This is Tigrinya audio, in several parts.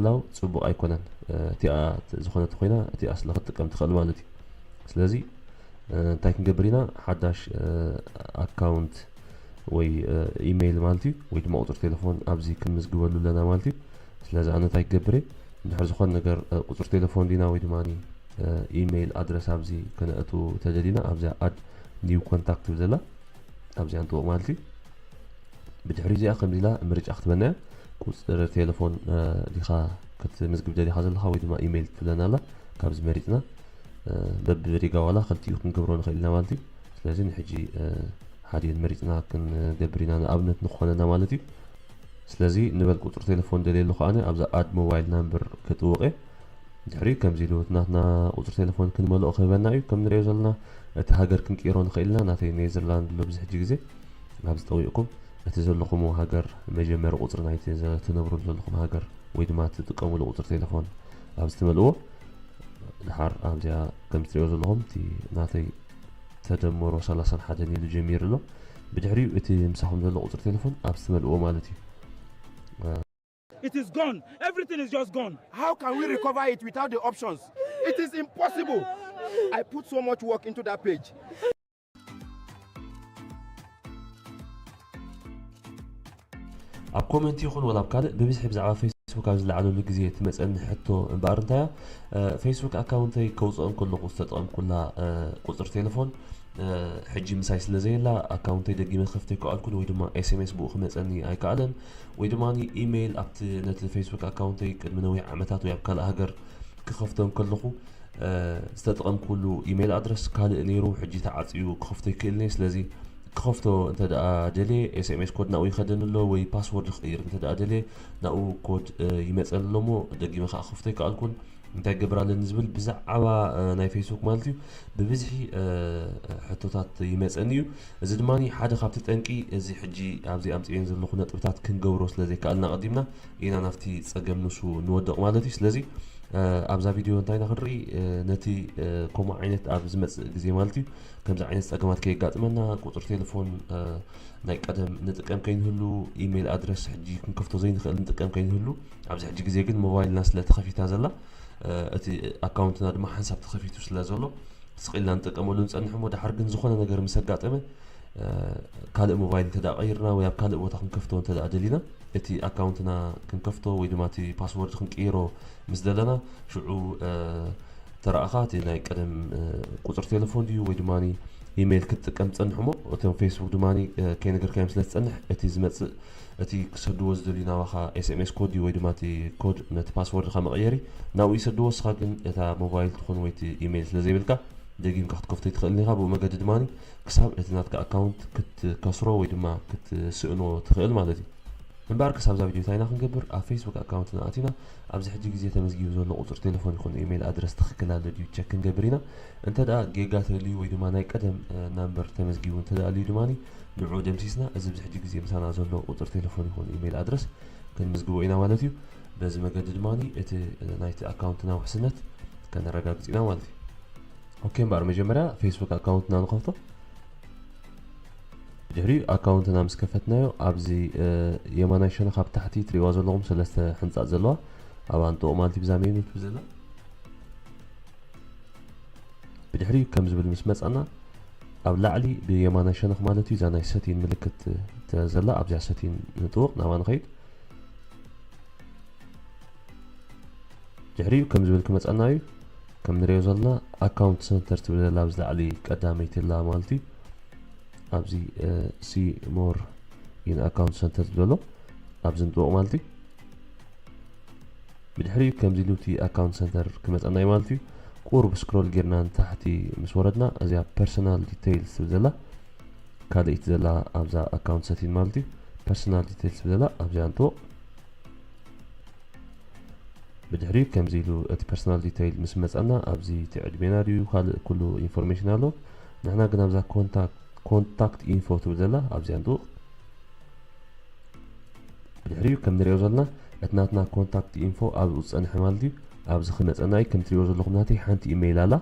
ምህላው ጽቡቕ ኣይኮነን። እቲኣ ዝኾነት ኮይና እቲኣ ስለ ክትጥቀም ትኽእል ማለት እዩ። ስለዚ እንታይ ክንገብር ኢና? ሓዳሽ ኣካውንት ወይ ኢሜይል ማለት እዩ፣ ወይ ድማ ቁፅሪ ቴሌፎን ኣብዚ ክንምዝግበሉ ኣለና ማለት እዩ። ስለዚ ኣነ እንታይ ክገብር እየ? እንድሕር ዝኾነ ነገር ቁፅሪ ቴሌፎን ዲና ወይ ድማ ኢሜይል ኣድረስ ኣብዚ ከነእቱ ተደሊና ኣብዚኣ ኣድ ኒው ኮንታክት ትብል ዘላ ኣብዚኣ ንጥወቕ ማለት እዩ። ብድሕሪ እዚኣ ከምዚ ኢላ ምርጫ ክትበና እያ። ቁፅሪ ቴሌፎን ዲኻ ክትምዝግብ ደሊኻ ዘለኻ ወይ ድማ ኢሜይል ትብለና ኣላ። ካብዚ መሪፅና በብሪጋ ዋላ ክልቲኡ ክንገብሮ ንኽእል ኢና ማለት እዩ። ስለዚ ንሕጂ ሓዲኤን መሪፅና ክንገብር ኢና፣ ንኣብነት ንኾነና ማለት እዩ። ስለዚ ንበል ቁፅሪ ቴሌፎን ደልየ ኣለኹ ኣነ ኣብዛ ኣድ ሞባይል ናምበር ክጥውቕ እየ። ድሕሪ ከምዚ ኢሉ እቲ ናትና ቁፅሪ ቴሌፎን ክንመልኦ ክህበና እዩ። ከም ንሪኦ ዘለና እቲ ሃገር ክንቅይሮ ንኽእል ኢና። ናተይ ኔዘርላንድ ኣሎ ብዙሕ ግዜ ኣብዚ ጠዊቕኩም እቲ ዘለኹም ሃገር መጀመሪ ቁፅሪ ናይቲ ትነብሩ ዘለኹም ሃገር ወይ ድማ ትጥቀምሉ ቁፅሪ ቴሌፎን ኣብዚ ትመልእዎ። ድሓር ኣብዚኣ ከም ትሪኦ ዘለኹም እቲ ናተይ ተደምሮ ሰላሳን ሓደን ኢሉ ጀሚሩ ኣሎ። ብድሕሪኡ እቲ ምሳኹም ዘሎ ቁፅሪ ቴሌፎን ኣብዚ ትመልእዎ ማለት እዩ። It is gone. Everything is just gone. How can we recover it without the options? It is impossible. I put so much work into that page. ኣብ ኮመንት ይኹን ወላ ኣብ ካልእ ብብዝሒ ብዛዕባ ፌስቡክ ኣብ ዝለዓለሉ ግዜ ትመፀኒ ሕቶ እምበኣር እንታያ ፌስቡክ ኣካውንተይ ከውፅኦ እንከለኹ ዝተጠቐምኩላ ቁፅሪ ቴሌፎን ሕጂ ምሳይ ስለ ዘየላ ኣካውንተይ ደጊመ ክኸፍቶ ኣይከኣልኩን ወይ ድማ ኤስኤምኤስ ብኡ ክመፀኒ ኣይከኣለን ወይ ድማ ኢሜይል ኣብቲ ነቲ ፌስቡክ ኣካውንተይ ቅድሚ ነዊሕ ዓመታት ወይ ኣብ ካልእ ሃገር ክኸፍቶ እንከለኹ ዝተጠቐምኩሉ ኢሜይል ኣድረስ ካልእ ነይሩ ሕጂ ተዓፅዩ ክኸፍቶ ይክእልኒ። ስለዚ ክኸፍቶ እንተ ደኣ ደልየ ኤስኤምኤስ ኮድ ናብኡ ይኸደኒ ኣሎ ወይ ፓስወርድ ክቕይር እንተ ደኣ ደልየ ናብኡ ኮድ ይመፀኒ ኣሎ እሞ ደጊመ ከዓ ክኸፍቶ ይከኣልኩን። እንታይ ክገብር ኣለኒ ዝብል ብዛዕባ ናይ ፌስቡክ ማለት እዩ ብብዝሒ ሕቶታት ይመፀኒ እዩ። እዚ ድማ ሓደ ካብቲ ጠንቂ እዚ ሕጂ ኣብዚ ኣምፅኤን ዘለኹ ነጥብታት ክንገብሮ ስለ ዘይከኣልና ቀዲምና ኢና ናብቲ ፀገም ንሱ ንወድቕ ማለት እዩ። ስለዚ ኣብዛ ቪድዮ እንታይ ኢና ክንርኢ ነቲ ከምኡ ዓይነት ኣብ ዝመፅእ ግዜ ማለት እዩ ከምዚ ዓይነት ፀገማት ከየጋጥመና ቁፅሪ ቴሌፎን ናይ ቀደም ንጥቀም ከይንህሉ ኢሜይል ኣድረስ ሕጂ ክንከፍቶ ዘይንኽእል ንጥቀም ከይንህሉ ኣብዚ ሕጂ ግዜ ግን ሞባይልና ስለ ተኸፊታ ዘላ እቲ ኣካውንትና ድማ ሓንሳብ ተኸፊቱ ስለ ዘሎ ስቕ ኢልና ንጥቀመሉ ንፀንሕ እሞ ድሓር ግን ዝኾነ ነገር ምስ ኣጋጠመ ካልእ ሞባይል እንተ ደኣ ቀይርና ወይ ኣብ ካልእ ቦታ ክንከፍቶ እንተ ደኣ ደሊና እቲ ኣካውንትና ክንከፍቶ ወይ ድማ እቲ ፓስወርድ ክንቅይሮ ምስ ደለና ሽዑ ተረኣኻ እቲ ናይ ቀደም ቁፅሪ ቴሌፎን ድዩ ወይ ድማ ኢሜይል ክትጥቀም ትፀንሕ እሞ እቶም ፌስቡክ ድማ ከይነገርካዮም ስለ ትፀንሕ እቲ ዝመፅእ እቲ ክሰድዎ ዝደልዩ ናባኻ ኤስኤምኤስ ኮድ ድዩ ወይ ድማ እቲ ኮድ ነቲ ፓስወርድኻ መቐየሪ ናብኡ ይሰድዎ። ንስኻ ግን እታ ሞባይል ትኾን ወይ እቲ ኢሜይል ስለ ዘይብልካ ደጊምካ ክትከፍቶ ኣይትኽእልን ኢኻ። ብኡ መገዲ ድማ ክሳብ እቲ ናትካ ኣካውንት ክትከስሮ ወይ ድማ ክትስእኖ ትኽእል ማለት እዩ። እምበኣር ክሳብ እዛ ቪድዮ እንታይ ኢና ክንገብር? ኣብ ፌስቡክ ኣካውንትና ኣቲና ኣብዚ ሕጂ ግዜ ተመዝጊቡ ዘሎ ቁፅሪ ቴሌፎን ይኹን ኢሜይል ኣድረስ ትኽክል ኣሎ ድዩ ቸክ ክንገብር ኢና። እንተ ደኣ ጌጋ ተልዩ ወይ ድማ ናይ ቀደም ናምበር ተመዝጊቡ እንተ ደኣ ኣልዩ ድማ ንዑ ደምሲስና እዚ ኣብዚ ሕጂ ግዜ ምሳና ዘሎ ቁፅሪ ቴሌፎን ይኹን ኢሜይል ኣድረስ ክንምዝግቦ ኢና ማለት እዩ። በዚ መገዲ ድማ እቲ ናይቲ ኣካውንትና ውሕስነት ከነረጋግፅ ኢና ማለት እዩ። ኦኬ እምበኣር መጀመርያ ፌስቡክ ኣካውንትና ንኸፍቶ። ድሕሪኡ ኣካውንትና ምስ ከፈትናዮ ኣብዚ የማናይ ሸነኽ ኣብ ታሕቲ ትሪእዋ ዘለኹም ሰለስተ ሕንፃፅ ዘለዋ ኣብኣ ንጥወቕ ማለት እዩ ብዛ ሜኑ ትብል ዘላ። ብድሕሪኡ ከም ዝብል ምስ መፃና ኣብ ላዕሊ ብየማናይ ሸነኽ ማለት እዩ እዛ ናይ ሰቲን ምልክት ዘላ ኣብዚኣ ሰቲን ንጥውቕ ናብኣ ንኸይድ። ድሕሪኡ ከም ዝብል ክመፀና እዩ። ከም ንሪኦ ዘለና ኣካውንት ሰንተር ትብል ዘላ ኣብዚ ላዕሊ ቀዳመይቲ ላ ማለት እዩ። ኣብዚ ሲ ሞር ኢን ኣካውንት ሰንተር ዝብል ዘሎ ኣብዚ ንጥወቕ ማለት እዩ። ብድሕሪኡ ከምዚ ኢሉ እቲ ኣካውንት ሰንተር ክመፀና እዩ ማለት እዩ። ቁሩብ ስክሮል ጌርና ንታሕቲ ምስ ወረድና እዚኣ ፐርሰናል ዲቴይልስ ትብል ዘላ ካልኣይቲ ዘላ ኣብዛ ኣካውንት ሰቲን ማለት እዩ። ፐርሰናል ዲቴይልስ ትብል ዘላ ኣብዚኣ ንጥወቕ። ብድሕሪኡ ከምዚ ኢሉ እቲ ፐርሰናል ዲቴይል ምስ መፀና ኣብዚ እቲ ዕድሜና ድዩ ካልእ ኩሉ ኢንፎርሜሽን ኣሎ። ንሕና ግን ኣብዛ ኮንታክት ኢንፎ ትብል ዘላ ኣብዚኣ ንጥውቕ። ብድሕሪኡ ከም ንሪኦ ዘለና እቲ ናትና ኮንታክት ኢንፎ ኣብኡ ዝፀንሐ ማለት እዩ። ኣብዚ ክመፀና እዩ ከም ትሪእዎ ዘለኹም ናተይ ሓንቲ ኢሜይል ኣላ።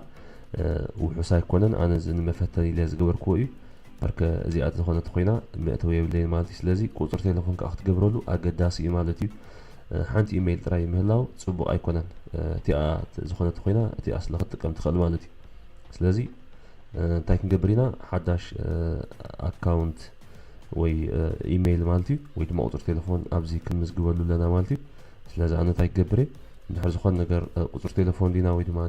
ውሑስ ኣይኮነን ኣነ እዚ ንመፈተኒ ኢለ ዝገበርክዎ እዩ። ኣርከ እዚኣ ዝኾነት ኮይና መእተዊ የብለይን ማለት እዩ። ስለዚ ቁፅሪ ቴሌፎን ከዓ ክትገብረሉ ኣገዳሲ እዩ ማለት እዩ። ሓንቲ ኢሜይል ጥራይ ምህላው ጽቡቕ ኣይኮነን። እቲኣ ዝኾነት ኮይና እቲኣ ስለ ክትጥቀም ትኽእል ማለት እዩ። ስለዚ እንታይ ክንገብር ኢና? ሓዳሽ ኣካውንት ወይ ኢሜይል ማለት እዩ፣ ወይ ድማ ቁፅሪ ቴሌፎን ኣብዚ ክንምዝግበሉ ኣለና ማለት እዩ። ስለዚ ኣነ እንታይ ክገብር እየ? እንድሕር ዝኾነ ነገር ቁፅሪ ቴሌፎን ዲና ወይ ድማ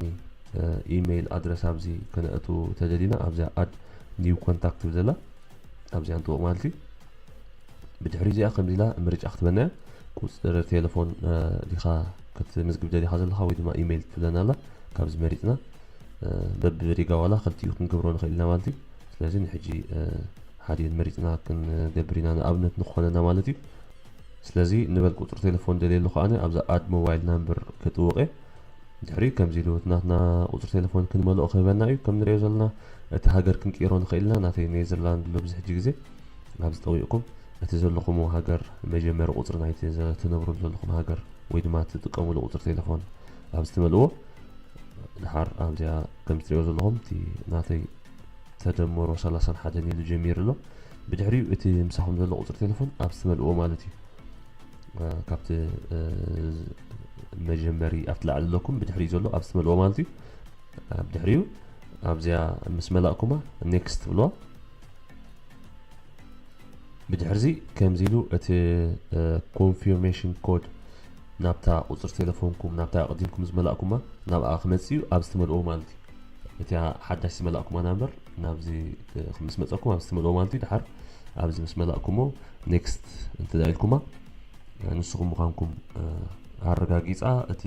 ኢሜይል ኣድረስ ኣብዚ ከነእቱ ተደሊና ኣብዚኣ ኣድ ኒው ኮንታክት ትብል ዘላ ኣብዚኣ ንጥወቕ ማለት እዩ። ብድሕሪ እዚኣ ከምዚ ኢላ ምርጫ ክትበና እያ። ቁፅሪ ቴሌፎን ዲኻ ክትምዝግብ ደሊኻ ዘለኻ ወይ ድማ ኢሜይል ትብለና ኣላ። ካብዚ መሪፅና በብሪጋ ዋላ ክልቲኡ ክንገብሮ ንኽእል ኢና ማለት እዩ። ስለዚ ንሕጂ ሓዲኤን መሪፅና ክንገብር ኢና፣ ንኣብነት ንኾነና ማለት እዩ። ስለዚ ንበል ቁፅሪ ቴሌፎን ደልየሉ ከዓነ ኣብዛ ኣድ ሞባይል ናምበር ክጥውቕ እየ። ድሕሪ ከምዚ ኢሉ እቲ ናትና ቁፅሪ ቴሌፎን ክንመልኦ ክህበና እዩ። ከም ንሪኦ ዘለና እቲ ሃገር ክንቅይሮ ንኽእል ኢና። ናተይ ኔዘርላንድ ኣሎ ብዙሕ ግዜ ኣብዚ ጠዊቕኩም እቲ ዘለኹም ሃገር መጀመሪ ቁፅሪ ናይቲ ትነብሩሉ ዘለኹም ሃገር ወይ ድማ ትጥቀሙሉ ቁፅሪ ቴሌፎን ኣብዚ ትመልእዎ። ድሓር ኣብዚኣ ከም ትሪኦ ዘለኹም እቲ ናተይ ተደመሮ ሰላሳን ሓደን ኢሉ ጀሚሩ ኣሎ። ብድሕሪኡ እቲ ምሳኹም ዘሎ ቁፅሪ ቴሌፎን ኣብ ትመልእዎ ማለት እዩ። ካብቲ መጀመሪ ኣብቲ ላዕሊ ኣለኩም ብድሕሪኡ ዘሎ ኣብ ትመልእዎ ማለት እዩ። ብድሕሪኡ ኣብዚኣ ምስ መላእኩማ ኔክስት ትብልዋ። ብድሕርዚ ከምዚ ኢሉ እቲ ኮንፊርሜሽን ኮድ ናብታ ቁፅሪ ቴሌፎንኩም ናብታ ኣቕዲምኩም ዝመላእኩማ ናብኣ ክመፅእ እዩ። ኣብዚ ትመልእዎ ማለት እዩ። እቲኣ ሓዳሽ ዝመላእኩማ ናምበር ናብዚ ምስ መፀኩም ኣብዚ ትመልእዎ ማለት እዩ። ድሓር ኣብዚ ምስ መላእኩሞ ኔክስት እንተ ኢልኩማ ንስኹም ምዃንኩም ኣረጋጊፃ እቲ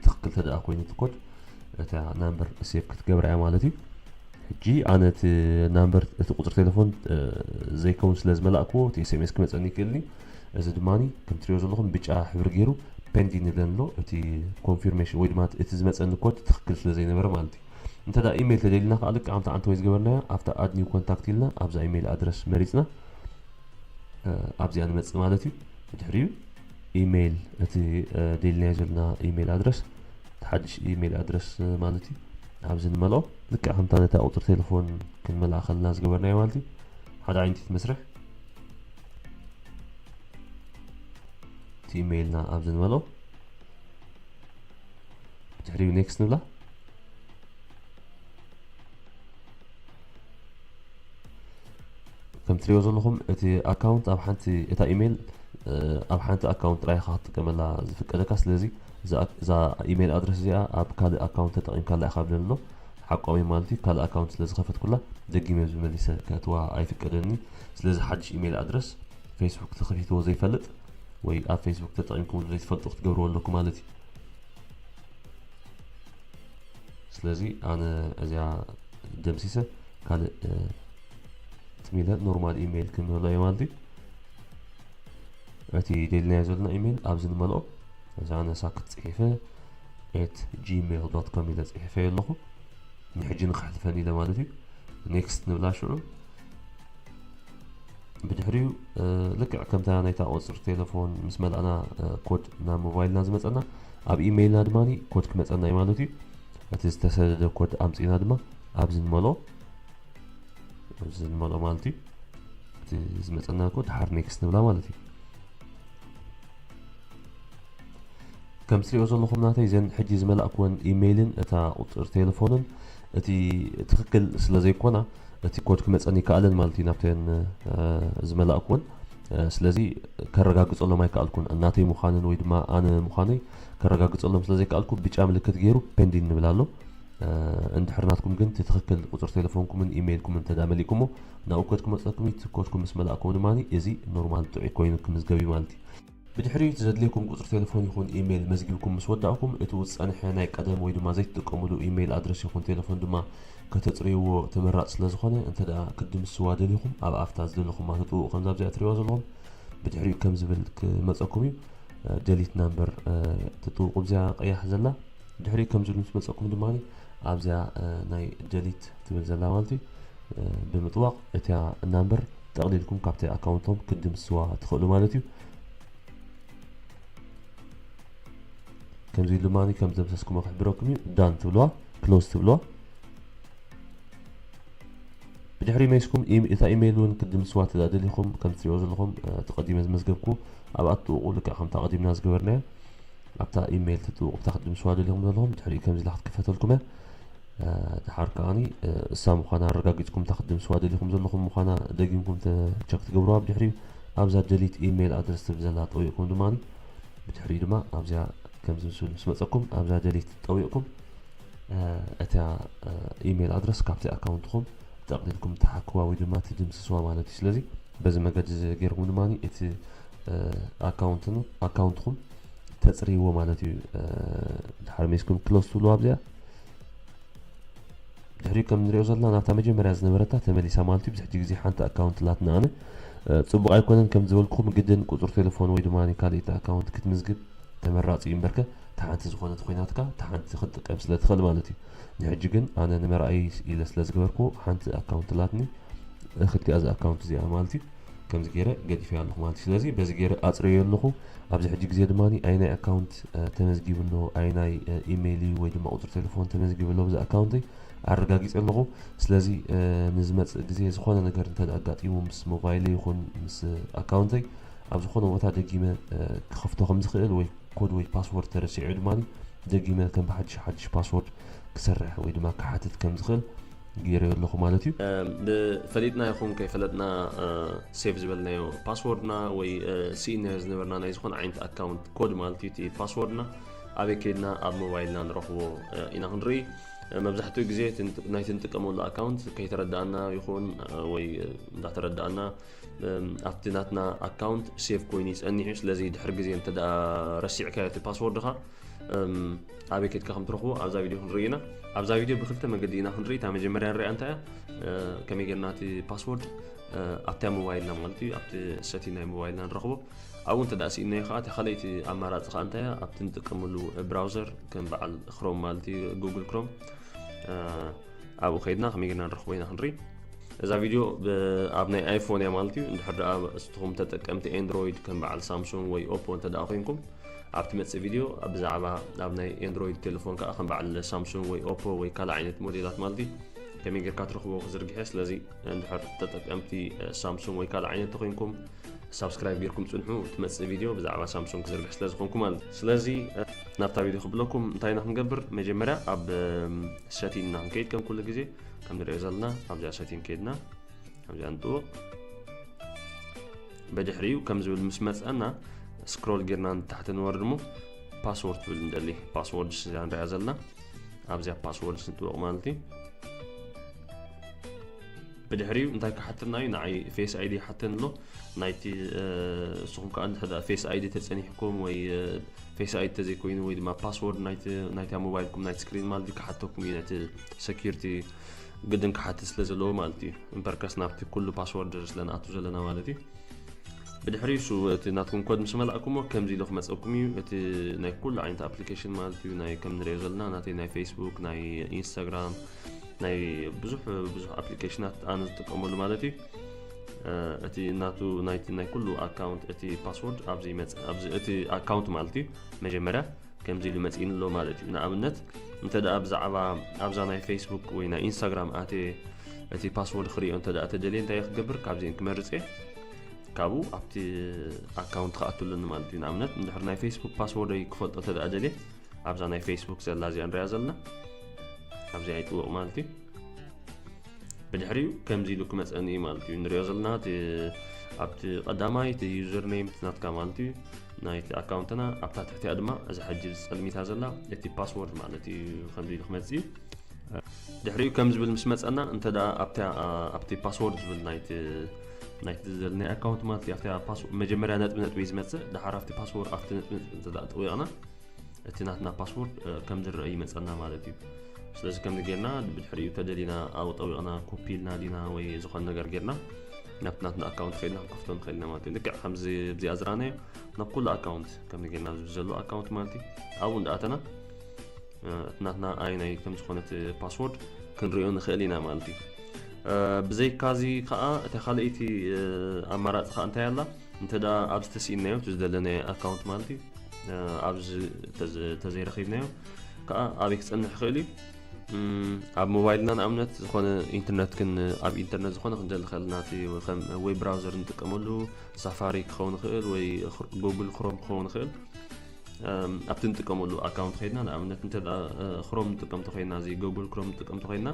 ትኽክል ተደኣ ኮይኑ እቲ ኮድ እታ ናምበር ሴቭ ክትገብራ እያ ማለት እዩ። ሕጂ ኣነ እቲ ናምበር እቲ ቁፅሪ ቴሌፎን ዘይከውን ስለ ዝመላእክዎ እቲ ኤስኤምኤስ ክመፀኒ ይክእልኒ። እዚ ድማ ከም ትሪኦ ዘለኹም ብጫ ሕብሪ ገይሩ ፔንዲንግ ይብለን ኣሎ። እቲ ኮንፊርሜሽን ወይ ድማ እቲ ዝመፀኒ ኮድ ትኽክል ስለ ዘይነበረ ማለት እዩ። እንተ ደኣ ኢሜይል ተደሊና ከዓ ልክዕ ከምቲ ዓንተ ወይ ዝገበርናዮ ኣብታ ኣድ ኒው ኮንታክት ኢልና ኣብዛ ኢሜይል ኣድረስ መሪፅና ኣብዚኣ ንመፅእ ማለት እዩ። ብድሕሪኡ ኢሜይል እቲ ደሊናዮ ዘለና ኢሜይል ኣድረስ እቲ ሓድሽ ኢሜይል ኣድረስ ማለት እዩ። ኣብዚ ንመልኦ ልክዕ ከምታ ነታ ቁፅሪ ቴሌፎን ክንመልኣ ከለና ዝገበርናዮ ማለት እዩ። ሓደ ዓይነት መስርሕ እቲ ኢሜይልና ኣብዚ ንመልኦ ብድሕሪኡ ኔክስት ንብላ። ከም ትሪኦ ዘለኹም እቲ ኣካውንት ኣብ ሓንቲ እታ ኢሜይል ኣብ ሓንቲ ኣካውንት ጥራይ ኢኻ ክትጥቀመላ ዝፍቀደካ። ስለዚ እዛ ኢሜይል ኣድረስ እዚኣ ኣብ ካልእ ኣካውንት ተጠቒምካላ ኢኻ ብለኒ ኣሎ። ሓቆም እዮም ማለት እዩ። ካልእ ኣካውንት ስለ ዝኸፈትኩላ ደጊመ ዝመሊሰ ከእትዋ ኣይፍቀደኒ። ስለዚ ሓድሽ ኢሜይል ኣድረስ ፌስቡክ ተኸፊትዎ ዘይፈልጥ ወይ ኣብ ፌስቡክ ተጠቒምኩምሉ ዘይትፈልጡ ክትገብርዎ ኣለኩም ማለት እዩ። ስለዚ ኣነ እዚኣ ደምሲሰ ካልእ ትሚለ ኖርማል ኢሜይል ክንህሎ እየ ማለት እዩ። እቲ ደሊናዮ ዘለና ኢሜይል ኣብዚ ንመልኦ። እዚ ኣነ ሳክት ፅሒፈ ኤት ጂሜል ዶት ኮም ኢለ ፅሒፈ ኣለኹ። ንሕጂ ንክሕልፈን ኢለ ማለት እዩ። ኔክስት ንብላ ሽዑ። ብድሕሪኡ ልክዕ ከምታ ናይታ ቁፅሪ ቴሌፎን ምስ መላእና ኮድ ናብ ሞባይልና ዝመፀና ኣብ ኢሜይልና ድማ ኮድ ክመፀና እዩ ማለት እዩ። እቲ ዝተሰደደ ኮድ ኣምፂና ድማ ኣብዚ ንመልኦ ኣብዚ ንመልኦ ማለት እዩ። እቲ ዝመፀና ኮድ ድሓር ኔክስት ንብላ ማለት እዩ። ከም ትሪኦ ዘለኹም ናተይ እዘን ሕጂ ዝመላእክወን ኢሜይልን እታ ቁፅሪ ቴሌፎንን እቲ ትኽክል ስለ ዘይኮና እቲ ኮድ ክመፀን ይከኣለን ማለት እዩ ናብተን ዝመላእክወን። ስለዚ ከረጋግፀሎም ኣይከኣልኩን ናተይ ምዃንን ወይ ድማ ኣነ ምዃነይ ከረጋግፀሎም ስለ ዘይከኣልኩ ብጫ ምልክት ገይሩ ፔንዲን ንብል ኣሎ። እንድሕር ናትኩም ግን እቲ ትኽክል ቁፅሪ ቴሌፎንኩምን ኢሜይልኩምን እንተ መሊእኩሞ ናብኡ ኮድ ክመፀኩም እዩ። እቲ ኮድኩም ምስ መላእኩም ድማ እዚ ኖርማል ጥዑይ ኮይኑ ክምዝገብ እዩ ማለት እዩ። ብድሕሪኡ እቲ ዘድልየኩም ቁፅሪ ቴሌፎን ይኹን ኢሜይል መዝጊብኩም ምስ ወዳእኩም እቲ ዝፀንሐ ናይ ቀደም ወይ ድማ ዘይትጥቀሙሉ ኢሜይል ኣድረስ ይኹን ቴሌፎን ድማ ከተፅርይዎ ተመራፂ ስለ ዝኾነ እንተ ደኣ ክትድምስስዋ ደሊኹም ኣብ ኣፍታ ዝደለኹማ ትጥውቑ ከምዛ ኣብዚኣ ትሪእዋ ዘለኹም ብድሕሪኡ ከም ዝብል ክመፀኩም እዩ። ደሊት ናምበር ትጥውቑ ኣብዚኣ ቀያሕ ዘላ ድሕሪኡ ከም ዝብል ምስ መፀኩም ድማ ኣብዚኣ ናይ ደሊት ትብል ዘላ ማለት እዩ ብምጥዋቕ እቲኣ ናምበር ጠቕሊልኩም ካብቲ ኣካውንቶም ክትድምስስዋ ትኽእሉ ማለት እዩ። ከምዚ ኢሉ ድማ ከም ዝደምሰስኩሞ ክሕብረኩም እዩ። ዳን ትብልዋ፣ ክሎዝ ትብልዋ። ብድሕሪ መይስኩም እታ ኢሜይል እውን ክትድምስስዋ እንተ ደሊኹም ከም ትሪኦ ዘለኹም እቲ ቀዲመ ዝመዝገብኩ ኣብኣ ትጥውቑ ልክዕ ከምታ ቀዲምና ዝገበርናዮ። ኣብታ ኢሜይል ትጥውቑ ብታ ክትድምስዋ ደሊኹም ዘለኹም ድሕሪኡ ከምዚ ኢላ ክትክፈተልኩም እያ። ድሓር ከዓኒ እሳ ምዃና ኣረጋጊፅኩም እታ ክትድምስዋ ደሊኹም ዘለኹም ምዃና ደጊምኩም ቸክ ትገብርዋ። ብድሕሪኡ ኣብዛ ደሊት ኢሜይል ኣድረስ ትብል ዘላ ጠዊቕኩም ድማ ብድሕሪኡ ድማ ኣብዚኣ ከምዚ ምስል ምስ መፀኩም ኣብዛ ደሊት ጠዊቕኩም እታ ኢሜይል ኣድረስ ካብቲ ኣካውንትኹም ጠቕሊልኩም ትሓክዋ ወይ ድማ ትድምስስዋ ማለት እዩ። ስለዚ በዚ መገዲ እዚ ገይርኩም ድማ እቲ ኣካውንትኹም ተፅርይዎ ማለት እዩ። ድሓር መሊስኩም ክሎዝ ትብልዋ ኣብዚኣ ድሕሪኡ ከም ንሪኦ ዘለና ናብታ መጀመርያ ዝነበረታ ተመሊሳ ማለት እዩ። ብዙሕ ግዜ ሓንቲ ኣካውንት ላትና ኣነ ፅቡቕ ኣይኮነን ከም ዝበልኩኹም ግድን ቁፅሪ ቴሌፎን ወይ ድማ ካልኢት ኣካውንት ክትምዝግብ ተመራፂ እዩ እምበርከ እታ ሓንቲ ዝኾነት ኮይናትካ እታ ሓንቲ ክትጥቀም ስለ ትኽእል ማለት እዩ። ንሕጂ ግን ኣነ ንመርኣይ ኢለ ስለ ዝገበርኩ ሓንቲ ኣካውንት ላትኒ ክልቲኣ እዚ ኣካውንት እዚኣ ማለት እዩ። ከምዚ ገይረ ገዲፈያ ኣለኹ ማለት እዩ። ስለዚ በዚ ገይረ ኣፅረዮ ኣለኹ። ኣብዚ ሕጂ ግዜ ድማ ኣይናይ ኣካውንት ተመዝጊቡ ኣሎ ኣይናይ ኢሜይል እዩ ወይ ድማ ቁፅሪ ቴሌፎን ተመዝጊቡ ኣሎ ብዚ ኣካውንተይ ኣረጋጊፀ ኣለኹ። ስለዚ ንዝመፅእ ግዜ ዝኾነ ነገር እንተ ኣጋጢሙ ምስ ሞባይለይ ይኹን ምስ ኣካውንተይ ኣብ ዝኾነ ቦታ ደጊመ ክኸፍቶ ከም ዝኽእል ወይ ኮድ ወይ ፓስወርድ ተረሲዑ ድማ ደጊመ ከም ብሓድሽ ሓድሽ ፓስወርድ ክሰርሕ ወይ ድማ ክሓትት ከም ዝኽእል ገይረዮ ኣለኹ ማለት እዩ። ብፈሊጥና ይኹን ከይፈለጥና ሴቭ ዝበልናዮ ፓስወርድና ወይ ስኢናዮ ዝነበርና ናይ ዝኾነ ዓይነት ኣካውንት ኮድ ማለት እዩ እቲ ፓስወርድና ኣበይ ከይድና ኣብ ሞባይልና ንረኽቦ ኢና ክንርኢ። መብዛሕትኡ ግዜ ናይቲ ንጥቀመሉ ኣካውንት ከይተረዳእና ይኹን ወይ እንዳተረዳእና ኣብቲ ናትና ኣካውንት ሴቭ ኮይኑ ይፀኒሕ እዩ። ስለዚ ድሕሪ ግዜ እንተ ረሲዕካዮ እቲ ፓስወርድኻ ኣበይ ከድካ ከም ትረኽቦ ኣብዛ ቪድዮ ክንርኢ ኢና። ኣብዛ ቪድዮ ብክልተ መገዲ ኢና ክንርኢ። እታ መጀመርያ ንሪኣ እንታይ እያ? ከመይ ጌርና እቲ ፓስወርድ ኣብታ ሞባይልና ማለት እዩ ኣብቲ ሰቲን ናይ ሞባይልና ንረኽቦ። ኣብኡ እንተ ደኣ ስኢንናዮ ከዓ እታ ካልኣይቲ ኣማራፂ ከዓ እንታይ እያ? ኣብቲ ንጥቀመሉ ብራውዘር ከም በዓል ክሮም ማለት እዩ ጉግል ክሮም ኣብኡ ከይድና ከመይ ጌርና ንረኽቦ ኢና ክንርኢ። እዛ ቪድዮ ኣብ ናይ ኣይፎን እያ ማለት እዩ። እንድሕር ደኣ እስትኹም ተጠቀምቲ ኤንድሮይድ ከም በዓል ሳምሱንግ ወይ ኦፖ እንተ ደኣ ኮይንኩም ኣብቲ መፅእ ቪድዮ ብዛዕባ ኣብ ናይ ኤንድሮይድ ቴሌፎን ከዓ ከም በዓል ሳምሱንግ ወይ ኦፖ ወይ ካልእ ዓይነት ሞዴላት ማለት እዩ ከመይ ጌርካ ትረኽቦ ክዝርግሐ። ስለዚ እንድሕር ተጠቀምቲ ሳምሱንግ ወይ ካልእ ዓይነት ተኮይንኩም ሳብስክራይብ ጌርኩም ፅንሑ። ትመፅእ ቪድዮ ብዛዕባ ሳምሱንግ ክዝርግሕ ስለ ዝኾንኩ ማለት እዩ። ስለዚ ናብታ ቪድዮ ክብለኩም እንታይ ኢና ክንገብር? መጀመርያ ኣብ ሰቲን ኢና ክንከይድ ከም ኩሉ ግዜ ከም ንሪኦ ዘለና ኣብዚኣ ሰቲን ከይድና ኣብዚኣ ንጥውቕ። ብድሕሪኡ ከም ዝብል ምስ መፀና ስክሮል ጌርና ንታሕቲ ንወርድ እሞ ፓስወርድ ትብል ንደሊ ፓስወርድ ስዛ ንሪኣ ዘለና ኣብዚኣ ፓስወርድ ንጥውቕ ማለት እዩ። ብድሕሪኡ እንታይ ክሓተና እዩ? ንዓይ ፌስ ኣይዲ ይሓተኒ ኣሎ። ናይቲ ንስኹም ከዓ እንድሕር ፌስ ኣይዲ ተፀኒሕኩም ወይ ፌስ ኣይዲ ተዘይኮይኑ ወይ ድማ ፓስወርድ ናይታ ሞባይልኩም ናይቲ ስክሪን ማለት ክሓተኩም እዩ። ናይቲ ሰኪሪቲ ግድን ክሓትት ስለ ዘለዎ ማለት እዩ። እምበርከስ ናብቲ ኩሉ ፓስወርድ ስለ ንኣቱ ዘለና ማለት እዩ። ብድሕሪ እሱ እቲ ናትኩም ኮድ ምስ መላእኩሞ ከምዚ ኢሉ ክመፀኩም እዩ። እቲ ናይ ኩሉ ዓይነት ኣፕሊኬሽን ማለት እዩ ናይ ከም ንሪኦ ዘለና ናተይ ናይ ፌስቡክ ናይ ኢንስታግራም ናይ ብዙሕ ብዙሕ ኣፕሊኬሽናት ኣነ ዝጥቀመሉ ማለት እዩ። እቲ ናቱ ናይቲ ናይ ኩሉ ኣካውንት እቲ ፓስወርድ ኣብዚ ይመፅእ ኣብዚ እቲ ኣካውንት ማለት እዩ። መጀመርያ ከምዚ ኢሉ መፂእኒ ኣሎ ማለት እዩ። ንኣብነት እንተ ደኣ ብዛዕባ ኣብዛ ናይ ፌስቡክ ወይ ናይ ኢንስታግራም ኣትየ እቲ ፓስወርድ ክርእዮ እንተ ደኣ ተደልየ እንታይ ክገብር ካብዚአን ክመርፅ እየ። ካብኡ ኣብቲ ኣካውንት ክኣቱ ኣለኒ ማለት እዩ። ንኣብነት እንድሕር ናይ ፌስቡክ ፓስወርደይ ክፈልጦ እንተ ደኣ ደልየ ኣብዛ ናይ ፌስቡክ ዘላ እዚኣ ንሪኣ ዘለና ኣብዚኣ ይጥውቕ ማለት እዩ። ብድሕሪኡ ከምዚ ኢሉ ክመፀኒ እዩ ማለት እዩ። ንሪኦ ዘለና ኣብቲ ቀዳማይ እቲ ዩዘር ኔም ናትካ ማለት እዩ ናይቲ ኣካውንትና ኣብታ ትሕቲኣ ድማ እዛ ሕጂ ዝፀልሚታ ዘላ እቲ ፓስወርድ ማለት እዩ። ከምዚ ኢሉ ክመፅእ እዩ። ድሕሪኡ ከም ዝብል ምስ መፀና እንተ ደኣ ኣብቲ ፓስወርድ ዝብል ናይቲ ዘልናይ ኣካውንት ማለት እዩ ኣብቲ መጀመርያ ነጥቢ ነጥቢ እዩ ዝመፅእ። ድሓር ኣብቲ ፓስወርድ ኣብቲ ነጥቢ ነጥቢ እንተ ደኣ ጠዊቕና እቲ ናትና ፓስወርድ ከም ዝረአ ይመፀና ማለት እዩ። ስለዚ ከምዚ ጌርና ብድሕሪኡ ተደሊና ኣብኡ ጠዊቕና ኮፒ ኢልና ዲና ወይ ዝኾነ ነገር ጌርና ናብቲ ናትና ኣካውንት ከይድና ክንከፍቶ ንኽእል ኢና ማለት እዩ። ልክዕ ከምዚ ኣብዚኣ ዝረኣናዮ ናብ ኩሉ ኣካውንት ከምዚ ጌርና ኣብዚ ዘሎ ኣካውንት ማለት እዩ ኣብኡ እንዳኣተና እቲ ናትና ኣይናይ ከም ዝኾነት ፓስወርድ ክንሪኦ ንኽእል ኢና ማለት እዩ። ብዘይካዚ ከዓ እታ ካልኣይቲ ኣማራፂ ከዓ እንታይ ኣላ? እንተ ደኣ ኣብዚ ተስኢንናዮ እቲ ዝደለናዮ ኣካውንት ማለት እዩ ኣብዚ ተዘይረኺብናዮ ከዓ ኣበይ ክፀንሕ ይኽእል እዩ? ኣብ ሞባይልና ንኣብነት ዝኾነ ኢንተርነት ክን ኣብ ኢንተርነት ዝኾነ ክንደሊ ከለና እቲ ከም ዌብ ብራውዘር ንጥቀመሉ ሳፋሪ ክኸውን ይኽእል ወይ ጉግል ክሮም ክኸውን ይኽእል። ኣብቲ ንጥቀመሉ ኣካውንት ከይድና፣ ንኣብነት እንተ ክሮም ንጥቀም ተኮይና፣ እዚ ጉግል ክሮም ንጥቀም ተኮይና፣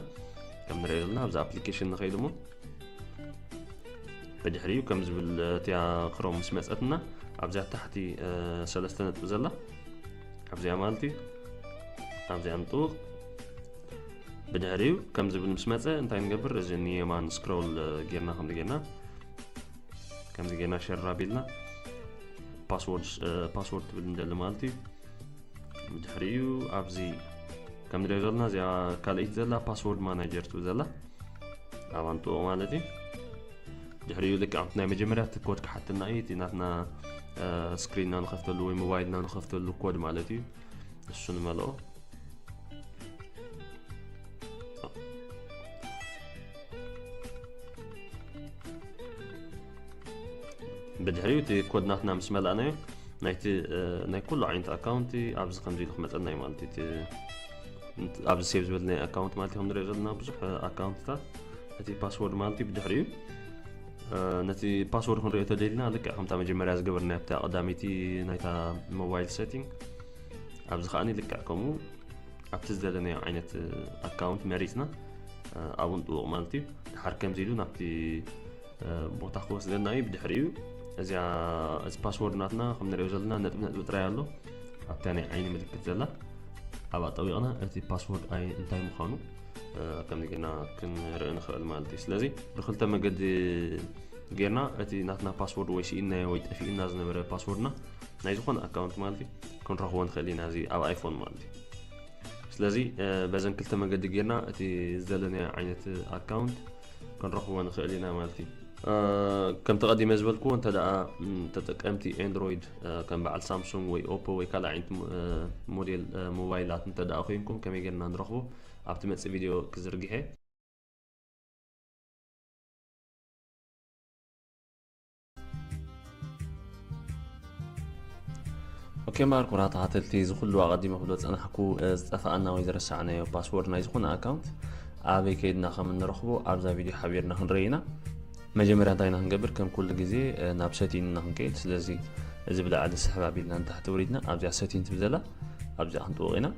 ከም ንሪኦ ዘለና ኣብዚ ኣፕሊኬሽን ንኸይድ እሞ፣ ብድሕሪኡ ከም ዝብል እቲያ ክሮም ምስ መፀትና፣ ኣብዚኣ ታሕቲ ሰለስተ ነጥቢ ዘላ ኣብዚኣ ማለት እዩ፣ ኣብዚኣ ንጥውቕ። ብድሕሪኡ ከም ዝብል ምስ መፀ እንታይ ንገብር? እዚ ንየማን ስክሮል ጌርና፣ ከምዚ ጌርና ከምዚ ጌርና ሸር ኣቢልና ፓስወርድ ትብል እንደሊ ማለት እዩ። ብድሕሪኡ ኣብዚ ከም ንሪኦ ዘለና እዚኣ ካልኣይቲ ዘላ ፓስወርድ ማናጀር ትብል ዘላ ኣብኣ ንጥውቕ ማለት እዩ። ድሕሪኡ ልክዕ ኣብቲ ናይ መጀመርያ እቲ ኮድ ክሓተና እዩ፣ እቲ ናትና ስክሪንና ንኸፍተሉ ወይ ሞባይልና ንኸፍተሉ ኮድ ማለት እዩ። እሱ ንመልኦ። ብድሕሪኡ እቲ ኮድ ናትና ምስ መላእናዮ ናይቲ ናይ ኩሉ ዓይነት ኣካውንቲ ኣብዚ ከምዚ ኢሉ ክመፀና እዩ ማለት እዩ። ኣብዚ ሴቭ ዝበልናዮ ኣካውንት ማለት እዩ። ከም ንሪኦ ዘለና ብዙሕ ኣካውንትታት እቲ ፓስወርድ ማለት እዩ። ብድሕሪኡ ነቲ ፓስወርድ ክንሪኦ ተደሊና ልክዕ ከምታ መጀመርያ ዝገበርናዮ ኣብታ ቀዳመይቲ ናይታ ሞባይል ሴቲንግ ኣብዚ ከዓኒ ልክዕ ከምኡ ኣብቲ ዝደለናዮ ዓይነት ኣካውንት መሪፅና ኣብኡ ንጥውቕ ማለት እዩ። ድሓር ከምዚ ኢሉ ናብቲ ቦታ ክወስደና እዩ። ብድሕሪኡ እዚኣ እዚ ፓስወርድ ናትና ከም ንሪኦ ዘለና ነጥቢ ነጥቢ ጥራይ ኣሎ ኣብታ ናይ ዓይኒ ምልክት ዘላ ኣብኣ ጠዊቕና እቲ ፓስወርድ እንታይ ምዃኑ ከምዚ ጌርና ክንርኢ ንኽእል ማለት እዩ። ስለዚ ብክልተ መገዲ ጌርና እቲ ናትና ፓስወርድ ወይ ስኢንናዮ ወይ ጠፊእና ዝነበረ ፓስወርድና ናይ ዝኾነ ኣካውንት ማለት እዩ ክንረኽቦ ንኽእል ኢና፣ እዚ ኣብ ኣይፎን ማለት እዩ። ስለዚ በዘን ክልተ መገዲ ጌርና እቲ ዝደለናዮ ዓይነት ኣካውንት ክንረኽቦ ንኽእል ኢና ማለት እዩ። ከምቲ ቀዲመ ዝበልክዎ እንተ ደኣ ተጠቀምቲ ኤንድሮይድ ከም በዓል ሳምሱንግ ወይ ኦፖ ወይ ካልእ ዓይነት ሞዴል ሞባይላት እንተ ደኣ ኮይንኩም ከመይ ጌርና ንረኽቦ ኣብቲ መጽእ ቪድዮ ክዝርግሐ። ኦኬ እምበኣር ክቡራት ተኸታተልቲ፣ እዚ ኩሉ ኣቐዲመ ክብሎ ዝጸናሕኩ ዝጠፍኣና ወይ ዝረሳዕናዮ ፓስወርድ ናይ ዝኾነ ኣካውንት ኣበይ ከይድና ከም እንረኽቦ ኣብዛ ቪድዮ ሓቢርና ክንርኢ ኢና። መጀመርያ እንታይ ኢና ክንገብር? ከም ኩሉ ግዜ ናብ ሰቲንግ ኢና ክንከይድ። ስለዚ እዚ ብላዕሊ ስሕብ ኣቢልና ንታሕቲ ወሪድና ኣብዚኣ ሰቲንግ ትብል ዘላ ኣብዚኣ ክንጥውቕ ኢና።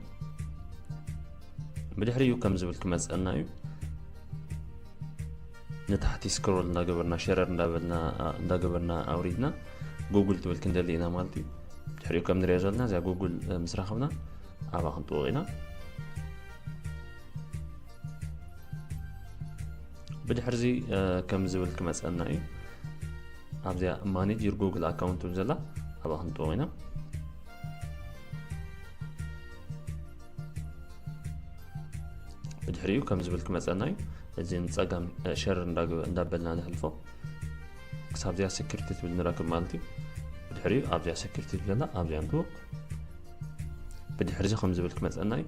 ብድሕሪኡ ከም ዝብል ክመጸና እዩ። ንታሕቲ ስክሮል እንዳገበርና ሸረር እንዳበልና እንዳገበርና ኣውሪድና ጉግል ትብል ክንደሊ ኢና ማለት እዩ። ድሕሪኡ ከም ንሪኦ ዘለና እዚኣ ጉግል ምስ ረኸብና ኣብኣ ክንጥውቕ ኢና። ብድሕርዚ ከም ዝብል ክመፀና እዩ። ኣብዚኣ ማኔጅ ዩር ጉግል ኣካውንት ትብል ዘላ ኣብኣ ክንጥውቕ ኢና። ብድሕሪኡ ከም ዝብል ክመፀና እዩ። እዚ ንፀጋም ሸር እንዳበልና ንሕልፎ ክሳብ እዚኣ ሴኩሪቲ ትብል ንረክብ ማለት እዩ። ብድሕሪኡ ኣብዚኣ ሴኩሪቲ ትብለና ኣብዚኣ ንጥውቕ። ብድሕሪዚ ከም ዝብል ክመፀና እዩ።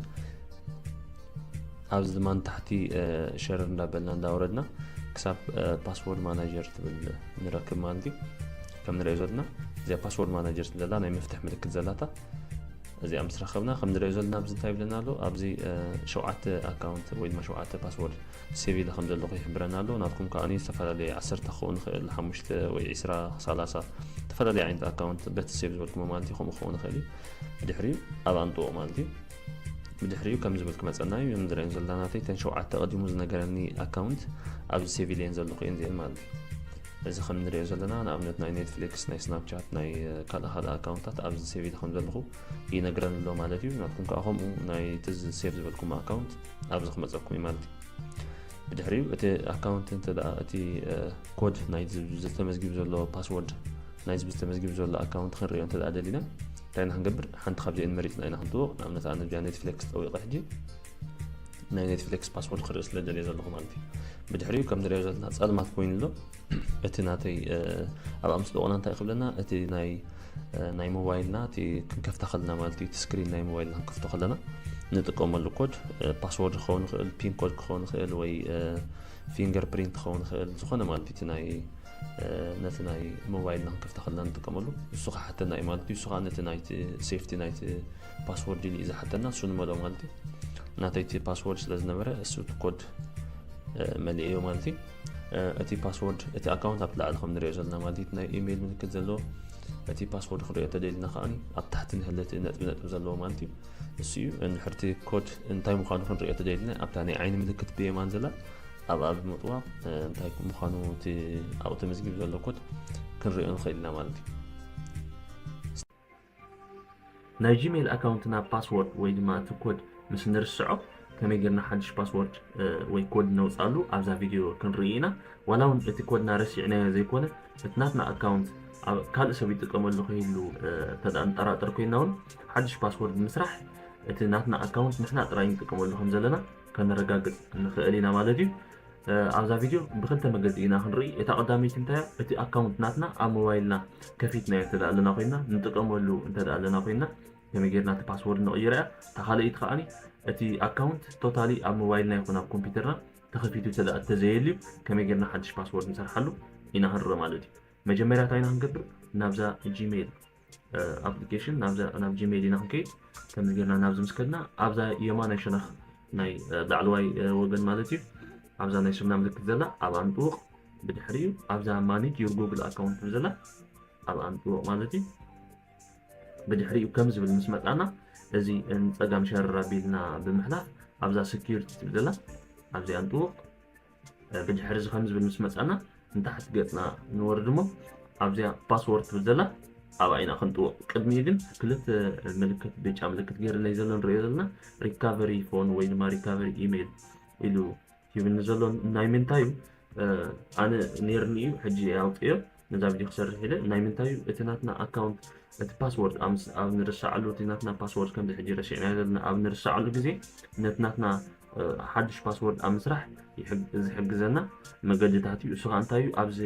ኣብዚ ድማ ንታሕቲ ሸር እንዳበልና እንዳወረድና ክሳብ ፓስወርድ ማናጀር ትብል ንረክብ ማለት እዩ። ከም ንሪኦ ዘለና እዚኣ ፓስወርድ ማናጀር ትብለላ ናይ መፍትሕ ምልክት ዘላታ እዚኣ ምስ ረኸብና ከም ንሪኦ ዘለና ኣብዚ እንታይ ይብለና ኣሎ? ኣብዚ ሸውዓተ ኣካውንት ወይ ድማ ሸውዓተ ፓስወርድ ሴቭ ኢለ ከም ዘለኹ ይሕብረና ኣሎ። ናትኩም ከዓኒ ዝተፈላለየ ዓሰርተ ክኸውን ይኽእል፣ ሓሙሽተ ወይ ዕስራ፣ ሰላሳ ዝተፈላለየ ዓይነት ኣካውንት በቲ ሴቭ ዝበልኩሞ ማለት እዩ። ከምኡ ክኸውን ይኽእል እዩ። ብድሕሪኡ ኣብኣ ንጥውቕ ማለት እዩ። ብድሕሪኡ ከም ዝብል ክመፀና እዩ። ንሪኦ ዘለና ናተይ እተን ሸውዓተ ቀዲሙ ዝነገረኒ ኣካውንት ኣብዚ ሴቭ ኢለየን ዘለኹ እየን እዚአን ማለት እዩ። እዚ ከም ንሪኦ ዘለና ንኣብነት ናይ ኔትፍሊክስ፣ ናይ ስናፕቻት፣ ናይ ካልእ ካልእ ኣካውንታት ኣብዚ ሴቭ ኢለ ከም ዘለኹ ይነግረን ኣሎ ማለት እዩ። ናትኩም ከዓ ከምኡ ናይ እቲ ሴቭ ዝበልኩም ኣካውንት ኣብዚ ክመፀኩም እዩ ማለት እዩ። ብድሕሪኡ እቲ ኣካውንት እንተ ደኣ እቲ ኮድ ናይ ዝተመዝጊቡ ዘሎ ፓስወርድ ናይ ዝተመዝጊቡ ዘሎ ኣካውንት ክንሪኦ እንተ ደኣ ደሊና እንታይ ኢና ክንገብር? ሓንቲ ካብዚአን መሪፅና ኢና ክንጥውቕ። ንኣብነት ኣነ እዚኣ ኔትፍሊክስ ጠዊቐ ሕጂ ናይ ኔትፍሊክስ ፓስወርድ ክርኢ ስለ ደልየ ዘለኹ ማለት እዩ። ብድሕሪኡ ከም ንሪኦ ዘለና ፀልማት ኮይኑ ኣሎ። እቲ ናተይ ኣብኣ ምስ ጠወቕና እንታይ ክብለና? እቲ ናይ ናይ ሞባይልና እቲ ክንከፍታ ከለና ማለት እዩ፣ እቲ ስክሪን ናይ ሞባይልና ክንከፍቶ ከለና ንጥቀመሉ ኮድ ፓስወርድ ክኸውን ይኽእል፣ ፒን ኮድ ክኸውን ይኽእል ወይ ፊንገር ፕሪንት ክኸውን ይኽእል፣ ዝኾነ ማለት እዩ እቲ ናይ ነቲ ናይ ሞባይልና ክንከፍታ ከለና ንጥቀመሉ እሱ ክሓተና እዩ ማለት እዩ። እሱ ከዓ ነቲ ናይቲ ሴፍቲ ናይቲ ፓስወርድ ኢሉ እዩ ዝሓተና፣ እሱ ንመልኦ ማለት እዩ። ናተይ እቲ ፓስወርድ ስለ ዝነበረ እሱ እቲ ኮድ መሊኤዮ ማለት እዩ። እቲ ፓስወርድ እቲ ኣካውንት ኣብቲ ላዕሊ ከም ንሪኦ ዘለና ማለት እዩ፣ ናይ ኢሜይል ምልክት ዘለዎ እቲ ፓስወርድ ክንሪኦ ተደልና ከዓኒ ኣብ ታሕቲ ንህለት ነጥቢ ነጥቢ ዘለዎ ማለት እዩ። እሱ እዩ። እንድሕርቲ ኮድ እንታይ ምዃኑ ክንሪኦ ተደልና ኣብታ ናይ ዓይኒ ምልክት ብየማን ዘላ ኣብኣ ብምጥዋቕ እንታይ ምዃኑ እቲ ኣብኡ ተመዝጊቡ ዘሎ ኮድ ክንሪኦ ንኽእል ኢና ማለት እዩ። ናይ ጂሜል ኣካውንትና ፓስወርድ ወይ ድማ እቲ ኮድ ምስ ንርስዖ ከመይ ጌርና ሓድሽ ፓስወርድ ወይ ኮድ ነውፃሉ ኣብዛ ቪድዮ ክንርኢ ኢና። ዋላ እውን እቲ ኮድና ረሲዕናዮ ዘይኮነ እቲ ናትና ኣካውንት ኣብ ካልእ ሰብ ይጥቀመሉ ከይህሉ እንተደኣ ንጠራጠር ኮይና እውን ሓድሽ ፓስወርድ ብምስራሕ እቲ ናትና ኣካውንት ንሕና ጥራይ ንጥቀመሉ ከም ዘለና ከነረጋግፅ ንኽእል ኢና ማለት እዩ። ኣብዛ ቪድዮ ብክልተ መገዲ ኢና ክንርኢ። እታ ቀዳመይቲ እንታይ እያ? እቲ ኣካውንት ናትና ኣብ ሞባይልና ከፊትናዮ እንተ ኣለና ኮይና ንጥቀመሉ እንተ ኣለና ኮይና ከመይ ጌርና እቲ ፓስወርድ ንቕይሮ እያ። እታ ካልኣይቲ ከዓኒ እቲ ኣካውንት ቶታሊ ኣብ ሞባይልና ይኹን ኣብ ኮምፒውተርና ተኸፊቱ እንተ እንተዘየልዩ ከመይ ጌርና ሓድሽ ፓስወርድ ንሰርሓሉ ኢና ክንርኢ ማለት እዩ። መጀመርያ እንታይ ኢና ክንገብር? ናብዛ ጂሜል ኣፕሊኬሽን ናብዛ ናብ ጂሜል ኢና ክንከይድ። ከምዚ ጌርና ናብዚ ምስ ከድና ኣብዛ የማናይ ሸነኽ ናይ ላዕለዋይ ወገን ማለት እዩ ኣብዛ ናይ ሽምና ምልክት ዘላ ኣብኣ ንጥውቕ። ብድሕሪኡ ኣብዛ ማኔጅ ዩር ጉግል ኣካውንት ትብል ዘላ ኣብኣ ንጥውቕ ማለት እዩ። ብድሕሪኡ ከም ዝብል ምስ መጻና እዚ ንጸጋም ሸረር ኣቢልና ብምሕላፍ ኣብዛ ሴኩሪቲ ትብል ዘላ ኣብዚኣ ንጥውቕ። ብድሕሪ እዚ ከም ዝብል ምስ መጻና ንታሕቲ ገጽና ንወርድ እሞ ኣብዚኣ ፓስወርድ ትብል ዘላ ኣብኣ ኢና ክንጥውቕ። ቅድሚኡ ግን ክልተ ምልክት ብጫ ምልክት ገይርለይ ዘሎ ንሪኦ ዘለና ሪካቨሪ ፎን ወይ ድማ ሪካቨሪ ኢሜይል ኢሉ ሂብኒ ዘሎ ናይ ምንታይ እዩ? ኣነ ነይርኒ እዩ ሕጂ ኣውፅዮ ነዛ ቪድዮ ክሰርሕ ኢለ ናይ ምንታይ እዩ እቲ ናትና ኣካውንት እቲ ፓስወርድ ኣብ ንርሳዓሉ እቲ ናትና ፓስወርድ ከምዚ ሕጂ ረሲዕና ዘለና ኣብ ንርሳዓሉ ግዜ ነቲ ናትና ሓድሽ ፓስወርድ ኣብ ምስራሕ ዝሕግዘና መገድታት እዩ። እሱ ከዓ እንታይ እዩ? ኣብዚ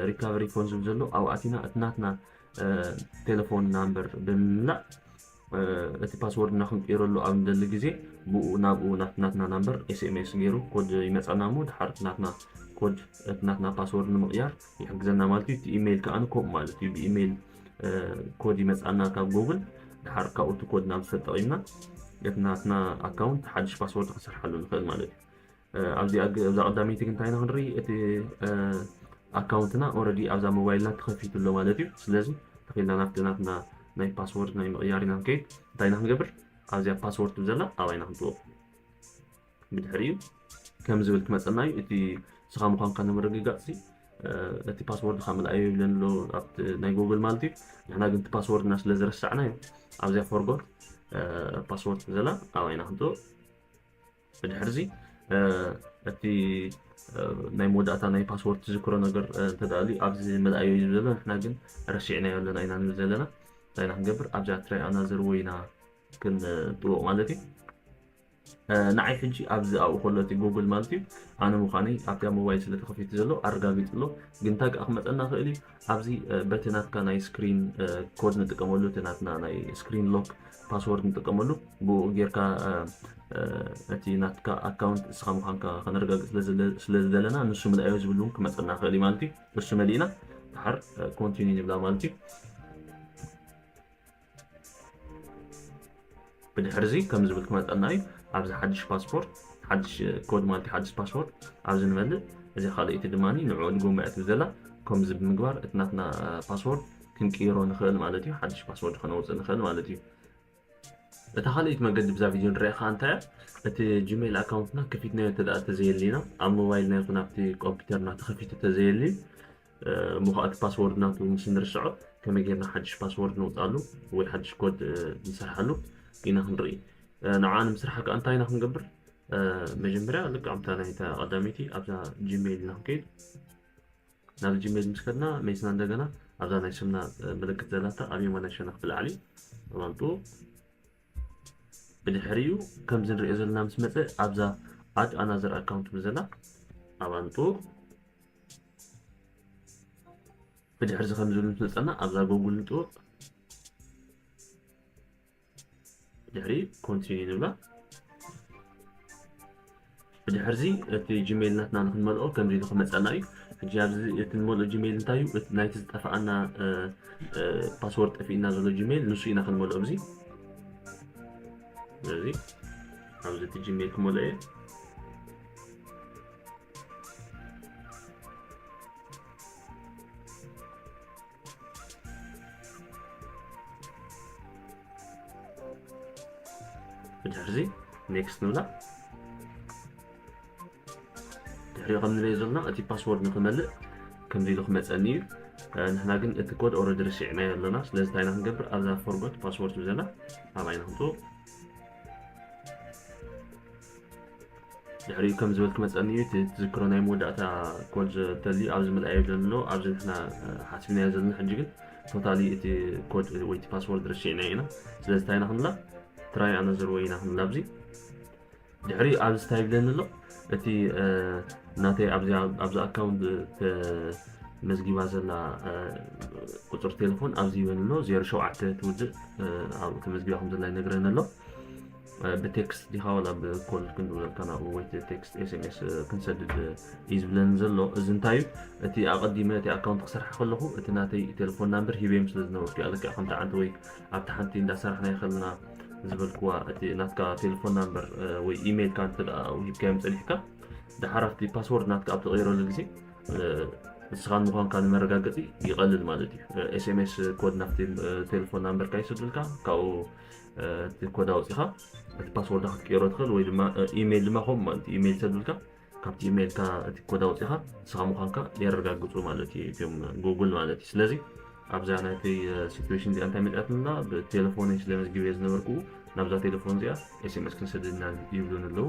ሪካቨሪ ፎን ዝብል ዘሎ ኣብኣቲና እቲ ናትና ቴሌፎን ናምበር ብምምላእ እቲ ፓስወርድና ክንቅይረሉ ኣብ ንደሊ ግዜ ብኡ ናብኡ ናትና ናምበር ኤስኤምኤስ ገይሩ ኮድ ይመፀና እሞ ድሓር ናትና ኮድ እቲ ናትና ፓስወርድ ንምቕያር ይሕግዘና ማለት እዩ። እቲ ኢሜይል ከዓ ከምኡ ማለት እዩ። ብኢሜይል ኮድ ይመፃና ካብ ጎግል ድሓር ካብኡ እቲ ኮድ ናብ ዝተጠቂምና እቲ ናትና ኣካውንት ሓድሽ ፓስወርድ ክንሰርሓሉ ንኽእል ማለት እዩ። ኣብዚ ኣብዛ ቀዳመይቲ ግን እንታይ ኢና ክንርኢ? እቲ ኣካውንትና ኦረዲ ኣብዛ ሞባይልና ተኸፊቱ ኣሎ ማለት እዩ። ስለዚ ተኺልና ናብቲ ናትና ናይ ፓስወርድ ናይ ምቕያር ኢና ንከይድ። እንታይ ኢና ክንገብር? ኣብዚኣ ፓስወርድ ትብል ዘላ ኣብኣ ኢና ክንጥውቕ። ብድሕሪኡ ከም ዝብል ክመፀና እዩ። እቲ ስኻ ምዃንካ ንምርግጋፅ እቲ ፓስወርድ ካብ ምልኣዮ ይብለን ኣሎ ኣብቲ ናይ ጎግል ማለት እዩ። ንሕና ግን እቲ ፓስወርድና ስለ ዝረሳዕናዮ ኣብዚኣ ፎርጎት ፓስወርድ ትብል ዘላ ኣብኣ ኢና ክንጥውቕ። ብድሕርዚ እቲ ናይ መወዳእታ ናይ ፓስወርድ ትዝክሮ ነገር እንተደኣልዩ ኣብዚ ምልኣዮ እዩ ዘሎ። ንሕና ግን ረሲዕናዮ ኣለና ኢና ንብል ዘለና። እንታይ ኢና ክንገብር? ኣብዛ ትራይ ኣናዘር ወይ ኢና ክንጥውቕ ማለት እዩ። ንዓይ ሕጂ ኣብዚ ኣብኡ ከሎ እቲ ጉግል ማለት እዩ ኣነ ምዃነይ ኣብዚኣ ሞባይል ስለ ተኸፊቱ ዘሎ ኣረጋጊጹ ኣሎ። ግን እንታይ ከዓ ክመፀና ክእል እዩ ኣብዚ በቲ ናትካ ናይ ስክሪን ኮድ ንጥቀመሉ እቲ ናትና ናይ ስክሪን ሎክ ፓስወርድ ንጥቀመሉ ብኡ ጌርካ እቲ ናትካ ኣካውንት እስኻ ምዃንካ ከነረጋግፅ ስለ ዝደለና ንሱ ምልኣዮ ዝብል እውን ክመፀና ክእል እዩ ማለት እዩ። እሱ መሊእና ድሓር ኮንቲኒ ንብላ ማለት እዩ። ብድሕርዚ ከም ዝብል ክመፀና እዩ። ኣብዚ ሓድሽ ፓስፖርት ሓድሽ ኮድ ማለት ሓድሽ ፓስፖርት ኣብዚ ንመልእ እዚ ካልኣይቲ ድማ ንዕኡ ድጎማ እያ ትብል ዘላ። ከምዚ ብምግባር እቲ ናትና ፓስወርድ ክንቅይሮ ንኽእል ማለት እዩ። ሓድሽ ፓስወርድ ከነውፅእ ንኽእል ማለት እዩ። እታ ካልኣይቲ መገዲ ብዛ ቪድዮ ንሪኣ ከዓ እንታይ እቲ ጂሜል ኣካውንትና ከፊትናዮ እንተ ተዘየሊና ኣብ ሞባይልና ይኹን ኣብቲ ኮምፒውተርና ተኸፊቱ ተዘየሊ እሞ ከዓ እቲ ፓስወርድ ናቱ ምስ ንርስዖ ከመይ ጌርና ሓድሽ ፓስወርድ ነውፃሉ ወይ ሓድሽ ኮድ ንሰርሓሉ ኢና ክንርኢ። ንዓ ንምስራሕ ከዓ እንታይ ኢና ክንገብር? መጀመርያ ልክዕ ከምታ ናይታ ቀዳመይቲ ኣብዛ ጂሜል ኢና ክንከይድ። ናብ ጂሜል ምስ ከድና መይስና እንደገና ኣብዛ ናይ ስምና ምልክት ዘላታ ኣብ የማናይ ሸነኽ ብላዕሊ ኣባንጡ ብድሕሪኡ ከምዚ ንሪኦ ዘለና ምስ መፀ ኣብዛ ኣድ ኣናዘር ኣካውንት ምስ ዘላ ኣባንጡ ብድሕርዚ ከም ዝብል ምስ መፀና ኣብዛ ጎጉል ንጥውቕ ድሕሪ ኮንቲኒ ንብላ። ብድሕርዚ እቲ ጂሜል ናትና ንክንመልኦ ከምዚ ኢሉ ክመፀና እዩ። ሕጂ ኣብዚ እቲ ንመልኦ ጂሜል እንታይ እዩ? ናይቲ ዝጠፍኣና ፓስወርድ ጠፊእና ዘሎ ጂሜል ንሱ ኢና ክንመልኦ ኣብዚ። ስለዚ ኣብዚ እቲ ጂሜል ክመልኦ እየ። ድሕርዚ next ንብላ። ድሕሪኡ ከም ንሪኦ ዘለና እቲ ፓስወርድ ንክመልእ ከምዚ ኢሉ ክመፀኒ እዩ። ንሕና ግን እቲ ኮድ ኦረዲ ርሲዕናዮ ኣለና። ስለዚ እንታይ ኢና ክንገብር? ኣብዛ ፎርጎት ፓስወርድ ዝብለና ኣብኣ ኢና ክንጥውቕ። ድሕሪኡ ከም ዝበል ክመፀኒ እዩ። እቲ ትዝክሮ ናይ መወዳእታ ኮድ ዘተሊ ኣብዚ ምልኣዮ ብለኒ ኣሎ። ኣብዚ ንሕና ሓሲብናዮ ዘለና ሕጂ ግን ቶታሊ እቲ ኮድ ወይ እቲ ፓስወርድ ርሲዕናዮ ኢና። ስለዚ እንታይ ኢና ክንብላ? ትራይ ኣነዘር ወይ ኢና ክንብላ ኣብዚ። ድሕሪ ኣብዚ እንታይ ይብለኒ ኣሎ? እቲ ናተይ ኣብዚ ኣካውንት መዝጊባ ዘላ ቁፅሪ ቴሌፎን ኣብዚ ይበኒ ኣሎ። ዜሮ ሸውዓተ ትውድእ ተመዝጊባ ከም ዘላ ይነግረኒ ኣሎ። ብቴክስት ዲኻ ዋላ ብኮል ክንብለካ ናብኡ ወይ ቴክስት ኤስኤምኤስ ክንሰድድ እዩ ዝብለኒ ዘሎ። እዚ እንታይ እዩ? እቲ ኣቐዲመ እቲ ኣካውንት ክሰርሓ ከለኹ እቲ ናተይ ቴሌፎን ናምበር ሂበዮም ስለ ዝነበርኩ እያ። ልክዕ ከምቲ ዓንተ ወይ ኣብቲ ሓንቲ እንዳሰራሕና ይኸልና ዝበልክዋ እቲ ናትካ ቴሌፎን ናምበር ወይ ኢሜይልካ እንተ ደኣ ውሂብካዮም ጸኒሕካ፣ ደሓር ኣብቲ ፓስወርድ ናትካ ኣብ ትቕይረሉ ግዜ ንስኻ ምዃንካ ንመረጋገጺ ይቐልል ማለት እዩ። ኤስኤምኤስ ኮድ ናብቲ ቴሌፎን ናምበርካ ይሰዱልካ፣ ካብኡ እቲ ኮድ ኣውጺኻ እቲ ፓስወርድ ክትቅይሮ ትኽእል፣ ወይ ድማ ኢሜይል ድማ ከምኡ ማለት እዩ። ኢሜይል ይሰዱልካ፣ ካብቲ ኢሜይልካ እቲ ኮድ ኣውጺኻ ንስኻ ምዃንካ የረጋግጹ ማለት እዩ እቲኦም ጉግል ማለት እዩ። ስለዚ ኣብዛ ናይተይ ሲትዌሽን እዚኣ እንታይ መፅኣትልና? ብቴሌፎነይ ስለ መዝጊበ ዝነበርኩ ናብዛ ቴሌፎን እዚኣ ኤስኤምኤስ ክንሰደልና ይብሉን ኣለዉ።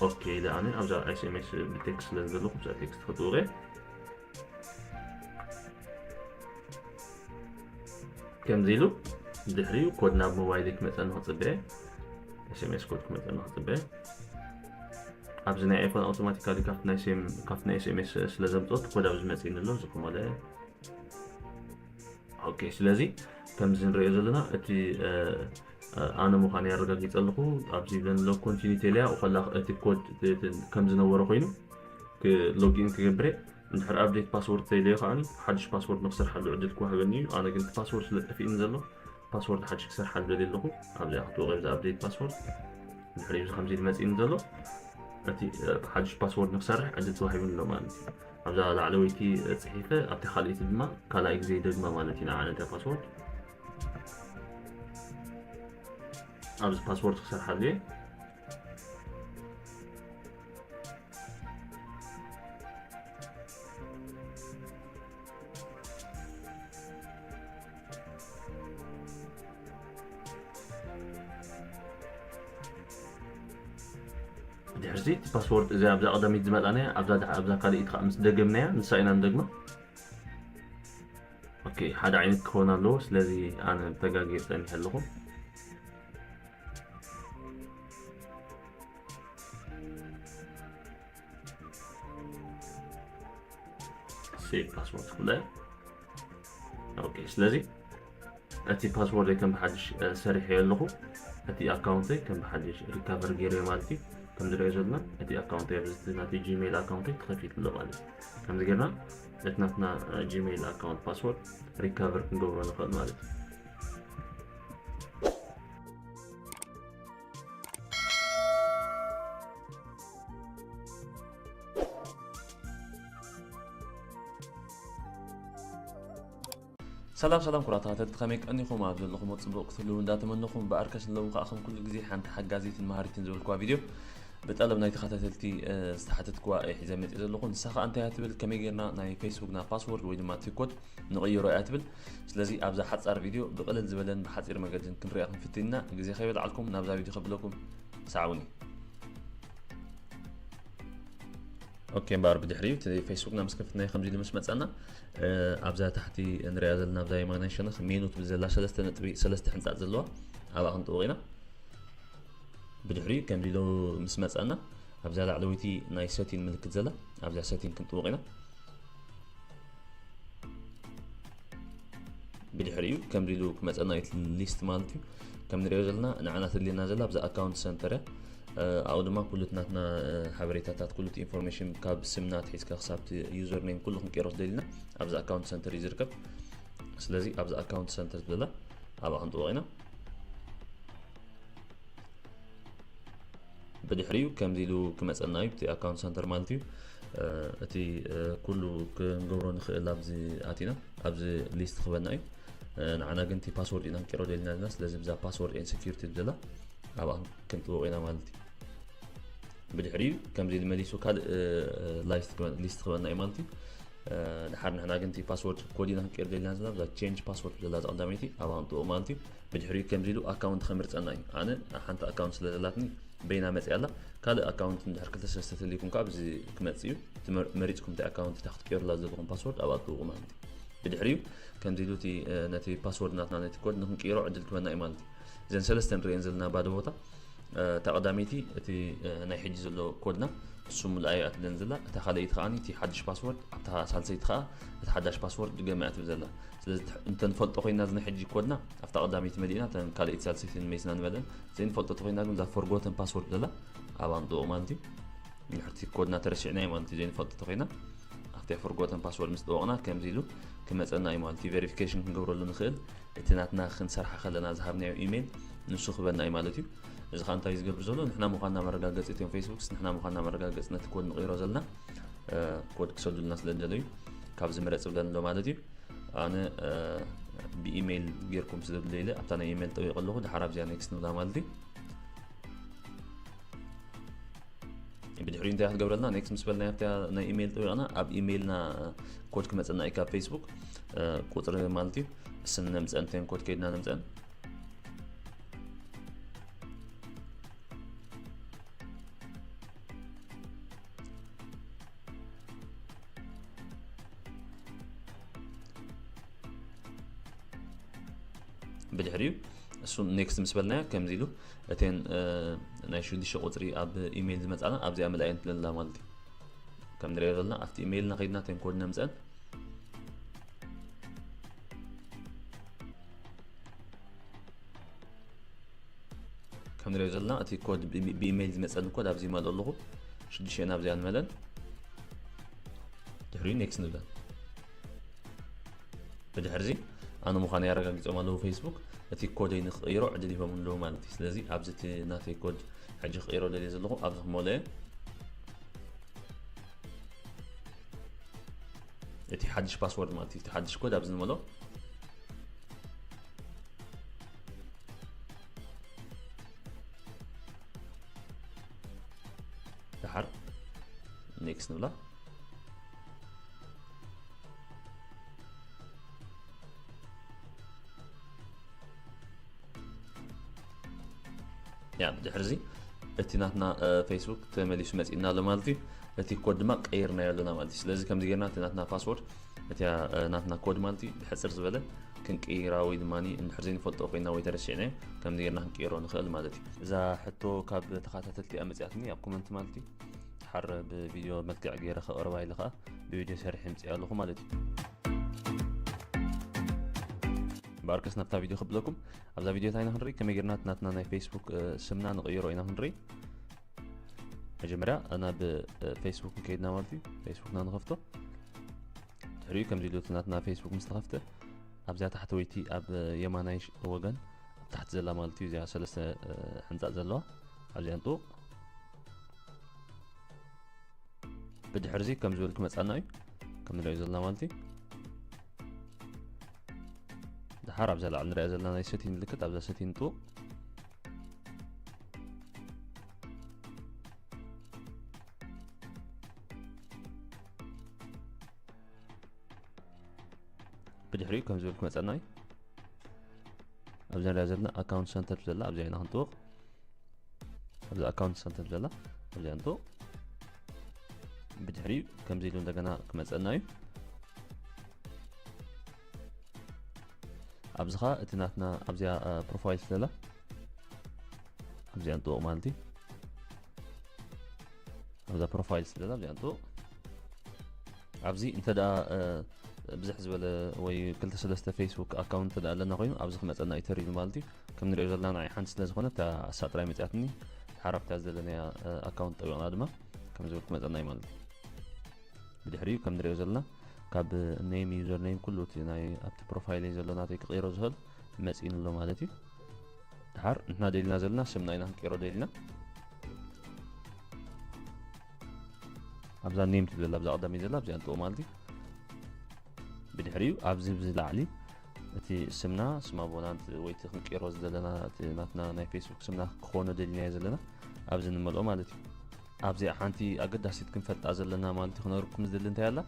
ኦኬ ኢለ ኣነ ኣብዛ ኤስኤምኤስ ብቴክስት ስለ ዝደለኹ ብዛ ቴክስት ክጥውቀ ከምዚ ኢሉ ድሕሪኡ ኮድ ናብ ሞባይል ክመፀኒ ክፅበየ፣ ኤስኤምኤስ ኮድ ክመፀኒ ክፅበየ። ኣብዚ ናይ ኣይፎን ኣውቶማቲካሊ ካብቲ ናይ ኤስኤምኤስ ስለ ዘምፅኦት ኮድ ኣብዚ መፅእኒ ኣሎ ዝኮመለ። ኦኬ፣ ስለዚ ከምዚ ንሪኦ ዘለና እቲ ኣነ ምዃን ያረጋጊፀ ኣለኹ። ኣብዚ ይብለኒ ኣሎ ኮንቲኒ ቴልያ ከላ እቲ ኮድ ከም ዝነበረ ኮይኑ ሎጊን ክገብር እየ። እንድሕር ኣፕዴት ፓስወርድ ተይለዮ ከዓኒ ሓድሽ ፓስወርድ ንክሰርሓሉ ዕድል ክወሃበኒ እዩ። ኣነ ግን እቲ ፓስወርድ ስለ ጠፊእኒ ዘሎ ፓስወርድ ሓድሽ ክሰርሓሉ ደልየ ኣለኹ። ኣብዚኣ ክትወቀ ኣብዚ ኣፕዴት ፓስወርድ ድሕሪ እዚ ከምዚ ኢሉ መፂእኒ ዘሎ እቲ ሓድሽ ፓስወርድ ንክሰርሕ ዕድል ተዋሂቡኒ ኣሎ ማለት እዩ። ኣብዛ ላዕለወይቲ ፅሒፈ ኣብቲ ካልኣይቲ ድማ ካልኣይ ግዜ ይደግማ ማለት እዩ። ንዓነተ ፓስወርድ ኣብዚ ፓስወርድ ክሰርሓሉ እየ። ድሕርዚ እቲ ፓስወርድ እዚ ኣብዛ ቀዳሚት ዝመልኣናያ ኣብዛ ኣብዛ ካልኣይቲ ከዓ ምስ ደገምናያ ንሳ ኢና ንደግማ። ኦኬ፣ ሓደ ዓይነት ክኸውን ኣለዎ። ስለዚ ኣነ ተጋግየ ጸኒሐ ኣለኹ። ሴቭ ፓስወርድ ክብለ። ኦኬ፣ ስለዚ እቲ ፓስወርደይ ከም ብሓድሽ ሰሪሐዮ ኣለኹ። እቲ ኣካውንተይ ከም ብሓድሽ ሪካቨር ገይረዮ ማለት እዩ። ከም ዝሪኦ ዘለና እቲ ኣካውንተይ ኣብዚ ናተይ ጂሜል ኣካውንተይ ተኸፊቱ ኣሎ ማለት እዩ። ከምዚ ጌርና እቲ ናትና ጂሜል ኣካውንት ፓስወርድ ሪካቨር ክንገብሮ ንኽእል ማለት እዩ። ሰላም ሰላም ክቡራት ተኸታተልቲ፣ ከመይ ቀኒኹም? ኣብ ዘለኹሞ ጽቡቕ ክትህልዉ እንዳተመነኹ፣ እምበኣርከስ ንሎሚ ከኣ ከም ኩሉ ግዜ ሓንቲ ሓጋዚትን መሃሪትን ዝበልክዋ ቪድዮ ብጠለብ ናይ ተኸታተልቲ ዝተሓተትክዋ እየ ሒዘ መጽእ ዘለኹ። ንሳ ከኣ እንታይ እያ ትብል? ከመይ ጌርና ናይ ፌስቡክና ፓስወርድ ወይ ድማ እቲ ኮድ ንቕይሮ እያ ትብል። ስለዚ ኣብዛ ሓጻር ቪድዮ ብቕልል ዝበለን ብሓጺር መገድን ክንሪኣ ክንፍትን ኢና። ግዜ ከይበልዓልኩም ናብዛ ቪድዮ ከብለኩም፣ ሰዓቡኒ። ኦኬ፣ እምበኣር ብድሕሪኡ እቲ ፌስቡክና ምስ ከፈትናዮ ከምዚ ኢሉ ምስ መጸና፣ ኣብዛ ታሕቲ ንሪኣ ዘለና ኣብዛ የማናይ ሸነኽ ሜኑ ትብል ዘላ ሰለስተ ነጥቢ ሰለስተ ሕንጻጽ ዘለዋ ኣብኣ ክንጥውቕ ኢና። ብድሕሪኡ ከምዚ ኢሉ ምስ መጸና ኣብዛ ላዕለወይቲ ናይ ሰቲን ምልክት ዘላ ኣብዛ ሰቲን ክንጥውቕ ኢና። ብድሕሪኡ ከምዚ ኢሉ ክመጸና እዩ ሊስት ማለት እዩ። ከም ንሪኦ ዘለና ንዓና ተድልየና ዘላ ኣብዛ ኣካውንት ሰንተር እያ። ኣብኡ ድማ ኩሉ እቲ ናትና ሓበሬታታት፣ ኩሉ እቲ ኢንፎርሜሽን ካብ ስምና ኣትሒዝካ ክሳብ እቲ ዩዘር ኔም ኩሉ ክንቀይሮ ስደሊና ኣብዚ ኣካውንት ሰንተር እዩ ዝርከብ። ስለዚ ኣብዚ ኣካውንት ሰንተር ዝበላ ኣብኣ ክንጥውቕ ኢና። ብድሕሪኡ ከምዚ ኢሉ ክመጸና እዩ፣ እቲ ኣካውንት ሰንተር ማለት እዩ። እቲ ኩሉ ክንገብሮ ንኽእል ኣብዚ ኣቲና ኣብዚ ሊስት ክበና እዩ። ንዓና ግን እቲ ፓስወርድ ኢና ክንቀይሮ ደሊና ዘለና። ስለዚ ብዛ ፓስወርድ ኤን ሴኩሪቲ ብዘላ ኣብኣ ክንጥውቕ ኢና ማለት እዩ። ብድሕሪኡ ከምዚ ኢሉ መሊሱ ካልእ ሊስት ክበና እዩ ማለት እዩ። ድሓር ንሕና ግን እቲ ፓስወርድ ኮድ ኢና ክንቀይር ደሊና ዘለና፣ እዛ ቼንጅ ፓስወርድ ዘላ እዛ ቀዳመይቲ ኣብኣ ክንጥውቕ ማለት እዩ። ብድሕሪኡ ከምዚ ኢሉ ኣካውንት ከምርፀና እዩ። ኣነ ሓንቲ ኣካውንት ስለ ዘላትኒ በይና መፅያ ኣላ። ካልእ ኣካውንት እንድሕር ክልተ ሰለስተ ተልይኩም ከዓ ኣብዚ ክመፅእ እዩ። እቲ መር- መሪፅኩም እቲ ኣካውንት እታ ክትቀይሩላ ዘለኹም ፓስወርድ ኣብኣ ጥውቑ ማለት እዩ። ብድሕሪኡ ከምዚ ኢሉ እቲ ነቲ ፓስወርድ ናትና ነቲ ኮድ ንክንቅይሮ ዕድል ክበና እዩ ማለት እዩ። እዘን ሰለስተ ንርእየን ዘለና ባዶ ቦታ፣ እታ ቀዳመይቲ እቲ ናይ ሕጂ ዘሎ ኮድና እሱ ሙሉእ እያ ትብለን ዘላ። እታ ካልኣይቲ ከዓ እቲ ሓድሽ ፓስወርድ፣ ኣብታ ሳልሰይቲ ከዓ እቲ ሓዳሽ ፓስወርድ ድገማ እያ ትብል ዘላ። ስለዚ እንተንፈልጦ ኮይና እዚ ናይ ሕጂ ኮድና ኣብታ ቀዳመይቲ መሊእና እተን ካልኣይቲ ሳልሰይቲ ንመይስና ንመልአን። ዘይንፈልጦ ተኮይና ግን እዛ ፎርጎተን ፓስወርድ ዘላ ኣብኣ ንጥውቕ ማለት እዩ። ድሕርቲ ኮድና ተረሲዕና እዩ ማለት እዩ። ዘይንፈልጦ ተኮይና ኣብቲ ፎርጎተን ፓስወርድ ምስ ጠወቕና ከምዚ ኢሉ ክመፀና እዩ ማለት እዩ። ቬሪፊኬሽን ክንገብረሉ ንኽእል እቲ ናትና ክንሰርሓ ከለና ዝሃብናዮ ኢሜይል ንሱ ክበና እዩ ማለት እዩ። እዚ ከዓ እንታይ ዝገብር ዘሎ ንሕና ምዃንና መረጋገፂ እቶም ፌስቡክስ ንሕና ምዃንና መረጋገፂ ነቲ ኮድ ንቕይሮ ዘለና ኮድ ክሰዱልና ስለ ዝደለዩ ካብዚ ምረፅ ብለን ኣሎ ማለት እዩ። ኣነ ብኢሜይል ጌርኩም ስለ ዝደለ ኢለ ኣብታ ናይ ኢሜይል ጠዊቐ ኣለኹ። ድሓር ኣብዚኣ ኔክስት ንብላ ማለት እዩ። ብድሕሪኡ እንታይ ክትገብረልና ኔክስት ምስ በልና ኣብታ ናይ ኢሜይል ጠዊቕና ኣብ ኢሜይልና ኮድ ክመፀና እዩ ካብ ፌስቡክ ቁፅሪ ማለት እዩ። እስን ነምፀን ቴን ኮድ ከይድና ነምፀን ብድሕሪኡ እሱ ኔክስት ምስ በልናዮ ከምዚ ኢሉ እተን ናይ ሽዱሽተ ቁፅሪ ኣብ ኢሜይል ዝመፃና ኣብዚኣ ምልኣየን ትለላ ማለት እዩ። ከም ንሪኦ ዘለና ኣብቲ ኢሜይልና ከይድና እተን ኮድ ነምፀን ከም ንሪኦ ዘለና እቲ ኮድ ብኢሜይል ዝመፀኒ ኮድ ኣብዚ ይመልኦ ኣለኹ። ሽዱሽተ ኣብዚኣ ንመለን ድሕሪኡ ኔክስት ንብለን። ብድሕርዚ ኣነ ምዃነይ ኣረጋጊፆም ኣለዉ ፌስቡክ። እቲ ኮደይ ንክቕይሮ ዕድል ሂቦም ኣለዉ ማለት እዩ። ስለዚ ኣብዚ እቲ ናተይ ኮድ ሕጂ ክቕይሮ ደልየ ዘለኹ ኣብዚ ክመልኦ እየ። እቲ ሓድሽ ፓስወርድ ማለት እዩ። እቲ ሓድሽ ኮድ ኣብዚ ንመልኦ። ድሓር ኔክስት ንብላ። ያ ብድሕርዚ እቲ ናትና ፌስቡክ ተመሊሱ መፂእና ኣሎ ማለት እዩ። እቲ ኮድ ድማ ቀይርናዮ ኣለና ማለት እዩ። ስለዚ ከምዚ ጌርና እቲ ናትና ፓስወርድ እቲያ ናትና ኮድ ማለት እዩ ብሕፅር ዝበለ ክንቅይራ ወይ ድማ እንድሕር ዘይንፈልጦ ኮይና ወይ ተረሲዕናዮ ከምዚ ጌርና ክንቅይሮ ንኽእል ማለት እዩ። እዛ ሕቶ ካብ ተኸታተልቲ እያ መፂኣትኒ ኣብ ኮመንት ማለት እዩ። ሓር ብቪድዮ መልክዕ ገይረ ከቕርባ ኢለ ከዓ ብቪድዮ ሰሪሕ ምፅእ ኣለኹ ማለት እዩ። እምበኣርከስ ናብታ ቪድዮ ክብለኩም ኣብዛ ቪድዮ እንታይ ኢና ክንርኢ ከመይ ጌርና ናትና ናይ ፌስቡክ ስምና ንቕይሮ ኢና ክንርኢ። መጀመርያ ናብ ፌስቡክ ንከይድና ማለት እዩ። ፌስቡክና ንኸፍቶ። ድሕሪኡ ከምዚ ኢሉ ናትና ፌስቡክ ምስ ተኸፍተ ኣብዚኣ ታሕተወይቲ ኣብ የማናይ ወገን ኣብ ታሕቲ ዘላ ማለት እዩ እዚኣ ሰለስተ ሕንፃ ዘለዋ ኣብዚኣ ንጥውቕ። ብድሕርዚ ከም ዝብል ክመፃና እዩ ከም ንሪኦ ዘለና ማለት እዩ። ድሓር ኣብዛ ላዕሊ ንሪኣ ዘለና ናይ ሰቲን ምልክት ኣብዛ ሰቲን ንጥውቕ። ብድሕሪኡ ከም ዝብል ክመፀና እዩ። ኣብዛ ንሪኣ ዘለና ኣካውንት ሰንተር ዘላ ኣብዚኣ ኢና ክንጥውቕ። ኣብዚ ኣካውንት ሰንተር ዘላ ኣብዚኣ ንጥውቕ። ብድሕሪኡ ከምዚ ኢሉ እንደገና ክመፀና እዩ። ኣብዚ ኸዓ እቲ ናትና ኣብዚኣ ፕሮፋይል ስለ ዘላ ኣብዚኣ ንጥውቕ ማለት እዩ። ኣብዛ ፕሮፋይል ስለ ዘላ ኣብዚኣ ንጥውቕ። ኣብዚ እንተ ደኣ ብዝሕ ዝበለ ወይ ክልተ ሰለስተ ፌስቡክ ኣካውንት እንተ ደኣ ኣለና ኮይኑ ኣብዚ ክመፀና እዩ ተሪሉ ማለት እዩ። ከም ንሪኦ ዘለና ንዓይ ሓንቲ ስለ ዝኾነ እታ እሳ ጥራይ መፅኣትኒ ሓራፍታ ዘለናያ ኣካውንት ጠቢቕና ድማ ከም ዝብል ክመፀና እዩ ማለት እዩ። ብድሕሪኡ ከም ንሪኦ ዘለና ካብ ኔም ዩዘር ኔም ኩሉ እቲ ናይ ኣብቲ ፕሮፋይለይ ዘሎ ናተይ ክቕይሮ ዝኽእል መፂእኒ ኣሎ ማለት እዩ። ድሓር ንሕና ደሊና ዘለና ስምና ኢና ክንቅይሮ ደሊና። ኣብዛ ኔም ትብል ኣብዛ ቀዳመይ ዘላ ኣብዚኣ ንጥውቕ ማለት እዩ። ብድሕሪኡ ኣብዚ ብዚ ላዕሊ እቲ ስምና ስም ኣቦና ወይ እቲ ክንቀይሮ ዘለና እቲ ናትና ናይ ፌስቡክ ስምና ክኾኖ ደሊናዮ ዘለና ኣብዚ ንመልኦ ማለት እዩ። ኣብዚኣ ሓንቲ ኣገዳሲት ክንፈልጣ ዘለና ማለት እዩ ክነግርኩም ዝደሊ እንታይ ኣላ፣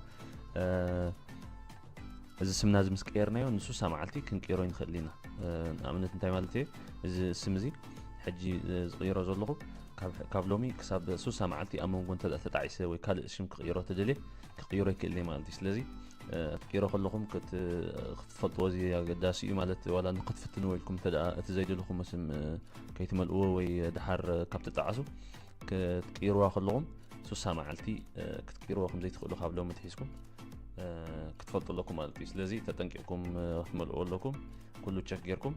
እዚ ስምና እዚ ምስ ቀየርናዮ ንሱሳ መዓልቲ ክንቀይሮ ይንኽእል ኢና። ንኣብነት እንታይ ማለት እየ፣ እዚ ስም እዚ ሕጂ ዝቕይሮ ዘለኹ ካብ ሎሚ ክሳብ ሱሳ መዓልቲ ኣብ መንጎ እንተ ተጣዒሰ ወይ ካልእ ሽም ክቕይሮ ተደልየ ክቕይሮ ይክእል እየ ማለት እዩ። ስለዚ ክትቅይሮ ከለኹም ክትፈልጥዎ እዚ ኣገዳሲ እዩ ማለት ዋላ ንክትፍትንዎ ኢልኩም እንተ እቲ ዘይደለኹም ስም ከይትመልእዎ ወይ ድሓር ካብ ትጣዓሱ ክትቅይርዋ ከለኹም ሱሳ መዓልቲ ክትቅይርዎ ከም ዘይትኽእሉ ካብ ሎሚ ትሒዝኩም ክትፈልጡ ኣለኩም ማለት እዩ። ስለዚ ተጠንቂቕኩም ክትመልእዎ ኣለኩም። ኩሉ ቸክ ጌርኩም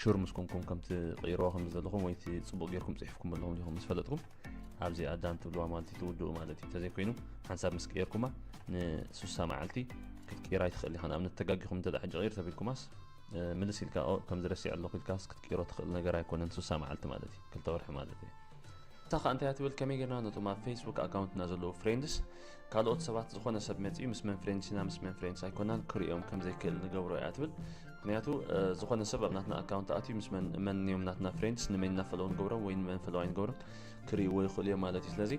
ሹር ምስ ኮንኩም ከም ትቕይርዎ ከም ዘለኹም ወይ እቲ ጽቡቕ ጌርኩም ጽሒፍኩም ኣለኹም ዲኹም ምስ ፈለጥኩም ኣብዚ ኣዳን ትብልዋ ማለት እዩ ትውድኡ ማለት እዩ። እንተዘይኮይኑ ሓንሳብ ምስ ቀየርኩማ ንሱሳ መዓልቲ ክትቅይራ ይትኽእል ኢኻ። ንኣብነት ተጋጊኹም እንተ ሕጂ ቀይር ተቢልኩማስ ምልስ ኢልካ ከምዚ ረሲዕ ኣለኹ ኢልካስ ክትቅይሮ ትኽእል ነገር ኣይኮነን። ሱሳ መዓልቲ ማለት እዩ ክልተ ወርሒ ማለት እዩ። እታ ኸኣ እንታይ ትብል ከመይ ጌርና ነቶም ኣብ ፌስቡክ ኣካውንትና ዘለዉ ፍሬንድስ ካልኦት ሰባት ዝኾነ ሰብ መጺኡ ምስ መን ፍሬንድስ ኢና ምስ መን ፍሬንድስ ኣይኮናን ክርእዮም ከም ዘይክእል ንገብሮ እያ ትብል። ምክንያቱ ዝኾነ ሰብ ኣብ ናትና ኣካውንት ኣትዩ ምስ መን መን እዮም ናትና ፍሬንድስ ንመን ኢና ፈለው ንገብሮም ወይ ንመን ፈለው ኣይንገብሮም ክርእይዎ ይኽእሉ እዮም ማለት እዩ። ስለዚ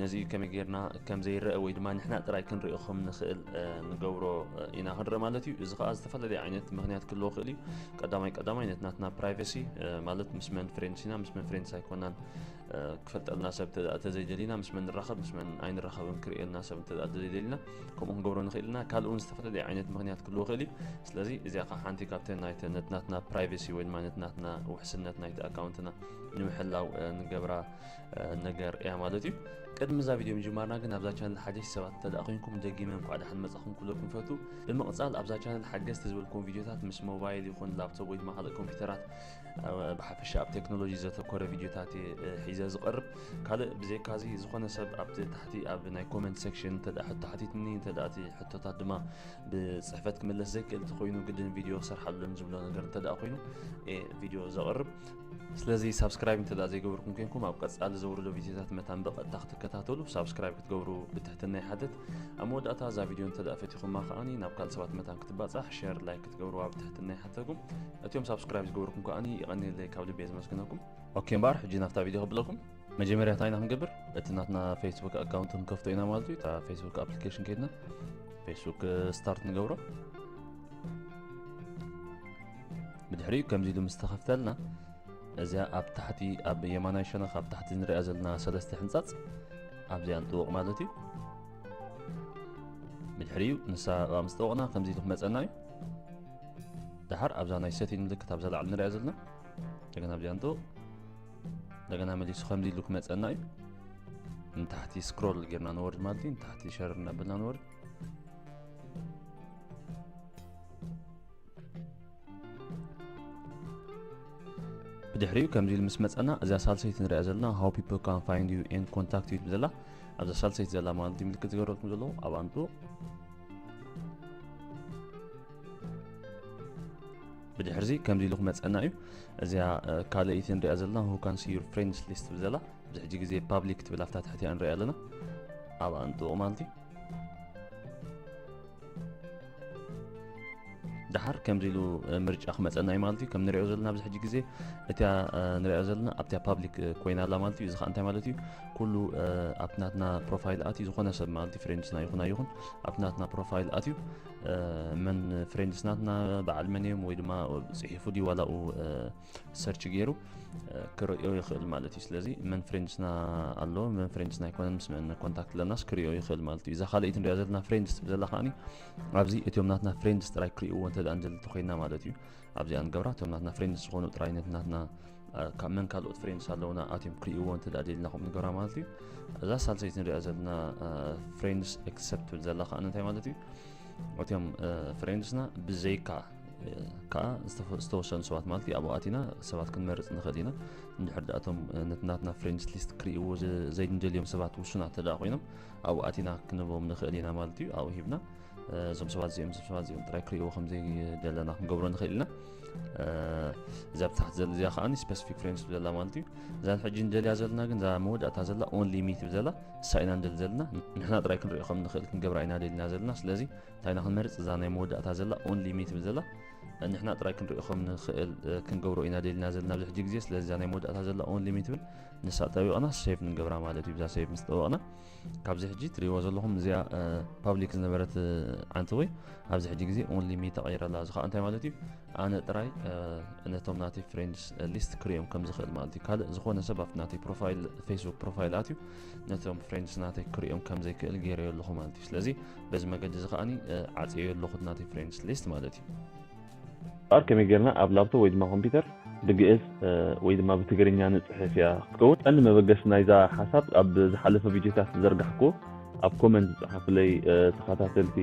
ነዚ ከመይ ጌርና ከም ዘይረአ ወይ ድማ ንሕና ጥራይ ክንሪኦ ከም ንኽእል ንገብሮ ኢና ክንርኢ ማለት እዩ። እዚ ኸኣ ዝተፈላለየ ዓይነት ምኽንያት ክህልዎ ክእል እዩ። ቀዳማይ ቀዳማይ ነቲ ናትና ፕራይቨሲ ማለት ምስ መን ፍሬንድስ ኢና ምስ መን ፍሬንድስ ኣይኮናን ክፈልጠልና ሰብ ተዘይደሊና ምስ መን ንራኸብ ምስ መን ኣይንራኸብን ክርእየልና ሰብ እንተ ተዘይደሊና ከምኡ ክንገብሮ ንኽእል ኢና። ካልእ እውን ዝተፈላለየ ዓይነት ምኽንያት ክህልዎ ክእል እዩ። ስለዚ እዚኣ ከዓ ሓንቲ ካብተን ናይቲ ነቲ ናትና ፕራይቨሲ ወይ ድማ ነቲ ናትና ውሕስነት ናይቲ ኣካውንትና ንምሕላው ንገብራ ነገር እያ ማለት እዩ። ቅድሚ እዛ ቪድዮ ምጅማርና ግን ኣብዛ ቻነል ሓደሽቲ ሰባት እንተ ደኣ ኮይንኩም ደጊመ እንኳዕ ደሓን መጻኹም ክብለኩም ፈቱ። ብምቕጻል ኣብዛ ቻነል ሓገዝቲ ዝበልኩም ቪድዮታት ምስ ሞባይል ይኹን ላፕቶፕ ወይ ድማ ካልእ ኮምፒውተራት ብሓፈሻ ኣብ ቴክኖሎጂ ዘተኮረ ቪድዮታት እየ ሒዘ ዝቐርብ። ካልእ ብዘይካዚ ዝኾነ ሰብ ኣብቲ ታሕቲ ኣብ ናይ ኮመንት ሴክሽን እንተ ደኣ ሕቶ ሓቲትኒ እንተ ደኣ እቲ ሕቶታት ድማ ብጽሕፈት ክምለስ ዘይክእል እንተኾይኑ ግድን ቪድዮ ክሰርሓሉን ዝብሎ ነገር እንተ ደኣ ኮይኑ እየ ቪድዮ ዘቕርብ። ስለዚ ሳብስክራይብ እንተ ደኣ ዘይገበርኩም ኮይንኩም ኣብ ቀጻሊ ዘውርዶ ቪድዮታት መታን ብቐጥታ ክትከታተሉ ሳብስክራይብ ክትገብሩ ብትሕትና ይሓትት። ኣብ መወዳእታ እዛ ቪድዮ እንተ ደኣ ፈቲኹማ ከኣኒ ናብ ካልእ ሰባት መታን ክትባጻሕ ሸር ላይክ ክትገብርዋ ብትሕትና ይሓተኩም። እቲኦም ሳብስክራይብ ዝገበርኩም ከኣኒ ይቐንየለይ ካብ ልቢ እየ ዘመስግነኩም። ኦኬ እምበኣር ሕጂ ናብታ ቪድዮ ከብለኩም። መጀመርያ እንታይ ኢና ክንገብር? እቲ ናትና ፌስቡክ ኣካውንት ክንከፍቶ ኢና ማለት እዩ። እታ ፌስቡክ ኣፕሊኬሽን ከይድና ፌስቡክ ስታርት ንገብሮ። ብድሕሪኡ ከምዚ ኢሉ ምስ ተኸፍተልና እዚኣ ኣብ ታሕቲ ኣብ የማናይ ሸነኽ ኣብ ታሕቲ ንሪኣ ዘለና ሰለስተ ሕንጻጽ ኣብዚኣ ንጥውቕ ማለት እዩ። ብድሕሪኡ ንሳ ኣብኣ ምስ ጠወቕና ከምዚ ኢሉ ክመጸና እዩ። ደሓር ኣብዛ ናይ ሴቲንግ ምልክት ኣብዛ ላዕሊ ንሪኣ ዘለና እንደገና ኣብዚኣ ንጥውቕ። እንደገና መሊሱ ከምዚ ኢሉ ክመጸና እዩ። ንታሕቲ ስክሮል ጌርና ንወርድ ማለት እዩ። ንታሕቲ ሸር እናበልና ንወርድ። ብድሕሪኡ ከምዚ ኢሉ ምስ መጸና እዛ ሳልሰይቲ ንሪኣ ዘለና how people can find you and contact you ትብል ዘላ ኣብዛ ሳልሰይቲ ዘላ ማለት እዩ ምልክት ዝገበረልኩም ዘለኹ ኣብኣ ንጥውቕ። ብድሕርዚ ከምዚ ኢሉ ክመጸና እዩ። እዚኣ ካልኣይቲ ንሪኣ ዘለና who can see your friends list ትብል ዘላ ኣብዚ ሕጂ ግዜ ፓብሊክ ትብል ኣብታ ትሕቲኣ ንሪኣ ኣለና ኣብኣ ንጥውቕ ማለት እዩ። ደሓር ከምዚ ኢሉ ምርጫ ክመፀና እዩ ማለት እዩ። ከም ንሪኦ ዘለና ኣብዚ ሕጂ ግዜ እቲያ ንሪኦ ዘለና ኣብቲያ ፓብሊክ ኮይና ኣላ ማለት እዩ። እዚ ከዓ እንታይ ማለት እዩ? ኩሉ ኣብቲ ናትና ፕሮፋይል ኣትዩ ዝኾነ ሰብ ማለት እዩ ፍሬንድስና ይኹን ኣይኹን ኣብቲ ናትና ፕሮፋይል ኣትዩ መን ፍሬንድስ ናትና በዓል መን እዮም ወይ ድማ ፅሒፉ ድዩ ዋላኡ ሰርች ገይሩ ክርእዮ ይኽእል ማለት እዩ። ስለዚ መን ፍሬንድስና ኣሎ መን ፍሬንድስና ኣይኮነን ምስ መን ኮንታክት ኣለናስ ክርእዮ ይኽእል ማለት እዩ። እዛ ካልኣይቲ ንሪኣ ዘለና ፍሬንድስ ትብል ዘላ ከዓኒ ኣብዚ እቲኦም ናትና ፍሬንድስ ጥራይ ክርእይዎ እንተ ደኣ ንደሊ እንተኾይንና ማለት እዩ። ኣብዚኣ ንገብራ እቶም ናትና ፍሬንድስ ዝኾኑ ጥራይ ነቲ ናትና ካብ መን ካልኦት ፍሬንድስ ኣለውና ኣትዮም ክርእይዎ እንተ ደኣ ደሊና ከምኡ ንገብራ ማለት እዩ። እዛ ሳልሰይቲ ንሪኣ ዘለና ፍሬንድስ ኤክሰፕት ትብል ዘላ ከዓኒ እንታይ ማለት እዩ? እቲኦም ፍሬንድስና ብዘይካ ከዓ ዝተወሰኑ ሰባት ማለት እዩ ኣብኡ ኣቲና ሰባት ክንመርፅ ንኽእል ኢና። እንድሕር ደኣ እቶም ነቲ ናትና ፍሬንድስ ሊስት ክርእይዎ ዘይንደልዮም ሰባት ውሱናት እንተ ደኣ ኮይኖም ኣብኡ ኣቲና ክንህቦም ንኽእል ኢና ማለት እዩ። ኣብኡ ሂብና እዞም ሰባት እዚኦም እዞም ሰባት እዚኦም ጥራይ ክርእይዎ ከም ዘይደለና ክንገብሮ ንኽእል ኢና። እዛ ብታሕቲ ዘላ እዚኣ ከዓ ስፔሲፊክ ፍሬንድስ ትብል ዘላ ማለት እዩ። እዛ ሕጂ ንደልያ ዘለና ግን እዛ መወዳእታ ዘላ ኦንሊ ሚ ትብል ዘላ እሳ ኢና ንደሊ ዘለና። ንሕና ጥራይ ክንሪኦ ከም ንኽእል ክንገብራ ኢና ደሊና ዘለና። ስለዚ እንታይ ኢና ክንመርፅ? እዛ ናይ መወዳእታ ዘላ ኦንሊ ሚ ትብል ዘላ ንሕና ጥራይ ክንሪኦ ከም ንኽእል ክንገብሮ ኢና ደሊና ዘለና ኣብዚ ሕጂ ግዜ። ስለዚ እዛ ናይ መወዳእታ ዘላ ኦንሊ ሚ ትብል ንሳ ጠቢቕና ሴቭ ንገብራ ማለት እዩ። ብዛ ሴቭ ምስ ጠበቕና ካብዚ ሕጂ ትሪእዎ ዘለኹም እዚኣ ፓብሊክ ዝነበረት ዓንተወይ ኣብዚ ሕጂ ግዜ ኦንሊ ሚ ተቐይራ ኣላ። እዚ ከዓ እንታይ ማለት እዩ? ኣነ ጥራይ ነቶም ናተይ ፍሬንድስ ሊስት ክሪኦም ከም ዝኽእል ማለት እዩ። ካልእ ዝኾነ ሰብ ኣብቲ ናተይ ፕሮፋይል፣ ፌስቡክ ፕሮፋይል ኣትዩ ነቶም ፍሬንድስ ናተይ ክሪኦም ከም ዘይክእል ገይረዮ ኣለኹ ማለት እዩ። ስለዚ በዚ መገዲ እዚ ከዓኒ ዓፅዮ ኣለኹ ናተይ ፍሬንድስ ሊስት ማለት እዩ። እምበኣር ከመይ ጌርና ኣብ ላፕቶፕ ወይ ድማ ኮምፒውተር ብግእዝ ወይ ድማ ብትግርኛ ንፅሕፍ እያ ክትከውን። ቀንዲ መበገሲ ናይዛ ሓሳብ ኣብ ዝሓለፈ ቪድዮታት ዝዘርጋሕኩ ኣብ ኮመንት ዝፀሓፉለይ ተኸታተልቲ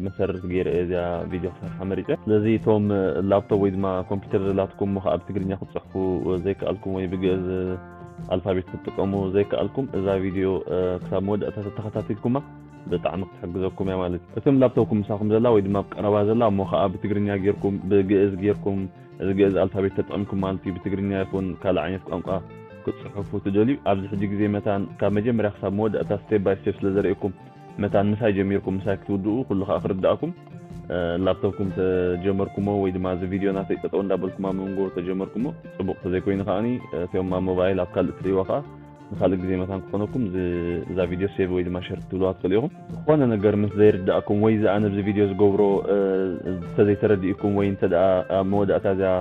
መሰረት ገይረ እየ እዚኣ ቪድዮ ክሰርሓ መሪፀ። ስለዚ እቶም ላፕቶፕ ወይ ድማ ኮምፒውተር ዘላትኩም እሞ ከዓ ብትግርኛ ክትፅሕፉ ዘይከኣልኩም ወይ ብግእዝ ኣልፋቤት ክትጥቀሙ ዘይከኣልኩም እዛ ቪድዮ ክሳብ መወዳእታ ተተኸታቲልኩማ ብጣዕሚ ክትሕግዘኩም እያ ማለት እዩ። እቶም ላፕቶፕኩም ምሳኹም ዘላ ወይ ድማ ኣብ ቀረባ ዘላ እሞ ከዓ ብትግርኛ ጌርኩም ብግእዝ ጌርኩም እዚ ግእዝ ኣልፋቤት ተጠቒምኩም ማለት እዩ። ብትግርኛ ይኹን ካልእ ዓይነት ቋንቋ ክትፅሕፉ ትደልዩ ኣብዚ ሕጂ ግዜ መታን ካብ መጀመርያ ክሳብ መወዳእታ ስቴፕ ባይ ስቴፕ ስለ ዘርእየኩም መታን ምሳይ ጀሚርኩም ምሳይ ክትውድኡ ኩሉ ከዓ ክርዳእኩም ላፕቶፕኩም ተጀመርኩሞ ወይ ድማ እዚ ቪድዮ ናተይ ጠጠው እንዳበልኩም ኣብ መንጎ ተጀመርኩሞ ፅቡቅ ተዘይኮይኑ ከዓኒ እቶም ኣብ ሞባይል ኣብ ካልእ ትሪእዎ ከዓ ንካልእ ግዜ መታን ክኾነኩም እዚ- እዛ ቪድዮ ሴቭ ወይ ድማ ሸር ክትብልዋ ትኽእሉ ኢኹም። ዝኾነ ነገር ምስ ዘይርዳእኩም ወይ እዚ ኣነ ኣብዚ ቪድዮ ዝገብሮ እንተዘይተረዲእኩም ወይ እንተ ደኣ ኣብ መወዳእታ እዚኣ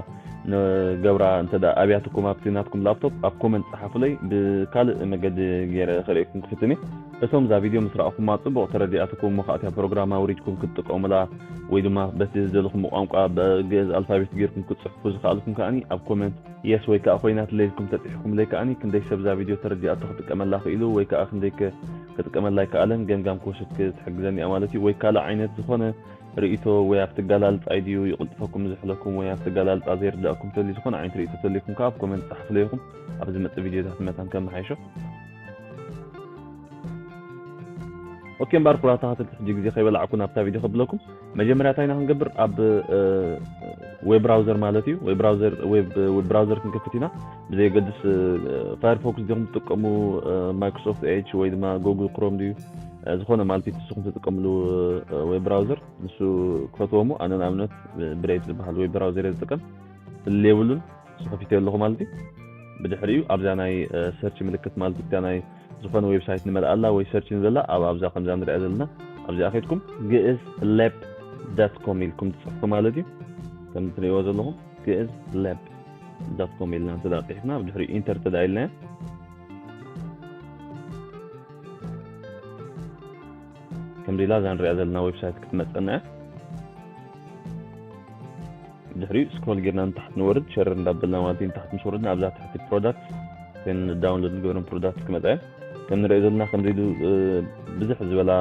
ንገብራ እንተ ደኣ ኣብያትኩም ኣብቲ ናትኩም ላፕቶፕ ኣብ ኮመንት ጸሓፉለይ ብካልእ መገዲ ገይረ ከርእየኩም ክፍትን እየ። እቶም እዛ ቪድዮ ምስ ረኣኹማ ጽቡቕ ተረዲኣትኩም እሞ ከኣ እታ ፕሮግራም ኣውሪድኩም ክትጥቀሙላ ወይ ድማ በቲ ዝደለኹም ቋንቋ ብግእዝ ኣልፋቤት ገይርኩም ክትጽሕፉ ዝኸኣልኩም ከኣኒ ኣብ ኮመንት የስ ወይ ከዓ ኮይናትለይ ኢልኩም ተፂሕኩምለይ ከኣኒ ክንደይ ሰብ እዛ ቪድዮ ተረዲኣቶ ክጥቀመላ ክኢሉ ወይ ከዓ ክንደይ ከ- ክጥቀመላ ኣይከኣለን ገምጋም ክወስድ ክትሕግዘኒ እያ ማለት እዩ። ወይ ካልእ ዓይነት ዝኾነ ርእይቶ ወይ ኣብቲ ኣገላልጻ ድዩ ይቕልጥፈኩም ዝሕለኩም ወይ ኣብቲ ኣገላልጻ ዘይርዳእኩም ተልዩ ዝኾነ ዓይነት ርእይቶ ተልይኩም ከዓ ኣብ ኮመንት ጸሓፉለይ ኢኹም። ኣብ ዝመጽእ ቪድዮታት መታን ከመሓይሾ። ኦኬ እምበኣር ኩቡራት ተኸታተልቲ ሕጂ ግዜ ከይበላዕኩ ናብታ ቪድዮ ከብለኩም። መጀመርያ እንታይ ኢና ክንገብር ኣብ ዌብ ብራውዘር ማለት እዩ። ዌብ ብራውዘር ዌብ ዌብ ብራውዘር ክንከፍት ኢና። ብዘየገድስ ፋየርፎክስ ዲኹም ትጥቀሙ ማይክሮሶፍት ኤጅ ወይ ድማ ጉግል ክሮም ድዩ ዝኾነ ማለት እዩ ንስኹም ትጥቀምሉ ዌብ ብራውዘር ንሱ ክፈትዎ እሞ ኣነ ንኣብነት ብሬቭ ዝበሃል ዌብ ብራውዘር እየ ዝጥቀም። ሌብሉን ንሱ ከፊተዮ ኣለኹ ማለት እዩ። ብድሕሪኡ ኣብዛ ናይ ሰርች ምልክት ማለት እዩ ናይ ዝኾነ ዌብሳይት ንመልኣላ ወይ ሰርች ንብለላ ኣብ ኣብዛ ከምዛ ንሪኣ ዘለና ኣብዚኣ ከድኩም ግእዝ ሌብ ዳት ኮም ኢልኩም ትፅሕፉ ማለት እዩ። ከም ትሪእዎ ዘለኹም ግእዝ ሌብ ዳት ኮም ኢልና እንተ ደኣ ፅሒፍና ብድሕሪኡ ኢንተር እንተ ደኣ ኢልናዮ ከምዚ ኢላ እዛ ንሪኣ ዘለና ዌብሳይት ክትመፀና እያ። ድሕሪኡ ስክሮል ጌርና ንታሕቲ ንወርድ ሸር እንዳበልና ማለት እዩ። ንታሕቲ ምስ ወረድና ኣብዛ ትሕቲ ፕሮዳክት ን ዳውንሎድ ንገብረን ፕሮዳክት ክመፃ እየን። ከም ንሪኦ ዘለና ከምዚ ኢሉ ብዙሕ ዝበላ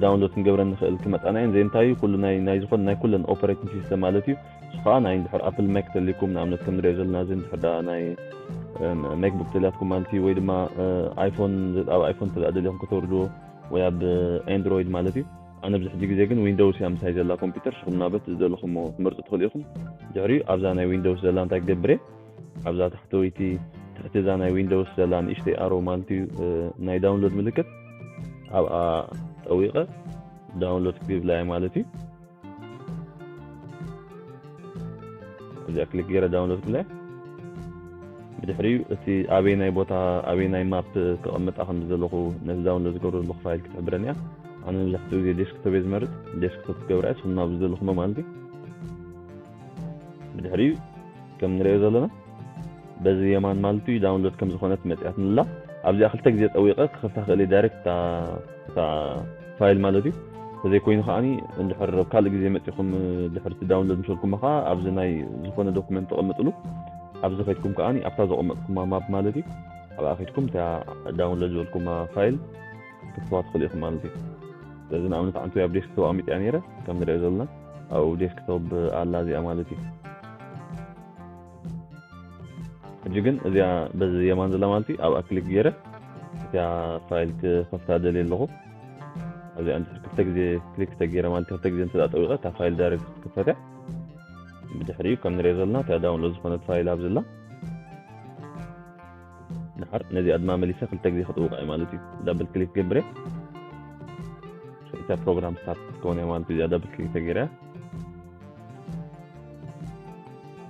ዳውንሎድ ክንገብረን ንኽእል ክመፃና እየን። ዘይ እንታይ እዩ ኩሉ ናይ ናይ ዝኾነ ናይ ኩለን ኦፐሬቲንግ ሲስተም ማለት እዩ። እሱ ከዓ ናይ እንድሕር ኣፕል ማክ ተልይኩም ንኣብነት ከም ንሪኦ ዘለና እዚ እንድሕር ዳ ናይ ማክቡክ ተልያትኩም ማለት እዩ ወይ ድማ ኣይፎን ኣብ ኣይፎን ተደኣ ደሊኹም ከተውርድዎ ወይ ኣብ ኤንድሮይድ ማለት እዩ። ኣነ ኣብዚ ሕጂ ግዜ ግን ዊንዶውስ እያ ምሳይ ዘላ ኮምፒውተር፣ ንስኹም ናበት ዝደለኹሞ ክትመርጹ ትኽእሉ ኢኹም። ድሕሪኡ ኣብዛ ናይ ዊንዶውስ ዘላ እንታይ ክገብር እየ? ኣብዛ ታሕተወይቲ ትሕቲ እዛ ናይ ዊንዶውስ ዘላ ንእሽተይ ኣሮ ማለት እዩ፣ እ፣ ናይ ዳውንሎድ ምልክት ኣብኣ ጠዊቐ ዳውንሎድ ክብላ እየ ማለት እዩ። እዚኣ ክሊክ ገይረ ዳውንሎድ ክብላ እየ። ብድሕሪኡ እቲ ኣበየናይ ቦታ ኣበየናይ ማፕ ከቐምጣ ከም ዘለኹ ነቲ ዳውንሎድ ዝገብሮ ዘለኹ ፋይል ክትሕብረኒ እያ። ኣነ መብዛሕትኡ ግዜ ዴስክቶፕ እየ ዝመርጽ። ዴስክቶፕ ክገብራ እየ፣ ንስኹም ናብ ዝደለኹሞ ማለት እዩ። ብድሕሪኡ ከም ንሪኦ ዘለና በዚ የማን ማለት እዩ ዳውንሎድ ከም ዝኾነት መጽያትንላ። ኣብዚኣ ክልተ ግዜ ጠዊቐ ክኸፍታ ክእል እየ ዳይሬክት እታ እታ ፋይል ማለት እዩ። ተዘይኮይኑ ከዓኒ እንድሕር ኣብ ካልእ ግዜ መጺኹም ድሕርቲ ዳውንሎድ ምስ በልኩሞ ከዓ ኣብዚ ናይ ዝኾነ ዶኩመንት ተቐምጥሉ ኣብዚ ከድኩም ከዓኒ ኣብታ ዘቐመጥኩማ ማፕ ማለት እዩ ኣብኣ ከድኩም እታ ዳውንሎድ ዝበልኩማ ፋይል ክትዋ ትኽእሉ ኢኹም ማለት እዩ። ስለዚ ንኣብነት ዓንቱ ኣብ ዴስክቶፕ ኣሚጥያ ነይረ ከም ንሪኦ ዘለና ኣብኡ ዴስክቶፕ ኣላ እዚኣ ማለት እዩ። ሕጂ ግን እዚኣ በዚ የማን ዘላ ማለት እዩ ኣብኣ ክሊክ ገይረ እዚኣ ፋይል ክኸፍታ ደልየ ኣለኹ። እዚኣ እንድሕር ክልተ ግዜ ክሊክ ተገይረ ማለት ክልተ ግዜ እንተ ጠዊቐ እታ ፋይል ዳይሬክት ክትከፈት እያ። ብድሕሪኡ ከም ንሪኦ ዘለና እታ ዳውንሎድ ዝኾነት ፋይል ኣብዚ ኣላ። ድሓር ነዚኣ ድማ መሊሰ ክልተ ግዜ ክጥውቃ እየ ማለት እዩ። ዳብል ክሊክ ገብረ እታ ፕሮግራም ስታርት ክትከውን እያ ማለት እዩ። እዚኣ ዳብል ክሊክ ተገይረ እያ።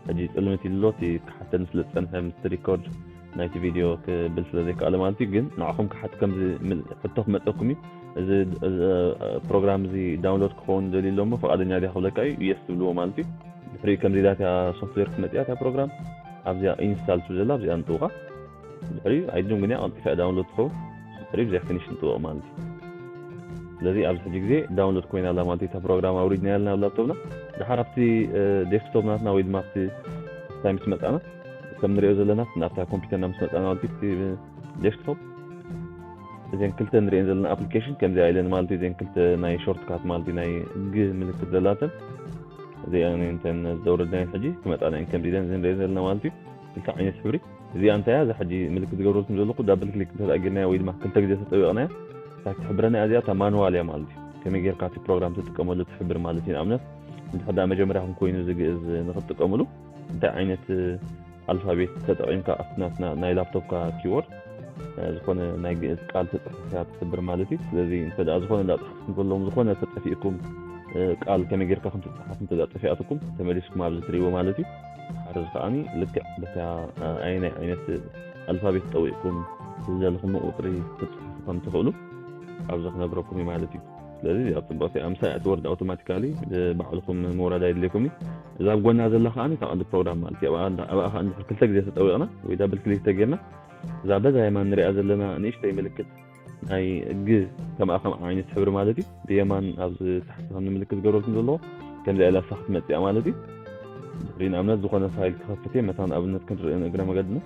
ሕጂ ጽልምት ኢሉ ኣሎ። እቲ ክሓተኒ ስለ ዝጸንሐ ምስቲ ሪኮርድ ናይቲ ቪድዮ ክብል ስለ ዘይከኣለ ማለት እዩ። ግን ንዓኹም ክሓት ከምዚ ምል-፣ ሕቶ ክመጸኩም እዩ። እዚ፣ እዚ ፕሮግራም እዚ ዳውንሎድ ክኸውን ደልዩ ኣሎ እሞ ፍቓደኛ ዲኻ ክብለካ እዩ። የስ ትብልዎ ማለት እዩ። ድሕሪኡ ከምዚ ኢላ እታ ሶፍትዌር ክትመጽእ እያ፣ እታ ፕሮግራም ኣብዚኣ ኢንስታል ትብል ዘላ ኣብዚኣ ንጥውቓ። ድሕሪኡ ኣይድልም ግን እያ ቀልጢፋ እያ ዳውንሎድ ትኸውን። ድሕሪኡ ብዚኣ ፊኒሽ ንጥውቕ ማለት እዩ። ስለዚ ኣብዚ ሕጂ ግዜ ዳውንሎድ ኮይና ኣላ ማለት እዩ። እታ ፕሮግራም ኣውሪድና ያልና ኣብ ላፕቶፕና። ድሓር ኣብቲ፣ እ፣ ዴስክቶፕ ናትና ወይ ድማ ኣብቲ ስታይ ምስ መጻና፣ ከም ንሪኦ ዘለና ናብታ ኮምፒውተርና ምስ መጻና ማለት እዩ፣ እቲ ዴስክቶፕ እዘን ክልተ ንሪኤን ዘለና ኣፕሊኬሽን ከምዚኣ ኢለን ማለት እዩ። እዘን ክልተ ናይ ሾርትካት ማለት እዩ፣ ናይ ግ ምልክት ዘላተን እዚኣን እንተን ዘውረድናየን ሕጂ ክመጻና እየን ከምዚ ኢለን እዘን ንሪኤን ዘለና ማለት እዩ። ክልተ ዓይነት ሕብሪ። እዚኣ እንታይ እያ? እዛ ሕጂ ምልክት ዝገብረልኩም ዘለኹ ዳብል ክሊክ እንተ ጌርናያ ወይ ድማ ክልተ ግዜ ተጠቢቕናያ እታ ትሕብረና እያ። እዚኣ እታ ማኑዋል እያ ማለት እዩ። ከመይ ጌርካ እቲ ፕሮግራም ትጥቀመሉ ትሕብር ማለት እዩ። ንኣብነት እንድሕር ደኣ መጀመርያኹም ኮይኑ እዚ ግእዝ ንኽትጥቀምሉ እንታይ ዓይነት ኣልፋቤት ተጠቒምካ ኣብቲ ናትና ናይ ላፕቶፕካ ኪቦርድ፣ እ፣ ዝኾነ ናይ ግእዝ ቃል ተጽሕፍካ ትሕብር ማለት እዩ። ስለዚ እንተ ደኣ ዝኾነ እንዳጽሓፍኩም ከለኹም ዝኾነ ተጠፊእኩም፣ እ፣ ቃል ከመይ ጌርካ ከም ትጽሓፍ እንተ ደኣ ጠፊኣትኩም ተመሊስኩም ኣብዚ ትርእይዎ ማለት እዩ። ሓደ እዚ ከኣኒ ልክዕ በታ፣ እ፣ ኣየናይ ዓይነት ኣልፋቤት ጠዊቕኩም ዝደለኹምዎ ቁጽሪ ክትጽሕፉ ከም ትኽእሉ ኣብዚ ክነግረኩም እዩ ማለት እዩ። ስለዚ እዚኣ ጽቡቕቲ እያ። ምሳይ እያ ትወርድ ኣውቶማቲካሊ፣ እ፣ ባዕልኹም ምውራድ ኣይድልየኩም እዩ። እዛ ኣብ ጎና ዘላ ከኣኒ እታ ቀንዲ ፕሮግራም ማለት እዩ። ኣብኣ እንዳ-፣ ኣብኣ ከኣ እንድሕር ክልተ ግዜ ተጠዊቕና ወይ ዳብል ክሊክ ተጌርና እዛ በዛ የማን ንሪኣ ዘለና ንእሽተይ ምልክት ናይ ግ ከምኣ ከምኣ ዓይነት ሕብሪ ማለት እዩ። ብየማን ኣብዚ ታሕቲ ከም ምልክት ዝገብረልኩም ዘለዎ ከምዚኣ ኢላ እሳ ክትመጽእ እያ ማለት እዩ። ድሕሪ ንኣብነት ዝኾነ ፋይል ክኸፍት እየ፣ መታን ኣብነት ክንርኢ ንእግረ መገድና።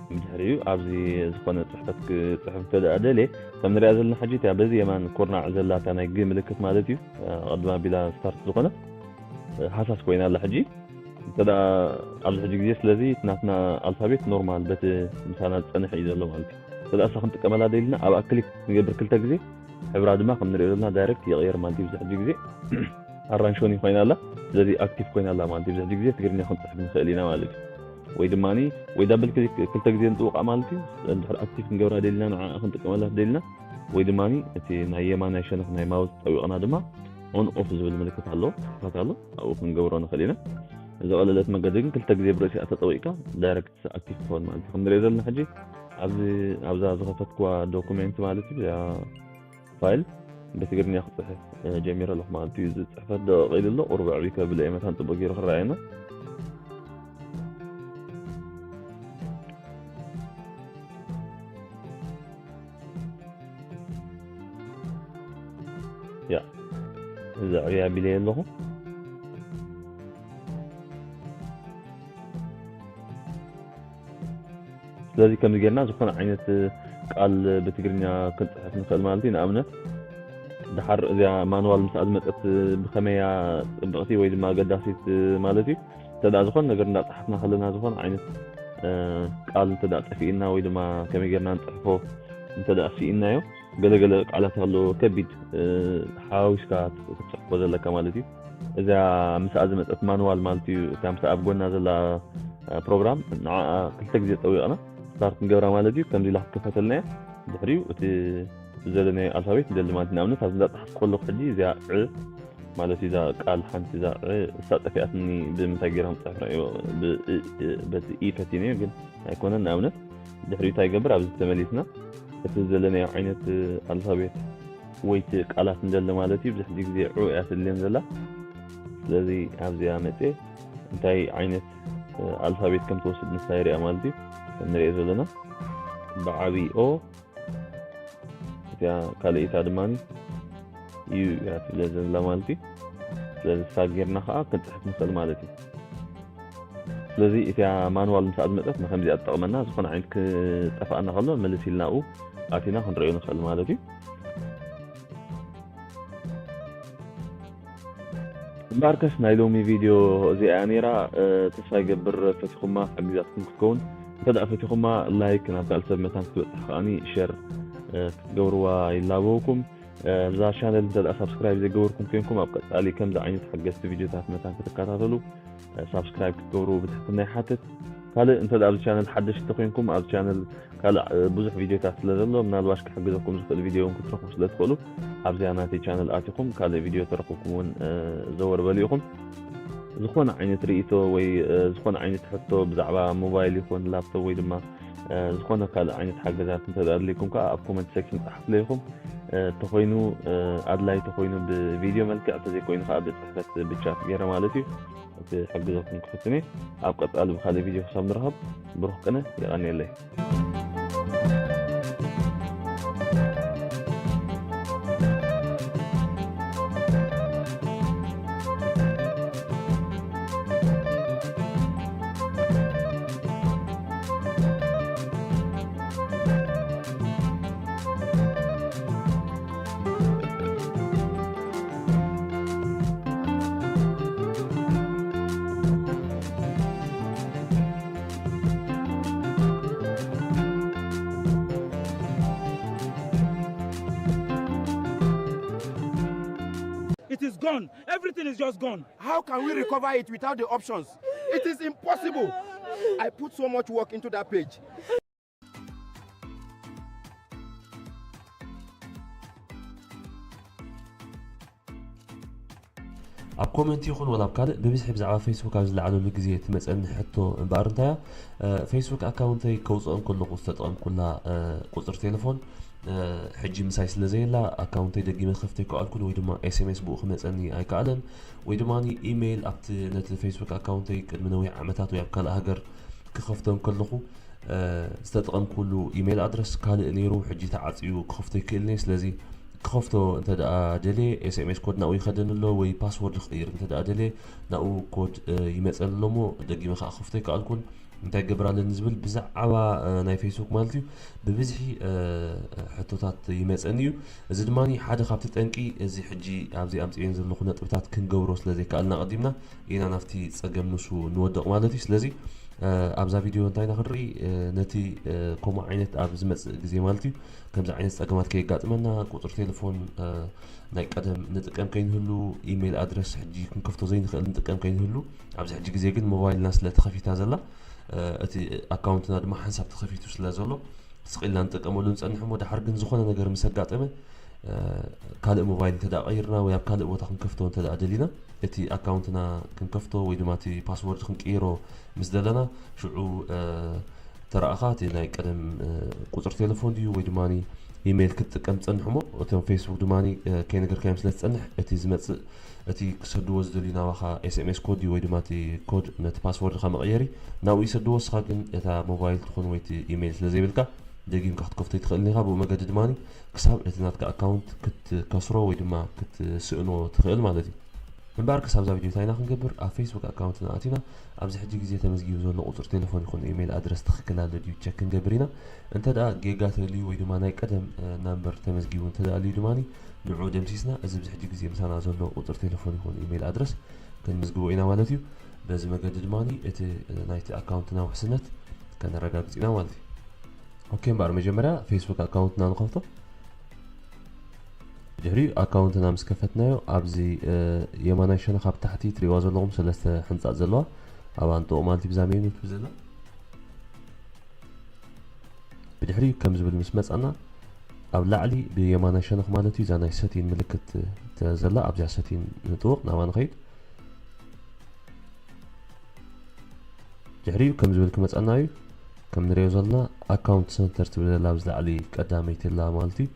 ብድሕሪኡ ኣብዚ ዝኾነ ጽሕፈት ክጽሕፍ እንተ ደኣ ደልየ፣ ከም ንሪኣ ዘለና ሕጂ እታ በዚ የማን ኩርናዕ ዘላ እታ ናይ ግ ምልክት ማለት እዩ፣ ኣቐድም ኣቢላ ስታርት ዝኾነት፣ ሃሳስ ኮይና ኣላ ሕጂ። እንተ ደኣ ኣብዚ ሕጂ ግዜ ስለዚ እቲ ናትና ኣልፋቤት ኖርማል በቲ ምሳና ዝጸንሕ እዩ ዘሎ ማለት እዩ። እንተ ደኣ እሳ ክንጥቀመላ ደሊና ኣብኣ ክሊክ ንገብር ክልተ ግዜ፣ ሕብራ ድማ ከም ንሪኦ ዘለና ዳይሬክት ይቕየር ማለት እዩ። ኣብዚ ሕጂ ግዜ ኣራንሾኒ ኮይና ኣላ። ስለዚ ኣክቲቭ ኮይና ኣላ ማለት እዩ። ኣብዚ ሕጂ ግዜ ትግርኛ ክንጽሕፍ ንኽእል ኢና ማለት እዩ። ወይ ድማኒ ወይ ዳብል ክሊክ ክልተ ግዜ ንጥውቓ ማለት እዩ። እንድሕር ኣክቲቭ ክንገብራ ደሊና ንዓ ክንጥቀመላ ደሊና ወይ ድማኒ እቲ ናይ የማናይ ሸነኽ ናይ ማውስ ጠዊቕና ድማ ኦን ኦፍ ዝብል ምልክት ኣሎ፣ ጽሕፈት ኣሎ፣ ኣብኡ ክንገብሮ ንኽእል ኢና። ዝቐለለት መገዲ ግን ክልተ ግዜ ብርእሲኣ ተጠዊቕካ ዳይሬክት ኣክቲቭ ትኸውን ማለት እዩ። ከም ንሪኦ ዘለና ሕጂ ኣብዚ፣ ኣብዛ ዝኸፈትኩዋ ዶኩሜንት ማለት እዩ፣ እዚኣ ፋይል ብትግርኛ ክጽሕፍ፣ እ፣ ጀሚረ ኣለኹ ማለት እዩ። እዚ ጽሕፈት ደቂቕ ኢሉ ኣሎ፣ ቁሩብ ኣዕብይ ከብሎ እየ መታን ጽቡቕ ገይሩ ክረኣየና። ያ፣ እዚ ኣዕብይ ኣቢለየ ኣለኹ። ስለዚ ከምዚ ጌርና ዝኾነ ዓይነት ቃል ብትግርኛ ክንጽሕፍ ንኽእል ማለት እዩ። ንኣብነት፣ ደሓር እዚኣ ማንዋል ምስኣ ዝመጸት ብኸመይ እያ ጽብቕቲ ወይ ድማ ኣገዳሲት ማለት እዩ። እንተ ደኣ ዝኾነ ነገር እንዳጸሓፍና ከለና ዝኾነ ዓይነት፣ እ፣ ቃል እንተ ደኣ ጠፊእና ወይ ድማ ከመይ ጌርና ንጽሕፎ እንተ ደኣ ስኢናዮ፣ ገለገለ ቃላት ኣሎ ከቢድ፣ እ፣ ሓዋዊስካ ክትጽሕፎ ዘለካ ማለት እዩ። እዛ ምስኣ ዝመጸት ማንዋል ማለት እዩ፣ እታ ምስኣ ኣብ ጎና ዘላ፣ እ፣ ፕሮግራም፣ ንዓኣ ክልተ ግዜ ጠዊቕና ስታርት ንገብራ ማለት እዩ። ከምዚ ኢላ ክትከፈተልና እያ። ድሕሪኡ እቲ ዝደለናዮ ኣልፋቤት ንደሊ ማለት እዩ። ንኣብነት፣ ኣብዚ እንዳጸሓፍኩ ከለኹ ሕጂ እዚኣ ዕ ማለት እዩ፣ እዛ ቃል ሓንቲ እዛ ዕ እሳ ጠፊኣትኒ፣ ብምንታይ ገይረ ክጽሕፍ ርኣዮ፣ ብ-፣ እ-፣ እ-፣ በቲ ኢ ፈቲነዮ፣ ግን ኣይኮነን። ንኣብነት፣ ድሕሪኡ እንታይ ይገብር? ኣብዚ ተመሊስና እቲ ዝደለናዮ ዓይነት ኣልፋቤት ወይ እቲ ቃላት ንደሊ ማለት እዩ። ብዙሕ ግዜ ዑ እያ ትድልየን ዘላ። ስለዚ ኣብዚኣ መጽየ እንታይ ዓይነት፣ እ፣ ኣልፋቤት ከም ትወስድ ንሳ የርእያ ማለት እዩ። ከም ንሪኦ ዘለና ብዓቢ ኦ፣ እቲኣ ካልኣይታ ድማ ዩ እያ ትብለ ዘላ ማለት እዩ። ስለዚ ሳግ ጌርና ከዓ ክንፅሕፍ ንኽእል ማለት እዩ። ስለዚ እቲኣ ማንዋል ምስኣ ዝመፀት ንከምዚኣ ትጠቕመና፣ ዝኾነ ዓይነት ክጠፍኣና ከሎ ምልስ ኢልና ኣብኡ ኣቲና ክንሪኦ ንኽእል ማለት እዩ። እምበኣርከስ ናይ ሎሚ ቪድዮ እዚኣ እያ ነይራ። እ፣ ተስፋ ይገብር ፈቲኹማ ሓጊዛትኩም ክትከውን። እንተ ደኣ ፈቲኹማ ላይክ ናብ ካልእ ሰብ መታን ክትበጽሕ ከኣኒ ሸር፣ እ፣ ክትገብርዋ ይላበወኩም። እ፣ እዛ ቻነል እንተ ደኣ ሳብስክራይብ ዘይገበርኩም ኮይንኩም ኣብ ቀጻሊ ከምዚ ዓይነት ሓገዝቲ ቪድዮታት መታን ክትከታተሉ፣ እ፣ ሳብስክራይብ ክትገብሩ ብትሕትና ይሓትት። ካልእ እንተ ኣብዚ ቻነል ሓደሽቲ ኮይንኩም፣ ኣብ ቻነል ካልእ ብዙሕ ቪድዮታት ስለ ዘሎ፣ ምናልባሽ ክሕግዘኩም ዝኽእል ቪድዮ እውን ክትረኽቡ ስለ ትኽእሉ፣ ኣብዚኣ ናተይ ቻነል ኣቲኹም ካልእ ቪድዮ ተረኽብኩም እውን ዘወር በሉ ኢኹም። ዝኾነ ዓይነት ርእይቶ ወይ ዝኾነ ዓይነት ሕቶ ብዛዕባ ሞባይል ይኹን ላፕቶፕ ወይ ድማ ዝኾነ ካልእ ዓይነት ሓገዛት እንተ ኣድልይኩም ከዓ ኣብ ኮመንት ሴክሽን ጸሓፍለይ ኢኹም። ተኾይኑ ኣድላይ ተኾይኑ ብቪድዮ መልክዕ፣ እንተዘይኮይኑ ከዓ ብጽሕፈት ብቻት ገይረ ማለት እዩ። እቲ ሕግዘኩም ክፍትን እየ። ኣብ ቀጻሊ ብኻልእ ቪድዮ ክሳብ ንረኸብ ብሩኽ ቅነ። የቐንየለይ። It is gone. Everything is just gone. How can we recover it without the options? It is impossible. I put so much work into that page. ኣብ ኮመንት ይኹን ወላ ኣብ ካልእ ብብዝሒ ብዛዕባ ፌስቡክ ኣብ ዝለዓለሉ ግዜ ትመፀኒ ሕቶ እምበኣር እንታያ፣ ፌስቡክ ኣካውንተይ ከውፅኦ እንከለኹ ዝተጠቐምኩላ ቁፅሪ ቴሌፎን ሕጂ ምሳይ ስለ ዘየላ ኣካውንተይ ደጊመ ክኸፍቶ ኣይከኣልኩን ወይ ድማ ኤስኤምኤስ ብኡ ክመፀኒ ኣይከኣለን ወይ ድማ ኢሜይል ኣብቲ ነቲ ፌስቡክ ኣካውንተይ ቅድሚ ነዊሕ ዓመታት ወይ ኣብ ካልእ ሃገር ክኸፍቶ እንከለኹ ዝተጠቐምኩሉ ኢሜይል ኣድረስ ካልእ ነይሩ፣ ሕጂ ተዓፅዩ ክኸፍቶ ይክእልን እየ። ስለዚ ክኸፍቶ እንተ ደኣ ደልየ ኤስኤምኤስ ኮድ ናብኡ ይኸደኒ ኣሎ ወይ ፓስወርድ ክቕይር እንተ ደኣ ደልየ ናብኡ ኮድ ይመፀኒ ኣሎ እሞ ደጊመ ከዓ ክኸፍቶ ኣይከኣልኩን። እንታይ ክገብር ኣለኒ ዝብል ብዛዕባ ናይ ፌስቡክ ማለት እዩ ብብዝሒ ሕቶታት ይመፀኒ እዩ። እዚ ድማ ሓደ ካብቲ ጠንቂ እዚ ሕጂ ኣብዚ ኣምፅኤን ዘለኹ ነጥብታት ክንገብሮ ስለ ዘይከኣልና ኣቐዲምና ኢና ናብቲ ፀገም ንሱ ንወድቕ ማለት እዩ። ስለዚ ኣብዛ ቪድዮ እንታይ ኢና ክንርኢ ነቲ ከምኡ ዓይነት ኣብ ዝመፅእ ግዜ ማለት እዩ ከምዚ ዓይነት ፀገማት ከየጋጥመና ቁፅሪ ቴሌፎን ናይ ቀደም ንጥቀም ከይንህሉ ኢሜይል ኣድረስ ሕጂ ክንከፍቶ ዘይንኽእል ንጥቀም ከይንህሉ ኣብዚ ሕጂ ግዜ ግን ሞባይልና ስለ ተኸፊታ ዘላ እቲ ኣካውንትና ድማ ሓንሳብ ተኸፊቱ ስለ ዘሎ ስቕ ኢልና ንጥቀመሉ ንፀንሕ እሞ ድሓር ግን ዝኾነ ነገር ምስ ኣጋጠመ ካልእ ሞባይል እንተ ደኣ ቀይርና ወይ ኣብ ካልእ ቦታ ክንከፍቶ እንተ ደኣ ደሊና እቲ ኣካውንትና ክንከፍቶ ወይ ድማ እቲ ፓስወርድ ክንቅይሮ ምስ ደለና ሽዑ ተረኣኻ እቲ ናይ ቀደም ቁፅሪ ቴሌፎን ድዩ ወይ ድማ ኢሜይል ክትጥቀም ትፀንሕ እሞ እቶም ፌስቡክ ድማ ከይነገርካዮም ስለ ትፀንሕ እቲ ዝመፅእ እቲ ክሰድዎ ዝደልዩ ናባኻ ኤስኤምኤስ ኮድ እዩ ወይ ድማ እቲ ኮድ ነቲ ፓስወርድኻ መቐየሪ ናብኡ ይሰድዎ። እስኻ ግን እታ ሞባይል ትኹን ወይ እቲ ኢሜይል ስለ ዘይብልካ ደጊምካ ክትከፍቶ ኣይትኽእልን ኢኻ። ብኡ መገዲ ድማ ክሳብ እቲ ናትካ ኣካውንት ክትከስሮ ወይ ድማ ክትስእኖ ትኽእል ማለት እዩ። እምበኣር ክሳብ እዛ ቪድዮ እንታይ ኢና ክንገብር? ኣብ ፌስቡክ ኣካውንትና ኣቲና ኣብዚ ሕጂ ግዜ ተመዝጊቡ ዘሎ ቁፅሪ ቴሌፎን ይኹን ኢሜይል ኣድረስ ትኽክል ኣሎ ድዩ ቸክ ክንገብር ኢና። እንተ ደኣ ጌጋ ተልዩ ወይ ድማ ናይ ቀደም ናምበር ተመዝጊቡ እንተ ደኣ ኣልዩ ድማ ንዑ ደምሲስና እዚ ኣብዚ ሕጂ ግዜ ምሳና ዘሎ ቁፅሪ ቴሌፎን ይኹን ኢሜይል ኣድረስ ክንምዝግቦ ኢና ማለት እዩ። በዚ መገዲ ድማ እቲ ናይቲ ኣካውንትና ውሕስነት ከነረጋግፅ ኢና ማለት እዩ። ኦኬ እምበኣር መጀመርያ ፌስቡክ ኣካውንትና ንኸፍቶ። ድሕሪኡ ኣካውንትና ምስ ከፈትናዮ ኣብዚ የማናይ ሸነኽ ኣብ ታሕቲ ትሪእዋ ዘለኹም ሰለስተ ሕንፃፅ ዘለዋ ኣብኣ ንጥቕማ ማለት እዩ ብዛ ሜኑ ትብል ዘላ። ብድሕሪኡ ከም ዝብል ምስ መፃና ኣብ ላዕሊ ብየማናይ ሸነኽ ማለት እዩ እዛ ናይ ሰቲን ምልክት ዘላ ኣብዚኣ ሰቲን ንጥውቕ ናብኣ ንኸይድ። ድሕሪኡ ከም ዝብል ክመፀና እዩ ከም ንሪኦ ዘለና ኣካውንት ሰንተር ትብል ዘላ ኣብዚ ላዕሊ ቀዳመይቲ ላ ማለት እዩ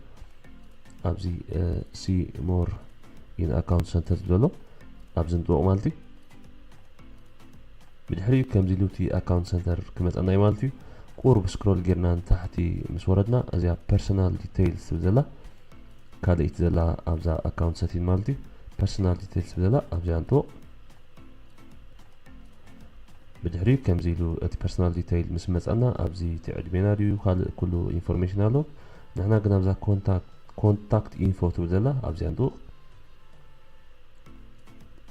ኣብዚ ሲ ሞር ኢን ኣካውንት ሰንተር ዝብሎ ኣብዚ ንጥወቕ ማለት እዩ። ብድሕሪኡ ከምዚ ኢሉ እቲ ኣካውንት ሰንተር ክመፀና እዩ ማለት እዩ። ቁሩብ ስክሮል ጌርና ንታሕቲ ምስ ወረድና እዚኣ ፐርሰናል ዲቴይልስ ትብል ዘላ ካልኣይቲ ዘላ ኣብዛ ኣካውንት ሰቲን ማለት እዩ። ፐርሰናል ዲቴይልስ ትብል ዘላ ኣብዚኣ ንጥወቕ። ብድሕሪኡ ከምዚ ኢሉ እቲ ፐርሰናል ዲቴይል ምስ መፀና ኣብዚ እቲ ዕድሜና ድዩ ካልእ ኩሉ ኢንፎርሜሽን ኣሎ። ንሕና ግን ኣብዛ ኮንታክት ኢንፎ ትብል ዘላ ኣብዚኣ ንጥውቕ።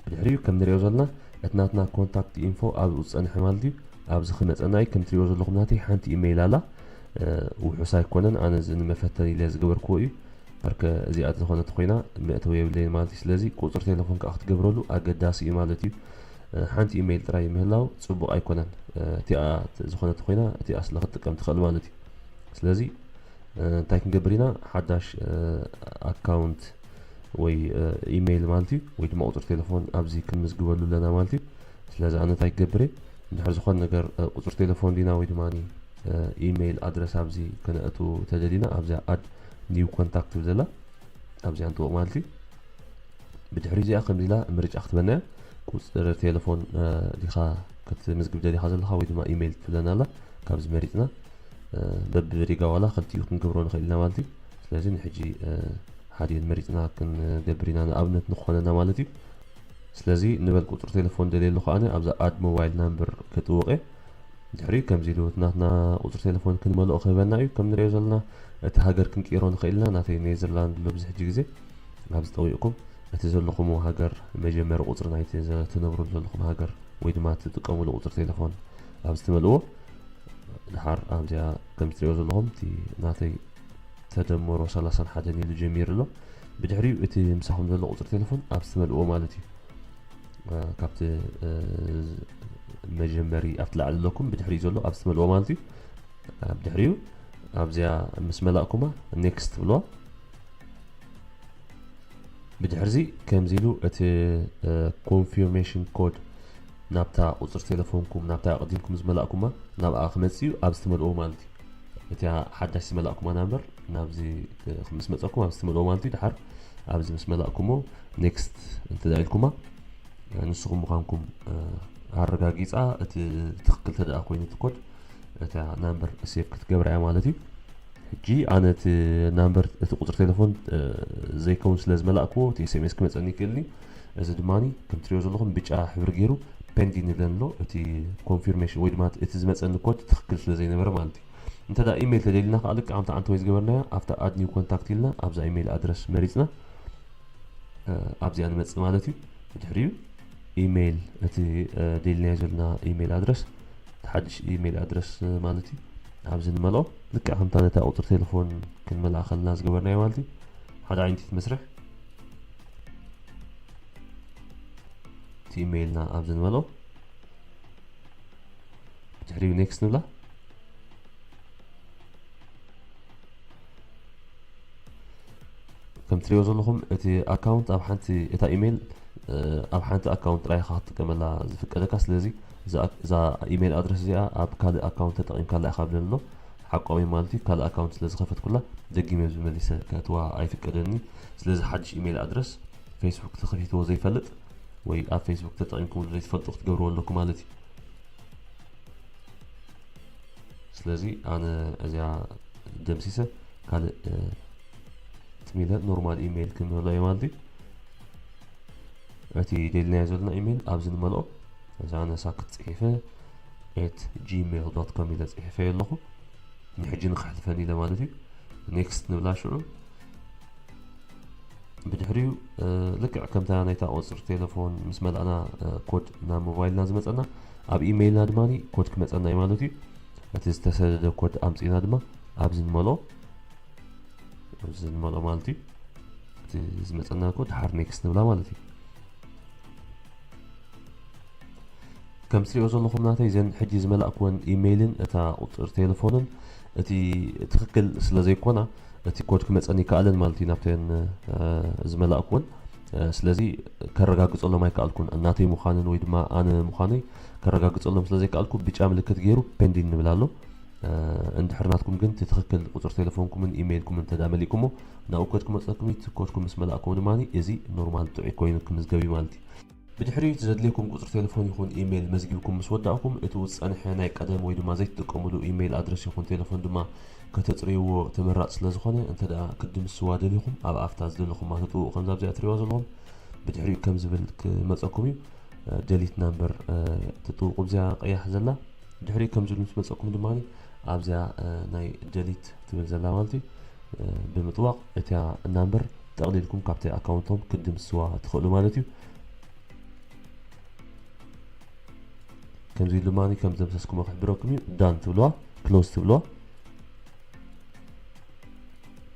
ብድሕሪኡ ከም ንሪኦ ዘለና እቲ ናትና ኮንታክት ኢንፎ ኣብኡ ዝፀንሐ ማለት እዩ። ኣብዚ ክመፀና እዩ ከም ትሪእዎ ዘለኹም ናተይ ሓንቲ ኢሜይል ኣላ። ውሑስ ኣይኮነን ኣነ እዚ ንመፈተኒ ኢለ ዝገበርክዎ እዩ። በርከ እዚኣ ዝኾነት ኮይና መእተዊ የብለይን ማለት እዩ። ስለዚ ቁፅሪ ቴሌፎን ከዓ ክትገብረሉ ኣገዳሲ እዩ ማለት እዩ። ሓንቲ ኢሜይል ጥራይ ምህላው ፅቡቕ ኣይኮነን። እቲኣ ዝኾነት ኮይና እቲኣ ስለ ክትጥቀም ትኽእል ማለት እዩ። ስለዚ እንታይ ክንገብር ኢና? ሓዳሽ ኣካውንት ወይ ኢሜይል ማለት እዩ፣ ወይ ድማ ቁፅሪ ቴሌፎን ኣብዚ ክንምዝግበሉ ኣለና ማለት እዩ። ስለዚ ኣነ እንታይ ክገብር እየ? እንድሕር ዝኾነ ነገር ቁፅሪ ቴሌፎን ዲና ወይ ድማ ኢሜይል ኣድረስ ኣብዚ ከነእቱ ተደሊና ኣብዚኣ ኣድ ኒው ኮንታክት ትብል ዘላ ኣብዚኣ ንጥወቕ ማለት እዩ። ብድሕሪ እዚኣ ከምዚ ኢላ ምርጫ ክትበና እያ። ቁፅሪ ቴሌፎን ዲኻ ክትምዝግብ ደሊኻ ዘለኻ ወይ ድማ ኢሜይል ትብለና ኣላ። ካብዚ መሪፅና በብሪጋ ዋላ ክልቲኡ ክንገብሮ ንኽእል ኢና ማለት እዩ። ስለዚ ንሕጂ ሓዲኡን መሪፅና ክንገብር ኢና፣ ንኣብነት ንኾነና ማለት እዩ። ስለዚ ንበል ቁፅሪ ቴሌፎን ደልየ ኣለኹ ኣነ ኣብዛ ኣድ ሞባይል ናምበር ክጥውቕ እየ። ድሕሪ ከምዚ ኢሉ እቲ ናትና ቁፅሪ ቴሌፎን ክንመልኦ ክህበና እዩ። ከም ንሪኦ ዘለና እቲ ሃገር ክንቅይሮ ንኽእል ኢና። ናተይ ኔዘርላንድ ኣሎ ብዙሕ ግዜ ኣብዚ ጠዊቕኩም እቲ ዘለኹምዎ ሃገር መጀመሪ ቁፅሪ ናይቲ ትነብሩ ዘለኹም ሃገር ወይ ድማ ትጥቀሙሉ ቁፅሪ ቴሌፎን ኣብዚ ትመልእዎ። ድሓር ኣብዚኣ ከም ትሪኦ ዘለኹም እቲ ናተይ ተደምሮ ሰላሳን ሓደን ኢሉ ጀሚሩ ኣሎ። ብድሕሪኡ እቲ ምሳኹም ዘሎ ቁፅሪ ቴሌፎን ኣብዚ ትመልእዎ ማለት እዩ። ካብቲ መጀመሪ ኣብቲ ላዕሊ ኣለኩም ብድሕሪኡ ዘሎ ኣብዚ ትመልእዎ ማለት እዩ። ብድሕሪኡ ኣብዚኣ ምስ መላእኩማ ኔክስት ትብልዋ። ብድሕርዚ ከምዚ ኢሉ እቲ ኮንፊርሜሽን ኮድ ናብታ ቁፅሪ ቴሌፎንኩም ናብታ ኣቕዲምኩም ዝመላእኩማ ናብኣ ክመፅእ እዩ። ኣብዚ ትመልእዎ ማለት እዩ። እቲኣ ሓዳሽ ዝመላእኩማ ናምበር ናብዚ ምስ መፀኩም ኣብዚ ትመልእዎ ማለት እዩ። ድሓር ኣብዚ ምስ መላእኩሞ ኔክስት እንተ ኢልኩማ ንስኹም ምዃንኩም ኣረጋጊፃ እቲ ትኽክል ተደኣ ኮይኑ እቲ ኮድ እታ ናምበር ሴቭ ክትገብራ እያ ማለት እዩ። ሕጂ ኣነ እቲ ናምበር እቲ ቁፅሪ ቴሌፎን ዘይከውን ስለ ዝመላእክዎ እቲ ኤስኤምኤስ ክመፀኒ ይክእልኒ። እዚ ድማ ከም ትሪኦ ዘለኹም ብጫ ሕብሪ ገይሩ ፔንዲንግ ይብለን ኣሎ። እቲ ኮንፊርሜሽን ወይ ድማ እቲ ዝመፀኒ ኮድ ትኽክል ስለ ዘይነበረ ማለት እዩ። እንተ ኢሜይል ተደሊና ከዓ ልክዕ ከምቲ ዓንተወይ ዝገበርናዮ ኣብታ ኣድ ኒው ኮንታክት ኢልና ኣብዛ ኢሜይል ኣድረስ መሪፅና ኣብዚኣ ንመፅእ ማለት እዩ። ድሕሪኡ ኢሜይል እቲ ደሊናዮ ዘለና ኢሜይል ኣድረስ ሓድሽ ኢሜይል ኣድረስ ማለት እዩ። ኣብዚ ንመልኦ ልክዕ ከምታ ነታ ቁፅሪ ቴሌፎን ክንመልኣ ከለና ዝገበርናዮ ማለት እዩ። ሓደ ዓይነት መስርሕ እቲ ኢሜይልና ኣብዚ ንመልኦ ድሕሪኡ ኔክስት ንብላ። ከም ትሪኦ ዘለኹም እቲ ኣካውንት ኣብ ሓንቲ እታ ኢሜይል ኣብ ሓንቲ ኣካውንት ጥራይ ኢኻ ክትጥቀመላ ዝፍቀደካ። ስለዚ እዛ ኢሜይል ኣድረስ እዚኣ ኣብ ካልእ ኣካውንት ተጠቒምካላ ኢኻ ብለሎ ሓቆም ማለት እዩ። ካልእ ኣካውንት ስለ ዝኸፈትኩላ ደጊመ ዝመሊሰ ከእትዋ ኣይፍቀደኒ። ስለዚ ሓድሽ ኢሜይል ኣድረስ ፌስቡክ ተኸፊትዎ ዘይፈልጥ ወይ ኣብ ፌስቡክ ተጠቒምኩምሉ ዘይትፈልጡ ክትገብርዎ ኣለኩም ማለት እዩ። ስለዚ ኣነ እዚኣ ደምሲሰ ካልእ ትሚለ ኖርማል ኢሜይል ክምህሎ እየ ማለት እዩ። እቲ ደልናዮ ዘለና ኢሜይል ኣብዚ ንመልኦ። እዚ ኣነ ሳክት ፅሒፈ ኤት ጂሜይል ዶት ኮም ኢለ ፅሒፈ ኣለኹ። ንሕጂ ንክሕልፈኒ ኢለ ማለት እዩ። ኔክስት ንብላ ሽዑ። ብድሕሪኡ ልክዕ ከምታ ናይታ ቁፅሪ ቴሌፎን ምስ መላእና ኮድ ናብ ሞባይልና ዝመፀና ኣብ ኢሜይልና ድማ ኮድ ክመፀና እዩ ማለት እዩ። እቲ ዝተሰደደ ኮድ ኣምፂና ድማ ኣብዚ ንመልኦ ኣብዚ ንመልኦ ማለት እዩ። እቲ ዝመፀና ኮድ ድሓር ኔክስት ንብላ ማለት እዩ። ከም ትሪኦ ዘለኹም ናተይ እዘን ሕጂ ዝመላእክወን ኢሜይልን እታ ቁፅሪ ቴሌፎንን እቲ ትኽክል ስለ ዘይኮና እቲ ኮድ ክመፀኒ ይከኣለን ማለት እዩ ናብተን ዝመላእክወን። ስለዚ ከረጋግፀሎም ኣይከኣልኩን እናተይ ምዃንን ወይ ድማ ኣነ ምዃነይ ከረጋግፀሎም ስለ ዘይከኣልኩ ብጫ ምልክት ገይሩ ፔንዲን ንብል ኣሎ። እንድሕር ናትኩም ግን እቲ ትኽክል ቁፅሪ ቴሌፎንኩምን ኢሜይልኩምን እንተ መሊእኩሞ ናብኡ ኮድ ክመፀኩም እዩ። እቲ ኮድኩም ምስ መላእኩም ድማ እዚ ኖርማል ጥዑይ ኮይኑ ክምዝገብ እዩ ማለት እዩ። ብድሕሪኡ እቲ ዘድልየኩም ቁፅሪ ቴሌፎን ይኹን ኢሜይል መዝጊብኩም ምስ ወዳእኩም እቲ ዝፀንሐ ናይ ቀደም ወይ ድማ ዘይትጥቀሙሉ ኢሜይል ኣድረስ ይኹን ቴሌፎን ድማ ከተፅርይዎ ተመራፂ ስለ ዝኾነ እንተ ደኣ ክትድምስዋ ደሊኹም ኣብ ኣፍታ ዝደለኹማ ትጥውቑ ከምዛ ኣብዚኣ ትሪእዋ ዘለኹም ብድሕሪኡ ከም ዝብል ክመፀኩም እዩ። ደሊት ናምበር ትጥውቁ ኣብዚኣ ቀያሕ ዘላ ድሕሪኡ ከም ዝብል ምስ መፀኩም ድማ ኣብዚኣ ናይ ደሊት ትብል ዘላ ማለት እዩ ብምጥዋቕ እቲኣ ናምበር ጠቕሊልኩም ካብቲ ኣካውንቶም ክትድምስዋ ትኽእሉ ማለት እዩ። ከምዚ ኢሉ ድማ ከም ዘምሰስኩሞ ክሕብረኩም እዩ። ዳን ትብልዋ ክሎዝ ትብልዋ።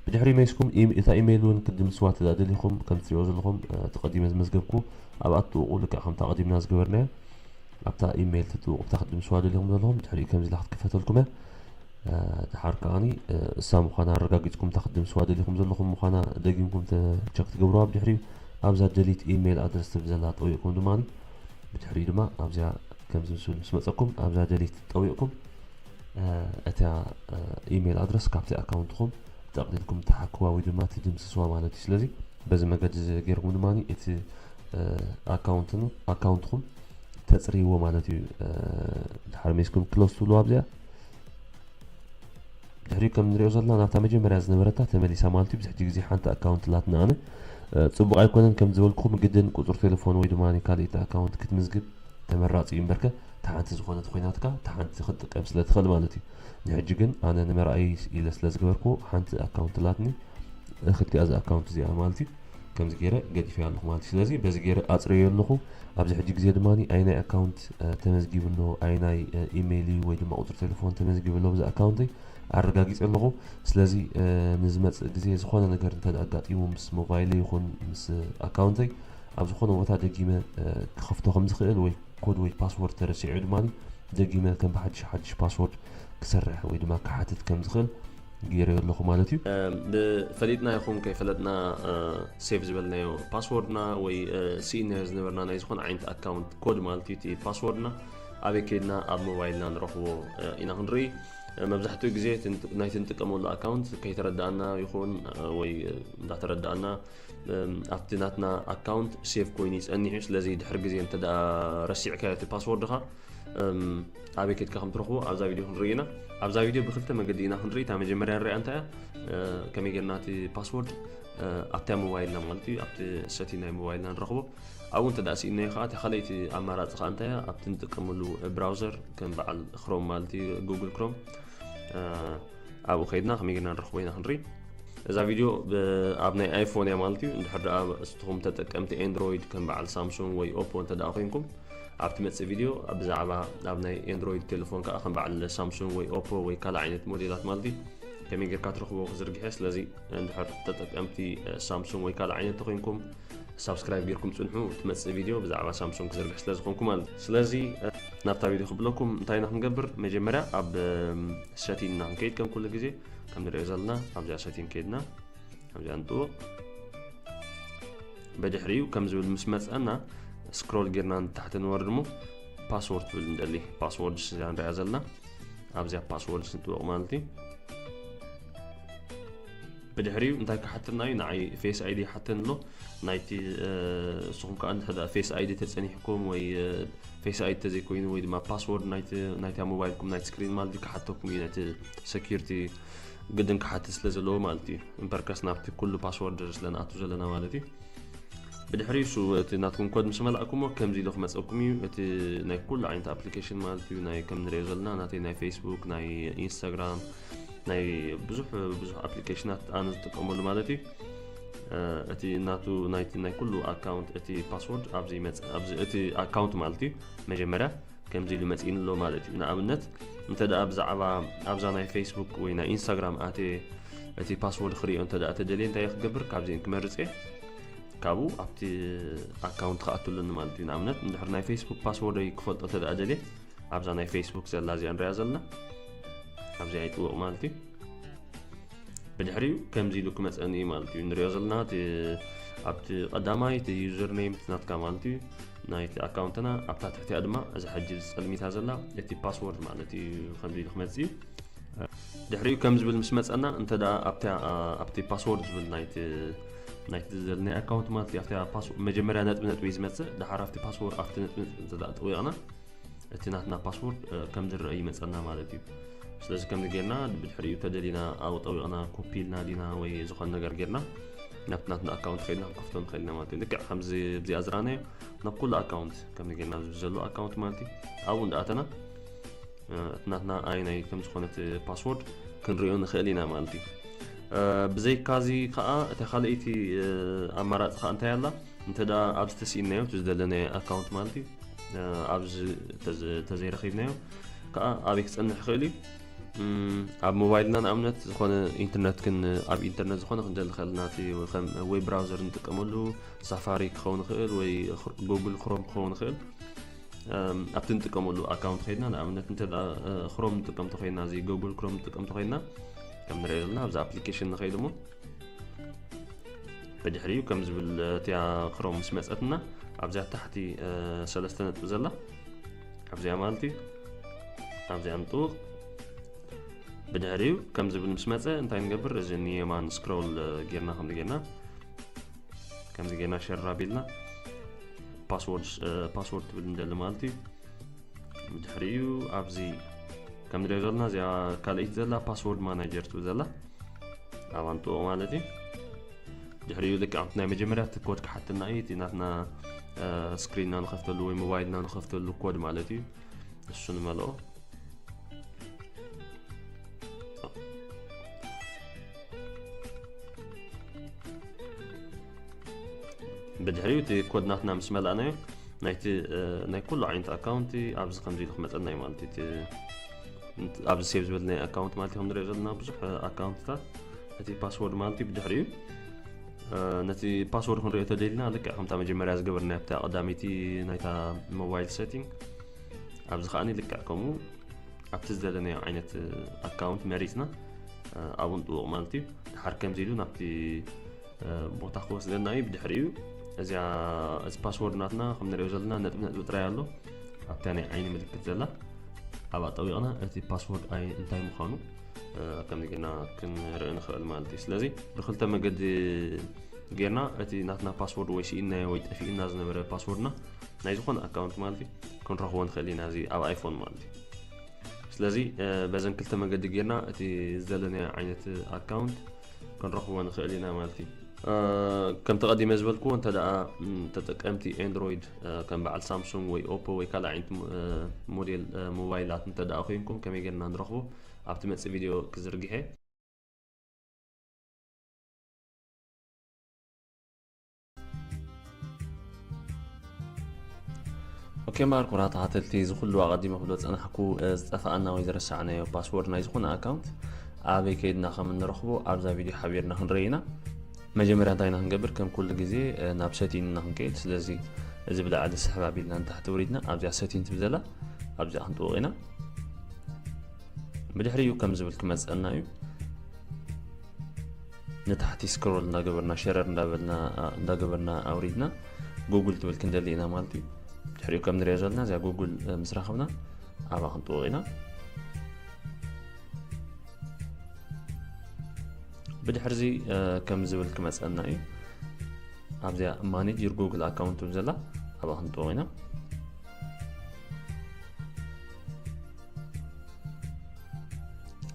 ብድሕሪ መይስኩም እታ ኢሜይል እውን ክትድምስዋ ተደኣ ደሊኹም ከም ትሪኦ ዘለኹም እቲ ቀዲመ ዝመዝገብኩ ኣብኣ ትጥውቑ ልክዕ ከምታ ቀዲምና ዝገበርናዮ ኣብታ ኢሜይል ትጥውቑ እታ ክትድምስዋ ደሊኹም ዘለኹም ድሕሪኡ ከምዚ ኢላ ክትክፈተልኩም እያ። ድሓር ከዓኒ እሳ ምዃና ኣረጋጊፅኩም እታ ክትድምስዋ ደሊኹም ዘለኹም ምዃና ደጊምኩም ቸክ ትገብርዋ። ብድሕሪኡ ኣብዛ ደሊት ኢሜይል ኣድረስ ትብል ዘላ ጠዊቕኩም ድማ ብድሕሪኡ ድማ ኣብዚኣ ከምዚ ምስል ምስ መፀኩም ኣብዛ ደሊት ጠዊቕኩም እታ ኢሜይል ኣድረስ ካብቲ ኣካውንትኹም ጠቕሊልኩም ትሓክዋ ወይ ድማ ትድምስስዋ ማለት እዩ። ስለዚ በዚ መገዲ እዚ ገይርኩም ድማ እቲ ኣካውንትኹም ተፅርይዎ ማለት እዩ። ድሓር ሜስኩም ክሎዝ ትብልዋ ኣብዚኣ ድሕሪኡ ከም ንሪኦ ዘለና ናብታ መጀመርያ ዝነበረታ ተመሊሳ ማለት እዩ። ብዙሕ ግዜ ሓንቲ ኣካውንት ላትና ኣነ ፅቡቕ ኣይኮነን ከም ዝበልኩኹም ግድን ቁፅሪ ቴሌፎን ወይ ድማ ካልእቲ ኣካውንት ክትምዝግብ ተመራፂ እዩ እምበርከ እታ ሓንቲ ዝኾነት ኮይናትካ እታ ሓንቲ ክትጥቀም ስለ ትኽእል ማለት እዩ። ንሕጂ ግን ኣነ ንመርኣይ ኢለ ስለ ዝገበርኩ ሓንቲ ኣካውንት ላትኒ ክልቲኣ እዚ ኣካውንት እዚኣ ማለት እዩ። ከምዚ ገይረ ገዲፈያ ኣለኹ ማለት እዩ። ስለዚ በዚ ገይረ ኣፅረዮ ኣለኹ። ኣብዚ ሕጂ ግዜ ድማ ኣይናይ ኣካውንት ተመዝጊቡ ኣሎ ኣይናይ ኢሜይል እዩ ወይ ድማ ቁፅሪ ቴሌፎን ተመዝጊቡ ኣሎ ብዚ ኣካውንተይ ኣረጋጊፀ ኣለኹ። ስለዚ ንዝመፅእ ግዜ ዝኾነ ነገር እንተ ኣጋጢሙ ምስ ሞባይለይ ይኹን ምስ ኣካውንተይ ኣብ ዝኾነ ቦታ ደጊመ ክኸፍቶ ከም ዝኽእል ወይ ኮድ ወይ ፓስወርድ ተረሲዑ ድማ ደጊመ ከም ብሓድሽ ሓድሽ ፓስወርድ ክሰርሕ ወይ ድማ ክሓትት ከም ዝኽእል ገይረዮ ኣለኹ ማለት እዩ። ብፈሊጥና ይኹን ከይፈለጥና ሴቭ ዝበልናዮ ፓስወርድና ወይ ስኢናዮ ዝነበርና ናይ ዝኾነ ዓይነት ኣካውንት ኮድ ማለት እዩ እቲ ፓስወርድና ኣበይ ከይድና ኣብ ሞባይልና ንረኽቦ ኢና ክንርኢ። መብዛሕትኡ ግዜ ናይቲ ንጥቀመሉ ኣካውንት ከይተረዳእና ይኹን ወይ እንዳተረዳእና ኣብቲ ናትና ኣካውንት ሴቭ ኮይኑ ይፀኒሕ እዩ። ስለዚ ድሕሪ ግዜ እንተ ረሲዕካዮ እቲ ፓስወርድኻ ኣበይ ከድካ ከም ትረኽቦ ኣብዛ ቪድዮ ክንርኢ ኢና። ኣብዛ ቪድዮ ብክልተ መገዲ ኢና ክንርኢ። እታ መጀመርያ ንሪኣ እንታይ እያ? ከመይ ጌርና እቲ ፓስወርድ ኣብታ ሞባይልና ማለት እዩ ኣብቲ ሰቲን ናይ ሞባይልና ንረኽቦ። ኣብኡ እንተ ደኣ ስኢናዮ ከዓ እታ ካልኣይቲ ኣማራፂ ከዓ እንታይ እያ? ኣብቲ ንጥቀመሉ ብራውዘር ከም በዓል ክሮም ማለት እዩ ጉግል ክሮም ኣብኡ ከይድና ከመይ ጌርና ንረኽቦ ኢና ክንርኢ። እዛ ቪድዮ ኣብ ናይ ኣይፎን እያ ማለት እዩ። እንድሕር ደኣ ንስኹም ተጠቀምቲ ኤንድሮይድ ከም በዓል ሳምሱንግ ወይ ኦፖ እንተ ደኣ ኮይንኩም ኣብቲ መጽእ ቪድዮ ብዛዕባ ኣብ ናይ ኤንድሮይድ ቴሌፎን ከዓ ከም በዓል ሳምሱንግ ወይ ኦፖ ወይ ካልእ ዓይነት ሞዴላት ማለት እዩ ከመይ ጌርካ ትረኽቦ ክዝርግሐ። ስለዚ እንድሕር ተጠቀምቲ ሳምሱንግ ወይ ካልእ ዓይነት ተኮይንኩም ሳብስክራይብ ጌርኩም ጽንሑ። ትመጽእ ቪድዮ ብዛዕባ ሳምሱንግ ክዝርግሕ ስለ ዝኾንኩ ማለት እዩ። ስለዚ ናብታ ቪድዮ ክብለኩም እንታይ ኢና ክንገብር? መጀመርያ ኣብ ሰቲን ኢና ክንከይድ ከም ኩሉ ግዜ ከም ንሪኦ ዘለና ኣብዚኣ ሰቲን ከይድና ኣብዚኣ ንጥውቕ። ብድሕሪኡ ከም ዝብል ምስ መፀና ስክሮል ጌርና ንታሕቲ ንወርድ እሞ ፓስወርድ ትብል ንደሊ ፓስወርድ እዚኣ ንሪኣ ዘለና ኣብዚኣ ፓስወርድ ንጥውቕ ማለት እዩ። ብድሕሪኡ እንታይ ክሓተና እዩ? ንዓይ ፌስ ኣይዲ ይሓተኒ ኣሎ። ናይቲ ንስኹም ከዓ እንተ ፌስ ኣይዲ ተፀኒሕኩም ወይ ፌስ ኣይዲ ተዘይኮይኑ ወይ ድማ ፓስወርድ ናይታ ሞባይልኩም ናይቲ ስክሪን ማለት ክሓተኩም እዩ። ነቲ ሰኪሪቲ ግድን ክሓትት ስለ ዘለዎ ማለት እዩ። እምበርከስ ናብቲ ኩሉ ፓስወርድ ስለ ንኣቱ ዘለና ማለት እዩ። ብድሕሪ እሱ እቲ ናትኩም ኮድ ምስ መላእኩሞ ከምዚ ኢሉ ክመፀኩም እዩ። እቲ ናይ ኩሉ ዓይነት ኣፕሊኬሽን ማለት እዩ ናይ ከም ንሪኦ ዘለና ናተይ ናይ ፌስቡክ ናይ ኢንስታግራም ናይ ብዙሕ ብዙሕ ኣፕሊኬሽናት ኣነ ዝጥቀመሉ ማለት እዩ። እቲ ናቱ ናይቲ ናይ ኩሉ ኣካውንት እቲ ፓስወርድ ኣብዚ ይመፅእ ኣብዚ እቲ ኣካውንት ማለት እዩ። መጀመርያ ከምዚ ኢሉ መፂእኒ ኣሎ ማለት እዩ። ንኣብነት እንተ ደኣ ብዛዕባ ኣብዛ ናይ ፌስቡክ ወይ ናይ ኢንስታግራም ኣትየ እቲ ፓስወርድ ክርእዮ እንተ ደኣ ተደልየ እንታይ ክገብር ካብዚአን ክመርፅ እየ። ካብኡ ኣብቲ ኣካውንት ክኣቱ ኣለኒ ማለት እዩ። ንኣብነት እንድሕር ናይ ፌስቡክ ፓስወርደይ ክፈልጦ እንተ ደኣ ደልየ ኣብዛ ናይ ፌስቡክ ዘላ እዚኣ ንሪኣ ዘለና ኣብዚኣ ይጥውቕ ማለት እዩ። ብድሕሪኡ ከምዚ ኢሉ ክመፀኒ እዩ ማለት እዩ። ንሪኦ ዘለና ኣብቲ ቀዳማይ እቲ ዩዘር ኔም ናትካ ማለት እዩ ናይቲ ኣካውንትና ኣብታ ትሕቲኣ ድማ እዛ ሕጂ ዝፀልሚታ ዘላ እቲ ፓስወርድ ማለት እዩ። ከምዚ ኢሉ ክመፅእ እዩ። ድሕሪኡ ከም ዝብል ምስ መፀና እንተ ደኣ ኣብቲ ፓስወርድ ዝብል ናይቲ ዘለና ኣካውንት ማለት እዩ ኣብቲ መጀመርያ ነጥቢ ነጥቢ እዩ ዝመፅእ። ድሓር ኣብቲ ፓስወርድ ኣብቲ ነጥቢ ነጥቢ እንተ ደኣ ጠዊቕና እቲ ናትና ፓስወርድ ከም ዝረአ ይመፀና ማለት እዩ። ስለዚ ከምዚ ጌርና ብድሕሪኡ ተደሊና ኣብኡ ጠዊቕና ኮፒ ኢልና ዲና ወይ ዝኾነ ነገር ጌርና ናብቲ ናትና ኣካውንት ከይድና ክንከፍቶ ንኽእል ኢና ማለት እዩ። ልክዕ ከምዚ ኣብዚኣ ዝረኣናዮ ናብ ኩሉ ኣካውንት ከምዚ ጌርና ኣብዚ ዘሎ ኣካውንት ማለት እዩ ኣብኡ እንዳኣተና እቲ ናትና ኣየናይ ከም ዝኾነት ፓስወርድ ክንሪኦ ንኽእል ኢና ማለት እዩ። ብዘይካዚ ከዓ እታ ካልኣይቲ ኣማራፂ ከዓ እንታይ ኣላ? እንተ ደኣ ኣብዚ ተስኢንናዮ እቲ ዝደለናዮ ኣካውንት ማለት እዩ ኣብዚ ተዘይረኺብናዮ ከዓ ኣበይ ክፀንሕ ይኽእል እዩ? ኣብ ሞባይልና ንኣብነት ዝኾነ ኢንተርነት ክን ኣብ ኢንተርነት ዝኾነ ክንደሊ ከለና እቲ ከም ዌብ ብራውዘር ንጥቀመሉ ሳፋሪ ክኸውን ይኽእል ወይ ጉግል ክሮም ክኸውን ይኽእል። ኣብቲ ንጥቀመሉ ኣካውንት ከይድና፣ ንኣብነት እንተ ክሮም ንጥቀም ተኮይና፣ እዚ ጉግል ክሮም ንጥቀም ተኮይና፣ ከም ንሪኦ ዘለና ኣብዚ ኣፕሊኬሽን ንኸይድ እሞ፣ ብድሕሪኡ ከም ዝብል እቲያ ክሮም ምስ መፀትና ኣብዚኣ ታሕቲ ሰለስተ ነጥቢ ዘላ ኣብዚኣ ማለት እዩ። ኣብዚኣ ንጥውቕ። ብድሕሪኡ ከም ዝብል ምስ መፀ እንታይ ንገብር? እዚ ንየማን ስክሮል ጌርና ከምዚ ጌርና ከምዚ ጌርና ሸር ኣቢልና ፓስወርድ ፓስወርድ ትብል እንደሊ ማለት እዩ። ብድሕሪኡ ኣብዚ ከም ንሪኦ ዘለና እዚኣ ካልኣይቲ ዘላ ፓስወርድ ማናጀር ትብል ዘላ ኣብኣ ንጥውቕ ማለት እዩ። ድሕሪኡ ልክዕ ኣብቲ ናይ መጀመርያ እቲ ኮድ ክሓተና እዩ። እቲ ናትና ስክሪንና ንኸፍተሉ ወይ ሞባይልና ንኸፍተሉ ኮድ ማለት እዩ። እሱ ንመልኦ። ብድሕሪኡ እቲ ኮድ ናትና ምስ መላእናዮ ናይቲ ናይ ኩሉ ዓይነት ኣካውንቲ ኣብዚ ከምዚ ኢሉ ክመፀና እዩ ማለት እዩ። ኣብዚ ሴቭ ዝበልናዮ ኣካውንት ማለት እዩ። ከም ንሪኦ ዘለና ብዙሕ ኣካውንትታት እቲ ፓስወርድ ማለት እዩ። ብድሕሪኡ ነቲ ፓስወርድ ክንሪኦ ተደሊና ልክዕ ከምታ መጀመርያ ዝገበርና ኣብታ ቀዳመይቲ ናይታ ሞባይል ሴቲንግ ኣብዚ ከዓኒ ልክዕ ከምኡ ኣብቲ ዝደለናዮ ዓይነት ኣካውንት መሪፅና ኣብኡ ንጥውቕ ማለት እዩ። ድሓር ከምዚ ኢሉ ናብቲ ቦታ ክወስደና እዩ። ብድሕሪኡ እዚኣ እዚ ፓስወርድ ናትና ከም ንሪኦ ዘለና ነጥቢ ነጥቢ ጥራይ ኣሎ ኣብታ ናይ ዓይኒ ምልክት ዘላ ኣብኣ ጠዊቕና እቲ ፓስወርድ ኣይ እንታይ ምዃኑ ከምዚ ጌርና ክንርኢ ንኽእል ማለት እዩ። ስለዚ ብክልተ መገዲ ጌርና እቲ ናትና ፓስወርድ ወይ ስኢንናዮ ወይ ጠፊእና ዝነበረ ፓስወርድና ናይ ዝኾነ ኣካውንት ማለት እዩ ክንረኽቦ ንኽእል ኢና፣ እዚ ኣብ ኣይፎን ማለት እዩ። ስለዚ በዘን ክልተ መገዲ ጌርና እቲ ዝደለናዮ ዓይነት ኣካውንት ክንረኽቦ ንኽእል ኢና ማለት እዩ። ከምቲ ቀዲመ ዝበልክዎ እንተ ደኣ ተጠቀምቲ ኤንድሮይድ ከም በዓል ሳምሱንግ ወይ ኦፖ ወይ ካልእ ዓይነት ሞዴል ሞባይላት እንተ ደኣ ኮይንኩም ከመይ ጌርና ንረኽቦ ኣብቲ መጽእ ቪድዮ ክዝርግሐ። ኦኬ እምበኣር ክቡራት ተኸታተልቲ፣ እዚ ኩሉ ኣቐዲመ ክብሎ ዝጸናሕኩ ዝጠፍኣና ወይ ዝረሳዕናዮ ፓስወርድ ናይ ዝኾነ ኣካውንት ኣበይ ከይድና ከም እንረኽቦ ኣብዛ ቪድዮ ሓቢርና ክንርኢ ኢና። መጀመርያ እንታይ ኢና ክንገብር? ከም ኩሉ ግዜ ናብ ሰቲንግ ኢና ክንከይድ። ስለዚ እዚ ብላዕሊ ስሕብ ኣቢልና ንታሕቲ ወሪድና ኣብዚኣ ሰቲንግ ትብል ዘላ ኣብዚኣ ክንጥውቕ ኢና። ብድሕሪኡ ከም ዝብል ክመጸና እዩ። ንታሕቲ ስክሮል እንዳገበርና ሸረር እንዳበልና እንዳገበርና ኣውሪድና ጉግል ትብል ክንደሊ ኢና ማለት እዩ። ድሕሪኡ ከም ንሪኦ ዘለና እዚኣ ጉግል ምስ ረኸብና ኣብኣ ክንጥውቕ ኢና። ብድሕርዚ ከም ዝብል ክመጸና እዩ። ኣብዚኣ ማኔጅ ዩር ጉግል ኣካውንት ትብል ዘላ ኣብኣ ክንጥውቕ ኢና።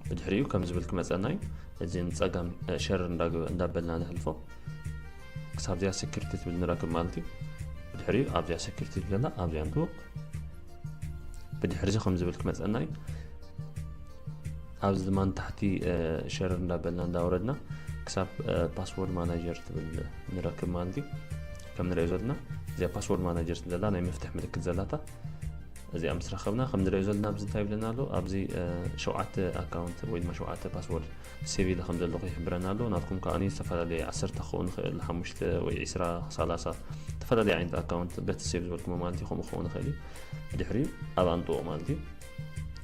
ብድሕሪኡ ከም ዝብል ክመጸና እዩ። እዚ ንጸጋም ሸር እንዳበልና ንሕልፎ ክሳብ እዚኣ ሴኩሪቲ ትብል ንረክብ ማለት እዩ። ብድሕሪኡ ኣብዚኣ ሴኩሪቲ ትብል ዘላ ኣብዚኣ ንጥውቕ። ብድሕሪ እዚ ከም ዝብል ክመጸና እዩ። ኣብዚ ድማ ንታሕቲ ሸር እንዳበልና እንዳወረድና ክሳብ ፓስወርድ ማናጀር ትብል ንረክብ ማለት እዩ። ከም ንሪኦ ዘለና እዚኣ ፓስወርድ ማናጀር ትብል ዘላ ናይ መፍትሕ ምልክት ዘላታ እዚኣ ምስ ረኸብና ከም ንሪኦ ዘለና ኣብዚ እንታይ ይብለና ኣሎ? ኣብዚ ሸውዓተ ኣካውንት ወይ ድማ ሸውዓተ ፓስወርድ ሴቭ ኢለ ከም ዘለኹ ይሕብረና ኣሎ። ናትኩም ከኣ ዝተፈላለየ ዓሰርተ ክኸውን ይኽእል፣ ሓሙሽተ ወይ ዒስራ፣ ሰላሳ ዝተፈላለየ ዓይነት ኣካውንት በቲ ሴቭ ዝበልኩሞ ማለት እዩ። ከምኡ ክኸውን ይኽእል እዩ። ብድሕሪኡ ኣብኣ ንጥውቕ ማለት እዩ።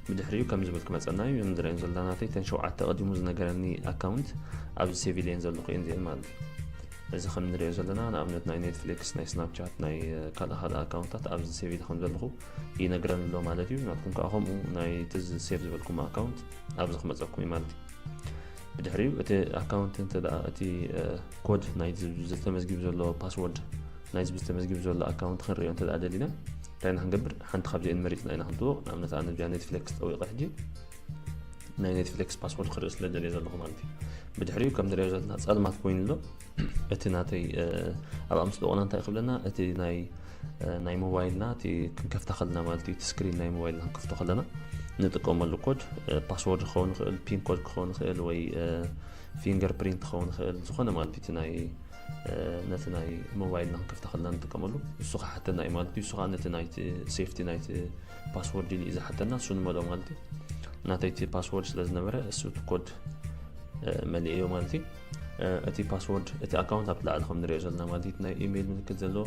ብድሕሪኡ ከም ዝብል ክመጸና እዩ። ንሪኦ ዘለና ናተይ እተን ሸውዓተ ቀዲሙ ዝነገረኒ ኣካውንት ኣብዚ ሴቭ ኢለየን ዘለኹ እየን እዚአን ማለት እዩ። እዚ ከም ንሪኦ ዘለና ንኣብነት ናይ ኔትፍሊክስ፣ ናይ ስናፕቻት፣ ናይ ካልእ ካልእ ኣካውንታት ኣብዚ ሴቭ ኢለ ከም ዘለኹ ይነግረኒ ኣሎ ማለት እዩ። ናትኩም ከኣ ከምኡ ናይቲ ሴቭ ዝበልኩም ኣካውንት ኣብዚ ክመጸኩም እዩ ማለት እዩ። ብድሕሪኡ እቲ ኣካውንት እንተ ደኣ እቲ ኮድ ናይ ዝተመዝጊቡ ዘሎ ፓስወርድ ናይ ዝተመዝጊቡ ዘሎ ኣካውንት ክንሪኦ እንተ ደኣ ደሊና እንታይ ኢና ክንገብር? ሓንቲ ካብዚአን መሪጽና ኢና ክንጥውቕ። ንኣብነት ኣነ እዚኣ ኔትፍሊክስ ጠዊቐ ሕጂ ናይ ኔትፍሊክስ ፓስወርድ ክርኢ ስለ ደልየ ዘለኹ ማለት እዩ። ብድሕሪኡ ከም ንሪኦ ዘለና ጸልማት ኮይኑ ኣሎ። እቲ ናተይ ኣብኣ ምስ ጠወቕና እንታይ ክብለና? እቲ ናይ ናይ ሞባይልና እቲ ክንከፍታ ከለና ማለት እዩ፣ እቲ ስክሪን ናይ ሞባይልና ክንከፍቶ ከለና ንጥቀመሉ ኮድ ፓስወርድ ክኸውን ይኽእል፣ ፒን ኮድ ክኸውን ይኽእል ወይ ፊንገር ፕሪንት ክኸውን ይኽእል፣ ዝኾነ ማለት እዩ። እቲ ናይ ነቲ ናይ ሞባይልና ክንከፍታ ከለና ንጥቀመሉ እሱ ክሓተና እዩ ማለት እዩ። እሱ ከዓ ነቲ ናይቲ ሴፍቲ ናይቲ ፓስወርድ ኢሉ እዩ ዝሓተና፣ እሱ ንመልኦ ማለት እዩ። ናተይ እቲ ፓስወርድ ስለ ዝነበረ እሱ እቲ ኮድ መሊእዮ ማለት እዩ። እቲ ፓስወርድ እቲ ኣካውንት ኣብ ላዕሊ ከም ንሪኦ ዘለና ማለት እዩ፣ ናይ ኢሜይል ምልክት ዘለዎ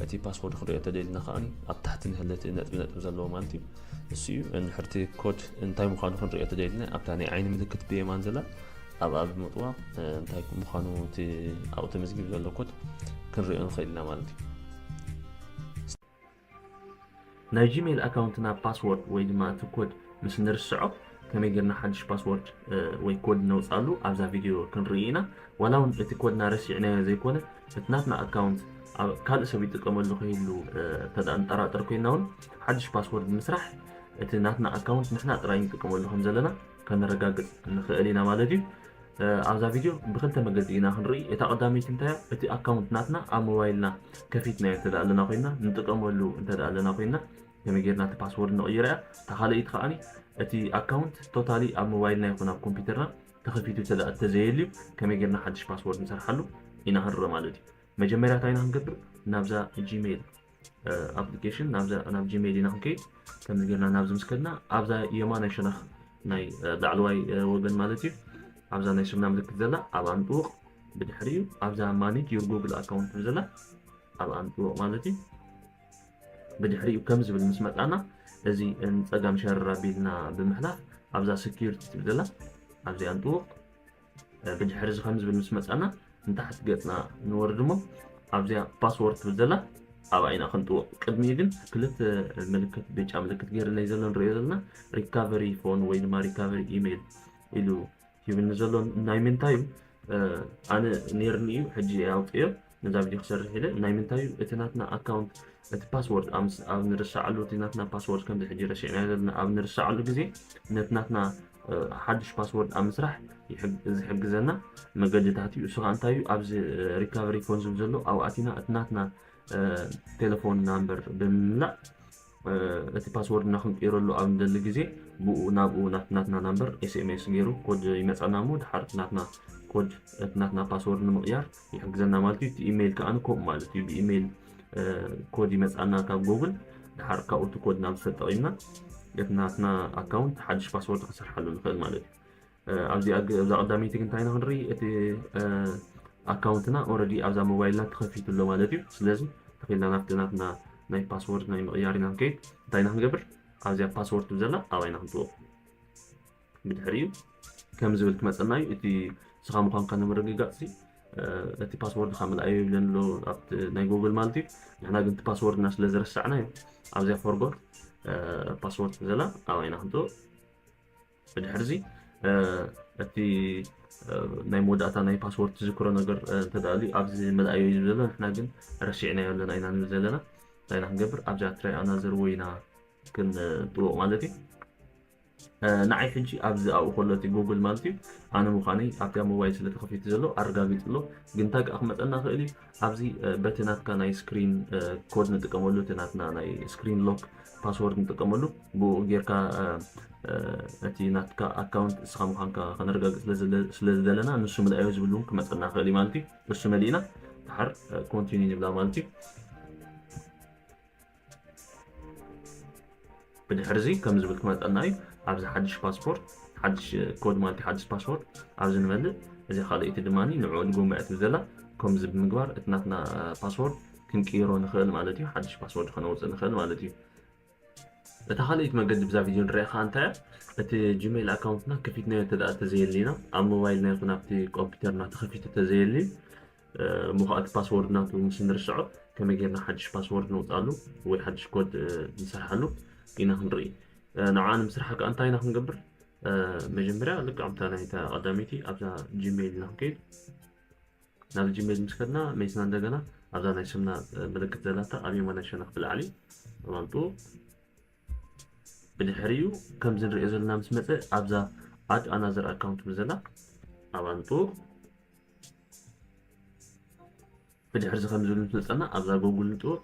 እቲ ፓስወርድ ክንሪኦ ተደልና ከዓኒ ኣብ ታሕቲ ንህለ እቲ ነጥቢ ነጥቢ ዘለዎ ማለት እዩ። እሱ እዩ። እንድሕር እቲ ኮድ እንታይ ምዃኑ ክንሪኦ ተደልና ኣብታ ናይ ዓይኒ ምልክት ብየማን ዘላ ኣብኣ ብምጥዋቕ እንታይ ምዃኑ እቲ ኣብኡ ተመዝጊቡ ዘሎ ኮድ ክንሪኦ ንኽእል ኢና ማለት እዩ። ናይ ጂሜል ኣካውንትና ፓስወርድ ወይ ድማ እቲ ኮድ ምስ ንርስዖ ከመይ ጌርና ሓድሽ ፓስወርድ ወይ ኮድ ነውፃሉ ኣብዛ ቪድዮ ክንርኢ ኢና። ዋላ እውን እቲ ኮድና ረሲዕናዮ ዘይኮነ እቲ ናትና ኣካውንት ካልእ ሰብ ይጥቀመሉ ከይህሉ እንተደኣ ንጠራጠር ኮይና እውን ሓድሽ ፓስወርድ ምስራሕ እቲ ናትና ኣካውንት ንሕና ጥራይ ንጥቀመሉ ከም ዘለና ከነረጋግፅ ንኽእል ኢና ማለት እዩ። ኣብዛ ቪድዮ ብክልተ መገዲ ኢና ክንርኢ። እታ ቀዳመይቲ እንታይ እያ? እቲ ኣካውንት ናትና ኣብ ሞባይልና ከፊትናዮ እንተ ኣለና ኮይና ንጥቀመሉ እንተ ኣለና ኮይና ከመይ ጌርና እቲ ፓስወርድ ንቕይሮ እያ። እታ ካልኣይቲ ከዓኒ እቲ ኣካውንት ቶታሊ ኣብ ሞባይልና ይኹን ኣብ ኮምፒውተርና ተኸፊቱ እንተ ተዘየልዩ ከመይ ጌርና ሓድሽ ፓስወርድ ንሰርሓሉ ኢና ክንርኢ ማለት እዩ። መጀመርያ እንታይ ኢና ክንገብር? ናብዛ ጂሜል ኣፕሊኬሽን ናብ ጂሜል ኢና ክንከይድ። ከምዚ ጌርና ናብዚ ምስ ከድና ኣብዛ የማናይ ሸነኽ ናይ ላዕለዋይ ወገን ማለት እዩ ኣብዛ ናይ ሽምና ምልክት ዘላ ኣብኣ ንጥውቕ። ብድሕሪኡ ኣብዛ ማኔጅ ዩር ጉግል ኣካውንት ትብል ዘላ ኣብኣ ንጥውቕ ማለት እዩ። ብድሕሪኡ ከም ዝብል ምስ መጻና እዚ ንጸጋም ሸረር ኣቢልና ብምሕላፍ ኣብዛ ሴኩሪቲ ትብል ዘላ ኣብዚኣ ንጥውቕ። ብድሕሪ እዚ ከም ዝብል ምስ መጻና ንታሕቲ ገጽና ንወርድ እሞ ኣብዚኣ ፓስወርድ ትብል ዘላ ኣብኣ ኢና ክንጥውቕ። ቅድሚኡ ግን ክልተ ምልክት ብጫ ምልክት ገይርለይ ዘሎ ንሪኦ ዘለና ሪካቨሪ ፎን ወይ ድማ ሪካቨሪ ኢሜይል ኢሉ ይብልኒ ዘሎ ናይ ምንታይ እዩ? ኣነ ነይርኒ እዩ ሕጂ ኣውፅዮ ነዛ ቪድዮ ክሰርሕ ኢለ ናይ ምንታይ እዩ እቲ ናትና ኣካውንት እቲ ፓስወርድ ኣብ ንርሳዓሉ እቲ ናትና ፓስወርድ ከምዚ ሕጂ ረሲዕና ዘለና ኣብ ንርሳዓሉ ግዜ ነቲ ናትና ሓድሽ ፓስወርድ ኣብ ምስራሕ ዝሕግዘና መገድታት እዩ። እሱ ከዓ እንታይ እዩ? ኣብዚ ሪካቨሪ ፎን ዝብል ዘሎ ኣብኡ ኣቲና እቲ ናትና ቴሌፎን ናምበር ብምምላእ እቲ ፓስወርድና ክንቅይረሉ ኣብ ንደሊ ግዜ ብኡ ናብኡ ናትና ናምበር ኤስኤምኤስ ገይሩ ኮድ ይመፃና እሞ ድሓር ናትና ኮድ እቲ ናትና ፓስወርድ ንምቕያር ይሕግዘና ማለት እዩ። እቲ ኢሜይል ከዓ ከምኡ ማለት እዩ። ብኢሜይል ኮድ ይመፃና ካብ ጎግል ድሓር ካብኡ እቲ ኮድ ናብ ተጠቂምና እቲ ናትና ኣካውንት ሓድሽ ፓስወርድ ክንሰርሓሉ ንኽእል ማለት እዩ። ኣብዚ ኣብዛ ቀዳመይቲ ግን እንታይ ኢና ክንርኢ? እቲ ኣካውንትና ኦረዲ ኣብዛ ሞባይልና ተኸፊቱ ኣሎ ማለት እዩ። ስለዚ ተኺልና ናብቲ ናትና ናይ ፓስወርድ ናይ ምቕያር ኢና ንከይድ። እንታይ ኢና ክንገብር? ኣብዚኣ ፓስወርድ ትብል ዘላ ኣብኣ ኢና ክንጥውቕ። ብድሕሪኡ ከም ዝብል ክመፀና እዩ። እቲ ስኻ ምዃንካ ንምርግጋፅ እቲ ፓስወርድ ካብ ምልኣዮ ይብለን ኣሎ ኣብቲ ናይ ጉግል ማለት እዩ። ንሕና ግን እቲ ፓስወርድና ስለ ዝረሳዕናዮ ኣብዚኣ ፎርጎት ፓስወርድ ትብል ዘላ ኣብኣ ኢና ክንጥውቕ። ብድሕርዚ እቲ ናይ መወዳእታ ናይ ፓስወርድ ትዝክሮ ነገር እንተደኣልዩ ኣብዚ መልኣዮ እዩ ዘሎ። ንሕና ግን ረሲዕናዮ ኣለና ኢና ንብል ዘለና። እንታይ ኢና ክንገብር? ኣብዚኣ ትራይ ኣናዘር ወይ ኢና ክንጥውቕ ማለት እዩ። ንዓይ ሕጂ ኣብዚ ኣብኡ ከሎ እቲ ጉግል ማለት እዩ ኣነ ምዃነይ ኣብዚኣ ሞባይል ስለ ተኸፊቱ ዘሎ ኣረጋጊጹ ኣሎ። ግን እንታይ ከዓ ክመፀና ክእል እዩ ኣብዚ በቲ ናትካ ናይ ስክሪን ኮድ ንጥቀመሉ እቲ ናትና ናይ ስክሪን ሎክ ፓስወርድ ንጥቀመሉ ብኡ ጌርካ እቲ ናትካ ኣካውንት እስኻ ምዃንካ ከነረጋግፅ ስለ ዝደለና ንሱ ምልኣዮ ዝብል እውን ክመፀና ክእል እዩ ማለት እዩ። እሱ መሊእና ድሓር ኮንቲኒ ንብላ ማለት እዩ። ብድሕርዚ ከም ዝብል ክመፀና እዩ ኣብዚ ሓድሽ ፓስፖርት ሓድሽ ኮድ ማለት ሓድሽ ፓስወርድ ኣብዚ ንመልእ እዚ ካልኣይቲ ድማ ንዕኡ ድጎምዐ ትብል ዘላ ከምዚ ብምግባር እቲ ናትና ፓስወርድ ክንቅይሮ ንኽእል ማለት እዩ። ሓድሽ ፓስወርድ ከነውፅእ ንኽእል ማለት እዩ። እታ ካልኣይቲ መገዲ ብዛ ቪድዮ ንሪኣ ከዓ እንታይ እቲ ጂሜል ኣካውንትና ከፊትናዮ እንተ ተዘየሊና ኣብ ሞባይልና ይኹን ኣብቲ ኮምፒውተርና ተኸፊቱ ተዘየሊ ምዃ እቲ ፓስወርድ ናቱ ምስ ንርስዖ ከመይ ጌርና ሓድሽ ፓስወርድ ነውፅኣሉ ወይ ሓድሽ ኮድ ንሰርሓሉ ኢና ክንርኢ። ንዓ ንምስራሕ ከዓ እንታይ ኢና ክንገብር? መጀመርያ ልክዕ ከምታ ናይታ ቀዳመይቲ ኣብዛ ጂሜል ኢና ክንከይድ። ናብ ጂሜል ምስ ከድና መይስና እንደገና ኣብዛ ናይ ስምና ምልክት ዘላታ ኣብ የማናይ ሸነኽ ብላዕሊ ኣባንጡ። ብድሕሪኡ ከምዚ ንሪኦ ዘለና ምስ መፀ ኣብዛ ኣድ ኣናዘር ኣካውንት ብዘላ ኣባንጡ። ብድሕርዚ ከም ዝብል ምስ መፀና ኣብዛ ጎጉል ንጥውቕ።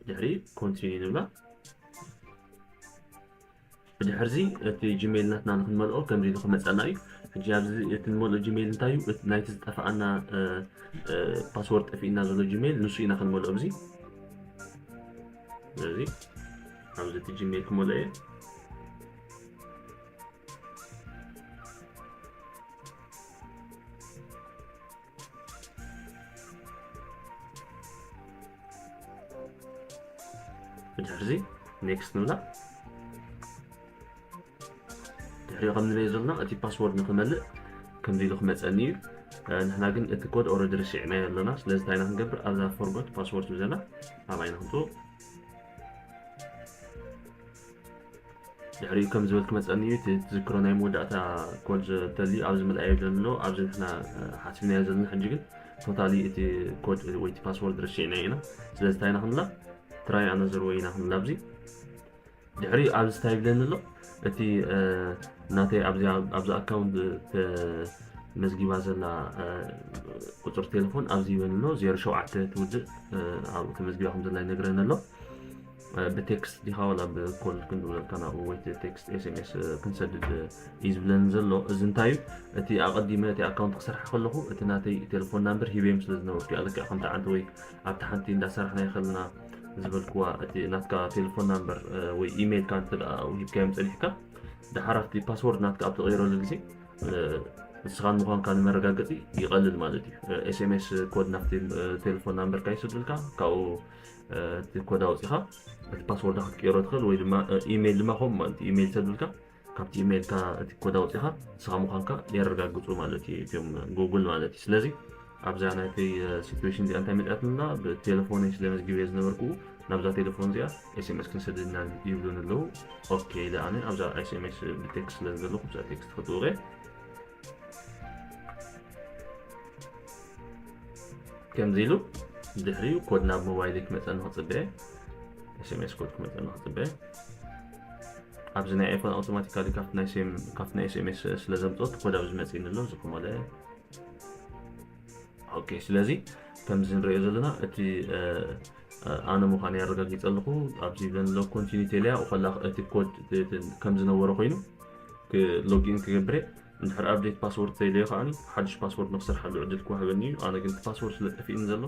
ድሕሪ ኮንቲኒ ንብላ። ብድሕርዚ እቲ ጂሜል ናትና ንክንመልኦ ከምዚ ኢሉ ክመፀና እዩ። ሕጂ ኣብዚ እቲ ንመልኦ ጂሜል እንታይ እዩ? ናይቲ ዝጠፍኣና ፓስወርድ ጠፊእና ዘሎ ጂሜል ንሱ ኢና ክንመልኦ ኣብዚ። ስለዚ ኣብዚ እቲ ጂሜል ክመልኦ እየ። ብድሕርዚ next ንብላ። ድሕሪኡ ከም ንሪኦ ዘለና እቲ ፓስወርድ ንክመልእ ከምዚ ኢሉ ክመፀኒ እዩ። ንሕና ግን እቲ ኮድ ኦረዲ ርሲዕናዮ ኣለና። ስለዚ እንታይ ኢና ክንገብር? ኣብዛ ፎርጎት ፓስወርድ ዝብለና ኣብኣ ኢና ክንጥውቕ። ድሕሪኡ ከም ዝብል ክመፀኒ እዩ። እቲ ትዝክሮ ናይ መወዳእታ ኮድ ዘተልዩ ኣብዚ ምልኣዮ ዘሎ ኣብዚ ንሕና ሓሲብናዮ ዘለና ሕጂ ግን ቶታሊ እቲ ኮድ ወይ እቲ ፓስወርድ ርሲዕናዮ ኢና። ስለዚ እንታይ ኢና ክንብላ? ትራይ ኣነዘር ወይ ኢና ክንብላ ኣብዚ ድሕሪ ኣብዚ እንታይ ይብለኒ ኣሎ? እቲ ናተይ ኣብዚ ኣካውንት ተመዝጊባ ዘላ ቁፅሪ ቴሌፎን ኣብዚ ይበኒ ኣሎ። ዜሮ ሸውዓተ ትውድእ ኣብኡ ተመዝጊባ ከም ዘላ ይነግረኒ ኣሎ። ብቴክስት ዲኻ ዋላ ብኮል ክንድውለልካ ናብኡ ወይ ቴክስት ኤስኤምኤስ ክንሰድድ እዩ ዝብለኒ ዘሎ። እዚ እንታይ እዩ? እቲ ኣቐዲመ እቲ ኣካውንት ክሰርሓ ከለኹ እቲ ናተይ ቴሌፎን ናምበር ሂበዮም ስለ ዝነበርኩ እያ። ልክዕ ከምቲ ዓንቲ ወይ ኣብቲ ሓንቲ እንዳሰራሕና ይኸልና ዝበልክዋ እቲ ናትካ ቴሌፎን ናምበር ወይ ኢሜይልካ እንተ ደኣ ሂብካዮም ጸኒሕካ፣ ደሓር ኣብቲ ፓስወርድ ናትካ ኣብ ትቐይረሉ ግዜ ንስኻ ምዃንካ ንመረጋገጺ ይቐልል ማለት እዩ። ኤስኤምኤስ ኮድ ናብቲ ቴሌፎን ናምበርካ ይስዱልካ፣ ካብኡ እቲ ኮድ ኣውጺኻ እቲ ፓስወርድ ክትቀይሮ ትኽእል፣ ወይ ድማ ኢሜይል ድማ ከምኡ ማለት እዩ። ኢሜይል ሰዱልካ ካብቲ ኢሜይልካ እቲ ኮድ ኣውፂኻ ንስኻ ምዃንካ የረጋግፁ ማለት እዩ እቲኦም ጉግል ማለት እዩ። ስለዚ ኣብዛ ናይተይ ሲትዌሽን እዚኣ እንታይ መፅኣትልና? ብቴሌፎነይ ስለ መዝጊበ ዝነበርኩ ናብዛ ቴሌፎን እዚኣ ኤስኤምኤስ ክንሰደልና ይብሉን ኣለዉ። ኦኬ ኢለ ኣነ ኣብዛ ኤስኤምኤስ ብቴክስት ስለ ዝደለኹ ብዛ ቴክስት ክጥውቀ ከምዚ ኢሉ ድሕሪኡ ኮድ ናብ ሞባይል ክመፀኒ ክፅበየ ኤስኤምኤስ ኮድ ክመፀኒ ክፅበየ ኣብዚ ናይ ኣይፎን ኣውቶማቲካሊ ካብቲ ናይ ኤስኤምኤስ ስለ ዘምፅኦት ኮድ ኣብዚ መፅእኒ ኣሎ ዝኮመለ ኦኬ ስለዚ ከምዚ ንሪኦ ዘለና እቲ ኣነ ምዃን ያረጋጊፀ ኣለኹ ኣብዚ ይብለኒ ኣሎ ኮንቲኒ ቴልያ ከላ እቲ ኮድ ከም ዝነበረ ኮይኑ ሎጊን ክገብር እንድሕር ኣፕዴት ፓስወርድ ተይለዮ ከዓኒ ሓድሽ ፓስወርድ ንክሰርሓሉ ዕድል ክዋህበኒ እዩ ኣነ ግን እቲ ፓስወርድ ስለ ጠፊእኒ ዘሎ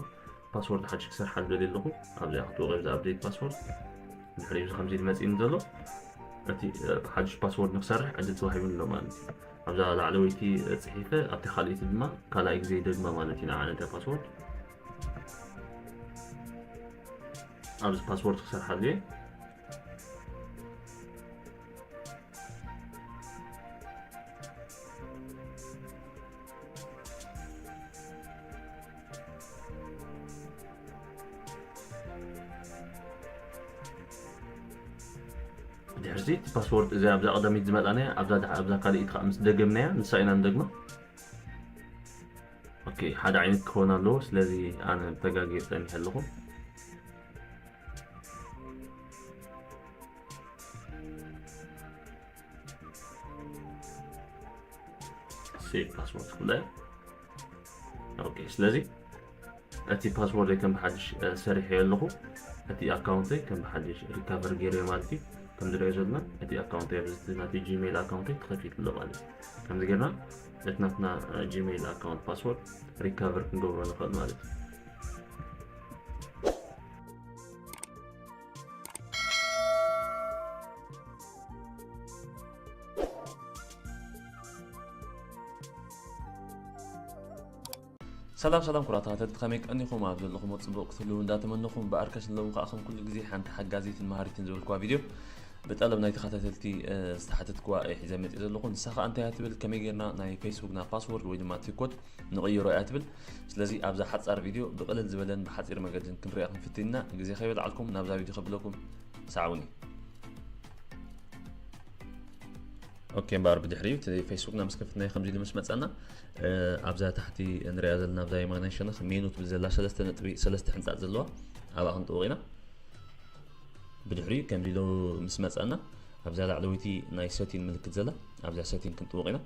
ፓስወርድ ሓድሽ ክሰርሓሉ ደልየ ኣለኹ ኣብዚኣ ክትወቀ ብዚ ኣፕዴት ፓስወርድ ድሕሪ እዚ ከምዚ ኢሉ መፂእኒ ዘሎ እቲ ሓድሽ ፓስወርድ ንክሰርሕ ዕድል ተዋሂቡኒ ኣሎ ማለት እዩ ኣብዛ ላዕለወይቲ ፅሒፈ ኣብቲ ካልኣይቲ ድማ ካልኣይ ግዜ ይደግማ ማለት እዩ ንዓነ እንታይ ፓስወርድ ኣብዚ ፓስወርድ ክሰርሓሉ እየ ድሕርዚ እቲ ፓስወርድ እዚ ኣብዛ ቀዳሚት ዝመጣና ኣብዛ ኣብዛ ካልኢት ከዓ ምስ ደገምናያ ንሳ ኢና ንደግማ ኦኬ ሓደ ዓይነት ክኸውን ኣለዎ ስለዚ ኣነ ተጋጊ ፀኒሐ ኣለኹ ሴቭ ፓስወርድ ክብለ ኦኬ ስለዚ እቲ ፓስወርድ ከም ብሓድሽ ሰሪሐ ኣለኹ እቲ ኣካውንት ከም ብሓድሽ ሪካቨር ገይረ ማለት እዩ ከም ዝሪኦ ዘለና እቲ ኣካውንት ኣብዚ ናቲ ጂሜል ኣካውንት ተኸፊቱ ኣሎ ማለት እዩ ከምዚ ጌርና እቲ ናትና ጂሜል ኣካውንት ፓስወርድ ሪካቨር ክንገብሮ ንኽእል ማለት እዩ ሰላም ሰላም ኩራ ተኸታተልቲ ከመይ ቀኒኹም ኣብ ዘለኹም ጽቡቕ ክትህልው እንዳተመነኹም ብኣርከስ ኣለዉ ከዓ ከም ኩሉ ግዜ ሓንቲ ሓጋዚትን መሃሪትን ዝበልኩዋ ቪድዮ ብጠለብ ናይ ተኸታተልቲ ዝተሓተትኩዋ ሒዘ መፅእ ዘለኹ ንሳ ከዓ እንታይ እያ ትብል ከመይ ጌርና ናይ ፌስቡክና ፓስወርድ ወይ ድማ ቲኮድ ንቕይሮ እያ ትብል ስለዚ ኣብዛ ሓፃር ቪድዮ ብቕልል ዝበለን ብሓፂር መገድን ክንሪኣ ክንፍትን ኢና ግዜ ከይበልዓልኩም ናብዛ ቪድዮ ከብለኩም ሰዓቡኒ ኦኬ እምበኣር ብድሕሪኡ እቲ ፌስቡክና ምስ ከፍትናዮ ከምዚ ኢሉ ምስ መፀና ኣብዛ ታሕቲ ንሪኣ ዘለና ኣብዛ የማናይ ሸነኽ ሜኑ ትብል ዘላ ሰለስተ ነጥቢ ሰለስተ ሕንፃፅ ዘለዋ ኣብኣ ክንጥውቕ ኢና ብድሕሪኡ ከምዚ ኢሉ ምስ መፀና ኣብዛ ላዕለወይቲ ናይ ሰቲን ምልክት ዘላ ኣብዛ ሰቲን ክንጥውቕ ኢና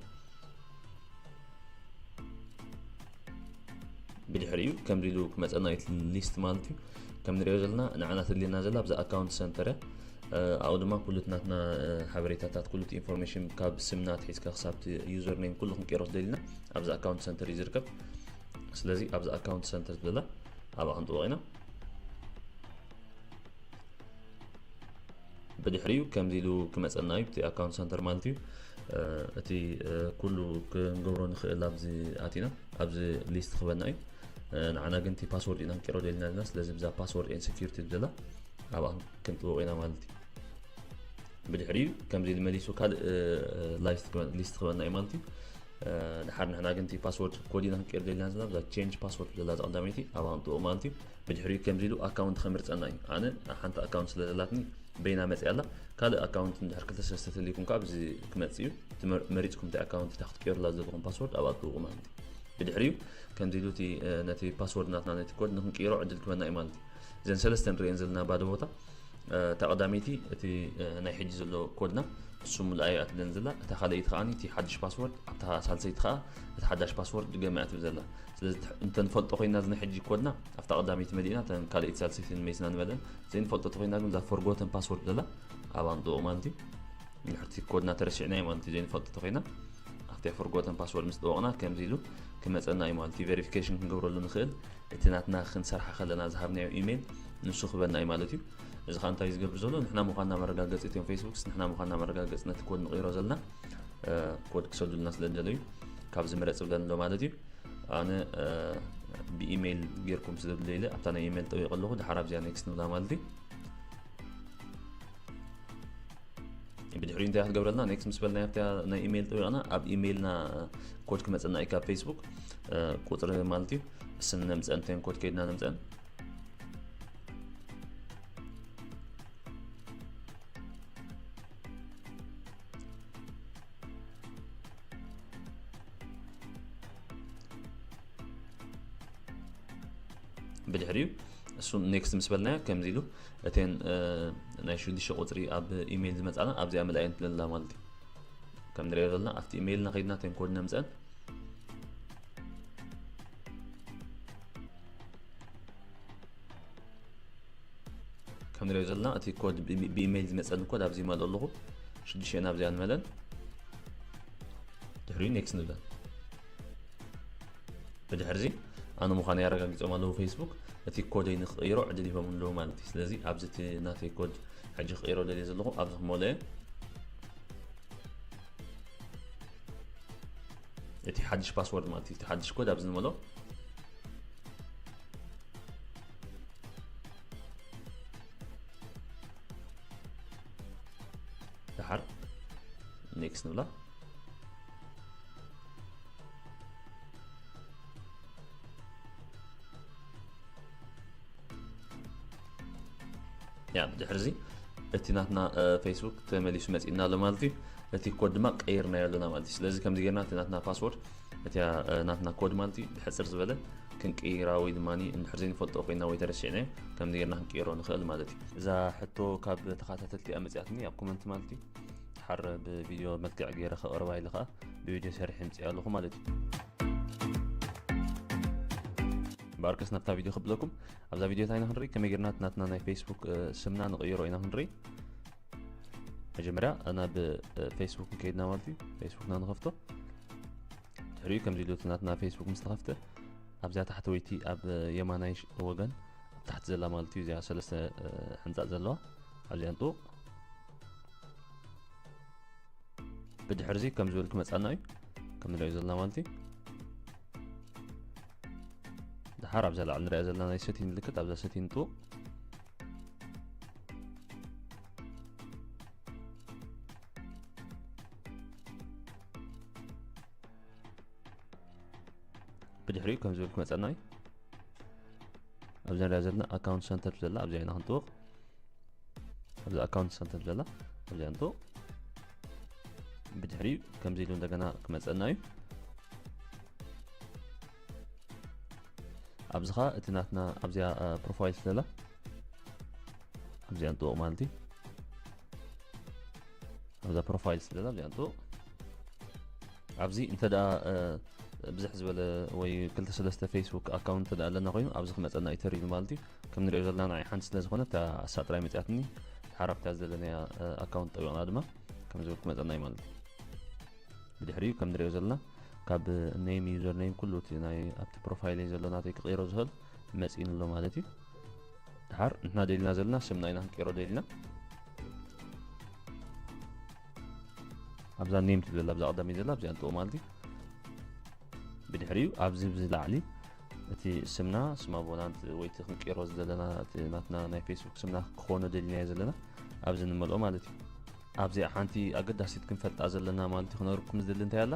ብድሕሪኡ ከምዚ ኢሉ ክመፀና እዩ ሊስት ማለት እዩ ከም ንሪኦ ዘለና ንዓና ተድልየና ዘላ ኣብዛ ኣካውንት ሰንተር እያ ኣብኡ ድማ ኩሉት ናትና ሓበሬታታት ኩሉት ኢንፎርሜሽን ካብ ስምና ኣትሒዝካ ክሳብ ዩዘር ኔም ኩሉ ክንቀይሮ ደሊና ኣብዚ ኣካውንት ሰንተር እዩ ዝርከብ ስለዚ ኣብዚ ኣካውንት ሰንተር ዝበላ ኣብኣ ክንጥወቕ ኢና ብድሕሪኡ ከምዚ ኢሉ ክመፀና እዩ እቲ ኣካውንት ሰንተር ማለት እዩ እቲ ኩሉ ክንገብሮ ንኽእል ኣብዚ ኣቲና ኣብዚ ሊስት ክበና እዩ ንዓና ግን እቲ ፓስወርድ ኢና ንቀይሮ ደሊና ዘለና ስለዚ ብዛ ፓስወርድ ኤን ሴኪሪቲ ብዘላ ኣብኣ ክንጥውቕ ኢና ማለት እዩ። ብድሕሪኡ ከምዚ ኢሉ መሊሱ ካልእ ሊስት ክበና እዩ ማለት እዩ። ድሓር ንሕና ግን እቲ ፓስወርድ ኮድ ኢና ክንቀይር ደሊና ዘለና፣ እዛ ቼንጅ ፓስወርድ ዘላ እዛ ቀዳመይቲ ኣብኣ ክንጥውቕ ማለት እዩ። ብድሕሪኡ ከምዚ ኢሉ ኣካውንት ከምርፀና እዩ። ኣነ ሓንቲ ኣካውንት ስለ ዘላትኒ በይና መፅያ ኣላ። ካልእ ኣካውንት እንድሕር ክልተ ሰለስተ ተልይኩም ከዓ ብዚ ክመፅእ እዩ። እቲ መር- መሪፅኩም እቲ ኣካውንት እታ ክትቀይሩላ ዘለኹም ፓስወርድ ኣብኣ ትጥውቑ ማለት እዩ። ብድሕሪኡ ከምዚ ኢሉ እቲ ነቲ ፓስወርድ ናትና ነቲ ኮድ ንክንቅይሮ ዕድል ክበና እዩ ማለት እዩ። እዘን ሰለስተ ንሪኤን ዘለና ባዶ ቦታ፣ እታ ቀዳመይቲ እቲ ናይ ሕጂ ዘሎ ኮድና እሱ ምልኣይ ኣትብለን ዘላ፣ እታ ካልኣይቲ ከዓ እቲ ሓድሽ ፓስወርድ፣ ኣብታ ሳልሰይቲ ከዓ እቲ ሓዳሽ ፓስወርድ ድገማ እያ ትብል ዘላ። ስለዚ እንተንፈልጦ ኮይና እዚ ናይ ሕጂ ኮድና ኣብታ ቀዳመይቲ መሊእና እተን ካልኣይቲ ሳልሰይቲ መሊስና ንበለን። ዘይንፈልጦ ተኮይና ግን እዛ ፎርጎተን ፓስወርድ ዘላ ኣብኣ ንጥውቕ ማለት እዩ። ድሕርቲ ኮድና ተረሲዕና እዩ ማለት እዩ። ዘይንፈልጦ ተኮይና ኣብቲ ፎርጎተን ፓስወርድ ምስ ጠወቕና ከምዚ ኢሉ ክመፀና እዩ ማለት እዩ። ቬሪፊኬሽን ክንገብረሉ ንኽእል እቲ ናትና ክንሰርሓ ከለና ዝሃብናዮ ኢሜይል ንሱ ክበና እዩ ማለት እዩ። እዚ ከዓ እንታይ ዝገብር ዘሎ ንሕና ምዃንና መረጋገፂ እትዮም ፌስቡክስ ንሕና ምዃንና መረጋገፂ ነቲ ኮድ ንቕይሮ ዘለና ኮድ ክሰዱልና ስለ ዝደለዩ ካብዚ ምረፅ ብለን ኣሎ ማለት እዩ። ኣነ ብኢሜይል ጌርኩም ስለ ዝደለ ኢለ ኣብታ ናይ ኢሜይል ጠዊቐ ኣለኹ። ድሓር ኣብዚኣ ኔክስት ንብላ ማለት እዩ። ብድሕሪኡ እንታይ ክትገብረልና ኔክስት ምስ በልና ኣብታ ናይ ኢሜይል ጠዊቕና ኣብ ኢሜይልና ኮድ ክመፀና እዩ ካብ ፌስቡክ ቁፅሪ ማለት እዩ። እስን ነምፀን ተን ኮድ ከይድና ነምፀን ብድሕሪኡ እሱ ኔክስት ምስ በልናዮ ከምዚ ኢሉ እተን ናይ ሽዱሽተ ቁፅሪ ኣብ ኢሜይል ዝመፃና ኣብዚኣ ምልኣየን ትለላ ማለት እዩ። ከም ንሪኦ ዘለና ኣብቲ ኢሜይልና ከይድና እተን ኮድ ነምፀን ከም ንሪኦ ዘለና እቲ ኮድ ብኢሜይል ዝመፀኒ ኮድ ኣብዚ ይመልኦ ኣለኹ። ሽዱሽተ ኣብዚኣ ንመለን ድሕሪኡ ኔክስት ንብለን። ብድሕርዚ ኣነ ምዃነይ ኣረጋጊፆም ኣለዉ ፌስቡክ። እቲ ኮደይ ንክቕይሮ ዕድል ሂቦም ኣለዉ ማለት እዩ። ስለዚ ኣብዚ እቲ ናተይ ኮድ ሕጂ ክቕይሮ ደልየ ዘለኹ ኣብዚ ክመልኦ እየ። እቲ ሓድሽ ፓስወርድ ማለት እዩ። እቲ ሓድሽ ኮድ ኣብዚ ንመልኦ ድሓር ኔክስት ንብላ። ያ ብድሕርዚ እቲ ናትና ፌስቡክ ተመሊሱ መፂእና ኣሎ ማለት እዩ። እቲ ኮድ ድማ ቀይርናዮ ኣለና ማለት እዩ። ስለዚ ከምዚ ጌርና እቲ ናትና ፓስወርድ እቲያ ናትና ኮድ ማለት እዩ ብሕፅር ዝበለ ክንቅይራ ወይ ድማ እንድሕር ዘይንፈልጦ ኮይና ወይ ተረሲዕናዮ ከምዚ ጌርና ክንቅይሮ ንኽእል ማለት እዩ። እዛ ሕቶ ካብ ተኸታተልቲ እያ መፂኣትኒ ኣብ ኮመንት ማለት እዩ። ድሓር ብቪድዮ መልክዕ ገይረ ከቕርባ ኢለ ከዓ ብቪድዮ ሰሪሐ ምፅእ ኣለኹ ማለት እዩ። እምበኣርከስ ናብታ ቪድዮ ክብለኩም ኣብዛ ቪድዮ እንታይ ኢና ክንርኢ ከመይ ጌርና ናትና ናይ ፌስቡክ ስምና ንቕይሮ ኢና ክንርኢ። መጀመርያ ናብ ፌስቡክ ንከይድና ማለት እዩ። ፌስቡክና ንኸፍቶ። ድሕሪኡ ከምዚ ኢሉ ናትና ፌስቡክ ምስ ተኸፍተ ኣብዚኣ ታሕተወይቲ ኣብ የማናይ ወገን ኣብ ታሕቲ ዘላ ማለት እዩ እዚኣ ሰለስተ ሕንፃ ዘለዋ ኣብዚኣ ንጥውቕ። ብድሕርዚ ከም ዝብል ክመፃና እዩ ከም ንሪኦ ዘለና ማለት እዩ። ድሓር ኣብዛ ላዕሊ ንሪኣ ዘለና ናይ ሰቲን ምልክት ኣብዛ ሰቲን ንጥውቕ። ብድሕሪኡ ከም ዝብል ክመፀና እዩ። ኣብዚ ንሪኣ ዘለና ኣካውንት ሰንተር ዘላ ኣብዚኣ ኢና ክንጥውቕ። ኣብዚ ኣካውንት ሰንተር ዘላ ኣብዚኣ ንጥውቕ። ብድሕሪኡ ከምዚ ኢሉ እንደገና ክመፀና እዩ። ኣብዚ ኸዓ እቲ ናትና ኣብዚኣ ፕሮፋይል ስለ ዘላ ኣብዚኣ ንጥውቕ ማለት እዩ። ኣብዛ ፕሮፋይል ስለ ዘላ ኣብዚኣ ንጥውቕ። ኣብዚ እንተ ደኣ ብዝሕ ዝበለ ወይ ክልተ ሰለስተ ፌስቡክ ኣካውንት እንተ ደኣ ኣለና ኮይኑ ኣብዚ ክመፀና እዩ ተሪሉ ማለት እዩ። ከም ንሪኦ ዘለና ንዓይ ሓንቲ ስለ ዝኾነ እታ ኣሳ ጥራይ መፅኣትኒ ሓራብታ ዘለናያ ኣካውንት ጠቢቕና ድማ ከም ዝብል ክመፀና እዩ ማለት እዩ። ብድሕሪኡ ከም ንሪኦ ዘለና ካብ ኔም ዩዘር ኔም ኩሉ እቲ ናይ ኣብቲ ፕሮፋይለይ ዘሎ ናተይ ክቕይሮ ዝኽእል መፂእኒ ኣሎ ማለት እዩ። ድሓር ንሕና ደሊና ዘለና ስምና ኢና ክንቀይሮ ደሊና። ኣብዛ ኔም ትብል ኣብዛ ቀዳመይ ዘላ ኣብዚኣ ንጥውቕ ማለት እዩ። ብድሕሪኡ ኣብዚ ብዚ ላዕሊ እቲ ስምና ስም ኣቦና ወይ እቲ ክንቀይሮ ዘለና እቲ ናትና ናይ ፌስቡክ ስምና ክኾኖ ደሊናዮ ዘለና ኣብዚ ንመልኦ ማለት እዩ። ኣብዚኣ ሓንቲ ኣገዳሲት ክንፈልጣ ዘለና ማለት እዩ ክነግርኩም ዝደሊ እንታይ ኣላ፣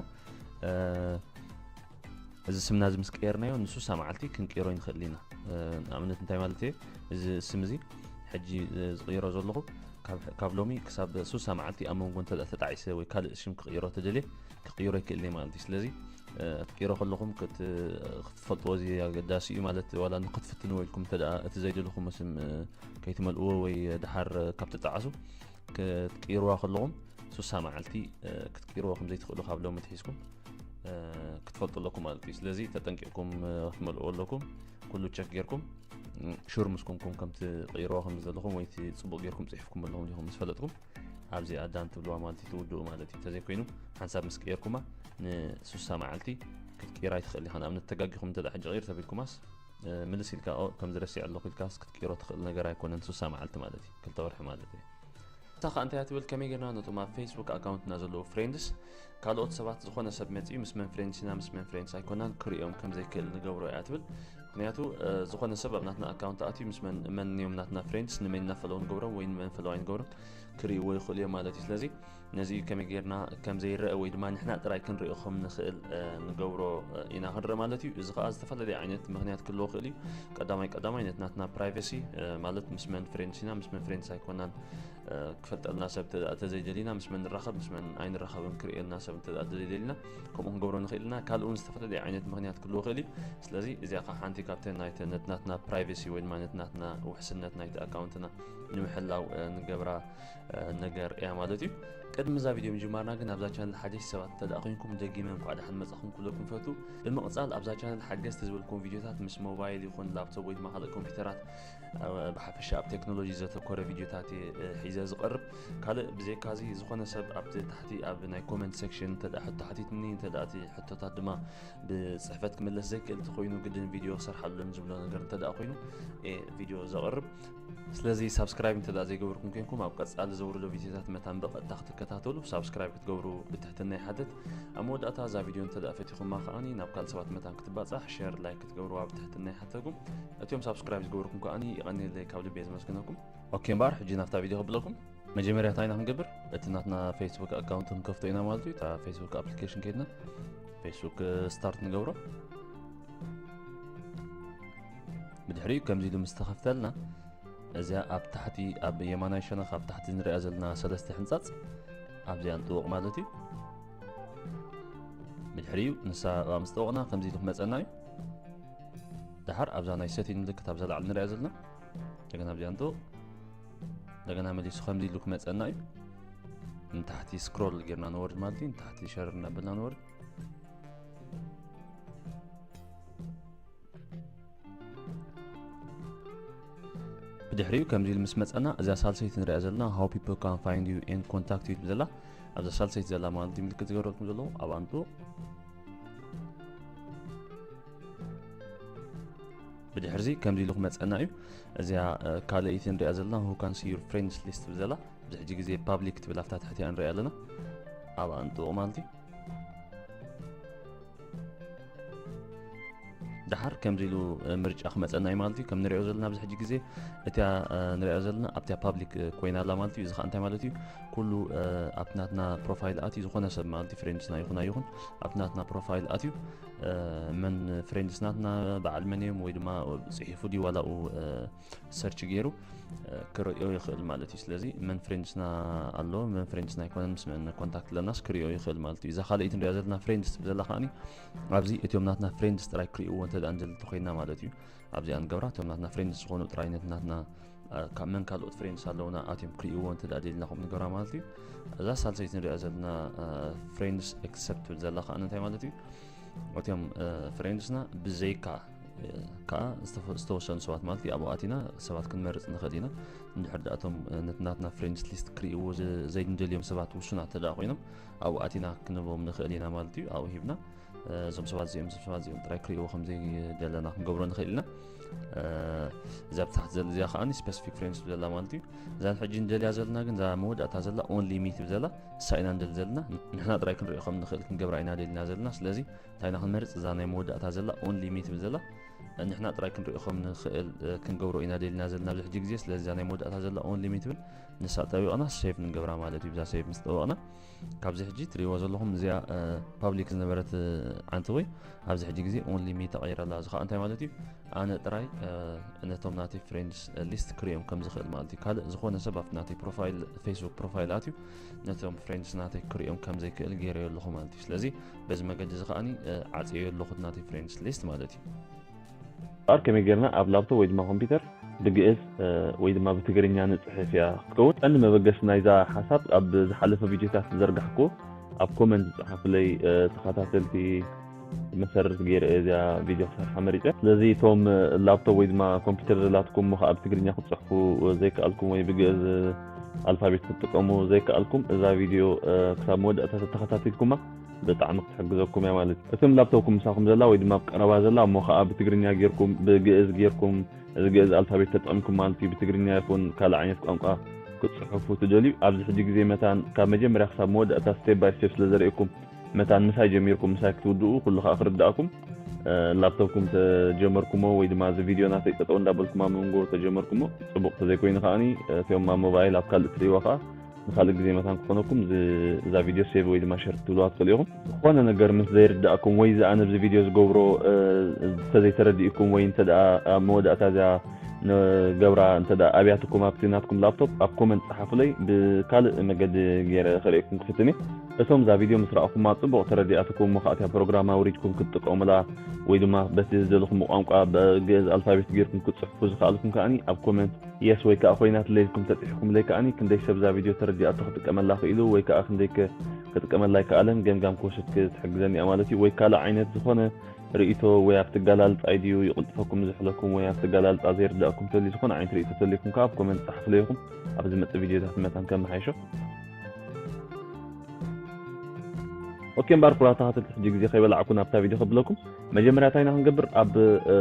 እዚ ስምና እዚ ምስ ቀየርናዮ ንሱሳ መዓልቲ ክንቀይሮ ይንኽእል ኢና። ንኣብነት እንታይ ማለት እየ፣ እዚ ስም እዚ ሕጂ ዝቕይሮ ዘለኹ ካብ ሎሚ ክሳብ ሱሳ መዓልቲ ኣብ መንጎ እንተ ተጣዒሰ ወይ ካልእ ሽም ክቕይሮ ተደልየ ክቕይሮ ይክእል እየ ማለት እዩ። ስለዚ ክትቅይሮ ከለኹም ክትፈልጥዎ እዚ ኣገዳሲ እዩ ማለት ዋላ ንክትፍትንዎ ኢልኩም እንተ እቲ ዘይደለኹም ስም ከይትመልእዎ ወይ ድሓር ካብ ትጣዓሱ ክትቅይርዋ ከለኹም ሱሳ መዓልቲ ክትቅይርዎ ከም ዘይትኽእሉ ካብ ሎሚ ትሒዝኩም ክትፈልጡ ኣለኩም ማለት እዩ። ስለዚ ተጠንቂቕኩም ክትመልእዎ ኣለኩም። ኩሉ ቸክ ጌርኩም ሹር ምስ ኮንኩም ከም ትቕይርዎ ከም ዘለኹም ወይ እቲ ጽቡቕ ጌርኩም ጽሒፍኩም ኣለኹም ዲኹም ምስ ፈለጥኩም ኣብዚ ኣዳን ትብልዋ ማለት እዩ ትውድኡ ማለት እዩ። እንተዘይኮይኑ ሓንሳብ ምስ ቀየርኩማ ንሱሳ መዓልቲ ክትቅይራ ይትኽእል ኢኻ። ንኣብነት ተጋጊኹም እንተ ሕጂ ቀይር ተቢልኩማስ ምልስ ኢልካ ከምዚ ረሲዕ ኣለኹ ኢልካስ ክትቅይሮ ትኽእል ነገር ኣይኮነን። ሱሳ መዓልቲ ማለት እዩ ክልተ ወርሒ ማለት እዩ። እታ ከዓ እንታይ ትብል ከመይ ጌርና ነቶም ኣብ ፌስቡክ ኣካውንትና ዘለዉ ፍሬንድስ ካልኦት ሰባት ዝኾነ ሰብ መፂኡ ምስ መን ፍሬንድስ ኢና ምስ መን ፍሬንድስ ኣይኮናን ክርእዮም ከም ዘይክእል ንገብሮ እያ ትብል። ምክንያቱ ዝኾነ ሰብ ኣብ ናትና ኣካውንት ኣትዩ ምስ መን መን እዮም ናትና ፍሬንድስ ንመን እናፈለው ንገብሮም ወይ ንመን ፈለው ኣይንገብሮም ክርእይዎ ይኽእሉ እዮም ማለት እዩ። ስለዚ ነዚ ከመይ ጌርና ከም ዘይረአ ወይ ድማ ንሕና ጥራይ ክንሪኦ ከም ንኽእል ንገብሮ ኢና ክንረአ ማለት እዩ። እዚ ከዓ ዝተፈላለየ ዓይነት ምክንያት ክህልዎ ክእል እዩ። ቀዳማይ ቀዳማይ ነቲ ናትና ፕራይቨሲ ማለት ምስ መን ፍሬንድስ ኢና ምስ መን ፍሬንድስ ኣይኮናን ክፈልጠልና ሰብ ተዘይደሊና ምስ መን ንራኸብ ምስ መን ኣይንራኸብን ክርእየልና ሰብ እንተ ዘይደሊና ከምኡ ክንገብሮ ንኽእል ኢና። ካልእ እውን ዝተፈላለየ ዓይነት ምክንያት ክህልዎ ክእል እዩ። ስለዚ እዚኣ ከዓ ሓንቲ ካብተን ናይቲ ነቲ ናትና ፕራይቨሲ ወይ ድማ ነቲ ናትና ውሕስነት ናይቲ ኣካውንትና ንምሕላው ንገብራ ነገር እያ ማለት እዩ። ቅድሚ እዛ ቪድዮ ምጅማርና ግን ኣብዛ ቻነል ሓደሽቲ ሰባት እንተ ደኣ ኮይንኩም ደጊመ እንኳዕ ደሓን መጻኹም ክብለኩም ፈቱ። ብምቕጻል ኣብዛ ቻነል ሓገዝቲ ዝበልኩም ቪድዮታት ምስ ሞባይል ይኹን ላፕቶፕ ወይ ድማ ካልእ ኮምፒውተራት ብሓፈሻ ኣብ ቴክኖሎጂ ዘተኮረ ቪድዮታት እየ ሒዘ ዝቐርብ። ካልእ ብዘይካዚ ዝኾነ ሰብ ኣብቲ ታሕቲ ኣብ ናይ ኮመንት ሴክሽን እንተ ደኣ ሕቶ ሓቲትኒ እንተ ደኣ እቲ ሕቶታት ድማ ብጽሕፈት ክምለስ ዘይክእል እንተኾይኑ ግድን ቪድዮ ክሰርሓሉን ዝብሎ ነገር እንተ ደኣ ኮይኑ እየ ቪድዮ ዘቕርብ። ስለዚ ሳብስክራይብ እንተ ዘይገበርኩም ኮይንኩም ኣብ ቀጻሊ ዘውርዶ ቪድዮታት መታን ብቐጥታ ክትከታተሉ ሳብስክራይብ ክትገብሩ ብትሕትና ይሓትት። ኣብ መወዳእታ እዛ ቪድዮ እንተ ፈቲኹማ ከዓኒ ናብ ካልእ ሰባት መታን ክትባጻሕ ሸር ላይክ ክትገብርዋ ብትሕትና ይሓተኩም። እቲኦም ሳብስክራይብ ዝገበርኩም ከዓኒ ይቐንየለይ ካብ ልቢ እየ ዘመስግነኩም። ኦኬ እምበኣር ሕጂ ናብታ ቪድዮ ከብለኩም። መጀመርያ እንታይ ኢና ክንገብር እቲ ናትና ፌስቡክ ኣካውንት ክንከፍቶ ኢና ማለት እዩ። እታ ፌስቡክ ኣፕሊኬሽን ከይድና ፌስቡክ ስታርት ንገብሮ። ብድሕሪኡ ከምዚ ኢሉ ምስ ተኸፍተልና እዚኣ ኣብ ታሕቲ ኣብ የማናይ ሸነኽ ኣብ ታሕቲ ንሪኣ ዘለና ሰለስተ ሕንጻጽ ኣብዚኣ ንጥውቕ ማለት እዩ። ብድሕሪኡ ንሳ ኣብኣ ምስ ጠወቕና ከምዚ ኢሉ ክመፀና እዩ። ድሓር ኣብዛ ናይ ሰቲን ምልክት ኣብዛ ላዕሊ ንሪኣ ዘለና እንደገና ኣብዚኣ ንጥውቕ እንደገና መሊሱ ከምዚ ኢሉ ክመፀና እዩ። ንታሕቲ ስክሮል ጌርና ንወርድ ማለት እዩ። ንታሕቲ ሸር እናበልና ንወርድ። ብድሕሪኡ ከምዚ ኢሉ ምስ መፀና እዛ ሳልሰይቲ ንሪኣ ዘለና how people can find you and contact you ትብል ዘላ ኣብዛ ሳልሰይቲ ዘላ ማለት እዩ ምልክት ዝገበረልኩም ዘለኹ ኣብኣ ንጥውቕ። ብድሕርዚ ከምዚ ኢሉ ክመፀና እዩ። እዚኣ ካልኣይቲ ንሪኣ ዘለና who can see your friends list ትብል ዘላ ኣብዚ ሕጂ ግዜ ፓብሊክ ትብል ኣብታ ትሕቲኣ ንሪኣ ኣለና ኣብኣ ንጥውቕ ማለት እዩ። ድሓር ከምዚ ኢሉ ምርጫ ክመፀና እዩ ማለት እዩ። ከም ንሪኦ ዘለና ኣብዚ ሕጂ ግዜ እቲያ ንሪኦ ዘለና ኣብቲያ ፓብሊክ ኮይና ኣላ ማለት እዩ። እዚ ከዓ እንታይ ማለት እዩ? ኩሉ ኣብቲ ናትና ፕሮፋይል ኣትዩ ዝኾነ ሰብ ማለት እዩ ፍሬንድስና ይኹን ኣይኹን ኣብቲ ናትና ፕሮፋይል ኣትዩ መን ፍሬንድስ ናትና በዓል መን እዮም ወይ ድማ ፅሒፉ ድዩ ዋላኡ ሰርች ገይሩ ክርእዮ ይኽእል ማለት እዩ። ስለዚ መን ፍሬንድስና ኣሎ መን ፍሬንድስና ኣይኮነን ምስ መን ኮንታክት ኣለናስ ክርእዮ ይኽእል ማለት እዩ። እዛ ካልኣይቲ ንሪኣ ዘለና ፍሬንድስ ትብል ዘላ ከዓኒ ኣብዚ እቲኦም ናትና ፍሬንድስ ጥራይ ክርእይዎ እንተ ደኣ ንደሊ እንተኮይንና ማለት እዩ። ኣብዚኣ ንገብራ እቶም ናትና ፍሬንድስ ዝኾኑ ጥራይ ነቲ ናትና ካብ መን ካልኦት ፍሬንድስ ኣለውና ኣትዮም ክርእይዎ እንተ ደኣ ደሊና ከምኡ ንገብራ ማለት እዩ። እዛ ሳልሰይቲ ንሪኣ ዘለና ፍሬንድስ ኤክሰፕት ትብል ዘላ ከዓኒ እንታይ ማለት እዩ? እቲኦም ፍሬንድስና ብዘይካ ከዓ ዝተወሰኑ ሰባት ማለት እዩ ኣብኡ ኣቲና ሰባት ክንመርፅ ንኽእል ኢና። እንድሕር ደኣ እቶም ነቲ ናትና ፍሬንድስ ሊስት ክርእይዎ ዘይንደልዮም ሰባት ውሱናት እንተ ኮይኖም ኣብኡ ኣቲና ክንህቦም ንኽእል ኢና ማለት እዩ። ኣብኡ ሂብና እዞም ሰባት እዚኦም እዞም ሰባት እዚኦም ጥራይ ክርእይዎ ከም ዘይደለና ክንገብሮ ንኽእል ኢና። እዛ ብታሕቲ ዘላ እዚኣ ከዓ ስፔሲፊክ ፍሬንድስ ትብል ዘላ ማለት እዩ። እዛ ሕጂ ንደልያ ዘለና ግን እዛ መወዳእታ ዘላ ኦንሊ ሚ ትብል ዘላ እሳ ኢና ንደሊ ዘለና። ንሕና ጥራይ ክንሪኦ ከም ንኽእል ክንገብራ ኢና ደሊና ዘለና። ስለዚ እንታይ ኢና ክንመርፅ? እዛ ናይ መወዳእታ ዘላ ኦንሊ ሚ ትብል ዘላ ንሕና ጥራይ ክንሪኦ ከም ንኽእል ክንገብሮ ኢና ደሊና ዘለና ኣብዚ ሕጂ ግዜ። ስለዚ እዛ ናይ መወዳእታ ዘላ ኦንሊ ሚ ትብል ንሳ ጠቢቕና ሴቭ ንገብራ ማለት እዩ። ብዛ ሴቭ ምስ ጠበቕና ካብዚ ሕጂ ትሪእዎ ዘለኹም እዚኣ ፓብሊክ ዝነበረት ዓንተወይ ኣብዚ ሕጂ ግዜ ኦንሊ ሚ ተቐይረላ። እዚ ከዓ እንታይ ማለት እዩ? ኣነ ጥራይ ነቶም ናተይ ፍሬንድስ ሊስት ክሪኦም ከም ዝኽእል ማለት እዩ። ካልእ ዝኾነ ሰብ ኣብቲ ናተይ ፕሮፋይል፣ ፌስቡክ ፕሮፋይል ኣትዩ ነቶም ፍሬንድስ ናተይ ክሪኦም ከም ዘይክእል ገይረዮ ኣለኹ ማለት እዩ። ስለዚ በዚ መገዲ እዚ ከዓኒ ዓፅዮ ኣለኹ ናተይ ፍሬንድስ ሊስት ማለት እዩ። ኣር ከመይ ጌርና ኣብ ላፕቶፕ ወይ ድማ ኮምፒውተር ብግእዝ ወይ ድማ ብትግርኛ ንፅሕፍ እያ ክትከውን። ቀንዲ መበገሲ ናይዛ ሓሳብ ኣብ ዝሓለፈ ቪዲዮታት ዝዘርጋሕኩ ኣብ ኮመንት ዝፀሓፉለይ ተኸታተልቲ መሰረት ገይረ እዚኣ ቪዲዮ ክሰርሓ መሪፀ። ስለዚ እቶም ላፕቶፕ ወይ ድማ ኮምፒውተር ዘላትኩም እሞ ከዓ ብትግርኛ ክትፅሕፉ ዘይከኣልኩም ወይ ብግእዝ ኣልፋቤት ክትጥቀሙ ዘይከኣልኩም እዛ ቪዲዮ ክሳብ መወዳእታ ተተኸታቲልኩማ ብጣዕሚ ክትሕግዘኩም እያ ማለት እዩ። እቶም ላፕቶፕኩም ምሳኹም ዘላ ወይ ድማ ኣብ ቀረባ ዘላ እሞ ከዓ ብትግርኛ ጌርኩም ብግእዝ ጌርኩም እዚ ግእዝ ኣልፋቤት ተጠቒምኩም ማለት እዩ ብትግርኛ ይኹን ካልእ ዓይነት ቋንቋ ክትፅሕፉ ትደልዩ ኣብዚ ሕጂ ግዜ መታን ካብ መጀመርያ ክሳብ መወዳእታ ስቴፕ ባይ ስቴፕ ስለ ዘርእየኩም መታን ምሳይ ጀሚርኩም ምሳይ ክትውድኡ ኩሉ ከዓ ክርዳእኩም ላፕቶፕኩም ተጀመርኩሞ ወይ ድማ እዚ ቪድዮ ናተይ ጠጠው እንዳበልኩም ኣብ መንጎ ተጀመርኩሞ ፅቡቅ ተዘይኮይኑ ከዓኒ እቲኦም ኣብ ሞባይል ኣብ ካልእ ትርእይዋ ከዓ ንካልእ ግዜ መታን ክኾነኩም እዚ- እዛ ቪድዮ ሴቭ ወይ ድማ ሸር ክትብልዋ ትኽእሉ ኢኹም። ዝኾነ ነገር ምስ ዘይርዳእኩም ወይ እዚ ኣነ ኣብዚ ቪድዮ ዝገብሮ እ፣ እንተዘይተረዲእኩም ወይ እንተ ደኣ ኣብ መወዳእታ እዚኣ ንገብራ እንተ ደኣ ኣብያትኩም ኣብቲ ናትኩም ላፕቶፕ ኣብ ኮመንት ጸሓፉለይ ብካልእ መገዲ ገይረ ከርእየኩም ክፍትን እየ። እቶም እዛ ቪድዮ ምስ ረኣኹማ ጽቡቕ ተረዲኣትኩም እሞ ከኣ እቲኣ ፕሮግራም ኣውሪድኩም ክትጥቀሙላ ወይ ድማ በቲ ዝደለኹም ቋንቋ ብግእዝ ኣልፋቤት ገይርኩም ክትጽሕፉ ዝኸኣልኩም ከኣኒ ኣብ ኮመንት የስ ወይ ከዓ ኮይናትለይ ኢልኩም ተፅሒፍኩምለይ ከዓኒ ክንደይ ሰብ እዛ ቪድዮ ተረዲኣቶ ክጥቀመላ ክኢሉ ወይ ከዓ ክንደይ ከ- ክጥቀመላ ኣይከኣለን ገምጋም ክወስድ ክትሕግዘኒ እያ ማለት እዩ። ወይ ካልእ ዓይነት ዝኾነ ርእይቶ ወይ ኣብቲ ኣገላልፃ ድዩ ይቕልጥፈኩም ዝሕለኩም ወይ ኣብቲ ኣገላልፃ ዘይርዳእኩም ተልዩ ዝኾነ ዓይነት ርእይቶ ተልይኩም ከዓ ኣብ ኮመንት ፀሓፉለይ ኢኹም። ኣብ ዝመፅእ ቪድዮታት መታን ከመሓይሾ። ኦኬ እምበኣር ክቡራት ተኸታተልቲ ሕጂ ግዜ ከይበላዕኩ ናብታ ቪድዮ ከብለኩም። መጀመርያ እንታይ ኢና ክንገብር ኣብ እ፣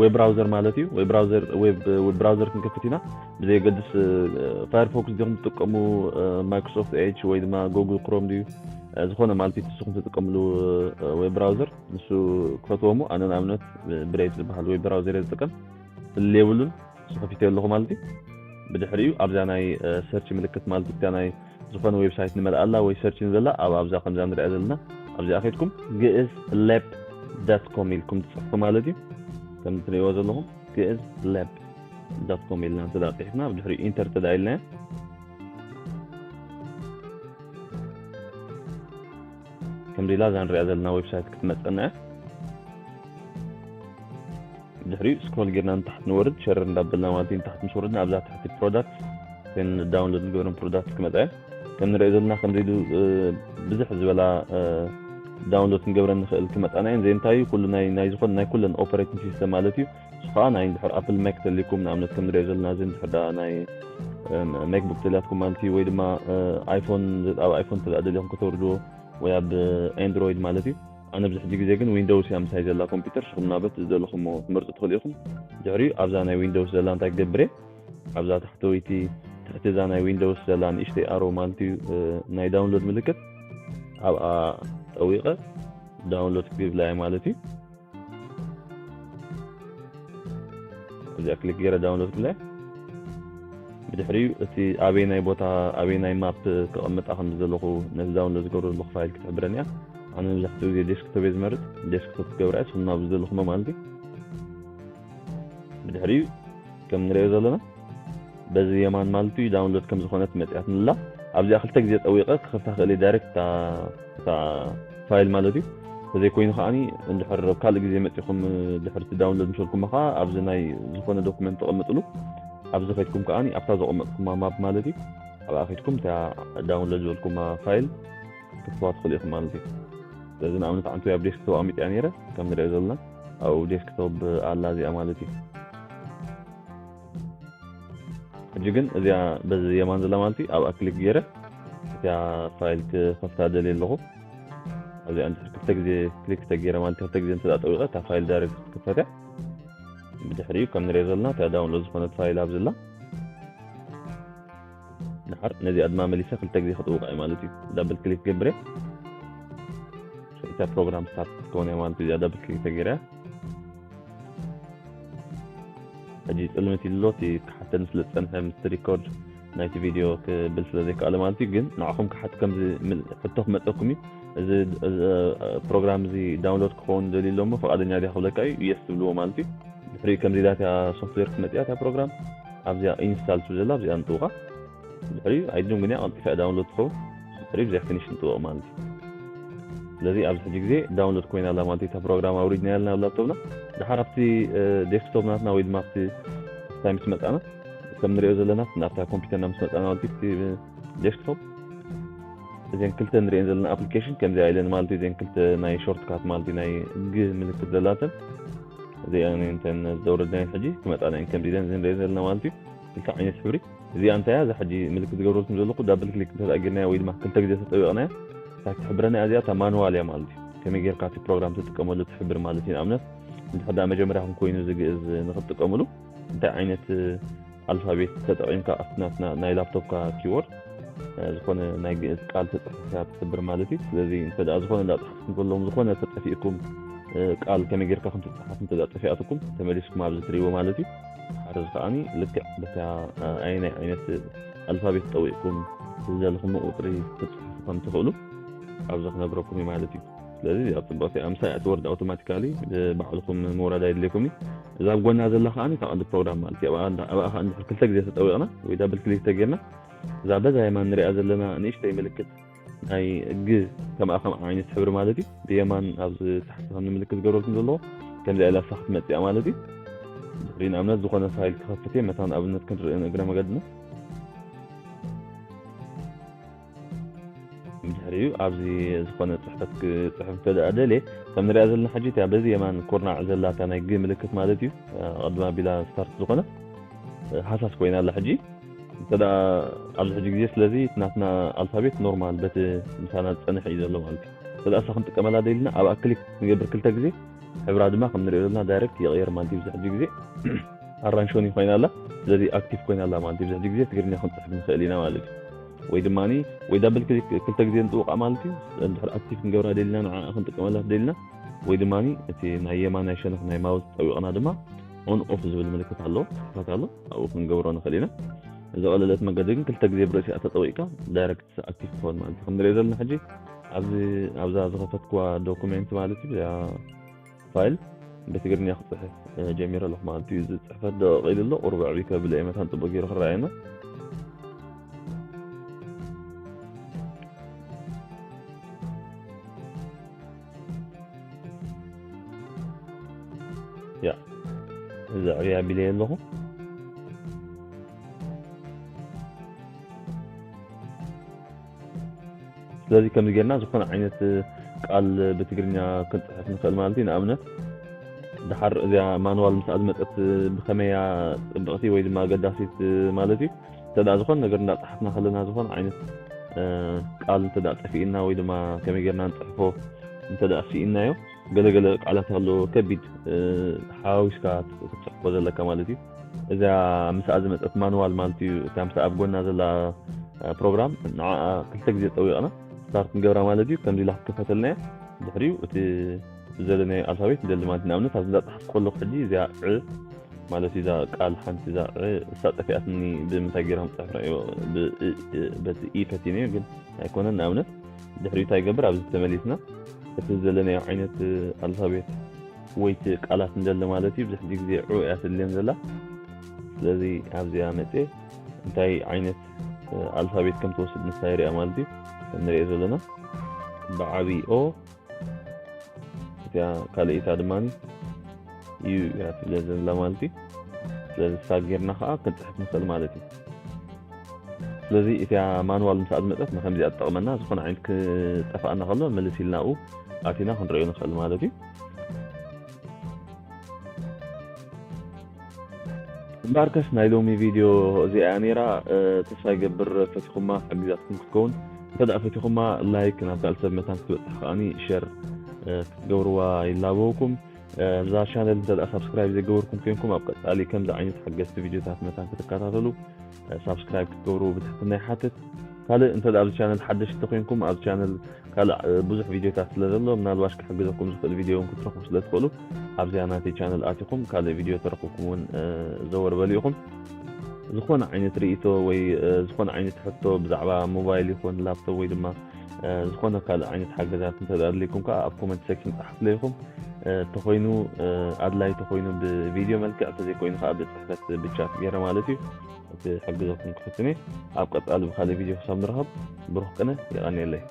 ዌብ ብራውዘር ማለት እዩ። ዌብ ብራውዘር ዌብ ዌብ ብራውዘር ክንከፍት ኢና። ብዘየገድስ እ፣ ፋየርፎክስ ዲኹም ትጥቀሙ እ፣ ማይክሮሶፍት ኤጅ ወይ ድማ ጉግል ክሮም ድዩ እ፣ ዝኾነ ማለት እዩ ንስኹም ትጥቀምሉ እ፣ ዌብ ብራውዘር ንሱ ክፈትዎ እሞ ኣነ ንኣብነት ብሬቭ ዝበሃል ዌብ ብራውዘር እየ ዝጥቀም። ፍልልይ የብሉን። ንሱ ከፊተዮ ኣለኹ ማለት እዩ። ብድሕሪኡ ኣብዛ ናይ ሰርች ምልክት ማለት እዩ ናይ ዝኾነ ዌብሳይት ንመልኣላ ወይ ሰርች ንብለላ ኣብ ኣብዛ ከምዛ ንሪኣ ዘለና ኣብዚኣ ከድኩም ግእዝ ሌብ ዳት ኮም ኢልኩም ትፅሕፉ ማለት እዩ። ከም ትሪእዎ ዘለኹም ግእዝ ሌብ ዳት ኮም ኢልና እንተ ደኣ ፅሒፍና ብድሕሪኡ ኢንተር እንተ ደኣ ኢልናዮ ከምዚ ኢላ እዛ ንሪኣ ዘለና ዌብሳይት ክትመፀና እያ። ድሕሪኡ ስክሮል ጌርና ንታሕቲ ንወርድ ሸረር እንዳበልና ማለት እዩ። ንታሕቲ ምስ ወረድና ኣብዛ ታሕቲ ፕሮዳክት ን ዳውንሎድ ንገብረን ፕሮዳክት ክመፃ እየን። ከም ንሪኦ ዘለና ከምዚ ኢሉ እ፣ ብዙሕ ዝበላ እ፣ ዳውንሎድ ክንገብረን ንኽእል ክመፃና እየን። ዘይ እንታይ እዩ ኩሉ ናይ ናይ ዝኾነ ናይ ኩለን ኦፐሬቲንግ ሲስተም ማለት እዩ። እሱ ከዓ ናይ እንድሕር ኣፕል ማክ ተልይኩም ንኣብነት ከም ንሪኦ ዘለና እዚ እንድሕር ዳ ናይ እ፣ ማክቡክ ተልያትኩም ማለት እዩ ወይ ድማ እ፣ ኣይፎን ኣብ ኣይፎን ተላ ደሊኹም ከተውርድዎ ወይ ኣብ ኤንድሮይድ ማለት እዩ። ኣነ ኣብዚ ሕጂ ግዜ ግን ዊንዶውስ እያ ምሳይ ዘላ ኮምፒውተር። ንስኹም ናበት ዝደለኹሞ ክትመርፁ ትኽእሉ ኢኹም። ድሕሪኡ ኣብዛ ናይ ዊንዶውስ ዘላ እንታይ ክገብር እየ? ኣብዛ ታሕተወይቲ ትሕቲ እዛ ናይ ዊንዶውስ ዘላ ንእሽተይ ኣሮ ማለት እዩ እ፣ ናይ ዳውንሎድ ምልክት ኣብኣ ጠዊቐ ዳውንሎድ ክብላ እየ ማለት እዩ። እዚኣ ክሊክ ገይረ ዳውንሎድ ክብላ እየ። ብድሕሪኡ እቲ ኣበይ ናይ ቦታ ኣበይ ናይ ማፕ ከቐምጣ ከም ዘለኹ ነዚ ዳውንሎድ ዝገብሮ ዘለኹ ፋይል ክትሕብረኒ እያ። ኣነ መብዛሕትኡ ግዜ ዴስክቶፕ እየ ዝመርፅ። ዴስክቶፕ ክገብራ እየ ስኹም ናብ ዝደለኹሞ ማለት እዩ። ብድሕሪኡ ከም ንሪኦ ዘለና በዚ የማን ማለት እዩ ዳውንሎድ ከም ዝኾነት መፅያትንላ ኣብዚኣ ክልተ ግዜ ጠዊቐ ክኸፍታ ክእል እየ ዳይሬክት እታ እታ ፋይል ማለት እዩ። ተዘይኮይኑ ከዓኒ እንድሕር ኣብ ካልእ ግዜ መፂኹም ድሕርቲ ዳውንሎድ ምስ በልኩማ ከዓ ኣብዚ ናይ ዝኾነ ዶኩመንት ተቐምጥሉ ኣብዚ ከድኩም ከዓኒ ኣብታ ዘቐመጥኩማ ማፕ ማለት እዩ ኣብኣ ከድኩም እታ ዳውንሎድ ዝበልኩማ ፋይል ክትፍትዋ ትኽእሉ ኢኹም ማለት እዩ። ስለዚ ንኣብነት ዓንቱ ኣብ ዴስክቶፕ ኣቐሚጥያ ነይረ ከም ንሪኦ ዘለና ኣብኡ ዴስክቶፕ ኣላ እዚኣ ማለት እዩ። ሕጂ ግን እዚኣ በዚ የማን ዘላ ማለት እዩ ኣብኣ ክሊክ ገይረ እዚኣ ፋይል ክኸፍታ ደልየ ኣለኹ። ኣብዚኣ እንድሕር ክልተ ግዜ ክሊክ ተገይረ ማለት ክልተ ግዜ እንተ ጠዊቐ እታ ፋይል ዳይሬክት ክትከፈት እያ። ብድሕሪኡ ከም ንሪኦ ዘለና እታ ዳውንሎድ ዝኾነት ፋይል ኣብዚ ኣላ። ድሓር ነዚኣ ድማ መሊሰ ክልተ ግዜ ክጥውቃ እየ ማለት እዩ። ዳብል ክሊክ ገብረ እታ ፕሮግራም ስታርት ክትከውን እያ ማለት እዩ። እዚኣ ዳብል ክሊክ ተገይረ እያ። ሕጂ ጽልምት ኢሉ ኣሎ። እቲ ክሓተኒ ስለ ዝጸንሐ ምስቲ ሪኮርድ ናይቲ ቪድዮ ክብል ስለ ዘይከኣለ ማለት እዩ። ግን ንዓኹም ክሓት ከምዚ ምል-፣ ሕቶ ክመጸኩም እዩ። እዚ፣ እዚ፣ እ፣ ፕሮግራም እዚ ዳውንሎድ ክኸውን ደልዩ ኣሎ እሞ ፍቓደኛ ዲኻ ክብለካ እዩ። የስ ትብልዎ ማለት እዩ። ድሕሪኡ ከምዚ ኢላ እታ ሶፍትዌር ክትመጽእ እያ፣ እታ ፕሮግራም ኣብዚኣ ኢንስታል ትብል ዘላ ኣብዚኣ ንጥውቓ። ድሕሪኡ ኣይድን ግን እያ ቀልጢፋ እያ ዳውንሎድ ትኸውን። ድሕሪኡ ብዘይ ፊኒሽ ንጥውቕ ማለት እዩ። ስለዚ ኣብዚ ሕጂ ግዜ ዳውንሎድ ኮይና ኣላ ማለት እዩ። እታ ፕሮግራም ኣውሪድና ያልና ኣብ ላፕቶፕና። ድሓር ኣብቲ፣ እ፣ ዴስክቶፕ ናትና ወይ ድማ ኣብቲ ስታይ ምስ መጻና፣ ከም ንሪኦ ዘለና ናብታ ኮምፒውተርና ምስ መጻና ማለት እዩ፣ እቲ ዴስክቶፕ እዘን ክልተ ንሪኤን ዘለና ኣፕሊኬሽን ከምዚኣ ኢለን ማለት እዩ። እዘን ክልተ ናይ ሾርትካት ማለት እዩ፣ ናይ ግ ምልክት ዘላተን እዚኣን እንተን ዘውረድናየን ሕጂ ክመጻና እየን። ከምዚ ኢለን እዘን ንሪኤን ዘለና ማለት እዩ። ክልተ ዓይነት ሕብሪ። እዚኣ እንታይ እያ? እዛ ሕጂ ምልክት ዝገብረልኩም ዘለኹ ዳብል ክሊክ እንተ ጌርናያ ወይ ድማ ክልተ ግዜ ተጠዊቕናያ፣ እታ ትሕብረና እያ። እዚኣ እታ ማኑዋል እያ ማለት እዩ። ከመይ ጌርካ እቲ ፕሮግራም ትጥቀመሉ ትሕብር ማለት እዩ። ንኣብነት እንድሕር ደኣ መጀመርያኹም ኮይኑ እዚ ግእዝ ንኽትጥቀምሉ እንታይ ዓይነት፣ እ፣ ኣልፋቤት ተጠቒምካ ኣብቲ ናትና ናይ ላፕቶፕካ ኪቦርድ፣ እ፣ ዝኾነ ናይ ግእዝ ቃል ተጽሕፍካ ትሕብር ማለት እዩ። ስለዚ እንተ ደኣ ዝኾነ እንዳጽሓፍኩም ከለኹም ዝኾነ ተጠፊእኩም፣ እ፣ ቃል ከመይ ጌርካ ከም ትጽሓፍ እንተ ደኣ ጠፊኣትኩም ተመሊስኩም ኣብዚ ትርእይዎ ማለት እዩ። ሓደ እዚ ከኣኒ ልክዕ በታ፣ እ፣ ኣየናይ ዓይነት ኣልፋቤት ጠዊቕኩም ዝደለኹም ቁጽሪ ክትጽሕፉ ከም ትኽእሉ ኣብዚ ክነግረኩም እዩ ማለት እዩ። ስለዚ እዚኣ ጽቡቕቲ እያ። ምሳይ እቲ ወርድ ኣውቶማቲካሊ ባዕልኹም ምውራድ ኣይድልየኩም እዩ። እዛ ኣብ ጎና ዘላ ከኣ እታ ቀንዲ ፕሮግራም ማለት እዩ። ኣብኣ እንዳ-፣ ኣብኣ ከኣ እንድሕር ክልተ ግዜ ተጠዊቕና ወይ ዳብል ክሊክ ተጌርና እዛ በዛ የማን ንሪኣ ዘለና ንእሽተይ ምልክት ናይ ግ ከምኣ ከም ዓይነት ሕብሪ ማለት እዩ። ብየማን ኣብዚ ታሕቲ ከም ምልክት ዝገብረልኩም ዘለዎ ከምዚኣ ኢላ እሳ ክትመጽእ እያ ማለት እዩ። ድሕሪ ንኣብነት ዝኾነ ፋይል ክኸፍት እየ። መታን ኣብነት ክንርኢ ንእግረ መገድና። ድሕሪኡ ኣብዚ ዝኾነ ጽሕፈት ክጽሕፍ እንተ ደኣ ደልየ፣ ከም ንሪኣ ዘለና ሕጂ እታ በዚ የማን ኩርናዕ ዘላ እታ ናይ ግ ምልክት ማለት እዩ። ኣቐድም ኣቢላ ስታርት ዝኾነ፣ ሃሳስ ኮይና ኣላ ሕጂ። እንተ ደኣ ኣብዚ ሕጂ ግዜ ስለዚ እቲ ናትና ኣልፋቤት ኖርማል በቲ ምሳና ዝጸንሕ እዩ ዘሎ ማለት እዩ። እንተ ደኣ እሳ ክንጥቀመላ ደሊና ኣብኣ ክሊክ ንገብር ክልተ ግዜ፣ ሕብራ ድማ ከም ንሪኦ ዘለና ዳይሬክት ይቕየር ማለት እዩ። ኣብዚ ሕጂ ግዜ ኣራንሽ ውን ኮይና ኣላ። ስለዚ ኣክቲቭ ኮይና ኣላ ማለት እዩ። ኣብዚ ሕጂ ግዜ ትግርኛ ክንጽሕፍ ንኽእል ኢና ማለት እዩ። ወይ ድማ ወይ ዳብል ክሊክ ክልተ ግዜ ንጥውቓ ማለት እዩ። እንድሕር ኣክቲቭ ክንገብራ ደሊና ንዓ ክንጥቀመላ ደሊና ወይ ድማ እቲ ናይ የማናይ ሸነኽ ናይ ማውስ ጠዊቕና ድማ ኦን ኦፍ ዝብል ምልክት ኣሎ፣ ትሕታት ኣሎ፣ ኣብኡ ክንገብሮ ንኽእል ኢና። ዝቐለለት መገዲ ግን ክልተ ግዜ ብርእሲኣ ተጠዊቕካ ዳይሬክት ኣክቲቭ ክኸውን ማለት እዩ። ከም ንሪኦ ዘለና ሕጂ ኣብዚ፣ ኣብዛ ዝኸፈትኩዋ ዶኩሜንት ማለት እዩ፣ እዚኣ ፋይል ብትግርኛ ክጽሕፍ፣ እ፣ ጀሚረ ኣለኹ ማለት እዩ። እዚ ጽሕፈት ደቂቕ ኢሉ ኣሎ፣ ቁሩብ ኣዕብይ ከብሎ እየ መታን ጽቡቕ ገይሩ ክረኣየና። ያ፣ እዚ ኣዕብይ ኣቢለየ ኣለኹ። ስለዚ ከምዚ ጌርና ዝኾነ ዓይነት ቃል ብትግርኛ ክንጽሕፍ ንኽእል ማለት እዩ። ንኣብነት፣ ደሓር እዚኣ ማንዋል ምስኣ ዝመጸት ብኸመይ እያ ጽብቕቲ ወይ ድማ ኣገዳሲት ማለት እዩ። እንተ ደኣ ዝኾነ ነገር እንዳጸሓፍና ከለና ዝኾነ ዓይነት፣ እ፣ ቃል እንተ ደኣ ጠፊእና ወይ ድማ ከመይ ጌርና ንጽሕፎ እንተ ደኣ ስኢንናዮ፣ ገለገለ ቃላት ኣሎ ከቢድ፣ እ፣ ሓዋዊስካ ክትጽሕፎ ዘለካ ማለት እዩ። እዛ ምስኣ ዝመጸት ማንዋል ማለት እዩ፣ እታ ምስኣ ኣብ ጎና ዘላ፣ እ፣ ፕሮግራም፣ ንዓኣ ክልተ ግዜ ጠዊቕና ስታርት ንገብራ ማለት እዩ። ከምዚ ኢላ ክትከፈተልና እያ። ድሕሪኡ እቲ ዝደለናዮ ኣልፋቤት ንደሊ ማለት እዩ። ንኣብነት፣ ኣብዚ እንዳጸሓፍኩ ከለኹ ሕጂ እዚኣ ዕ ማለት እዩ፣ እዛ ቃል ሓንቲ እዛ ዕ እሳ ጠፊኣትኒ፣ ብምንታይ ገይረ ከም ጽሕፍ ረኣዮ፣ ብ-፣ እ-፣ እ-፣ በቲ ኢ ፈቲነዮ፣ ግን ኣይኮነን። ንኣብነት፣ ድሕሪኡ እንታይ ይገብር? ኣብዚ ተመሊስና እቲ ዝደለናዮ ዓይነት ኣልፋቤት ወይ እቲ ቃላት ንደሊ ማለት እዩ። ብዙሕ ግዜ ዑ እያ ትድልየን ዘላ። ስለዚ ኣብዚኣ መጽየ እንታይ ዓይነት፣ እ፣ ኣልፋቤት ከም ትወስድ ንሳ የርእያ ማለት እዩ። ከም ንሪኦ ዘለና ብዓቢ ኦ፣ እቲኣ ካልኣይታ ድማ ዩ እያ ትብለ ዘላ ማለት እዩ። ስለዚ ሳብ ጌርና ከዓ ክንፅሕፍ ንኽእል ማለት እዩ። ስለዚ እቲኣ ማንዋል ምስኣ ዝመፀት ንከምዚኣ ትጠቕመና፣ ዝኾነ ዓይነት ክጠፍኣና ከሎ ምልስ ኢልና ኣብኡ ኣቲና ክንሪኦ ንኽእል ማለት እዩ። እምበኣርከስ ናይ ሎሚ ቪድዮ እዚኣ እያ ነይራ። እ፣ ተስፋ ይገብር ፈቲኹማ ሓጊዛትኩም ክትከውን። እንተ ደኣ ፈቲኹማ ላይክ ናብ ካልእ ሰብ መታን ክትበፅሕ ከዓኒ ሸር፣ እ፣ ክትገብርዋ ይላበወኩም። እ፣ እዛ ቻነል እንተ ደኣ ሳብስክራይብ ዘይገበርኩም ኮይንኩም ኣብ ቀፃሊ ከምዚ ዓይነት ሓገዝቲ ቪድዮታት መታን ክትከታተሉ፣ እ፣ ሳብስክራይብ ክትገብሩ ብትሕትና ይሓትት። ካልእ እንተ ኣብዚ ቻነል ሓደሽቲ ኮይንኩም፣ ኣብ ቻነል ካልእ ብዙሕ ቪድዮታት ስለ ዘሎ፣ ምናልባሽ ክሕግዘኩም ዝኽእል ቪድዮ እውን ክትረኽቡ ስለ ትኽእሉ፣ ኣብዚኣ ናተይ ቻነል ኣቲኹም ካልእ ቪድዮ ተረኽብኩም እውን ዘወር በሉ ኢኹም። ዝኾነ ዓይነት ርእይቶ ወይ ዝኾነ ዓይነት ሕቶ ብዛዕባ ሞባይል ይኹን ላፕቶፕ ወይ ድማ ዝኾነ ካልእ ዓይነት ሓገዛት እንተ ኣድልይኩም ከዓ ኣብ ኮመንት ሴክሽን ጸሓፍለ ኢኹም። ተኾይኑ ኣድላይ ተኾይኑ ብቪድዮ መልክዕ፣ እንተዘይኮይኑ ከዓ ብጽሕፈት ብቻት ገይረ ማለት እዩ። እቲ ሕግዘኩም ክፍትን እየ። ኣብ ቀጻሊ ብካልእ ቪድዮ ክሳብ ንረኸብ ብሩኽ ቅነ። የቐንየለይ።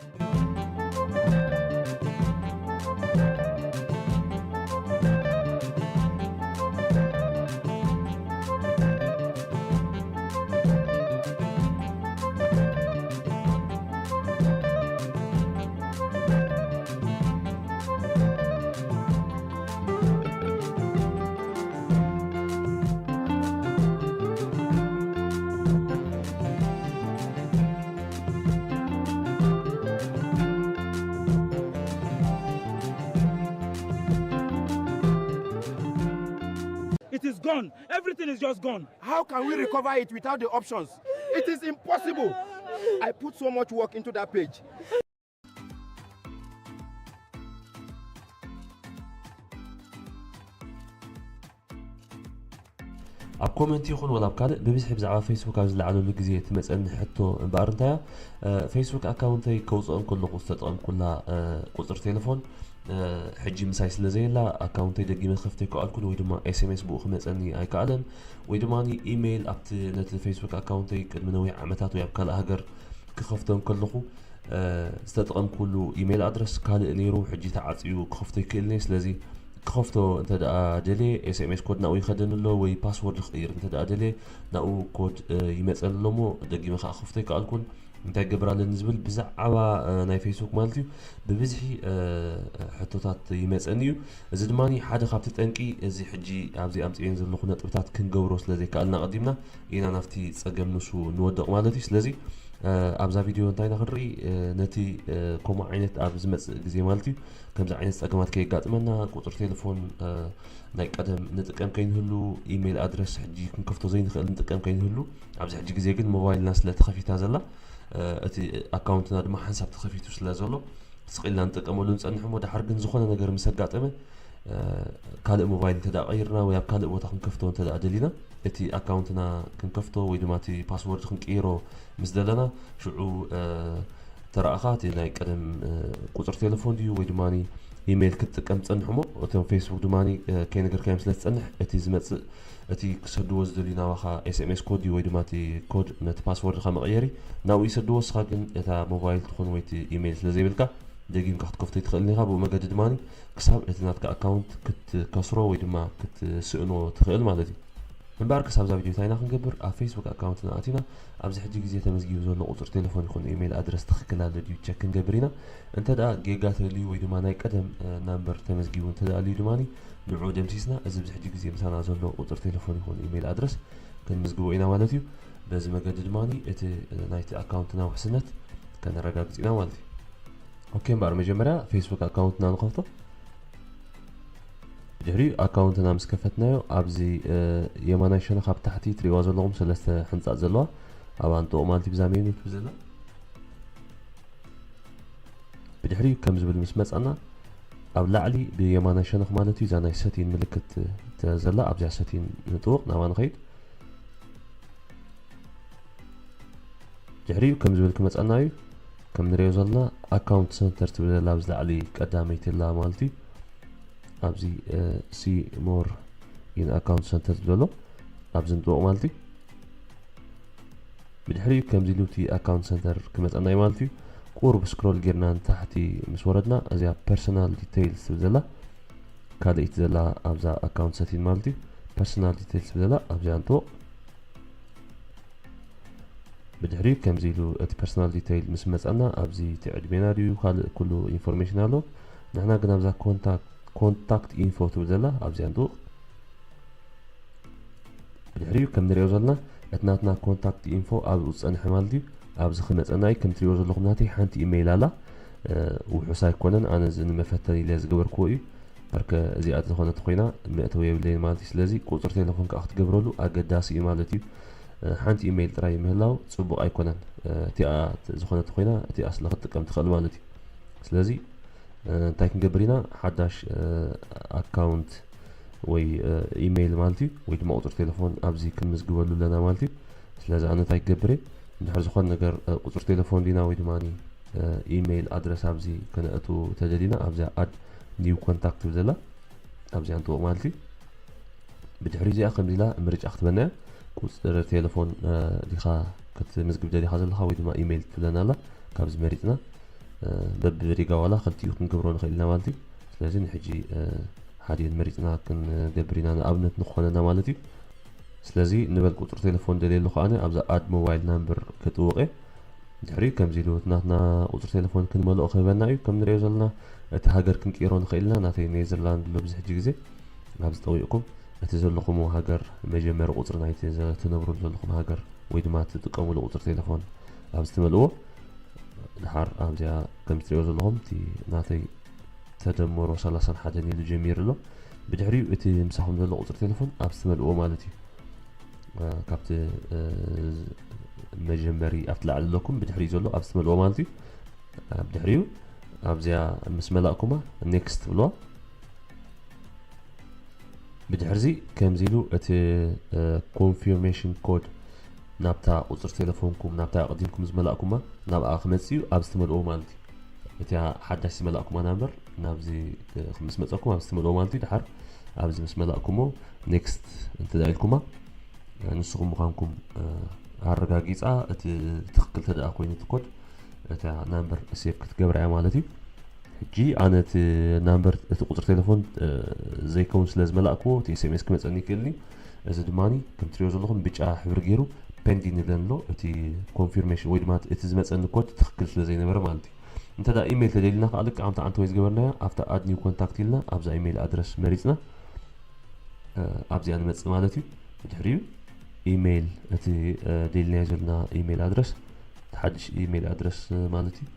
It is gone. Everything is just gone. How can we recover it without the options? It is impossible. I put so much work into that page. ኣብ ኮመንት ይኹን ወላ ኣብ ካልእ ብብዝሒ ብዛዕባ ፌስቡክ ኣብ ዝለዓለሉ ግዜ ትመፀኒ ሕቶ እምበኣር እንታያ፣ ፌስቡክ ኣካውንተይ ከውፅኦ እንከለኹ ዝተጠቐምኩላ ቁፅሪ ቴሌፎን ሕጂ ምሳይ ስለ ዘየላ ኣካውንተይ ደጊመ ክኸፍተ ኣይከኣልኩን፣ ወይ ድማ ኤስኤምኤስ ብኡ ክመፀኒ ኣይከኣለን፣ ወይ ድማ ኢሜይል ኣብቲ ነቲ ፌስቡክ ኣካውንተይ ቅድሚ ነዊሕ ዓመታት ወይ ኣብ ካልእ ሃገር ክኸፍቶ እንከለኹ ዝተጠቐምኩሉ ኢሜይል ኣድረስ ካልእ ነይሩ፣ ሕጂ ተዓፅዩ ክኸፍቶ ይክእልን እየ። ስለዚ ክኸፍቶ እንተ ደኣ ደልየ ኤስኤምኤስ ኮድ ናብኡ ይኸደኒ ኣሎ፣ ወይ ፓስወርድ ክቕይር እንተ ደኣ ደልየ ናብኡ ኮድ ይመፀኒ ኣሎ እሞ ደጊመ ከዓ ክኸፍቶ ኣይከኣልኩን። እንታይ ክገብር ኣለኒ ዝብል ብዛዕባ ናይ ፌስቡክ ማለት እዩ ብብዝሒ ሕቶታት ይመፀኒ እዩ። እዚ ድማ ሓደ ካብቲ ጠንቂ እዚ ሕጂ ኣብዚ ኣምፅኤን ዘለኹ ነጥብታት ክንገብሮ ስለ ዘይከኣልና ኣቐዲምና ኢና ናብቲ ፀገም ንሱ ንወድቕ ማለት እዩ። ስለዚ ኣብዛ ቪድዮ እንታይ ኢና ክንርኢ፣ ነቲ ከምኡ ዓይነት ኣብ ዝመፅእ ግዜ ማለት እዩ ከምዚ ዓይነት ፀገማት ከየጋጥመና ቁፅሪ ቴሌፎን ናይ ቀደም ንጥቀም ከይንህሉ፣ ኢሜይል ኣድረስ ሕጂ ክንከፍቶ ዘይንኽእል ንጥቀም ከይንህሉ፣ ኣብዚ ሕጂ ግዜ ግን ሞባይልና ስለ ተኸፊታ ዘላ እቲ ኣካውንትና ድማ ሓንሳብ ተኸፊቱ ስለ ዘሎ ስቕ ኢልና ንጥቀመሉ ንፀንሕ እሞ ድሓር ግን ዝኾነ ነገር ምስ ኣጋጠመ ካልእ ሞባይል እንተ ደኣ ቀይርና ወይ ኣብ ካልእ ቦታ ክንከፍቶ እንተ ደኣ ደሊና እቲ ኣካውንትና ክንከፍቶ ወይ ድማ እቲ ፓስወርድ ክንቅይሮ ምስ ደለና ሽዑ ተረኣኻ እቲ ናይ ቀደም ቁፅሪ ቴሌፎን ድዩ ወይ ድማ ኢሜይል ክትጥቀም ትፀንሕ እሞ እቶም ፌስቡክ ድማ ከይነገርካዮም ስለ ትፀንሕ እቲ ዝመፅእ እቲ ክሰድዎ ዝደልዩ ናባኻ ኤስኤምኤስ ኮድ እዩ ወይ ድማ እቲ ኮድ ነቲ ፓስወርድኻ መቐየሪ ናብኡ ይሰድዎ። እስኻ ግን እታ ሞባይል ትኾን ወይ እቲ ኢሜይል ስለ ዘይብልካ ደጊምካ ክትከፍቶ ይትኽእልን ኢኻ። ብኡ መገዲ ድማ ክሳብ እቲ ናትካ ኣካውንት ክትከስሮ ወይ ድማ ክትስእኖ ትኽእል ማለት እዩ። እምበኣር ክሳብ እዛ ቪድዮ እንታይ ኢና ክንገብር? ኣብ ፌስቡክ ኣካውንትና ኣቲና ኣብዚ ሕጂ ግዜ ተመዝጊቡ ዘሎ ቁፅሪ ቴሌፎን ይኹን ኢሜይል ኣድረስ ትኽክል ኣሎ ድዩ ቸክ ክንገብር ኢና። እንተ ደኣ ጌጋ ተልዩ ወይ ድማ ናይ ቀደም ናምበር ተመዝጊቡ እንተ ደኣ ኣልዩ ድማ ንዑ ደምሲስና እዚ ኣብዚ ሕጂ ግዜ ምሳና ዘሎ ቁፅሪ ቴሌፎን ይኹን ኢሜይል ኣድረስ ክንምዝግቦ ኢና ማለት እዩ። በዚ መገዲ ድማ እቲ ናይቲ ኣካውንትና ውሕስነት ከነረጋግፅ ኢና ማለት እዩ። ኦኬ እምበኣር መጀመርያ ፌስቡክ ኣካውንትና ንኸፍቶ። ድሕሪኡ ኣካውንትና ምስ ከፈትናዮ ኣብዚ የማናይ ሸነኽ ኣብ ታሕቲ ትሪእዋ ዘለኹም ሰለስተ ሕንፃፅ ዘለዋ ኣብ ኣንጥቑ ማለት እዩ ብዛ ሜኑ ትብል ዘላ። ብድሕሪኡ ከም ዝብል ምስ መፃና ኣብ ላዕሊ ብየማናይ ሸነኽ ማለት እዩ እዛ ናይ ሰቲን ምልክት ዘላ ኣብዚኣ ሰቲን ንጥውቕ ናባ ንኸይድ። ድሕሪኡ ከም ዝብል ክመፀና እዩ ከም ንሪኦ ዘለና ኣካውንት ሰንተር ትብል ዘላ ኣብዚ ላዕሊ ቀዳመይቲ ላ ማለት እዩ ኣብዚ ሲ ሞር ኢን ኣካውንት ሰንተር ዝብሎ ኣብዚ ንጥወቕ ማለት እዩ። ብድሕሪኡ ከምዚ ኢሉ እቲ ኣካውንት ሰንተር ክመፀና እዩ ማለት እዩ። ቁሩብ ስክሮል ጌርና ንታሕቲ ምስ ወረድና እዚኣ ፐርሰናል ዲቴይልስ ትብል ዘላ ካልእይቲ ዘላ ኣብዛ ኣካውንት ሰቲን ማለት እዩ። ፐርሰናል ዲቴይልስ ትብል ዘላ ኣብዚኣ ንጥወቕ። ብድሕሪኡ ከምዚ ኢሉ እቲ ፐርሰናል ዲቴይል ምስ መፀና ኣብዚ እቲ ዕድሜና ድዩ ካልእ ኩሉ ኢንፎርሜሽን ኣሎ። ንሕና ግን ኣብዛ ኮንታክት ኢንፎ ትብል ዘላ ኣብዚኣ ንጥውቕ። ብድሕሪኡ ከም ንሪኦ ዘለና እቲ ናትና ኮንታክት ኢንፎ ኣብኡ ዝፀንሐ ማለት እዩ። ኣብዚ ክመፀና እዩ ከም ትሪእዎ ዘለኹም ናተይ ሓንቲ ኢሜይል ኣላ። ውሑስ ኣይኮነን ኣነ እዚ ንመፈተኒ ኢለ ዝገበርክዎ እዩ። በርከ እዚኣ ዝኾነት ኮይና መእተዊ የብለይን ማለት እዩ። ስለዚ ቁፅሪ ቴሌፎን ከዓ ክትገብረሉ ኣገዳሲ እዩ ማለት እዩ። ሓንቲ ኢሜይል ጥራይ ምህላው ጽቡቕ ኣይኮነን። እቲኣ ዝኾነት ኮይና እቲኣ ስለ ክትጥቀም ትኽእል ማለት እዩ። ስለዚ እንታይ ክንገብር ኢና? ሓዳሽ ኣካውንት ወይ ኢሜይል ማለት እዩ፣ ወይ ድማ ቁፅሪ ቴሌፎን ኣብዚ ክንምዝግበሉ ኣለና ማለት እዩ። ስለዚ ኣነ እንታይ ክገብር እየ? እንድሕር ዝኾነ ነገር ቁፅሪ ቴሌፎን ዲና ወይ ድማ ኢሜይል ኣድረስ ኣብዚ ከነእቱ ተደሊና ኣብዚኣ ኣድ ኒው ኮንታክት ትብል ዘላ ኣብዚኣ ንጥወቕ ማለት እዩ። ብድሕሪ እዚኣ ከምዚ ኢላ ምርጫ ክትበና እያ። ቁፅሪ ቴሌፎን ዲኻ ክትምዝግብ ደሊኻ ዘለኻ ወይ ድማ ኢሜይል ትብለና ኣላ። ካብዚ መሪፅና በብሪጋ ዋላ ክልቲኡ ክንገብሮ ንኽእል ኢና ማለት እዩ። ስለዚ ንሕጂ ሓዲኤን መሪፅና ክንገብር ኢና፣ ንኣብነት ንኾነና ማለት እዩ። ስለዚ ንበል ቁፅሪ ቴሌፎን ደልየ ኣለኹ ኣነ ኣብዛ ኣድ ሞባይል ናምበር ክጥውቕ እየ። ድሕሪ ከምዚ ኢሉ እቲ ናትና ቁፅሪ ቴሌፎን ክንመልኦ ክህበና እዩ። ከም ንሪኦ ዘለና እቲ ሃገር ክንቅይሮ ንኽእል ኢና። ናተይ ኔዘርላንድ ኣሎ ብዙሕ ግዜ ኣብዚ ጠዊቕኩም እቲ ዘለኹምዎ ሃገር መጀመሪ ቁፅሪ ናይቲ ትነብሩሉ ዘለኹም ሃገር ወይ ድማ ትጥቀሙሉ ቁፅሪ ቴሌፎን ኣብዚ ትመልእዎ። ድሓር ኣብዚኣ ከም ትሪኦ ዘለኹም እቲ ናተይ ተደመሮ ሰላሳን ሓደን ኢሉ ጀሚሩ ኣሎ። ብድሕሪኡ እቲ ምሳኹም ዘሎ ቁፅሪ ቴሌፎን ኣብዚ ትመልእዎ ማለት እዩ። ካብቲ መጀመሪ ኣብቲ ላዕሊ ኣለኩም ብድሕሪኡ ዘሎ ኣብዚ ትመልእዎ ማለት እዩ። ብድሕሪኡ ኣብዚኣ ምስ መላእኩማ ኔክስት ትብልዋ። ብድሕርዚ ከምዚ ኢሉ እቲ ኮንፊርሜሽን ኮድ ናብታ ቁፅሪ ቴሌፎንኩም ናብታ ኣቕዲምኩም ዝመላእኩማ ናብኣ ክመፅእ እዩ። ኣብዚ ትመልእዎ ማለት እዩ። እቲኣ ሓዳሽ ዝመላእኩማ ናምበር ናብዚ ምስ መፀኩም ኣብዚ ትመልእዎ ማለት እዩ። ድሓር ኣብዚ ምስ መላእኩሞ ኔክስት እንትዳ ኢልኩማ ንስኹም ምዃንኩም ኣረጋጊፃ እቲ ትኽክል ተደኣ ኮይኑ እቲ ኮድ እታ ናምበር ሴቭ ክትገብራ እያ ማለት እዩ። ሕጂ ኣነ እቲ ናምበር እቲ ቁፅሪ ቴሌፎን ዘይከውን ስለ ዝመላእክዎ እቲ ኤስኤምኤስ ክመፀኒ ይክእልኒ። እዚ ድማ ከም ትሪኦ ዘለኹም ብጫ ሕብሪ ገይሩ ፔንዲን ይብለን ኣሎ። እቲ ኮንፊርሜሽን ወይ ድማ እቲ ዝመፀኒ ኮድ ትኽክል ስለ ዘይነበረ ማለት እዩ። እንተ ኢሜይል ተደሊና ከዓ ልክዕ ከምቲ ዓንተ ወይ ዝገበርናዮ ኣብታ ኣድ ኒው ኮንታክት ኢልና ኣብዛ ኢሜይል ኣድረስ መሪፅና ኣብዚኣ ንመፅእ ማለት እዩ። ድሕሪኡ ኢሜይል እቲ ደሊናዮ ዘለና ኢሜይል ኣድረስ ሓድሽ ኢሜይል ኣድረስ ማለት እዩ።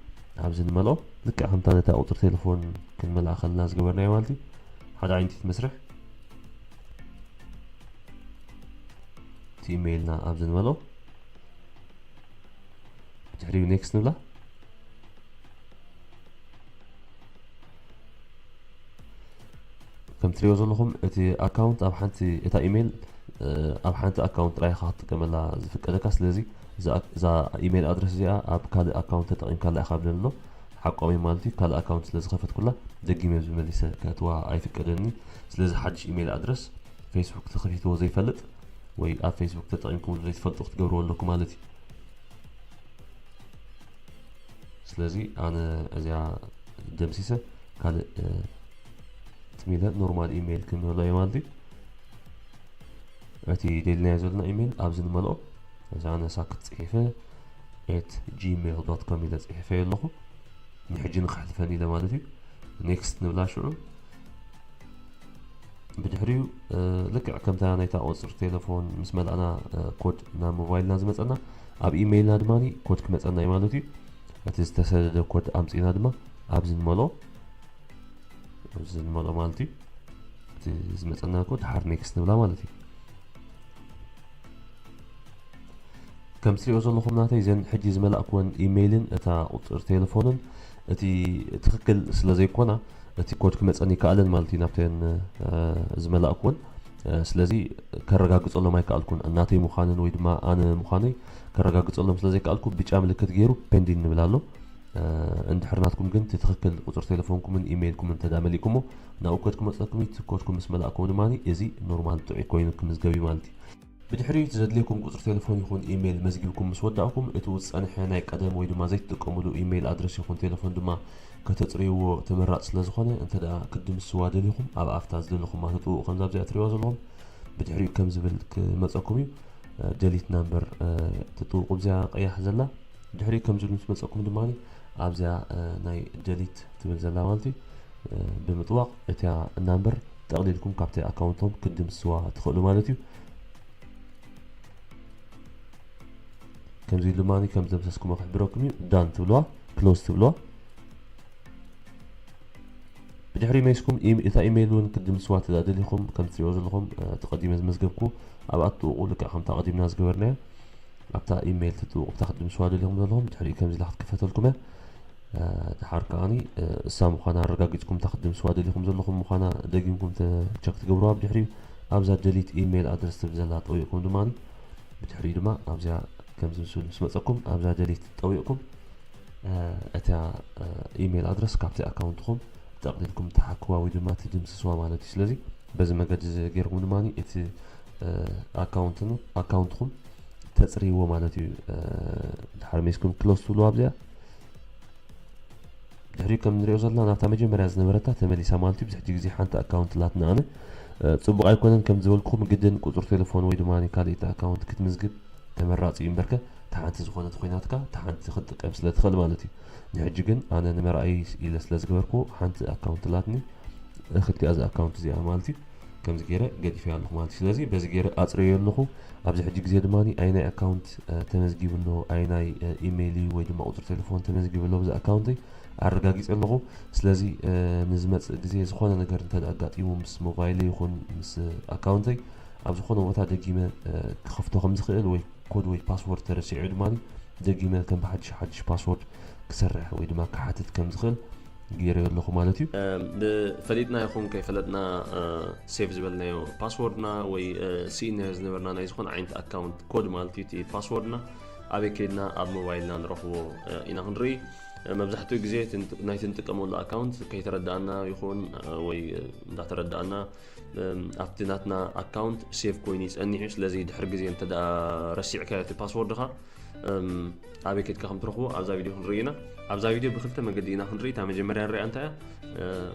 ኣብዚ ንመልኦ ልክዕ ከምታ ነታ ቁፅሪ ቴሌፎን ክንመልኣ ከለና ዝገበርናዮ ማለት እዩ። ሓደ ዓይነት መስርሕ እቲ ኢሜይልና ኣብዚ ንመልኦ ድሕሪኡ ኔክስት ንብላ። ከም ትሪኦ ዘለኹም እቲ ኣካውንት ኣብ ሓንቲ እታ ኢሜይል ኣብ ሓንቲ ኣካውንት ጥራይ ኢኻ ክትጥቀመላ ዝፍቀደካ። ስለዚ እዛ ኢሜይል ኣድረስ እዚኣ ኣብ ካልእ ኣካውንት ተጠቒምካላ ኢኻ ብለኒ ኣሎ። ሓቋሚ ማለት እዩ። ካልእ ኣካውንት ስለ ዝኸፈትኩላ ደጊመ ዝመሊሰ ከእትዋ ኣይፍቀደኒ። ስለዚ ሓድሽ ኢሜይል ኣድረስ ፌስቡክ ተኸፊትዎ ዘይፈልጥ ወይ ኣብ ፌስቡክ ተጠቒምኩም ዘይትፈልጡ ክትገብርዎ ኣለኩም ማለት እዩ። ስለዚ ኣነ እዚኣ ደምሲሰ ካልእ ትሚለ ኖርማል ኢሜይል ክንህሎ እየ ማለት እዩ። እቲ ደልናዮ ዘለና ኢሜይል ኣብዚ ንመልኦ። እዚ ኣነ ሳክት ፅሒፈ ኤት ጂሜይል ዶት ኮም ኢለ ፅሒፈ ኣለኹ። ንሕጂ ንክሕልፈን ኢለ ማለት እዩ። ኔክስት ንብላ ሽዑ። ብድሕሪኡ ልክዕ ከምታ ናይታ ቁፅሪ ቴሌፎን ምስ መላእና ኮድ ናብ ሞባይልና ዝመፀና ኣብ ኢሜይልና ድማ ኮድ ክመፀና እዩ ማለት እዩ። እቲ ዝተሰደደ ኮድ ኣምፂና ድማ ኣብዚ ንመልኦ ኣብዚ ንመልኦ ማለት እዩ። እቲ ዝመፀና ኮድ ድሓር ኔክስት ንብላ ማለት እዩ። ከም ትሪኦ ዘለኹም ናተይ እዘን ሕጂ ዝመላእክወን ኢሜይልን እታ ቁፅሪ ቴሌፎንን እቲ ትኽክል ስለ ዘይኮና እቲ ኮድ ክመፀኒ ይከኣለን ማለት እዩ ናብተን ዝመላእክወን። ስለዚ ከረጋግፀሎም ኣይከኣልኩን ናተይ ምዃንን ወይ ድማ ኣነ ምዃነይ ከረጋግፀሎም ስለ ዘይከኣልኩ ብጫ ምልክት ገይሩ ፔንዲን ንብል ኣሎ። እንድሕር ናትኩም ግን እቲ ትኽክል ቁፅሪ ቴሌፎንኩምን ኢሜይልኩምን እንተዳ መሊእኩሞ ናብኡ ኮድ ክመፀኩም እዩ። እቲ ኮድኩም ምስ መላእኩም ድማ እዚ ኖርማል ጥዑይ ኮይኑ ክምዝገብ እዩ ማለት እዩ። ብድሕሪኡ እቲ ዘድልየኩም ቁፅሪ ቴሌፎን ይኹን ኢሜይል መዝጊብኩም ምስ ወዳእኩም እቲ ዝፀንሐ ናይ ቀደም ወይ ድማ ዘይትጥቀሙሉ ኢሜይል ኣድረስ ይኹን ቴሌፎን ድማ ከተፅርይዎ ተመራፂ ስለ ዝኾነ እንተ ደኣ ክትድምስስዋ ደሊኹም ኣብ ኣፍታ ዝደለኹማ ትጥውቑ ከምዛ ኣብዚኣ ትሪእዋ ዘለኹም ብድሕሪኡ ከም ዝብል ክመፀኩም እዩ። ደሊት ናምበር ትጥውቁ ኣብዚኣ ቀያሕ ዘላ ድሕሪኡ ከም ዝብል ምስ መፀኩም ድማ ኣብዚኣ ናይ ደሊት ትብል ዘላ ማለት እዩ ብምጥዋቕ እቲያ ናምበር ጠቕሊልኩም ካብቲ ኣካውንቶም ክትድምስስዋ ትኽእሉ ማለት እዩ። ከምዚ ድማ ከም ዘምሰስኩሞ ክሕብረኩም እዩ። ዳን ትብልዋ፣ ክሎዝ ትብልዋ። ብድሕሪ መይስኩም እታ ኢሜይል እውን ክትድምስስዋ ተደሊኹም ከም ትሪኦ ዘለኹም እቲ ቀዲመ ዝመዝገብኩ ኣብኣ ትጥውቑ ልክዕ ከምታ ቀዲምና ዝገበርናዮ ኣብታ ኢሜይል ትጥውቑ ብታ ክትድምስዋ ደሊኹም ዘለኹም ድሕሪኡ ከምዚ ኢላ ክትከፈተልኩም እያ። ድሓር ከዓኒ እሳ ምዃና ኣረጋጊፅኩም እታ ክትድምስዋ ደሊኹም ዘለኹም ምዃና ደጊምኩም ቸክ ትገብሩ ኣብ ድሕሪኡ ኣብዛ ደሊት ኢሜይል ኣድረስ ትብል ዘላ ጠዊቕኩም ድማ ብድሕሪኡ ድማ ኣብዚኣ ከምዚ ምስል ምስ መፀኩም ኣብዛ ደሊት ጠዊቕኩም እታ ኢሜይል ኣድረስ ካብቲ ኣካውንትኹም ጠቕሊልኩም ትሓክዋ ወይ ድማ ትድምስስዋ ማለት እዩ። ስለዚ በዚ መገዲ እዚ ገይርኩም ድማ እቲ ኣካውንትኹም ተፅርይዎ ማለት እዩ። ድሓር ሜስኩም ክሎስ ትብሉ ኣብዚኣ ድሕሪኡ ከም ንሪኦ ዘለና ናብታ መጀመርያ ዝነበረታ ተመሊሳ ማለት እዩ። ብዝሕጂ ግዜ ሓንቲ ኣካውንት ላትና ኣነ ፅቡቕ ኣይኮነን ከም ዝበልኩኹም ግድን ቁፅሪ ቴሌፎን ወይ ድማ ካልኢት ኣካውንት ክትምዝግብ ተመራፂ እዩ እምበርከ እታ ሓንቲ ዝኾነት ኮይናትካ እታ ሓንቲ ክትጥቀም ስለ ትኽእል ማለት እዩ። ንሕጂ ግን ኣነ ንመርኣይ ኢለ ስለ ዝገበርኩ ሓንቲ ኣካውንት ላትኒ ክልቲኣ እዚ ኣካውንት እዚኣ ማለት እዩ። ከምዚ ገይረ ገዲፈያ ኣለኹ ማለት እዩ። ስለዚ በዚ ገይረ ኣፅረዮ ኣለኹ። ኣብዚ ሕጂ ግዜ ድማ ኣይናይ ኣካውንት ተመዝጊቡ ኣሎ ኣይናይ ኢሜይል እዩ ወይ ድማ ቁፅሪ ቴሌፎን ተመዝጊቡ ኣሎ ብዚ ኣካውንተይ ኣረጋጊፀ ኣለኹ። ስለዚ ንዝመፅእ ግዜ ዝኾነ ነገር እንተ ኣጋጢሙ ምስ ሞባይል ይኹን ምስ ኣካውንተይ ኣብ ዝኾነ ቦታ ደጊመ ክኸፍቶ ከም ዝኽእል ወይ ኮድ ወይ ፓስወርድ ተረሲዑ ድማ ደጊመ ከም ብሓድሽ ሓድሽ ፓስወርድ ክሰርሕ ወይ ድማ ክሓትት ከም ዝኽእል ገይረዮ ኣለኹ ማለት እዩ። ብፈሊጥና ይኹን ከይፈለጥና ሴቭ ዝበልናዮ ፓስወርድና ወይ ስኢናዮ ዝነበርና ናይ ዝኾነ ዓይነት ኣካውንት ኮድ ማለት እዩ እቲ ፓስወርድና ኣበይ ከይድና ኣብ ሞባይልና ንረኽቦ ኢና ክንርኢ። መብዛሕትኡ ግዜ ናይቲ ንጥቀመሉ ኣካውንት ከይተረዳእና ይኹን ወይ እንዳተረዳእና ኣብቲ ናትና ኣካውንት ሴቭ ኮይኑ ይፀኒሕ እዩ። ስለዚ ድሕሪ ግዜ እንተ ረሲዕካዮ እቲ ፓስወርድኻ ኣበይ ከድካ ከም ትረኽቦ ኣብዛ ቪድዮ ክንርኢ ኢና። ኣብዛ ቪድዮ ብክልተ መገዲ ኢና ክንርኢ። እታ መጀመርያ ንሪኣ እንታይ እያ?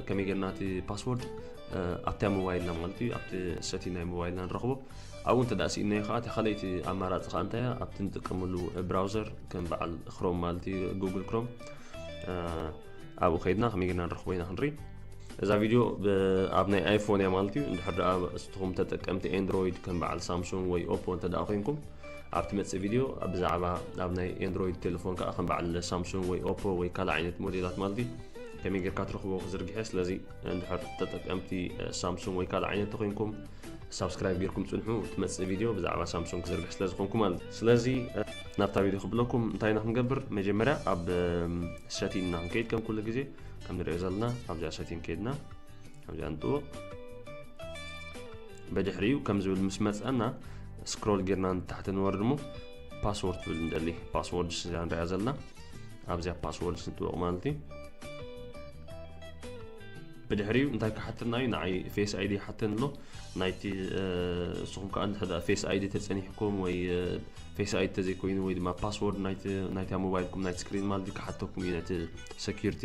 ከመይ ጌርና እቲ ፓስወርድ ኣብታ ሞባይልና ማለት እዩ ኣብቲ ሰቲ ናይ ሞባይልና ንረኽቦ። ኣብኡ እንተ ደኣ ስኢናዮ ከዓ እታ ካልኣይቲ ኣማራፂ ከዓ እንታይ እያ? ኣብቲ ንጥቀመሉ ብራውዘር ከም በዓል ክሮም ማለት እዩ ጉግል ክሮም ኣብኡ ከይድና ከመይ ጌርና ንረኽቦ ኢና ክንርኢ። እዛ ቪድዮ ኣብ ናይ ኣይፎን እያ ማለት እዩ። እንድሕር ደኣ እስኹም ተጠቀምቲ ኤንድሮይድ ከም በዓል ሳምሱንግ ወይ ኦፖ እንተ ደኣ ኮይንኩም ኣብ ትመጽእ ቪድዮ ብዛዕባ ኣብ ናይ ኤንድሮይድ ቴሌፎን ከዓ ከም በዓል ሳምሱንግ ወይ ኦፖ ወይ ካልእ ዓይነት ሞዴላት ማለት እዩ ከመይ ጌርካ ትረኽቦ ክዝርግሐ። ስለዚ እንድሕር ተጠቀምቲ ሳምሱንግ ወይ ካልእ ዓይነት ተኮይንኩም ሳብስክራይብ ጌርኩም ጽንሑ። ትመጽእ ቪድዮ ብዛዕባ ሳምሱንግ ክዝርግሕ ስለ ዝኾንኩ ማለት እዩ። ስለዚ ናብታ ቪድዮ ክብለኩም እንታይ ኢና ክንገብር? መጀመርያ ኣብ ሰቲን ኢና ክንከይድ ከም ኩሉ ግዜ ከም ንሪኦ ዘለና ኣብዚኣ ሰቲን ከይድና ኣብዚኣ ንጥውቕ። ብድሕሪኡ ከም ዝብል ምስ መፀና ስክሮል ጌርና ንታሕቲ ንወርድ እሞ ፓስወርድ ትብል ንደሊ ፓስወርድ እዚኣ ንሪኣ ዘለና ኣብዚኣ ፓስወርድ ንጥውቕ ማለት እዩ። ብድሕሪኡ እንታይ ክሓተና እዩ? ንዓይ ፌስ ኣይዲ ይሓተኒ ኣሎ። ናይቲ እስኹም ከዓ እንድሕር ፌስ ኣይዲ ተፀኒሕኩም ወይ ፌስ ኣይዲ ተዘይኮይኑ ወይ ድማ ፓስወርድ ናይታ ሞባይልኩም ናይቲ ስክሪን ማለት ክሓተኩም እዩ። ነቲ ሰኪሪቲ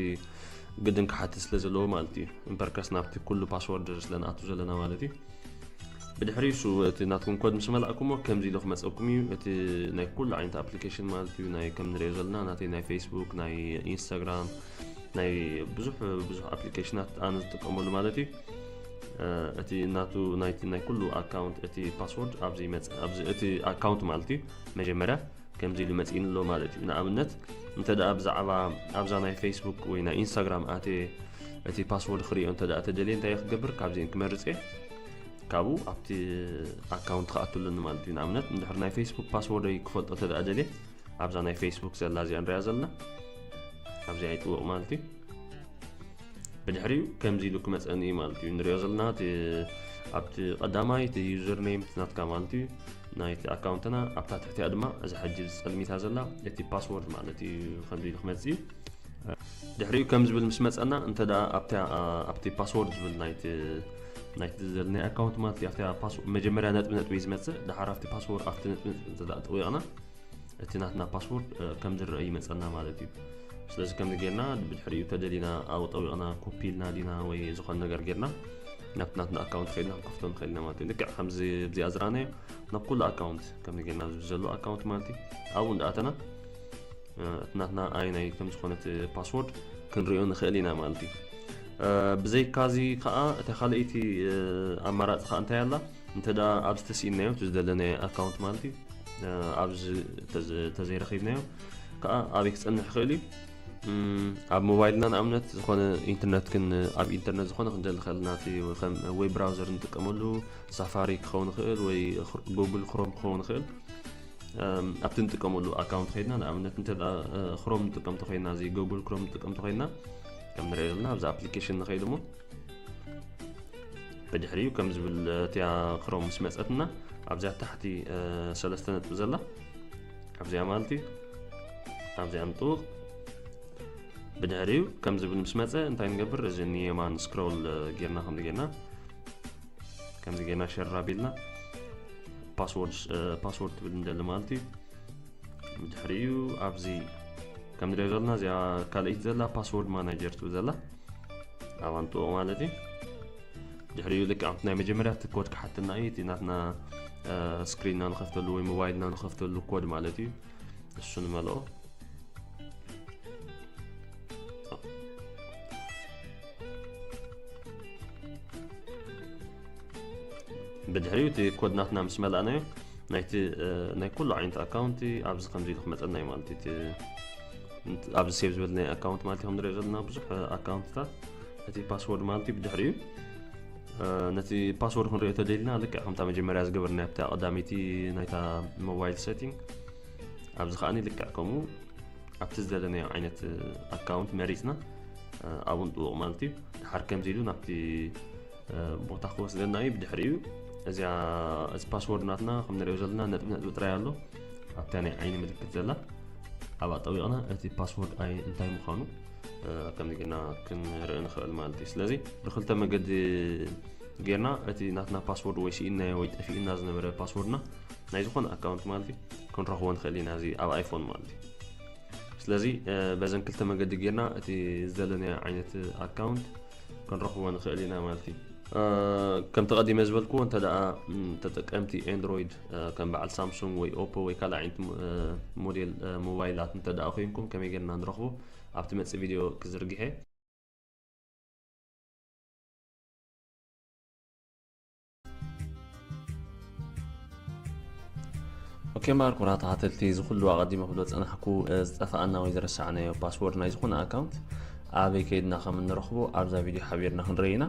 ግድን ክሓትት ስለ ዘለዎ ማለት እዩ። እምበርከስ ናብቲ ኩሉ ፓስወርድ ስለ ንኣቱ ዘለና ማለት እዩ። ብድሕሪ እሱ እቲ ናትኩም ኮድ ምስ መላእኩሞ ከምዚ ኢሉ ክመፀኩም እዩ። እቲ ናይ ኩሉ ዓይነት ኣፕሊኬሽን ማለት እዩ ናይ ከም ንሪኦ ዘለና ናተይ ናይ ፌስቡክ ናይ ኢንስታግራም ናይ ብዙሕ ብዙሕ ኣፕሊኬሽናት ኣነ ዝጥቀመሉ ማለት እዩ። እቲ ናቱ ናይቲ ናይ ኩሉ ኣካውንት እቲ ፓስወርድ ኣብዚ ይመፅእ ኣብዚ እቲ ኣካውንት ማለት እዩ። መጀመርያ ከምዚ ኢሉ መፂእኒ ኣሎ ማለት እዩ። ንኣብነት እንተ ደኣ ብዛዕባ ኣብዛ ናይ ፌስቡክ ወይ ናይ ኢንስታግራም ኣትየ እቲ ፓስወርድ ክሪኦ እንተ ደኣ ተደልየ እንታይ ክገብር ካብዚአን ክመርፅ እየ። ካብኡ ኣብቲ ኣካውንት ክኣቱ ኣለኒ ማለት እዩ። ንኣብነት እንድሕር ናይ ፌስቡክ ፓስወርደይ ክፈልጦ እንተ ደኣ ደልየ ኣብዛ ናይ ፌስቡክ ዘላ እዚኣ ንሪኣ ዘለና ኣብዚኣ ይጥውቕ ማለት እዩ። ብድሕሪኡ ከምዚ ኢሉ ክመፀኒ እዩ ማለት እዩ። ንሪኦ ዘለና ኣብቲ ቀዳማይ እቲ ዩዘር ኔም ናትካ ማለት እዩ ናይቲ ኣካውንትና ኣብታ ትሕቲኣ ድማ እዛ ሕጂ ዝፀልሚታ ዘላ እቲ ፓስወርድ ማለት እዩ። ከምዚ ኢሉ ክመፅእ እዩ። ድሕሪኡ ከም ዝብል ምስ መፀና እንተ ደኣ ኣብቲ ፓስወርድ ዝብል ናይቲ ናይቲ ዘለ ናይ ኣካውንት ማለት እዩ ኣብቲ መጀመርያ ነጥቢ ነጥቢ እዩ ዝመፅእ። ድሓር ኣብቲ ፓስወርድ ኣብቲ ነጥቢ ነጥቢ እንተ ደኣ ጠዊቕና እቲ ናትና ፓስወርድ ከም ዝረአ ይመፀና ማለት እዩ። ስለዚ ከምዚ ጌርና ብድሕሪኡ ተደሊና ኣብኡ ጠዊቕና ኮፒ ኢልና ዲና ወይ ዝኾነ ነገር ጌርና ናብቲ ናትና ኣካውንት ከይድና ክንከፍቶ ንኽእል ኢና ማለት እዩ። ልክዕ ከምዚ ኣብዚኣ ዝረኣናዮ ናብ ኩሉ ኣካውንት ከምዚ ጌርና ኣብዚ ዘሎ ኣካውንት ማለት እዩ ኣብኡ እንዳኣተና እቲ ናትና ኣይናይ ከም ዝኾነት ፓስወርድ ክንሪኦ ንኽእል ኢና ማለት እዩ። ብዘይካዚ ከዓ እታ ካልኣይቲ ኣማራፂ ከዓ እንታይ ኣላ? እንተ ደኣ ኣብዚ ተስኢናዮ እቲ ዝደለናዮ ኣካውንት ማለት እዩ ኣብዚ ተዘይረኺብናዮ ከዓ ኣበይ ክፀንሕ ይኽእል እዩ? ኣብ ሞባይልና ንኣብነት ዝኾነ ኢንተርነት ክን ኣብ ኢንተርነት ዝኾነ ክንደሊ ከለና እቲ ከም ዌብ ብራውዘር ንጥቀመሉ ሳፋሪ ክኸውን ይኽእል ወይ ጉግል ክሮም ክኸውን ይኽእል። ኣብቲ ንጥቀመሉ ኣካውንት ከይድና፣ ንኣብነት እንተ ክሮም ንጥቀም ተኮይና፣ እዚ ጉግል ክሮም ንጥቀም ተኮይና፣ ከም ንሪኦ ዘለና ኣብዚ ኣፕሊኬሽን ንኸይድ እሞ፣ ብድሕሪኡ ከም ዝብል እቲያ ክሮም ምስ መፀትና ኣብዚኣ ታሕቲ ሰለስተ ነጥቢ ዘላ ኣብዚኣ ማለት እዩ። ኣብዚኣ ንጥውቕ። ብድሕሪኡ ከም ዝብል ምስ መፀ እንታይ ንገብር? እዚ ንየማን ስክሮል ጌርና ከምዚ ጌርና ከምዚ ጌርና ሸር ኣቢልና ፓስወርድ ፓስወርድ ትብል እንደሊ ማለት እዩ። ብድሕሪኡ ኣብዚ ከም ንሪኦ ዘለና እዚኣ ካልኣይቲ ዘላ ፓስወርድ ማናጀር ትብል ዘላ ኣብ ኣንጥዎ ማለት እዩ። ድሕሪኡ ልክዕ ኣብቲ ናይ መጀመርያ እቲ ኮድ ክሓትና እዩ። እቲ ናትና ስክሪንና ንኸፍተሉ ወይ ሞባይልና ንኸፍተሉ ኮድ ማለት እዩ። እሱ ንመልኦ። ብድሕሪኡ እቲ ኮድ ናትና ምስ መላእናዮ ናይቲ ናይ ኩሉ ዓይነት ኣካውንቲ ኣብዚ ከምዚ ኢሉ ክመፀና እዩ ማለት እዩ። ኣብዚ ሴቭ ዝበልናዮ ኣካውንት ማለት እዩ። ከም ንሪኦ ዘለና ብዙሕ ኣካውንትታት እቲ ፓስወርድ ማለት እዩ። ብድሕሪኡ ነቲ ፓስወርድ ክንሪኦ ተደሊና ልክዕ ከምታ መጀመርያ ዝገበርና ኣብታ ቀዳመይቲ ናይታ ሞባይል ሴቲንግ ኣብዚ ከዓኒ ልክዕ ከምኡ ኣብቲ ዝደለናዮ ዓይነት ኣካውንት መሪፅና ኣብኡ ንጥውቕ ማለት እዩ። ድሓር ከምዚ ኢሉ ናብቲ ቦታ ክወስደና እዩ። ብድሕሪኡ እዚኣ እዚ ፓስወርድ ናትና ከም ንሪኦ ዘለና ነጥቢ ነጥቢ ጥራይ ኣሎ ኣብታ ናይ ዓይኒ ምልክት ዘላ ኣብኣ ጠዊቕና እቲ ፓስወርድ ኣይ እንታይ ምዃኑ ከምዚ ጌርና ክንርኢ ንኽእል ማለት እዩ። ስለዚ ብክልተ መገዲ ጌርና እቲ ናትና ፓስወርድ ወይ ስኢንናዮ ወይ ጠፊእና ዝነበረ ፓስወርድና ናይ ዝኾነ ኣካውንት ማለት እዩ ክንረኽቦ ንኽእል ኢና፣ እዚ ኣብ ኣይፎን ማለት እዩ። ስለዚ በዘን ክልተ መገዲ ጌርና እቲ ዝደለናዮ ዓይነት ኣካውንት ክንረኽቦ ንኽእል ኢና ማለት እዩ። ከምቲ ቀዲመ ዝበልክዎ እንተ ደኣ ተጠቀምቲ ኤንድሮይድ ከም በዓል ሳምሱንግ ወይ ኦፖ ወይ ካልእ ዓይነት ሞዴል ሞባይላት እንተ ደኣ ኮይንኩም ከመይ ጌርና ንረኽቦ ኣብቲ መጽእ ቪድዮ ክዝርግሐ። ኦኬ እምበኣር ክቡራት ተኸታተልቲ፣ እዚ ኩሉ ኣቐዲመ ክብሎ ዝጸናሕኩ ዝጠፍኣና ወይ ዝረሳዕናዮ ፓስወርድ ናይ ዝኾነ ኣካውንት ኣበይ ከይድና ከም እንረኽቦ ኣብዛ ቪድዮ ሓቢርና ክንርኢ ኢና።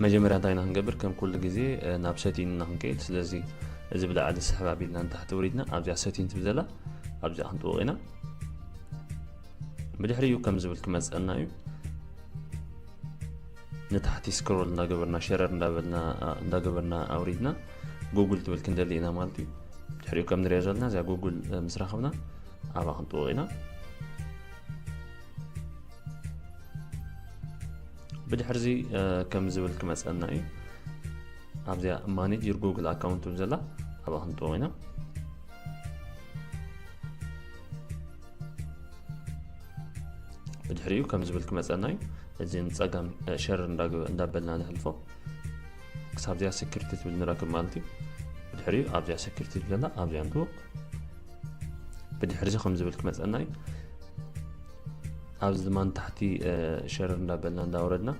መጀመርያ እንታይ ኢና ክንገብር? ከም ኩሉ ግዜ ናብ ሰቲንግ ኢና ክንከይድ። ስለዚ እዚ ብላዕሊ ስሕብ ኣቢልና ንታሕቲ ወሪድና ኣብዚኣ ሰቲንግ ትብል ዘላ ኣብዚኣ ክንጥውቕ ኢና። ብድሕሪኡ ከም ዝብል ክመጸና እዩ። ንታሕቲ ስክሮል እንዳገበርና ሸረር እንዳበልና እንዳገበርና ኣውሪድና ጉግል ትብል ክንደሊ ኢና ማለት እዩ። ድሕሪኡ ከም ንሪኦ ዘለና እዚኣ ጉግል ምስ ረኸብና ኣብኣ ክንጥውቕ ኢና። ብድሕርዚ ከም ዝብል ክመጸና እዩ። ኣብዚኣ ማኔጅ ዩር ጉግል ኣካውንት ትብል ዘላ ኣብኣ ክንጥውቕ ኢና። ብድሕሪኡ ከም ዝብል ክመጸና እዩ። እዚ ንጸጋም ሸር እንዳበልና ንሕልፎ ክሳብ እዚኣ ሴኩሪቲ ትብል ንረክብ ማለት እዩ። ብድሕሪኡ ኣብዚኣ ሴኩሪቲ ትብል ዘላ ኣብዚኣ ንጥውቕ። ብድሕሪ እዚ ከም ዝብል ክመጸና እዩ። ኣብዚ ድማ ንታሕቲ ሸር እንዳበልና እንዳወረድና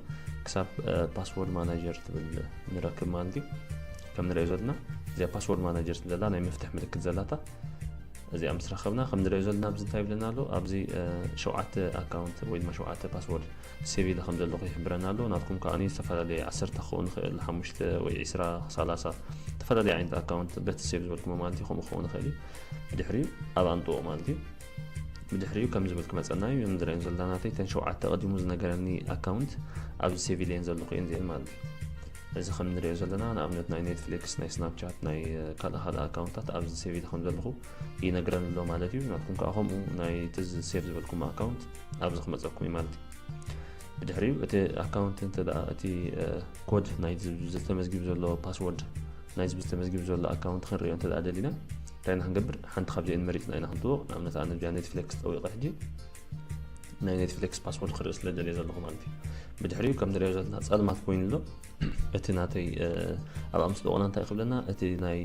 ክሳብ ፓስወርድ ማናጀር ትብል ንረክብ ማለት እዩ። ከም ንሪኦ ዘለና እዚኣ ፓስወርድ ማናጀር ትብል ዘላ ናይ መፍትሕ ምልክት ዘላታ እዚኣ ምስ ረኸብና ከም ንሪኦ ዘለና ኣብዚ እንታይ ይብለና ኣሎ? ኣብዚ ሸውዓተ ኣካውንት ወይ ድማ ሸውዓተ ፓስወርድ ሴቭ ኢለ ከም ዘለኹ ይሕብረና ኣሎ። ናትኩም ከዓ ዝተፈላለዩ ዓሰርተ ክኸውን ይኽእል፣ ሓሙሽተ ወይ ዕስራ፣ ሰላሳ፣ ዝተፈላለዩ ዓይነት ኣካውንት በቲ ሴቭ ዝበልኩሞ ማለት እዩ። ከምኡ ክኸውን ይኽእል እዩ። ብድሕሪኡ ኣብኣ ንጥውቕ ማለት እዩ። ብድሕሪኡ ከም ዝብል ክመጸና እዩ። ንሪኦ ዘለና ናተይ እተን ሸውዓተ ቀዲሙ ዝነገረኒ ኣካውንት ኣብዚ ሴቭ ኢለየን ዘለኹ እየን እዚአን ማለት እዩ። እዚ ከም ንሪኦ ዘለና ንኣብነት ናይ ኔትፍሊክስ፣ ናይ ስናፕቻት፣ ናይ ካልእ ካልእ ኣካውንታት ኣብዚ ሴቭ ኢለ ከም ዘለኹ ይነግረኒ ኣሎ ማለት እዩ። ናትኩም ከዓ ከምኡ ናይ እቲ ሴቭ ዝበልኩም ኣካውንት ኣብዚ ክመፀኩም እዩ ማለት እዩ። ብድሕሪኡ እቲ ኣካውንት እንተ ደኣ እቲ ኮድ ናይ ዝተመዝጊቡ ዘሎ ፓስወርድ ናይ ዝተመዝጊቡ ዘሎ ኣካውንት ክንሪኦ እንተ ደኣ ደሊና እንታይ ኢና ክንገብር? ሓንቲ ካብዚአን መሪፅና ኢና ክንጥውቕ። ንኣብነት ኣነ እዚኣ ኔትፍሊክስ ጠዊቐ ሕጂ ናይ ኔትፍሊክስ ፓስወርድ ክርኢ ስለ ደልየ ዘለኹ ማለት እዩ። ብድሕሪኡ ከም ንሪኦ ዘለና ፀልማት ኮይኑ ኣሎ። እቲ ናተይ ኣብኣ ምስ ጠወቕና እንታይ ክብለና? እቲ ናይ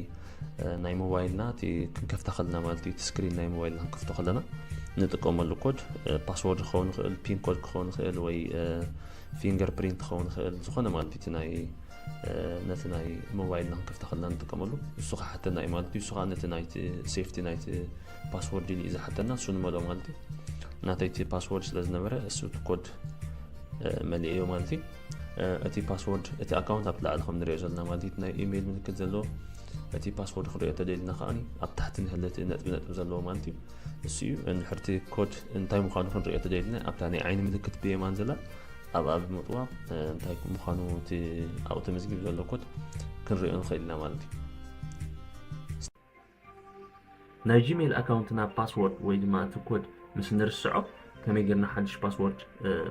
ናይ ሞባይልና እቲ ክንከፍታ ከለና ማለት እዩ፣ እቲ ስክሪን ናይ ሞባይልና ክንከፍቶ ከለና ንጥቀመሉ ኮድ ፓስወርድ ክኸውን ይኽእል፣ ፒን ኮድ ክኸውን ይኽእል ወይ ፊንገር ፕሪንት ክኸውን ይኽእል፣ ዝኾነ ማለት እዩ። እቲ ናይ ነቲ ናይ ሞባይልና ክንከፍታ ከለና ንጥቀመሉ እሱ ክሓተና እዩ ማለት እዩ። እሱ ከዓ ነቲ ናይቲ ሴፍቲ ናይቲ ፓስወርድ ኢሉ እዩ ዝሓተና፣ እሱ ንመልኦ ማለት እዩ። ናተይ እቲ ፓስወርድ ስለ ዝነበረ እሱ እቲ ኮድ መሊእዮ ማለት እዩ። እቲ ፓስወርድ እቲ ኣካውንት ኣብ ላዕሊ ከም ንሪኦ ዘለና ማለት እዩ፣ ናይ ኢሜይል ምልክት ዘለዎ እቲ ፓስወርድ ክንሪኦ ተደልና ከዓኒ ኣብ ታሕቲ ንህለት ነጥቢ ነጥቢ ዘለዎ ማለት እዩ። እሱ እዩ። እንድሕርቲ ኮድ እንታይ ምዃኑ ክንሪኦ ተደልና ኣብታ ናይ ዓይኒ ምልክት ብየማን ዘላ ኣብኣ ብምጥዋቕ እንታይ ምዃኑ እቲ ኣብኡ ተመዝጊቡ ዘሎ ኮድ ክንሪኦ ንኽእል ኢና ማለት እዩ። ናይ ጂሜል ኣካውንትና ፓስወርድ ወይ ድማ እቲ ኮድ ምስ ንርስዖ ከመይ ጌርና ሓድሽ ፓስወርድ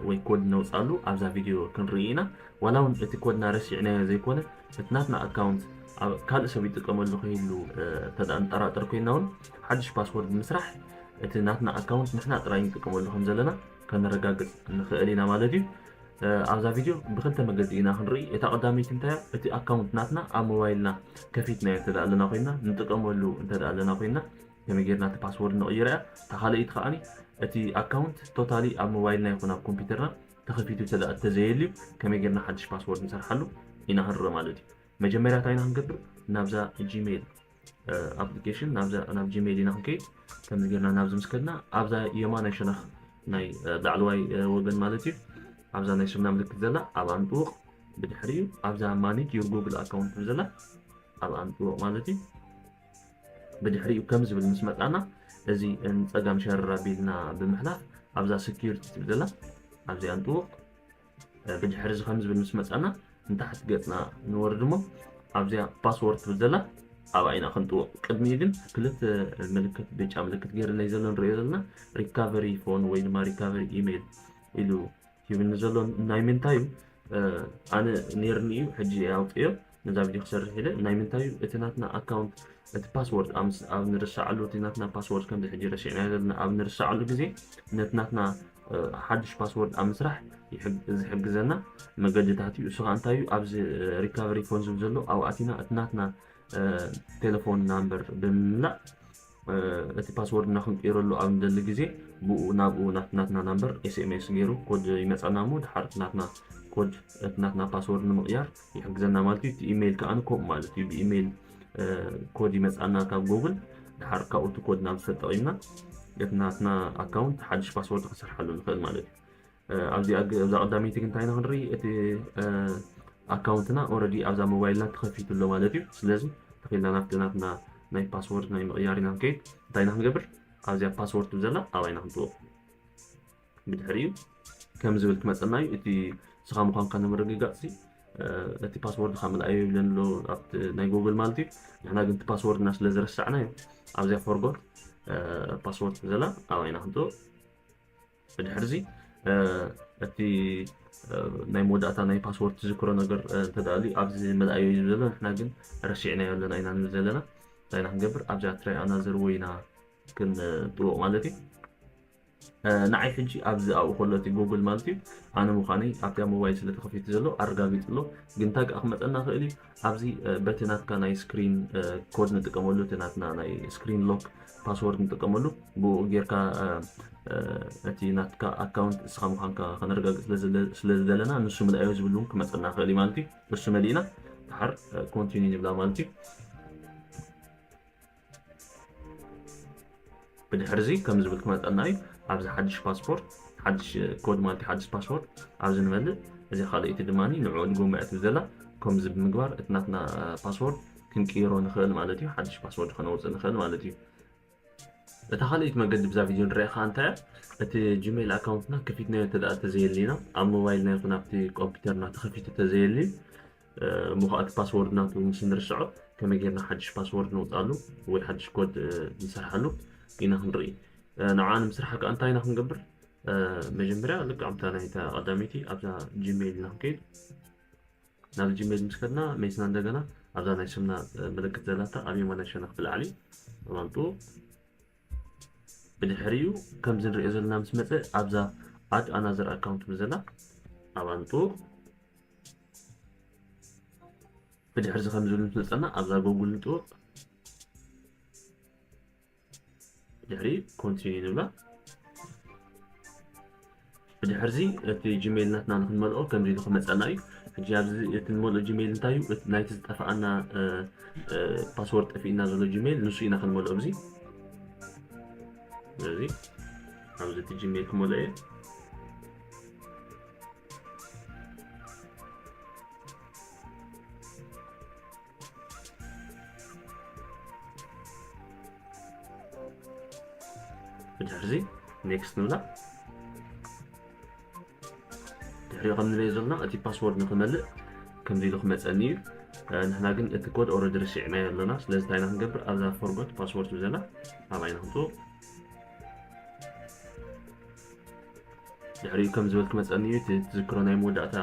ወይ ኮድ ነውፃሉ ኣብዛ ቪድዮ ክንርኢ ኢና። ዋላ እውን እቲ ኮድና ረሲዕናዮ ዘይኮነ እቲ ናትና ኣካውንት ካልእ ሰብ ይጥቀመሉ ከይሉ እንተደኣ ንጠራጠር ኮይና እውን ሓድሽ ፓስወርድ ምስራሕ እቲ ናትና ኣካውንት ንሕና ጥራይ ንጥቀመሉ ከም ዘለና ከነረጋግፅ ንኽእል ኢና ማለት እዩ። ኣብዛ ቪድዮ ብክልተ መገዲ ኢና ክንርኢ። እታ ቀዳመይቲ እንታይ እቲ ኣካውንት ናትና ኣብ ሞባይልና ከፊትና እንተ ኣለና ኮይና ንጥቀመሉ እንተ ኣለና ኮይና ከመይ ጌርና እቲ ፓስወርድ ንቕይሮ እያ። እታ ካልኣይቲ ከዓኒ እቲ ኣካውንት ቶታሊ ኣብ ሞባይልና ይኹን ኣብ ኮምፒውተርና ተኸፊቱ እንተ ተዘየልዩ ከመይ ጌርና ሓድሽ ፓስወርድ ንሰርሓሉ ኢና ክንርኢ ማለት እዩ። መጀመርያ እንታይ ኢና ክንገብር? ናብዛ ጂሜል ኣፕሊኬሽን ናብ ጂሜል ኢና ክንከይድ። ከምዚ ጌርና ናብዚ ምስ ከድና ኣብዛ የማናይ ሸነኽ ናይ ላዕለዋይ ወገን ማለት እዩ ኣብዛ ናይ ስምና ምልክት ዘላ ኣብ ኣንጥውቕ። ብድሕሪኡ ኣብዛ ማኔጅ ዩር ጉግል ኣካውንት ዘላ ኣብ ኣንጥውቕ ማለት እዩ። ብድሕሪኡ ከም ዝብል ምስ መጻና እዚ ንጸጋም ሸረር ኣቢልና ብምሕላፍ ኣብዛ ሴኩሪቲ ትብል ዘላ ኣብዚ ኣንጥውቕ። ብድሕሪ እዚ ከም ዝብል ምስ መጻና ንታሕቲ ገጽና ንወርድ እሞ ኣብዚኣ ፓስወርድ ትብል ዘላ ኣብኣ ኢና ክንጥውቕ። ቅድሚኡ ግን ክልተ ምልክት ብጫ ምልክት ገይርለይ ዘሎ ንሪኦ ዘለና ሪካቨሪ ፎን ወይ ድማ ሪካቨሪ ኢሜይል ኢሉ ይብልኒ ዘሎ ናይ ምንታይ እዩ? ኣነ ነይርኒ እዩ ሕጂ ኣውፅዮ ነዛ ቪድዮ ክሰርሕ ኢለ ናይ ምንታይ እዩ እቲ ናትና ኣካውንት እቲ ፓስወርድ ኣብ ንርሳዓሉ እቲ ናትና ፓስወርድ ከምዚ ሕጂ ረሲዕና ዘለና ኣብ ንርሳዓሉ ግዜ ነቲ ናትና ሓድሽ ፓስወርድ ኣብ ምስራሕ ዝሕግዘና መገድታት እዩ። እሱ ከዓ እንታይ እዩ? ኣብዚ ሪካቨሪ ፎን ዝብል ዘሎ ኣብኣቲና እቲ ናትና ቴሌፎን ናምበር ብምምላእ እቲ ፓስወርድ እና ክንቅይረሉ ኣብ ንደሊ ግዜ ብኡ ናብኡ ናትና ናምበር ኤስኤምኤስ ገይሩ ኮድ ይመፃና እሞ ድሓር ናትና ኮድ እቲ ናትና ፓስወርድ ንምቕያር ይሕግዘና ማለት እዩ። እቲ ኢሜይል ከዓ ከምኡ ማለት እዩ። ብኢሜይል ኮድ ይመፃና ካብ ጎግል ድሓር ካብኡ እቲ ኮድ ናብ ዝተጠቂምና እቲ ናትና ኣካውንት ሓድሽ ፓስወርድ ክሰርሓሉ ንኽእል ማለት እዩ። ኣብዚኣ ኣብዛ ቀዳመይቲ ግን እንታይ ኢና ክንርኢ እቲ ኣካውንትና ኦረዲ ኣብዛ ሞባይልና ተኸፊቱ ኣሎ ማለት እዩ። ስለዚ ተኺልና ናብቲ ናትና ናይ ፓስወርድ ናይ ምቕያር ኢና ንከይድ። እንታይ ኢና ክንገብር? ኣብዚኣ ፓስወርድ ትብል ዘላ ኣብኣ ኢና ክንጥውቕ። ብድሕሪኡ ከም ዝብል ክመፀና እዩ። እቲ ስኻ ምዃንካ ንምርግጋፅ እቲ ፓስወርድ ካብ ምልኣዮ ይብለን ኣሎ ኣብቲ ናይ ጎግል ማለት እዩ። ንሕና ግን እቲ ፓስወርድና ስለ ዝረሳዕና እዩ ኣብዚኣ ፎርጎት ፓስወርድ ትብል ዘላ ኣብኣ ኢና ክንጥውቕ። ብድሕርዚ እቲ ናይ መወዳእታ ናይ ፓስወርድ ትዝክሮ ነገር እንተደኣልዩ ኣብዚ መልኣዮ እዩ ዘሎ። ንሕና ግን ረሲዕናዮ ኣለና ኢና ንብል ዘለና። እንታይ ኢና ክንገብር? ኣብዛ ትራይ ኣናዘር ወይ ኢና ክንጥውቕ ማለት እዩ። ንዓይ ሕጂ ኣብዚ ኣብኡ ከሎ እቲ ጎግል ማለት እዩ ኣነ ምዃነይ ኣብቲ ኣብ ሞባይል ስለ ተኸፊቱ ዘሎ ኣረጋጊጡ ኣሎ። ግን እንታይ ከዓ ክመፀና ክእል እዩ ኣብዚ በቲ ናትካ ናይ ስክሪን ኮድ ንጥቀመሉ እቲ ናትና ናይ ስክሪን ሎክ ፓስወርድ ንጥቀመሉ ብኡ ጌርካ እቲ ናትካ ኣካውንት እስኻ ምዃንካ ከነረጋግፅ ስለ ዝደለና ንሱ ምልኣዮ ዝብል እውን ክመፀና ክእል እዩ ማለት እዩ። እሱ መሊእና ድሓር ኮንቲኒ ንብላ ማለት እዩ። ብድሕርዚ ከም ዝብል ክመፀና እዩ ኣብዚ ሓድሽ ፓስፖርት ሓድሽ ኮድ ማለት ሓድሽ ፓስፖርት ኣብዚ ንመልእ እዚ ካልኣይቲ ድማ ንዕኡ ድጎምዕ ትብል ዘላ ከምዚ ብምግባር እቲ ናትና ፓስወርድ ክንቅይሮ ንኽእል ማለት እዩ። ሓድሽ ፓስወርድ ከነውፅእ ንኽእል ማለት እዩ። እታ ካልኣይቲ መገዲ ብዛ ቪድዮ ንሪኣ ከዓ እንታይ እቲ ጂሜል ኣካውንትና ከፊትናዮ እንተ ተዘየሊና ኣብ ሞባይልና ይኹን ኣብቲ ኮምፒውተርና ተኸፊቱ ተዘየሊ እሞ ከዓ እቲ ፓስወርድ ናቱ ምስ ንርስዖ ከመይ ጌርና ሓድሽ ፓስወርድ ነውፅኣሉ ወይ ሓድሽ ኮድ ንሰርሓሉ ኢና ክንርኢ። ንዓ ንምስራሕ ከዓ እንታይ ኢና ክንገብር? መጀመርያ ልክዕ ኣብታ ናይታ ቀዳመይቲ ኣብዛ ጂሜል ኢና ክንከይድ። ናብ ጂሜል ምስ ከድና መይስና እንደገና ኣብዛ ናይ ስምና ምልክት ዘላታ ኣብ የማናይ ሸነኽ ብላዕሊ ኣባንጡ ብድሕሪኡ ከምዚ ንሪኦ ዘለና ምስ መፀ ኣብዛ ኣድ ኣናዘር ኣካውንት ብዘላ ኣባንጡ ብድሕርዚ ከም ዝብል ምስ መፀና ኣብዛ ጎጉል ንጥውቕ ድሕሪ ኮንቲኒ ንብላ። ብድሕርዚ እቲ ጂሜል ናትና ንክንመልኦ ከምዚ ኢሉ ክመፀና እዩ። ሕጂ ኣብዚ እቲ ንመልኦ ጂሜል እንታይ እዩ? ናይቲ ዝጠፈኣና ፓስወርድ ጠፊእና ዘሎ ጂሜል ንሱ ኢና ክንመልኦ ኣብዚ። ስለዚ ኣብዚ እቲ ጂሜል ክመልኦ እየ። እዚ next ንብላ። ድሕሪኡ ከም ንሪኦ ዘለና እቲ ፓስወርድ ንክመልእ ከምዚ ኢሉ ክመፀኒ እዩ። ንሕና ግን እቲ ኮድ ኦረዲ ርሲዕናዮ ኣለና። ስለዚ እንታይ ኢና ክንገብር? ኣብዛ ፎርጎት ፓስወርድ ብዘላ ኣብኣ ኢና ክንፅኡ። ድሕሪኡ ከም ዝበል ክመፀኒ እዩ። እቲ ትዝክሮ ናይ መወዳእታ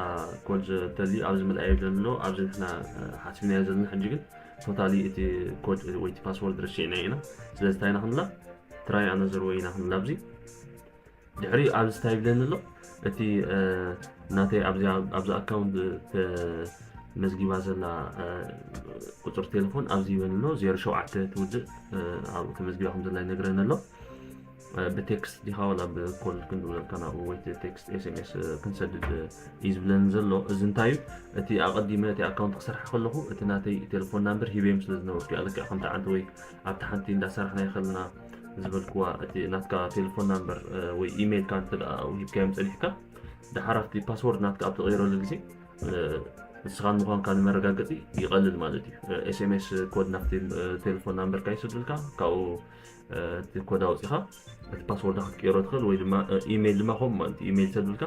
ኮድ ተልዩ ኣብዚ ምልኣይ ይብለኒ ኣሎ። ኣብዚ ንሕና ሓሲብናዮ ዘለና ሕጂ ግን ቶታሊ እቲ ኮድ ወይ እቲ ፓስወርድ ረሲዕናዮ ኢና። ስለዚ እንታይ ኢና ክንብላ? ትራይ ኣነዘር ወይ ኢና ክንብላ ኣብዚ። ድሕሪ ኣብዚ እንታይ ይብለኒ ኣሎ? እቲ ናተይ ኣብዚ ኣካውንት መዝጊባ ዘላ ቁፅሪ ቴሌፎን ኣብዚ ይበኒ ኣሎ። ዜሮ ሸውዓተ ትውድእ ኣብኡ ተመዝጊባ ከም ዘላ ይነግረኒ ኣሎ። ብቴክስት ዲኻ ዋላ ብኮል ክንድውለልካ ናብኡ ወይ ቴክስት ኤስኤምኤስ ክንሰድድ እዩ ዝብለኒ ዘሎ። እዚ እንታይ እዩ? እቲ ኣቐዲመ እቲ ኣካውንት ክሰርሓ ከለኹ እቲ ናተይ ቴሌፎን ናምበር ሂበዮም ስለ ዝነበርኩ እያ። ልክዕ ከምቲ ዓንተ ወይ ኣብቲ ሓንቲ እንዳሰራሕና ይኸልና ዝበልክዋ እቲ ናትካ ቴሌፎን ናምበር ወይ ኢሜይልካ እንተ ደኣ ሂብካዮም ጸኒሕካ፣ ደሓር ኣብቲ ፓስወርድ ናትካ ኣብ ትቕይረሉ ግዜ ንስኻ ምዃንካ ንመረጋገጺ ይቐልል ማለት እዩ። ኤስኤምኤስ ኮድ ናብቲ ቴሌፎን ናምበርካ ይሰዱልካ፣ ካብኡ እቲ ኮድ ኣውጺኻ እቲ ፓስወርድ ክትቅይሮ ትኽእል፣ ወይ ድማ ኢሜይል ድማ ከምኡ ማለት እዩ። ኢሜይል ይሰዱልካ፣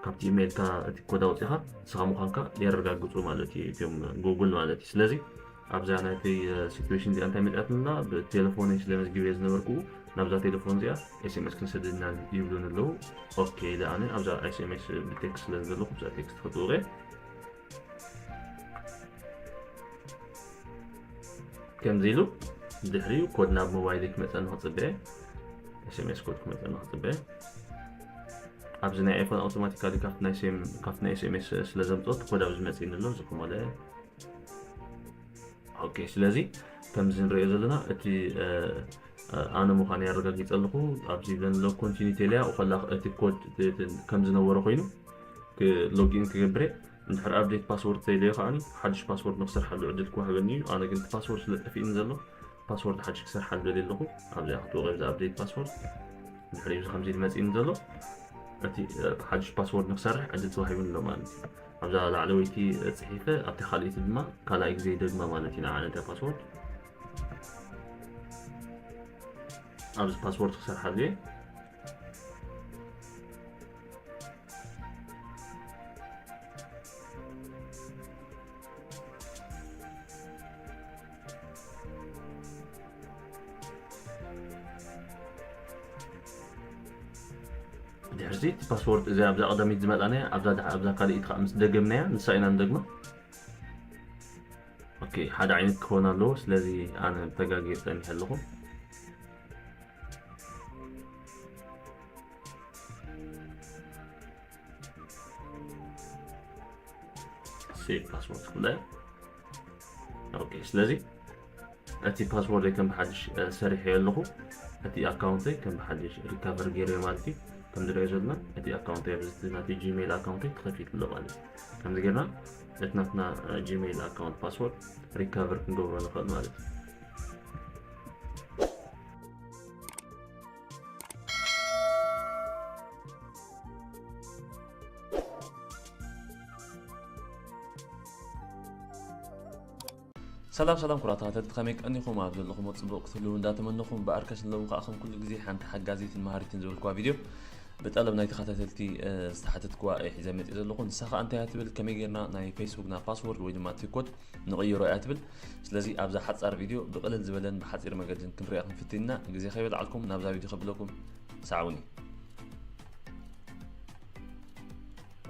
ካብቲ ኢሜይልካ እቲ ኮድ ኣውጺኻ ንስኻ ምዃንካ የረጋግጹ ማለት እዩ እቲኦም ጉግል ማለት እዩ። ስለዚ ኣብዛ ናይተይ ሲትዌሽን እዚኣ እንታይ መፅኣትና? ብቴሌፎነይ ስለ መዝጊበ ዝነበርኩ ናብዛ ቴሌፎን እዚኣ ኤስኤምኤስ ክንሰደልና ይብሉን ኣለዉ። ኦኬ ኢለ ኣነ ኣብዛ ኤስኤምኤስ ብቴክስት ስለ ዝደለኹ ብዛ ቴክስት ክጥውቀ ከምዚ ኢሉ ድሕሪኡ ኮድ ናብ ሞባይል ክመፀኒ ክፅበየ፣ ኤስኤምኤስ ኮድ ክመፀኒ ክፅበየ። ኣብዚ ናይ ኣይፎን ኣውቶማቲካሊ ካብቲ ናይ ሴም ካብቲ ናይ ኤስኤምኤስ ስለ ዘምፅኦ እቲ ኮድ ኣብዚ መፅእኒ ኣሎ። እዚ ክመለ ኦኬ። ስለዚ ከምዚ ንሪኦ ዘለና እቲ ኣነ ምዃን ያረጋጊፀ ኣለኹ። ኣብዚ ይብለኒ ኣሎ ኮንቲኒ ቴልያ ኡኸላ እቲ ኮድ ከም ዝነበረ ኮይኑ ሎጊን ክገብረ። እንድሕር ኣፕዴት ፓስወርድ ተይለዮ ከዓኒ ሓድሽ ፓስወርድ ንክሰርሓሉ ዕድል ክወሃበኒ እዩ። ኣነ ግን እቲ ፓስወርድ ስለ ጠፊእኒ ዘሎ ፓስወርድ ሓድሽ ክሰርሓሉ ደልየ ኣለኹ። ኣብዚኣ ክትወቀ ብዚ ኣፕዴት ፓስወርድ ድሕሪ እዚ ከምዚ ኢሉ መፂእኒ ዘሎ እቲ ሓድሽ ፓስወርድ ንክሰርሕ ዕድል ተዋሂቡኒ ኣሎ ማለት እዩ። ኣብዛ ላዕለወይቲ ፅሒፈ ኣብቲ ካልኣይቲ ድማ ካልኣይ ግዜ ይደግማ ማለት እዩ። ንዓነ እንታይ ፓስወርድ ኣብዚ ፓስወርድ ክሰርሓሉ እየ። ድሕርዚ እቲ ፓስወርድ እዚ ኣብዛ ቀዳሚት ዝመጣናያ ኣብዛ ካልኣይቲ ከዓ ምስ ደገምናያ ንሳ ኢና ንደግማ። ኦኬ ሓደ ዓይነት ክኾን ኣለዎ። ስለዚ ኣነ ተጋግየ ፀኒሐ ኣለኹ። ሴቭ ፓስወርድ ክብለ። ኦኬ ስለዚ እቲ ፓስወርደይ ከም ብሓድሽ ሰሪሐዮ ኣለኹ። እቲ ኣካውንተይ ከም ብሓድሽ ሪካቨር ገይረዮ ማለት እዩ። ከም ንሪኦ ዘለና እቲ ኣካውንተይ ኣብዚ ናተይ ጂሜይል ኣካውንተይ ተኸፊቱ ኣሎ ማለት እዩ። ከምዚ ጌርና እቲ ናትና ጂሜይል ኣካውንት ፓስወርድ ሪካቨር ክንገብሮ ንኽእል ማለት እዩ። ሰላም ሰላም ኩቡራት ተኸታተልቲ፣ ከመይ ቀኒኹም? ኣብ ዘለኹሞ ጽቡቕ ክትህልዉ እንዳተመነኹ፣ እምበኣርከስ ንሎሚ ከኣ ከም ኩሉ ግዜ ሓንቲ ሓጋዚትን መሃሪትን ዝበልክዋ ቪድዮ ብጠለብ ናይ ተኸታተልቲ ዝተሓተትክዋ እየ ሒዘ መጺእ ዘለኹ። ንሳ ከኣ እንታይ እያ ትብል? ከመይ ጌርና ናይ ፌስቡክና ፓስወርድ ወይ ድማ እቲ ኮድ ንቕይሮ እያ ትብል። ስለዚ ኣብዛ ሓጻር ቪድዮ ብቕልል ዝበለን ብሓጺር መገድን ክንሪኣ ክንፍትን ኢና። ግዜ ከይበልዓልኩም ናብዛ ቪድዮ ከብለኩም ሰዓቡኒ።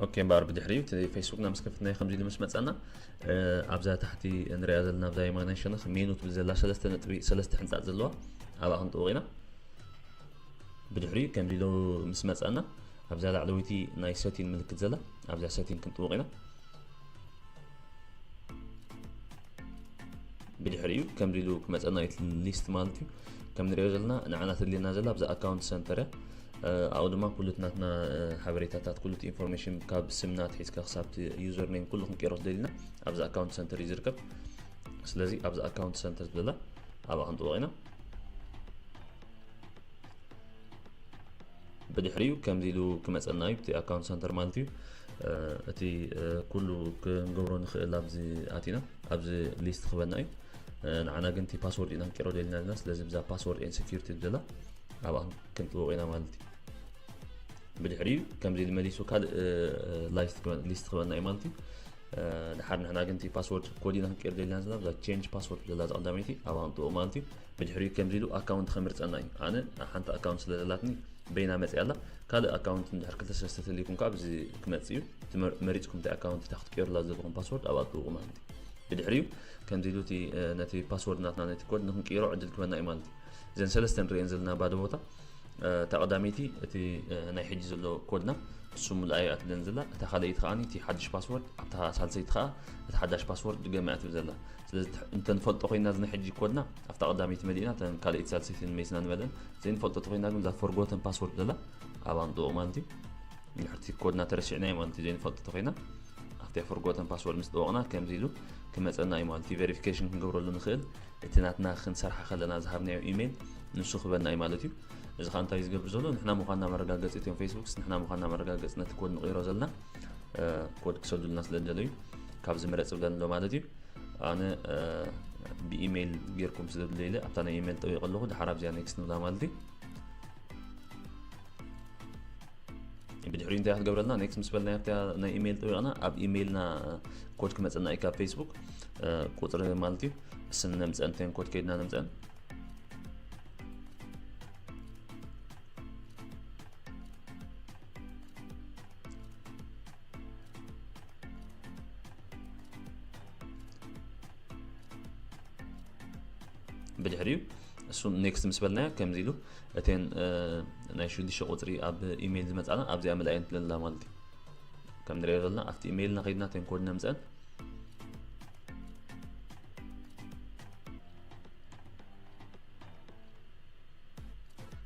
ኦኬ እምበኣር ብድሕሪኡ እቲ ፌስቡክና ምስ ከፍትናዮ ከምዚ ኢሉ ምስ መጸና ኣብዛ ታሕቲ ንሪኣ ዘለና ኣብዛ የማናይ ሸነኽ ሜኑ ትብል ዘላ ሰለስተ ነጥቢ ሰለስተ ሕንጻጽ ዘለዋ ኣብኣ ክንጥውቕ ኢና። ብድሕሪኡ ከምዚ ኢሉ ምስ መጸና ኣብዛ ላዕለወይቲ ናይ ሰቲን ምልክት ዘላ ኣብዛ ሰቲን ክንጥውቕ ኢና። ብድሕሪኡ ከምዚ ኢሉ ክመፀና እዩ ሊስት ማለት እዩ። ከም ንሪኦ ዘለና ንዓና ተድልየና ዘላ ኣብዛ ኣካውንት ሰንተር እያ። ኣብኡ ድማ ኩሉ እቲ ናትና ሓበሬታታት ኩሉ እቲ ኢንፎርሜሽን ካብ ስምና ኣትሒዝካ ክሳብ ዩዘር ኔም ኩሉ ክንቀይሮ ስደሊና ኣብዚ ኣካውንት ሰንተር እዩ ዝርከብ። ስለዚ ኣብዚ ኣካውንት ሰንተር ዝበላ ኣብኣ ክንጥወቕ ኢና። ብድሕሪኡ ከምዚ ኢሉ ክመፀና እዩ እቲ ኣካውንት ሰንተር ማለት እዩ። እቲ ኩሉ ክንገብሮ ንኽእል ኣብዚ ኣቲና ኣብዚ ሊስት ክበና እዩ። ንዓና ግን እቲ ፓስወርድ ኢና ንቀይሮ ደሊና ዘለና። ስለዚ ብዛ ፓስወርድ ኤን ሴኪሪቲ ብዘላ ኣብኣ ክንጥውቕ ኢና ማለት እዩ። ብድሕሪኡ ከምዚ ኢሉ መሊሱ ካልእ ሊስት ክበና እዩ ማለት እዩ። ድሓር ንሕና ግን እቲ ፓስወርድ ኮድ ኢና ክንቀይር ደሊና ዘለና፣ እዛ ቼንጅ ፓስወርድ ዘላ እዛ ቀዳመይቲ ኣብኣ ክንጥውቕ ማለት እዩ። ብድሕሪኡ ከምዚ ኢሉ ኣካውንት ከምርፀና እዩ። ኣነ ሓንቲ ኣካውንት ስለ ዘላትኒ በይና መፅያ ኣላ። ካልእ ኣካውንት እንድሕር ክልተ ሰለስተ ተልይኩም ከዓ ብዚ ክመፅእ እዩ። እቲ መር- መሪፅኩም እቲ ኣካውንት እታ ክትቀይሩላ ዘለኹም ፓስወርድ ኣብኣ ጥውቑ ማለት እዩ። ብድሕሪኡ ከምዚ ኢሉ እቲ ነቲ ፓስወርድ ናትና ነቲ ኮድ ንክንቀይሮ ዕድል ክበና እዩ ማለት እዩ። እዘን ሰለስተ ንርእየን ዘለና ባዶ ቦታ፣ እታ ቀዳመይቲ እቲ ናይ ሕጂ ዘሎ ኮድና እሱ ምልኣይ ኣትብለን ዘላ፣ እታ ካልኣይቲ ከዓ እቲ ሓድሽ ፓስወርድ፣ ኣብታ ሳልሰይቲ ከዓ እቲ ሓዳሽ ፓስወርድ ድገም ኣትብል ዘላ። ስለዚ እንተንፈልጦ ኮይና እዚ ናይ ሕጂ ኮድና ኣብታ ቀዳመይቲ መሊእና እተን ካልኣይቲ ሳልሰይቲ መሊስና ንመልአን። ዘይንፈልጦ ተኮይና ግን እዛ ፎርጎተን ፓስወርድ ዘላ ኣብኣ ንጥውቕ ማለት እዩ። ድሕርቲ ኮድና ተረሲዕና እዩ ማለት እዩ። ዘይንፈልጦ ተኮይና ኣብቲ ፎርጎተን ፓስወርድ ምስ ጠወቕና ከምዚ ኢሉ ክመፀና እዩ ማለት እዩ። ቬሪፊኬሽን ክንገብረሉ ንኽእል፣ እቲ ናትና ክንሰርሓ ከለና ዝሃብናዮ ኢሜይል ንሱ ክበና እዩ ማለት እዩ። እዚ ከዓ እንታይ ዝገብር ዘሎ ንሕና ምዃንና መረጋገፂ፣ እቶም ፌስቡክስ ንሕና ምዃንና መረጋገፂ ነቲ ኮድ ንቕይሮ ዘለና ኮድ ክሰዱልና ስለ ዝደለዩ ካብዚ ምረፅ ብለን ኣሎ ማለት እዩ። ኣነ ብኢሜይል ጌርኩም ስለ ዝደለይለ ኣብታ ናይ ኢሜይል ጠዊቐ ኣለኹ። ድሓር ኣብዚኣ ኔክስት ንብላ ማለት እዩ። ብድሕሪኡ እንታይ ክትገብረልና? ኔክስት ምስ በልና ኣብታ ናይ ኢሜይል ጠዊቕና ኣብ ኢሜይልና ኮድ ክመፀና እዩ ካብ ፌስቡክ ቁፅሪ ማለት እዩ። እስን ነምፀን ተን ኮድ ከይድና ነምፀን ብድሕሪኡ እሱ ኔክስት ምስ በልናዮ ከምዚ ኢሉ እተን ናይ ሽዱሽተ ቁፅሪ ኣብ ኢሜይል ዝመፃና ኣብዚኣ ምልኣየን ትለላ ማለት እዩ። ከም ንሪኦ ዘለና ኣብቲ ኢሜይልና ከይድና እተን ኮድ ነምፀን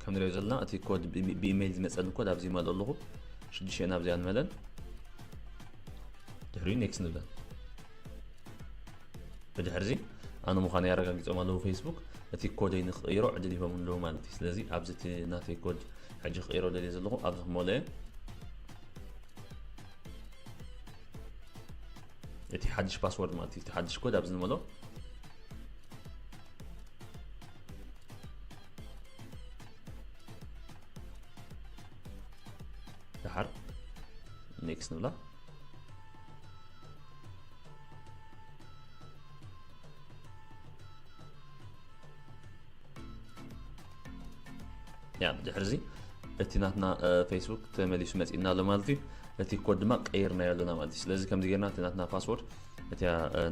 ከም ንሪኦ ዘለና እቲ ኮድ ብኢሜይል ዝመፀኒ ኮድ ኣብዚ ይመልኦ ኣለኹ። ሽዱሽተ ናብዚኣ ንመለን ድሕሪኡ ኔክስት ንብለን። ብድሕርዚ ኣነ ምዃነይ ኣረጋጊፆም ኣለዉ ፌስቡክ። እቲ ኮደይ ንክቕይሮ ዕድል ሂቦም ኣለዉ ማለት እዩ። ስለዚ ኣብዚ እቲ ናተይ ኮድ ሕጂ ክቕይሮ ደልየ ዘለኹ ኣብዚ ክመልኦ እየ። እቲ ሓድሽ ፓስወርድ ማለት እዩ። እቲ ሓድሽ ኮድ ኣብዚ ንመሎ ድሓር ኔክስት ንብላ። ያ ድሕርዚ እቲ ናትና ፌስቡክ ተመሊሱ መፂእና ኣሎ ማለት እዩ። እቲ ኮድ ድማ ቀይርናዮ ኣለና ማለት እዩ። ስለዚ ከምዚ ጌርና እቲ ናትና ፓስወርድ እቲ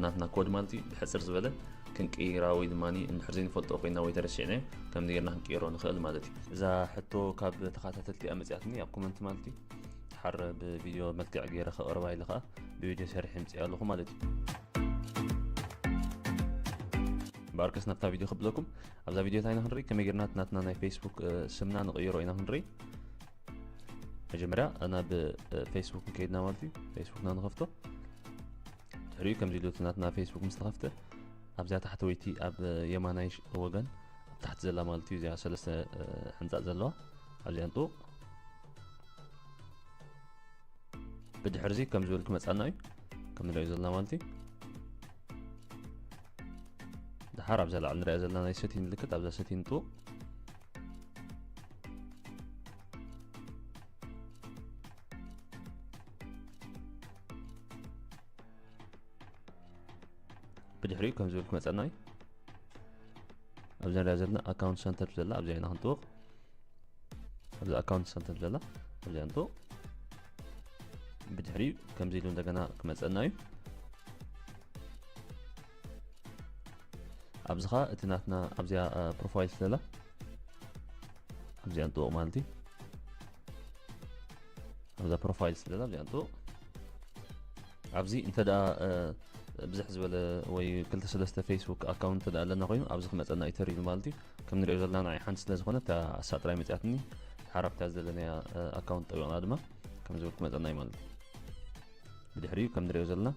ናትና ኮድ ማለት እዩ ብሕፅር ዝበለ ክንቅይራ ወይ ድማ እንድሕር ዘይንፈልጦ ኮይና ወይ ተረሲዕናዮ ከምዚ ጌርና ክንቅይሮ ንኽእል ማለት እዩ። እዛ ሕቶ ካብ ተኸታተልቲ እያ መፂኣትኒ ኣብ ኮመንት ማለት እዩ። ሓር ብቪድዮ መልክዕ ገይረ ከቕርባ ኢለ ከዓ ብቪድዮ ሰሪሕ ምፅእ ኣለኹ ማለት እዩ። ባርከስ ናብታ ቪድዮ ክብለኩም ኣብዛ ቪድዮ እንታይ ኢና ክንርኢ ከመይ ጌርና ናትና ናይ ፌስቡክ ስምና ንቕይሮ ኢና ክንርኢ። መጀመርያ ናብ ፌስቡክ ንከይድና ማለት እዩ። ፌስቡክና ንኸፍቶ ድሕሪኡ ከምዚ ኢሉ ናትና ፌስቡክ ምስ ተኸፍተ ኣብዚኣ ታሕተወይቲ ኣብ የማናይ ወገን ኣብ ታሕቲ ዘላ ማለት እዩ እዚኣ ሰለስተ ሕንፃ ዘለዋ ኣብዚኣ ንጥውቕ። ብድሕርዚ ከም ዝብል ክመፃና እዩ ከም ንሪኦ ዘለና ማለት እዩ። ድሓር ኣብዛ ላዕሊ ንሪኣ ዘለና ናይ ሰቲን ምልክት ኣብዛ ሰቲን ንጥውቕ። ብድሕሪኡ ከም ዝብል ክመፀና እዩ። ኣብዚ ንሪኣ ዘለና ኣካውንት ሰንተር ዘላ ኣብዚኣ ኢና ክንጥውቕ። ኣብዚ ኣካውንት ሰንተር ዘላ ኣብዚኣ ንጥውቕ። ብድሕሪኡ ከምዚ ኢሉ እንደገና ክመፀና እዩ። ኣብዚ ኸዓ እቲ ናትና ኣብዚኣ ፕሮፋይል ስለላ ኣብዚኣ ንጥውቕ ማለት እዩ። ኣብዛ ፕሮፋይል ስለላ ኣብዚኣ ንጥውቕ። ኣብዚ እንተ ደኣ ብዝሕ ዝበለ ወይ ክልተ ሰለስተ ፌስቡክ ኣካውንት እንተ ደኣ ኣለና ኮይኑ ኣብዚ ክመፀና እዩ ተሪሉ ማለት እዩ። ከም ንሪኦ ዘለና ንዓይ ሓንቲ ስለ ዝኾነ እታ ኣሳ ጥራይ መፅኣትኒ ሓራብታ ዘለናያ ኣካውንት ጠቢቕና ድማ ከም ዝብል ክመፀና እዩ ማለት እዩ። ብድሕሪኡ ከም ንሪኦ ዘለና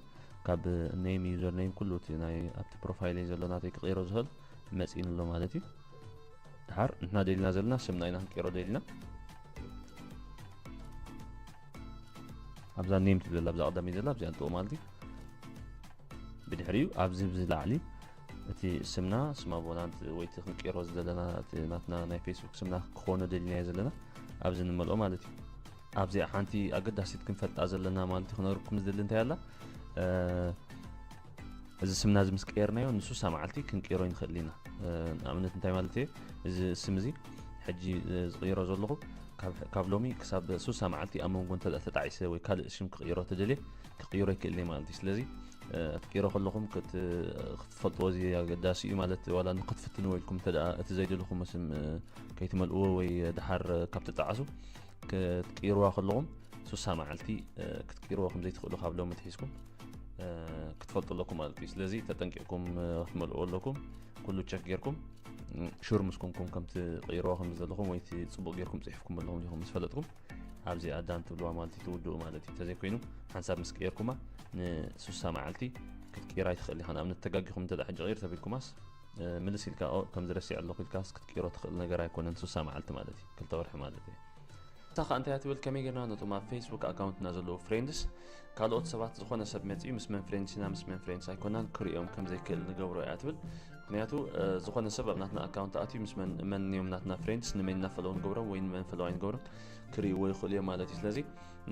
ካብ ኔም ዩዘር ኔም ኩሉ እቲ ናይ ኣብቲ ፕሮፋይለይ ዘሎ ናተይ ክቕይሮ ዝኽእል መፂእኒ ኣሎ ማለት እዩ። ድሓር ንሕና ደሊና ዘለና ስምና ኢና ክንቀይሮ ደሊና። ኣብዛ ኔም ትብል ኣብዛ ቀዳመይ ዘላ ኣብዚኣ ንጥው ማለት እዩ። ብድሕሪኡ ኣብዚ ብዚ ላዕሊ እቲ ስምና ስም ኣቦና ወይ እቲ ክንቅይሮ ዘለና እቲ ናትና ናይ ፌስቡክ ስምና ክኾኖ ደሊናዮ ዘለና ኣብዚ ንመልኦ ማለት እዩ። ኣብዚኣ ሓንቲ ኣገዳሲት ክንፈልጣ ዘለና ማለት እዩ ክነግርኩም ዝደሊ እንታይ ኣላ፣ እዚ ስምና እዚ ምስ ቀየርናዮ ንሱሳ መዓልቲ ክንቅይሮ ይንኽእል ኢና። ንኣብነት እንታይ ማለት እየ፣ እዚ ስም እዚ ሕጂ ዝቕይሮ ዘለኹ ካብ ሎሚ ክሳብ ሱሳ መዓልቲ ኣብ መንጎ እንተ ተጣዒሰ ወይ ካልእ ሽም ክቕይሮ ተደልየ ክቕይሮ ይክእል እየ ማለት እዩ። ስለዚ ክትቅይሮ ከለኹም ክትፈልጥዎ እዚ ኣገዳሲ እዩ ማለት ዋላ ንክትፍትንዎ ኢልኩም እንተ እቲ ዘይደለኹም ስም ከይትመልእዎ ወይ ድሓር ካብ ትጣዓሱ ክትቅይርዋ ከለኹም ሱሳ መዓልቲ ክትቅይርዎ ከም ዘይትኽእሉ ካብ ሎሚ ትሒዝኩም ክትፈልጡ ኣለኩም ማለት እዩ። ስለዚ ተጠንቂቕኩም ክትመልእዎ ኣለኩም። ኩሉ ቸክ ጌርኩም ሹር ምስ ኮንኩም ከም ትቕይርዎ ከም ዘለኹም ወይ እቲ ጽቡቕ ጌርኩም ጽሒፍኩም ኣለኹም ዲኹም ምስ ፈለጥኩም ኣብዚ ኣዳን ትብልዋ ማለት እዩ ትውድኡ ማለት እዩ። እንተዘይኮይኑ ሓንሳብ ምስ ቀየርኩማ ንሱሳ መዓልቲ ክትቅይራ ይትኽእል ኢኻ። ንኣብነት ተጋጊኹም እንተ ሕጂ ቅይር ተቢልኩማስ ምልስ ኢልካ ከምዚ ረሲዕ ኣለኹ ኢልካስ ክትቅይሮ ትኽእል ነገር ኣይኮነን። ሱሳ መዓልቲ ማለት እዩ ክልተ ወርሒ ማለት እዩ። እታ ከኣ እንታይ ትብል ከመይ ጌርና ነቶም ኣብ ፌስቡክ ኣካውንትና ዘለዉ ፍሬንድስ ካልኦት ሰባት ዝኾነ ሰብ መጺኡ ምስ መን ፍሬንድስ ኢና ምስ መን ፍሬንድስ ኣይኮናን ክርእዮም ከም ዘይክእል ንገብሮ እያ ትብል። ምክንያቱ ዝኾነ ሰብ ኣብ ናትና ኣካውንት ኣትዩ ምስ መን መን እዮም ናትና ፍሬንድስ ንመን እናፈለዉ ንገብሮም ወይ ንመን ፈለዉ ኣይንገብሮም ክርእይዎ ይኽእሉ እዮም ማለት እዩ። ስለዚ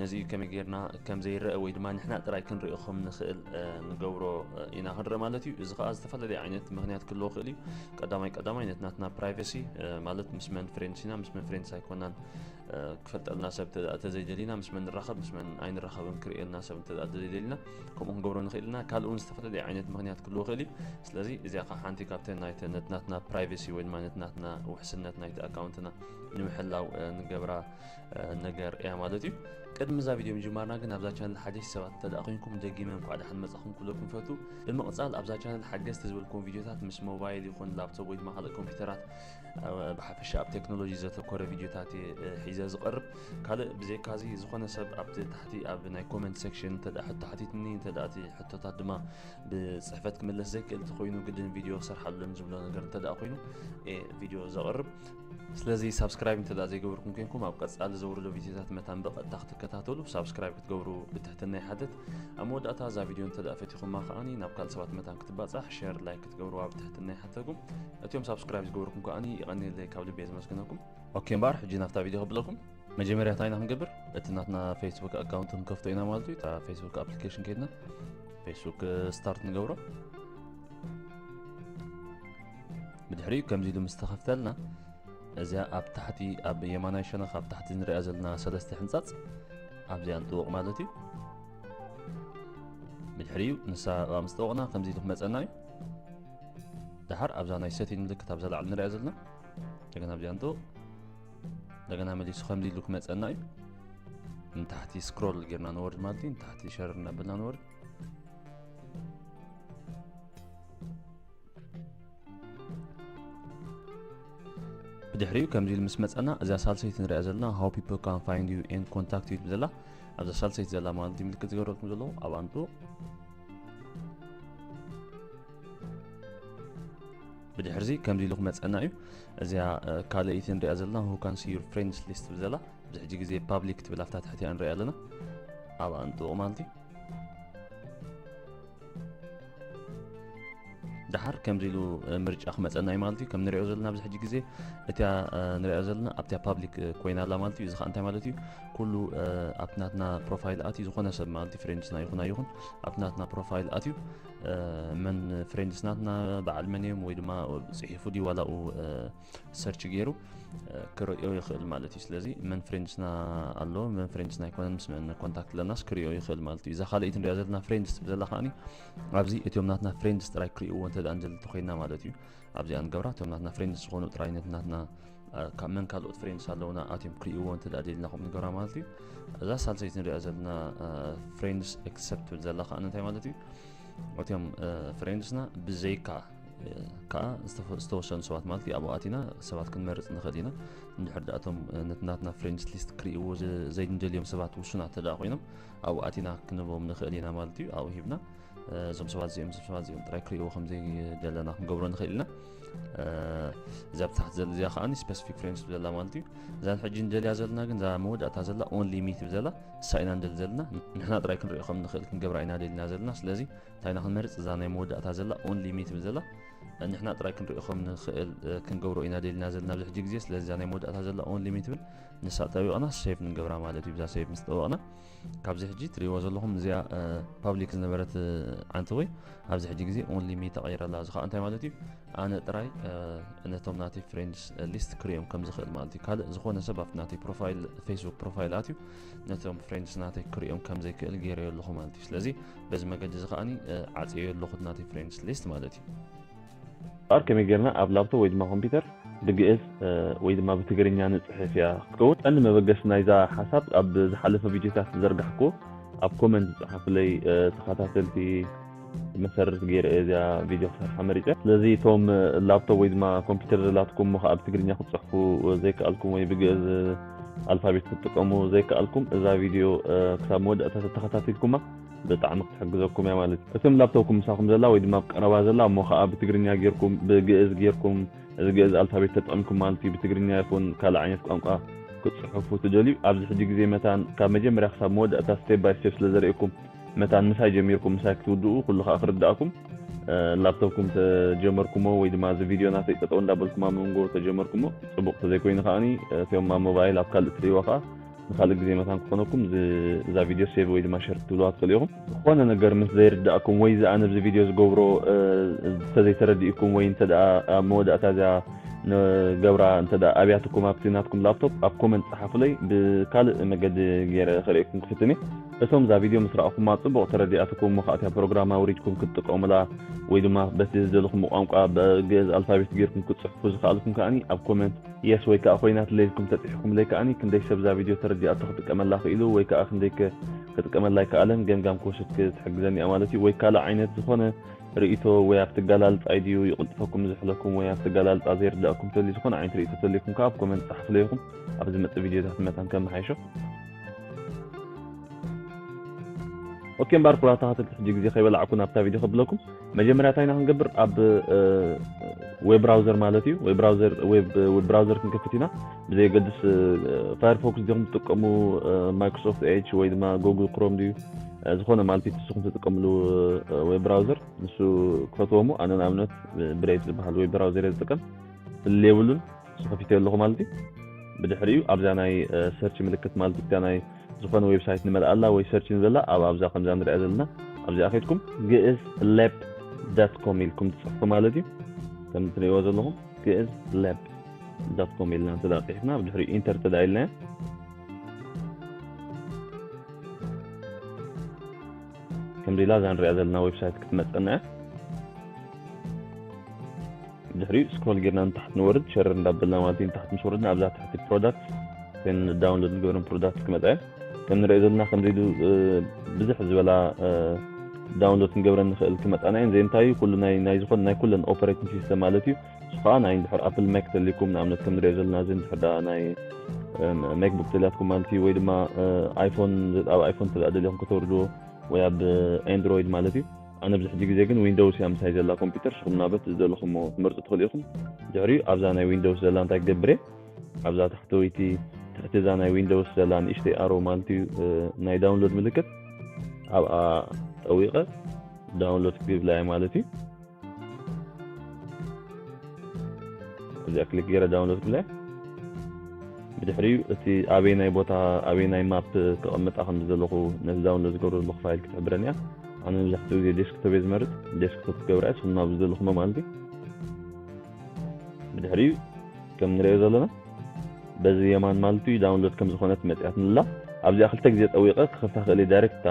ነዚ ከመይ ጌርና ከም ዘይረአ ወይ ድማ ንሕና ጥራይ ክንሪኦ ከም ንኽእል ንገብሮ ኢና ክንርኢ ማለት እዩ። እዚ ከዓ ዝተፈላለየ ዓይነት ምክንያት ክህልዎ ክእል እዩ። ቀዳማይ ቀዳማይ ነቲ ናትና ፕራይቨሲ ማለት ምስ መን ፍሬንድስ ኢና ምስ መን ፍሬንድስ ኣይኮናን ክፈልጠልና ሰብ ተዘይደሊና ምስ መን ንራኸብ ምስ መን ኣይንራኸብን ክርእየልና ሰብ እንተ ተዘይደሊና ከምኡ ክንገብሮ ንኽእል ኢና። ካልእ እውን ዝተፈላለየ ዓይነት ምክንያት ክህልዎ ክእል እዩ። ስለዚ እዚኣ ከዓ ሓንቲ ካብተን ናይቲ ነቲ ናትና ፕራይቨሲ ወይ ድማ ነቲ ናትና ውሕስነት ናይቲ ኣካውንትና ንምሕላው ንገብራ ነገር እያ ማለት እዩ። ቅድሚ እዛ ቪድዮ ምጅማርና ግን ኣብዛ ቻነል ሓደሽቲ ሰባት እንተ ደኣ ኮይንኩም ደጊመ እንኳዕ ደሓን መጻኹም ክብለኩም ፈቱ። ብምቕጻል ኣብዛ ቻነል ሓገዝቲ ዝበልኩም ቪድዮታት ምስ ሞባይል ይኹን ላፕቶፕ ወይ ድማ ካልእ ኮምፒውተራት ብሓፈሻ ኣብ ቴክኖሎጂ ዘተኮረ ቪድዮታት እየ ሒዘ ዝቐርብ። ካልእ ብዘይካዚ ዝኾነ ሰብ ኣብቲ ታሕቲ ኣብ ናይ ኮመንት ሴክሽን እንተ ደኣ ሕቶ ሓቲትኒ እንተ ደኣ እቲ ሕቶታት ድማ ብጽሕፈት ክምለስ ዘይክእል እንተኾይኑ ግድን ቪድዮ ክሰርሓሉን ዝብሎ ነገር እንተ ደኣ ኮይኑ እየ ቪድዮ ዘቕርብ። ስለዚ ሳብስክራይብ እንተ ዘይገበርኩም ኮንኩም ኣብ ቀጻሊ ዘውርዶ ቪድዮታት መታን ብቐጥታ ክትከታተሉ ሳብስክራይብ ክትገብሩ ብትሕትና ይሓትት። ኣብ መወዳእታ እዛ ቪድዮ እንተ ፈቲኹማ ከዓኒ ናብ ካልእ ሰባት መታን ክትባጻሕ ሸር ላይክ ክትገብርዋ ብትሕትና ይሓተኩም። እቲኦም ሳብስክራይብ ዝገበርኩም ከዓኒ ይቐንየለይ ካብ ልቢ እየ ዘመስግነኩም። ኦኬ እምበኣር ሕጂ ናብታ ቪድዮ ከብለኩም። መጀመርያ እንታይ ኢና ክንገብር እቲ ናትና ፌስቡክ ኣካውንት ክንከፍቶ ኢና ማለት እዩ። እታ ፌስቡክ ኣፕሊኬሽን ከይድና ፌስቡክ ስታርት ንገብሮ። ብድሕሪኡ ከምዚ ኢሉ ምስ ተኸፍተልና እዚኣ ኣብ ታሕቲ ኣብ የማናይ ሸነኽ ኣብ ታሕቲ ንሪኣ ዘለና ሰለስተ ሕንጻጽ ኣብዚኣ ንጥውቕ ማለት እዩ። ብድሕሪኡ ንሳ ኣብኣ ምስ ጠወቕና ከምዚ ኢሉ ክመጸና እዩ። ድሓር ኣብዛ ናይ ሰቲን ምልክት ኣብዛ ላዕሊ ንሪኣ ዘለና እንደገና ኣብዚኣ ንጥውቕ። እንደገና መሊሱ ከምዚ ኢሉ ክመጸና እዩ። ንታሕቲ ስክሮል ጌርና ንወርድ ማለት እዩ። ንታሕቲ ሸር እናበልና ንወርድ። ብድሕሪኡ ከምዚ ኢሉ ምስ መጸና እዛ ሳልሰይቲ ንሪኣ ዘለና how people can find you and contact you ትብል ዘላ ኣብዛ ሳልሰይቲ ዘላ ማለት እዩ ምልክት ዝገበረልኩም ዘለኹ ኣብኣ ንጥውቕ። ብድሕርዚ ከምዚ ኢሉ ክመጸና እዩ። እዚኣ ካልኣይቲ ንሪኣ ዘለና who can see your friends list ትብል ዘላ ኣብዚ ሕጂ ግዜ ፓብሊክ ትብል ኣብታ ትሕቲኣ ንሪኣ ኣለና ኣብኣ ንጥውቕ ማለት እዩ። ድሓር ከምዚ ኢሉ ምርጫ ክመፀና እዩ ማለት እዩ። ከም ንሪኦ ዘለና ኣብዚ ሕጂ ግዜ እቲያ ንሪኦ ዘለና ኣብቲያ ፓብሊክ ኮይና ኣላ ማለት እዩ። እዚ ከዓ እንታይ ማለት እዩ? ኩሉ ኣብቲ ናትና ፕሮፋይል ኣትዩ ዝኾነ ሰብ ማለት እዩ ፍሬንድስና ይኹን ኣይኹን ኣብቲ ናትና ፕሮፋይል ኣትዩ መን ፍሬንድስ ናትና በዓል መን እዮም ወይ ድማ ፅሒፉ ድዩ ዋላኡ ሰርች ገይሩ ክርእዮ ይኽእል ማለት እዩ። ስለዚ መን ፍሬንድስና ኣሎ መን ፍሬንድስና ኣይኮነን ምስ መን ኮንታክት ኣለናስ ክርእዮ ይኽእል ማለት እዩ። እዛ ካልኣይቲ ንሪኣ ዘለና ፍሬንድስ ትብል ዘላ ከዓኒ ኣብዚ እቲኦም ናትና ፍሬንድስ ጥራይ ክርእይዎ እንተ ደኣ ንደሊ እንተኮይንና ማለት እዩ። ኣብዚኣ ንገብራ እቶም ናትና ፍሬንድስ ዝኾኑ ጥራይ ነቲ ናትና ካብ መን ካልኦት ፍሬንድስ ኣለውና ኣትዮም ክርእይዎ እንተ ደኣ ደሊና ከምኡ ንገብራ ማለት እዩ። እዛ ሳልሰይቲ ንሪኣ ዘለና ፍሬንድስ ኤክሰፕት ትብል ዘላ ከዓኒ እንታይ ማለት እዩ? እቲኦም ፍሬንድስና ብዘይካ ከዓ ዝተወሰኑ ሰባት ማለት እዩ ኣብኡ ኣቲና ሰባት ክንመርፅ ንኽእል ኢና። እንድሕር ደኣ እቶም ነቲ ናትና ፍሬንድስ ሊስት ክርእይዎ ዘይንደልዮም ሰባት ውሱናት እንተ ደኣ ኮይኖም ኣብኡ ኣቲና ክንህቦም ንኽእል ኢና ማለት እዩ። ኣብኡ ሂብና እዞም ሰባት እዚኦም እዞም ሰባት እዚኦም ጥራይ ክርእይዎ ከም ዘይደለና ክንገብሮ ንኽእል ኢና። እዚኣ ብታሕቲ ዘላ እዚኣ ከዓኒ ስፔሲፊክ ፍሬንድስ ትብል ዘላ ማለት እዩ። እዛ ንሕጂ ንደልያ ዘለና ግን እዛ መወዳእታ ዘላ ኦንሊ ሚ ትብል ዘላ እሳ ኢና ንደሊ ዘለና። ንሕና ጥራይ ክንሪኦ ከም ንኽእል ክንገብራ ኢና ደሊና ዘለና። ስለዚ እንታይ ኢና ክንመርፅ? እዛ ናይ መወዳእታ ዘላ ኦንሊ ሚ ትብል ዘላ ንሕና ጥራይ ክንሪኦ ከም ንኽእል ክንገብሮ ኢና ደሊና ዘለና ኣብዚ ሕጂ ግዜ። ስለዚ እዛ ናይ መወዳእታ ዘላ ኦንሊ ሚ ትብል ንሳ ጠቢቕና ሴቭ ንገብራ ማለት እዩ። ብዛ ሴቭ ምስ ጠበቕና ካብዚ ሕጂ ትሪእዎ ዘለኹም እዚኣ ፓብሊክ ዝነበረት ዓንተወይ ኣብዚ ሕጂ ግዜ ኦንሊ ሚ ተቐይራ ኣላ። እዚ ከዓ እንታይ ማለት እዩ? ኣነ ጥራይ ነቶም ናተይ ፍሬንድስ ሊስት ክሪኦም ከም ዝኽእል ማለት እዩ። ካልእ ዝኾነ ሰብ ኣብቲ ናተይ ፕሮፋይል፣ ፌስቡክ ፕሮፋይል ኣትዩ ነቶም ፍሬንድስ ናተይ ክሪኦም ከም ዘይክእል ገይረዮ ኣለኹ ማለት እዩ። ስለዚ በዚ መገዲ እዚ ከዓኒ ዓፅዮ ኣለኹ ናተይ ፍሬንድስ ሊስት ማለት እዩ። ኣር ከመይ ጌርና ኣብ ላፕቶፕ ወይ ድማ ኮምፒውተር ብግእዝ ወይ ድማ ብትግርኛ ንፅሕፍ እያ ክትከውን። ቀንዲ መበገሲ ናይዛ ሓሳብ ኣብ ዝሓለፈ ቪዲዮታት ዝዘርጋሕኩ ኣብ ኮመንት ዝፀሓፉለይ ተኸታተልቲ መሰረት ገይረ እየ እዚኣ ቪድዮ ክሰርሓ መሪፀ። ስለዚ እቶም ላፕቶፕ ወይ ድማ ኮምፒውተር ዘላትኩም እሞ ከዓ ብትግርኛ ክትፅሕፉ ዘይከኣልኩም ወይ ብግእዝ ኣልፋቤት ክትጥቀሙ ዘይከኣልኩም እዛ ቪድዮ ክሳብ መወዳእታ ተተኸታቲልኩማ ብጣዕሚ ክትሕግዘኩም እያ ማለት እዩ። እቶም ላፕቶፕኩም ምሳኹም ዘላ ወይ ድማ ኣብ ቀረባ ዘላ እሞ ከዓ ብትግርኛ ጌርኩም ብግእዝ ጌርኩም እዚ ግእዝ ኣልፋቤት ተጠቂምኩም ማለት እዩ ብትግርኛ ይኹን ካልእ ዓይነት ቋንቋ ክትፅሕፉ ትደልዩ። ኣብዚ ሕጂ ግዜ መታን ካብ መጀመርያ ክሳብ መወዳእታ ስቴፕ ባይ ስቴፕ ስለ ዘርእየኩም መታን ምሳይ ጀሚርኩም ምሳይ ክትውድኡ ኩሉ ከዓ ክርዳእኩም ላፕቶፕኩም ተጀመርኩሞ ወይ ድማ እዚ ቪድዮ ናተይ ጠጠው እንዳበልኩም ኣብ መንጎ ተጀመርኩሞ ፅቡቅ ተዘይኮይኑ ከዓኒ እቲኦም ኣብ ሞባይል ኣብ ካልእ ትርእይዋ ከዓ ንካልእ ግዜ መታን ክኾነኩም እዚ- እዛ ቪድዮ ሴቭ ወይ ድማ ሸር ክትብልዋ ትኽእሉ ኢኹም። ዝኾነ ነገር ምስ ዘይርዳእኩም ወይ እዚ ኣነ ኣብዚ ቪድዮ ዝገብሮ እ፣ እንተዘይተረዲእኩም ወይ እንተ ደኣ ኣብ መወዳእታ እዚኣ ንገብራ እንተ ደኣ ኣብያትኩም ኣብቲ ናትኩም ላፕቶፕ ኣብ ኮመንት ጸሓፉለይ ብካልእ መገዲ ገይረ ከርእየኩም ክፍትን እየ። እቶም እዛ ቪድዮ ምስ ረኣኹማ ጽቡቕ ተረዲኣትኩም እሞ ከኣ እቲኣ ፕሮግራም ኣውሪድኩም ክትጥቀሙላ ወይ ድማ በቲ ዝደለኹም ቋንቋ ብግእዝ ኣልፋቤት ገይርኩም ክትጽሕፉ ዝኸኣልኩም ከኣኒ ኣብ ኮመንት የስ ወይ ከዓ ኮይናትለይ ኢልኩም ተፂሕኹምለይ ከዓኒ ክንደይ ሰብ እዛ ቪድዮ ተረዲኣቶ ክጥቀመላ ክኢሉ ወይ ከዓ ክንደይ ከ- ክጥቀመላ ኣይከኣለን ገምጋም ክወስድ ክትሕግዘኒ እያ ማለት እዩ። ወይ ካልእ ዓይነት ዝኾነ ርእይቶ ወይ ኣብቲ ኣገላልፃ ድዩ ይቕልጥፈኩም ዝሕለኩም ወይ ኣብቲ ኣገላልፃ ዘይርዳእኩም ተልዩ ዝኾነ ዓይነት ርእይቶ ተልዩኩም ከዓ ኣብ ኮመንት ፀሓፉለይ ኢኹም። ኣብ ዝመፅእ ቪድዮታት መታን ከመሓይሾ። ኦኬ እምበኣር ክቡራት ተኸታተልቲ ሕጂ ግዜ ከይበላዕኩ ናብታ ቪድዮ ከብለኩም። መጀመርያ እንታይ ኢና ክንገብር ኣብ እ፣ ዌብ ብራውዘር ማለት እዩ። ዌብ ብራውዘር ዌብ ዌብ ብራውዘር ክንከፍት ኢና። ብዘየገድስ እ፣ ፋየርፎክስ ዲኹም ትጥቀሙ እ፣ ማይክሮሶፍት ኤጅ ወይ ድማ ጉግል ክሮም ድዩ እ፣ ዝኾነ ማለት እዩ ንስኹም ትጥቀምሉ እ፣ ዌብ ብራውዘር ንሱ ክፈትዎ እሞ ኣነ ንኣብነት ብሬቭ ዝበሃል ዌብ ብራውዘር እየ ዝጥቀም። ፍልልይ የብሉን። ንሱ ከፊተዮ ኣለኹ ማለት እዩ። ብድሕሪኡ ኣብዛ ናይ ሰርች ምልክት ማለት እዩ እታ ናይ ዝኾነ ዌብሳይት ንመልኣላ ወይ ሰርች ንብለላ ኣብ ኣብዛ ከምዛ ንሪኣ ዘለና ኣብዚኣ ከድኩም ግእዝ ለብ ዳት ኮም ኢልኩም ትፅሕፉ ማለት እዩ። ከም ትሪእዎ ዘለኹም ግእዝ ለብ ዳት ኮም ኢልና እንተ ደኣ ፅሒፍና ብድሕሪኡ ኢንተር እንተ ደኣ ኢልናዮ ከምዚ ኢላ እዛ ንሪኣ ዘለና ዌብሳይት ክትመፀና እያ። ድሕሪኡ ስክሮል ጌርና ንታሕቲ ንወርድ ሸረር እንዳበልና ማለት እዩ። ንታሕቲ ምስ ወረድና ኣብዛ ትሕቲ ፕሮዳክት እተን ዳውንሎድ ንገብረን ፕሮዳክት ክመፃ እየን። ከም ንሪኦ ዘለና ከምዚ ኢሉ እ፣ ብዙሕ ዝበላ እ፣ ዳውንሎድ ክንገብረን ንኽእል ክመፃና እየን። ዘይ እንታይ እዩ ኩሉ ናይ ናይ ዝኾነ ናይ ኩለን ኦፐሬቲንግ ሲስተም ማለት እዩ። እሱ ከዓ ናይ እንድሕር ኣፕል ማክ ተልይኩም ንኣብነት ከም ንሪኦ ዘለና እዚ እንድሕር ደኣ ናይ እ፣ ማክቡክ ተልያትኩም ማለት እዩ ወይ ድማ እ፣ ኣይፎን ኣብ ኣይፎን ተደኣ ደሊኹም ከተውርድዎ ወይ ኣብ ኣንድሮይድ ማለት እዩ። ኣነ ኣብዚ ሕጂ ግዜ ግን ዊንዶውስ እያ ምሳይ ዘላ ኮምፒውተር። ሽኹም ናበት ዝደለኹሞ ክትመርፁ ትኽእሉ ኢኹም። ድሕሪኡ ኣብዛ ናይ ዊንዶውስ ዘላ እንታይ ክገብር እየ? ኣብዛ ታሕተወይቲ ትሕቲ እዛ ናይ ዊንዶውስ ዘላ ንእሽተይ ኣሮ ማለት እዩ እ፣ ናይ ዳውንሎድ ምልክት ኣብኣ ጠዊቐ ዳውንሎድ ክብላ እየ ማለት እዩ። እዚኣ ክሊክ ገይረ ዳውንሎድ ክብላ እየ። ብድሕሪኡ እቲ ኣበይ ናይ ቦታ ኣበይ ናይ ማፕ ከቐምጣ ከም ዘለኹ ነዚ ዳውንሎድ ዝገብሮ ዘለኹ ፋይል ክትሕብረኒ እያ። ኣነ መብዛሕትኡ ግዜ ዴስክቶፕ እየ ዝመርፅ። ዴስክቶፕ ክገብራ እየ ስኹም ናብ ዝደለኹሞ ማለት እዩ። ብድሕሪኡ ከም ንሪኦ ዘለና በዚ የማን ማለት እዩ ዳውንሎድ ከም ዝኾነት መፅያትንላ ኣብዚኣ ክልተ ግዜ ጠዊቐ ክኸፍታ ክእል እየ ዳይሬክት እታ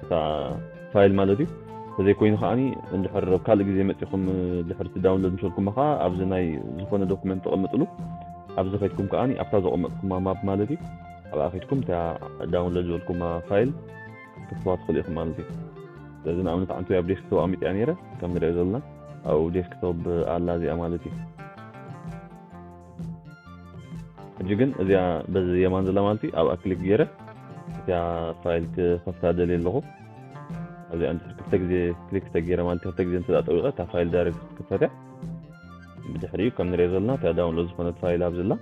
እታ ፋይል ማለት እዩ። ተዘይኮይኑ ከዓኒ እንድሕር ኣብ ካልእ ግዜ መፂኹም ድሕርቲ ዳውንሎድ ምስ በልኩማ ከዓ ኣብዚ ናይ ዝኾነ ዶኩመንት ተቐምጥሉ ኣብዚ ከድኩም ከዓኒ ኣብታ ዘቐመጥኩማ ማፕ ማለት እዩ ኣብኣ ከድኩም እታ ዳውንሎድ ዝበልኩማ ፋይል ክትዋ ትኽእሉ ኢኹም ማለት እዩ። ስለዚ ንኣብነት ዓንቱ ኣብ ዴስክቶፕ ኣሚጥያ ነይረ ከም ንሪኦ ዘለና ኣብኡ ዴስክቶፕ ኣላ እዚኣ ማለት እዩ። ሕጂ ግን እዚኣ በዚ የማን ዘላ ማለት እዩ ኣብኣ ክሊክ ገይረ እዚኣ ፋይል ክኸፍታ ደልየ ኣለኹ። ኣብዚኣ እንድሕር ክልተ ግዜ ክሊክ ተገይረ ማለት ክልተ ግዜ እንተ ጠዊቐ እታ ፋይል ዳይሬክት ክትከፈት እያ። ብድሕሪኡ ከም ንሪኦ ዘለና እታ ዳውንሎድ ዝኾነት ፋይል ኣብዚ ኣላ።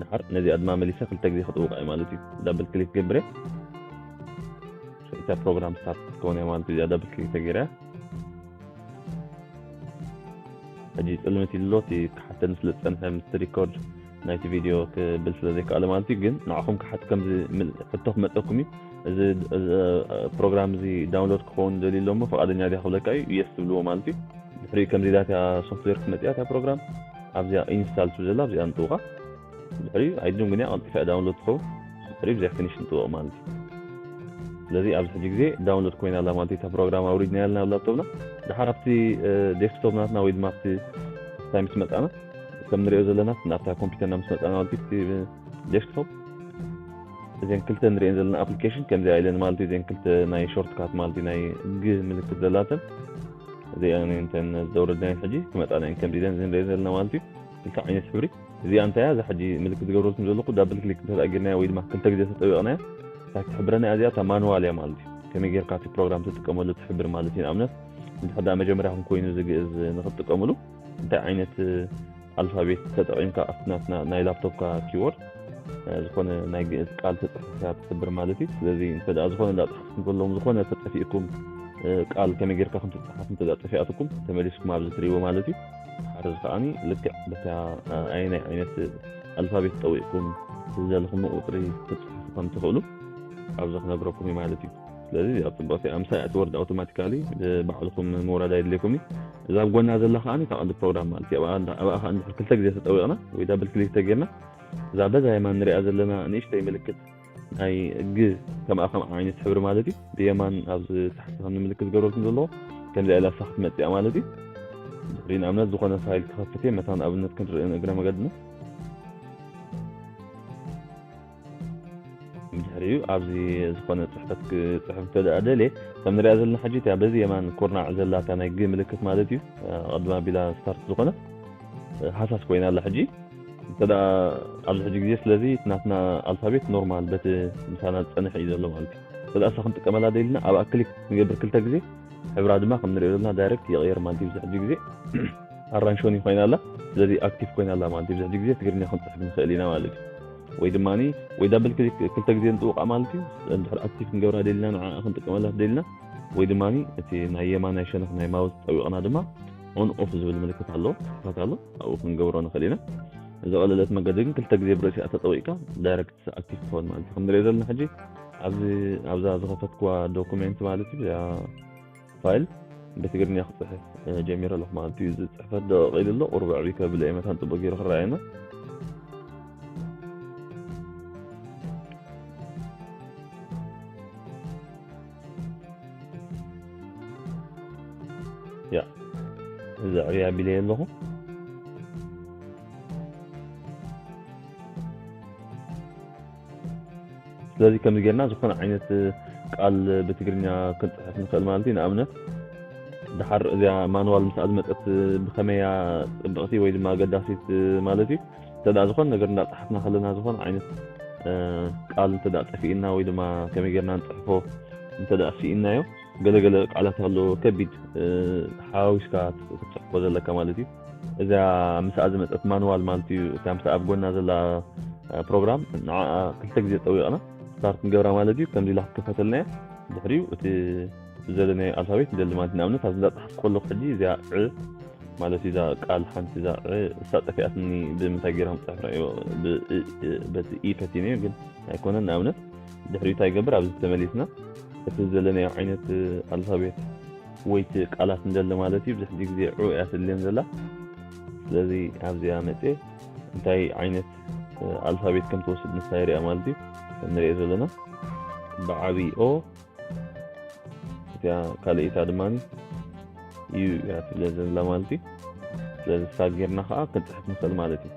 ድሓር ነዚኣ ድማ መሊሰ ክልተ ግዜ ክጥውቃ እየ ማለት እዩ። ዳብል ክሊክ ገብረ እታ ፕሮግራም ስታርት ክትከውን እያ ማለት እዩ። እዚኣ ዳብል ክሊክ ተገይረ እያ። ሕጂ ጽልምት ኢሉ ኣሎ። እቲ ክሓተኒ ስለ ዝጸንሐ ምስቲ ሪኮርድ ናይቲ ቪድዮ ክብል ስለ ዘይከኣለ ማለት እዩ። ግን ንዓኹም ክሓት ከምዚ ምል-፣ ሕቶ ክመጸኩም እዩ። እዚ፣ እዚ ፕሮግራም እዚ ዳውንሎድ ክኸውን ደልዩ ኣሎ እሞ ፍቓደኛ ዲኻ ክብለካ እዩ፣ የስ ትብልዎ ማለት እዩ። ድሕሪኡ ከምዚ ኢላ እታ ሶፍትዌር ክትመጽእ እያ፣ እታ ፕሮግራም ኣብዚኣ ኢንስታል ትብል ዘላ ኣብዚኣ ንጥውቓ። ድሕሪኡ ኣይድንጉን እያ፣ ቀልጢፋ እያ ዳውንሎድ ትኸውን። ድሕሪኡ ብዚኣ ፊኒሽ ንጥውቕ ማለት እዩ። ስለዚ ኣብዚ ሕጂ ግዜ ዳውንሎድ ኮይና ኣላ ማለት እዩ። እታ ፕሮግራም ኣውሪድናያ ኣለና ኣብ ላፕቶፕና። ድሓር ኣብቲ፣ እ፣ ዴስክቶፕ ናትና ወይ ድማ ኣብቲ እንታይ ምስ መጻና፣ ከም ንሪኦ ዘለና ኣብታ ኮምፒውተርና ምስ መጻና ማለት እዩ፣ እቲ ዴስክቶፕ እዘን ክልተ ንሪኤን ዘለና ኣፕሊኬሽን ከምዚኣ ኢለን ማለት እዩ። እዘን ክልተ ናይ ሾርትካት ማለት እዩ፣ ናይ ግ ምልክት ዘላተን እዚኣን እየን እተን ዘውረድናየን ሕጂ ክመጻና እየን። ከምዚ ኢለን ንሪኤን ዘለና ማለት እዩ። ክልተ ዓይነት ሕብሪ። እዚኣ እንታይ እያ? እዛ ሕጂ ምልክት ዝገብረልኩም ዘለኹ ዳብል ክሊክ እንተ ጌርናያ ወይ ድማ ክልተ ግዜ ተጠቢቕናያ፣ እታ ትሕብረና እያ። እዚኣ እታ ማኑዋል እያ ማለት እዩ። ከመይ ጌርካ እቲ ፕሮግራም ትጥቀመሉ ትሕብር ማለት እዩ። ንኣብነት እንድሕር ደኣ መጀመርያኹም ኮይኑ እዚ ግእዝ ንኽትጥቀምሉ እንታይ ዓይነት ኣልፋቤት ተጠቒምካ ኣብቲ ናትና ናይ ላፕቶፕካ ኪቦርድ፣ እ፣ ዝኾነ ናይ ግእዝ ቃል ተጽሒፍካ ትሕብር ማለት እዩ። ስለዚ እንተ ደኣ ዝኾነ እንዳጽሓፍኩም ከለኹም ዝኾነ ተጠፊእኩም፣ እ፣ ቃል ከመይ ጌርካ ከም ትጽሓፍ እንተ ደኣ ጠፊኣትኩም ተመሊስኩም ኣብዚ ትርእይዎ ማለት እዩ። ድሓር እዚ ከኣኒ ልክዕ በታ ኣየናይ ዓይነት ኣልፋቤት ጠዊቕኩም ዝደለኹምዎ ቁጽሪ ክትጽሕፉ ከም ትኽእሉ ኣብዚ ክነግረኩም እዩ ማለት እዩ። ስለዚ እዚኣ ጽቡቕቲ እያ። ምሳይ እቲ ወርድ ኣውቶማቲካሊ ባዕልኹም ምውራድ ኣየድልየኩም እዩ። እዛ ኣብ ጎና ዘላ ከኣኒ እታ ቀንዲ ፕሮግራም ማለት እዩ። ኣብኣ እንዳ-፣ ኣብኣ ከኣ እንድሕር ክልተ ግዜ ተጠዊቕና ወይ ዳብል ክሊክ ተጌርና እዛ በዛ የማን ንሪኣ ዘለና ንእሽተይ ምልክት ናይ ግ ከምኣ ከም ዓይነት ሕብሪ ማለት እዩ። ብየማን ኣብዚ ታሕቲ ከም ምልክት ዝገብረልኩም ዘለዎ ከምዚኣ ኢላ እሳ ክትመጽእ እያ ማለት እዩ። ድሕሪ ንኣብነት ዝኾነ ፋይል ክኸፍት እየ፣ መታን ኣብነት ክንርኢ ንእግረ መገድና። ብድሕሪኡ ኣብዚ ዝኾነ ጽሕፈት ክጽሕፍ እንተ ደኣ ደልየ፣ ከም ንሪኣ ዘለና ሕጂ እቲኣ በዚ የማን ኩርናዕ ዘላ እታ ናይ ግ ምልክት ማለት እዩ፣ ኣቐድም ኣቢላ ስታርት ዝኾነት፣ ሃሳስ ኮይና ኣላ ሕጂ። እንተ ደኣ ኣብዚ ሕጂ ግዜ ስለዚ እቲ ናትና ኣልፋቤት ኖርማል በቲ ምሳና ዝጸንሕ እዩ ዘሎ ማለት እዩ። እንተ ደኣ እሳ ክንጥቀመላ ደሊና ኣብኣ ክሊክ ንገብር ክልተ ግዜ፣ ሕብራ ድማ ከም ንሪኦ ዘለና ዳይሬክት ይቕየር ማለት እዩ። ኣብዚ ሕጂ ግዜ ኣራንሾኒ ኮይና ኣላ። ስለዚ ኣክቲቭ ኮይና ኣላ ማለት እዩ። ኣብዚ ሕጂ ግዜ ትግርኛ ክንጽሕፍ ንኽእል ኢና ማለት እዩ። ወይ ድማኒ ወይ ዳብል ክሊክ ክልተ ግዜ ንጥውቓ ማለት እዩ። እንድሕር ኣክቲቭ ክንገብራ ደሊና ንዓ ክንጥቀመላ ደሊና ወይ ድማኒ እቲ ናይ የማናይ ሸነኽ ናይ ማውስ ጠዊቕና ድማ ኦን ኦፍ ዝብል ምልክት ኣሎ፣ ክፈት ኣሎ፣ ኣብኡ ክንገብሮ ንኽእል ኢና። ዝቐለለት መገዲ ግን ክልተ ግዜ ብርእሲኣ ተጠዊቕካ ዳይሬክት ኣክቲቭ ትኸውን ማለት እዩ። ከም ንሪኦ ዘለና ሕጂ ኣብዚ፣ ኣብዛ ዝኸፈትኩዋ ዶኩሜንት ማለት እዩ፣ እዚኣ ፋይል ብትግርኛ ክጽሕፍ፣ እ፣ ጀሚረ ኣለኹ ማለት እዩ። እዚ ጽሕፈት ደቂቕ ኢሉ ኣሎ፣ ቁሩብ ኣዕብይ ከብሎ እየ መታን ጽቡቕ ገይሩ ክረኣየና። ያ፣ እዚ ኣዕብይ ኣቢለየ ኣለኹ። ስለዚ ከምዚ ጌርና ዝኾነ ዓይነት ቃል ብትግርኛ ክንጽሕፍ ንኽእል ማለት እዩ። ንኣብነት፣ ድሓር እዚኣ ማኑዋል ምስኣ ዝመጸት ብኸመይ እያ ጽብቕቲ ወይ ድማ ኣገዳሲት ማለት እዩ። እንተ ደኣ ዝኾነ ነገር እንዳጸሓፍና ከለና ዝኾነ ዓይነት፣ እ፣ ቃል እንተ ደኣ ጠፊእና ወይ ድማ ከመይ ጌርና ንጽሕፎ እንተ ደኣ ስኢንናዮ፣ ገለ ገለ ቃላት ኣሎ ከቢድ፣ እ፣ ሓዋዊስካ ክትጽሕፎ ዘለካ ማለት እዩ። እዛ ምስኣ ዝመጸት ማኑዋል ማለት እዩ፣ እታ ምስኣ ኣብ ጎና ዘላ፣ እ፣ ፕሮግራም፣ ንዓኣ ክልተ ግዜ ጠዊቕና ስታርት ንገብራ ማለት እዩ። ከምዚ ኢላ ክትከፈተልና እያ። ድሕሪኡ እቲ ዝደለናዮ ኣልፋቤት ንደሊ ማለት እዩ። ንኣብነት፣ ኣብዚ እንዳጸሓፍኩ ከለኹ ሕጂ እዚኣ ዕ ማለት እዩ፣ እዛ ቃል ሓንቲ እዛ ዕ እሳ ጠፊኣትኒ፣ ብምንታይ ገይረ ከም ጽሕፍ ርኣዮ፣ ብ-፣ እ-፣ እ-፣ በቲ ኢ ፈቲነዮ፣ ግን ኣይኮነን። ንኣብነት፣ ድሕሪኡ እንታይ ይገብር? ኣብዚ ተመሊስና እቲ ዝደለናዮ ዓይነት ኣልፋቤት ወይ እቲ ቃላት ንደሊ ማለት እዩ። ብዙሕ ግዜ ዑ እያ ትድልየን ዘላ። ስለዚ ኣብዚኣ መጽየ እንታይ ዓይነት፣ እ፣ ኣልፋቤት ከም ትወስድ ንሳ የርእያ ማለት እዩ። ከም ንሪኦ ዘለና ብዓቢ ኦ፣ እቲኣ ካልኣይታ ድማ ዩ እያ ትብለ ዘላ ማለት እዩ። ስለዚ ሳብ ጌርና ከዓ ክንፅሕፍ ንኽእል ማለት እዩ።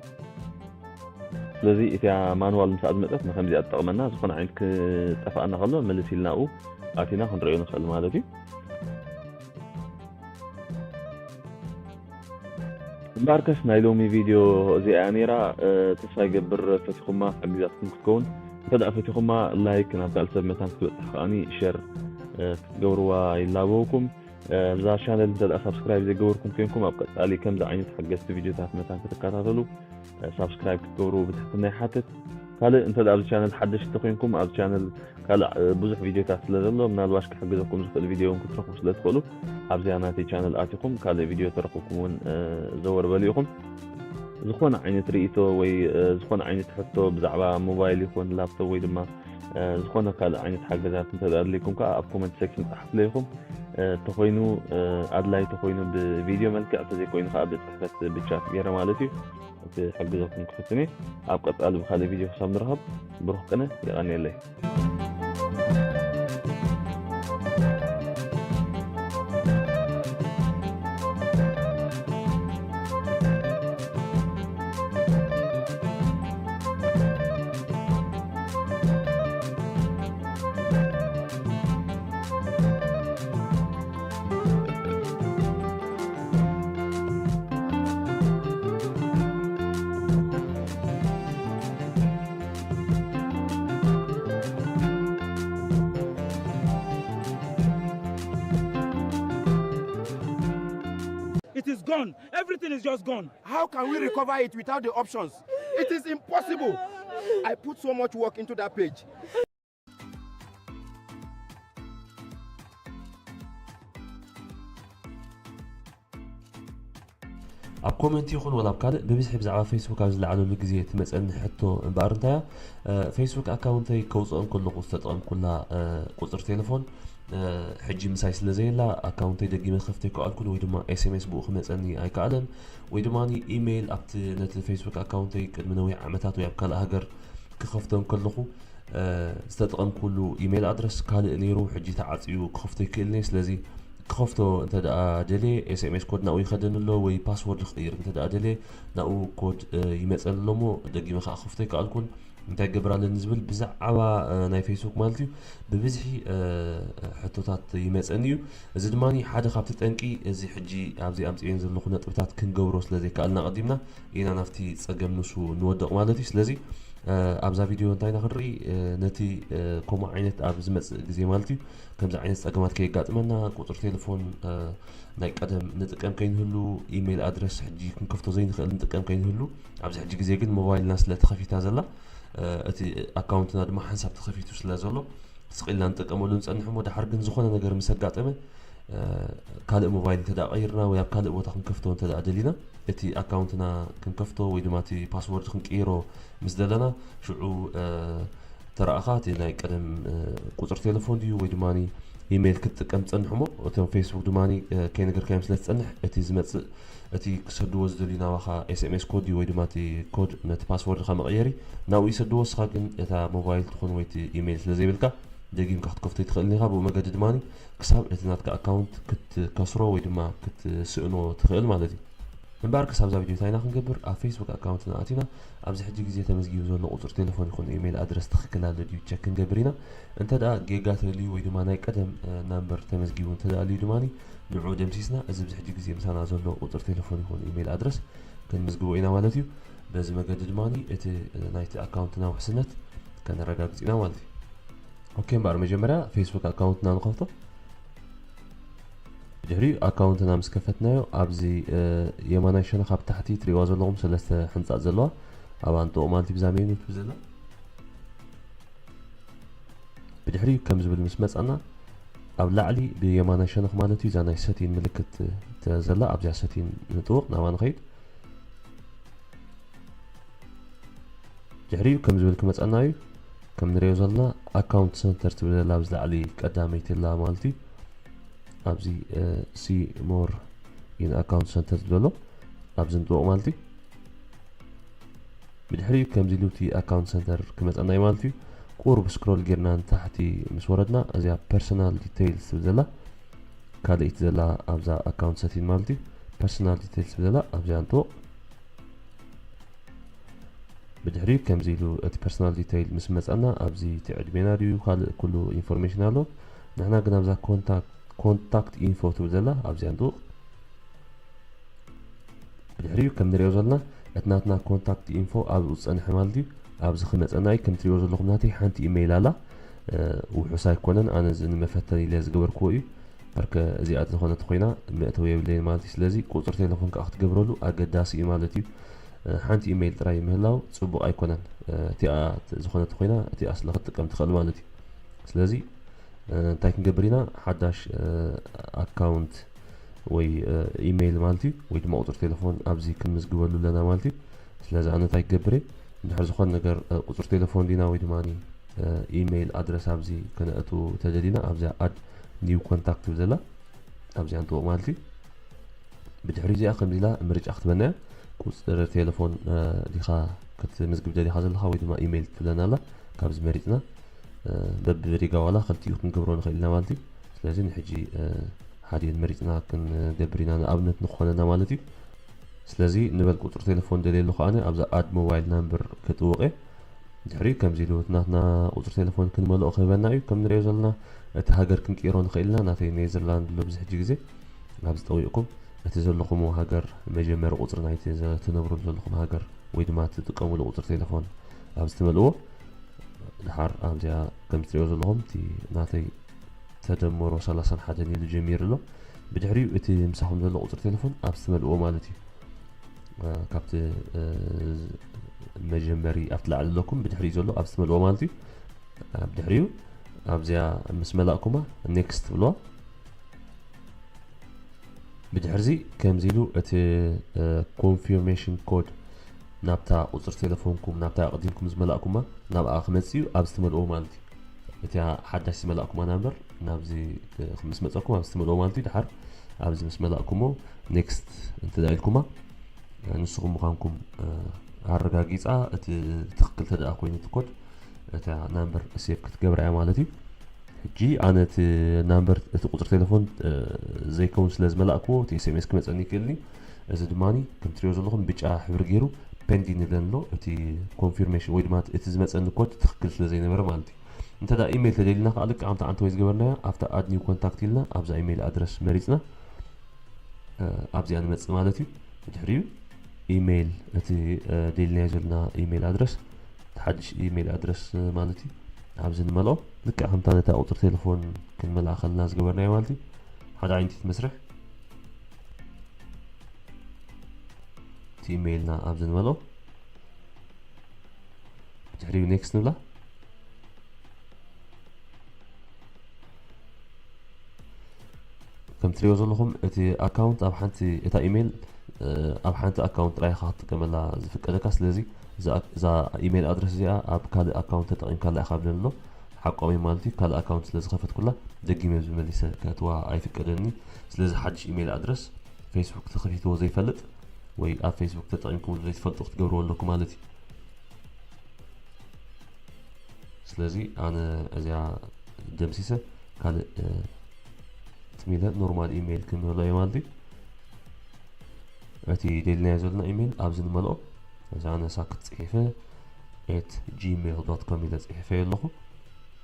ስለዚ እቲኣ ማንዋል ምስኣ ዝመፀት ንከምዚኣ ትጠቕመና፣ ዝኾነ ዓይነት ክጠፍኣና ከሎ ምልስ ኢልና ኣብኡ ኣቲና ክንሪኦ ንኽእል ማለት እዩ። እምበኣርከስ ናይ ሎሚ ቪድዮ እዚኣ እያ ነይራ። እ፣ ተስፋ ይገብር ፈቲኹማ፣ ሓጊዛትኩም ክትከውን። እንተ ደኣ ፈቲኹማ ላይክ፣ ናብ ካልእ ሰብ መታን ክትበጽሕ ከኣኒ ሸር፣ እ፣ ክትገብርዋ ይላበወኩም። እ፣ እዛ ቻነል እንተ ደኣ ሳብስክራይብ ዘይገበርኩም ኮይንኩም ኣብ ቀጻሊ ከምዚ ዓይነት ሓገዝቲ ቪድዮታት መታን ክትከታተሉ፣ እ፣ ሳብስክራይብ ክትገብሩ ብትሕትና ይሓትት። ካልእ እንተ ደኣ ኣብዚ ቻነል ሓደሽቲ ኮይንኩም ኣብዚ ቻነል ካልእ፣ እ፣ ብዙሕ ቪድዮታት ስለ ዘሎ ምናልባሽ ክሕግዘኩም ዝኽእል ቪድዮ እውን ክትረኽቡ ስለ ትኽእሉ ኣብዚኣ ናተይ ቻነል ኣቲኹም ካልእ ቪድዮ ተረኽብኩም እውን ዘወር በሉ ኢኹም። ዝኾነ ዓይነት ርእይቶ ወይ ዝኾነ ዓይነት ሕቶ ብዛዕባ ሞባይል ይኹን ላፕቶፕ ወይ ድማ ዝኾነ ካልእ ዓይነት ሓገዛት እንተ ኣድልይኩም ከዓ ኣብ ኮመንት ሴክሽን ጸሓፍለ ኢኹም። ተኾይኑ ኣድላይ ተኾይኑ ብቪድዮ መልክዕ፣ ተዘይኮይኑ ከዓ ብጽሕፈት ብቻት ገይረ ማለት እዩ። ክሕግዘኩም ክፍትን እየ። ኣብ ቀጻሊ ብካልእ ቪድዮ ክሳብ ንረኸብ ብሩኽ ቅነ። የቐንየለይ። It is gone. Everything is just gone. How can we recover it without the options? It is impossible. I put so much work into that page. ኣብ ኮመንት ይኹን ወላ ኣብ ካልእ ብብዝሒ ብዛዕባ ፌስቡክ ኣብ ዝለዓለሉ ግዜ ትመፀኒ ሕቶ እምበኣር እንታያ፣ ፌስቡክ ኣካውንተይ ከውፅኦ እንከለኹ ዝተጠቐምኩላ ቁፅሪ ቴሌፎን ሕጂ ምሳይ ስለ ዘየላ ኣካውንተይ ደጊመ ክኸፍቶ ኣይከኣልኩን ወይ ድማ ኤስኤምኤስ ብኡ ክመፀኒ ኣይከኣለን ወይ ድማ ኢሜይል ኣብቲ ነቲ ፌስቡክ ኣካውንተይ ቅድሚ ነዊሕ ዓመታት ወይ ኣብ ካልእ ሃገር ክኸፍቶ እንከለኹ ዝተጠቐምኩሉ ኢሜይል ኣድረስ ካልእ ነይሩ ሕጂ ተዓፅዩ ክኸፍቶ ኣይክእልን እየ። ስለዚ ክኸፍቶ እንተ ደኣ ደልየ ኤስኤምኤስ ኮድ ናብኡ ይኸደኒ ኣሎ ወይ ፓስወርድ ክቕይር እንተ ደኣ ደልየ ናብኡ ኮድ ይመፀኒ ኣሎ እሞ ደጊመ ከዓ ክኸፍቶ ኣይከኣልኩን። እንታይ ክገብር ኣለኒ ዝብል ብዛዕባ ናይ ፌስቡክ ማለት እዩ ብብዝሒ ሕቶታት ይመፀኒ እዩ። እዚ ድማ ሓደ ካብቲ ጠንቂ እዚ ሕጂ ኣብዚ ኣምፅኤን ዘለኹ ነጥብታት ክንገብሮ ስለ ዘይከኣልና ኣቐዲምና ኢና ናብቲ ፀገም ንሱ ንወድቕ ማለት እዩ። ስለዚ ኣብዛ ቪድዮ እንታይ ኢና ክንርኢ ነቲ ከምኡ ዓይነት ኣብ ዝመፅእ ግዜ ማለት እዩ ከምዚ ዓይነት ፀገማት ከየጋጥመና ቁፅሪ ቴሌፎን ናይ ቀደም ንጥቀም ከይንህሉ ኢሜይል ኣድረስ ሕጂ ክንከፍቶ ዘይንኽእል ንጥቀም ከይንህሉ ኣብዚ ሕጂ ግዜ ግን ሞባይልና ስለ ተኸፊታ ዘላ እቲ ኣካውንትና ድማ ሓንሳብ ተኸፊቱ ስለ ዘሎ ስቕ ኢልና ንጥቀመሉ ንፀንሕ እሞ ድሓር ግን ዝኾነ ነገር ምስ ኣጋጠመ ካልእ ሞባይል እንተ ደኣ ቀይርና ወይ ኣብ ካልእ ቦታ ክንከፍቶ እንተ ደኣ ደሊና እቲ ኣካውንትና ክንከፍቶ ወይ ድማ እቲ ፓስወርድ ክንቅይሮ ምስ ደለና ሽዑ ተረኣኻ እቲ ናይ ቀደም ቁፅሪ ቴሌፎን ድዩ ወይ ድማ ኢሜይል ክትጥቀም ትፀንሕ እሞ እቶም ፌስቡክ ድማ ከይነገርካዮም ስለ ትፀንሕ እቲ ዝመፅእ እቲ ክሰድዎ ዝደልዩ ናባኻ ኤስኤምኤስ ኮድ ድዩ ወይ ድማ እቲ ኮድ ነቲ ፓስወርድኻ መቐየሪ ናብኡ ይሰድዎ እስኻ ግን እታ ሞባይል ትኾን ወይ እቲ ኢሜይል ስለ ዘይብልካ ደጊምካ ክትከፍቶ ይትኽእልን ኢኻ ብኡ መገዲ ድማ ክሳብ እቲ ናትካ ኣካውንት ክትከስሮ ወይ ድማ ክትስእኖ ትኽእል ማለት እዩ። እምበኣር ክሳብ እዛ ቪድዮ እንታይ ኢና ክንገብር ኣብ ፌስቡክ ኣካውንትና ኣቲና ኣብዚ ሕጂ ግዜ ተመዝጊቡ ዘሎ ቁፅሪ ቴሌፎን ይኹን ኢሜይል ኣድረስ ትኽክል ኣሎ ድዩ ቸክ ክንገብር ኢና። እንተ ደኣ ጌጋ ተልዩ ወይ ድማ ናይ ቀደም ናምበር ተመዝጊቡ እንተ ደኣ ኣልዩ ድማ ንዕኡ ደምሲስና እዚ ኣብዚ ሕጂ ግዜ ምሳና ዘሎ ቁፅሪ ቴሌፎን ይኹን ኢሜይል ኣድረስ ክንምዝግቦ ኢና ማለት እዩ። በዚ መገዲ ድማ እቲ ናይቲ ኣካውንትና ውሕስነት ከነረጋግፅ ኢና ማለት እዩ። ኦኬ እምበኣር መጀመርያ ፌስቡክ ኣካውንትና ንኸፍቶ። ብድሕሪኡ ኣካውንትና ምስ ከፈትናዮ ኣብዚ የማናይ ሸነኽ ኣብ ታሕቲ ትሪእዋ ዘለኹም ሰለስተ ሕንፃፅ ዘለዋ ኣብ ኣንጥቑ ማለት እዩ ብዛ ሜኑ ትብል ዘላ ብድሕሪኡ ከም ዝብል ምስ መፃና ኣብ ላዕሊ ብየማናይ ሸነኽ ማለት እዩ እዛ ናይ ሰቲን ምልክት ዘላ ኣብዚኣ ሰቲን ንጥውቕ ናባ ንኸይድ ድሕሪኡ ከም ዝብል ክመፀና እዩ ከም ንሪኦ ዘለና ኣካውንት ሰንተር ትብል ዘላ ኣብዚ ላዕሊ ቀዳመይቲ ላ ማለት እዩ ኣብዚ ሲ ሞር ኢን ኣካውንት ሰንተር ዝብል ዘሎ ኣብዚ ንጥወቕ ማለት እዩ ብድሕሪኡ ከምዚ ኢሉ እቲ ኣካውንት ሰንተር ክመፀና እዩ ማለት እዩ ቁሩብ ስክሮል ጌርና ንታሕቲ ምስ ወረድና እዚኣ ፐርሰናል ዲቴይልስ ትብል ዘላ ካልኣይቲ ዘላ ኣብዛ ኣካውንት ሰቲን ማለት እዩ ፐርሰናል ዲቴይልስ ትብል ዘላ ኣብዚኣ ንጥወቕ ብድሕሪኡ ከምዚ ኢሉ እቲ ፐርሰናል ዲተይል ምስ መፀና ኣብዚ እቲ ዕድሜና ድዩ ካልእ ኩሉ ኢንፎርሜሽን ኣሎ ንሕና ግን ኣብዛ ኮንታክት ኢንፎ ትብል ዘላ ኣብዚኣ ንጥውቕ ብድሕሪኡ ከም ንሪኦ ዘለና እቲ ናትና ኮንታክት ኢንፎ ኣብኡ ዝፀንሐ ማለት እዩ ኣብዚ ክመፀና እዩ ከም ትሪኦ ዘለኹም ናተይ ሓንቲ ኢሜይል ኣላ ውሑስ ኣይኮነን ኣነ እዚ ንመፈተን ኢለ ዝገበርክዎ እዩ በርከ እዚኣ ዝኾነት ኮይና መእተዊ የብለይን ማለት እዩ ስለዚ ቁፅሪ ቴሌፎን ከዓ ክትገብረሉ ኣገዳሲ እዩ ማለት እዩ ሓንቲ ኢሜይል ጥራይ ምህላው ፅቡቕ ኣይኮነን እቲኣ ዝኾነት ኮይና እቲኣ ስለ ክትጥቀም ትኽእል ማለት እዩ ስለዚ እንታይ ክንገብር ኢና ሓዳሽ ኣካውንት ወይ ኢሜይል ማለት እዩ፣ ወይ ድማ ቁፅሪ ቴሌፎን ኣብዚ ክንምዝግበሉ ኣለና ማለት እዩ። ስለዚ ኣነ እንታይ ክገብር እየ? እንድሕር ዝኾነ ነገር ቁፅሪ ቴሌፎን ዲና ወይ ድማ ኢሜይል ኣድረስ ኣብዚ ከነእቱ ተደሊና ኣብዚኣ ኣድ ኒው ኮንታክት ትብል ዘላ ኣብዚኣ ንጥወቕ ማለት እዩ። ብድሕሪ እዚኣ ከምዚ ኢላ ምርጫ ክትበና እያ። ቁፅሪ ቴሌፎን ዲኻ ክትምዝግብ ደሊኻ ዘለኻ ወይ ድማ ኢሜይል ትብለና ኣላ። ካብዚ መሪፅና በብሪጋ ዋላ ክልቲኡ ክንገብሮ ንኽእል ኢና ማለት እዩ። ስለዚ ንሕጂ ሓዲኤን መሪፅና ክንገብር ኢና ንኣብነት ንኾነና ማለት እዩ። ስለዚ ንበል ቁፅሪ ቴሌፎን ደልየሉ ከዓነ ኣብዛ ኣድ ሞባይል ናምበር ክጥውቕ እየ። ድሕሪ ከምዚ ኢሉ እቲ ናትና ቁፅሪ ቴሌፎን ክንመልኦ ክህበና እዩ። ከም ንሪኦ ዘለና እቲ ሃገር ክንቅይሮ ንኽእል ኢና። ናተይ ኔዘርላንድ ኣሎ ብዙሕ ግዜ ኣብዚ ጠዊቕኩም እቲ ዘለኹም ሃገር መጀመሪ ቁፅሪ ናይቲ ትነብሩ ዘለኹም ሃገር ወይ ድማ ትጥቀሙሉ ቁፅሪ ቴሌፎን ኣብዚ ትመልእዎ። ድሓር ኣብዚኣ ከም ትሪኦ ዘለኹም እቲ ናተይ ተደመሮ ሰላሳን ሓደን ኢሉ ጀሚሩ ኣሎ። ብድሕሪኡ እቲ ምሳኹም ዘሎ ቁፅሪ ቴሌፎን ኣብ ትመልእዎ ማለት እዩ። ካብቲ መጀመሪ ኣብቲ ላዕሊ ኣለኩም ብድሕሪኡ ዘሎ ኣብ ትመልእዎ ማለት እዩ። ብድሕሪኡ ኣብዚኣ ምስ መላእኩማ ኔክስት ትብልዋ። ብድሕርዚ ከምዚ ኢሉ እቲ ኮንፊርሜሽን ኮድ ናብታ ቁፅሪ ቴሌፎንኩም ናብታ ኣቕዲምኩም ዝመላእኩማ ናብኣ ክመፅእ እዩ። ኣብ ዝትመልእዎ ማለት እዩ። እቲኣ ሓዳሽ ዝመላእኩማ ናምበር ናብዚ ምስ መፀኩም ኣብ ዝትመልእዎ ማለት እዩ። ድሓር ኣብዚ ምስ መላእኩሞ ኔክስት እንተ ኢልኩማ ንስኹም ምዃንኩም ኣረጋጊፃ እቲ ትኽክል ተደኣ ኮይኑ እቲ ኮድ እታ ናምበር ሴቭ ክትገብራ እያ ማለት እዩ። ሕጂ ኣነ እቲ ናምበር እቲ ቁፅሪ ቴሌፎን ዘይከውን ስለ ዝመላእክዎ እቲ ኤስኤምኤስ ክመፀኒ ይክእል እዩ። እዚ ድማ ከም ትሪኦ ዘለኹም ብጫ ሕብሪ ገይሩ ፔንዲን ይብለን ኣሎ። እቲ ኮንፊርሜሽን ወይ ድማ እቲ ዝመፀኒ ኮድ ትኽክል ስለ ዘይነበረ ማለት እዩ። እንተ ኢሜይል ተደሊና ከዓ ልክዕ ከምቲ ዓንተ ወይ ዝገበርናዮ ኣብታ ኣድ ኒው ኮንታክት ኢልና ኣብዛ ኢሜይል ኣድረስ መሪፅና ኣብዚኣ ንመፅእ ማለት እዩ። ድሕሪኡ ኢሜይል እቲ ደሊናዮ ዘለና ኢሜይል ኣድረስ እቲ ሓድሽ ኢሜይል ኣድረስ ማለት እዩ። ኣብዚ ንመልኦ ልክዕ ከምታ ነታ ቁፅሪ ቴሌፎን ክንመልኣ ከለና ዝገበርናዮ ማለት እዩ። ሓደ ዓይነት መስርሕ እቲ ኢሜይልና ኣብዚ ንመልኦ ድሕሪኡ ኔክስት ንብላ። ከም ትሪኦ ዘለኹም እቲ ኣካውንት ኣብ ሓንቲ እታ ኢሜይል ኣብ ሓንቲ ኣካውንት ጥራይ ኢኻ ክትጥቀመላ ዝፍቀደካ። ስለዚ እዛ ኢሜይል ኣድረስ እዚኣ ኣብ ካልእ ኣካውንት ተጠቒምካላ ኢኻ ብለኒ ኣሎ። ሓቋሚ ማለት እዩ። ካልእ ኣካውንት ስለ ዝኸፈትኩላ ደጊመ ዝመሊሰ ከእትዋ ኣይፍቀደኒ። ስለዚ ሓድሽ ኢሜይል ኣድረስ ፌስቡክ ተኸፊትዎ ዘይፈልጥ ወይ ኣብ ፌስቡክ ተጠቒምኩምሉ ዘይትፈልጡ ክትገብርዎ ኣለኩም ማለት እዩ። ስለዚ ኣነ እዚኣ ደምሲሰ ካልእ ትሚለ ኖርማል ኢሜይል ክንመልኦ እዩ ማለት እዩ። እቲ ደሊናዮ ዘለና ኢሜይል ኣብዚ ንመልኦ። እዚ ኣነ ሳክት ፅሒፈ ኤት ጂሜይል ዶት ኮም ኢለ ፅሒፈ ኣለኹ።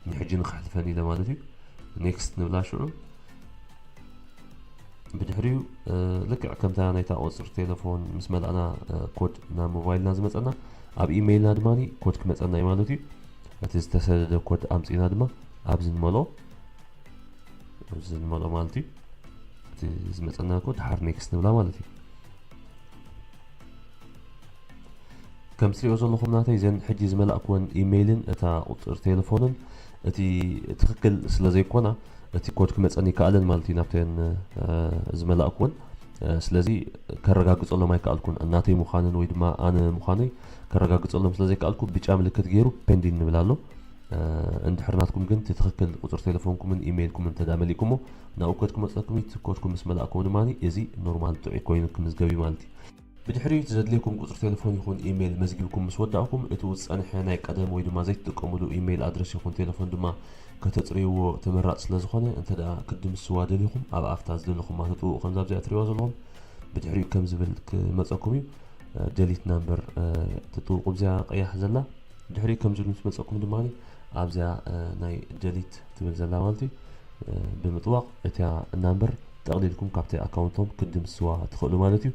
ንሕጂ ንክሕልፈን ኢለ ማለት እዩ። ኔክስት ንብላ ሽዑ ብድሕሪኡ ልክዕ ከምታ ናይታ ቁፅሪ ቴሌፎን ምስ መላእና ኮድ ናብ ሞባይልና ዝመፀና ኣብ ኢሜይልና ድማ ኮድ ክመፀና እዩ ማለት እዩ። እቲ ዝተሰደደ ኮድ ኣምፂና ድማ ኣብዚ ንመልኦ ኣብዚ ንመልኦ ማለት እዩ። እቲ ዝመፀና ኮድ ድሓር ኔክስት ንብላ ማለት እዩ። ከም ትሪኦ ዘለኹም ናተይ እዘን ሕጂ ዝመላእክወን ኢሜይልን እታ ቁፅሪ ቴሌፎንን እቲ ትኽክል ስለ ዘይኮና እቲ ኮድ ክመፀኒ ይከኣለን ማለት እዩ ናብተን ዝመላእክወን። ስለዚ ከረጋግፀሎም ኣይከኣልኩን ናተይ ምዃንን ወይ ድማ ኣነ ምዃነይ ከረጋግፀሎም ስለ ዘይከኣልኩ ብጫ ምልክት ገይሩ ፔንዲን ንብል ኣሎ። እንድሕር ናትኩም ግን እቲ ትኽክል ቁፅሪ ቴሌፎንኩምን ኢሜይልኩምን እንተ መሊእኩሞ ናብኡ ኮድ ክመፀኩም እዩ። እቲ ኮድኩም ምስ መላእክዎ ድማ እዚ ኖርማል ጥዑይ ኮይኑ ክምዝገብ እዩ ማለት እዩ። ብድሕሪኡ እቲ ዘድልየኩም ቁፅሪ ቴሌፎን ይኹን ኢሜይል መዝጊብኩም ምስ ወዳእኩም እቲኡ ዝፀንሐ ናይ ቀደም ወይ ድማ ዘይትጥቀሙሉ ኢሜይል ኣድረስ ይኹን ቴሌፎን ድማ ከተፅርይዎ ተመራፂ ስለ ዝኾነ እንተ ደኣ ክትድምስስዋ ደሊኹም ኣብ ኣፍታ ዝደለኹማ ትጥውቑ ከምዛ ኣብዚኣ ትሪእዋ ዘለኹም ብድሕሪኡ ከም ዝብል ክመፀኩም እዩ። ደሊት ናምበር ትጥውቑ ኣብዚኣ ቀያሕ ዘላ ድሕሪኡ ከም ዝብል ምስ መፀኩም ድማ ኣብዚኣ ናይ ደሊት ትብል ዘላ ማለት እዩ ብምጥዋቕ እቲኣ ናምበር ጠቕሊልኩም ካብቲ ኣካውንቶም ክትድምስስዋ ትኽእሉ ማለት እዩ።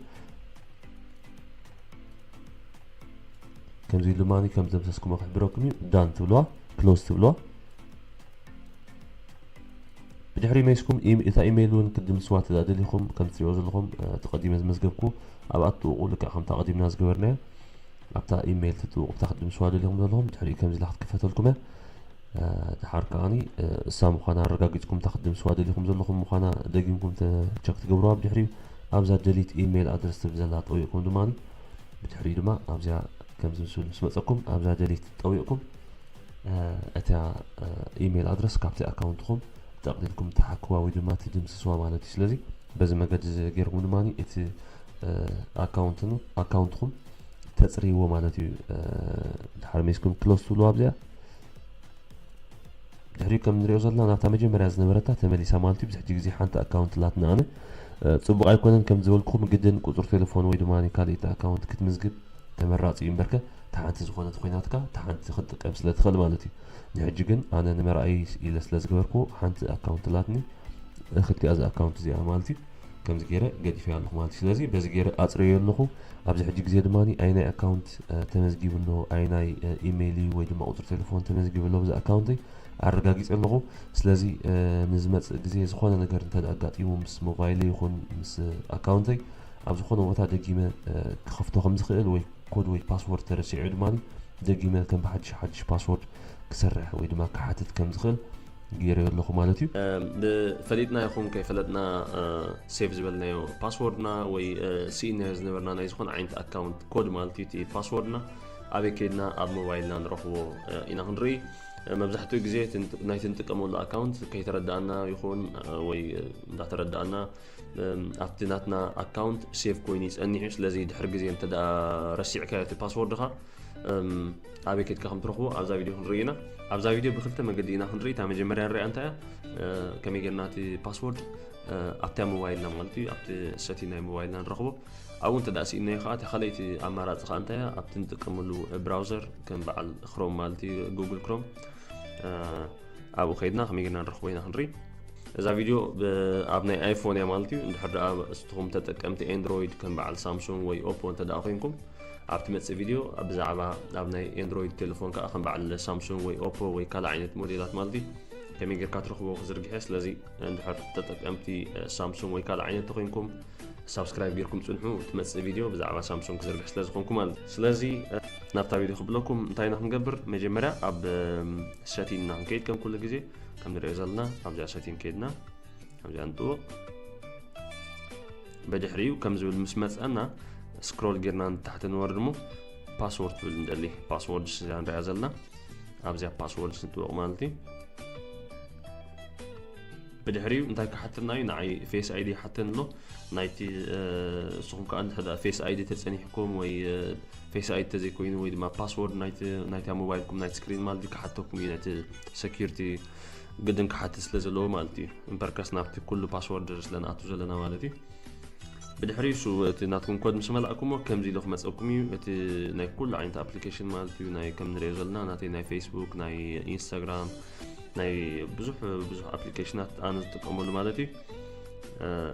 ከምዚ ድማ ከም ዘምሰስኩሞ ክሕብረኩም እዩ። ዳን ትብልዋ ክሎዝ ትብልዋ። ብድሕሪ መይስኩም እታ ኢሜይል እውን ክትድምስዋ ተደኣ ደሊኹም ከም ትሪኦ ዘለኹም ተቐዲመ ዝመዝገብኩ ኣብኣ ትጥውቑ ልክዕ ከምታ ቀዲምና ዝገበርናዮ ኣብታ ኢሜይል ትጥውቑ ብታ ክትድምስዋ ደሊኹም ዘለኹም ድሕሪኡ ከምዚ ኢላ ክትክፈተልኩም እያ። ድሓር ከዓኒ እሳ ምዃና ኣረጋጊጽኩም እታ ክትድምስዋ ደሊኹም ዘለኹም ምዃና ደጊምኩም ቸክ ትገብርዋ። ብድሕሪኡ ኣብዛ ደሊት ኢሜይል ኣድረስ ትብል ዘላ ጠዊቕኩም ድማ ብድሕሪኡ ድማ ኣብዚኣ ከምዚ ምስብል ምስ መጸኩም ኣብዛ ደሊት ጠዊቕኩም እታ ኢሜይል ኣድረስ ካብቲ ኣካውንትኹም ጠቕሊልኩም ትሓክዋ ወይ ድማ ትድምስስዋ ማለት እዩ። ስለዚ በዚ መገዲ እዚ ገይርኩም ድማ እቲ ኣካውንትኩም ተጽርይዎ ማለት እዩ። ድሓር ሜስኩም ክሎዝ ትብሉ ኣብዚኣ ድሕሪኡ ከም ንሪኦ ዘለና ናብታ መጀመርያ ዝነበረታ ተመሊሳ ማለት እዩ። ብዙሕ ግዜ ሓንቲ ኣካውንት ላትና ኣነ ጽቡቕ ኣይኮነን ከም ዝበልኩኹም ግድን ቁፅሪ ቴሌፎን ወይ ድማ ካልእቲ ኣካውንት ክትምዝግብ ተመራፂ እዩ እምበርከ እታ ሓንቲ ዝኾነት ኮይናትካ እታ ሓንቲ ክትጥቀም ስለ ትኽእል ማለት እዩ። ንሕጂ ግን ኣነ ንመርኣይ ኢለ ስለ ዝገበርኩ ሓንቲ ኣካውንት ላትኒ ክልቲኣ እዚ ኣካውንት እዚኣ ማለት እዩ። ከምዚ ገይረ ገዲፈያ ኣለኹ ማለት እዩ። ስለዚ በዚ ገይረ ኣፅረዮ ኣለኹ። ኣብዚ ሕጂ ግዜ ድማ ኣይናይ ኣካውንት ተመዝጊቡ ኣሎ፣ ኣይናይ ኢሜይል እዩ ወይ ድማ ቁፅሪ ቴሌፎን ተመዝጊቡ ኣሎ ብዚ ኣካውንተይ ኣረጋጊፀ ኣለኹ። ስለዚ ንዝመፅእ ግዜ ዝኾነ ነገር እንተ ኣጋጢሙ ምስ ሞባይል ይኹን ምስ ኣካውንተይ ኣብ ዝኾነ ቦታ ደጊመ ክኸፍቶ ከም ዝኽእል ወይ ኮድ ወይ ፓስወርድ ተረሲዑ ድማ ደጊመ ከም ብሓድሽ ሓድሽ ፓስወርድ ክሰርሕ ወይ ድማ ክሓትት ከም ዝኽእል ገይረዮ ኣለኹ ማለት እዩ። ብፈሊጥና ይኹን ከይፈለጥና ሴቭ ዝበልናዮ ፓስወርድና ወይ ስኢናዮ ዝነበርና ናይ ዝኾነ ዓይነት ኣካውንት ኮድ ማለት እዩ። እቲ ፓስወርድና ኣበይ ከይድና ኣብ ሞባይልና ንረኽቦ ኢና ክንርኢ። መብዛሕትኡ ግዜ ናይቲ ንጥቀመሉ ኣካውንት ከይተረዳእና ይኹን ወይ እንዳተረዳእና ኣብቲ ናትና ኣካውንት ሴቭ ኮይኑ ይጸኒሕ እዩ። ስለዚ ድሕሪ ግዜ እንተ ረሲዕካዮ እቲ ፓስወርድኻ ኣበይ ከድካ ከም ትረኽቦ ኣብዛ ቪድዮ ክንርኢ ኢና። ኣብዛ ቪድዮ ብክልተ መገዲ ኢና ክንርኢ። እታ መጀመርያ ንሪኣ እንታይ እያ? ከመይ ጌርና እቲ ፓስወርድ ኣብቲ ሞባይልና ማለት እዩ ኣብቲ ሰቲ ናይ ሞባይልና ንረኽቦ። ኣብኡ እንተ ደኣ ስኢናዮ ከዓ እታ ካልኣይቲ ኣማራፂ ከዓ እንታይ እያ? ኣብቲ ንጥቀመሉ ብራውዘር ከም በዓል ክሮም ማለት እዩ ጉግል ክሮም ኣብኡ ከይድና ከመይ ጌርና ንረኽቦ ኢና ክንርኢ። እዛ ቪድዮ ኣብ ናይ ኣይፎን እያ ማለት እዩ። እንድሕር ደኣ እስትኹም ተጠቀምቲ ኤንድሮይድ ከም በዓል ሳምሱንግ ወይ ኦፖ እንተ ደኣ ኮይንኩም ኣብ ትመጽእ ቪድዮ ብዛዕባ ኣብ ናይ ኤንድሮይድ ቴሌፎን ከዓ ከም በዓል ሳምሱንግ ወይ ኦፖ ወይ ካልእ ዓይነት ሞዴላት ማለት እዩ ከመይ ጌርካ ትረኽቦ ክዝርግሐ። ስለዚ እንድሕር ተጠቀምቲ ሳምሱንግ ወይ ካልእ ዓይነት ተኮይንኩም ሳብስክራይብ ጌርኩም ጽንሑ። ትመጽእ ቪድዮ ብዛዕባ ሳምሱንግ ክዝርግሕ ስለ ዝኾንኩ ማለት እዩ። ስለዚ ናብታ ቪድዮ ክብለኩም እንታይ ኢና ክንገብር? መጀመርያ ኣብ ሰቲን ኢና ክንከይድ ከም ኩሉ ግዜ ከም ንሪኦ ዘለና ኣብዚኣ ሰቲን ከይድና ኣብዚኣ ንጥውቕ። ብድሕሪኡ ከም ዝብል ምስ መጸና ስክሮል ጌርና ንታሕቲ ንወርድ እሞ ፓስወርድ ትብል ንደሊ። ፓስወርድ እዚኣ ንሪኣ ዘለና ኣብዚኣ ፓስወርድ ንጥውቕ ማለት እዩ። ብድሕሪኡ እንታይ ክሓትትና እዩ? ንዓይ ፌስ ኣይዲ ይሓተኒ ኣሎ። ናይቲ ንስኹም ከዓ እንድሕር ፌስ ኣይዲ ተጸኒሕኩም ወይ ፌስ ኣይዲ ተዘይኮይኑ ወይ ድማ ፓስወርድ ናይቲ ናይታ ሞባይልኩም ናይቲ ስክሪን ማለት ክሓተኩም እዩ። ናይቲ ሰኪሪቲ ግድን ክሓትት ስለ ዘለዎ ማለት እዩ። እምበርከስ ናብቲ ኩሉ ፓስወርድ ስለ ንኣቱ ዘለና ማለት እዩ። ብድሕሪ እሱ እቲ ናትኩም ኮድ ምስ መላእኩሞ ከምዚ ኢሉ ክመፀኩም እዩ። እቲ ናይ ኩሉ ዓይነት ኣፕሊኬሽን ማለት እዩ ናይ ከም ንሪኦ ዘለና ናተይ ናይ ፌስቡክ ናይ ኢንስታግራም ናይ ብዙሕ ብዙሕ ኣፕሊኬሽናት ኣነ ዝጥቀመሉ ማለት እዩ።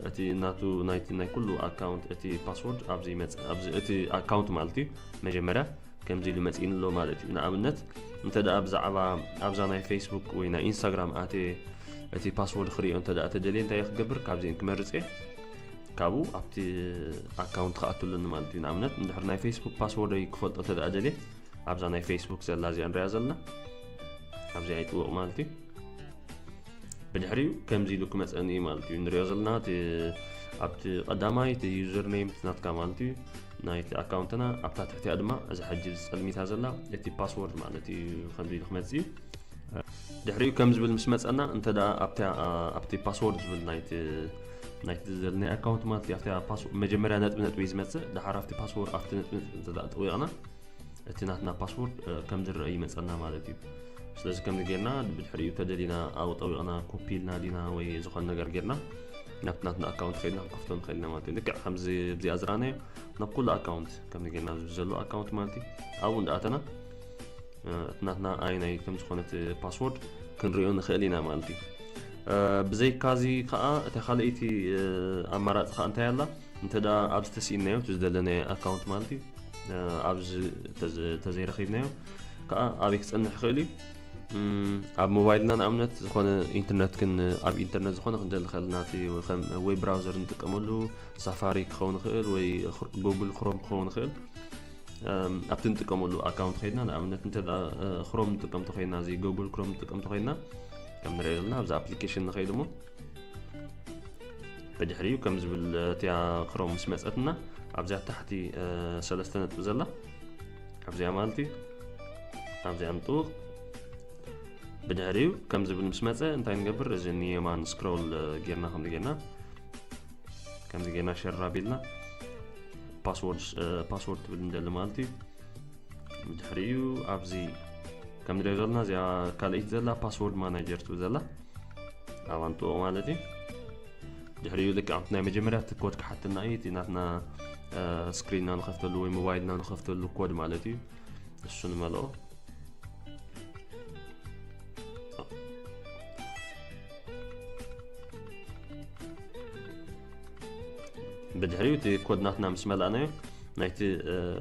እቲ ናቱ ናይቲ ናይ ኩሉ ኣካውንት እቲ ፓስወርድ ኣብዚ ይመፅእ። ኣብዚ እቲ ኣካውንት ማለት እዩ መጀመርያ ከምዚ ኢሉ መፂእኒ ኣሎ ማለት እዩ። ንኣብነት እንተ ደኣ ብዛዕባ ኣብዛ ናይ ፌስቡክ ወይ ናይ ኢንስታግራም ኣትየ እቲ ፓስወርድ ክርእዮ እንተ ደኣ ተደልየ እንታይ ክገብር ካብዚአን ክመርፅ እየ። ካብኡ ኣብቲ ኣካውንት ክኣቱ ኣለኒ ማለት እዩ። ንኣብነት እንድሕር ናይ ፌስቡክ ፓስወርደይ ክፈልጦ እንተ ደኣ ደልየ ኣብዛ ናይ ፌስቡክ ዘላ እዚኣ ንሪኣ ዘለና ኣብዚኣ ይጥውቕ ማለት እዩ። ብድሕሪኡ ከምዚ ኢሉ ክመፀኒ እዩ ማለት እዩ። ንሪኦ ዘለና እቲ ኣብቲ ቀዳማይ እቲ ዩዘር ኔም እቲ ናትካ ማለት እዩ ናይቲ ኣካውንትና ኣብታ ትሕቲኣ ድማ እዛ ሕጂ ዝፀልሚታ ዘላ እቲ ፓስወርድ ማለት እዩ ከምዚ ኢሉ ክመፅእ እዩ። ድሕሪኡ ከም ዝብል ምስ መፀና እንተ ደኣ ኣብታ ኣብቲ ፓስወርድ ዝብል ናይቲ ናይቲ ዘለናይ ኣካውንት ማለት እዩ ኣብታ ፓስወርድ መጀመርያ ነጥቢ ነጥቢ እዩ ዝመፅእ። ድሓር ኣብቲ ፓስወርድ ኣብቲ ነጥቢ ነጥቢ እንተ ደኣ ጠዊቕና እቲ ናትና ፓስወርድ ከም ዝረአ ይመፀና ማለት እዩ። ስለዚ ከምዚ ጌርና ብድሕሪኡ ተደሊና ኣብኡ ጠዊቕና ኮፒ ኢልና ዲና ወይ ዝኾነ ነገር ጌርና ናብቲ ናትና ኣካውንት ከይድና ክንከፍቶ ንኽእል ኢና ማለት እዩ። ልክዕ ከምዚ ኣብዚኣ ዝረኣናዮ ናብ ኩሉ ኣካውንት ከምዚ ጌርና ኣብዚ ዘሎ ኣካውንት ማለት እዩ ኣብኡ እንዳኣተና እቲ ናትና ኣየናይ ከም ዝኾነት ፓስወርድ ክንሪኦ ንኽእል ኢና ማለት እዩ። ብዘይካዚ ከዓ እታ ካልኣይቲ ኣማራፂ ከዓ እንታይ ኣላ? እንተ ደኣ ኣብዚ ተስኢናዮ እቲ ዝደለናዮ ኣካውንት ማለት እዩ ኣብዚ ተዘይረኺብናዮ ከዓ ኣበይ ክፀንሕ ይኽእል እዩ? ኣብ ሞባይልና ንኣብነት ዝኾነ ኢንተርነት ክን ኣብ ኢንተርነት ዝኾነ ክንደሊ ከለና እቲ ከም ዌብ ብራውዘር ንጥቀመሉ ሳፋሪ ክኸውን ይኽእል ወይ ጉግል ክሮም ክኸውን ይኽእል። ኣብቲ ንጥቀመሉ ኣካውንት ከይድና፣ ንኣብነት እንተ ክሮም ንጥቀም ተኮይና፣ እዚ ጉግል ክሮም ንጥቀም ተኮይና፣ ከም ንሪኦ ዘለና ኣብዚ ኣፕሊኬሽን ንኸይድ እሞ፣ ብድሕሪኡ ከም ዝብል እቲያ ክሮም ምስ መፀትና፣ ኣብዚኣ ታሕቲ ሰለስተ ነጥቢ ዘላ ኣብዚኣ ማለት እዩ፣ ኣብዚኣ ንጥውቕ። ብድሕሪኡ ከም ዝብል ምስ መፀ እንታይ ንገብር? እዚ ንየማን ስክሮል ጌርና፣ ከምዚ ጌርና ከምዚ ጌርና ሸር ኣቢልና ፓስወርድ ፓስወርድ ትብል እንደሊ ማለት እዩ። ብድሕሪኡ ኣብዚ ከም ንሪኦ ዘለና እዚኣ ካልኣይቲ ዘላ ፓስወርድ ማናጀር ትብል ዘላ ኣብኣ ንጥውቕ ማለት እዩ። ድሕሪኡ ልክዕ ኣብቲ ናይ መጀመርያ እቲ ኮድ ክሓተና እዩ፣ እቲ ናትና ስክሪንና ንኸፍተሉ ወይ ሞባይልና ንኸፍተሉ ኮድ ማለት እዩ። እሱ ንመልኦ። ብድሕሪኡ እቲ ኮድ ናትና ምስ መላእናዮ ናይቲ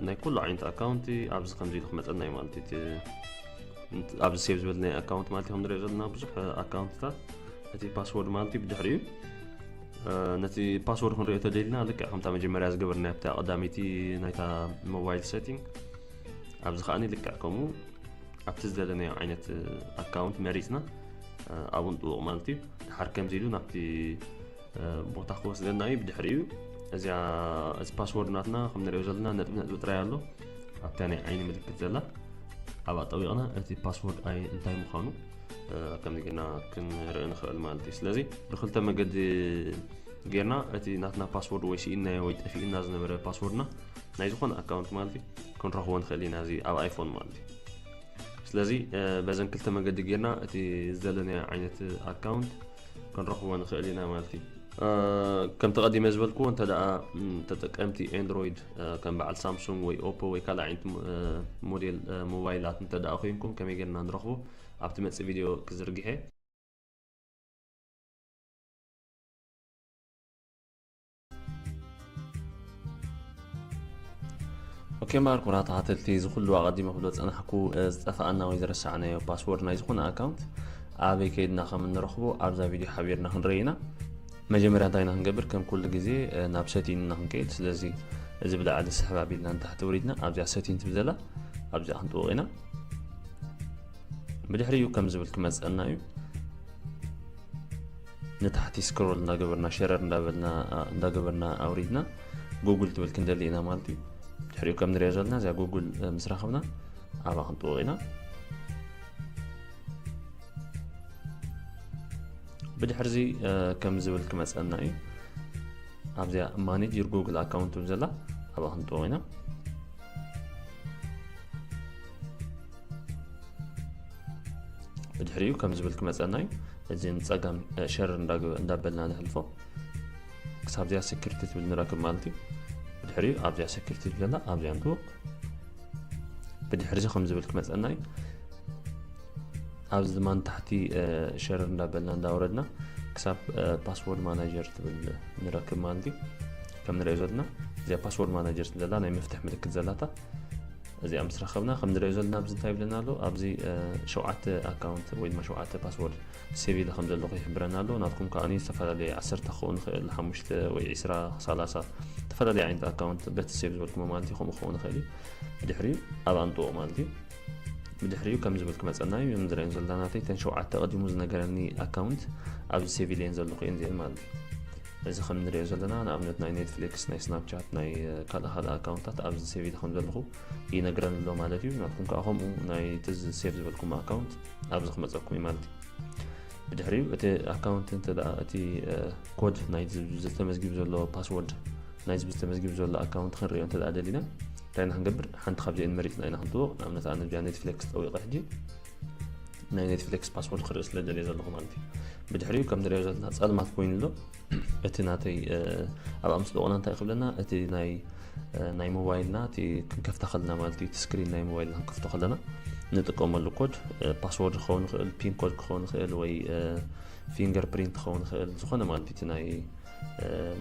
ናይ ኩሉ ዓይነት ኣካውንቲ ኣብዚ ከምዚ ኢሉ ክመፀና እዩ ማለት እዩ። ኣብዚ ሴቭ ዝበልናዮ ኣካውንት ማለት እዩ። ከም ንሪኦ ዘለና ብዙሕ ኣካውንትታት እቲ ፓስወርድ ማለት እዩ። ብድሕሪኡ ነቲ ፓስወርድ ክንሪኦ ተደሊና ልክዕ ከምታ መጀመርያ ዝገበርናዮ ኣብታ ቀዳመይቲ ናይታ ሞባይል ሴቲንግ ኣብዚ ከዓኒ ልክዕ ከምኡ ኣብቲ ዝደለናዮ ዓይነት ኣካውንት መሪፅና ኣብኡ ንጥውቕ ማለት እዩ። ድሓር ከምዚ ኢሉ ናብቲ ቦታ ክወስደና እዩ። ብድሕሪኡ እዚኣ እዚ ፓስወርድ ናትና ከም ንሪኦ ዘለና ነጥቢ ነጥቢ ጥራይ ኣሎ ኣብታ ናይ ዓይኒ ምልክት ዘላ ኣብኣ ጠዊቕና እቲ ፓስወርድ ኣይ እንታይ ምዃኑ ከምዚ ጌርና ክንርኢ ንኽእል ማለት እዩ። ስለዚ ብክልተ መገዲ ጌርና እቲ ናትና ፓስወርድ ወይ ስኢንናዮ ወይ ጠፊእና ዝነበረ ፓስወርድና ናይ ዝኾነ ኣካውንት ማለት እዩ ክንረኽቦ ንኽእል ኢና፣ እዚ ኣብ ኣይፎን ማለት እዩ። ስለዚ በዘን ክልተ መገዲ ጌርና እቲ ዝደለናዮ ዓይነት ኣካውንት ክንረኽቦ ንኽእል ኢና ማለት እዩ። ከምቲ ቀዲመ ዝበልክዎ እንተ ደኣ ተጠቀምቲ ኤንድሮይድ ከም በዓል ሳምሱንግ ወይ ኦፖ ወይ ካልእ ዓይነት ሞዴል ሞባይላት እንተ ደኣ ኮይንኩም ከመይ ጌርና ንረኽቦ ኣብቲ መጽእ ቪድዮ ክዝርግሐ። ኦኬ እምበኣር ክቡራት ተኸታተልቲ፣ እዚ ኩሉ ኣቐዲመ ክብሎ ዝጸናሕኩ ዝጠፍኣና ወይ ዝረሳዕናዮ ፓስወርድ ናይ ዝኾነ ኣካውንት ኣበይ ከይድና ከም እንረኽቦ ኣብዛ ቪድዮ ሓቢርና ክንርኢ ኢና። መጀመርያ እንታይ ኢና ክንገብር? ከም ኩሉ ግዜ ናብ ሰቲን ኢና ክንከይድ። ስለዚ እዚ ብላዕሊ ስሕብ ኣቢልና ንታሕቲ ወሪድና ኣብዚኣ ሰቲን ትብል ዘላ ኣብዚኣ ክንጥውቕ ኢና። ብድሕሪኡ ከም ዝብል ክመጸና እዩ። ንታሕቲ ስክሮል እንዳገበርና ሸረር እንዳበልና እንዳገበርና ኣውሪድና ጉግል ትብል ክንደሊ ኢና ማለት እዩ። ድሕሪኡ ከም ንሪኦ ዘለና እዚኣ ጉግል ምስ ረኸብና ኣብኣ ክንጥውቕ ኢና። ብድሕርዚ ከም ዝብል ክመፀና እዩ። ኣብዚኣ ማኔጅ ዩር ጉግል ኣካውንት ትብል ዘላ ኣብኣ ክንጥውቕ ኢና። ብድሕሪኡ ከም ዝብል ክመፀና እዩ። እዚ ንፀጋም ሸር እንዳበልና ንሕልፎ ክሳብ እዚኣ ሴኩሪቲ ትብል ንረክብ ማለት እዩ። ብድሕሪኡ ኣብዚኣ ሴኩሪቲ ትብል ዘላ ኣብዚኣ ንጥውቕ። ብድሕርዚ ከም ዝብል ክመፀና እዩ። ኣብዚ ድማ ንታሕቲ ሸር እንዳበልና እንዳወረድና ክሳብ ፓስወርድ ማናጀር ትብል ንረክብ ማለት እዩ። ከም ንሪኦ ዘለና እዚኣ ፓስወርድ ማናጀር ትብል ዘላ ናይ መፍትሕ ምልክት ዘላታ እዚኣ ምስ ረኸብና ከም ንሪኦ ዘለና ኣብዚ እንታይ ይብለና ኣሎ? ኣብዚ ሸውዓተ ኣካውንት ወይ ድማ ሸውዓተ ፓስወርድ ሴቭ ኢለ ከም ዘለኹ ይሕብረና ኣሎ። ናትኩም ከዓኒ ዝተፈላለየ ዓሰርተ ክኸውን ይኽእል፣ ሓሙሽተ ወይ ዕስራ፣ ሰላሳ ዝተፈላለየ ዓይነት ኣካውንት በቲ ሴቭ ዝበልኩሞ ማለት እዩ። ከምኡ ክኸውን ይኽእል እዩ። ብድሕሪኡ ኣብኣ ንጥውቕ ማለት እዩ። ብድሕሪኡ ከም ዝብል ክመፀና እዩ። ንሪኦ ዘለና ናተይ እተን ሸውዓተ ቀዲሙ ዝነገረኒ ኣካውንት ኣብዚ ሴቭ ኢለየን ዘለኹ እየን እዚአን ማለት እዩ። እዚ ከም ንሪኦ ዘለና ንኣብነት ናይ ኔትፍሊክስ፣ ናይ ስናፕቻት፣ ናይ ካልእ ካልእ ኣካውንታት ኣብዚ ሴቭ ኢለ ከም ዘለኹ ይነግረን ኣሎ ማለት እዩ። ናትኩም ከዓ ከምኡ ናይ እቲ ሴቭ ዝበልኩም ኣካውንት ኣብዚ ክመፀኩም እዩ ማለት እዩ። ብድሕሪኡ እቲ ኣካውንት እንተ ደኣ እቲ ኮድ ናይ ዝተመዝጊቡ ዘሎ ፓስወርድ ናይ ዝተመዝጊቡ ዘሎ ኣካውንት ክንሪኦ እንተ ደኣ ደሊና እንታይ ኢና ክንገብር? ሓንቲ ካብዚአን መሪፅና ኢና ክንጥውቕ። ንኣብነት ኣነ እዚኣ ኔትፍሊክስ ጠዊቐ ሕጂ ናይ ኔትፍሊክስ ፓስወርድ ክርኢ ስለ ደልየ ዘለኹ ማለት እዩ። ብድሕሪኡ ከም ንሪኦ ዘለና ፀልማት ኮይኑ ኣሎ። እቲ ናተይ ኣብኣ ምስ ጠወቕና እንታይ ክብለና? እቲ ናይ ናይ ሞባይልና እቲ ክንከፍታ ከለና ማለት እዩ፣ እቲ ስክሪን ናይ ሞባይልና ክንከፍቶ ከለና ንጥቀመሉ ኮድ ፓስወርድ ክኸውን ይኽእል፣ ፒን ኮድ ክኸውን ይኽእል ወይ ፊንገር ፕሪንት ክኸውን ይኽእል፣ ዝኾነ ማለት እዩ። እቲ ናይ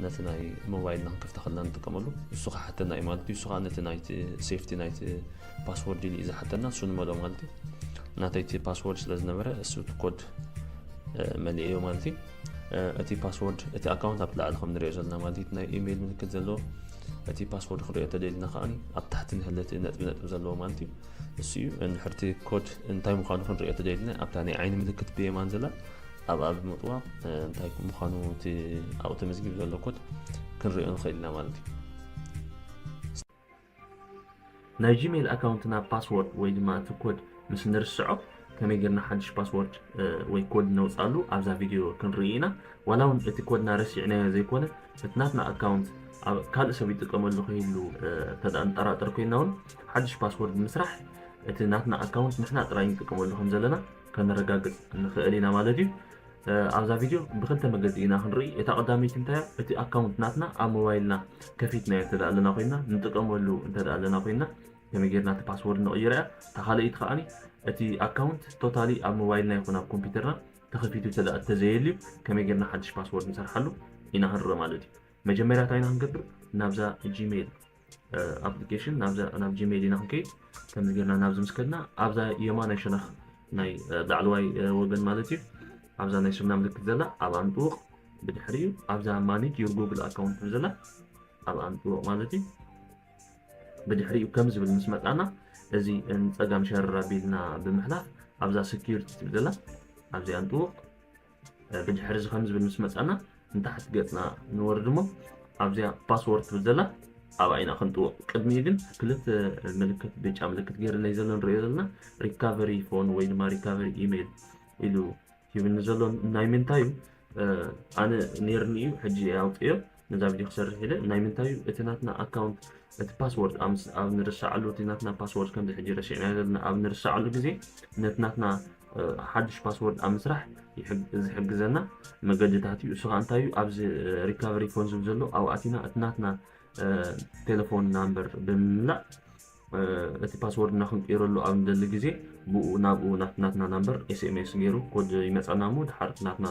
ነቲ ናይ ሞባይልና ክንከፍታ ከለና ንጥቀመሉ እሱ ክሓተና እዩ ማለት እዩ። እሱ ከዓ ነቲ ናይቲ ሴፍቲ ናይቲ ፓስወርድ ኢሉ እዩ ዝሓተና፣ እሱ ንመልኦ ማለት እዩ። ናተይ እቲ ፓስወርድ ስለ ዝነበረ እሱ እቲ ኮድ መሊኤዮ ማለት እዩ። እቲ ፓስወርድ እቲ ኣካውንት ኣብቲ ላዕሊ ከም ንሪኦ ዘለና ማለት እዩ፣ ናይ ኢሜይል ምልክት ዘለዎ እቲ ፓስወርድ ክንሪኦ ተደልና ከዓኒ ኣብ ታሕቲ ንህለት ነጥቢ ነጥቢ ዘለዎ ማለት እዩ። እሱ እዩ። እንድሕርቲ ኮድ እንታይ ምዃኑ ክንሪኦ ተደልና ኣብታ ናይ ዓይኒ ምልክት ብየማን ዘላ ኣብኣ ብምጥዋቕ እንታይ ምዃኑ እቲ ኣብኡ ተመዝጊቡ ዘሎ ኮድ ክንሪኦ ንኽእል ኢና ማለት እዩ። ናይ ጂሜል ኣካውንትና ፓስወርድ ወይ ድማ እቲ ኮድ ምስ ንርስዖ ከመይ ጌርና ሓድሽ ፓስወርድ ወይ ኮድ ነውፃሉ ኣብዛ ቪድዮ ክንርኢ ኢና። ዋላ እውን እቲ ኮድና ረሲዕናዮ ዘይኮነ እቲ ናትና ኣካውንት ካልእ ሰብ ይጥቀመሉ ክህሉ እንተደኣ ንጠራጠር ኮይና እውን ሓድሽ ፓስወርድ ብምስራሕ እቲ ናትና ኣካውንት ንሕና ጥራይ ንጥቀመሉ ከም ዘለና ከነረጋግፅ ንኽእል ኢና ማለት እዩ። ኣብዛ ቪድዮ ብክልተ መገዲ ኢና ክንርኢ። እታ ቀዳመይቲ እንታይ እቲ ኣካውንት ናትና ኣብ ሞባይልና ከፊትናዮ እንተ ኣለና ኮይና ንጥቀመሉ እንተ ኣለና ኮይና ከመይ ጌርና እቲ ፓስወርድ ንቕይሮ እያ። እታ ካልኣይቲ ከዓኒ እቲ ኣካውንት ቶታሊ ኣብ ሞባይልና ይኹን ኣብ ኮምፒውተርና ተኸፊቱ እንተ ተዘየልዩ ከመይ ጌርና ሓድሽ ፓስወርድ ንሰርሓሉ ኢና ክንርኢ ማለት እዩ። መጀመርያ እንታይ ኢና ክንገብር? ናብዛ ጂሜል ኣፕሊኬሽን ናብ ጂሜል ኢና ክንከይድ። ከምዚ ጌርና ናብዚ ምስ ከድና ኣብዛ የማናይ ሸነኽ ናይ ላዕለዋይ ወገን ማለት እዩ ኣብዛ ናይ ሽምና ምልክት ዘላ ኣብኣ ንጥውቕ። ብድሕሪኡ ኣብዛ ማኔጅ ዩር ጉግል ኣካውንት ትብል ዘላ ኣብኣ ንጥውቕ ማለት እዩ። ብድሕሪኡ ከም ዝብል ምስ መጻና እዚ ንጸጋም ሸረር ኣቢልና ብምሕላፍ ኣብዛ ሴኪሪቲ ትብል ዘላ ኣብዚኣ ንጥውቕ። ብድሕሪ እዚ ከም ዝብል ምስ መጻና ንታሕቲ ገጽና ንወርድ እሞ ኣብዚኣ ፓስወርድ ትብል ዘላ ኣብኣ ኢና ክንጥውቕ። ቅድሚኡ ግን ክልተ ምልክት ብጫ ምልክት ገይርለይ ዘሎ ንሪኦ ዘለና ሪካቨሪ ፎን ወይ ድማ ሪካቨሪ ኢሜይል ኢሉ ይብልኒ ዘሎ ናይ ምንታይ እዩ? ኣነ ነይርኒ እዩ ሕጂ ኣውፅዮ ነዛ ቪድዮ ክሰርሕ ኢለ ናይ ምንታይ እዩ እቲ ናትና ኣካውንት እቲ ፓስወርድ ኣብ ንርሳዓሉ እቲ ናትና ፓስወርድ ከምዚ ሕጂ ረሲዕና ዘለና ኣብ ንርሳዓሉ ግዜ ነቲ ናትና ሓድሽ ፓስወርድ ኣብ ምስራሕ ዝሕግዘና መገድታት እዩ። እሱ ከዓ እንታይ እዩ? ኣብዚ ሪካቨሪ ፎን ዝብል ዘሎ ኣብኣቲና እቲ ናትና ቴሌፎን ናምበር ብምምላእ እቲ ፓስወርድ እና ክንቅይረሉ ኣብ ንደሊ ግዜ ብኡ ናብኡ ናትና ናምበር ኤስኤምኤስ ገይሩ ኮድ ይመፀና እሞ ድሓር ናትና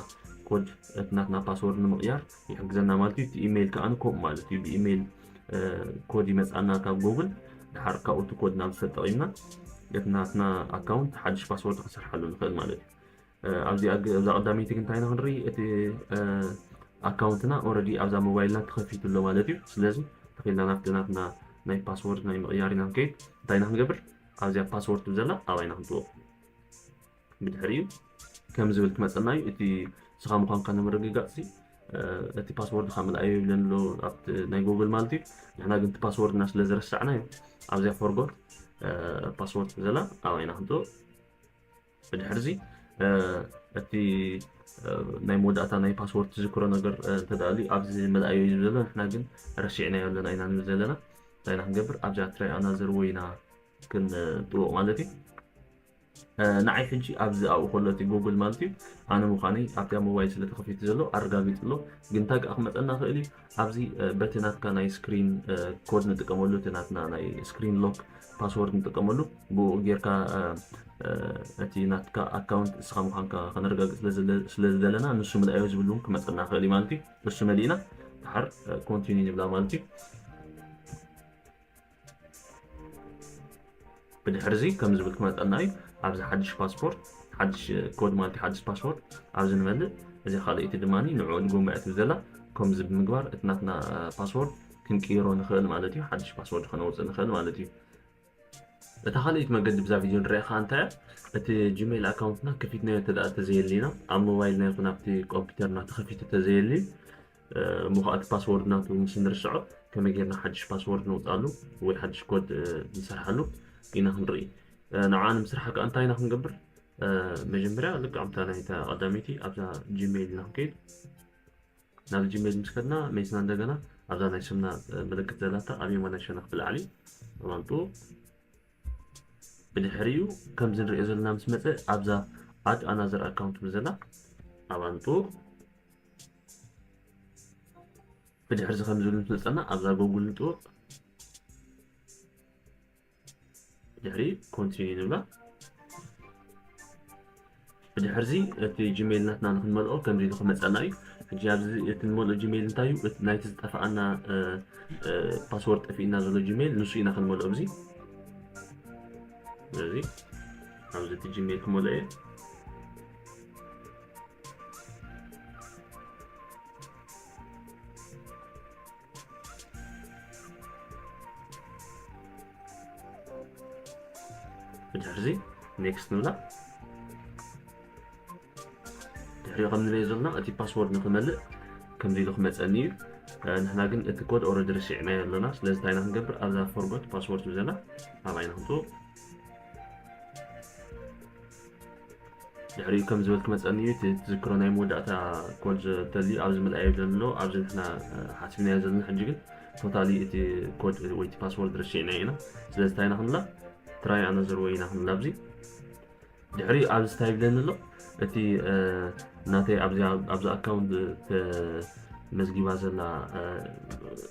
ኮድ እቲ ናትና ፓስወርድ ንምቕያር ይሕግዘና ማለት እዩ። እቲ ኢሜይል ከዓ ከምኡ ማለት እዩ። ብኢሜይል ኮድ ይመፅኣና ካብ ጎግል ድሓር ካብኡ እቲ ኮድ ናብ ተጠቂምና እቲ ናትና ኣካውንት ሓድሽ ፓስወርድ ክንሰርሓሉ ንኽእል ማለት እዩ። ኣብዚ ኣብዛ ቀዳመይቲ ግን እንታይ ኢና ክንርኢ? እቲ ኣካውንትና ኦረዲ ኣብዛ ሞባይልና ተኸፊቱ ኣሎ ማለት እዩ። ስለዚ ተኺልና ናብቲ ናትና ናይ ፓስወርድ ናይ ምቕያር ኢና ንከይድ። እንታይ ኢና ክንገብር? ኣብዚኣ ፓስወርድ ትብል ዘላ ኣብኣ ኢና ክንጥውቕ። ብድሕሪኡ ከም ዝብል ክመፀና እዩ። እቲ ስኻ ምዃንካ ንምርግጋፅ እቲ ፓስወርድ ካብ ምልኣዮ ይብለን ኣሎ ኣብቲ ናይ ጎግል ማለት እዩ። ንሕና ግን እቲ ፓስወርድና ስለ ዝረሳዕናዮ ኣብዚኣ ፎርጎት ፓስወርድ ትብል ዘላ ኣብኣ ኢና ክንጥውቕ። ብድሕርዚ እቲ ናይ መወዳእታ ናይ ፓስወርድ ትዝክሮ ነገር እንተደኣልዩ ኣብዚ ምልኣዮ እዩ ዝብል ዘሎ። ንሕና ግን ረሲዕናዮ ኣለና ኢና ንብል ዘለና። እንታይ ኢና ክንገብር? ኣብዚኣ ትራይ ኣናዘር ወይ ኢና ክንጥውቕ ማለት እዩ። ንዓይ ሕጂ ኣብዚ ኣብኡ ከሎ እቲ ጉግል ማለት እዩ ኣነ ምዃነይ ኣብቲኣ ሞባይል ስለ ተኸፊቱ ዘሎ ኣረጋጊጹ ኣሎ። ግን እንታይ ከዓ ክመፀና ክእል እዩ ኣብዚ በቲ ናትካ ናይ ስክሪን ኮድ ንጥቀመሉ እቲ ናትና ናይ ስክሪን ሎክ ፓስወርድ ንጥቀመሉ ብኡ ጌርካ እቲ ናትካ ኣካውንት እስኻ ምዃንካ ከነረጋግፅ ስለ ዝደለና ንሱ ምልኣዮ ዝብል እውን ክመፀና ክእል እዩ ማለት እዩ። እሱ መሊእና ድሓር ኮንቲኒ ንብላ ማለት እዩ። ብድሕርዚ ከም ዝብል ክመፀና እዩ። ኣብዚ ሓድሽ ፓስፖርት ሓድሽ ኮድ ማለት ሓድሽ ፓስፖርት ኣብዚ ንመልእ እዚ ካልኣይቲ ድማ ንዕኡ ንጎምዕ ትብል ዘላ ከምዚ ብምግባር እቲ ናትና ፓስወርድ ክንቅይሮ ንኽእል ማለት እዩ። ሓድሽ ፓስወርድ ከነውፅእ ንኽእል ማለት እዩ። እታ ካልኣይቲ መገዲ ብዛ ቪድዮ ንሪኣ ከዓ እንታይ እቲ ጂሜል ኣካውንትና ከፊትናዮ እንተ ተዘየሊና ኣብ ሞባይልና ይኹን ኣብቲ ኮምፒውተርና ተኸፊቱ ተዘየሊ እሞ ከዓ እቲ ፓስወርድ ናቱ ምስ ንርስዖ ከመይ ጌርና ሓድሽ ፓስወርድ ነውፅኣሉ ወይ ሓድሽ ኮድ ንሰርሓሉ ኢና ክንርኢ። ንዓ ንምስራሕ ከዓ እንታይ ኢና ክንገብር? መጀመርያ ልክዕ ከምታ ናይታ ቀዳመይቲ ኣብዛ ጂሜል ኢና ክንከይድ። ናብ ጂሜል ምስ ከድና መይስና እንደገና ኣብዛ ናይ ስምና ምልክት ዘላታ ኣብ የማናይ ሸነኽ ብላዕሊ ኣባንጡ ብድሕሪኡ ከምዚ ንሪኦ ዘለና ምስ መፀ ኣብዛ ኣድ ኣናዘር ኣካውንት ምስ ዘላ ኣባንጡ ብድሕርዚ ከም ዝብል ምስ መፀና ኣብዛ ጎጉል ንጥውቕ ድሕሪ ኮንቲኒ ንብላ። ብድሕርዚ እቲ ጂሜል ናትና ንክንመልኦ ከምዚ ኢሉ ክመፀና እዩ። ሕጂ ኣብዚ እቲ ንመልኦ ጂሜል እንታይ እዩ? ናይቲ ዝጠፍኣና ፓስወርድ ጠፊእና ዘሎ ጂሜል ንሱ ኢና ክንመልኦ ኣብዚ። ስለዚ ኣብዚ እቲ ጂሜል ክመልኦ እየ። ብድሕርዚ ኔክስት ንብላ። ድሕሪኡ ከም ንሪኦ ዘለና እቲ ፓስወርድ ንክመልእ ከምዚ ኢሉ ክመፀኒ እዩ። ንሕና ግን እቲ ኮድ ኦረዲ ረሲዕናዮ ኣለና። ስለዚ እንታይ ኢና ክንገብር? ኣብዛ ፎርጎት ፓስወርድ ብዘላ ኣብኣ ኢና ክንጥውቕ። ድሕሪኡ ከም ዝበል ክመፀኒ እዩ። እቲ ትዝክሮ ናይ መወዳእታ ኮድ ዘተልዩ ኣብዚ ምልኣዮ ዘሎ ኣብዚ ንሕና ሓሲብናዮ ዘለና ሕጂ ግን ቶታሊ እቲ ኮድ ወይ እቲ ፓስወርድ ረሲዕናዮ ኢና። ስለዚ እንታይ ኢና ክንብላ? ትራይ ኣነዘር ወይ ኢና ክንብላ ኣብዚ ድሕሪ ኣብዚ እንታይ ይብለኒ ኣሎ? እቲ ናተይ ኣብዚ ኣካውንት መዝጊባ ዘላ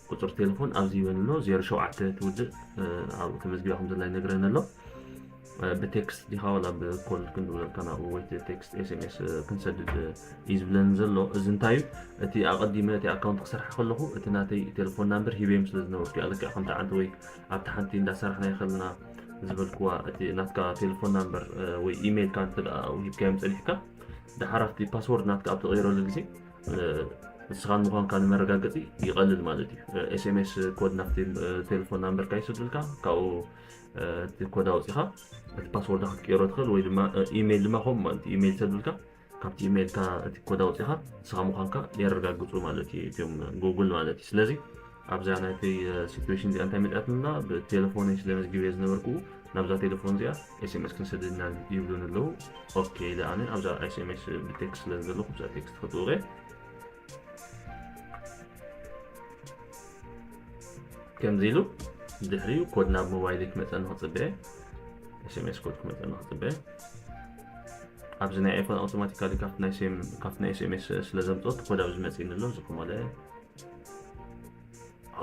ቁፅሪ ቴሌፎን ኣብዚ ይበኒ ኣሎ። ዜሮ ሸውዓተ ትውድእ ኣብኡ ተመዝጊባ ከም ዘላ ይነግረኒ ኣሎ። ብቴክስት ዲኻ ዋላ ብኮል ክንድውለልካ ናብኡ ወይ ቴክስት ኤስኤምኤስ ክንሰድድ እዩ ዝብለኒ ዘሎ። እዚ እንታይ እዩ? እቲ ኣቐዲመ እቲ ኣካውንት ክሰርሓ ከለኹ እቲ ናተይ ቴሌፎን ናምበር ሂበዮም ስለ ዝነበርኩ እያ። ልክዕ ከምቲ ዓንተ ወይ ኣብቲ ሓንቲ እንዳሰራሕና ይኸልና ዝበልክዋ እቲ ናትካ ቴሌፎን ናምበር ወይ ኢሜይልካ እንተ ደኣ ሂብካዮም ጸኒሕካ፣ ደሓር ኣብቲ ፓስወርድ ናትካ ኣብ ትቕይረሉ ግዜ ንስኻ ምዃንካ ንመረጋገጺ ይቐልል ማለት እዩ። ኤስኤምኤስ ኮድ ናብቲ ቴሌፎን ናምበርካ ይሰዱልካ፣ ካብኡ እቲ ኮድ ኣውጺኻ እቲ ፓስወርድ ክትቅይሮ ትኽእል፣ ወይ ድማ ኢሜይል ድማ ከምኡ ማለት እዩ። ኢሜይል ይሰዱልካ፣ ካብቲ ኢሜይልካ እቲ ኮድ ኣውፂኻ ንስኻ ምዃንካ የረጋግፁ ማለት እዩ እቲኦም ጉግል ማለት እዩ። ስለዚ ኣብዛ ናይተይ ሲትዌሽን እዚኣ እንታይ መፅኣትንና? ብቴሌፎነይ ስለ መዝጊበ ዝነበርኩ ናብዛ ቴሌፎን እዚኣ ኤስኤምኤስ ክንሰደድና ይብሉን ኣለዉ። ኦኬ ኢለ ኣነ ኣብዛ ኤስኤምኤስ ብቴክስት ስለ ዝደለኹ ብዛ ቴክስት ክጥውቀ ከምዚ ኢሉ ድሕሪኡ ኮድ ናብ ሞባይል ክመፀኒ ክፅበየ ኤስኤምኤስ ኮድ ክመፀኒ ክፅበየ ኣብዚ ናይ ኣይፎን ኣውቶማቲካሊ ካብቲ ናይ ኤስኤምኤስ ስለ ዘምፅኦ እቲ ኮድ ኣብዚ መፅእኒ ኣሎ ዝኮመለ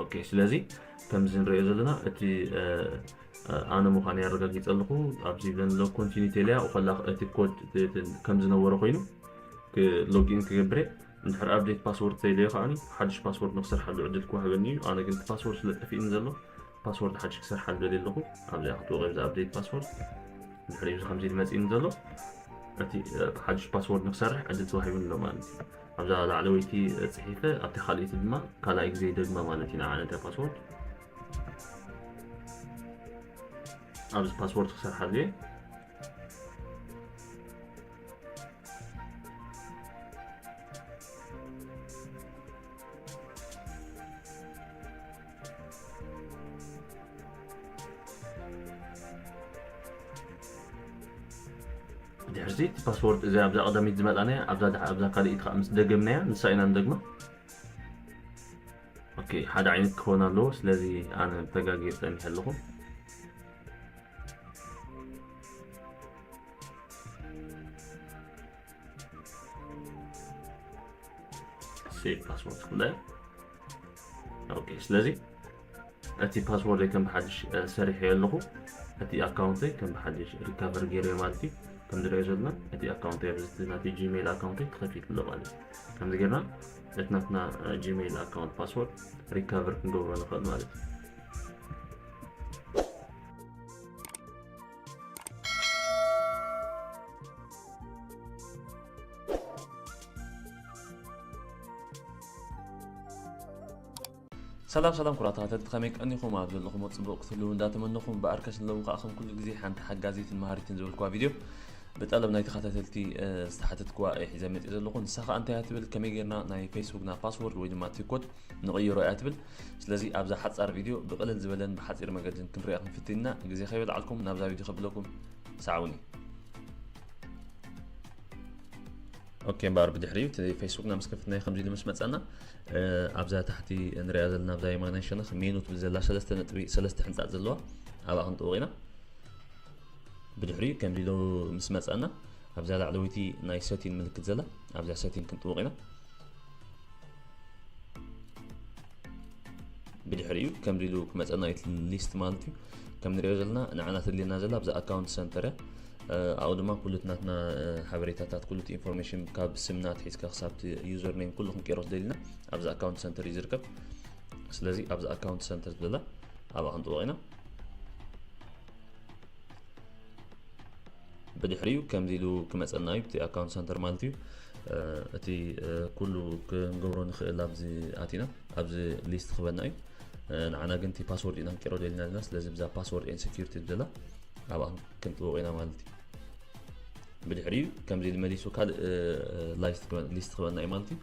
ኦኬ ስለዚ ከምዚ ንሪኦ ዘለና እቲ ኣነ ምዃን ያረጋጊፀ ኣለኹ ኣብዚ ይብለኒ ኣሎ ኮንቲኒ ቴልያ ከላ እቲ ኮድ ከም ዝነበረ ኮይኑ ሎጊን ክገብረ እንድሕር ኣፕዴት ፓስወርድ ተይለዮ ከዓኒ ሓድሽ ፓስወርድ ንክሰርሓሉ ዕድል ክወሃበኒ እዩ ኣነ ግን እቲ ፓስወርድ ስለ ጠፊእኒ ዘሎ ፓስወርድ ሓድሽ ክሰርሓሉ ደልየ ኣለኹ ኣብዚኣ ክትወቀ ብዚ ኣፕዴት ፓስወርድ ድሕሪ እዚ ከምዚ ኢሉ መፂእኒ ዘሎ እቲ ሓድሽ ፓስወርድ ንክሰርሕ ዕድል ተዋሂቡኒ ኣሎ ማለት እዩ ኣብዛ ላዕለወይቲ ፅሒፈ ኣብቲ ካልእቲ ድማ ካልኣይ ግዜ ይደግማ ማለት እዩ ንዓነተ ፓስወርድ ኣብዚ ፓስወርድ ክሰርሓሉ እየ ድሕርዚ እቲ ፓስወርድ እዚ ኣብዛ ቀዳሚት ዝመልኣናያ ኣብዛ ኣብዛ ካልኢት ከዓ ምስ ደገምናያ ንሳ ኢና ንደግማ ኦኬ ሓደ ዓይነት ክኾን ኣለዎ ስለዚ ኣነ ተጋጊ ፀኒሐ ኣለኹ ሴቭ ፓስወርድ ክብለ ኦኬ ስለዚ እቲ ፓስወርደይ ከም ብሓድሽ ሰሪሐዮ ኣለኹ እቲ ኣካውንተይ ከም ብሓድሽ ሪካቨር ገይረዮ ማለት እዩ ከም ንሪኦ ዘለና እቲ ኣካውንተይ ኣብዚ ናተይ ጂሜል ኣካውንተይ ተኸፊቱ ኣሎ ማለት እዩ ከምዚ ጌርና እቲ ናትና ጂሜል ኣካውንት ፓስወርድ ሪካቨር ክንገብሮ ንኽእል ማለት እዩ ሰላም ሰላም ኩራ ተኸታተልቲ ከመይ ቀኒኹም ኣብ ዘለኹም ጽቡቕ ክትህልው እንዳተመነኹም ብኣርከስ ኣለዉ ከዓ ከም ኩሉ ግዜ ሓንቲ ሓጋዚትን መሃሪትን ዝበልኩዋ ቪድዮ ብጠለብ ናይ ተኸታተልቲ ዝተሓተትኩዋ እየ ሒዘ መፅእ ዘለኹ ንሳ ከዓ እንታይ እያ ትብል ከመይ ጌርና ናይ ፌስቡክና ፓስወርድ ወይ ድማ ቲኮድ ንቕይሮ እያ ትብል ስለዚ ኣብዛ ሓፃር ቪድዮ ብቕልል ዝበለን ብሓፂር መገድን ክንሪኣ ክንፍትን ኢና ግዜ ከይበልዓልኩም ናብዛ ቪድዮ ከብለኩም ሰዓውኒ ኦኬ እምበኣር ብድሕሪኡ እቲ ፌስቡክና ምስ ከፍትናዮ ከምዚ ኢሉ ምስ መፀና ኣብዛ ታሕቲ ንሪኣ ዘለና ኣብዛ የማናይ ሸነኽ ሜኑ ትብል ዘላ ሰለስተ ነጥቢ ሰለስተ ሕንፃፅ ዘለዋ ኣብኣ ክንጥውቕ ኢና ብድሕሪኡ ከምዚ ኢሉ ምስ መፀና ኣብዛ ላዕለወይቲ ናይ ሰቲን ምልክት ዘላ ኣብዛ ሰቲን ክንጥውቕ ኢና ብድሕሪኡ ከምዚ ኢሉ ክመፀና እቲ ሊስት ማለት እዩ ከም ንሪኦ ዘለና ንዓና ተድልየና ዘላ ኣብዛ ኣካውንት ሰንተር እያ ኣብኡ ድማ ኩሉ ናትና ሓበሬታታት ኩሉ ኢንፎርሜሽን ካብ ስምና ኣትሒዝካ ክሳብ ዩዘር ኔም ኩሉ ክንቀይሮ ደሊና ኣብዚ ኣካውንት ሰንተር እዩ ዝርከብ ስለዚ ኣብዚ ኣካውንት ሰንተር ዝበላ ኣብኣ ክንጥወቕ ኢና ብድሕሪኡ ከምዚ ኢሉ ክመፀና እዩ እቲ ኣካውንት ሰንተር ማለት እዩ እቲ ኩሉ ክንገብሮ ንኽእል ኣብዚ ኣቲና ኣብዚ ሊስት ክበና እዩ ንዓና ግን እቲ ፓስወርድ ኢና ንቀይሮ ደሊና ዘለና ስለዚ ብዛ ፓስወርድ ኤን ሴኪሪቲ ብዘላ ኣብኣ ክንጥውቕ ኢና ማለት እዩ። ብድሕሪኡ ከምዚ ኢሉ መሊሱ ካልእ ሊስት ክበና እዩ ማለት እዩ።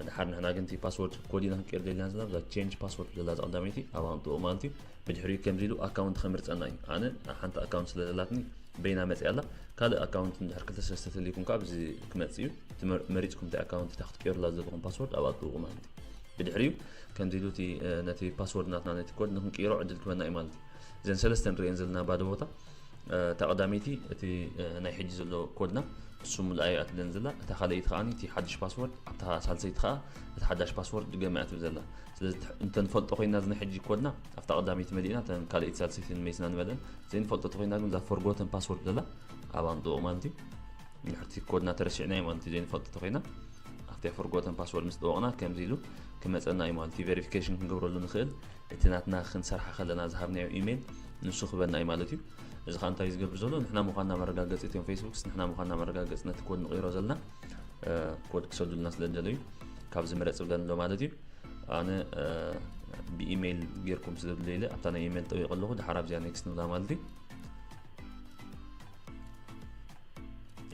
ድሓር ንሕና ግን እቲ ፓስወርድ ኮድ ኢና ክንቀይር ደሊና ዘለና እዛ ቼንጅ ፓስወርድ ዘላ እዛ ቀዳመይቲ ኣብኣ ክንጥውቕ ማለት እዩ። ብድሕሪኡ ከምዚ ኢሉ ኣካውንት ከምርፀና እዩ። ኣነ ሓንቲ ኣካውንት ስለ ዘላትኒ በይና መፅያ ኣላ። ካልእ ኣካውንት እንድሕር ክልተ ሰለስተ ተልይኩም ከዓ ብዚ ክመፅእ እዩ። እቲ መር- መሪፅኩም እቲ ኣካውንት እታ ክትቀይሩላ ዘለኹም ፓስወርድ ኣብኣ ጥውቑ ማለት እዩ። ብድሕሪኡ ከምዚ ኢሉ እቲ ነቲ ፓስወርድ ናትና ነቲ ኮድ ንክንቅይሮ ዕድል ክበና እዩ ማለት እዩ። እዘን ሰለስተ ንሪኤን ዘለና ባዶ ቦታ እታ ቀዳመይቲ እቲ ናይ ሕጂ ዘሎ ኮድና እሱ ሙሉኣ እያ ትብለን ዘላ። እታ ካልኣይቲ ከዓ እቲ ሓድሽ ፓስወርድ፣ ኣብታ ሳልሰይቲ ከዓ እቲ ሓዳሽ ፓስወርድ ድገማ እያ ትብል ዘላ። ስለዚ እንተንፈልጦ ኮይና እዚ ናይ ሕጂ ኮድና ኣብታ ቀዳመይቲ መሊእና እተን ካልኣይቲ ሳልሰይቲ ንመይስና ንመልአን። ዘይንፈልጦ ተኮይና ግን እዛ ፎርጎተን ፓስወርድ ዘላ ኣብኣ ንጥውቕ ማለት እዩ። ድሕርቲ ኮድና ተረሲዕና እዩ ማለት እዩ። ዘይንፈልጦ ተኮይና ኣብቲ ፎርጎተን ፓስወርድ ምስ ጠወቕና ከምዚ ኢሉ ክመፀና እዩ ማለት እዩ። ቬሪፊኬሽን ክንገብረሉ ንኽእል እቲ ናትና ክንሰርሓ ከለና ዝሃብናዮ ኢሜይል ንሱ ክበና እዩ ማለት እዩ። እዚ ከዓ እንታይ ዝገብር ዘሎ ንሕና ምዃንና መረጋገፂ እቶም ፌስቡክስ ንሕና ምዃንና መረጋገፂ ነቲ ኮድ ንቕይሮ ዘለና ኮድ ክሰዱልና ስለ ዝደለዩ ካብዚ ምረፅ ብለን ኣሎ ማለት እዩ። ኣነ ብኢሜይል ጌርኩም ስለ ዝደለ ኣብታ ናይ ኢሜይል ጠዊቐ ኣለኹ። ድሓር ኣብዚኣ ኔክስት ንብላ ማለት እዩ።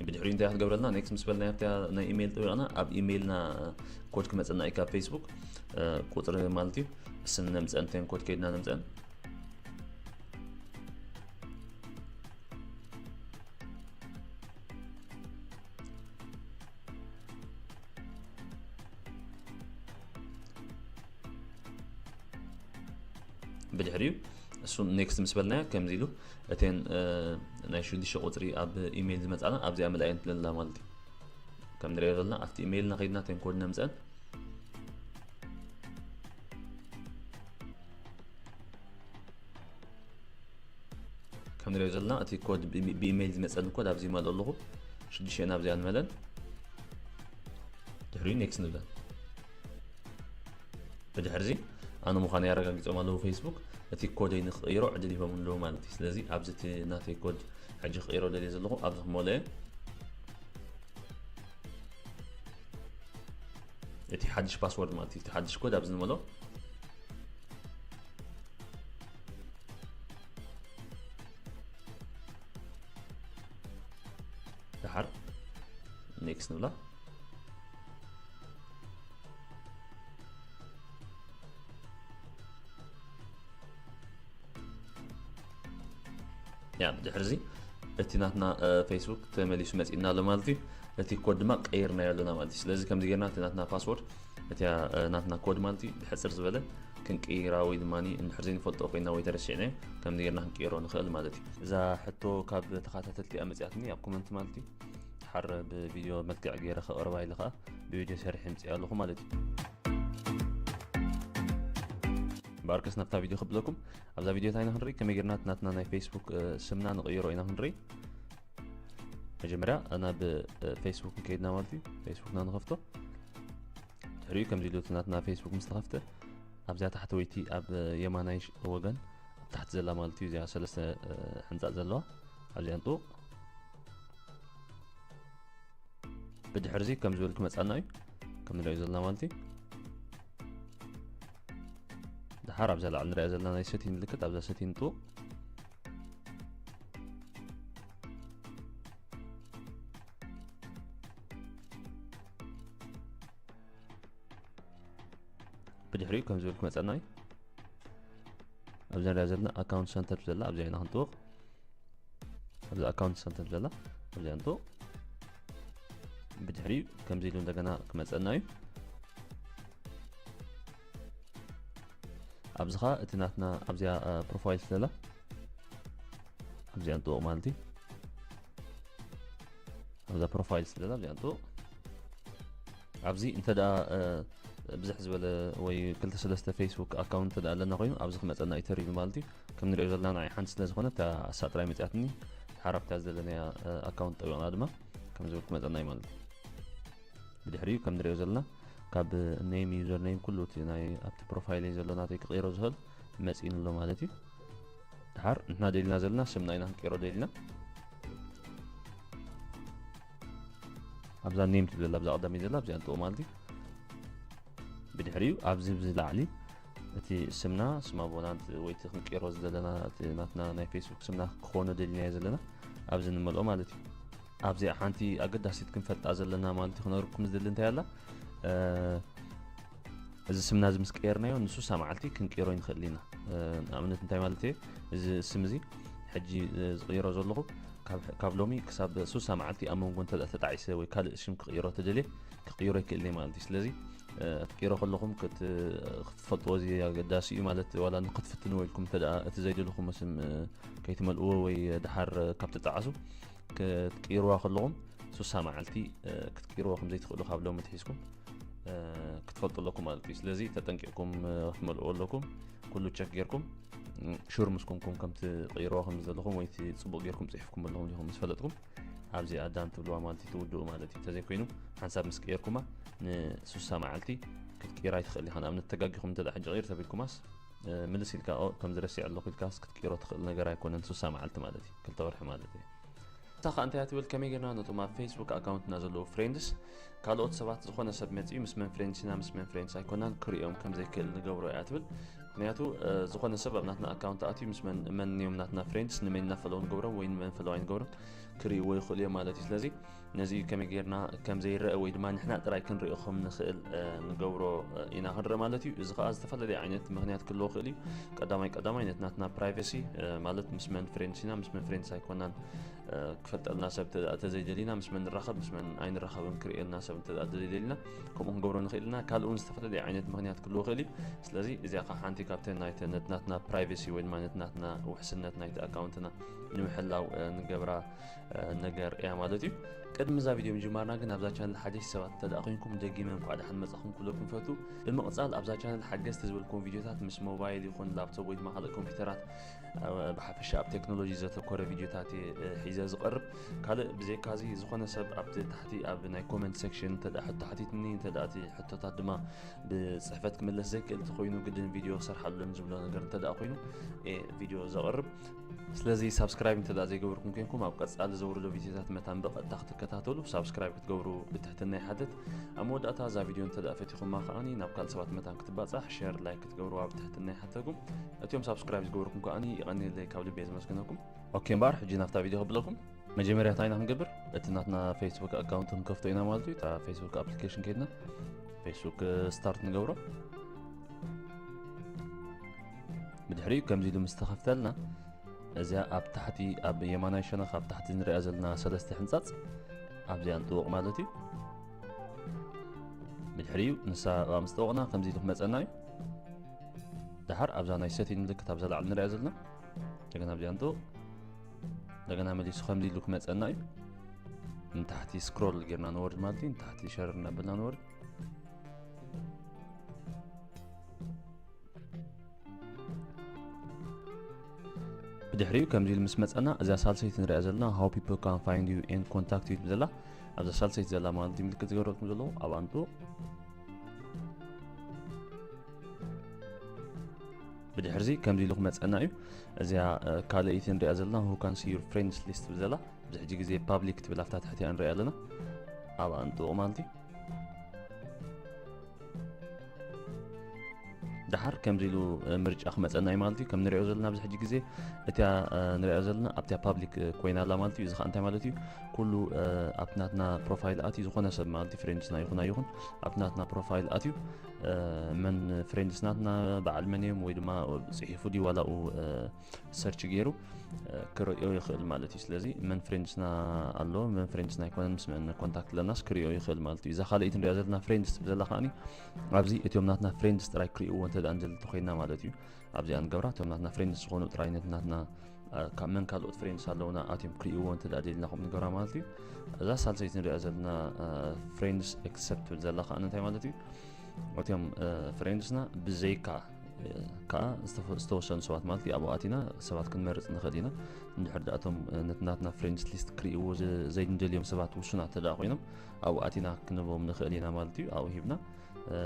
ብድሕሪኡ እንታይ ክትገብረልና ኔክስት ምስ በልና ኣብታ ናይ ኢሜይል ጠዊቕና ኣብ ኢሜይልና ኮድ ክመፀና እዩ ካብ ፌስቡክ ቁፅሪ ማለት እዩ። እስን ነምፀን ቴን ኮድ ከይድና ነምፀን ብድሕሪኡ እሱ ኔክስት ምስ በልናዮ ከምዚ ኢሉ እተን ናይ ሽዱሽተ ቁፅሪ ኣብ ኢሜይል ዝመፃና ኣብዚኣ ምልኣየን ትብለና ማለት እዩ። ከም ንሪኦ ዘለና ኣብቲ ኢሜይልና ከይድና እተን ኮድ ነምፀን ከም ንሪኦ ዘለና እቲ ኮድ ብኢሜይል ዝመፀኒ ኮድ ኣብዚ ይመልኦ ኣለኹ። ሽዱሽተ ኣብዚኣ ንመለን ድሕሪኡ ኔክስት ንብለን። ብድሕርዚ ኣነ ምዃነይ ኣረጋጊፆም ኣለዉ ፌስቡክ። እቲ ኮደይ ንክቕይሮ ዕድል ሂቦም ኣለዉ ማለት እዩ። ስለዚ ኣብዚ እቲ ናተይ ኮድ ሕጂ ክቕይሮ ደልየ ዘለኹ ኣብዚ ክመልኦ እየ። እቲ ሓድሽ ፓስወርድ ማለት እዩ። እቲ ሓድሽ ኮድ ኣብዚ ንመሎ ድሓር ኔክስት ንብላ። ያ ድሕርዚ እቲ ናትና ፌስቡክ ተመሊሱ መፂእና ኣሎ ማለት እዩ። እቲ ኮድ ድማ ቀይርናዮ ኣለና ማለት እዩ። ስለዚ ከምዚ ጌርና እቲ ናትና ፓስወርድ እቲ ናትና ኮድ ማለት እዩ ብሕፅር ዝበለ ክንቅይራ ወይ ድማ እንድሕር ዘይንፈልጦ ኮይና ወይ ተረሲዕናዮ ከምዚ ጌርና ክንቅይሮ ንኽእል ማለት እዩ። እዛ ሕቶ ካብ ተኸታተልቲ እያ መፂኣትኒ ኣብ ኮመንት ማለት እዩ። ሓር ብቪድዮ መልክዕ ገይረ ከቕርባ ኢለ ከዓ ብቪድዮ ሰሪሕ ምፅእ ኣለኹ ማለት እዩ። ባርከስ ናብታ ቪድዮ ክብለኩም ኣብዛ ቪድዮ እንታይ ኢና ክንርኢ ከመይ ጌርና ናትና ናይ ፌስቡክ ስምና ንቕይሮ ኢና ክንርኢ። መጀመርያ ናብ ፌስቡክ ንከይድና ማለት እዩ። ፌስቡክና ንኸፍቶ ድሕሪኡ ከምዚ ኢሉ ናትና ፌስቡክ ምስ ተኸፍተ ኣብዚኣ ታሕተወይቲ ኣብ የማናይ ወገን ኣብ ታሕቲ ዘላ ማለት እዩ እዚኣ ሰለስተ ሕንፃ ዘለዋ ኣብዚኣ ንጥውቕ። ብድሕርዚ ከም ዝብል ክመፃና እዩ ከም ንሪኦ ዘለና ማለት እዩ። ድሓር ኣብዛ ላዕሊ ንሪኣ ዘለና ናይ ሰቲን ምልክት ኣብዛ ሰቲን ንጥውቕ። ብድሕሪኡ ከም ዝብል ክመፀና እዩ። ኣብዛ ንሪኣ ዘለና ኣካውንት ሰንተር ዘላ ኣብዚኣ ኢና ክንጥውቕ። ኣብዚ ኣካውንት ሰንተር ዘላ ኣብዚኣ ንጥውቕ። ብድሕሪኡ ከምዚ ኢሉ እንደገና ክመፀና እዩ። ኣብዚ ኸዓ እቲ ናትና ኣብዚኣ ፕሮፋይል ስለ ዘላ ኣብዚኣ ንጥውቕ ማለት እዩ። ኣብዛ ፕሮፋይል ስለ ዘላ ኣብዚኣ ንጥውቕ። ኣብዚ እንተ ደኣ ብዝሕ ዝበለ ወይ ክልተ ሰለስተ ፌስቡክ ኣካውንት እንተ ደኣ ኣለና ኮይኑ ኣብዚ ክመፀና እዩ ተሪሉ ማለት እዩ። ከም ንሪኦ ዘለና ንዓይ ሓንቲ ስለ ዝኾነ እታ ኣሳ ጥራይ መፅኣትኒ ሓራብታ ዝደለናያ ኣካውንት ጠቢቕና ድማ ከም ዝብል ክመፀና እዩ ማለት እዩ። ብድሕሪኡ ከም ንሪኦ ዘለና ካብ ኔም ዩዘር ኔም ኩሉ እቲ ናይ ኣብቲ ፕሮፋይለይ ዘሎ ናተይ ክቕይሮ ዝኽእል መፂእኒ ኣሎ ማለት እዩ። ድሓር ንሕና ደሊና ዘለና ስምና ኢና ክንቀይሮ ደሊና። ኣብዛ ኔም ትብል ኣብዛ ቀዳመይ ዘላ ኣብዚኣ ንጥው ማለት እዩ። ብድሕሪኡ ኣብዚ ብዚ ላዕሊ እቲ ስምና ስም ኣቦና ወይ እቲ ክንቀይሮ ዘለና እቲ ናትና ናይ ፌስቡክ ስምና ክኾኖ ደሊናዮ ዘለና ኣብዚ ንመልኦ ማለት እዩ። ኣብዚኣ ሓንቲ ኣገዳሲት ክንፈልጣ ዘለና ማለት እዩ ክነግረኩም ዝደሊ እንታይ ኣላ፣ እዚ ስምና እዚ ምስ ቀየርናዮ ንሱሳ መዓልቲ ክንቀይሮ ይንኽእል ኢና። ንኣብነት እንታይ ማለት እየ፣ እዚ ስም እዚ ሕጂ ዝቕይሮ ዘለኹ ካብ ሎሚ ክሳብ ሱሳ መዓልቲ ኣብ መንጎ እንተ ተጣዒሰ ወይ ካልእ ሽም ክቕይሮ ተደልየ ክቕይሮ ይክእል እየ ማለት እዩ። ስለዚ ክትቅይሮ ከለኹም ክትፈልጥዎ እዚ ኣገዳሲ እዩ ማለት ዋላ ንክትፍትንዎ ኢልኩም እንተ እቲ ዘይደለኹም ስም ከይትመልእዎ ወይ ድሓር ካብ ትጣዓሱ ክትቅይርዋ ከለኹም ሱሳ መዓልቲ ክትቅይርዎ ከም ዘይትኽእሉ ካብ ሎሚ ትሒዝኩም ክትፈልጡ ኣለኩም ማለት እዩ። ስለዚ ተጠንቂቕኩም ክትመልእዎ ኣለኩም። ኩሉ ቸክ ጌርኩም ሹር ምስ ኮንኩም ከም ትቕይርዎ ከም ዘለኹም ወይ እቲ ጽቡቕ ጌርኩም ጽሒፍኩም ኣለኹም ዲኹም ምስ ፈለጥኩም ኣብዚ ኣዳን ትብልዋ ማለት እዩ ትውድኡ ማለት እዩ። እንተዘይኮይኑ ሓንሳብ ምስ ቀየርኩማ ንሱሳ መዓልቲ ክትቅይራ ይትኽእል ኢኻ። ንኣብነት ተጋጊኹም እንተ ሕጂ ቅይር ተቢልኩማስ ምልስ ኢልካ ከምዚ ረሲዐ ኣለኹ ኢልካስ ክትቅይሮ ትኽእል ነገር ኣይኮነን። ሱሳ መዓልቲ ማለት እዩ ክልተ ወርሒ ማለት እዩ። እታ ከዓ እንታይ ትብል ከመይ ጌርና ነቶም ኣብ ፌስቡክ ኣካውንትና ዘለዉ ፍሬንድስ ካልኦት ሰባት ዝኾነ ሰብ መፂኡ ምስ መን ፍሬንድስ ኢና ምስ መን ፍሬንድስ ኣይኮናን ክርእዮም ከም ዘይክእል ንገብሮ እያ ትብል። ምክንያቱ ዝኾነ ሰብ ኣብ ናትና ኣካውንት ኣትዩ ምስ መን መን እዮም ናትና ፍሬንድስ ንመን እናፈለዉ ንገብሮም ወይ ንመን ፈለዋይ ንገብሮም ክርእይዎ ይኽእሉ እዮም ማለት እዩ። ስለዚ ነዚ ከመይ ጌርና ከም ዘይረአ ወይ ድማ ንሕና ጥራይ ክንሪኦ ከም ንኽእል ንገብሮ ኢና ክንረአ ማለት እዩ። እዚ ከዓ ዝተፈላለየ ዓይነት ምክንያት ክህልዎ ክእል እዩ። ቀዳማይ ቀዳማይ ነቲ ናትና ፕራይቨሲ ማለት ምስ መን ፍሬንድስ ኢና ምስ መን ፍሬንድስ ኣይኮናን ክፈልጠልና ሰብ ተዘይደሊና ምስ መን ንራኸብ ምስ መን ኣይንራኸብን ክርእየልና ሰብ ተዘይደሊና ከምኡ ክንገብሮ ንኽእል ኢና። ካልእ እውን ዝተፈላለየ ዓይነት ምክንያት ክህልዎ ክእል እዩ። ስለዚ እዚኣ ከዓ ሓንቲ ካብተን ናይቲ ነቲ ናትና ፕራይቨሲ ወይ ድማ ነቲ ናትና ውሕስነት ናይቲ ኣካውንትና ንምሕላው ንገብራ ነገር እያ ማለት እዩ። ቅድሚ እዛ ቪድዮ ምጅማርና ግን ኣብዛ ቻነል ሓደሽቲ ሰባት እንተ ኮይንኩም ደጊመ እንኳዕ ደሓን መጻኹም ክብለኩም ፈቱ። ብምቕጻል ኣብዛ ቻነል ሓገዝቲ ዝበልኩም ቪድዮታት ምስ ሞባይል ይኹን ላፕቶፕ ወይ ድማ ካልእ ኮምፒውተራት ብሓፈሻ ኣብ ቴክኖሎጂ ዘተኮረ ቪድዮታት ሒዘ ዝቐርብ። ካልእ ብዘይካዚ ዝኾነ ሰብ ኣብቲ ታሕቲ ኣብ ናይ ኮመንት ሴክሽን እንተ ሕቶ ሓቲትኒ እንተ እቲ ሕቶታት ድማ ብፅሕፈት ክምለስ ዘይክእል እንተኮይኑ ግድን ቪድዮ ክሰርሓሉን ዝብሎ ነገር እንተ ኮይኑ ቪድዮ ዘቕርብ። ስለዚ ሳብስክራይብ እንተ ዘይገበርኩም ኮንኩም ኣብ ቀፃሊ ዘውርዶ ቪድዮታት መታን ብቐጥታ ክትከታተሉ ሳብስክራይብ ክትገብሩ ብትሕትና ይሓትት። ኣብ መወዳእታ እዛ ቪድዮ እንተ ፈቲኹማ ከዓኒ ናብ ካልእ ሰባት መታን ክትባፃሕ ሸር ላይክ ክትገብርዋ ብትሕትና ይሓተኩም። እቲኦም ሳብስክራይብ ዝገበርኩም ከዓኒ ይቐኒለይ ካብ ልቤ ዘመስግነኩም። ኦኬ እምበኣር ሕጂ ናብታ ቪድዮ ከብለኩም። መጀመርያ እንታይ ኢና ክንገብር? እቲ ናትና ፌስቡክ ኣካውንት ክንከፍቶ ኢና ማለት እዩ። እታ ፌስቡክ ኣፕሊኬሽን ከይድና ፌስቡክ ስታርት ንገብሮ። ብድሕሪኡ ከምዚ ኢሉ ምስ ተኸፍተልና እዚኣ ኣብ ታሕቲ ኣብ የማናይ ሸነኽ ኣብ ታሕቲ ንሪኣ ዘለና ሰለስተ ሕንጻጽ ኣብዚኣ ንጥውቕ ማለት እዩ። ብድሕሪኡ ንሳ ኣብኣ ምስ ጠወቕና ከምዚ ኢሉ ክመጸና እዩ። ድሓር ኣብዛ ናይ ሰቲን ምልክት ኣብዛ ላዕሊ ንሪኣ ዘለና እንደገና ኣብዚኣ ንጥውቕ። እንደገና መሊሱ ከምዚ ኢሉ ክመጸና እዩ። ንታሕቲ ስክሮል ጌርና ንወርድ ማለት እዩ። ንታሕቲ ሸር እናበልና ንወርድ። ብድሕሪኡ ከምዚ ኢሉ ምስ መጸና እዛ ሳልሰይቲ ንሪኣ ዘለና how people can find you and contact you ትብል ዘላ ኣብዛ ሳልሰይቲ ዘላ ማለት እዩ ምልክት ዝገበረልኩም ዘለኹ ኣብኣ ንጥውቕ። ብድሕርዚ ከምዚ ኢሉ ክመጸና እዩ። እዚኣ ካልኣይቲ ንሪኣ ዘለና who can see your friends list ትብል ዘላ ኣብዚ ሕጂ ግዜ ፓብሊክ ትብል ኣብታ ትሕቲኣ ንሪኣ ኣለና ኣብኣ ንጥውቕ ማለት እዩ። ድሓር ከምዚ ኢሉ ምርጫ ክመፀና እዩ ማለት እዩ። ከም ንሪኦ ዘለና ኣብዚ ሕጂ ግዜ እቲያ ንሪኦ ዘለና ኣብቲያ ፓብሊክ ኮይና ኣላ ማለት እዩ። እዚ ከዓ እንታይ ማለት እዩ? ኩሉ ኣብቲ ናትና ፕሮፋይል ኣትዩ ዝኾነ ሰብ ማለት እዩ ፍሬንድስና ይኹን ኣይኹን ኣብቲ ናትና ፕሮፋይል ኣትዩ መን ፍሬንድስ ናትና በዓል መን እዮም ወይ ድማ ፅሒፉ ድዩ ዋላኡ ሰርች ገይሩ ክርእዮ ይኽእል ማለት እዩ። ስለዚ መን ፍሬንድስና ኣሎ መን ፍሬንድስና ኣይኮነን ምስ መን ኮንታክት ኣለናስ ክርእዮ ይኽእል ማለት እዩ። እዛ ካልኣይቲ ንሪኣ ዘለና ፍሬንድስ ትብል ዘላ ከዓኒ ኣብዚ እቲኦም ናትና ፍሬንድስ ጥራይ ክርእይዎ እንተ ደኣ ንደሊ እንተኾይንና ማለት እዩ። ኣብዚኣ ንገብራ እቶም ናትና ፍሬንድስ ዝኾኑ ጥራይ ነቲ ናትና ካብ መን ካልኦት ፍሬንድስ ኣለውና ኣትዮም ክርእይዎ እንተ ደኣ ደሊና ከምኡ ንገብራ ማለት እዩ። እዛ ሳልሰይቲ ንሪኣ ዘለና ፍሬንድስ ኤክሰፕት ትብል ዘላ ከዓኒ እንታይ ማለት እዩ? እቶም ፍሬንድስና ብዘይካ ከዓ ዝተወሰኑ ሰባት ማለት ኣብኡ ኣቲና ሰባት ክንመርፅ ንኽእል ኢና። እንድሕር ደኣ እቶም ነቲ ናትና ፍሬንድስ ሊስት ክርእይዎ ዘይንደልዮም ሰባት ውሱናት እንተ ደኣ ኮይኖም ኣብኡ ኣቲና ክንህቦም ንኽእል ኢና ማለት እዩ። ኣብኡ ሂብና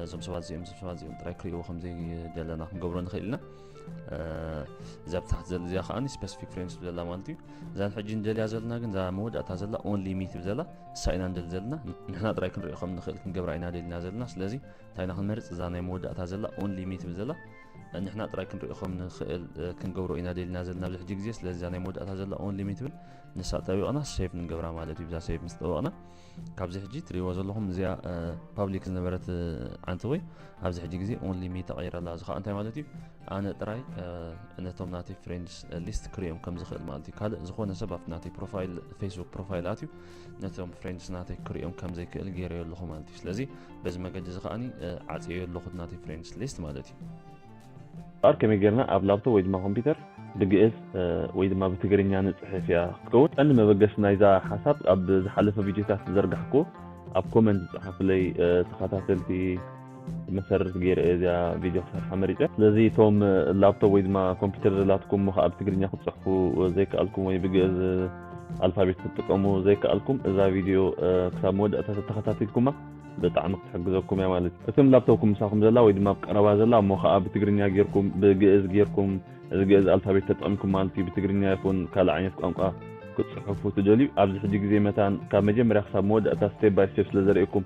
እዞም ሰባት እዚኦም እዞም ሰባት እዚኦም ጥራይ ክርእይዎ ከም ዘይደለና ክንገብሮ ንኽእል ኢና። እዛ ብታሕቲ ዘላ እዚኣ ከዓ ስፔሲፊክ ፍሬንድስ ትብል ዘላ ማለት እዩ። እዛ ንሕጂ ንደልያ ዘለና ግን እዛ መወዳእታ ዘላ ኦንሊ ሚ ትብል ዘላ እሳ ኢና ንደሊ ዘለና። ንሕና ጥራይ ክንሪኦ ከም ንኽእል ክንገብራ ኢና ደሊና ዘለና። ስለዚ እንታይ ኢና ክንመርፅ? እዛ ናይ መወዳእታ ዘላ ኦንሊ ሚ ትብል ዘላ ንሕና ጥራይ ክንሪኦ ከም ንኽእል ክንገብሮ ኢና ደሊና ዘለና ኣብዚ ሕጂ ግዜ። ስለዚ እዛ ናይ መወዳእታ ዘላ ኦንሊ ሚ ትብል ንሳ ጠቢቕና ሴቭ ንገብራ ማለት እዩ። ብዛ ሴቭ ምስ ጠበቕና ካብዚ ሕጂ ትሪእዎ ዘለኹም እዚኣ ፓብሊክ ዝነበረት ዓንተወይ ኣብዚ ሕጂ ግዜ ኦንሊ ሚ ተቐይራ ኣላ። እዚ ከዓ እንታይ ማለት እዩ? ኣነ ጥራይ ነቶም ናተይ ፍሬንድስ ሊስት ክሪኦም ከም ዝኽእል ማለት እዩ። ካልእ ዝኾነ ሰብ ኣብቲ ናተይ ፕሮፋይል፣ ፌስቡክ ፕሮፋይል ኣትዩ ነቶም ፍሬንድስ ናተይ ክሪኦም ከም ዘይክእል ገይረዮ ኣለኹ ማለት እዩ። ስለዚ በዚ መገዲ እዚ ከዓኒ ዓፅዮ ኣለኹ ናተይ ፍሬንድስ ሊስት ማለት እዩ። ኣር ከመይ ጌርና ኣብ ላፕቶፕ ወይ ድማ ኮምፒውተር ብግእዝ ወይ ድማ ብትግርኛ ንፅሕፍ እያ ክትከውን። ቀንዲ መበገሲ ናይዛ ሓሳብ ኣብ ዝሓለፈ ቪዲዮታት ዝዘርጋሕኩ ኣብ ኮመንት ዝፀሓፉለይ ተኸታተልቲ መሰረት ገይረ እየ እዚኣ ቪድዮ ክሰርሓ መሪፀ። ስለዚ እቶም ላፕቶፕ ወይ ድማ ኮምፒውተር ዘላትኩም እሞ ከዓ ብትግርኛ ክትፅሕፉ ዘይከኣልኩም ወይ ብግእዝ ኣልፋቤት ክትጥቀሙ ዘይከኣልኩም እዛ ቪድዮ ክሳብ መወዳእታ ተተኸታቲልኩማ ብጣዕሚ ክትሕግዘኩም እያ ማለት እዩ። እቶም ላፕቶፕኩም ምሳኹም ዘላ ወይ ድማ ኣብ ቀረባ ዘላ እሞ ከዓ ብትግርኛ ጌርኩም ብግእዝ ጌርኩም እዚ ግእዝ ኣልፋቤት ተጠቒምኩም ማለት እዩ። ብትግርኛ ይኹን ካልእ ዓይነት ቋንቋ ክትፅሕፉ ትደልዩ ኣብዚ ሕጂ ግዜ መታን ካብ መጀመርያ ክሳብ መወዳእታ ስቴፕ ባይ ስቴፕ ስለ ዘርእየኩም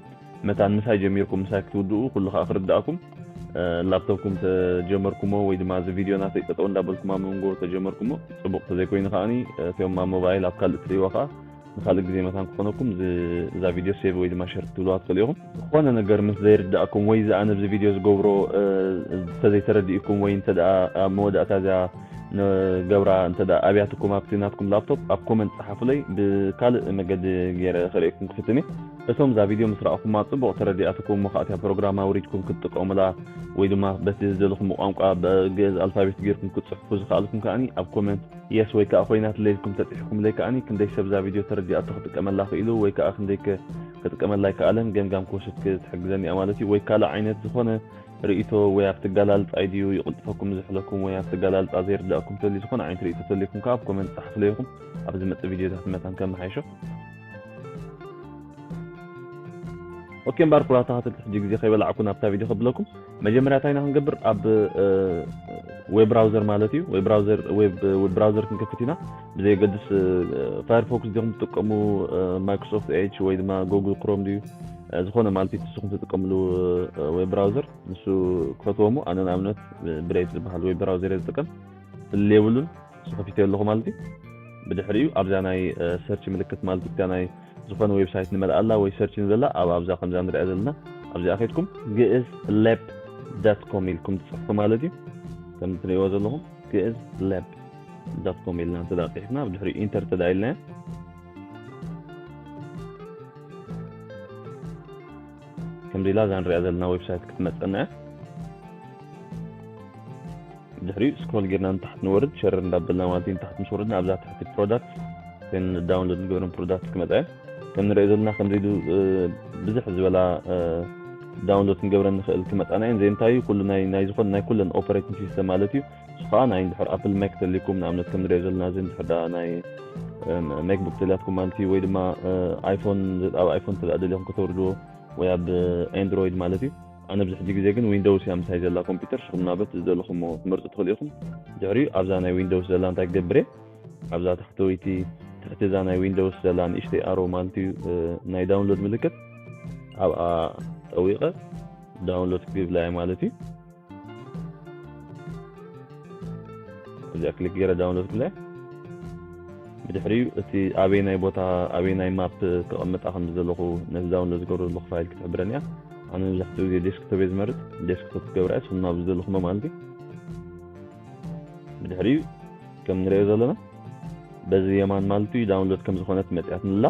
መታን ምሳይ ጀሚርኩም ምሳይ ክትውድኡ ኩሉ ከዓ ክርዳእኩም ላፕቶፕኩም ተጀመርኩሞ ወይ ድማ እዚ ቪድዮ ናተይ ጠጠው እንዳበልኩም ኣብ መንጎ ተጀመርኩሞ ፅቡቅ ተዘይኮይኑ ከዓኒ እቶም ኣብ ሞባይል ኣብ ካልእ ትሪእዎ ከዓ ንካልእ ግዜ መታን ክኾነኩም እዚ- እዛ ቪድዮ ሴቭ ወይ ድማ ሸር ክትብልዋ ትኽእሉ ኢኹም። ዝኾነ ነገር ምስ ዘይርዳእኩም ወይ እዚ ኣነ ኣብዚ ቪድዮ ዝገብሮ እንተዘይተረዲእኩም ወይ እንተ ደኣ ኣብ መወዳእታ እዚኣ ንገብራ እንተ ደኣ ኣብያትኩም ኣብቲ ናትኩም ላፕቶፕ ኣብ ኮመንት ጸሓፉለይ ብካልእ መገዲ ገይረ ክርእየኩም ክፍትን እየ። እቶም እዛ ቪድዮ ምስ ረኣኹማ ጽቡቕ ተረዲኣትኩም እሞ ከኣ እቲኣ ፕሮግራም ኣውሪድኩም ክትጥቀሙላ ወይ ድማ በቲ ዝደለኹም ቋንቋ ብግእዝ ኣልፋቤት ገይርኩም ክትጽሕፉ ዝኸኣልኩም ከኣኒ ኣብ ኮመንት የስ ወይ ከዓ ኮይናትለይ ኢልኩም ተፂሕኩምለይ ከኣኒ ክንደይ ሰብ እዛ ቪድዮ ተረዲኣቶ ክጥቀመላ ክኢሉ ወይ ከዓ ክንደይ ከ- ክጥቀመላ ኣይከኣለን ገምጋም ክወስድ ክትሕግዘኒ እያ ማለት እዩ። ወይ ካልእ ዓይነት ዝኾነ ርእይቶ ወይ ኣብቲ ኣገላልጻይ ድዩ ይቕልጥፈኩም ዝሕለኩም ወይ ኣብቲ ኣገላልጻ ዘይርዳእኩም ተልዩ ዝኾነ ዓይነት ርእይቶ ተልይኩም ከዓ ኣብ ኮመንት ጸሓፉለይ ኢኹም። ኣብ ዝመጽእ ቪድዮታት መታን ከመሓይሾ። ኦኬ እምበኣር ክቡራት ተኸታተልቲ ሕጂ ግዜ ከይበላዕኩ ናብታ ቪድዮ ከብለኩም። መጀመርያ እንታይ ኢና ክንገብር ኣብ ዌብ ብራውዘር ማለት እዩ። ዌብ ብራውዘር ዌብ ዌብ ብራውዘር ክንከፍት ኢና። ብዘየገድስ ፋየርፎክስ ዲኹም ትጥቀሙ ማይክሮሶፍት ኤጅ ወይ ድማ ጉግል ክሮም ድዩ ዝኾነ ማለት እዩ ንስኹም ትጥቀምሉ ዌብ ብራውዘር ንሱ ክፈትዎ እሞ ኣነ ንኣብነት ብሬቭ ዝበሃል ዌብ ብራውዘር እየ ዝጥቀም። ፍልልይ የብሉን። ንሱ ከፊተዮ ኣለኹ ማለት እዩ። ብድሕሪኡ ኣብዛ ናይ ሰርች ምልክት ማለት እዩ ናይ ዝኾነ ዌብሳይት ንመልኣላ ወይ ሰርች ንብለላ ኣብ ኣብዛ ከምዛ ንሪኣ ዘለና ኣብዚኣ ከድኩም ግእዝ ሌብ ዳት ኮም ኢልኩም ትፅሕፉ ማለት እዩ። ከም ትሪእዎ ዘለኹም ግእዝ ሌብ ዳት ኮም ኢልና እንተ ደኣ ፅሒፍና ብድሕሪኡ ኢንተር እንተ ደኣ ኢልናዮ ከምዚ ኢላ እዛ ንሪኣ ዘለና ዌብሳይት ክትመፀና እያ። ድሕሪኡ ስክሮል ጌርና ንታሕቲ ንወርድ ሸር እንዳበልና ማለት እዩ። ንታሕቲ ምስ ወረድና ኣብዛ ትሕቲ ፕሮዳክት እተን ዳውንሎድ ንገብረን ፕሮዳክት ክመፃ እየን። ከም ንሪኦ ዘለና ከምዚ ኢሉ ብዙሕ ዝበላ ዳውንሎድ ክንገብረን ንኽእል ክመፃና እየን። ዘይ እንታይ እዩ ኩሉ ናይ ናይ ዝኾነ ናይ ኩለን ኦፐሬቲንግ ሲስተም ማለት እዩ። እሱ ከዓ ናይ እንድሕር ኣፕል ማክ ተልይኩም ንኣብነት ከም ንሪኦ ዘለና እዚ እንድሕር ደኣ ናይ ማክቡክ ተልያትኩም ማለት እዩ ወይ ድማ ኣይፎን ኣብ ኣይፎን ተደኣ ደሊኹም ከተውርድዎ ወይ ኣብ ኤንድሮይድ ማለት እዩ። ኣነ ኣብዚ ሕጂ ግዜ ግን ዊንዶውስ እያ ምሳይ ዘላ ኮምፒውተር። ንስኹም ናበት ዝደለኹሞ ክትመርጹ ትኽእሉ ኢኹም። ድሕሪኡ ኣብዛ ናይ ዊንዶውስ ዘላ እንታይ ክገብር እየ? ኣብዛ ታሕተወይቲ ትሕቲ እዛ ናይ ዊንዶውስ ዘላ ንእሽተይ ኣሮ ማለት እዩ ናይ ዳውንሎድ ምልክት ኣብኣ ጠዊቐ ዳውንሎድ ክብላ እየ ማለት እዩ። እዚኣ ክሊክ ገይረ ዳውንሎድ ክብላ እየ። ብድሕሪኡ እቲ ኣበየናይ ቦታ ኣበየናይ ማፕ ከቐምጣ ከም ዝደለኹ ነቲ ዳውንሎድ ዝገብሮ ዘለኹ ፋይል ክትሕብረኒ እያ። ኣነ መብዛሕትኡ ግዜ ዴስክቶፕ እየ ዝመርፅ። ዴስክቶፕ ክገብራ እየ ንስኹም ናብ ዝደለኹሞ ማለት እዩ። ብድሕሪኡ ከም ንሪኦ ዘለና በዚ የማን ማለት እዩ ዳውንሎድ ከም ዝኾነት መፅያትንላ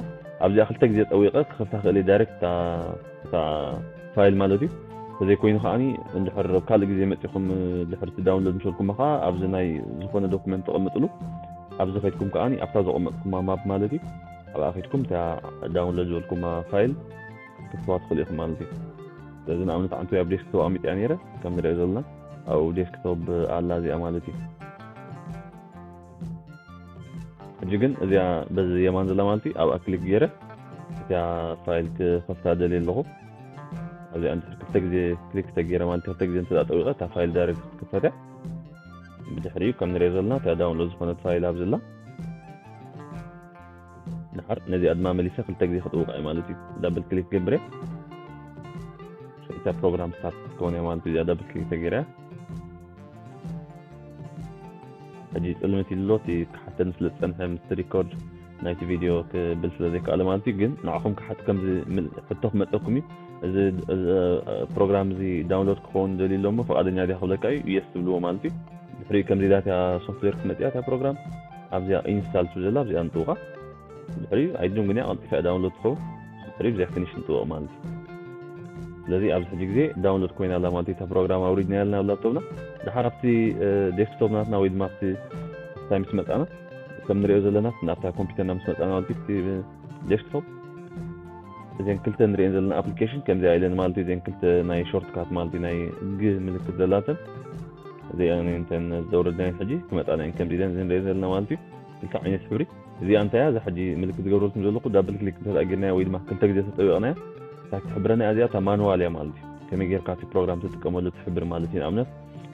ኣብዚኣ ክልተ ግዜ ጠዊቐ ክኸፍታ ክእል እየ ዳይሬክት እታ ፋይል ማለት እዩ። ተዘይኮይኑ ከዓኒ እንድሕር ኣብ ካልእ ግዜ መፂኹም ድሕርቲ ዳውንሎድ ምስ በልኩማ ከዓ ኣብዚ ናይ ዝኾነ ዶኩመንት ተቐምጥሉ ኣብዚ ከድኩም ከዓኒ ኣብታ ዘቐመጥኩማ ማፕ ማለት እዩ ኣብኣ ከድኩም እታ ዳውንሎድ ዝበልኩማ ፋይል ክትዋ ትኽእሉ ኢኹም ማለት እዩ። ስለዚ ንኣብነት ዓንቱ ኣብ ዴስክቶፕ ኣሚጥያ ነይረ ከም ንሪኦ ዘለና ኣብኡ ዴስክቶፕ ኣላ እዚኣ ማለት እዩ። ሕጂ ግን እዚኣ በዚ የማን ዘላ ማለት እዩ ኣብኣ ክሊክ ገይረ እቲኣ ፋይል ክኸፍታ ደልየ ኣለኹ። ኣብዚኣ እንድሕር ክልተ ግዜ ክሊክ ተገይረ ማለት ክልተ ግዜ እንተ ጠዊቐ እታ ፋይል ዳይሬክት ክትከፈት እያ። ብድሕሪኡ ከም ንሪኦ ዘለና እታ ዳውንሎድ ዝኾነት ፋይል ኣብዚ ኣላ። ድሓር ነዚኣ ድማ መሊሰ ክልተ ግዜ ክጥውቃ እየ ማለት እዩ። ዳብል ክሊክ ገብረ እታ ፕሮግራም ስታርት ክትከውን እያ ማለት እዩ። እዚኣ ዳብል ክሊክ ተገይረ እያ። ሕጂ ጽልምት ኢሉ ኣሎ። እቲ ክሓተኒ ስለ ዝጸንሐ ምስቲ ሪኮርድ ናይቲ ቪድዮ ክብል ስለ ዘይከኣለ ማለት እዩ። ግን ንዓኹም ክሓት ከምዚ ምል-፣ ሕቶ ክመጸኩም እዩ። እዚ፣ እዚ ፕሮግራም እዚ ዳውንሎድ ክኸውን ደልዩ ኣሎ እሞ ፍቓደኛ ዲኻ ክብለካ እዩ። የስ ትብልዎ ማለት እዩ። ድሕሪኡ ከምዚ ኢላ እታ ሶፍትዌር ክትመጽእ እያ፣ እታ ፕሮግራም ኣብዚኣ ኢንስታል ትብል ዘላ ኣብዚኣ ንጥውቓ። ድሕሪኡ ኣይድን ግን እያ ቀልጢፋ እያ ዳውንሎድ ትኸውን። ድሕሪኡ ብዘይ ፊኒሽ ንጥውቕ ማለት እዩ። ስለዚ ኣብዚ ሕጂ ግዜ ዳውንሎድ ኮይና ኣላ ማለት እዩ። እታ ፕሮግራም ኣውሪድና ያልና ኣብ ላፕቶፕና። ድሓር ኣብቲ፣ እ፣ ዴስክቶፕ ናትና ወይ ድማ ኣብቲ ስታይ ምስ መጻና፣ ከም ንሪኦ ዘለና ናብታ ኮምፒውተርና ምስ መጻና ማለት እዩ፣ እቲ ዴስክቶፕ እዘን ክልተ ንሪኤን ዘለና ኣፕሊኬሽን ከምዚኣ ኢለን ማለት እዩ። እዘን ክልተ ናይ ሾርትካት ማለት እዩ፣ ናይ ግ ምልክት ዘላተን እዚኣን እንተን ዘውረድናየን ሕጂ ክመጻና እየን። ከምዚ ኢለን እዘን ንሪኤን ዘለና ማለት እዩ፣ ክልተ ዓይነት ሕብሪ። እዚኣ እንታይ እያ? እዛ ሕጂ ምልክት ዝገብረልኩም ዘለኹ ዳብል ክሊክ እንተ ጌርናያ ወይ ድማ ክልተ ግዜ ተጠቢቕናያ፣ እታ ትሕብረና እያ። እዚኣ እታ ማኑዋል እያ ማለት እዩ። ከመይ ጌርካ እቲ ፕሮግራም ትጥቀመሉ ትሕብር ማለት እዩ። ንኣብነት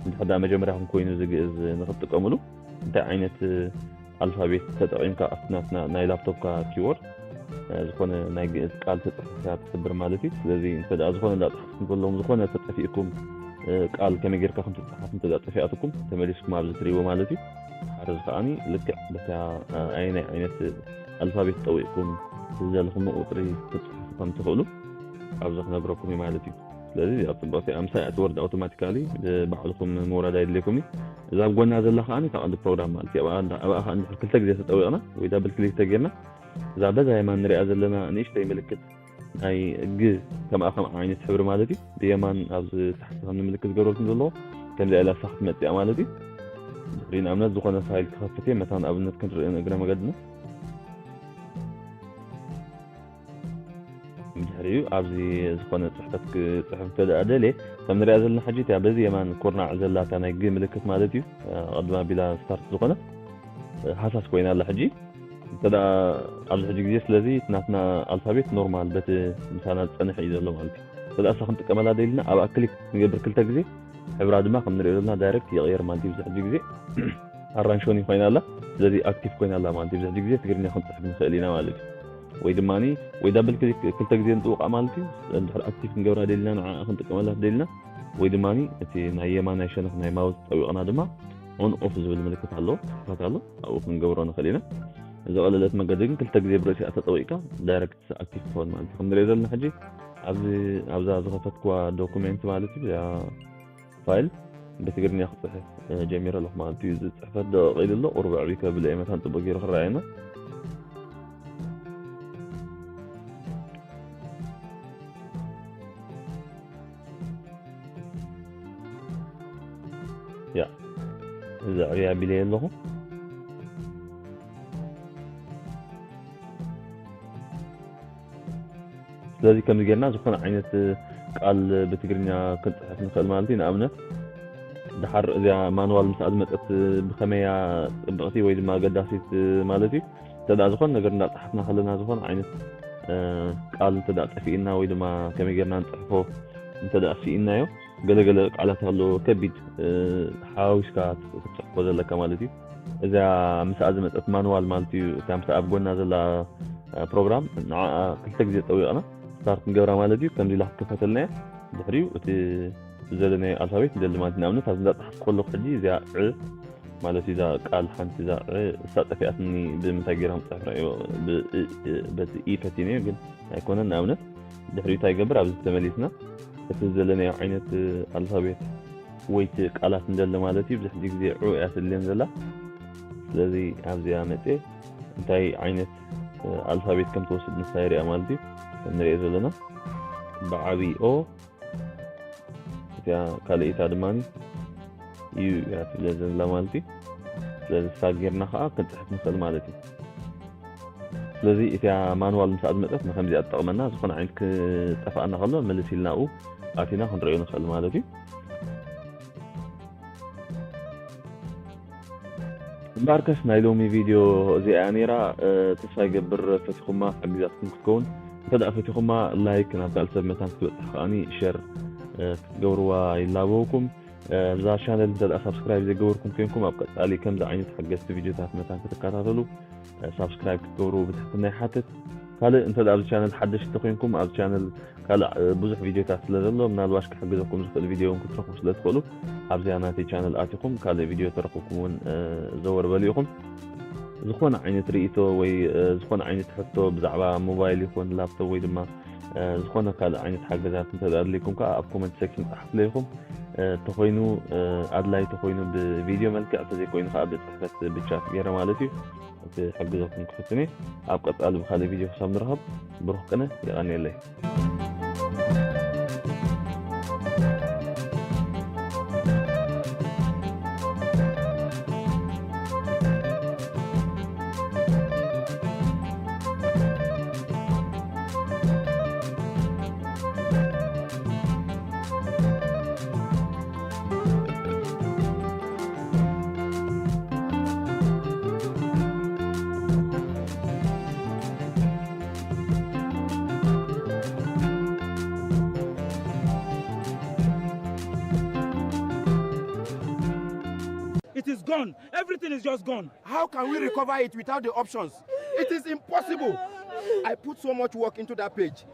እንድሕር ደኣ መጀመርያኹም ኮይኑ እዚ ግእዝ ንኽትጥቀምሉ እንታይ ዓይነት ኣልፋቤት ተጠቒምካ ኣብቲ ናትና ናይ ላፕቶፕካ ኪቦርድ፣ እ፣ ዝኾነ ናይ ግእዝ ቃል ተጽሕፍካ ትሕብር ማለት እዩ። ስለዚ እንተ ደኣ ዝኾነ እንዳጽሓፍኩም ከለኹም ዝኾነ ተጠፊእኩም፣ እ፣ ቃል ከመይ ጌርካ ከም ትጽሓፍ እንተ ደኣ ጠፊኣትኩም ተመሊስኩም ኣብዚ ትርእይዎ ማለት እዩ። ድሓር እዚ ከኣኒ ልክዕ በታ፣ እ፣ ኣየናይ ዓይነት ኣልፋቤት ጠዊቕኩም ዝደለኹምዎ ቁጽሪ ክትጽሕፉ ከም ትኽእሉ ኣብዚ ክነግረኩም እዩ ማለት እዩ። ስለዚ እዚኣ ጽቡቕቲ እያ። ምሳይ እያ ትወርድ ኣውቶማቲካሊ፣ ባዕልኹም ምውራድ ኣየድልየኩም እዩ። እዛ ኣብ ጎና ዘላ ከኣ እታ ቀንዲ ፕሮግራም ማለት እዩ። ኣብኣ እንዳ-፣ ኣብኣ ከኣ እንድሕር ክልተ ግዜ ተጠዊቕና ወይ ዳብል ክሊክ ተጌርና፣ እዛ በዛ የማን ንሪኣ ዘለና ንእሽተይ ምልክት ናይ ግ ከምኣ ከምኣ ዓይነት ሕብሪ ማለት እዩ። ብየማን ኣብዚ ታሕቲ ከም ምልክት ዝገበረልኩም ዘለዎ ከምዚኣ ኢላ እሳ ክትመጽእ እያ ማለት እዩ። ድሕሪ ንኣብነት ዝኾነ ፋይል ክኸፍት እየ፣ መታን ኣብነት ክንርኢ ንእግረ መገድና። ብድሕሪኡ ኣብዚ ዝኾነ ጽሕፈት ክጽሕፍ እንተ ደኣ ደልየ፣ ከም ንሪኣ ዘለና ሕጂ እቲኣ በዚ የማን ኩርናዕ ዘላ እታ ናይ ግ ምልክት ማለት እዩ፣ ኣቐድም ኣቢላ ስታርት ዝኾነት፣ ሃሳስ ኮይና ኣላ ሕጂ። እንተ ደኣ ኣብዚ ሕጂ ግዜ ስለዚ እቲ ናትና ኣልፋቤት ኖርማል በቲ ምሳና ዝጸንሕ እዩ ዘሎ ማለት እዩ። እንተ ደኣ እሳ ክንጥቀመላ ደሊና ኣብኣ ክሊክ ንገብር ክልተ ግዜ፣ ሕብራ ድማ ከም ንሪኦ ዘለና ዳይሬክት ይቕየር ማለት እዩ። ኣብዚ ሕጂ ግዜ ኣራንሾኒ ኮይና ኣላ። ስለዚ ኣክቲቭ ኮይና ኣላ ማለት እዩ። ኣብዚ ሕጂ ግዜ ትግርኛ ክንጽሕፍ ንኽእል ኢና ማለት እዩ። ወይ ድማኒ ወይ ዳብል ክሊክ ክልተ ግዜ ንጥውቓ ማለት እዩ። እንድሕር ኣክቲቭ ክንገብራ ደሊና ንዓኣ ክንጥቀመላ ደሊና ወይ ድማኒ እቲ ናይ የማናይ ሸነኽ ናይ ማውስ ጠዊቕና ድማ ኦን ኦፍ ዝብል ምልክት ኣሎ፣ ጽሑፋት ኣሎ፣ ኣብኡ ክንገብሮ ንኽእል ኢና። ዝቐለለት መገዲ ግን ክልተ ግዜ ብርእሲኣ ተጠዊቕካ ዳይሬክት ኣክቲቭ ትኸውን ማለት እዩ። ከም ንሪኦ ዘለና ሕጂ ኣብዚ፣ ኣብዛ ዝኸፈትኩዋ ዶኩሜንት ማለት እዩ፣ እዚኣ ፋይል ብትግርኛ ክጽሕፍ፣ እ፣ ጀሚረ ኣለኹ ማለት እዩ። እዚ ጽሕፈት ደቂቕ ኢሉ ኣሎ፣ ቁሩብ ኣዕብይ ከብሎ እየ መታን ጽቡቕ ገይሩ ክረኣየና። ያ፣ እዚ ኣዕብይ ኣቢለየ ኣለኹ። ስለዚ ከምዚ ጌርና ዝኾነ ዓይነት ቃል ብትግርኛ ክንጽሕፍ ንኽእል ማለት እዩ። ንኣብነት፣ ድሓር እዚኣ ማንዋል ምስኣ ዝመጸት ብኸመይ እያ ጽብቕቲ ወይ ድማ ኣገዳሲት ማለት እዩ። እንተ ደኣ ዝኾነ ነገር እንዳጸሓፍና ከለና ዝኾነ ዓይነት፣ እ፣ ቃል እንተ ደኣ ጠፊእና ወይ ድማ ከመይ ጌርና ንጽሕፎ እንተ ደኣ ስኢንናዮ፣ ገለገለ ቃላት ኣሎ ከቢድ፣ እ፣ ሓዋዊስካ ክትጽሕፎ ዘለካ ማለት እዩ። እዛ ምስኣ ዝመጸት ማንዋል ማለት እዩ፣ እታ ምስኣ ኣብ ጎና ዘላ፣ እ፣ ፕሮግራም፣ ንዓኣ ክልተ ግዜ ጠዊቕና ስታርት ንገብራ ማለት እዩ። ከምዚ ኢላ ክትከፈተልና እያ። ድሕሪኡ እቲ ዝደለናዮ ኣልፋቤት ንደሊ ማለት እዩ። ንኣብነት፣ ኣብዚ እንዳጸሓፍኩ ከለኹ ሕጂ እዚኣ ዕ ማለት እዩ፣ እዛ ቃል ሓንቲ እዛ ዕ እሳ ጠፊኣትኒ፣ ብምንታይ ገይራ ምጽሓፍ ርኣዮ፣ ብ-፣ እ-፣ እ-፣ በቲ ኢ ፈቲነዮ፣ ግን ኣይኮነን። ንኣብነት፣ ድሕሪኡ እንታይ ይገብር? ኣብዚ ተመሊስና እቲ ዝደለናዮ ዓይነት ኣልፋቤት ወይ እቲ ቃላት ንደሊ ማለት እዩ። ብዙሕ ግዜ ዑ እያ ትድልየን ዘላ። ስለዚ ኣብዚኣ መጽየ እንታይ ዓይነት፣ እ፣ ኣልፋቤት ከም ትወስድ ንሳ የርእያ ማለት እዩ። ከም ንሪኦ ዘለና ብዓቢ ኦ፣ እቲኣ ካልኣይታ ድማ ዩ እያ ትብለ ዘላ ማለት እዩ። ስለዚ ሳብ ጌርና ከዓ ክንፅሕፍ ንኽእል ማለት እዩ። ስለዚ እቲኣ ማንዋል ምስኣ ዝመፀት ንከምዚኣ ትጠቕመና፣ ዝኾነ ዓይነት ክጠፍኣና ከሎ ምልስ ኢልና ኣብኡ ኣቲና ክንሪኦ ንኽእል ማለት እዩ። እምበኣርከስ ናይ ሎሚ ቪድዮ እዚኣ እያ ነይራ። እ፣ ተስፋ ይገብር ፈቲኹማ ሓጊዛትኩም ክትከውን። እንተ ደኣ ፈቲኹማ ላይክ ናብ ካልእ ሰብ መታን ክትበጽሕ ከኣኒ ሸር፣ እ፣ ክትገብርዋ ይላበወኩም። እ፣ እዛ ቻነል እንተ ደኣ ሳብስክራይብ ዘይገበርኩም ኮንኩም ኣብ ቀጻሊ ከምዚ ዓይነት ሓገዝቲ ቪድዮታት መታን ክትከታተሉ፣ እ፣ ሳብስክራይብ ክትገብሩ ብትሕትና ይሓትት። ካልእ እንተ ኣብዚ ቻነል ሓደሽቲ ኮይንኩም፣ ኣብ ቻነል ካልእ ብዙሕ ቪድዮታት ስለ ዘሎ፣ ምናልባሽ ክሕግዘኩም ዝኽእል ቪድዮ እውን ክትረኽቡ ስለ ትኽእሉ፣ ኣብዚኣ ናተይ ቻነል ኣቲኹም ካልእ ቪድዮ ተረኽብኩም እውን ዘወር በሉ ኢኹም። ዝኾነ ዓይነት ርእይቶ ወይ ዝኾነ ዓይነት ሕቶ ብዛዕባ ሞባይል ይኹን ላፕቶፕ ወይ ድማ ዝኾነ ካልእ ዓይነት ሓገዛት እንተ ኣድልይኩም ከዓ ኣብ ኮመንት ሴክሽን ፃሓፍለይ ኢኹም። ተኾይኑ ኣድላይ ተኾይኑ ብቪድዮ መልክዕ፣ እንተዘይኮይኑ ከዓ ብፅሕፈት ብቻት ገይረ ማለት እዩ። እቲ ሕግዘኩም ክፍትን እየ። ኣብ ቀፃሊ ብካልእ ቪድዮ ክሳብ ንረኸብ ብሩኽ ቅነ። የቐንየለይ። It is gone. Everything is just gone. How can we recover it without the options? It is impossible. I put so much work into that page.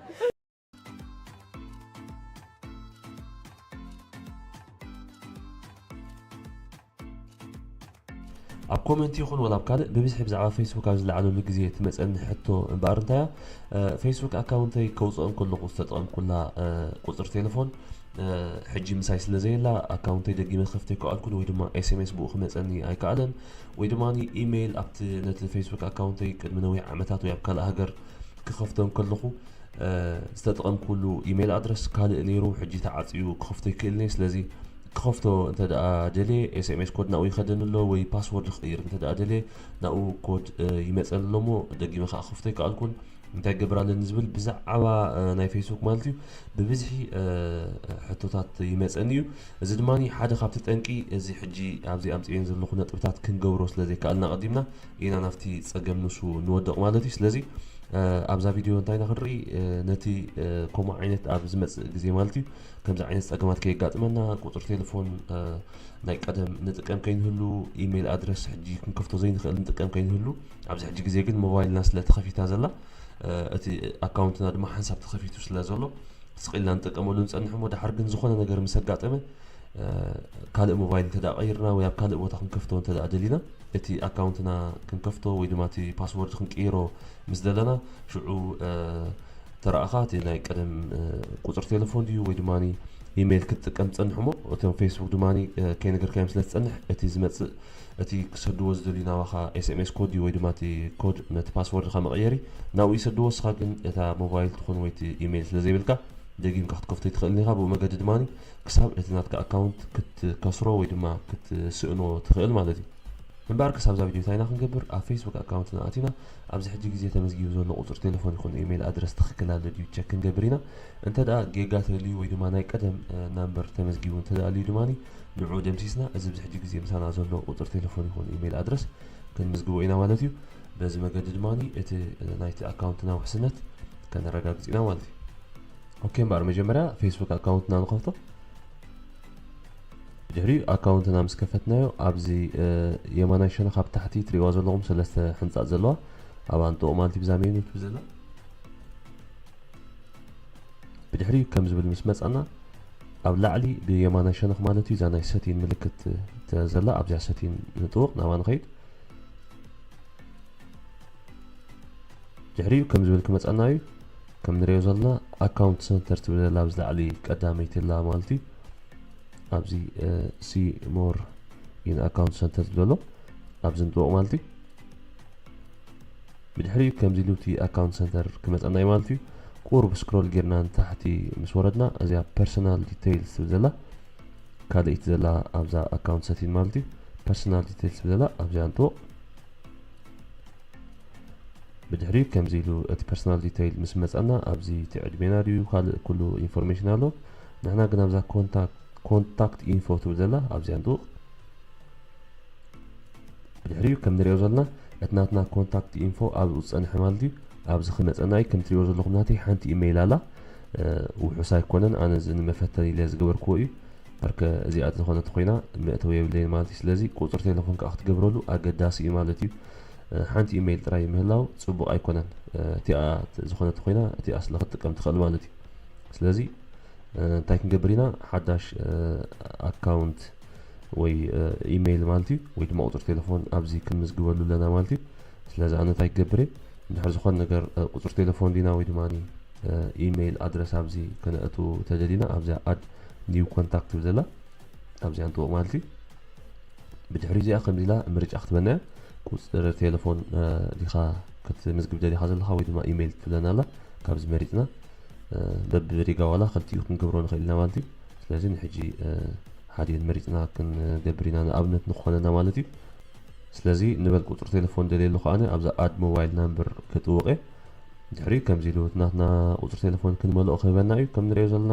ኣብ ኮመንት ይኹን ወላ ኣብ ካልእ ብብዝሒ ብዛዕባ ፌስቡክ ኣብ ዝለዓለሉ ግዜ ትመፀኒ ሕቶ እምበኣር እንታያ፣ ፌስቡክ ኣካውንተይ ከውፅኦ እንከለኹ ዝተጠቐምኩላ ቁፅሪ ቴሌፎን ሕጂ ምሳይ ስለ ዘየላ ኣካውንተይ ደጊመ ክኸፍቶ ኣይከኣልኩን ወይ ድማ ኤስኤምኤስ ብኡ ክመፀኒ ኣይከኣለን ወይ ድማ ኢሜይል ኣብቲ ነቲ ፌስቡክ ኣካውንተይ ቅድሚ ነዊሕ ዓመታት ወይ ኣብ ካልእ ሃገር ክኸፍቶ እንከለኹ ዝተጠቐምኩሉ ኢሜይል ኣድረስ ካልእ ነይሩ፣ ሕጂ ተዓፅዩ ክኸፍቶ ይክእልን እየ። ስለዚ ክኸፍቶ እንተ ደኣ ደልየ ኤስኤምኤስ ኮድ ናብኡ ይኸደኒ ኣሎ ወይ ፓስወርድ ክቕይር እንተ ደኣ ደልየ ናብኡ ኮድ ይመፀኒ ኣሎ እሞ ደጊመ ከዓ ክኸፍቶ ኣይከኣልኩን። እንታይ ክገብር ኣለኒ ዝብል ብዛዕባ ናይ ፌስቡክ ማለት እዩ ብብዝሒ ሕቶታት ይመፀኒ እዩ። እዚ ድማ ሓደ ካብቲ ጠንቂ እዚ ሕጂ ኣብዚ ኣምፅኤን ዘለኹ ነጥብታት ክንገብሮ ስለ ዘይከኣልና ኣቐዲምና ኢና ናብቲ ፀገም ንሱ ንወድቕ ማለት እዩ። ስለዚ ኣብዛ ቪድዮ እንታይ ኢና ክንርኢ ነቲ ከምኡ ዓይነት ኣብ ዝመፅእ ግዜ ማለት እዩ ከምዚ ዓይነት ፀገማት ከየጋጥመና ቁፅሪ ቴሌፎን ናይ ቀደም ንጥቀም ከይንህሉ ኢሜይል ኣድረስ ሕጂ ክንከፍቶ ዘይንኽእል ንጥቀም ከይንህሉ ኣብዚ ሕጂ ግዜ ግን ሞባይልና ስለ ተኸፊታ ዘላ እቲ ኣካውንትና ድማ ሓንሳብ ተኸፊቱ ስለ ዘሎ ስቕ ኢልና ንጥቀመሉ ንፀንሕ እሞ ድሓር ግን ዝኾነ ነገር ምስ ኣጋጠመ ካልእ ሞባይል እንተ ደኣ ቀይርና ወይ ኣብ ካልእ ቦታ ክንከፍቶ እንተ ደኣ ደሊና እቲ ኣካውንትና ክንከፍቶ ወይ ድማ እቲ ፓስወርድ ክንቅይሮ ምስ ደለና ሽዑ ተረኣኻ እቲ ናይ ቀደም ቁፅሪ ቴሌፎን ድዩ ወይ ድማ ኢሜይል ክትጥቀም ትፀንሕ እሞ እቶም ፌስቡክ ድማ ከይነገርካዮም ስለ ትፀንሕ እቲ ዝመፅእ እቲ ክሰድዎ ዝደልዩ ናባኻ ኤስኤምኤስ ኮድ እዩ ወይ ድማ እቲ ኮድ ነቲ ፓስወርድኻ መቐየሪ ናብኡ ይሰድዎ። እስኻ ግን እታ ሞባይል ትኹን ወይ እቲ ኢሜይል ስለ ዘይብልካ ደጊምካ ክትከፍቶ ኣይትኽእልን ኢኻ። ብኡ መገዲ ድማ ክሳብ እቲ ናትካ ኣካውንት ክትከስሮ ወይ ድማ ክትስእኖ ትኽእል ማለት እዩ። እምበኣር ክሳብ እዛ ቪድዮ እንታይ ኢና ክንገብር? ኣብ ፌስቡክ ኣካውንትና ኣቲና ኣብዚ ሕጂ ግዜ ተመዝጊቡ ዘሎ ቁፅሪ ቴሌፎን ይኹን ኢሜይል ኣድረስ ትኽክል ኣሎ ድዩ ቸክ ክንገብር ኢና። እንተ ደኣ ጌጋ ተልዩ ወይ ድማ ናይ ቀደም ናምበር ተመዝጊቡ እንተ ደኣ ኣልዩ ድማ ንዑ ደምሲስና እዚ ኣብዚ ሕጂ ግዜ ምሳና ዘሎ ቁፅሪ ቴሌፎን ይኹን ኢሜይል ኣድረስ ክንምዝግቦ ኢና ማለት እዩ። በዚ መገዲ ድማ እቲ ናይቲ ኣካውንትና ውሕስነት ከነረጋግፅ ኢና ማለት እዩ። ኦኬ እምበኣር መጀመርያ ፌስቡክ ኣካውንትና ንኸፍቶ። ብድሕሪኡ ኣካውንትና ምስ ከፈትናዮ ኣብዚ የማናይ ሸነኽ ኣብ ታሕቲ ትሪእዋ ዘለኹም ሰለስተ ሕንፃፅ ዘለዋ ኣብኣ ንጥወቕ ማለት እዩ ብዛ ሜኑ ትብል ዘላ። ብድሕሪኡ ከም ዝብል ምስ መፃና ኣብ ላዕሊ ብየማናይ ሸነኽ ማለት እዩ እዛ ናይ ሰቲን ምልክት ዘላ ኣብዚኣ ሰቲን ንጥውቕ ናብኣ ንኸይድ። ድሕሪኡ ከም ዝብል ክመፀና እዩ ከም ንሪኦ ዘለና ኣካውንት ሰንተር ትብል ዘላ ኣብዚ ላዕሊ ቀዳመይቲ ላ ማለት እዩ ኣብዚ ሲ ሞር ኢን ኣካውንት ሰንተር ዝብለሎ ኣብዚ ንጥወቕ ማለት እዩ። ብድሕሪኡ ከምዚ ኢሉ እቲ ኣካውንት ሰንተር ክመፀና እዩ ማለት እዩ። ቁሩብ ስክሮል ጌርና ንታሕቲ ምስ ወረድና እዚኣ ፐርሰናል ዲቴይልስ ትብል ዘላ ካልኣይቲ ዘላ ኣብዛ ኣካውንት ሰቲን ማለት እዩ። ፐርሰናል ዲቴይልስ ትብል ዘላ ኣብዚኣ ንጥወቕ። ብድሕሪኡ ከምዚ ኢሉ እቲ ፐርሰናል ዲቴይል ምስ መፀና ኣብዚ እቲ ዕድሜና ድዩ ካልእ ኩሉ ኢንፎርሜሽን ኣሎ። ንሕና ግን ኣብዛ ኮንታክት ኢንፎ ትብል ዘላ ኣብዚኣ ንጥውቕ። ብድሕሪኡ ከም ንሪኦ ዘለና እቲ ናትና ኮንታክት ኢንፎ ኣብኡ ዝፀንሐ ማለት እዩ። ኣብዚ ክመፀና እዩ ከም ትሪእዎ ዘለኹም ናተይ ሓንቲ ኢሜይል ኣላ። ውሑስ ኣይኮነን ኣነ እዚ ንመፈተኒ ኢለ ዝገበርክዎ እዩ። በርከ እዚኣ ዝኾነት ኮይና መእተዊ የብለይን ማለት እዩ። ስለዚ ቁፅሪ ቴሌፎን ከዓ ክትገብረሉ ኣገዳሲ እዩ ማለት እዩ። ሓንቲ ኢሜይል ጥራይ ምህላው ጽቡቕ ኣይኮነን። እቲኣ ዝኾነት ኮይና እቲኣ ስለ ክትጥቀም ትኽእል ማለት እዩ። ስለዚ እንታይ ክንገብር ኢና? ሓዳሽ ኣካውንት ወይ ኢሜይል ማለት እዩ፣ ወይ ድማ ቁፅሪ ቴሌፎን ኣብዚ ክንምዝግበሉ ኣለና ማለት እዩ። ስለዚ ኣነ እንታይ ክገብር እየ? እንድሕር ዝኾነ ነገር ቁፅሪ ቴሌፎን ዲና ወይ ድማ ኢሜይል ኣድረስ ኣብዚ ከነእቱ ተደሊና ኣብዚኣ ኣድ ኒው ኮንታክት ትብል ዘላ ኣብዚኣ ንጥወቕ ማለት እዩ። ብድሕሪ እዚኣ ከምዚ ኢላ ምርጫ ክትበና እያ። ቁፅሪ ቴሌፎን ዲኻ ክትምዝግብ ደሊኻ ዘለኻ ወይ ድማ ኢሜይል ትብለና ኣላ። ካብዚ መሪፅና በብሪጋ ዋላ ክልቲኡ ክንገብሮ ንኽእል ኢና ማለት እዩ። ስለዚ ንሕጂ ሓዲኤን መሪፅና ክንገብር ኢና ንኣብነት ንኾነና ማለት እዩ። ስለዚ ንበል ቁፅሪ ቴሌፎን ደልየ ኣለኹ ኣነ ኣብዛ ኣድ ሞባይል ናምበር ክጥውቕ እየ። ድሕሪ ከምዚ ኢሉ እቲ ናትና ቁፅሪ ቴሌፎን ክንመልኦ ክህበና እዩ። ከም ንሪኦ ዘለና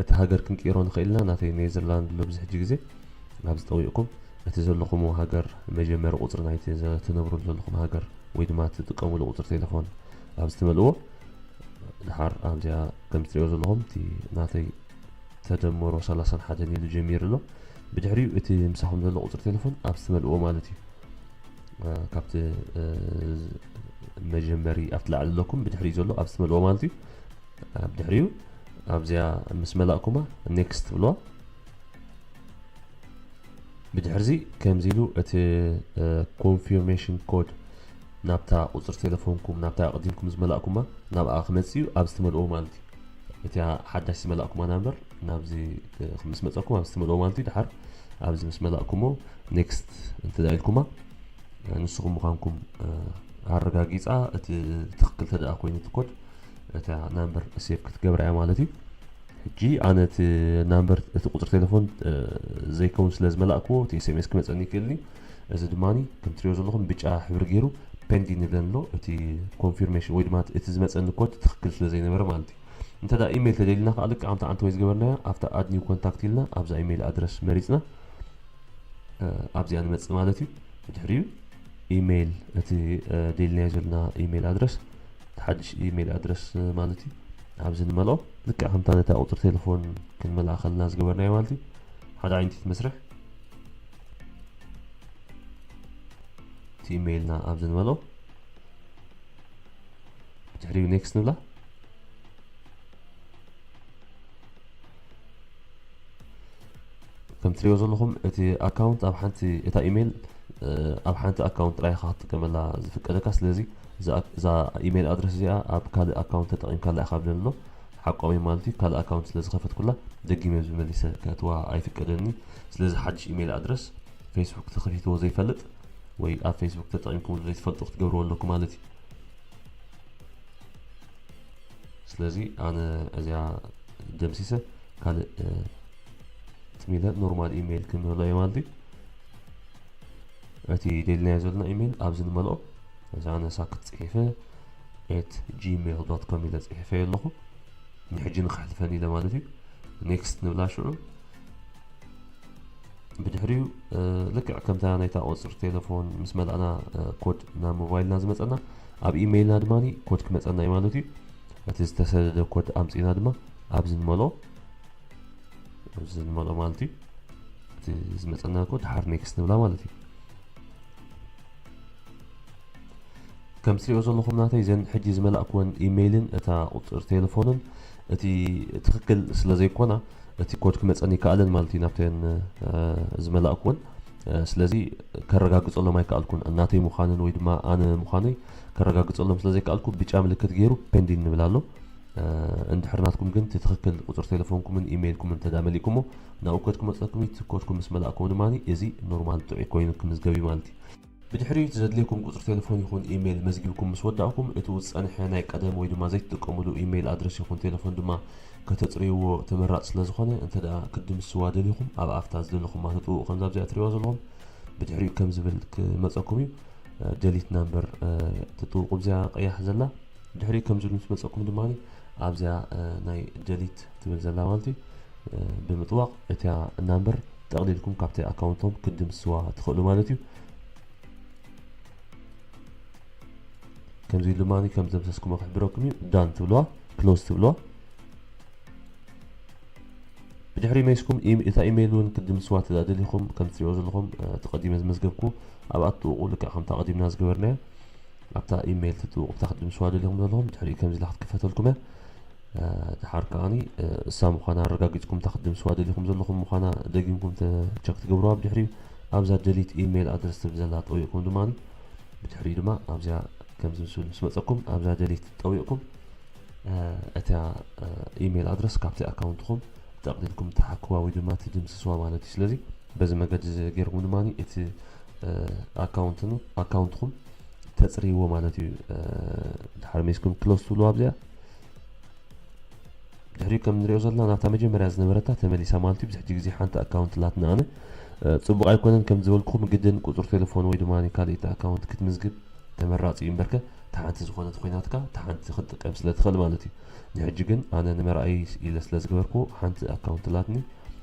እቲ ሃገር ክንቅይሮ ንኽእል ኢና። ናተይ ኔዘርላንድ ኣሎ ብዙሕ ግዜ ኣብዚ ጠዊቕኩም እቲ ዘለኹምዎ ሃገር መጀመሪ ቁፅሪ ናይቲ ትነብሩሉ ዘለኹም ሃገር ወይ ድማ ትጥቀሙሉ ቁፅሪ ቴሌፎን ኣብዚ ትመልእዎ። ድሓር ኣብዚኣ ከም ትሪኦ ዘለኹም እቲ ናተይ ተደመሮ ሰላሳን ሓደን ኢሉ ጀሚሩ ኣሎ። ብድሕሪኡ እቲ ምሳኹም ዘሎ ቁፅሪ ቴሌፎን ኣብዚ ትመልእዎ ማለት እዩ። ካብቲ መጀመሪ ኣብቲ ላዕሊ ኣለኩም ብድሕሪኡ ዘሎ ኣብዚ ትመልእዎ ማለት እዩ። ብድሕሪኡ ኣብዚኣ ምስ መላእኩማ ኔክስት ትብልዋ። ብድሕርዚ ከምዚ ኢሉ እቲ ኮንፊርሜሽን ኮድ ናብታ ቁፅሪ ቴሌፎንኩም ናብታ ኣቕዲምኩም ዝመላእኩማ ናብኣ ክመፅእ እዩ። ኣብዚ ትመልእዎ ማለት እዩ። እቲኣ ሓዳሽ ዝመላእኩማ ናምበር ናብዚ ምስ መፀኩም ኣብዚ ትመልእዎ ማለት እዩ። ድሓር ኣብዚ ምስ መላእኩሞ ኔክስት እንተ ኢልኩማ ንስኹም ምዃንኩም ኣረጋጊፃ እቲ ትኽክል ተደኣ ኮይኑ እቲ ኮድ እታ ናምበር ሴቭ ክትገብራ እያ ማለት እዩ። ሕጂ ኣነ እቲ ናምበር እቲ ቁፅሪ ቴሌፎን ዘይከውን ስለ ዝመላእክዎ እቲ ኤስኤምኤስ ክመፀኒ ይክእልኒ። እዚ ድማ ከም ትሪኦ ዘለኹም ብጫ ሕብሪ ገይሩ ፔንዲንግ ይብለን ኣሎ። እቲ ኮንፊርሜሽን ወይ ድማ እቲ ዝመፀኒ ኮድ ትኽክል ስለ ዘይነበረ ማለት እዩ። እንተ ደኣ ኢሜይል ተደሊና ከዓ ልክዕ ከምቲ ዓንተወይ ዝገበርናዮ ኣብታ ኣድ ኒው ኮንታክት ኢልና ኣብዛ ኢሜይል ኣድረስ መሪፅና ኣብዚኣ ንመፅእ ማለት እዩ። ብድሕሪኡ ኢሜይል እቲ ደሊናዮ ዘለና ኢሜይል ኣድረስ ሓድሽ ኢሜይል ኣድረስ ማለት እዩ። ኣብዚ ንመልኦ ልክዕ ከምታ ነታ ቁፅሪ ቴሌፎን ክንመልኣ ከለና ዝገበርናዮ ማለት እዩ። ሓደ ዓይነት መስርሕ እቲ ኢሜይልና ኣብዚ ንመልኦ ብድሕሪኡ ኔክስት ንብላ። ከም ትሪኦ ዘለኹም እቲ ኣካውንት ኣብ ሓንቲ እታ ኢሜይል ኣብ ሓንቲ ኣካውንት ጥራይ ኢኻ ክትጥቀመላ ዝፍቀደካ። ስለዚ እዛ ኢሜይል ኣድረስ እዚኣ ኣብ ካልእ ኣካውንት ተጠቒምካላ ኢኻ ብለኒ ኣሎ። ሓቆም እዮም ማለት እዩ። ካልእ ኣካውንት ስለ ዝኸፈትኩላ ደጊመ ዝመሊሰ ከእትዋ ኣይፍቀደኒ። ስለዚ ሓድሽ ኢሜይል ኣድረስ ፌስቡክ ተኸፊትዎ ዘይፈልጥ ወይ ኣብ ፌስቡክ ተጠቒምኩም ዘይትፈልጡ ክትገብርዎ ኣለኩም ማለት እዩ። ስለዚ ኣነ እዚኣ ደምሲሰ ካልእ ትሚለ ኖርማል ኢሜይል ክምህሎ እየ ማለት እዩ። እቲ ደሊናዮ ዘለና ኢሜይል ኣብዚ ንመልኦ። እዚ ኣነ ሳክት ፅሒፈ ኤት ጂሜል ዶት ኮም ኢለ ፅሒፈ ኣለኹ። ንሕጂ ንክሕልፈን ኢለ ማለት እዩ። ኔክስት ንብላ ሽዑ ብድሕሪኡ ልክዕ ከምታ ናይታ ቁፅሪ ቴሌፎን ምስ መላእና ኮድ ናብ ሞባይልና ዝመፀና ኣብ ኢሜይልና ድማ ኮድ ክመፀና እዩ ማለት እዩ። እቲ ዝተሰደደ ኮድ ኣምፂና ድማ ኣብዚ ንመልኦ ኣብዚ ንመልኦ ማለት እዩ። እቲ ዝመፀና ኮድ ድሓር ኔክስት ንብላ ማለት እዩ። ከም ትሪኦ ዘለኹም ናተይ እዘን ሕጂ ዝመላእክወን ኢሜይልን እታ ቁፅሪ ቴሌፎንን እቲ ትኽክል ስለ ዘይኮና እቲ ኮድ ክመፀኒ ይከኣለን ማለት እዩ ናብተን ዝመላእክወን። ስለዚ ከረጋግፀሎም ኣይከኣልኩን ናተይ ምዃንን ወይ ድማ ኣነ ምዃነይ ከረጋግፀሎም ስለ ዘይከኣልኩ ብጫ ምልክት ገይሩ ፔንዲን ንብል ኣሎ። እንድሕር ናትኩም ግን እቲ ትኽክል ቁፅሪ ቴሌፎንኩምን ኢሜይልኩምን እንተ መሊእኩሞ ናብኡ ኮድ ክመፀኩም እዩ። እቲ ኮድኩም ምስ መላእኩም ድማ እዚ ኖርማል ጥዑይ ኮይኑ ክምዝገብ እዩ ማለት እዩ። ብድሕሪኡ እቲ ዘድልየኩም ቁፅሪ ቴሌፎን ይኹን ኢሜይል መዝጊብኩም ምስ ወዳእኩም እቲኡ ዝፀንሐ ናይ ቀደም ወይ ድማ ዘይትጥቀሙሉ ኢሜይል ኣድረስ ይኹን ቴሌፎን ድማ ከተፅርይዎ ተመራፂ ስለ ዝኾነ እንተ ደኣ ክትድምስስዋ ደሊኹም ኣብ ኣፍታ ዝደለኹማ ትጥውቑ ከምዛ ኣብዚኣ ትሪእዋ ዘለኹም ብድሕሪኡ ከም ዝብል ክመፀኩም እዩ። ደሊት ናምበር ትጥውቁ ኣብዚኣ ቀያሕ ዘላ ድሕሪኡ ከም ዝብል ምስ መፀኩም ድማ ኣብዚኣ ናይ ደሊት ትብል ዘላ ማለት እዩ ብምጥዋቕ እቲኣ ናምበር ጠቕሊልኩም ካብቲ ኣካውንቶም ክትድምስስዋ ትኽእሉ ማለት እዩ። ከምዚ ኢሉ ድማ ከም ዘምሰስኩሞ ክሕብረኩም እዩ። ዳን ትብልዋ፣ ክሎዝ ትብልዋ። ድሕሪ መይስኩም እታ ኢሜይል እውን ክትድምስዋ ተደሊኹም ከም ትሪኦ ዘለኹም ተቐዲመ ዝመዝገብኩ ኣብኣ ትጥውቑ ልክዕ ከምታ ቀዲምና ዝገበርናዮ ኣብታ ኢሜይል ትጥውቑ እታ ክትድምስዋ ደሊኹም ዘለኹም ድሕሪ ከምዚ ኢላ ክትክፈተልኩም እያ። ድሓር ከዓኒ እሳ ምዃና ኣረጋጊፅኩም እታ ክትድምስዋ ደሊኹም ዘለኹም ምዃና ደጊምኩም ቸክ ትገብርዋ። ብድሕሪኡ ኣብዛ ደሊት ኢሜይል ኣድረስ ትብል ዘላ ጠዊቕኩም ድማ ብድሕሪኡ ድማ ኣብዚኣ ከምዚ ምስብል ምስ መፀኩም ኣብዛ ደሊት ጠዊቕኩም እታ ኢሜይል ኣድረስ ካብቲ ኣካውንትኹም ጠቕሊልኩም ትሓክዋ ወይ ድማ ትድምስስዋ ማለት እዩ። ስለዚ በዚ መገዲ እዚ ገይርኩም ድማ እቲ ኣካውንትኹም ተፅርይዎ ማለት እዩ። ድሓር መይስኩም ክሎዝ ትብሉ ኣብዚኣ ድሕሪኡ ከም ንሪኦ ዘለና ናብታ መጀመርያ ዝነበረታ ተመሊሳ ማለት እዩ። ብዙሕ ግዜ ሓንቲ ኣካውንት ላትና ኣነ ፅቡቕ ኣይኮነን ከም ዝበልኩኹም ግድን ቁፅሪ ቴሌፎን ወይ ድማ ካልእ ኣካውንት ክትምዝግብ ተመራፂ እዩ እምበርከ እታ ሓንቲ ዝኾነት ኮይናትካ እታ ሓንቲ ክትጥቀም ስለ ትኽእል ማለት እዩ። ንሕጂ ግን ኣነ ንመርኣይ ኢለ ስለ ዝገበርኩ ሓንቲ ኣካውንት ላትኒ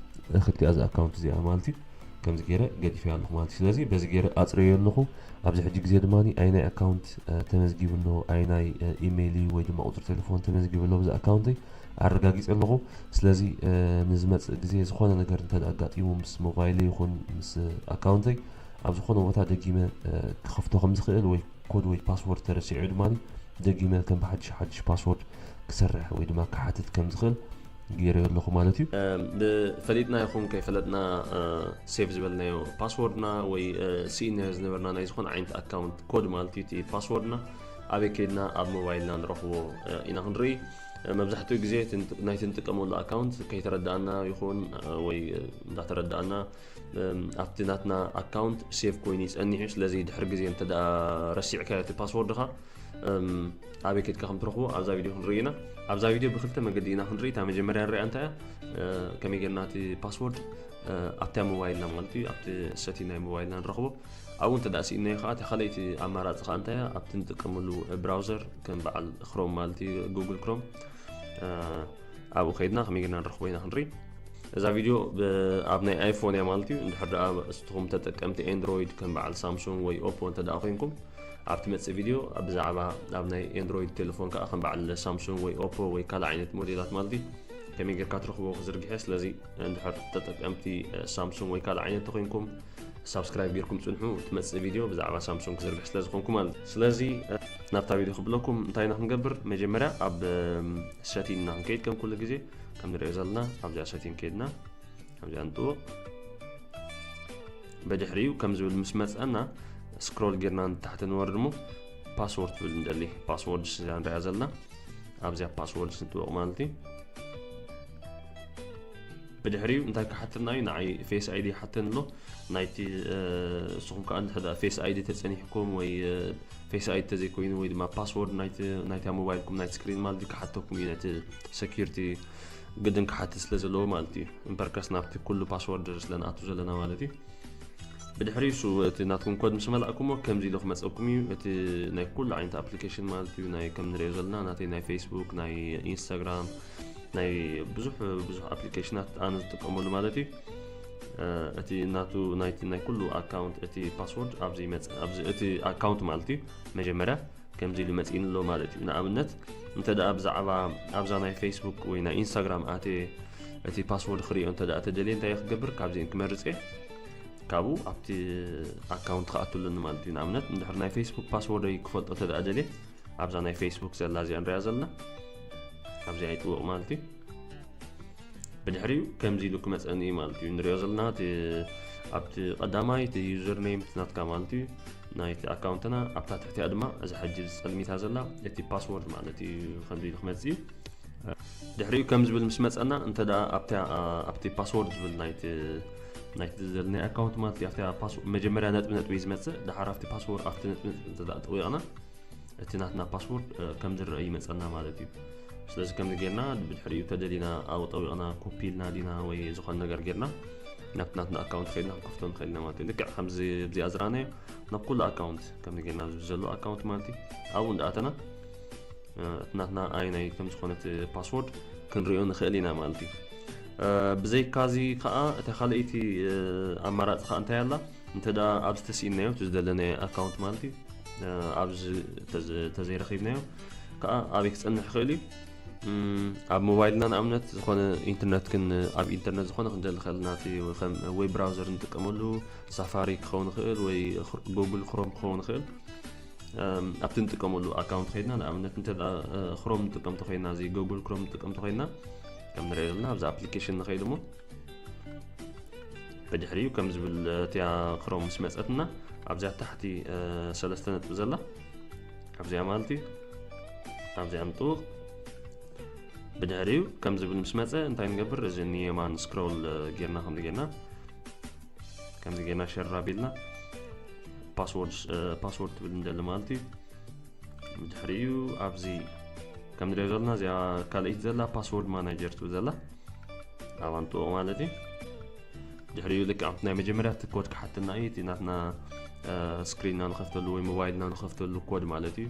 ክልቲኣ እዚ ኣካውንት እዚኣ ማለት እዩ። ከምዚ ገይረ ገዲፈያ ኣለኹ ማለት እዩ። ስለዚ በዚ ገይረ ኣፅረዮ ኣለኹ። ኣብዚ ሕጂ ግዜ ድማ ኣይናይ ኣካውንት ተመዝጊቡ ኣሎ ኣይናይ ኢሜይል ወይ ድማ ቁፅሪ ቴሌፎን ተመዝጊቡ ኣሎ ብዚ ኣካውንተይ ኣረጋጊፀ ኣለኹ። ስለዚ ንዝመፅእ ግዜ ዝኾነ ነገር እንተ ኣጋጢሙ ምስ ሞባይል ይኹን ምስ ኣካውንተይ ኣብ ዝኾነ ቦታ ደጊመ ክኸፍቶ ከም ዝኽእል ወይ ኮድ ወይ ፓስወርድ ተረሲዑ ድማ ደጊመ ከም ብሓድሽ ሓድሽ ፓስወርድ ክሰርሕ ወይ ድማ ክሓትት ከም ዝኽእል ገይረዮ ኣለኹ ማለት እዩ። ብፈሊጥና ይኹን ከይፈለጥና ሴቭ ዝበልናዮ ፓስወርድና ወይ ስኢናዮ ዝነበርና ናይ ዝኾነ ዓይነት ኣካውንት ኮድ ማለት እዩ እቲ ፓስወርድና ኣበይ ከይድና ኣብ ሞባይልና ንረኽቦ ኢና ክንርኢ። መብዛሕትኡ ግዜ ናይቲ ንጥቀመሉ ኣካውንት ከይተረዳእና ይኹን ወይ እንዳተረዳእና ኣብቲ ናትና ኣካውንት ሴቭ ኮይኑ ይፀኒሕ እዩ። ስለዚ ድሕሪ ግዜ እንተ ረሲዕካ እቲ ፓስወርድኻ ኣበይ ከድካ ከም ትረኽቦ ኣብዛ ቪድዮ ክንርኢ ኢና። ኣብዛ ቪድዮ ብክልተ መገዲ ኢና ክንርኢ። እታ መጀመርያ ንሪኣ እንታይ እያ? ከመይ ጌርና እቲ ፓስወርድ ኣብታ ሞባይልና ማለት እዩ ኣብቲ ሰቲ ናይ ሞባይልና ንረኽቦ። ኣብኡ እንተ ደኣ ስኢናዮ ከዓ እታ ካልኣይቲ ኣማራፂ ከዓ እንታይ እያ? ኣብቲ ንጥቀመሉ ብራውዘር ከም በዓል ክሮም ማለት እዩ ጉግል ክሮም ኣብኡ ከይድና ከመይ ጌርና ንረኽቦ ኢና ክንርኢ። እዛ ቪድዮ ኣብ ናይ ኣይፎን እያ ማለት እዩ። እንድሕር ደኣ እስኹም ተጠቀምቲ ኤንድሮይድ ከም በዓል ሳምሱንግ ወይ ኦፖ እንተ ደኣ ኮይንኩም ኣብቲ መጽእ ቪድዮ ብዛዕባ ኣብ ናይ ኤንድሮይድ ቴሌፎን ከዓ ከም በዓል ሳምሱንግ ወይ ኦፖ ወይ ካልእ ዓይነት ሞዴላት ማለት እዩ ከመይ ጌርካ ትረኽቦ ክዝርግሐ። ስለዚ እንድሕር ተጠቀምቲ ሳምሱንግ ወይ ካልእ ዓይነት ተኮይንኩም ሳብስክራይብ ጌርኩም ጽንሑ። ትመጽእ ቪድዮ ብዛዕባ ሳምሱንግ ክዝርግሕ ስለ ዝኾንኩ ማለት እዩ። ስለዚ ናብታ ቪድዮ ክብለኩም እንታይ ኢና ክንገብር? መጀመርያ ኣብ ሰቲን ኢና ክንከይድ ከም ኩሉ ግዜ ከም ንሪኦ ዘለና ኣብዚኣ ሰቲን ከይድና ኣብዚኣ ንጥውቕ። ብድሕሪኡ ከም ዝብል ምስ መፀና ስክሮል ጌርና ንታሕቲ ንወርድ እሞ ፓስወርድ ትብል ንደሊ ፓስወርድ ስዛ ንሪኣ ዘለና ኣብዚኣ ፓስወርድ ስንጥውቕ ማለት እዩ። ብድሕሪኡ እንታይ ክሓተና እዩ? ንዓይ ፌስ ኣይዲ ይሓተኒ ኣሎ። ናይቲ እስኹም ከዓ እንተ ፌስ ኣይዲ ተፀኒሕኩም ወይ ፌስ ኣይዲ ተዘይኮይኑ ወይ ድማ ፓስወርድ ናይታ ሞባይልኩም ናይቲ ስክሪን ማለት ክሓተኩም እዩ። ነቲ ሰኪሪቲ ግድን ክሓትት ስለ ዘለዎ ማለት እዩ። እምበርከስ ናብቲ ኩሉ ፓስወርድ ስለ ንኣቱ ዘለና ማለት እዩ። ብድሕሪ እሱ እቲ ናትኩም ኮድ ምስ መላእኩሞ ከምዚ ኢሉ ክመፀኩም እዩ። እቲ ናይ ኩሉ ዓይነት ኣፕሊኬሽን ማለት እዩ ናይ ከም ንሪኦ ዘለና ናተይ ናይ ፌስቡክ ናይ ኢንስታግራም ናይ ብዙሕ ብዙሕ ኣፕሊኬሽናት ኣነ ዝጥቀመሉ ማለት እዩ። እቲ እናቱ ናይቲ ናይ ኩሉ ኣካውንት እቲ ፓስወርድ ኣብዚ ይመፅእ ኣብዚ እቲ ኣካውንት ማለት እዩ። መጀመርያ ከምዚ ኢሉ መፂእኒ ኣሎ ማለት እዩ። ንኣብነት እንተ ደኣ ብዛዕባ ኣብዛ ናይ ፌስቡክ ወይ ናይ ኢንስታግራም ኣትየ እቲ ፓስወርድ ክሪኦ እንተ ደኣ ተደልየ እንታይ ክገብር ካብዚአን ክመርፅ እየ። ካብኡ ኣብቲ ኣካውንት ክኣቱ ኣለኒ ማለት እዩ። ንኣብነት እንድሕር ናይ ፌስቡክ ፓስወርደይ ክፈልጦ እንተ ደኣ ደልየ ኣብዛ ናይ ፌስቡክ ዘላ እዚኣ ንሪኣ ዘለና ኣብዚኣ ይጥውቕ ማለት እዩ። ብድሕሪኡ ከምዚ ኢሉ ክመፀኒ እዩ ማለት እዩ። ንሪኦ ዘለና ኣብቲ ቀዳማይ እቲ ዩዘር ኔም ናትካ ማለት እዩ ናይቲ ኣካውንትና ኣብታ ትሕቲኣ ድማ እዛ ሕጂ ዝፀልሚታ ዘላ እቲ ፓስወርድ ማለት እዩ። ከምዚ ኢሉ ክመፅእ እዩ። ድሕሪኡ ከም ዝብል ምስ መፀና እንተ ኣብቲ ፓስወርድ ዝብል ናይቲ ናይቲ ዘለናይ ኣካውንት ማለት እዩ ኣብቲ መጀመርያ ነጥቢ ነጥቢ እዩ ዝመፅእ። ድሓር ኣብቲ ፓስወርድ ኣብቲ ነጥቢ ነጥቢ እንተ ጠዊቕና እቲ ናትና ፓስወርድ ከም ዝረአ ይመፀና ማለት እዩ። ስለዚ ከምዚ ጌርና ብድሕሪኡ ተደሊና ኣብኡ ጠዊቕና ኮፒ ኢልና ዲና ወይ ዝኾነ ነገር ጌርና ናብቲ ናትና ኣካውንት ከይድና ክንከፍቶ ንኽእል ኢና ማለት እዩ። ልክዕ ከምዚ ኣብዚኣ ዝረኣናዮ ናብ ኩሉ ኣካውንት ከምዚ ጌርና ኣብዚ ዘሎ ኣካውንት ማለት እዩ ኣብኡ እንዳኣተና እቲ ናትና ኣየናይ ከም ዝኾነት ፓስወርድ ክንሪኦ ንኽእል ኢና ማለት እዩ። ብዘይካዚ ከዓ እታ ካልኣይቲ ኣማራፂ ከዓ እንታይ ኣላ? እንተ ደኣ ኣብዚ ተስኢንናዮ እቲ ዝደለናዮ ኣካውንት ማለት እዩ ኣብዚ ተዘይረኺብናዮ ከዓ ኣበይ ክፀንሕ ይኽእል እዩ? ኣብ ሞባይልና ንኣብነት ዝኾነ ኢንተርነት ክን ኣብ ኢንተርነት ዝኾነ ክንደሊ ኸልና እቲ ከም ዌብ ብራውዘር ንጥቀመሉ ሳፋሪ ክኸውን ይኽእል ወይ ጉግል ክሮም ክኸውን ይኽእል። ኣብቲ ንጥቀመሉ ኣካውንት ከይድና ንኣብነት እንተ ክሮም ንጥቀም ተኮይና እዚ ጉግል ክሮም ንጥቀም ተኮይና ከም ንሪኦ ዘለና ኣብዚ ኣፕሊኬሽን ንኸይድ እሞ ብድሕሪኡ ከም ዝብል እቲያ ክሮም ምስ መፀትና ኣብዚኣ ታሕቲ ሰለስተ ነጥቢ ዘላ ኣብዚኣ ማለት እዩ ኣብዚኣ ንጥውቕ ብድሕሪኡ ከም ዝብል ምስ መፀ እንታይ ንገብር እዚ ንየማን ስክሮል ጌርና ከምዚ ጌርና ከምዚ ጌርና ሸር ኣቢልና ፓስወርድ ፓስወርድ ትብል እንደሊ ማለት እዩ ብድሕሪኡ ኣብዚ ከም ንሪኦ ዘለና እዚኣ ካልኣይቲ ዘላ ፓስወርድ ማናጀር ትብል ዘላ ኣብኣ ንጥውቕ ማለት እዩ ድሕሪኡ ልክዕ ኣብቲ ናይ መጀመርያ እቲ ኮድ ክሓትና እዩ እቲ ናትና ስክሪንና ንኸፍተሉ ወይ ሞባይልና ንኸፍተሉ ኮድ ማለት እዩ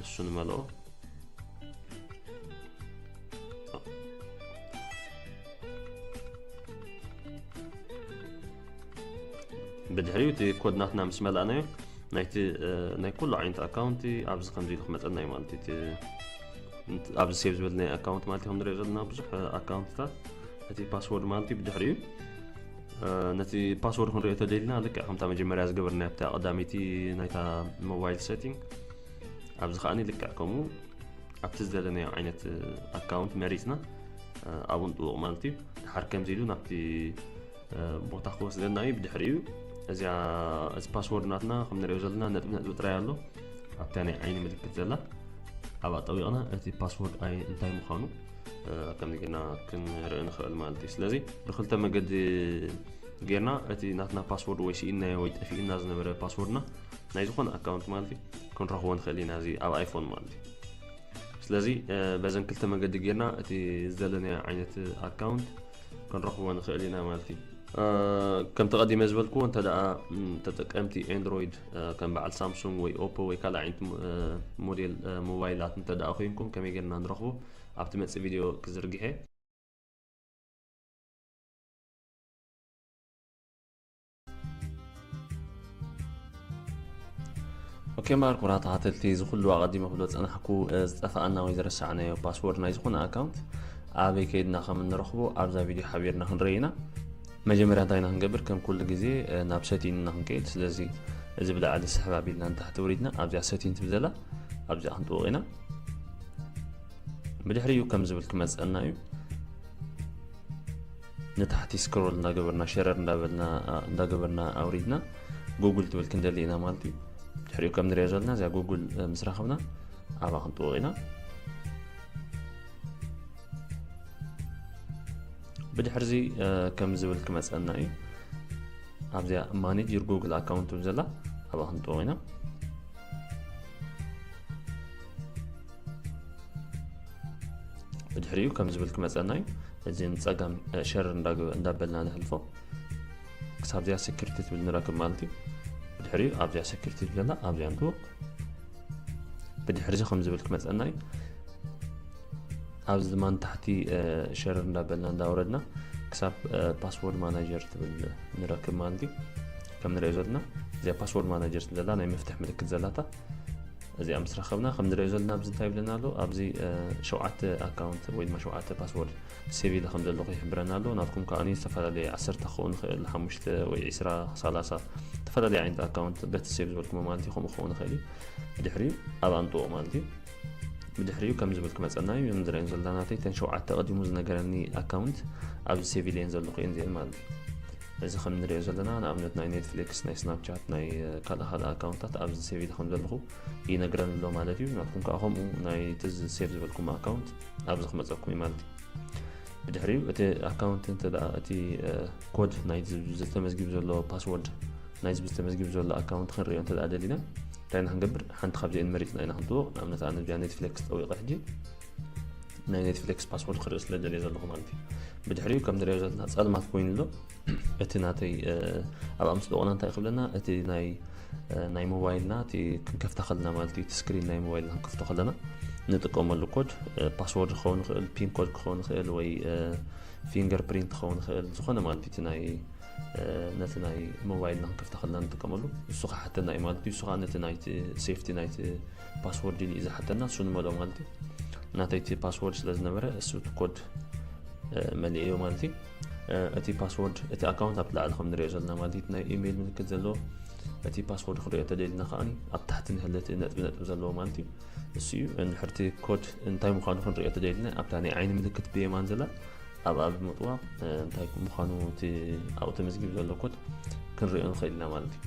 እሱ ንመልኦ ብድሕሪኡ እቲ ኮድ ናትና ምስ መላእናዮ ናይቲ ናይ ኩሉ ዓይነት ኣካውንቲ ኣብዚ ከምዚ ኢሉ ክመፀና እዩ ማለት እዩ ኣብዚ ሴቭ ዝበልናይ ኣካውንት ማለት ከም ንሪኦ ዘለና ብዙሕ ኣካውንትታት እቲ ፓስወርድ ማለት እዩ ብድሕሪኡ ነቲ ፓስወርድ ክንሪኦ ተደሊና ልክዕ ከምታ መጀመርያ ዝገበርና ኣብታ ቀዳመይቲ ናይታ ሞባይል ሴቲንግ ኣብዚ ከዓኒ ልክዕ ከምኡ ኣብቲ ዝደለናዮ ዓይነት ኣካውንት መሪፅና ኣብኡ ንጥውቕ ማለት እዩ ድሓር ከምዚ ኢሉ ናብቲ ቦታ ክወስደና እዩ ብድሕሪኡ እዚኣ እዚ ፓስወርድ ናትና ከም ንሪኦ ዘለና ነጥቢ ነጥቢ ጥራይ ኣሎ ኣብታ ናይ ዓይኒ ምልክት ዘላ ኣብኣ ጠዊቕና እቲ ፓስወርድ ኣይ እንታይ ምዃኑ ከምዚ ጌርና ክንርኢ ንኽእል ማለት እዩ ስለዚ ብክልተ መገዲ ጌርና እቲ ናትና ፓስወርድ ወይ ስኢናዮ ወይ ጠፊእና ዝነበረ ፓስወርድና ናይ ዝኾነ ኣካውንት ማለት እዩ ክንረኽቦ ንኽእል ኢና እዚ ኣብ ኣይፎን ማለት እዩ ስለዚ በዘን ክልተ መገዲ ጌርና እቲ ዝደለናዮ ዓይነት ኣካውንት ክንረኽቦ ንኽእል ኢና ማለት እዩ ከምቲ ቀዲመ ዝበልክዎ እንተ ደኣ ተጠቀምቲ ኤንድሮይድ ከም በዓል ሳምሱንግ ወይ ኦፖ ወይ ካልእ ዓይነት ሞዴል ሞባይላት እንተ ደኣ ኮይንኩም ከመይ ጌርና ንረኽቦ ኣብቲ መጽእ ቪድዮ ክዝርግሐ ኦኬ ማር ኩራ ተኸተልቲ እዚ ኩሉ ኣቐዲመ ክብሎ ዝጸናሕኩ ዝጠፋኣና ወይ ዝረሳዕናዮ ፓስወርድ ናይ ዝኾነ ኣካውንት ኣበይ ከይድና ከም እንረኽቦ ኣብዛ ቪድዮ ሓቢርና ክንርኢ ኢና። መጀመርያ እንታይ ኢና ክንገብር? ከም ኩሉ ግዜ ናብ ሰቲን ኢና ክንከይድ። ስለዚ እዚ ብላዕሊ ስሕብ ኣቢልና ንታሕቲ ውሪድና ኣብዚኣ ሰቲን ትብል ዘላ ኣብዚኣ ክንጥውቕ ኢና። ብድሕሪኡ ከም ዝብል ክመፀና እዩ። ንታሕቲ ስክሮል እንዳገበርና ሸረር እንዳበልና እንዳገበርና ኣውሪድና ጉግል ትብል ክንደሊ ኢና ማለት እዩ። ድሕሪኡ ከም ንሪኦ ዘለና እዚኣ ጉግል ምስ ረኸብና ኣብኣ ክንጥውቕ ኢና። ብድሕርዚ ከም ዝብል ክመፀና እዩ። ኣብዚኣ ማኔጅ ዩር ጉግል ኣካውንት ትብል ዘላ ኣብኣ ክንጥውቕ ኢና። ብድሕሪኡ ከም ዝብል ክመፀና እዩ። እዚ ንፀጋም ሸር እንዳበልና ንሕልፎ ክሳብ እዚኣ ሴኩሪቲ ትብል ንረክብ ማለት እዩ። ብድሕሪኡ ኣብዚኣ ሴኩሪቲ ትብለና ኣብዚኣ ንጥውቕ። ብድሕሪ እዚ ከም ዝብል ክመፀና እዩ። ኣብዚ ድማ ንታሕቲ ሸር እንዳበልና እንዳወረድና ክሳብ ፓስወርድ ማናጀር ትብል ንረክብ ማለት እዩ። ከም ንሪኦ ዘለና እዚኣ ፓስወርድ ማናጀር ትብለላ ናይ መፍትሕ ምልክት ዘላታ እዚኣ ምስ ረኸብና ከም ንሪኦ ዘለና ኣብዚ እንታይ ይብለና ኣሎ ኣብዚ ሸውዓተ ኣካውንት ወይ ድማ ሸውዓተ ፓስወርድ ሴቭ ኢለ ከም ዘለኹ ይሕብረና ኣሎ ናትኩም ከዓ ዝተፈላለዩ ዓሰርተ ክኸውን ይኽእል ሓሙሽተ ወይ ዒስራ ሰላሳ ዝተፈላለዩ ዓይነት ኣካውንት በቲ ሴቭ ዝበልኩሞ ማለት እዩ ከምኡ ክኸውን ይኽእል እዩ ብድሕሪኡ ኣብ ኣንጥዎ ማለት እዩ ብድሕሪኡ ከም ዝብል ክመፀና እዩ ንሪኦ ዘለና ናተይ ተን ሸውዓተ ቀዲሙ ዝነገረኒ ኣካውንት ኣብዚ ሴቭ ኢለየን ዘለኹ እየን እዚአን ማለት እዩ እዚ ከም ንሪኦ ዘለና ንኣብነት ናይ ኔትፍሊክስ ናይ ስናፕቻት ናይ ካልእ ካልእ ኣካውንታት ኣብዚ ሴቭ ኢለ ከም ዘለኹ ይነግረን ኣሎ ማለት እዩ ናትኩም ከዓ ከምኡ ናይ ትዝ ሴቭ ዝበልኩም ኣካውንት ኣብዚ ክመፀኩም እዩ ማለት እዩ ብድሕሪኡ እቲ ኣካውንት እንተ እቲ ኮድ ናይ ዝተመዝጊቡ ዘሎ ፓስወርድ ናይ ዝተመዝጊቡ ዘሎ ኣካውንት ክንሪኦ እንተ ደሊና እንታይ ኢና ክንገብር ሓንቲ ካብዚአን መሪፅና ኢና ክንጥውቕ ንኣብነት ኣነ ቢያ ኔትፍሊክስ ጠዊቐ ሕጂ ናይ ኔትፍሊክስ ፓስወርድ ክርኢ ስለ ደልየ ዘለኹ ማለት እዩ ብድሕሪኡ ከም ንሪኦ ዘለና ፀልማት ኮይኑ ኣሎ እቲ ናተይ ኣብ ኣምስተ ቆና እንታይ ክብለና እቲ ናይ ናይ ሞባይልና እቲ ክንከፍታ ከለና ማለት እዩ እቲ ስክሪን ናይ ሞባይልና ክንከፍቶ ከለና ንጥቀመሉ ኮድ ፓስወርድ ክኸውን ይኽእል፣ ፒን ኮድ ክኸውን ይኽእል፣ ወይ ፊንገር ፕሪንት ክኸውን ይኽእል፣ ዝኾነ ማለት እዩ። እቲ ናይ ነቲ ናይ ሞባይልና ክንከፍታ ከለና ንጥቀመሉ እሱ ክሓተና እዩ ማለት እዩ። እሱ ከዓ ነቲ ናይቲ ሴፍቲ ናይቲ ፓስወርድ ኢሉ እዩ ዝሓተና፣ እሱ ንመልኦ ማለት እዩ። ናተይ እቲ ፓስወርድ ስለ ዝነበረ እሱ እቲ ኮድ መሊእዮ ማለት እዩ። እቲ ፓስወርድ እቲ ኣካውንት ኣብ ላዕሊ ከም ንሪኦ ዘለና ማለት እዩ፣ ናይ ኢሜይል ምልክት ዘለዎ። እቲ ፓስወርድ ክንሪኦ ተደሊና ከዓኒ ኣብ ታሕቲ ንህለ እቲ ነጥቢ ነጥቢ ዘለዎ ማለት እዩ። እሱ እዩ። እንድሕር እቲ ኮድ እንታይ ምዃኑ ክንሪኦ ተደሊና ኣብታ ናይ ዓይኒ ምልክት ብየማን ዘላ ኣብኣ ብምጥዋቕ እንታይ ምዃኑ እቲ ኣብኡ ተመዝጊቡ ዘሎ ኮድ ክንሪኦ ንኽእል ኢና ማለት እዩ።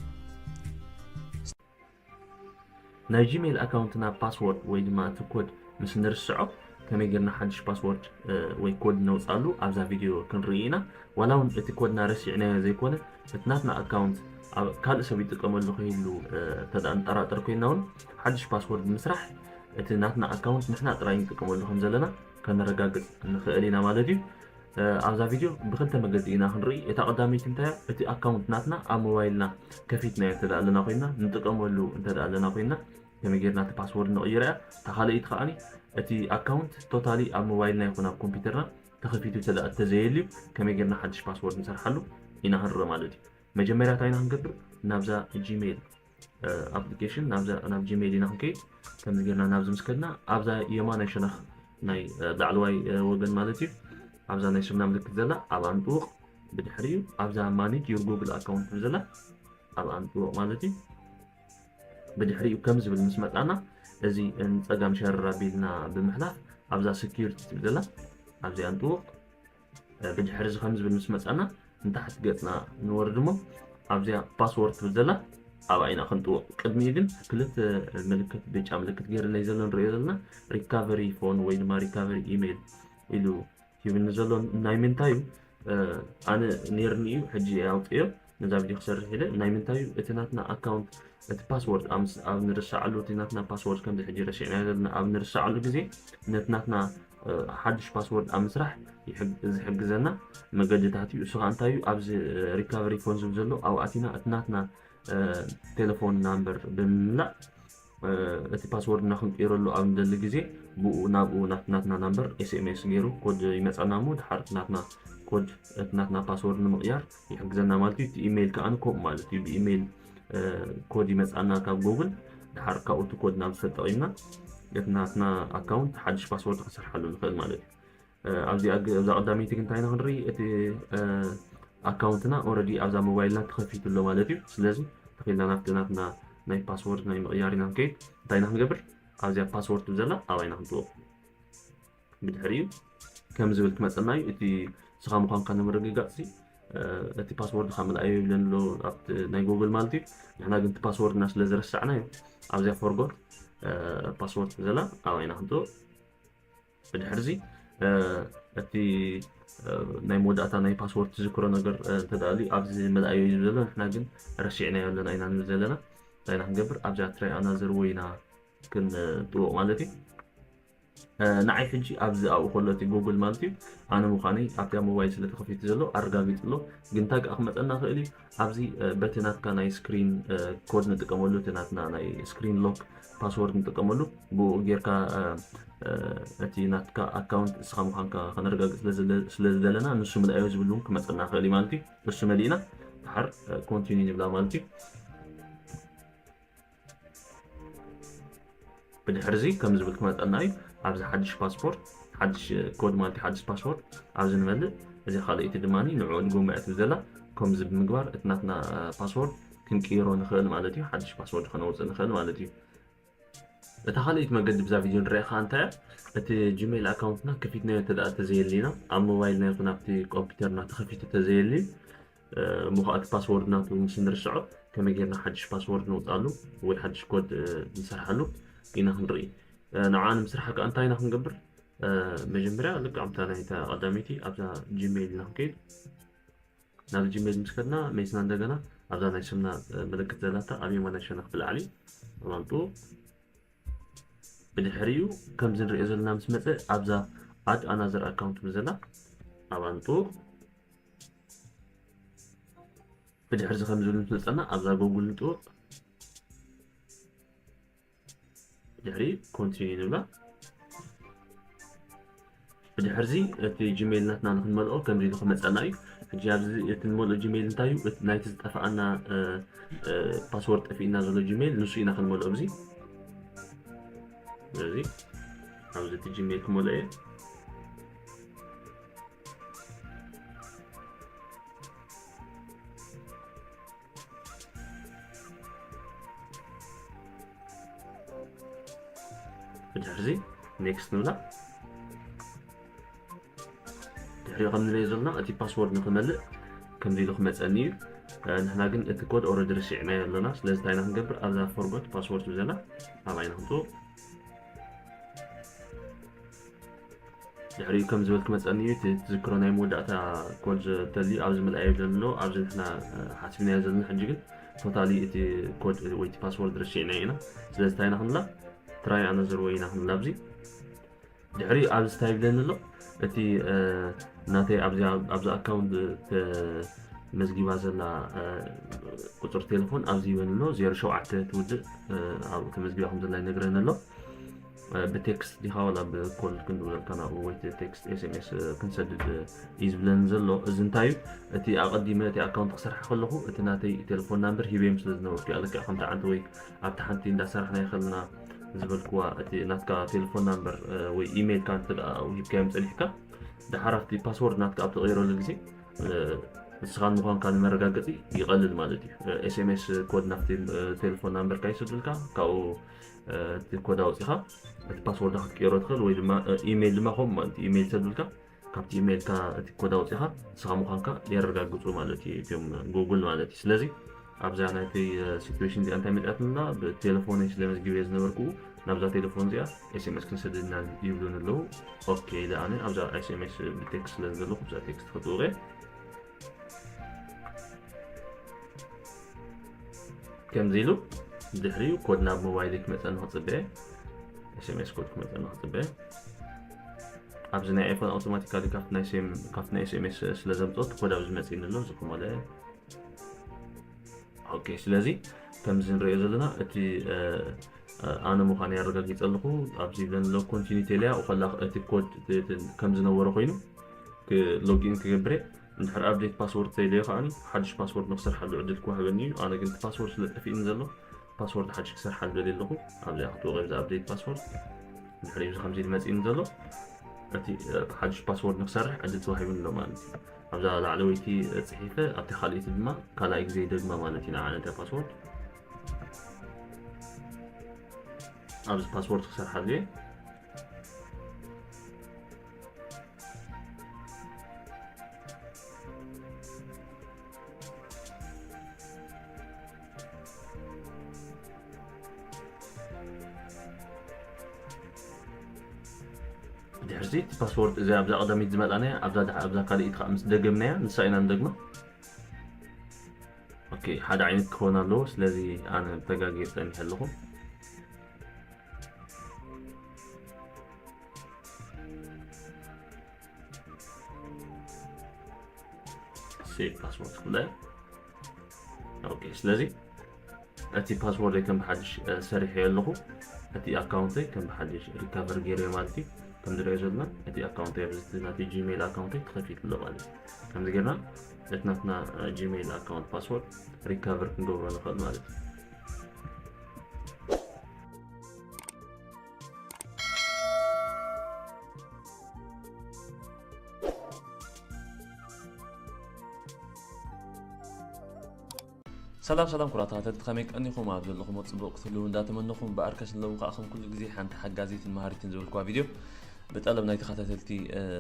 ናይ ጂሜል ኣካውንትና ፓስወርድ ወይ ድማ እቲ ኮድ ምስ ንርስዖ ከመይ ጌርና ሓድሽ ፓስወርድ ወይ ኮድ ነውፃሉ ኣብዛ ቪድዮ ክንርኢ ኢና። ዋላ እውን እቲ ኮድና ረሲዕናዮ ዘይኮነ እቲ ናትና ኣካውንት ካልእ ሰብ ይጥቀመሉ ከይህሉ እንተደኣ ንጠራጠር ኮይና እውን ሓድሽ ፓስወርድ ምስራሕ እቲ ናትና ኣካውንት ንሕና ጥራይ ንጥቀመሉ ከም ዘለና ከነረጋግፅ ንኽእል ኢና ማለት እዩ። ኣብዛ ቪድዮ ብክልተ መገዲ ኢና ክንርኢ። እታ ቀዳመይቲ እንታይ እያ? እቲ ኣካውንት ናትና ኣብ ሞባይልና ከፊትናዮ እንተ ኣለና ኮይና ንጥቀመሉ እንተ ኣለና ኮይና ከመይ ጌርና እቲ ፓስወርድ ንቕይሮ እያ። እታ ካልኣይቲ ከዓኒ እቲ ኣካውንት ቶታሊ ኣብ ሞባይልና ይኹን ኣብ ኮምፒውተርና ተኸፊቱ እንተ ተዘየልዩ ከመይ ጌርና ሓድሽ ፓስወርድ ንሰርሓሉ ኢና ክንርኢ ማለት እዩ። መጀመርያ እንታይ ኢና ክንገብር? ናብዛ ጂሜል ኣፕሊኬሽን ናብ ጂሜል ኢና ክንከይድ። ከምዚ ጌርና ናብዚ ምስ ከድና ኣብዛ የማናይ ሸነኽ ናይ ላዕለዋይ ወገን ማለት እዩ ኣብዛ ናይ ሽምና ምልክት ዘላ ኣብኣ ንጥውቕ። ብድሕሪኡ ኣብዛ ማኔጅ ዩር ጉግል ኣካውንት ትብል ዘላ ኣብኣ ንጥውቕ ማለት እዩ። ብድሕሪኡ ከም ዝብል ምስ መጻና እዚ ንጸጋም ሸረር ኣቢልና ብምሕላፍ ኣብዛ ሴኪሪቲ ትብል ዘላ ኣብዚኣ ንጥውቕ። ብድሕሪ እዚ ከም ዝብል ምስ መጻና ንታሕቲ ገጽና ንወርድ እሞ ኣብዚኣ ፓስወርድ ትብል ዘላ ኣብኣ ኢና ክንጥውቕ። ቅድሚኡ ግን ክልተ ምልክት ብጫ ምልክት ገይርለይ ዘሎ ንሪኦ ዘለና ሪካቨሪ ፎን ወይ ድማ ሪካቨሪ ኢሜይል ኢሉ ሂብኒ ዘሎ ናይ ምንታይ እዩ? ኣነ ነይርኒ እዩ ሕጂ ኣውፅዮ ነዛ ቪድዮ ክሰርሕ ኢለ ናይ ምንታይ እዩ? እቲ ናትና ኣካውንት እቲ ፓስወርድ ኣብ ንርሳዓሉ እቲ ናትና ፓስወርድ ከምዚ ሕጂ ረሲዕና ዘለና ኣብ ንርሳዓሉ ግዜ ነቲ ናትና ሓድሽ ፓስወርድ ኣብ ምስራሕ ዝሕግዘና መገድታት እዩ። እሱ ከዓ እንታይ እዩ? ኣብዚ ሪካቨሪ ፎን ዝብል ዘሎ ኣብኡ ኣቲና እቲ ናትና ቴሌፎን ናምበር ብምምላእ እቲ ፓስወርድና ክንቅይረሉ ኣብ ንደሊ ግዜ ብኡ ናብኡ ናትና ናምበር ኤስኤምኤስ ገይሩ ኮድ ይመፀና እሞ ድሓር ናትና ኮድ ናትና ፓስወርድ ንምቕያር ይሕግዘና ማለት እዩ። እቲ ኢሜይል ከዓ ከምኡ ማለት እዩ። ብኢሜይል ኮድ ይመፃና ካብ ጉግል ድሓር ካብኡ እቲ ኮድ ናብ ተጠቂምና እቲ ናትና ኣካውንት ሓድሽ ፓስወርድ ክንሰርሓሉ ንኽእል ማለት እዩ። ኣብዚ ኣብዛ ቀዳመይቲ ግን እንታይ ኢና ክንርኢ? እቲ ኣካውንትና ኦረዲ ኣብዛ ሞባይልና ተኸፊቱ ኣሎ ማለት እዩ። ስለዚ ተኺልና ናብቲ ናትና ናይ ፓስወርድ ናይ ምቕያር ኢና ንከይድ። እንታይ ኢና ክንገብር? ኣብዚኣ ፓስወርድ ዘላ ኣብኣ ኢና ክንጥውቕ። ብድሕሪኡ ከም ዝብል ክመፀና እዩ። እቲ ስኻ ምዃንካ ንምርግጋፅ እቲ ፓስወርድ ካብ ምልኣዮ ይብለን ኣሎ ኣብቲ ናይ ጉግል ማለት እዩ። ንሕና ግን እቲ ፓስወርድና ስለ ዝረሳዕናዮ ኣብዚኣ ፎርጎት ፓስወርድ ዘላ ኣብኣ ኢና ክንጥውቕ። ብድሕርዚ እቲ ናይ መወዳእታ ናይ ፓስወርድ ትዝክሮ ነገር እንተደኣልዩ ኣብዚ መላእዮ እዩ ዘሎ። ንሕና ግን ረሲዕናዮ ኣለና ኢና ንብል ዘለና። እንታይ ኢና ክንገብር? ኣብዛ ትራይ ኣናዘር ወይ ኢና ክንጥውቕ ማለት እዩ። ንዓይ ሕጂ ኣብዚ ኣብኡ ከሎ እቲ ጉግል ማለት እዩ ኣነ ምዃነይ ኣብቲ ኣብ ሞባይል ስለ ተኸፊቱ ዘሎ ኣረጋጊጹ ኣሎ። ግን እንታይ ከዓ ክመፀና ክእል እዩ ኣብዚ በቲ ናትካ ናይ ስክሪን ኮድ ንጥቀመሉ እቲ ናትና ናይ ስክሪን ሎክ ፓስወርድ ንጥቀመሉ ብኡ ጌርካ እቲ ናትካ ኣካውንት እስኻ ምዃንካ ከነረጋግፅ ስለ ዝደለና ንሱ ምልኣዮ ዝብል እውን ክመፀና ክእል እዩ ማለት እዩ። እሱ መሊእና ድሓር ኮንቲኒ ንብላ ማለት እዩ። ብድሕርዚ ከም ዝብል ክመፀና እዩ ኣብዚ ሓድሽ ፓስፖርት ሓድሽ ኮድ ማለት ሓድሽ ፓስወርድ ኣብዚ ንመልእ እዚ ካልኣይቲ ድማ ንዕኡ ድጎምዐ ትብል ዘላ ከምዚ ብምግባር እቲ ናትና ፓስወርድ ክንቅይሮ ንኽእል ማለት እዩ። ሓድሽ ፓስወርድ ከነውፅእ ንኽእል ማለት እዩ። እታ ካልኣይቲ መገዲ ብዛ ቪድዮ ንሪኣ ከዓ እንታይ እቲ ጂሜል ኣካውንትና ከፊትናዮ እንተ ተዘየሊና ኣብ ሞባይልና ይኹን ኣብቲ ኮምፒውተርና ተኸፊቱ ተዘየልዩ እሞ ከዓ እቲ ፓስወርድ ናቱ ምስ ንርስዖ ከመይ ጌርና ሓድሽ ፓስወርድ ነውፅኣሉ ወይ ሓድሽ ኮድ ንሰርሓሉ ኢና ክንርኢ። ንዓ ንምስራሕ ከዓ እንታይ ኢና ክንገብር? መጀመርያ ልክዕ ከምታ ናይታ ቀዳመይቲ ኣብዛ ጂሜል ኢና ክንከይድ። ናብ ጂሜል ምስ ከድና መይስና እንደገና ኣብዛ ናይ ስምና ምልክት ዘላታ ኣብ የማናይ ሸነኽ ብላዕሊ ኣባንጡ ብድሕሪኡ ከምዚ ንሪኦ ዘለና ምስ መፀ ኣብዛ ኣድ ኣናዘር ኣካውንት ምስ ዘላ ኣባንጡ ብድሕርዚ ከም ዝብል ምስ መፀና ኣብዛ ጎጉል ንጥውቕ ድሕሪ ኮንቲኒ ንብላ ብድሕርዚ እቲ ጂሜይል ናትና ንክንመልኦ ከምዚ ኢሉ ክመፀና እዩ። ሕጂ ኣብዚ እቲ ንመልኦ ጂሜይል እንታይ እዩ? እቲ ናይቲ ዝጠፍኣና እ፣ እ፣ ፓስወርድ ጠፊእና ዘሎ ጂሜይል ንሱ ኢና ክንመልኦ ኣብዚ። ስለዚ ኣብዚ እቲ ጂሜይል ክመልኦ እየ። ብድሕርዚ ኔክስት ንብላ። ድሕሪኡ ከም ንሪኦ ዘለና እቲ ፓስወርድ ንክመልእ ከምዚ ኢሉ ክመፀኒ እዩ። ንሕና ግን እቲ ኮድ ኦረዲ ርሲዕናዮ ኣለና። ስለዚ እንታይ ኢና ክንገብር? ኣብዛ ፎርጎት ፓስወርድ ዝብዘላ ኣብኣ ኢና ክንጥውቕ። ድሕሪኡ ከም ዝበል ክመፀኒ እዩ። እቲ ትዝክሮ ናይ መወዳእታ ኮድ ዘተሊ ኣብዚ ምልኣይ ይብለኒ ኣሎ። ኣብዚ ንሕና ሓሲብናዮ ዘለና ሕጂ ግን ቶታሊ እቲ ኮድ ወይ እቲ ፓስወርድ ርሲዕናዮ ኢና። ስለዚ እንታይ ኢና ክንብላ? ትራይ ኣነዘር ወይ ኢና ክንብላ ኣብዚ። ድሕሪ ኣብዚ እንታይ ይብለኒ ኣሎ? እቲ ናተይ ኣብዚ ኣካውንት መዝጊባ ዘላ ቁፅሪ ቴሌፎን ኣብዚ ይበኒ ኣሎ። ዜሮ ሸውዓተ ትውድእ ተመዝጊባ ከም ዘላ ይነግረኒ ኣሎ። ብቴክስት ዲኻ ዋላ ብኮል ክንድውለልካ ናብኡ ወይ ቴክስት ኤስኤምኤስ ክንሰድድ እዩ ዝብለኒ ዘሎ። እዚ እንታይ እዩ? እቲ ኣቐዲመ እቲ ኣካውንት ክሰርሓ ከለኹ እቲ ናተይ ቴሌፎን ናምበር ሂበዮም ስለ ዝነበርኩ እያ። ልክዕ ከምቲ ዓንቲ ወይ ኣብቲ ሓንቲ እንዳሰራሕና ይኸልና ዝበልክዋ እቲ ናትካ ቴሌፎን ናምበር ወይ ኢሜይልካ እንተ ደኣ ሂብካዮም ጸኒሕካ፣ ደሓር ኣብቲ ፓስወርድ ናትካ ኣብ ትቕይረሉ ግዜ ንስኻ ምዃንካ ንመረጋገጺ ይቐልል ማለት እዩ። ኤስኤምኤስ ኮድ ናብቲ ቴሌፎን ናምበርካ ይስዱልካ፣ ካብኡ እቲ ኮድ ኣውጺኻ እቲ ፓስወርድ ክትቅይሮ ትኽእል፣ ወይ ድማ ኢሜይል ድማ ከምኡ ማለት እዩ። ኢሜይል ይሰዱልካ፣ ካብቲ ኢሜይልካ እቲ ኮድ ኣውጺኻ ንስኻ ምዃንካ የረጋግጹ ማለት እዩ እቲኦም ጉግል ማለት እዩ። ስለዚ ኣብዛ ናይተይ ሲትዌሽን እዚኣ እንታይ መፅኣትና? ብቴሌፎነይ ስለ መዝጊበ ዝነበርኩ ናብዛ ቴሌፎን እዚኣ ኤስኤምኤስ ክንሰደድና ይብሉን ኣለዉ። ኦኬ ኢለ ኣነ ኣብዛ ኤስኤምኤስ ብቴክስት ስለ ዝገለኹ ብዛ ቴክስት ክጥውቐ ከምዚ ኢሉ ድሕሪኡ ኮድ ናብ ሞባይል ክመፀኒ ክፅበየ፣ ኤስኤምኤስ ኮድ ክመፀኒ ክፅበየ። ኣብዚ ናይ ኣይፎን ኣውቶማቲካሊ ካብቲ ናይ ሴም ካብቲ ናይ ኤስኤምኤስ ስለ ዘምፅኦ እቲ ኮድ ኣብዚ መፂኒ ኣሎ። እዚ ክመለ ኦኬ። ስለዚ ከምዚ ንሪኦ ዘለና እቲ ኣነ ምዃን ያረጋጊፀ ኣለኹ። ኣብዚ ይብለኒ ኣሎ ኮንቲኒ ቴልያ ከላ እቲ ኮድ ከም ዝነበረ ኮይኑ ሎጊን ክገብር እየ። እንድሕር ኣፕዴት ፓስወርድ ተይለዮ ከዓኒ ሓድሽ ፓስወርድ ንክሰርሓሉ ዕድል ክወሃበኒ እዩ። ኣነ ግን እቲ ፓስወርድ ስለ ጠፊእኒ ዘሎ ፓስወርድ ሓድሽ ክሰርሓሉ ደልየ ኣለኹ። ኣብዚኣ ክትወቀ ብዛ ኣፕዴት ፓስወርድ ድሕሪ እዚ ከምዚ ኢሉ መፂእኒ ዘሎ እቲ ሓድሽ ፓስወርድ ንክሰርሕ ዕድል ተዋሂቡኒ ኣሎ ማለት እዩ። ኣብዛ ላዕለወይቲ ፅሒፈ ኣብቲ ካልኣይቲ ድማ ካልኣይ ግዜ ይደግማ ማለት እዩ ንዓነተ ፓስወርድ ኣብዚ ፓስወርድ ክሰርሓሉ እየ። ድሕርዚ እቲ ፓስወርድ እዚ ኣብዛ ቀዳሚት ዝመልኣናያ ኣብዛ ካልኢት ከዓ ምስ ደገምናያ ንሳ ኢና ንደግማ። ኦኬ ሓደ ዓይነት ክኸውን ኣለዎ። ስለዚ ኣነ ተጋጊ ፀኒሐ ኣለኹ። ሴቭ ፓስወርድ ክብለ። ኦኬ ስለዚ እቲ ፓስወርድ ከም ብሓድሽ ሰሪሐ ኣለኹ። እቲ ኣካውንተይ ከም ብሓድሽ ሪካቨር ገይረ ማለት እዩ። ከም ዝሪኦ ዘለና እቲ ኣካውንተይ ኣብዚ ናተይ ጂሜይል ኣካውንተይ ተኸፊቱ ኣሎ ማለት እዩ። ከምዚ ጌርና እቲ ናትና ጂሜይል ኣካውንት ፓስወርድ ሪካቨር ክንገብሮ ንኽእል ማለት እዩ። ሰላም ሰላም ኩራት ተኸታተልቲ ከመይ ቀኒኹም? ኣብ ዘለኹም ጽቡቕ ክትህልዉ እንዳተመነኹም፣ ብኣርከስ ኣለዉ ከኣ ከም ኩሉ ግዜ ሓንቲ ሓጋዚትን መሃሪትን ዝበልኩዋ ቪድዮ ብጠለብ ናይ ተኸታተልቲ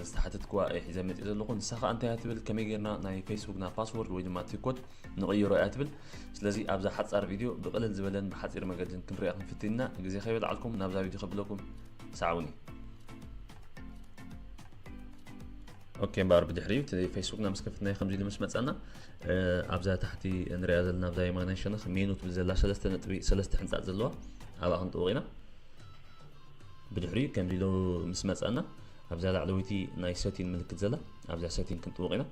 ዝተሓተትኩዋ እየ ሒዘ መጽእ ዘለኹ። ንሳ ከኣ እንታይ እያ ትብል? ከመይ ጌርና ናይ ፌስቡክና ፓስወርድ ወይ ድማ እቲ ኮድ ንቕይሮ እያ ትብል። ስለዚ ኣብዛ ሓጻር ቪድዮ ብቕልል ዝበለን ብሓጺር መገድን ክንሪኣ ክንፍትን ኢና። ግዜ ከይበልዓልኩም ናብዛ ቪድዮ ከብለኩም ሰዓቡኒ። ኦኬ እምበኣር ብድሕሪኡ እቲ ፌስቡክና ምስ ከፍትናዮ ከምዚ ኢሉ ምስ መጻና ኣብዛ ታሕቲ ንሪኣ ዘለና ኣብዛ የማናይ ሸነኽ ሜኑ ትብል ዘላ ሰለስተ ነጥቢ ሰለስተ ሕንጻጽ ዘለዋ ኣብኣ ክንጥውቕ ኢና። ብድሕሪኡ ከምዚ ኢሉ ምስ መጻና ኣብዛ ላዕለወይቲ ናይ ሰቲን ምልክት ዘላ ኣብዛ ሰቲን ክንጥውቕ ኢና።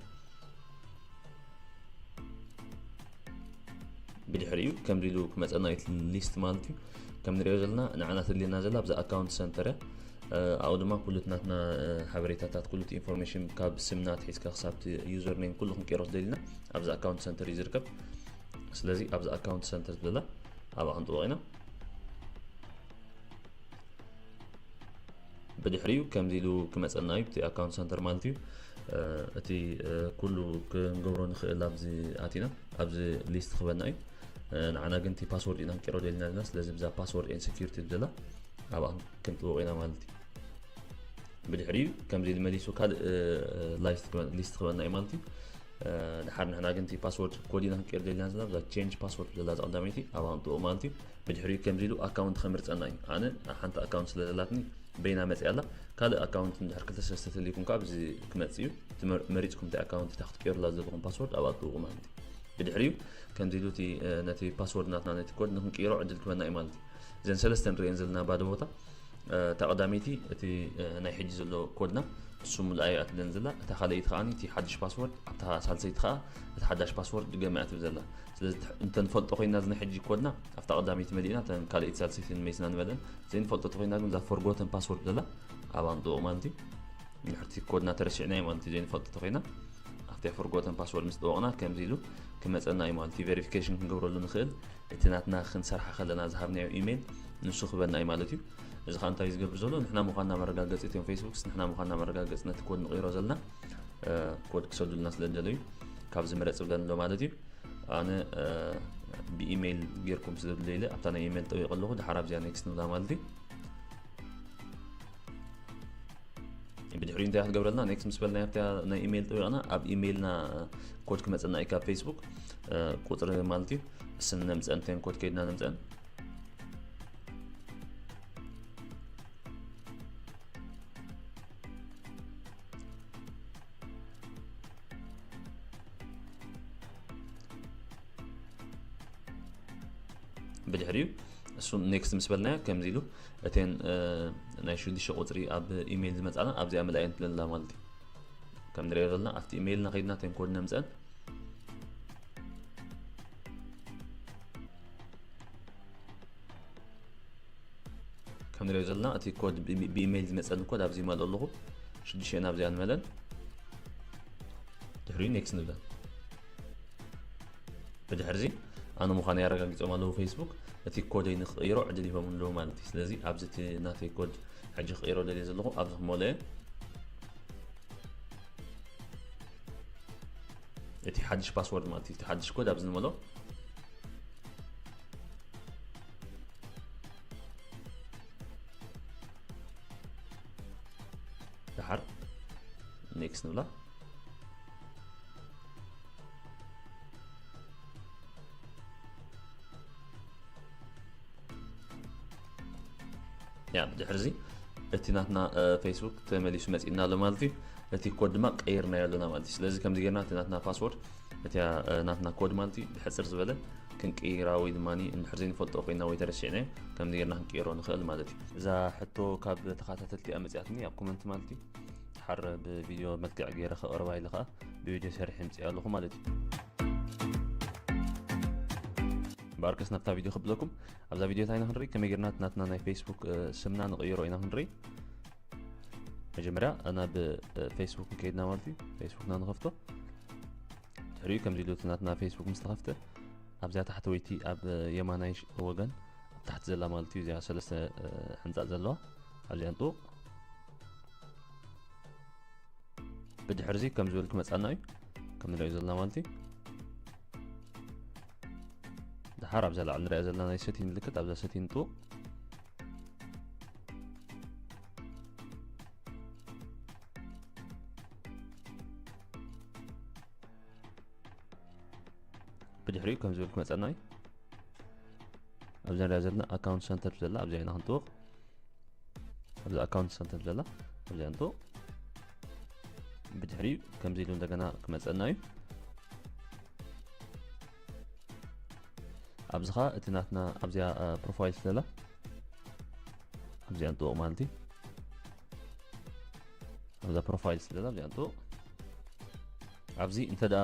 ብድሕሪኡ ከምዚ ኢሉ ክመፀና እቲ ሊስት ማለት እዩ። ከም ንሪኦ ዘለና ንዓና ተድልየና ዘላ ኣብዛ ኣካውንት ሰንተር እያ። ኣብኡ ድማ ኩሉ እቲ ናትና ሓበሬታታት፣ ኩሉ እቲ ኢንፎርሜሽን፣ ካብ ስምና ኣትሒዝካ ክሳብ እቲ ዩዘር ኔም ኩሉ ክንቀይሮ ደሊና ኣብዚ ኣካውንት ሰንተር እዩ ዝርከብ። ስለዚ ኣብዚ ኣካውንት ሰንተር ዝብላ ኣብኣ ክንጥወቕ ኢና። ብድሕሪኡ ከምዚ ኢሉ ክመፀና እዩ፣ እቲ ኣካውንት ሰንተር ማለት እዩ። እቲ ኩሉ ክንገብሮ ንኽእል ኣብዚ ኣቲና ኣብዚ ሊስት ክበና እዩ። ንዓና ግን እቲ ፓስወርድ ኢና ክንቀይሮ ደሊና ዘለና። ስለዚ ብዛ ፓስወርድ ኤን ሴኪሪቲ ዝብላ ኣብኣ ክንጥወቕ ኢና ማለት እዩ። ብድሕሪኡ ከምዚ ኢሉ መሊሱ ካልእ ሊስት ክበና እዩ ማለት እዩ። ድሓር ንሕና ግን እቲ ፓስወርድ ኮድ ኢና ክንቀይር ደሊና ዘለና፣ ብዛ ቼንጅ ፓስወርድ ዘላ እዛ ቀዳመይቲ ኣብኣ ክንጥወቕ ማለት እዩ። ብድሕሪኡ ከምዚ ኢሉ ኣካውንት ከምርፀና እዩ። ኣነ ሓንቲ ኣካውንት ስለ ዘላትኒ በይና መፅያ ኣላ። ካልእ ኣካውንት እንድሕር ክልተ ሰለስተ ተልይኩም ከዓ ብዚ ክመፅእ እዩ። እቲ መር-፣ መሪፅኩም እንታይ ኣካውንት እታ ክትቀይሩላ ዘለኹም ፓስወርድ ኣብኣ ትጥውቑ ማለት እዩ። ብድሕሪኡ ከምዚ ኢሉ እቲ ነቲ ፓስወርድ ናትና ነቲ ኮድ ንክንቅይሮ ዕድል ክበና እዩ ማለት እዩ። እዘን ሰለስተ ንሪኤን ዘለና ባዶ ቦታ፣ እታ ቀዳመይቲ እቲ ናይ ሕጂ ዘሎ ኮድና እሱ ሙሉኣ እያ ትብለን ዘላ። እታ ካልኣይቲ ከዓ እቲ ሓድሽ ፓስወርድ፣ ኣብታ ሳልሰይቲ ከዓ እቲ ሓዳሽ ፓስወርድ ድገማ እያ ትብል ዘላ። ስለዚ እንተ ንፈልጦ ኮይና እዚ ናይ ሕጂ ኮድና ኣብታ ቀዳመይቲ መሊእና እተን ካልኣይቲ ሳልሰይቲ ንመይስና ንመልእን። ዘይንፈልጦ ተኮይና ግን እዛ ፎርጎተን ፓስወርድ ዘላ ኣብኣ ንጥውቕ ማለት እዩ። ድሕርቲ ኮድና ተረሲዕናዮ ማለት እዩ። ዘይንፈልጦ ተኮይና ኣብቲ ፎርጎተን ፓስወርድ ምስ ጠወቕና ከምዚ ኢሉ ክመፀና እዩ ማለት እዩ። ቬሪፊኬሽን ክንገብረሉ ንኽእል፣ እቲ ናትና ክንሰርሓ ከለና ዝሃብናዮ ኢሜይል ንሱ ክበና እዩ ማለት እዩ። እዚ ከዓ እንታይ ዝገብር ዘሎ፣ ንሕና ምዃንና መረጋገፂ፣ እቶም ፌስቡክስ ንሕና ምዃንና መረጋገፂ ነቲ ኮድ ንቕይሮ ዘለና ኮድ ክሰዱልና ስለ ዝደለዩ ካብዚ ምረፅ ብለን ኣሎ ማለት እዩ። ኣነ ብኢሜይል ጌርኩም ስለ ዝደለ ኢለ ኣብታ ናይ ኢሜይል ጠዊቐ ኣለኹ። ድሓር ኣብዚኣ ኔክስት ንብላ ማለት እዩ። ብድሕሪኡ እንታይ ክትገብረልና፣ ኔክስት ምስ በልና ኣብታ ናይ ኢሜይል ጠዊቕና ኣብ ኢሜይልና ኮድ ክመፀና እዩ ካብ ፌስቡክ ቁፅሪ ማለት እዩ። እስን ነምፀን፣ ተን ኮድ ከይድና ነምፀን። ብድሕሪኡ እሱ ኔክስት ምስ በልናዮ ከምዚ ኢሉ እተን ናይ ሽዱሽተ ቁፅሪ ኣብ ኢሜይል ዝመፃና ኣብዚኣ ምልኣየን ትብለና ማለት እዩ። ከም ንሪኦ ዘለና ኣብቲ ኢሜይልና ከይድና እተን ኮድ ነምፀን። ከም ንሪኦ ዘለና እቲ ኮድ ብኢሜይል ዝመፀኒ ኮድ ኣብዚ ይመልኦ ኣለኹ። ሽዱሽተ ኣብዚኣ ንመለን። ድሕሪኡ ኔክስት ንብለን። ብድሕርዚ ኣነ ምዃነይ ኣረጋጊፆም ኣለዉ ፌስቡክ። እቲ ኮደይ ንክቕይሮ ዕድል ሂቦም ኣለዉ ማለት እዩ። ስለዚ ኣብዚ እቲ ናተይ ኮድ ሕጂ ክቕይሮ ደልየ ዘለኹ ኣብዚ ክመልኦ እየ። እቲ ሓድሽ ፓስወርድ ማለት እዩ። እቲ ሓድሽ ኮድ ኣብዚ ንመልኦ። ድሓር ኔክስት ንብላ። ያ ብድሕርዚ እቲ ናትና ፌስቡክ ተመሊሱ መፂእና ኣሎ ማለት እዩ። እቲ ኮድ ድማ ቀይርናዮ ኣለና ማለት እዩ። ስለዚ ከምዚ ጌርና እቲ ናትና ፓስወርድ፣ እቲያ ናትና ኮድ ማለት እዩ ብሕፅር ዝበለ ክንቅይራ ወይ ድማ እንድሕር ዘይንፈልጦ ኮይና ወይ ተረሲዕናዮ ከምዚ ጌርና ክንቅይሮ ንኽእል ማለት እዩ። እዛ ሕቶ ካብ ተኸታተልቲ እያ መፂኣትኒ ኣብ ኮመንት ማለት እዩ። ሓር ብቪድዮ መልክዕ ገይረ ከቕርባ ኢለ ከዓ ብቪድዮ ሰሪሐ ምፅእ ኣለኹ ማለት እዩ። እምበኣርከስ ናብታ ቪድዮ ክብለኩም። ኣብዛ ቪድዮ እንታይ ኢና ክንርኢ? ከመይ ጌርና ናትና ናይ ፌስቡክ ስምና ንቕይሮ ኢና ክንርኢ። መጀመርያ ናብ ፌስቡክ ከይድና ማለት እዩ። ፌስቡክና ንኸፍቶ። ድሕሪኡ ከምዚ ኢሉ እቲ ናትና ፌስቡክ ምስ ተኸፍተ ኣብዚኣ ታሕተወይቲ ኣብ የማናይ ወገን ኣብ ታሕቲ ዘላ ማለት እዩ። እዚኣ ሰለስተ ሕንፃፅ ዘለዋ ኣብዚኣ ንጥውቕ። ብድሕርዚ ከም ዝበል ክመፃና እዩ ከም ንሪኦ ዘለና ማለት እዩ። ድሓር ኣብዛ ላዕሊ ንሪኣ ዘለና ናይ ሰቲን ምልክት ኣብዛ ሰቲን ንጥውቕ። ብድሕሪኡ ከም ዝበል ክመፀና እዩ። ኣብዛ ንሪኣ ዘለና ኣካውንት ሰንተር ዘላ ኣብዚኣ ኢና ክንጥውቕ። ኣብዚ ኣካውንት ሰንተር ዘላ ኣብዚኣ ንጥውቕ። ብድሕሪኡ ከምዚ ኢሉ እንደገና ክመፀና እዩ። ኣብዚ ኸዓ እቲ ናትና ኣብዚኣ ፕሮፋይል ስለ ዘላ ኣብዚኣ ንጥውቕ ማለት እዩ። ኣብዛ ፕሮፋይል ስለ ዘላ ኣብዚኣ ንጥውቕ። ኣብዚ እንተ ደኣ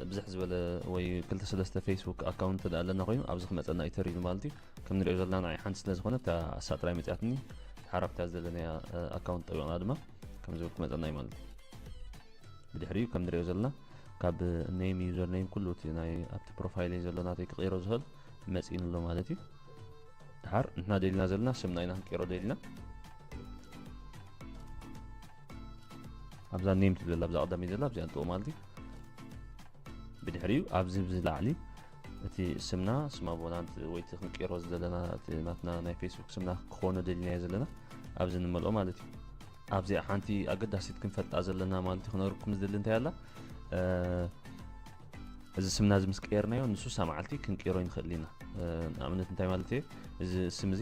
ብዝሕ ዝበለ ወይ ክልተ ሰለስተ ፌስቡክ ኣካውንት እንተ ደኣ ኣለና ኮይኑ ኣብዚ ክመፀና እዩ ተሪሉ ማለት እዩ። ከም ንሪኦ ዘለና ንዓይ ሓንቲ ስለ ዝኾነት እታ እሳ ጥራይ መፅኣትኒ። ሓራብታ ዘለናያ ኣካውንት ጠቢቕና ድማ ከምዚ ክመፀና እዩ ማለት እዩ። ብድሕሪኡ ከም ንሪኦ ዘለና ካብ ኔም፣ ዩዘር ኔም፣ ኩሉ እቲ ናይ ኣብቲ ፕሮፋይል ዘሎ ናተይ ክቕይሮ ዝኽእል መፂእኒ ኣሎ ማለት እዩ። ድሓር ንሕና ደሊና ዘለና ስምና ኢና ክንቀይሮ ደሊና። ኣብዛ ኔም ትብል ዘላ ኣብዛ ቀዳመይ ዘላ ኣብዚኣ ንጥዎ ማለት እዩ። ብድሕሪኡ ኣብዚ ብዝላዕሊ እቲ ስምና ስም ኣቦና ወይ እቲ ክንቀይሮ ዘለና እቲ ናትና ናይ ፌስቡክ ስምና ክኾኖ ደሊናዮ ዘለና ኣብዚ ንመልኦ ማለት እዩ። ኣብዚኣ ሓንቲ ኣገዳሲት ክንፈልጣ ዘለና ማለት እዩ ክነግርኩም ዝደሊ እንታይ ኣላ፣ እዚ ስምና እዚ ምስ ቀየርናዮ ንሱሳ መዓልቲ ክንቀይሮ ይንኽእል ኢና። ንኣብነት እንታይ ማለት እየ፣ እዚ ስም እዚ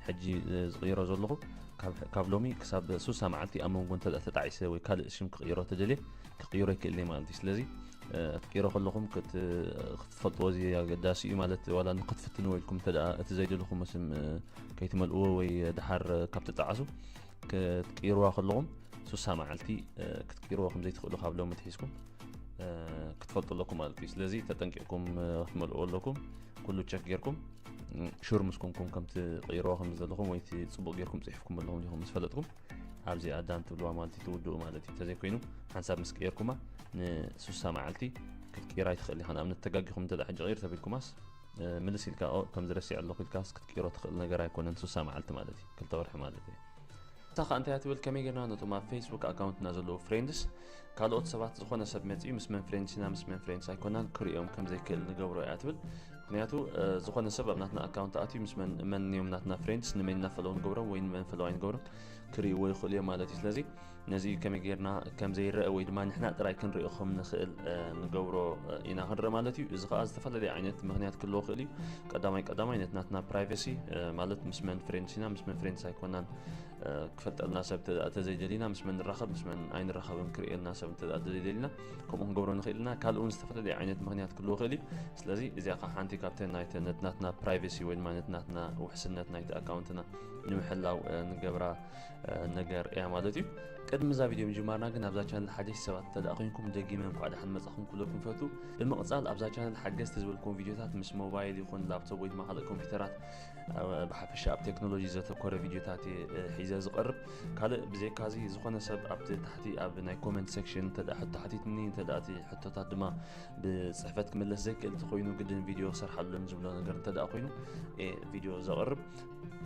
ሕጂ ዝቕይሮ ዘለኹ ካብ ሎሚ ክሳብ ሱሳ መዓልቲ ኣብ መንጎ እንተ ተጣዒሰ ወይ ካልእ ሽም ክቕይሮ ተደልየ ክቕይሮ ይክእል እየ ማለት እዩ። ስለዚ ክትቅይሮ ከለኹም ክትፈልጥዎ እዚ ኣገዳሲ እዩ ማለት ዋላ ንክትፍትንዎ ኢልኩም እንተ እቲ ዘይደለኹም ስም ከይትመልእዎ ወይ ድሓር ካብ ተጣዓሱ ክትቅይርዋ ከለኹም ሱሳ መዓልቲ ክትቅይርዎ ከም ዘይትኽእሉ ካብ ሎሚ ትሒዝኩም ክትፈልጡ ኣለኩም ማለት እዩ። ስለዚ ተጠንቂቕኩም ክትመልእዎ ኣለኩም። ኩሉ ቸክ ጌርኩም ሹር ምስ ኮንኩም ከም ትቕይርዎ ከም ዘለኹም ወይ እቲ ጽቡቕ ጌርኩም ጽሒፍኩም ኣለኹም ዲኹም ምስ ፈለጥኩም ኣብዚ ኣዳን ትብልዋ ማለት እዩ ትውድኡ ማለት እዩ። እንተዘይኮይኑ ሓንሳብ ምስ ቀየርኩማ ንሱሳ መዓልቲ ክትቅይራ ይትኽእል ኢኻ። ንኣብነት ተጋጊኹም እንተ ሕጂ ቀይር ተቢልኩማስ ምልስ ኢልካ ከምዚ ረሲዐ ኣለኹ ኢልካስ ክትቅይሮ ትኽእል ነገር ኣይኮነን። ሱሳ መዓልቲ ማለት እዩ ክልተ ወርሒ ማለት እዩ። እታ ኸኣ እንታይ እያ ትብል፣ ከመይ ጌርና ነቶም ኣብ ፌስቡክ ኣካውንትና ዘለዉ ፍሬንድስ ካልኦት ሰባት ዝኾነ ሰብ መጺኡ ምስ መን ፍሬንድስ ኢና ምስ መን ፍሬንድስ ኣይኮናን ክርእዮም ከም ዘይክእል ንገብሮ እያ ትብል። ምክንያቱ ዝኾነ ሰብ ኣብ ናትና ኣካውንት ኣትዩ ምስ መን መን እዮም ናትና ፍሬንድስ ንመን ኢና ፈለው ንገብሮም ወይ ንመን ፈለው ኣይንገብሮም ክርእይዎ ይኽእሉ እዮም ማለት እዩ። ስለዚ ነዚ ከመይ ጌርና ከም ዘይረአ ወይ ድማ ንሕና ጥራይ ክንርእዮ ከም ንኽእል ንገብሮ ኢና ክንርኢ ማለት እዩ። እዚ ኸኣ ዝተፈላለየ ዓይነት ምኽንያት ክህልዎ ክእል እዩ። ቀዳማይ ቀዳማይ ነቲ ናትና ፕራይቨሲ ማለት ምስ መን ፍሬንድስ ኢና ምስ መን ፍሬንድስ ኣይኮናን ክፈልጠልና ሰብ ተዘይደሊና ምስ መን ንራኸብ ምስ መን ኣይንራኸብን ክርእየልና ሰብ እንተ ዘይደሊና ከምኡ ክንገብሮ ንኽእል ኢና። ካልእ እውን ዝተፈላለየ ዓይነት ምኽንያት ክህልዎ ክእል እዩ። ስለዚ እዚኣ ከዓ ሓንቲ ካብተን ናይተ ነቲ ናትና ፕራይቨሲ ወይ ድማ ነቲ ናትና ውሕስነት ናይቲ ኣካውንትና ንምሕላው ንገብራ ነገር እያ ማለት እዩ። ቅድሚ እዛ ቪድዮ ምጅማርና ግን ኣብዛ ቻነል ሓደሽቲ ሰባት እንተ ደኣ ኮይንኩም ደጊመ እንኳዕ ደሓን መጻኹም ክብለኩም ፈቱ። ብምቕጻል ኣብዛ ቻነል ሓገዝቲ ዝበልኩም ቪድዮታት ምስ ሞባይል ይኹን ላፕቶፕ ወይ ድማ ካልእ ኮምፒውተራት ብሓፈሻ ኣብ ቴክኖሎጂ ዘተኮረ ቪድዮታት እየ ሒዘ ዝቐርብ። ካልእ ብዘይካዚ ዝኾነ ሰብ ኣብቲ ታሕቲ ኣብ ናይ ኮመንት ሴክሽን እንተ ደኣ ሕቶ ሓቲትኒ እንተ ደኣ እቲ ሕቶታት ድማ ብጽሕፈት ክምለስ ዘይክእል እንተኾይኑ ግድን ቪድዮ ክሰርሓሉን ዝብሎ ነገር እንተ ደኣ ኮይኑ እየ ቪድዮ ዘቕርብ።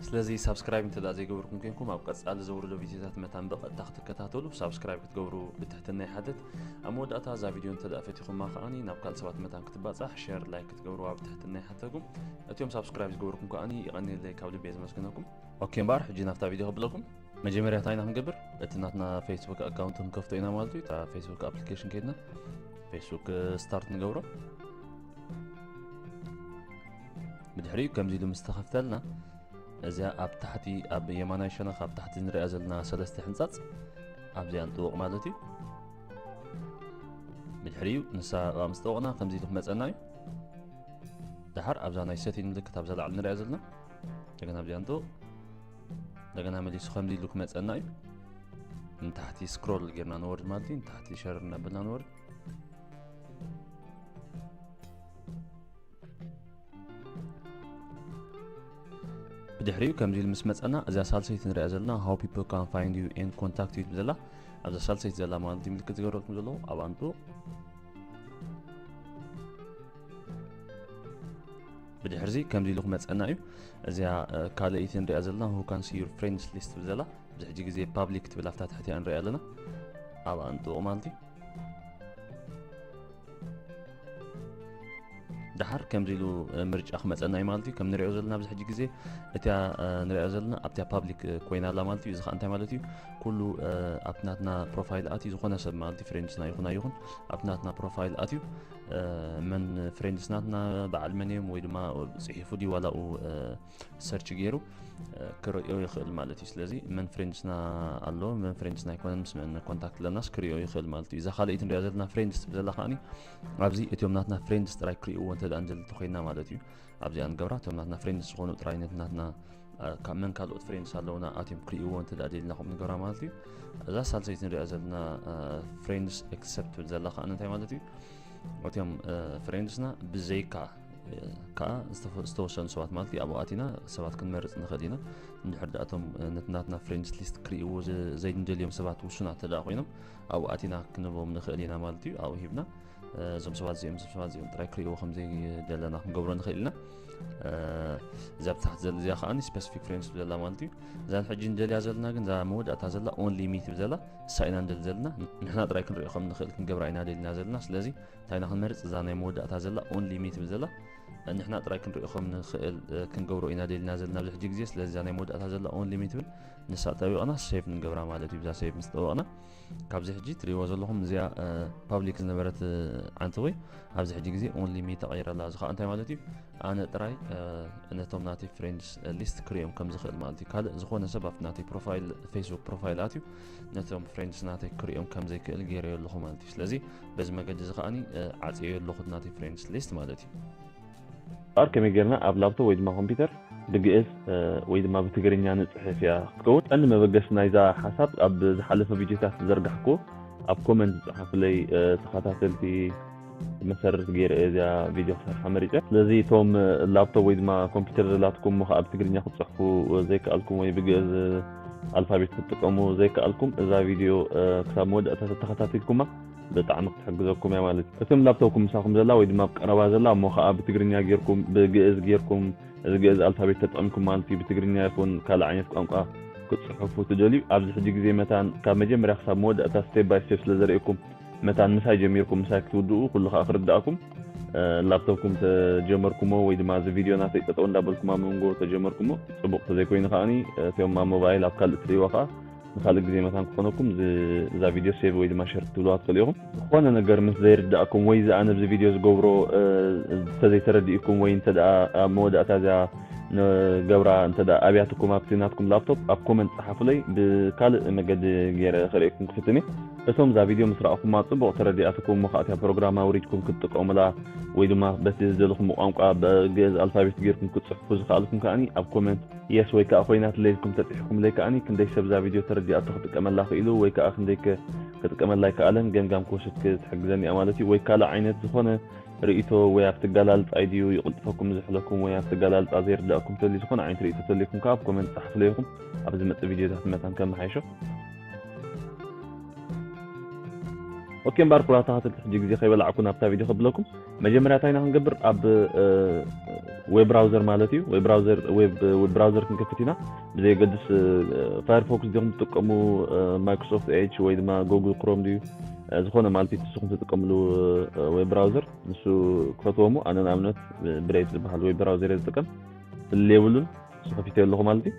ስለዚ ሳብስክራይብ እንተ ደኣ ዘይገበርኩም ኮይንኩም ኣብ ቀጻሊ ዘውርዶ ቪድዮታት መታን ብቐጥታ ክትከታተሉ ሳብስክራይብ ክትገብሩ ብትሕትና ይሓትት። ኣብ መወዳእታ እዛ ቪድዮ እንተ ደኣ ፈቲኹማ ከኣኒ ናብ ካልእ ሰባት መታን ክትባጻሕ ሸር ላይክ ክትገብርዋ ብትሕትና ይሓተኩም። እቲኦም ሳብስክራይብ ዝገበርኩም ከኣኒ ይቐንየለይ ካብ ልቢ እየ ዘመስግነኩም። ኦኬ እምበኣር ሕጂ ናብታ ቪድዮ ከብለኩም። መጀመርያ እንታይ ኢና ክንገብር እቲ ናትና ፌስቡክ ኣካውንት ክንከፍቶ ኢና ማለት እዩ። እታ ፌስቡክ ኣፕሊኬሽን ከይድና ፌስቡክ ስታርት ንገብሮ። ብድሕሪኡ ከምዚ ኢሉ ምስ ተኸፍተልና እዚኣ ኣብ ታሕቲ ኣብ የማናይ ሸነኽ ኣብ ታሕቲ ንሪኣ ዘለና ሰለስተ ሕንጻጽ ኣብዚኣ ንጥውቕ ማለት እዩ። ብድሕሪኡ ንሳ ኣብኣ ምስ ጠወቕና ከምዚ ኢሉ ክመጸና እዩ። ድሓር ኣብዛ ናይ ሰቲን ምልክት ኣብዛ ላዕሊ ንሪኣ ዘለና እንደገና ኣብዚኣ ንጥውቕ። እንደገና መሊሱ ከምዚ ኢሉ ክመጸና እዩ። ንታሕቲ ስክሮል ጌርና ንወርድ ማለት እዩ። ንታሕቲ ሸር እናበልና ንወርድ። ብድሕሪኡ ከምዚ ኢሉ ምስ መጸና እዛ ሳልሰይቲ ንሪኣ ዘለና how people can find you and contact you ትብል ዘላ ኣብዛ ሳልሰይቲ ዘላ ማለት እዩ ምልክት ዝገበረልኩም ዘለኹ ኣብኣ ንጥውቕ። ብድሕርዚ ከምዚ ኢሉ ክመጸና እዩ። እዚኣ ካልኣይቲ ንሪኣ ዘለና who can see your friends list ትብል ዘላ ኣብዚ ሕጂ ግዜ ፓብሊክ ትብል ኣብታ ትሕቲኣ ንሪኣ ኣለና ኣብኣ ንጥውቕ ማለት እዩ። ድሓር ከምዚ ኢሉ ምርጫ ክመፀና እዩ ማለት እዩ። ከም ንሪኦ ዘለና ኣብዚ ሕጂ ግዜ እቲያ ንሪኣ ዘለና ኣብቲያ ፓብሊክ ኮይና ኣላ ማለት እዩ። እዚ ከዓ እንታይ ማለት እዩ? ኩሉ ኣብቲ ናትና ፕሮፋይል ኣትዩ ዝኾነ ሰብ ማለት እዩ ፍሬንድስና ይኹን ኣይኹን ኣብቲ ናትና ፕሮፋይል ኣትዩ መን ፍሬንድስ ናትና በዓል መን እዮም ወይ ድማ ፅሒፉ ድዩ ዋላ ሰርች ገይሩ ክርእዮ ይኽእል ማለት እዩ። ስለዚ መን ፍሬንድስና ኣሎ መን ፍሬንድስና ኣይኮነን ምስ መን ኮንታክት ኣለናስ ክርእዮ ይኽእል ማለት እዩ። እዛ ካልኣይቲ ንሪኣ ዘለና ፍሬንድስ ትብል ዘላ ከዓኒ ኣብዚ እቲኦም ናትና ፍሬንድስ ጥራይ ክርእይዎ እንተ ደኣ ንደሊ እንተኾይንና ማለት እዩ። ኣብዚኣ ንገብራ እቶም ናትና ፍሬንድስ ዝኾኑ ጥራይ ነቲ ናትና ካብ መን ካልኦት ፍሬንድስ ኣለውና ኣትዮም ክርእይዎ እንተ ደኣ ደሊና ከምኡ ንገብራ ማለት እዩ። እዛ ሳልሰይቲ ንሪኣ ዘለና ፍሬንድስ ኤክሰፕት ትብል ዘላ ከዓኒ እንታይ ማለት እዩ? እቲኦም ፍሬንድስና ብዘይካ ከዓ ዝተወሰኑ ሰባት ማለት እዩ ኣብኡ ኣቲና ሰባት ክንመርፅ ንኽእል ኢና። እንድሕር ዳእቶም ነቲ ናትና ፍሬንድስ ሊስት ክርእይዎ ዘይንደልዮም ሰባት ውሱናት ተደኣ ኮይኖም ኣብኡ ኣቲና ክንቦም ንኽእል ኢና ማለት እዩ። ኣብኡ ሂብና እዞም ሰባት እዚኦም እዞም ሰባት እዚኦም ጥራይ ክርእይዎ ከም ዘይደለና ክንገብሮ ንኽእል ኢና። እዚኣ ብታሕቲ ዘላ እዚኣ ከዓ ስፔሲፊክ ፍሬንድስ ትብል ዘላ ማለት እዩ። እዛ ሕጂ ንደልያ ዘለና ግን እዛ መወዳእታ ዘላ ኦንሊ ሚ ትብል ዘላ እሳ ኢና ንደሊ ዘለና። ንሕና ጥራይ ክንሪኦ ከም ንኽእል ክንገብራ ኢና ደሊና ዘለና። ስለዚ እንታይ ኢና ክንመርፅ? እዛ ናይ መወዳእታ ዘላ ኦንሊ ሚ ትብል ዘላ ንሕና ጥራይ ክንሪኦ ከም ንኽእል ክንገብሮ ኢና ደሊና ዘለና ኣብዚ ሕጂ ግዜ። ስለዚ እዛ ናይ መወዳእታ ዘላ ኦንሊ ሚ ትብል ንሳ ጠቢቕና ሴቭ ንገብራ ማለት እዩ። ብዛ ሴቭ ምስ ጠበቕና ካብዚ ሕጂ ትሪእዎ ዘለኹም እዚኣ ፓብሊክ ዝነበረት ዓንተወይ ኣብዚ ሕጂ ግዜ ኦንሊ ሚ ተቐይረላ። እዚ ከዓ እንታይ ማለት እዩ? ኣነ ጥራይ ነቶም ናተይ ፍሬንድስ ሊስት ክሪኦም ከም ዝኽእል ማለት እዩ። ካልእ ዝኾነ ሰብ ኣብቲ ናተይ ፕሮፋይል ፌስቡክ ፕሮፋይል ኣትዩ ነቶም ፍሬንድስ ናተይ ክሪኦም ከም ዘይክእል ገይረዮ ኣለኹ ማለት እዩ። ስለዚ በዚ መገዲ እዚ ከዓኒ ዓፅዮ ኣለኹ ናተይ ፍሬንድስ ሊስት ማለት እዩ። ር ከመይ ጌርና ኣብ ላፕቶፕ ወይ ድማ ኮምፒውተር ብግእዝ ወይ ድማ ብትግርኛ ንፅሕፍ እያ ክትከውን። ቀንዲ መበገሲ ናይዛ ሓሳብ ኣብ ዝሓለፈ ቪዲዮታት ዝዘርጋሕኩ ኣብ ኮመንት ዝፀሓፉለይ ተኸታተልቲ መሰረት ገይረ እዚኣ ቪድዮ ክሰርሓ መሪፀ። ስለዚ እቶም ላፕቶፕ ወይ ድማ ኮምፒውተር ዘላትኩም እሞ ከዓ ብትግርኛ ክትፅሕፉ ዘይከኣልኩም ወይ ብግእዝ ኣልፋቤት ክትጥቀሙ ዘይከኣልኩም እዛ ቪድዮ ክሳብ መወዳእታ ተተኸታቲልኩማ ብጣዕሚ ክትሕግዘኩም እያ ማለት እዩ። እቶም ላፕቶፕኩም ምሳኹም ዘላ ወይ ድማ ኣብ ቀረባ ዘላ እሞ ከዓ ብትግርኛ ጌርኩም ብግእዝ ጌርኩም እዚ ግእዝ ኣልፋቤት ተጠቒምኩም ማለት እዩ። ብትግርኛ ይኹን ካልእ ዓይነት ቋንቋ ክትፅሕፉ ትደልዩ ኣብዚ ሕጂ ግዜ መታን ካብ መጀመርያ ክሳብ መወዳእታ ስቴፕ ባይ ስቴፕ ስለ ዘርእየኩም መታን ምሳይ ጀሚርኩም ምሳይ ክትውድኡ ኩሉ ከዓ ክርዳእኩም ላፕቶፕኩም ተጀመርኩሞ ወይ ድማ እዚ ቪድዮ ናተይ ጠጠው እንዳበልኩም ኣብ መንጎ ተጀመርኩሞ ፅቡቅ ተዘይኮይኑ ከዓኒ እቲኦም ኣብ ሞባይል ኣብ ካልእ ትርእይዎ ከዓ ንካልእ ግዜ መታን ክኾነኩም እዚ- እዛ ቪድዮ ሴቭ ወይ ድማ ሸር ክትብልዋ ትኽእሉ ኢኹም። ዝኾነ ነገር ምስ ዘይርዳእኩም ወይ እዚ ኣነ ኣብዚ ቪድዮ ዝገብሮ እ፣ እንተዘይተረዲእኩም ወይ እንተ ደኣ ኣብ መወዳእታ እዚኣ ንገብራ እንተ ደኣ ኣብያትኩም ኣብቲ ናትኩም ላፕቶፕ ኣብ ኮመንት ጸሓፉለይ ብካልእ መገዲ ገይረ ከርእየኩም ክፍትን እየ። እቶም እዛ ቪድዮ ምስ ረኣኹማ ጽቡቕ ተረዲኣትኩም እሞ ከኣ እቲኣ ፕሮግራም ኣውሪድኩም ክትጥቀሙላ ወይ ድማ በቲ ዝደለኹም ቋንቋ ብግእዝ ኣልፋቤት ገይርኩም ክትጽሕፉ ዝኸኣልኩም ከኣኒ ኣብ ኮመንት የስ ወይ ከዓ ኮይናትለይ ኢልኩም ተፂሕኩምለይ ከዓኒ ክንደይ ሰብ እዛ ቪድዮ ተረዲኣቶ ክጥቀመላ ክኢሉ ወይ ከዓ ክንደይ ከ- ክጥቀመላ ኣይከኣለን ገምጋም ክወስድ ክትሕግዘኒ እያ ማለት እዩ። ወይ ካልእ ዓይነት ዝኾነ ርእይቶ ወይ ኣብቲ ኣገላልፃ ድዩ ይቕልጥፈኩም ዝሕለኩም ወይ ኣብቲ ኣገላልፃ ዘይርዳእኩም ተልዩ ዝኾነ ዓይነት ርእይቶ ተልይኩም ከዓ ኣብ ኮመንት ፃሓፉለይ ኢኹም። ኣብ ዝመፅእ ቪድዮታት መታን ከመሓይሾ። ኦኬ እምበኣር ክቡራት ተኸታተልቲ ሕጂ ግዜ ከይበላዕኩ ናብታ ቪድዮ ከብለኩም። መጀመርያ እንታይ ኢና ክንገብር ኣብ እ፣ ዌብ ብራውዘር ማለት እዩ። ዌብ ብራውዘር ዌብ ዌብ ብራውዘር ክንከፍት ኢና። ብዘየገድስ እ፣ ፋየርፎክስ ዲኹም ትጥቀሙ እ፣ ማይክሮሶፍት ኤጅ ወይ ድማ ጉግል ክሮም ድዩ እ፣ ዝኾነ ማለት እዩ ንስኹም ትጥቀምሉ እ፣ ዌብ ብራውዘር ንሱ ክፈትዎ እሞ ኣነ ንኣብነት ብሬቭ ዝበሃል ዌብ ብራውዘር እየ ዝጥቀም። ፍልልይ የብሉን። ንሱ ከፊተዮ ኣለኹ ማለት እዩ።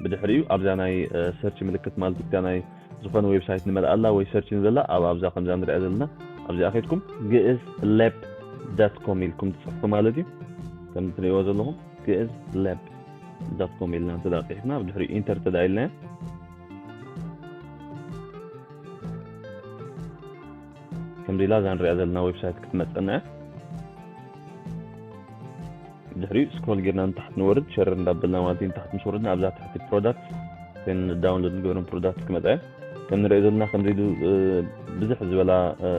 ብድሕሪኡ ኣብዛ ናይ ሰርች ምልክት ማለት እዩ እታ ናይ ዝኾነ ዌብሳይት ንመልኣላ ወይ ሰርች ንብለላ ኣብ ኣብዛ ከምዛ ንሪኣ ዘለና ኣብዚኣ ከድኩም ግእዝ ሌብ ዳት ኮም ኢልኩም ትፅሕፉ ማለት እዩ። ከም ትሪእዎ ዘለኹም ግእዝ ሌብ ዳት ኮም ኢልና እንተ ደኣ ፅሒፍና ብድሕሪኡ ኢንተር እንተ ደኣ ኢልናዮ ከምዚ ኢላ እዛ ንሪኣ ዘለና ዌብሳይት ክትመፀና እያ። ድሕሪኡ ስክሮል ጌርና ንታሕቲ ንወርድ ሸረር እንዳበልና ማለት እዩ። ንታሕቲ ምስ ወረድና ኣብዛ ትሕቲ ፕሮዳክት ን ዳውንሎድ ንገብረን ፕሮዳክት ክመፃ እየን። ከም ንሪኦ ዘለና ከምዚ ኢሉ እ፣ ብዙሕ ዝበላ እ፣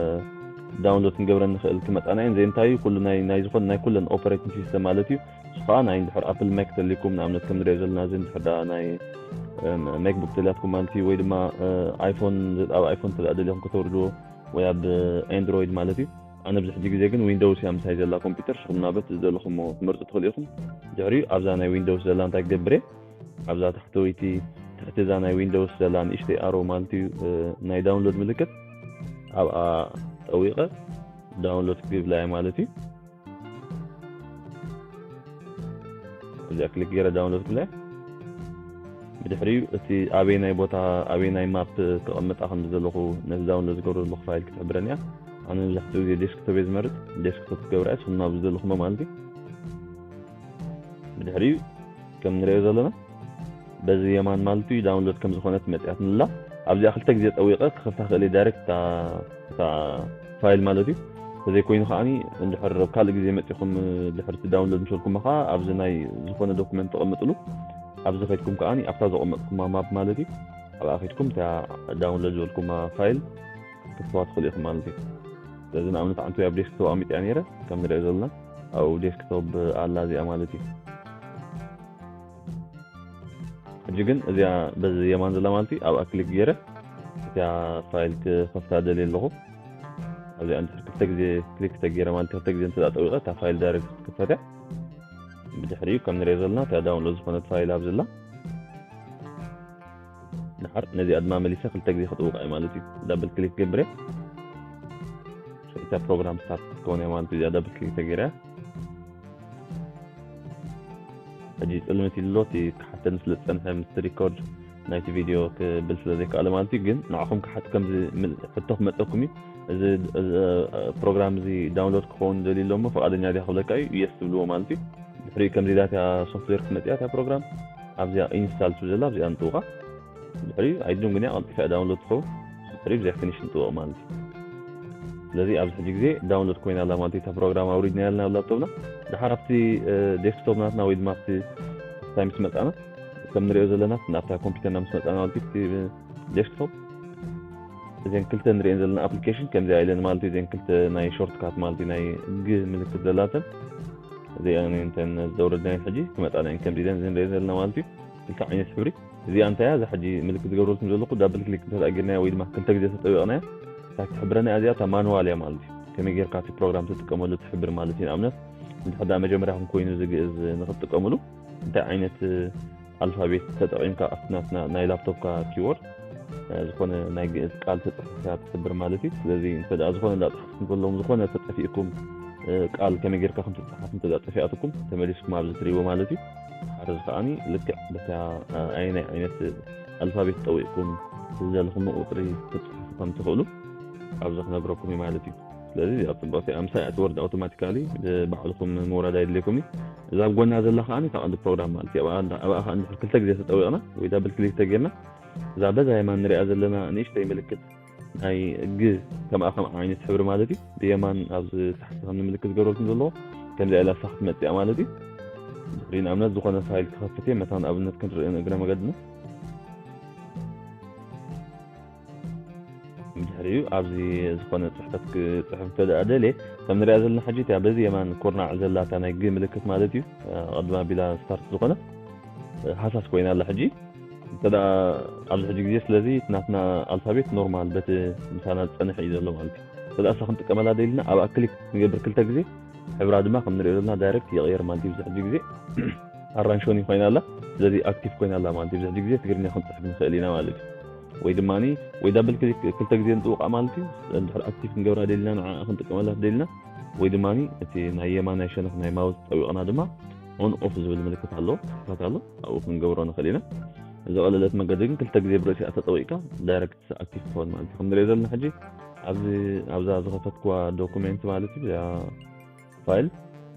ዳውንሎድ ክንገብረን ንኽእል ክመፃና እየን። ዘይ እንታይ እዩ ኩሉ ናይ ናይ ዝኾነ ናይ ኩለን ኦፐሬቲንግ ሲስተም ማለት እዩ። እሱ ከዓ ናይ እንድሕር ኣፕል ማክ ተልይኩም ንኣብነት ከም ንሪኦ ዘለና እዚ እንድሕር ደኣ ናይ እ፣ ማክቡክ ተልያትኩም ማለት እዩ ወይ ድማ እ፣ ኣይፎን ኣብ ኣይፎን ተደኣ ደሊኹም ከተውርድዎ ወይ ኣብ ኣንድሮይድ ማለት እዩ። ኣነ ኣብዚ ሕጂ ግዜ ግን ዊንዶውስ እያ ምሳይ ዘላ ኮምፒውተር። ንስኹም ናበት ዝደለኹሞ ክትመርፁ ትኽእሉ ኢኹም። ድሕሪኡ ኣብዛ ናይ ዊንዶውስ ዘላ እንታይ ክገብር እየ? ኣብዛ ታሕተወይቲ ትሕቲ እዛ ናይ ዊንዶውስ ዘላ ንእሽተይ ኣሮ ማለት እዩ እ፣ ናይ ዳውንሎድ ምልክት ኣብኣ ጠዊቐ ዳውንሎድ ክብላ እየ ማለት እዩ። እዚኣ ክሊክ ገይረ ዳውንሎድ ክብላ እየ። ብድሕሪኡ እቲ ኣበየናይ ቦታ ኣበየናይ ማፕ ከቐምጣ ከም ዘለኹ ነቲ ዳውንሎድ ዝገብሮ ዘለኹ ፋይል ክትሕብረኒ እያ። ኣነ መብዛሕትኡ ግዜ ዴስክቶፕ እየ ዝመርፅ። ዴስክቶፕ ክገብራ እየ ንስኹም ናብ ዝደለኹሞ ማለት እዩ። ብድሕሪኡ ከም ንሪኦ ዘለና በዚ የማን ማለት እዩ ዳውንሎድ ከም ዝኾነት መፅያትንላ ኣብዚኣ ክልተ ግዜ ጠዊቐ ክኸፍታ ክእል እየ ዳይሬክት እታ እታ ፋይል ማለት እዩ። ተዘይኮይኑ ከዓኒ እንድሕር ኣብ ካልእ ግዜ መፂኹም ድሕርቲ ዳውንሎድ ምስ በልኩሞ ከዓ ኣብዚ ናይ ዝኾነ ዶኩመንት ተቐምጥሉ ኣብዚ ከይድኩም ከዓኒ ኣብታ ዘቐመጥኩማ ማፕ ማለት እዩ ኣብኣ ከይድኩም እታ ዳውንሎድ ዝበልኩማ ፋይል ክትዋ ትኽእሉ ኢኹም ማለት እዩ። ስለዚ ንኣብነት ዓንቱ ኣብ ዴስክቶፕ ኣሚጥያ ነይረ ከም ንሪኦ ዘለና ኣብኡ ዴስክቶፕ ኣላ እዚኣ ማለት እዩ። ሕጂ ግን እዚኣ በዚ የማን ዘላ ማለት እዩ ኣብኣ ክሊክ ገይረ እዚኣ ፋይል ክኸፍታ ደልየ ኣለኹ። ኣብዚኣ እንድሕር ክልተ ግዜ ክሊክ ተገይረ ማለት ክልተ ግዜ እንተ ጠዊቐ እታ ፋይል ዳይሬክት ክትከፈት እያ። ብድሕሪኡ ከም ንሪኦ ዘለና እታ ዳውንሎድ ዝኾነት ፋይል ኣብዚ ኣላ። ድሓር ነዚኣ ድማ መሊሰ ክልተ ግዜ ክጥውቃ እየ ማለት እዩ። ዳብል ክሊክ ገብረ እታ ፕሮግራም ስታርት ክትከውን እያ ማለት እዩ። እዚኣ ዳብል ክሊክ ተገይራ እያ። ሕጂ ጽልምት ኢሉ ኣሎ፣ እቲ ክሓተኒ ስለ ዝጸንሐ ምስቲ ሪኮርድ ናይቲ ቪድዮ ክብል ስለ ዘይከኣለ ማለት እዩ። ግን ንዓኹም ክሓት ከምዚ ምል-፣ ሕቶ ክመጸኩም እዩ። እዚ፣ እዚ ፕሮግራም እዚ ዳውንሎድ ክኸውን ደልዩ ኣሎ እሞ ፍቓደኛ ዲኻ ክብለካ እዩ፣ የስ ትብልዎ ማለት እዩ። ድሕሪኡ ከምዚ ኢላ እታ ሶፍትዌር ክትመጽእ እያ፣ እታ ፕሮግራም ኣብዚኣ ኢንስታል ትብል ዘላ ኣብዚኣ ንጥውቓ። ድሕሪኡ ኣይድን ግን እያ ቀልጢፋ እያ ዳውንሎድ ትኸውን። ድሕሪኡ ብዘይ ፊኒሽ ንጥውቕ ማለት እዩ። ስለዚ ኣብዚ ሕጂ ግዜ ዳውንሎድ ኮይና ኣላ ማለት እዩ። እታ ፕሮግራም ኣውሪድና ያልና ኣብ ላፕቶፕና ድሓር ኣብቲ ዴስክቶፕ ናትና ወይ ድማ ኣብቲ እንታይ ምስ መጻና ከም ንሪኦ ዘለና ኣብታ ኮምፒውተርና ምስ መጻና ማለት እዩ። እቲ ዴስክቶፕ እዘን ክልተ ንሪኤን ዘለና ኣፕሊኬሽን ከምዚኣ ኢለን ማለት እዩ። እዘን ክልተ ናይ ሾርትካት ማለት እዩ ናይ ግ ምልክት ዘላተን እዚኣን እንተን ዘውረድናየን ሕጂ ክመጻና እየን ከምዚ ኢለን ንሪኤን ዘለና ማለት እዩ። ክልተ ዓይነት ሕብሪ እዚኣ እንታይ እያ? እዛ ሕጂ ምልክት ዝገብረልኩም ዘለኹ ዳብል ክሊክ እንተ ጌርናያ ወይ ድማ ክልተ ግዜ ተጠቢቕናያ እታ ትሕብረና እያ። እዚኣ እታ ማኑዋል እያ ማለት እዩ። ከመይ ጌርካ እቲ ፕሮግራም ትጥቀመሉ ትሕብር ማለት እዩ። ንኣብነት እንድሕር ደኣ መጀመርያኹም ኮይኑ እዚ ግእዝ ንኽትጥቀምሉ እንታይ ዓይነት ኣልፋቤት ተጠቒምካ ኣብቲ ናትና ናይ ላፕቶፕካ ኪቦርድ ዝኾነ ናይ ግእዝ ቃል ተፅሕፍካ ትሕብር ማለት እዩ። ስለዚ እንተ ደኣ ዝኾነ እንዳፅሓፍኩም ከለኹም ዝኾነ ተጠፊእኩም ቃል ከመይ ጌርካ ከም ትፅሓፍ እንተ ደኣ ጠፊኣትኩም ተመሊስኩም ኣብዚ ትሪእዎ ማለት እዩ። ሓደ እዚ ከዓኒ ልክዕ በታ ኣየናይ ዓይነት ኣልፋቤት ጠዊቕኩም ዝደለኹምዎ ቁፅሪ ክትፅሕፉ ከም ትኽእሉ ኣብዚ ክነግረኩም እዩ ማለት እዩ። ስለዚ እዚኣ ፅቡቕቲ እያ። ምሳይ እቲ ወርድ ኣውቶማቲካሊ ብባዕልኹም ምውራድ ኣይድልየኩም እዩ። እዛ ኣብ ጎና ዘላ ከዓኒ እታ ቀንዲ ፕሮግራም ማለት እዩ። ኣብኣ እንዳ-፣ ኣብኣ ከኣ እንድሕር ክልተ ግዜ ተጠዊቕና ወይ ዳብል ክሊክ ተጌርና እዛ በዛ የማን ንሪኣ ዘለና ንእሽተይ ምልክት ናይ ግ ከምኣ ከምኣ ዓይነት ሕብሪ ማለት እዩ። ብየማን ኣብዚ ታሕቲ ከም ምልክት ዝገብረልኩም ዘለዎ ከምዚኣ ኢላ እሳ ክትመፅእ እያ ማለት እዩ። ድሕሪ ንኣብነት ዝኾነ ፋይል ክኸፍት እየ መታን ኣብነት ክንርኢ ንእግረ መገድና። ድሕሪኡ ኣብዚ ዝኾነ ጽሕፈት ክጽሕፍ እንተ ደኣ ደልየ ከም ንሪኣ ዘለና ሕጂ እቲኣ በዚ የማን ኩርናዕ ዘላ እታ ናይ ግ ምልክት ማለት እዩ። ኣቐድም ኣቢላ ስታርት ዝኾነት ሃሳስ ኮይና ኣላ ሕጂ። እንተ ደኣ ኣብዚ ሕጂ ግዜ ስለዚ እቲ ናትና ኣልፋቤት ኖርማል በቲ ምሳና ዝጸንሕ እዩ ዘሎ ማለት እዩ። እንተ ደኣ እሳ ክንጥቀመላ ደሊና ኣብኣ ክሊክ ንገብር ክልተ ግዜ ሕብራ ድማ ከም ንሪኦ ዘለና ዳይሬክት ይቕየር ማለት እዩ። ኣብዚ ሕጂ ግዜ ኣራንሽ ውን ኮይና ኣላ። ስለዚ ኣክቲቭ ኮይና ኣላ ማለት እዩ። ኣብዚ ሕጂ ግዜ ትግርኛ ክንጽሕፍ ንኽእል ኢና ማለት እዩ። ወይ ድማ ወይ ዳብል ክሊክ ክልተ ግዜ ንጥውቃ ማለት እዩ። እንድሕር ኣክቲቭ ክንገብራ ደሊና ንዓ ክንጥቀመላ ደሊና ወይ ድማ እቲ ናይ የማናይ ሸነኽ ናይ ማውስ ጠዊቕና ድማ ኦን ኦፍ ዝብል ምልክት ኣሎ፣ ጽሕፈት ኣሎ፣ ኣብኡ ክንገብሮ ንኽእል ኢና። ዝቐለለት መገዲ ግን ክልተ ግዜ ብርእሲኣ ተጠዊቕካ ዳይሬክት ኣክቲቭ ትኸውን ማለት እዩ። ከም ንሪኦ ዘለና ሕጂ ኣብዚ ኣብዛ ዝኸፈትኩዋ ዶኩሜንት ማለት እዩ እዚኣ ፋይል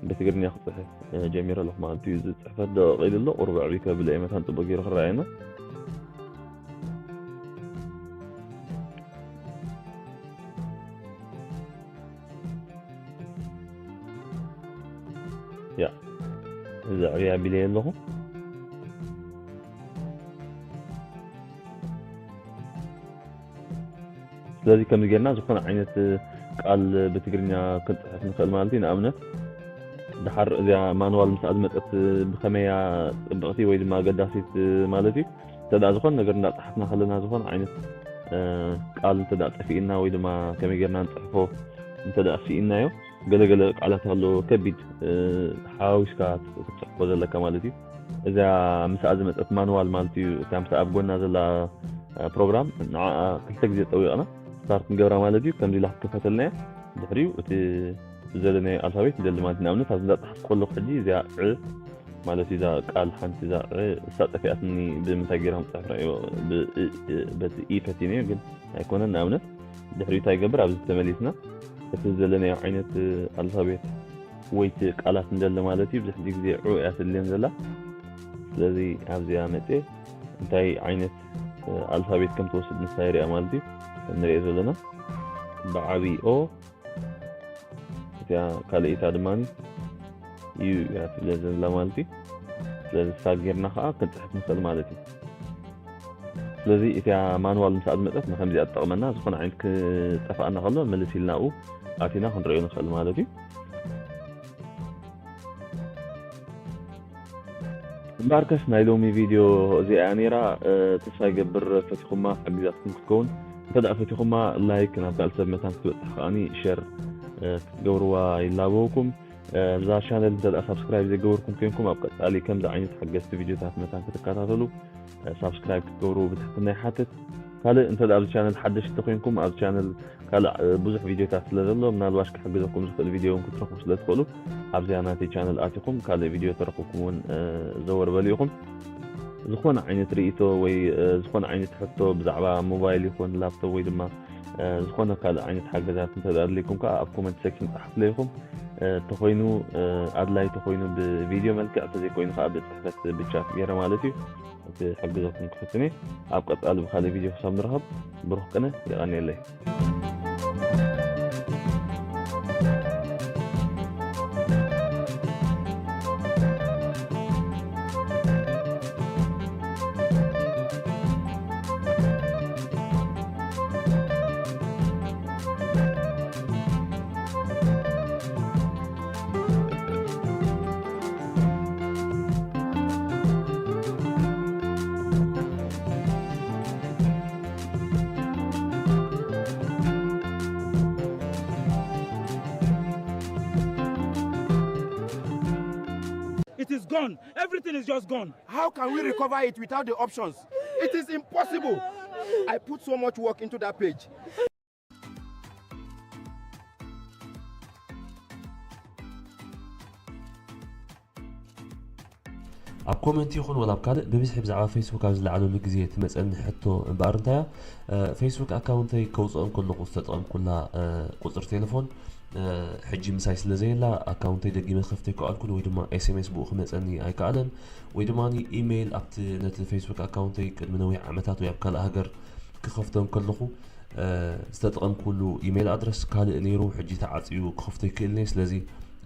ብትግርኛ ክፅሕፍ እ፣ ጀሚረ ኣለኹ ማለት እዩ። እዚ ፅሕፈት ደቂቕ ኢሉ ኣሎ፣ ቁሩብ ኣዕብይ ከብሎ እየ መታን ፅቡቅ ገይሩ ክረኣየና። ያ፣ እዚ ኣዕብይ ኣቢለየ ኣለኹ። ስለዚ ከምዚ ጌርና ዝኾነ ዓይነት ቃል ብትግርኛ ክንፅሕፍ ንኽእል ማለት እዩ። ንኣብነት ድሓር እዚኣ ማንዋል ምስኣ ዝመፀት ብኸመያ ፅብቕቲ ወይ ድማ ኣገዳሲት ማለት እዩ። እንተ ደኣ ዝኾነ ነገር እንዳፀሓፍና ከለና ዝኾነ ዓይነት እ፣ ቃል እንተ ደኣ ጠፊእና ወይ ድማ ከመይ ጌርና ንፅሕፎ እንተ ደኣ ስኢናዮ፣ ገለገለ ቃላት ኣሎ ከቢድ እ፣ ሓዋዊስካ ክትፅሕፎ ዘለካ ማለት እዩ። እዛ ምስኣ ዝመፀት ማንዋል ማለት እዩ። እታ ምስኣ ኣብ ጎና ዘላ እ፣ ፕሮግራም ንዓኣ ክልተ ግዜ ጠዊቕና ስታርት ንገብራ ማለት እዩ። ከምዚ ኢላ ክትከፈተልና እያ። ድሕሪኡ እቲ ዝደለናዮ ኣልፋቤት ንደሊ ማለት እዩ። ንኣብነት ኣብዚ እንዳፀሓፍኩ ከለኹ ሕጂ እዚኣ ዕ ማለት እዩ። እዛ ቃል ሓንቲ እዛ ዕ እሳ ጠፊኣትኒ ብምንታይ ገይረ ከም ዝፅሕፍ ረኣዮ። ብ-፣ እ-፣ እ-፣ በቲ ኢ ፈቲነዮ ግን ኣይኮነን። ንኣብነት ድሕሪኡ እንታይ ይገብር? ኣብዚ ተመሊስና እቲ ዝደለናዮ ዓይነት ኣልፋቤት ወይ እቲ ቃላት ንደሊ ማለት እዩ። ብዙሕ ግዜ ዑ እያ ትድልየን ዘላ። ስለዚ ኣብዚኣ መፅየ እንታይ ዓይነት ኣልፋቤት ከም ትወስድ ንሳ የሪኣ ማለት እዩ። ከም ንሪኦ ዘለና ብዓብዪ ኦ፣ እቲኣ ካልኣይታ ድማ ዩ እያ ትብለ ዘላ ማለት እዩ። ስለዚ ሳግ ጌርና ከዓ ክንፅሕፍ ንኽእል ማለት እዩ። ስለዚ እቲኣ ማንዋል ምስ ኣድመፀት ንከምዚኣ ትጠቕመና፣ ዝኾነ ዓይነት ክጠፍኣና ከሎ ምልስ ኢልና ኣብኡ ኣቲና ክንሪኦ ንኽእል ማለት እዩ። እምበኣርከስ ናይ ሎሚ ቪድዮ እዚኣ እያ ነይራ። ተስፋ ይገብር ፈቲኹማ ሓጊዛትኩም ክትከውን። እንተ ደኣ ፈቲኹማ ላይክ ናብ ካልእ ሰብ መታን ክትበጽሕ ከኣኒ ሸር ክትገብርዋ ይላበወኩም። እዛ ቻነል እንተ ደኣ ሳብስክራይብ ዘይገበርኩም ኮይንኩም ኣብ ቀጻሊ ከምዚ ዓይነት ሓገዝቲ ቪድዮታት መታን ክትከታተሉ ሳብስክራይብ ክትገብሩ ብትሕትና ይሓትት። ካልእ እንተ ደኣ ኣብዚ ቻነል ሓደሽቲ ኮይንኩም ኣብ ቻነል ካልእ ብዙሕ ቪድዮታት ስለ ዘሎ ምናልባሽ ክሕግዘኩም ዝኽእል ቪድዮ እውን ክትረኽቡ ስለ ትኽእሉ ኣብዚኣ ናተይ ቻነል ኣቲኹም ካልእ ቪድዮ ተረኽብኩም እውን ዘወር በሉ ኢኹም። ዝኾነ ዓይነት ርእይቶ ወይ ዝኾነ ዓይነት ሕቶ ብዛዕባ ሞባይል ይኹን ላፕቶፕ ወይ ድማ ዝኾነ ካልእ ዓይነት ሓገዛት እንተ ኣድልይኩም ከዓ ኣብ ኮመንት ሴክሽን ጸሓፍለ ኢኹም። ተኾይኑ ኣድላይ ተኾይኑ ብቪድዮ መልክዕ እንተዘይኮይኑ ከዓ ብፅሕፈት ብቻት ገይረ ማለት እዩ። እቲ ሕግዘኩም ክፍትን እየ። ኣብ ቀፃሊ ብካልእ ቪድዮ ክሳብ ንረኸብ ብሩኽ ቅነ። የቐንየለይ። It is gone. Everything is just gone. How can we recover it without the options? It is impossible. I put so much work into that page. ኣብ ኮመንት ይኹን ወላ ኣብ ካልእ ብብዝሒ ብዛዕባ ፌስቡክ ኣብ ዝለዓለሉ ግዜ ትመፀኒ ሕቶ እምበኣር እንታይ እያ፣ ፌስቡክ ኣካውንተይ ከውፅኦ እንከለኹ ዝተጠቐምኩላ ቁፅሪ ቴሌፎን ሕጂ ምሳይ ስለ ዘየላ ኣካውንተይ ደጊመ ክኸፍተ ኣይከኣልኩን ወይ ድማ ኤስኤምኤስ ብኡ ክመፀኒ ኣይከኣለን ወይ ድማ ኢሜይል ኣብቲ ነቲ ፌስቡክ ኣካውንተይ ቅድሚ ነዊሕ ዓመታት ወይ ኣብ ካልእ ሃገር ክኸፍቶ እንከለኹ ዝተጠቐምኩሉ ኢሜይል ኣድረስ ካልእ ነይሩ፣ ሕጂ ተዓፅዩ ክኸፍቶ ይክእልኒ። ስለዚ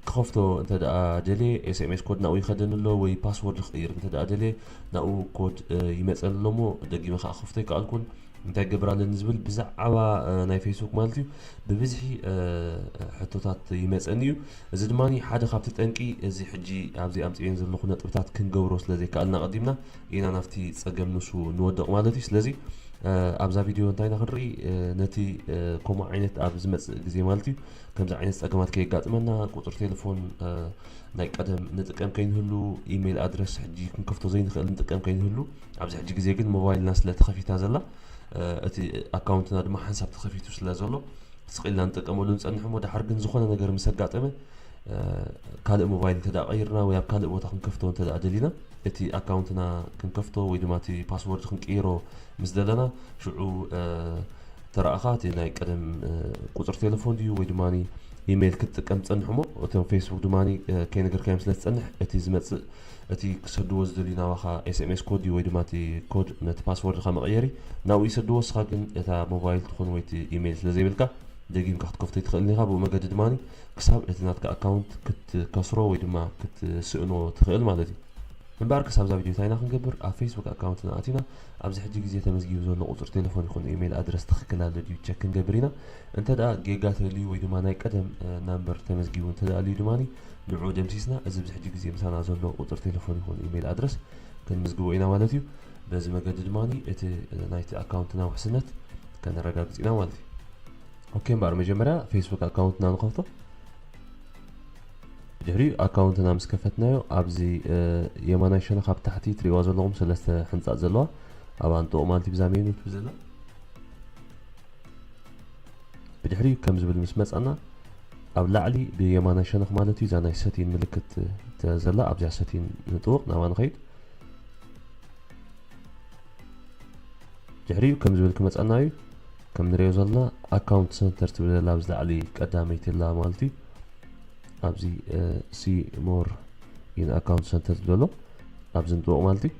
ክኸፍቶ እንተ ደኣ ደልየ ኤስኤምኤስ ኮድ ናብኡ ይኸደኒ ኣሎ ወይ ፓስወርድ ክቕይር እንተ ደኣ ደልየ ናብኡ ኮድ ይመፀኒ ኣሎ እሞ ደጊመ ከዓ ክኸፍቶ ኣይከኣልኩን። እንታይ ክገብር ኣለኒ ዝብል ብዛዕባ ናይ ፌስቡክ ማለት እዩ ብብዝሒ ሕቶታት ይመፀኒ እዩ። እዚ ድማ ሓደ ካብቲ ጠንቂ እዚ ሕጂ ኣብዚ ኣምፅኤን ዘለኹ ነጥብታት ክንገብሮ ስለ ዘይከኣልና ቀዲምና ኢና ናብቲ ፀገም ንሱ ንወድቕ ማለት እዩ። ስለዚ ኣብዛ ቪድዮ እንታይ ኢና ክንርኢ ነቲ ከምኡ ዓይነት ኣብ ዝመፅእ ግዜ ማለት እዩ ከምዚ ዓይነት ፀገማት ከየጋጥመና ቁፅሪ ቴሌፎን ናይ ቀደም ንጥቀም ከይንህሉ ኢሜይል ኣድረስ ሕጂ ክንከፍቶ ዘይንኽእል ንጥቀም ከይንህሉ ኣብዚ ሕጂ ግዜ ግን ሞባይልና ስለ ተኸፊታ ዘላ እቲ ኣካውንትና ድማ ሓንሳብ ተኸፊቱ ስለ ዘሎ ስቕ ኢልና ንጥቀመሉ ንፀንሕ እሞ ድሓር ግን ዝኾነ ነገር ምስ ኣጋጠመ ካልእ ሞባይል እንተ ደኣ ቀይርና ወይ ኣብ ካልእ ቦታ ክንከፍቶ እንተ ደኣ ደሊና እቲ ኣካውንትና ክንከፍቶ ወይ ድማ እቲ ፓስወርድ ክንቅይሮ ምስ ደለና ሽዑ ተረኣኻ እቲ ናይ ቀደም ቁፅሪ ቴሌፎን ድዩ ወይ ድማ ኢሜይል ክትጥቀም ትፀንሕ እሞ እቶም ፌስቡክ ድማ ከይነገርካዮም ስለ ትፀንሕ እቲ ዝመፅእ እቲ ክሰድዎ ዝደልዩ ናባኻ ኤስኤምኤስ ኮድ እዩ ወይ ድማ እቲ ኮድ ነቲ ፓስወርድኻ መቐየሪ ናብኡ ይሰድዎ እስኻ ግን እታ ሞባይል ትኾን ወይ እቲ ኢሜይል ስለ ዘይብልካ ደጊምካ ክትከፍቶ ይትኽእልን ኢኻ ብኡ መገዲ ድማ ክሳብ እቲ ናትካ ኣካውንት ክትከስሮ ወይ ድማ ክትስእኖ ትኽእል ማለት እዩ እምበኣር ክሳብ እዛ ቪድዮ እንታይ ኢና ክንገብር ኣብ ፌስቡክ ኣካውንትና ኣቲና ኣብዚ ሕጂ ግዜ ተመዝጊቡ ዘሎ ቁፅሪ ቴሌፎን ይኹን ኢሜይል ኣድረስ ትኽክል ኣሎ ድዩ ቸክ ክንገብር ኢና እንተ ደኣ ጌጋ ተልዩ ወይ ድማ ናይ ቀደም ናምበር ተመዝጊቡ እንተ ደኣ ልዩ ድማ ንዑ ደምሲስና እዚ ኣብዚ ሕጂ ግዜ ምሳና ዘሎ ቁፅሪ ቴሌፎን ይኹን ኢሜይል ኣድረስ ክንምዝግቦ ኢና ማለት እዩ በዚ መገዲ ድማ እቲ ናይቲ ኣካውንትና ውሕስነት ከነረጋግፅ ኢና ማለት እዩ ኦኬ እምበኣር መጀመርያ ፌስቡክ ኣካውንትና ንኸፍቶ ድሕሪኡ ኣካውንትና ምስ ከፈትናዮ ኣብዚ የማናይ ሸነኽ ኣብ ታሕቲ ትሪእዋ ዘለኹም ሰለስተ ሕንፃፅ ዘለዋ ኣብ ኣንጥቑ ማለት እዩ ብዛ ሜኑ ትብል ዘላ ብድሕሪኡ ከም ዝብል ምስ መፃና ኣብ ላዕሊ ብየማናይ ሸነኽ ማለት እዩ እዛ ናይ ሰቲን ምልክት ዘላ ኣብዚኣ ሰቲን ንጥውቕ ናባ ንኸይድ ድሕሪኡ ከም ዝብል ክመፀና እዩ ከም ንሪኦ ዘለና ኣካውንት ሰንተር ትብል ዘላ ኣብዚ ላዕሊ ቀዳመይቲ ላ ማለት እዩ ኣብዚ ሲ ሞር ኢን ኣካውንት ሰንተር ዝብለሎ ኣብዚ ንጥወቕ ማለት እዩ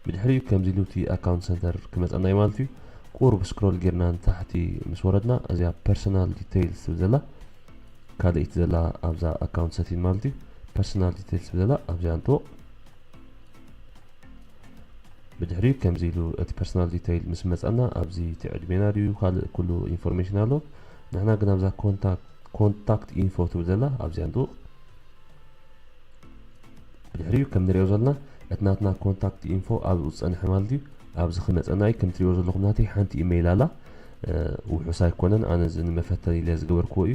ብድሕሪኡ ከምዚ ኢሉ እቲ ኣካውንት ሰንተር ክመፀና እዩ ማለት እዩ ቁሩብ ስክሮል ጌርና ንታሕቲ ምስ ወረድና እዚኣ ፐርሰናል ዲቴይልስ ትብል ዘላ ካልኣይቲ ዘላ ኣብዛ ኣካውንት ሰቲን ማለት እዩ ፐርሰናል ዲቴይልስ ትብል ዘላ ኣብዚኣ ንጥወቕ ብድሕሪኡ ከምዚ ኢሉ እቲ ፐርሰናል ዲተይል ምስ መፀና ኣብዚ እቲ ዕድሜና ድዩ ካልእ ኩሉ ኢንፎርሜሽን ኣሎ ንሕና ግን ኣብዛ ኮንታክት ኢንፎ ትብል ዘላ ኣብዚኣ ንጥውቕ ድሕሪኡ ከም ንሪኦ ዘለና እቲ ናትና ኮንታክት ኢንፎ ኣብኡ ዝፀንሐ ማለት እዩ። ኣብዚ ክመፀና እዩ። ከም ትሪኦ ዘለኹም ናተይ ሓንቲ ኢሜይል ኣላ። ውሑስ ኣይኮነን፣ ኣነ እዚ ንመፈተን ኢለ ዝገበርክዎ እዩ።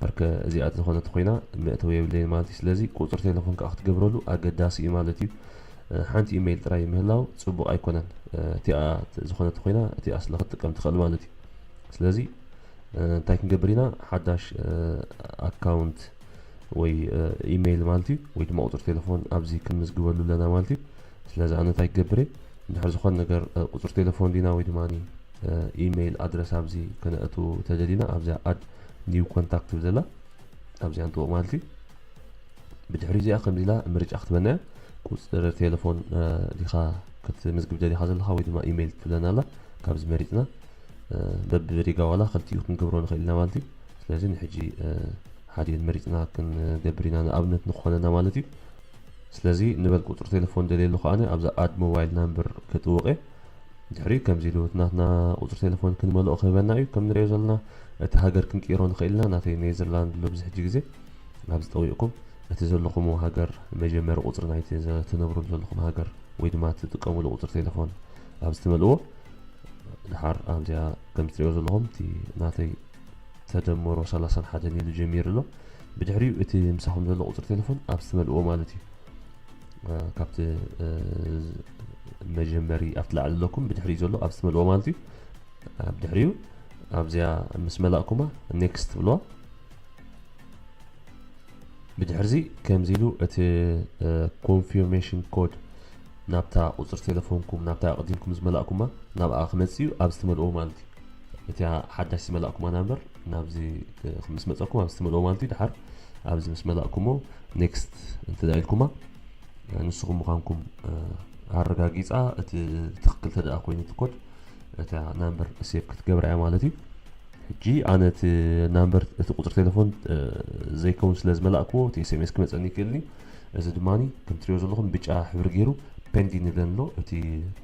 ዳርክ እዚኣ ዝኾነት ኮይና መእተዊ የብለይን ማለት እዩ። ስለዚ ቁፅሪ ቴሌፎን ከዓ ክትገብረሉ ኣገዳሲ እዩ ማለት እዩ። ሓንቲ ኢሜይል ጥራይ ምህላው ፅቡቕ ኣይኮነን። እቲኣ ዝኾነት ኮይና እቲኣ ስለ ክትጥቀም ትኽእል ማለት እዩ። ስለዚ እንታይ ክንገብር ኢና? ሓዳሽ ኣካውንት ወይ ኢሜይል ማለት እዩ፣ ወይ ድማ ቁፅሪ ቴሌፎን ኣብዚ ክንምዝግበሉ ኣለና ማለት እዩ። ስለዚ ኣነ እንታይ ክገብር እየ? እንድሕር ዝኾነ ነገር ቁፅሪ ቴሌፎን ዲና ወይ ድማ ኢሜይል ኣድረስ ኣብዚ ከነእቱ ተደሊና ኣብዚኣ ኣድ ኒው ኮንታክት ትብል ዘላ ኣብዚኣ ንጥወቕ ማለት እዩ። ብድሕሪ እዚኣ ከምዚ ኢላ ምርጫ ክትበና እያ። ቁፅሪ ቴሌፎን ዲኻ ክትምዝግብ ደሊኻ ዘለኻ ወይ ድማ ኢሜይል ትብለና ኣላ። ካብዚ መሪፅና በብሪጋ ዋላ ክልቲኡ ክንገብሮ ንኽእል ኢና ማለት እዩ። ስለዚ ንሕጂ ሓዲኤን መሪፅና ክንገብር ኢና፣ ንኣብነት ንክኾነና ማለት እዩ። ስለዚ ንበል ቁፅሪ ቴሌፎን ደልየ ኣለኹ ኣነ ኣብዛ ኣድ ሞባይል ናምበር ክጥውቕ እየ። ድሕሪኡ ከምዚ ኢሉ እቲ ናትና ቁፅሪ ቴሌፎን ክንመልኦ ክህበና እዩ። ከም ንሪኦ ዘለና እቲ ሃገር ክንቅይሮ ንኽእል ኢና። ናተይ ኔዘርላንድ ኣሎ ብዙሕ ሕጂ ግዜ ኣብዚ ጠዊቕኩም እቲ ዘለኹምዎ ሃገር መጀመሪ ቁፅሪ ናይቲ ትነብሩሉ ዘለኹም ሃገር ወይ ድማ ትጥቀሙሉ ቁፅሪ ቴሌፎን ኣብዚ ትመልእዎ። ድሓር ኣብዚኣ ከም ትሪኦ ዘለኹም እቲ ናተይ ተደምሮ ሰላሳን ሓደን ኢሉ ጀሚሩ ኣሎ። ብድሕሪኡ እቲ ምሳኹም ዘሎ ቁፅሪ ቴሌፎን ኣብዚ ትመልእዎ ማለት እዩ። ካብቲ መጀመሪ ኣብቲ ላዕሊ ኣለኩም ብድሕሪኡ ዘሎ ኣብዚ ትመልእዎ ማለት እዩ። ኣብ ድሕሪኡ ኣብዚኣ ምስ መላእኩማ ኔክስት ትብልዋ። ብድሕርዚ ከምዚ ኢሉ እቲ ኮንፊርሜሽን ኮድ ናብታ ቁፅሪ ቴሌፎንኩም ናብታ ኣቕዲምኩም ዝመላእኩማ ናብኣ ክመፅእ እዩ። ኣብዚ ትመልእዎ ማለት እዩ። እቲኣ ሓዳሽ ዝመላእኩማ ናምበር ናብዚ ምስ መፀኩም ኣብዚ ትመልእዎ ማለት እዩ። ድሓር ኣብዚ ምስ መላእኩሞ ኔክስት እንተ ኢልኩማ ንስኹም ምዃንኩም ኣረጋጊፃ እቲ ትኽክል ተደኣ ኮይኑ እቲ ኮድ እታ ናምበር ሴቭ ክትገብራ እያ ማለት እዩ። ሕጂ ኣነ እቲ ናምበር እቲ ቁፅሪ ቴሌፎን ዘይከውን ስለ ዝመላእክዎ እቲ ኤስኤምኤስ ክመፀኒ ይክእልኒ። እዚ ድማ ከም ትሪኦ ዘለኹም ብጫ ሕብሪ ገይሩ ፔንዲንግ ይብለኒ ኣሎ። እቲ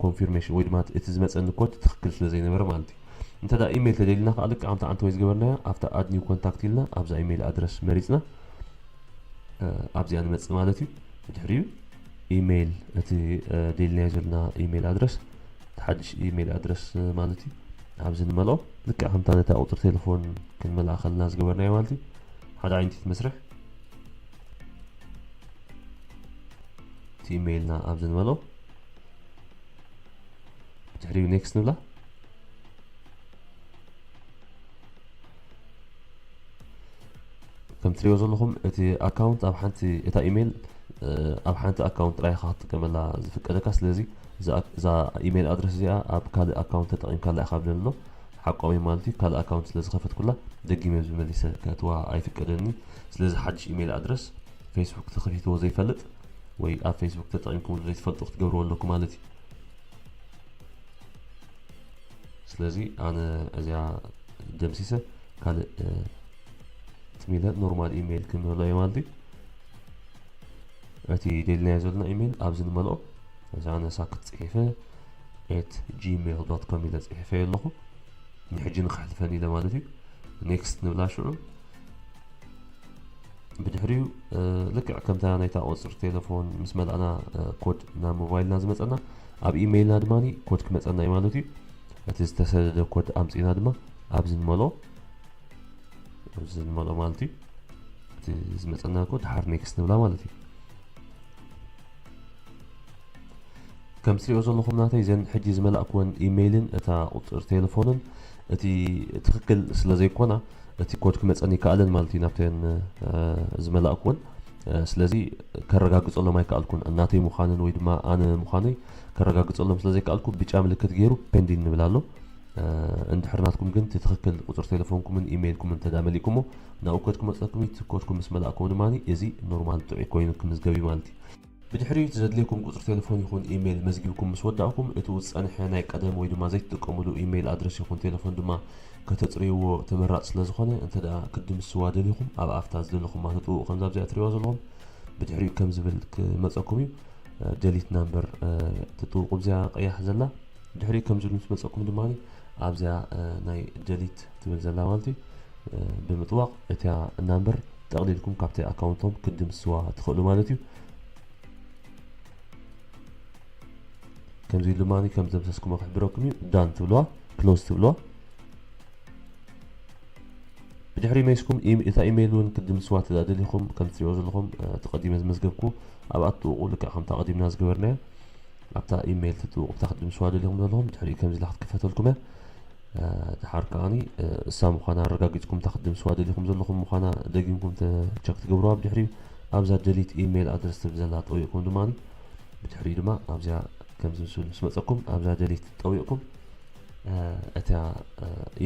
ኮንፊርሜሽን ወይ ድማ እቲ ዝመፀኒ ኮድ ትኽክል ስለ ዘይነበረ ማለት እዩ። እንተ ኢሜይል ተደሊና ከዓ ልክዕ ከምታ ኣንተ ወይ ዝገበርናያ ኣብታ ኣድ ኒው ኮንታክት ኢልና ኣብዛ ኢሜይል ኣድረስ መሪፅና ኣብዚኣ ንመፅእ ማለት እዩ። ብድሕሪኡ ኢሜይል እቲ ደሊናዮ ዘለና ኢሜይል ኣድረስ ሓድሽ ኢሜይል ኣድረስ ማለት እዩ። ኣብዚ ንመልኦ ልክዕ ከምታ ነታ ቁፅሪ ቴሌፎን ክንመልኣ ከለና ዝገበርናዮ ማለት እዩ። ሓደ ዓይነት መስርሕ እቲ ኢሜይልና ኣብዚ ንመልኦ ብድሕሪኡ ኔክስት ንብላ። ከም ትሪኦ ዘለኹም እቲ ኣካውንት ኣብ ሓንቲ እታ ኢሜይል ኣብ ሓንቲ ኣካውንት ጥራይ ኢኻ ክትጥቀመላ ዝፍቀደካ። ስለዚ እዛ ኢሜይል ኣድረስ እዚኣ ኣብ ካልእ ኣካውንት ተጠቒምካላ ኢኻ ብለኒ ኣሎ። ሓቆም እዩ ማለት እዩ። ካልእ ኣካውንት ስለ ዝኸፈትኩላ ደጊመ ዝመሊሰ ከእትዋ ኣይፍቀደኒ። ስለዚ ሓድሽ ኢሜይል ኣድረስ ፌስቡክ ተኸፊትዎ ዘይፈልጥ ወይ ኣብ ፌስቡክ ተጠቒምኩም ዘይትፈልጡ ክትገብርዎ ኣለኩም ማለት እዩ። ስለዚ ኣነ እዚኣ ደምሲሰ ካልእ ትሚለ ኖርማል ኢሜይል ክንህሎ እየ ማለት እዩ። እቲ ደሊናዮ ዘለና ኢሜይል ኣብዚ ንመልኦ። እዚ ኣነ ሳክት ፅሒፈ ኤት ጂሜይል ዶት ኮም ኢለ ፅሒፈ ኣለኹ። ንሕጂ ንክሕልፈን ኢለ ማለት እዩ። ኔክስት ንብላ ሽዑ። ብድሕሪኡ ልክዕ ከምታ ናይታ ቁፅሪ ቴሌፎን ምስ መላእና ኮድ ናብ ሞባይልና ዝመፀና ኣብ ኢሜይልና ድማ ኮድ ክመፀና እዩ ማለት እዩ። እቲ ዝተሰደደ ኮድ ኣምፂና ድማ ኣብዚ ንመልኦ ኣብዚ ንመልኦ ማለት እዩ። እቲ ዝመፀና ኮድ ድሓር ኔክስት ንብላ ማለት እዩ። ከም ትሪኦ ዘለኹም ናተይ ዘን ሕጂ ዝመላእክወን ኢሜይልን እታ ቁፅሪ ቴሌፎንን እቲ ትኽክል ስለ ዘይኮና እቲ ኮድ ክመፀን ይከኣለን ማለት እዩ ናብተን ዝመላእክወን። ስለዚ ከረጋግፀሎም ኣይከኣልኩን፣ እናተይ ምዃንን ወይ ድማ ኣነ ምዃነይ ከረጋግፀሎም ስለ ዘይከኣልኩ ብጫ ምልክት ገይሩ ፔንዲን ንብል ኣሎ። እንድሕር ናትኩም ግን እቲ ትኽክል ቁፅሪ ቴሌፎንኩምን ኢሜይልኩምን እንተ መሊእኩሞ ናብኡ ኮድ ክመፀኩም እዩ። እቲ ኮድኩም ምስ መላእኩም ድማ እዚ ኖርማል ጥዑይ ኮይኑ ክምዝገብ እዩ ማለት እዩ። ብድሕሪኡ እቲ ዘድልየኩም ቁፅሪ ቴሌፎን ይኹን ኢሜይል መዝጊብኩም ምስ ወዳእኩም እቲ ዝፀንሐ ናይ ቀደም ወይ ድማ ዘይትጥቀምሉ ኢሜይል ኣድረስ ይኹን ቴሌፎን ድማ ከተፅርይዎ ተመራፂ ስለ ዝኾነ እንተ ደኣ ክትድምስዋ ደሊኹም ኣብ ኣፍታ ዝደለኹማ ትጥውቑ ከምዛ ኣብዚኣ ትሪእዋ ዘለኹም ብድሕሪኡ ከም ዝብል ክመፀኩም እዩ። ደሊት ናምበር ትጥውቁ እዚኣ ቀያሕ ዘላ ድሕሪኡ ከም ዝብል ምስ መፀኩም ድማ ኣብዚኣ ናይ ደሊት ትብል ዘላ ማለት እዩ ብምጥዋቕ እቲያ ናምበር ጠቕሊልኩም ካብቲ ኣካውንቶም ክትድምስዋ ትኽእሉ ማለት እዩ። ከምዚ ኢሉ ድማ ከም ዝደምሰስኩሞ ክሕብረኩም እዩ። ዳን ትብልዋ፣ ክሎዝ ትብልዋ። ብድሕሪ መይስኩም እታ ኢሜይል እውን ክትድምስዋ ተደሊኹም ከም ትሪኦ ዘለኹም እቲ ቀዲመ ዝመዝገብኩ ኣብኣ ትጥውቑ። ልክዕ ከምታ ቀዲምና ዝገበርናዮ ኣብታ ኢሜይል ትጥውቑ። ብታ ክትድምስዋ ደሊኹም ዘለኹም ድሕሪኡ ከምዚ ኢላ ክትክፈተልኩም እያ። ድሓር ከዓኒ እሳ ምዃና ኣረጋጊፅኩም እታ ክትድምስዋ ደሊኹም ዘለኹም ምዃና ደጊምኩም ቸክ ትገብርዋ። ብድሕሪኡ ኣብዛ ደሊት ኢሜይል ኣድረስ ትብል ዘላ ጠዊቕኩም ድማ ብድሕሪኡ ድማ ኣብዚኣ ከምዚ ምስብል ምስ መፀኩም ኣብዛ ደሊት ጠዊቕኩም እታ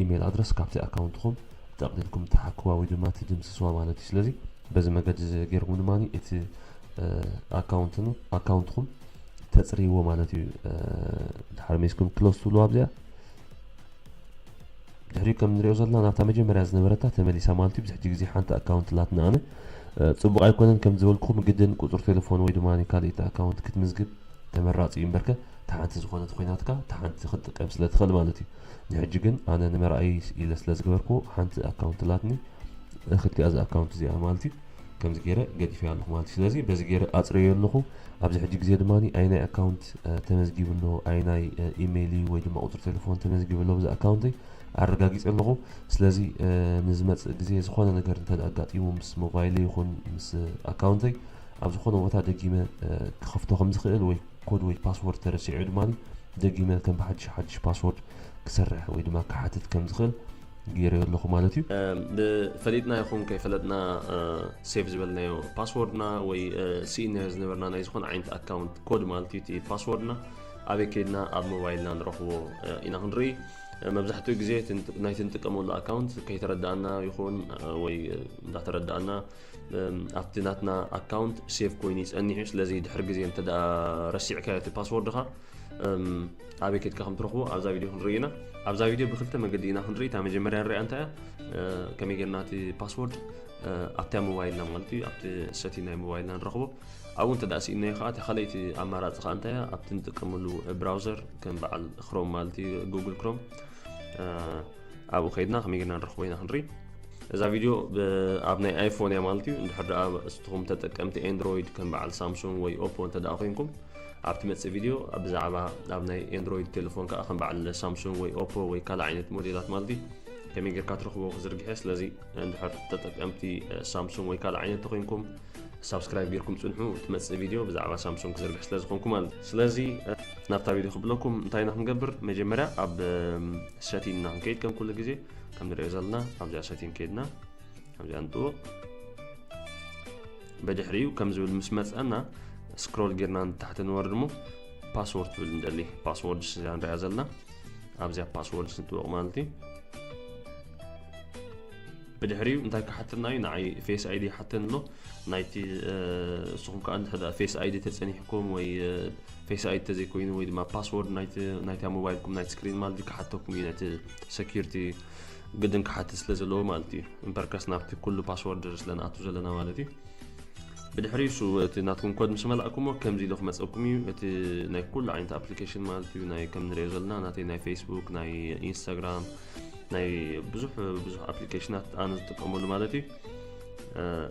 ኢሜይል ኣድረስ ካብቲ ኣካውንትኹም ጠቕሊልኩም ትሓክዋ ወይ ድማ ትድምስስዋ ማለት እዩ። ስለዚ በዚ መገዲ እዚ ገይርኩም ድማ እቲ ኣካውንትኹም ተፅርይዎ ማለት እዩ። ድሓር መይስኩም ክሎዝ ትብልዋ ኣብዚኣ። ድሕሪ ከም ንሪኦ ዘለና ናብታ መጀመርያ ዝነበረታ ተመሊሳ ማለት እዩ። ብዝሕጂ ግዜ ሓንቲ ኣካውንት ላትና ኣነ ፅቡቕ ኣይኮነን ከም ዝበልኩኹም ግድን ቁፅሪ ቴሌፎን ወይ ድማ ካልእቲ ኣካውንት ክትምዝግብ ተመራፂ እዩ። እምበርከ እታ ሓንቲ ዝኾነት ኮይናትካ እታ ሓንቲ ክትጥቀም ስለ ትኽእል ማለት እዩ። ንሕጂ ግን ኣነ ንመርኣይ ኢለ ስለ ዝገበርኩ ሓንቲ ኣካውንት ላትኒ ክልቲኣ እዚ ኣካውንት እዚኣ ማለት እዩ። ከምዚ ገይረ ገዲፈያ ኣለኹ ማለት እዩ። ስለዚ በዚ ገይረ ኣፅረዮ ኣለኹ። ኣብዚ ሕጂ ግዜ ድማ ኣይናይ ኣካውንት ተመዝጊቡ ኣሎ፣ ኣይናይ ኢሜይል እዩ ወይ ድማ ቁፅሪ ቴሌፎን ተመዝጊቡ ኣሎ ብዚ ኣካውንተይ ኣረጋጊፀ ኣለኹ። ስለዚ ንዝመፅእ ግዜ ዝኾነ ነገር እንተ ኣጋጢሙ ምስ ሞባይለይ ይኹን ምስ ኣካውንተይ ኣብ ዝኾነ ቦታ ደጊመ ክኸፍቶ ከም ዝኽእል ወይ ኮድ ወይ ፓስወርድ ተረሲዑ ድማ ደጊመ ከም ብሓድሽ ሓድሽ ፓስወርድ ክሰርሕ ወይ ድማ ክሓትት ከም ዝኽእል ገይረዮ ኣለኹ ማለት እዩ። ብፈሊጥና ይኹን ከይፈለጥና ሴቭ ዝበልናዮ ፓስወርድና ወይ ስኢናዮ ዝነበርና ናይ ዝኾነ ዓይነት ኣካውንት ኮድ ማለት እዩ። እቲ ፓስወርድና ኣበይ ከይድና ኣብ ሞባይልና ንረኽቦ ኢና ክንርኢ። መብዛሕትኡ ግዜ ናይቲ ንጥቀመሉ ኣካውንት ከይተረዳእና ይኹን ወይ እንዳተረዳእና ኣብቲ ናትና ኣካውንት ሴቭ ኮይኑ ይጸኒሕ እዩ። ስለዚ ድሕሪ ግዜ እንተ ረሲዕካዮ እቲ ፓስወርድኻ ኣበይ ከድካ ከም ትረኽቦ ኣብዛ ቪድዮ ክንርኢ ኢና። ኣብዛ ቪድዮ ብክልተ መገዲ ኢና ክንርኢ። እታ መጀመርያ ንሪኣ እንታይ እያ? ከመይ ጌርና እቲ ፓስወርድ ኣብታ ሞባይልና ማለት እዩ ኣብቲ ሰቲን ናይ ሞባይልና ንረኽቦ። ኣብኡ እንተ ደኣ ስኢናዮ ከዓ እታ ካልኣይቲ ኣማራፂ ከዓ እንታይ እያ? ኣብቲ ንጥቀመሉ ብራውዘር ከም በዓል ክሮም ማለት እዩ ጉግል ክሮም ኣብኡ ከይድና ከመይ ጌርና ንረኽቦ ኢና ክንርኢ። እዛ ቪድዮ ኣብ ናይ ኣይፎን እያ ማለት እዩ። እንድሕር ደኣ እስኹም ተጠቀምቲ ኤንድሮይድ ከም በዓል ሳምሱንግ ወይ ኦፖ እንተ ደኣ ኮይንኩም ኣብቲ መጽእ ቪድዮ ብዛዕባ ኣብ ናይ ኤንድሮይድ ቴሌፎን ከዓ ከም በዓል ሳምሱንግ ወይ ኦፖ ወይ ካልእ ዓይነት ሞዴላት ማለት እዩ ከመይ ጌርካ ትረኽቦ ክዝርግሐ። ስለዚ እንድሕር ተጠቀምቲ ሳምሱንግ ወይ ካልእ ዓይነት ተኮይንኩም ሳብስክራይብ ጌርኩም ጽንሑ። ትመጽእ ቪድዮ ብዛዕባ ሳምሱንግ ክዝርግሕ ስለ ዝኾንኩ ማለት እዩ። ስለዚ ናብታ ቪድዮ ክብለኩም እንታይ ኢና ክንገብር? መጀመርያ ኣብ ሰቲን ኢና ክንከይድ ከም ኩሉ ግዜ ከም ንሪኦ ዘለና ኣብዚኣ ሰቲን ከይድና ኣብዚኣ ንጥውቕ። ብድሕሪኡ ከም ዝብል ምስ መጸና ስክሮል ጌርና ንታሕቲ ንወርድ እሞ ፓስወርድ ትብል እንደሊ ፓስወርድ ስያ ንሪኣ ዘለና ኣብዚኣ ፓስወርድ ንጥውቕ ማለት እዩ። ብድሕሪኡ እንታይ ክሓተና እዩ? ንዓይ ፌስ ኣይዲ ይሓተኒ ኣሎ። ናይቲ እስኹም ከዓ እንድሕር ፌስ ኣይዲ ተፀኒሕኩም ወይ ፌስ ኣይዲ ተዘይኮይኑ ወይ ድማ ፓስወርድ ናይታ ሞባይልኩም ናይቲ ስክሪን ማለት ክሓተኩም እዩ። ነቲ ሰኪሪቲ ግድን ክሓትት ስለ ዘለዎ ማለት እዩ። እምበርከስ ናብቲ ኩሉ ፓስወርድ ስለ ንኣቱ ዘለና ማለት እዩ። ብድሕሪ እሱ እቲ ናትኩም ኮድ ምስ መላእኩሞ ከምዚ ኢሉ ክመፀኩም እዩ። እቲ ናይ ኩሉ ዓይነት ኣፕሊኬሽን ማለት እዩ። ናይ ከም ንሪኦ ዘለና ናተይ ናይ ፌስቡክ ናይ ኢንስታግራም ናይ ብዙሕ ብዙሕ ኣፕሊኬሽናት ኣነ ዝጥቀመሉ ማለት እዩ።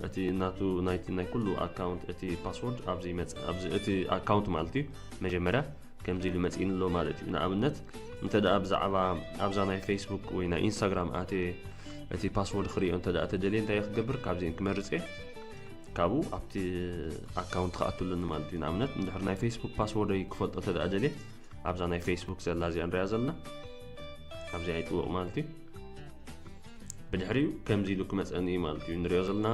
እቲ ናቱ ናይቲ ናይ ኩሉ ኣካውንት እቲ ፓስወርድ ኣብዚ ይመፅእ። ኣብዚ እቲ ኣካውንት ማለት እዩ መጀመርያ ከምዚ ኢሉ መፂእኒ ኣሎ ማለት እዩ። ንኣብነት እንተ ደኣ ብዛዕባ ኣብዛ ናይ ፌስቡክ ወይ ናይ ኢንስታግራም ኣትየ እቲ ፓስወርድ ክሪኦ እንተ ደኣ ተደልየ እንታይ ክገብር ካብዚአን ክመርፅ እየ። ካብኡ ኣብቲ ኣካውንት ክኣቱ ኣለኒ ማለት እዩ። ንኣብነት እንድሕር ናይ ፌስቡክ ፓስወርደይ ክፈልጦ እንተ ደኣ ደልየ ኣብዛ ናይ ፌስቡክ ዘላ እዚኣ ንሪኣ ዘለና ኣብዚኣ ይጥውቕ ማለት እዩ። ብድሕሪኡ ከምዚ ኢሉ ክመፀኒ እዩ ማለት እዩ። ንሪኦ ዘለና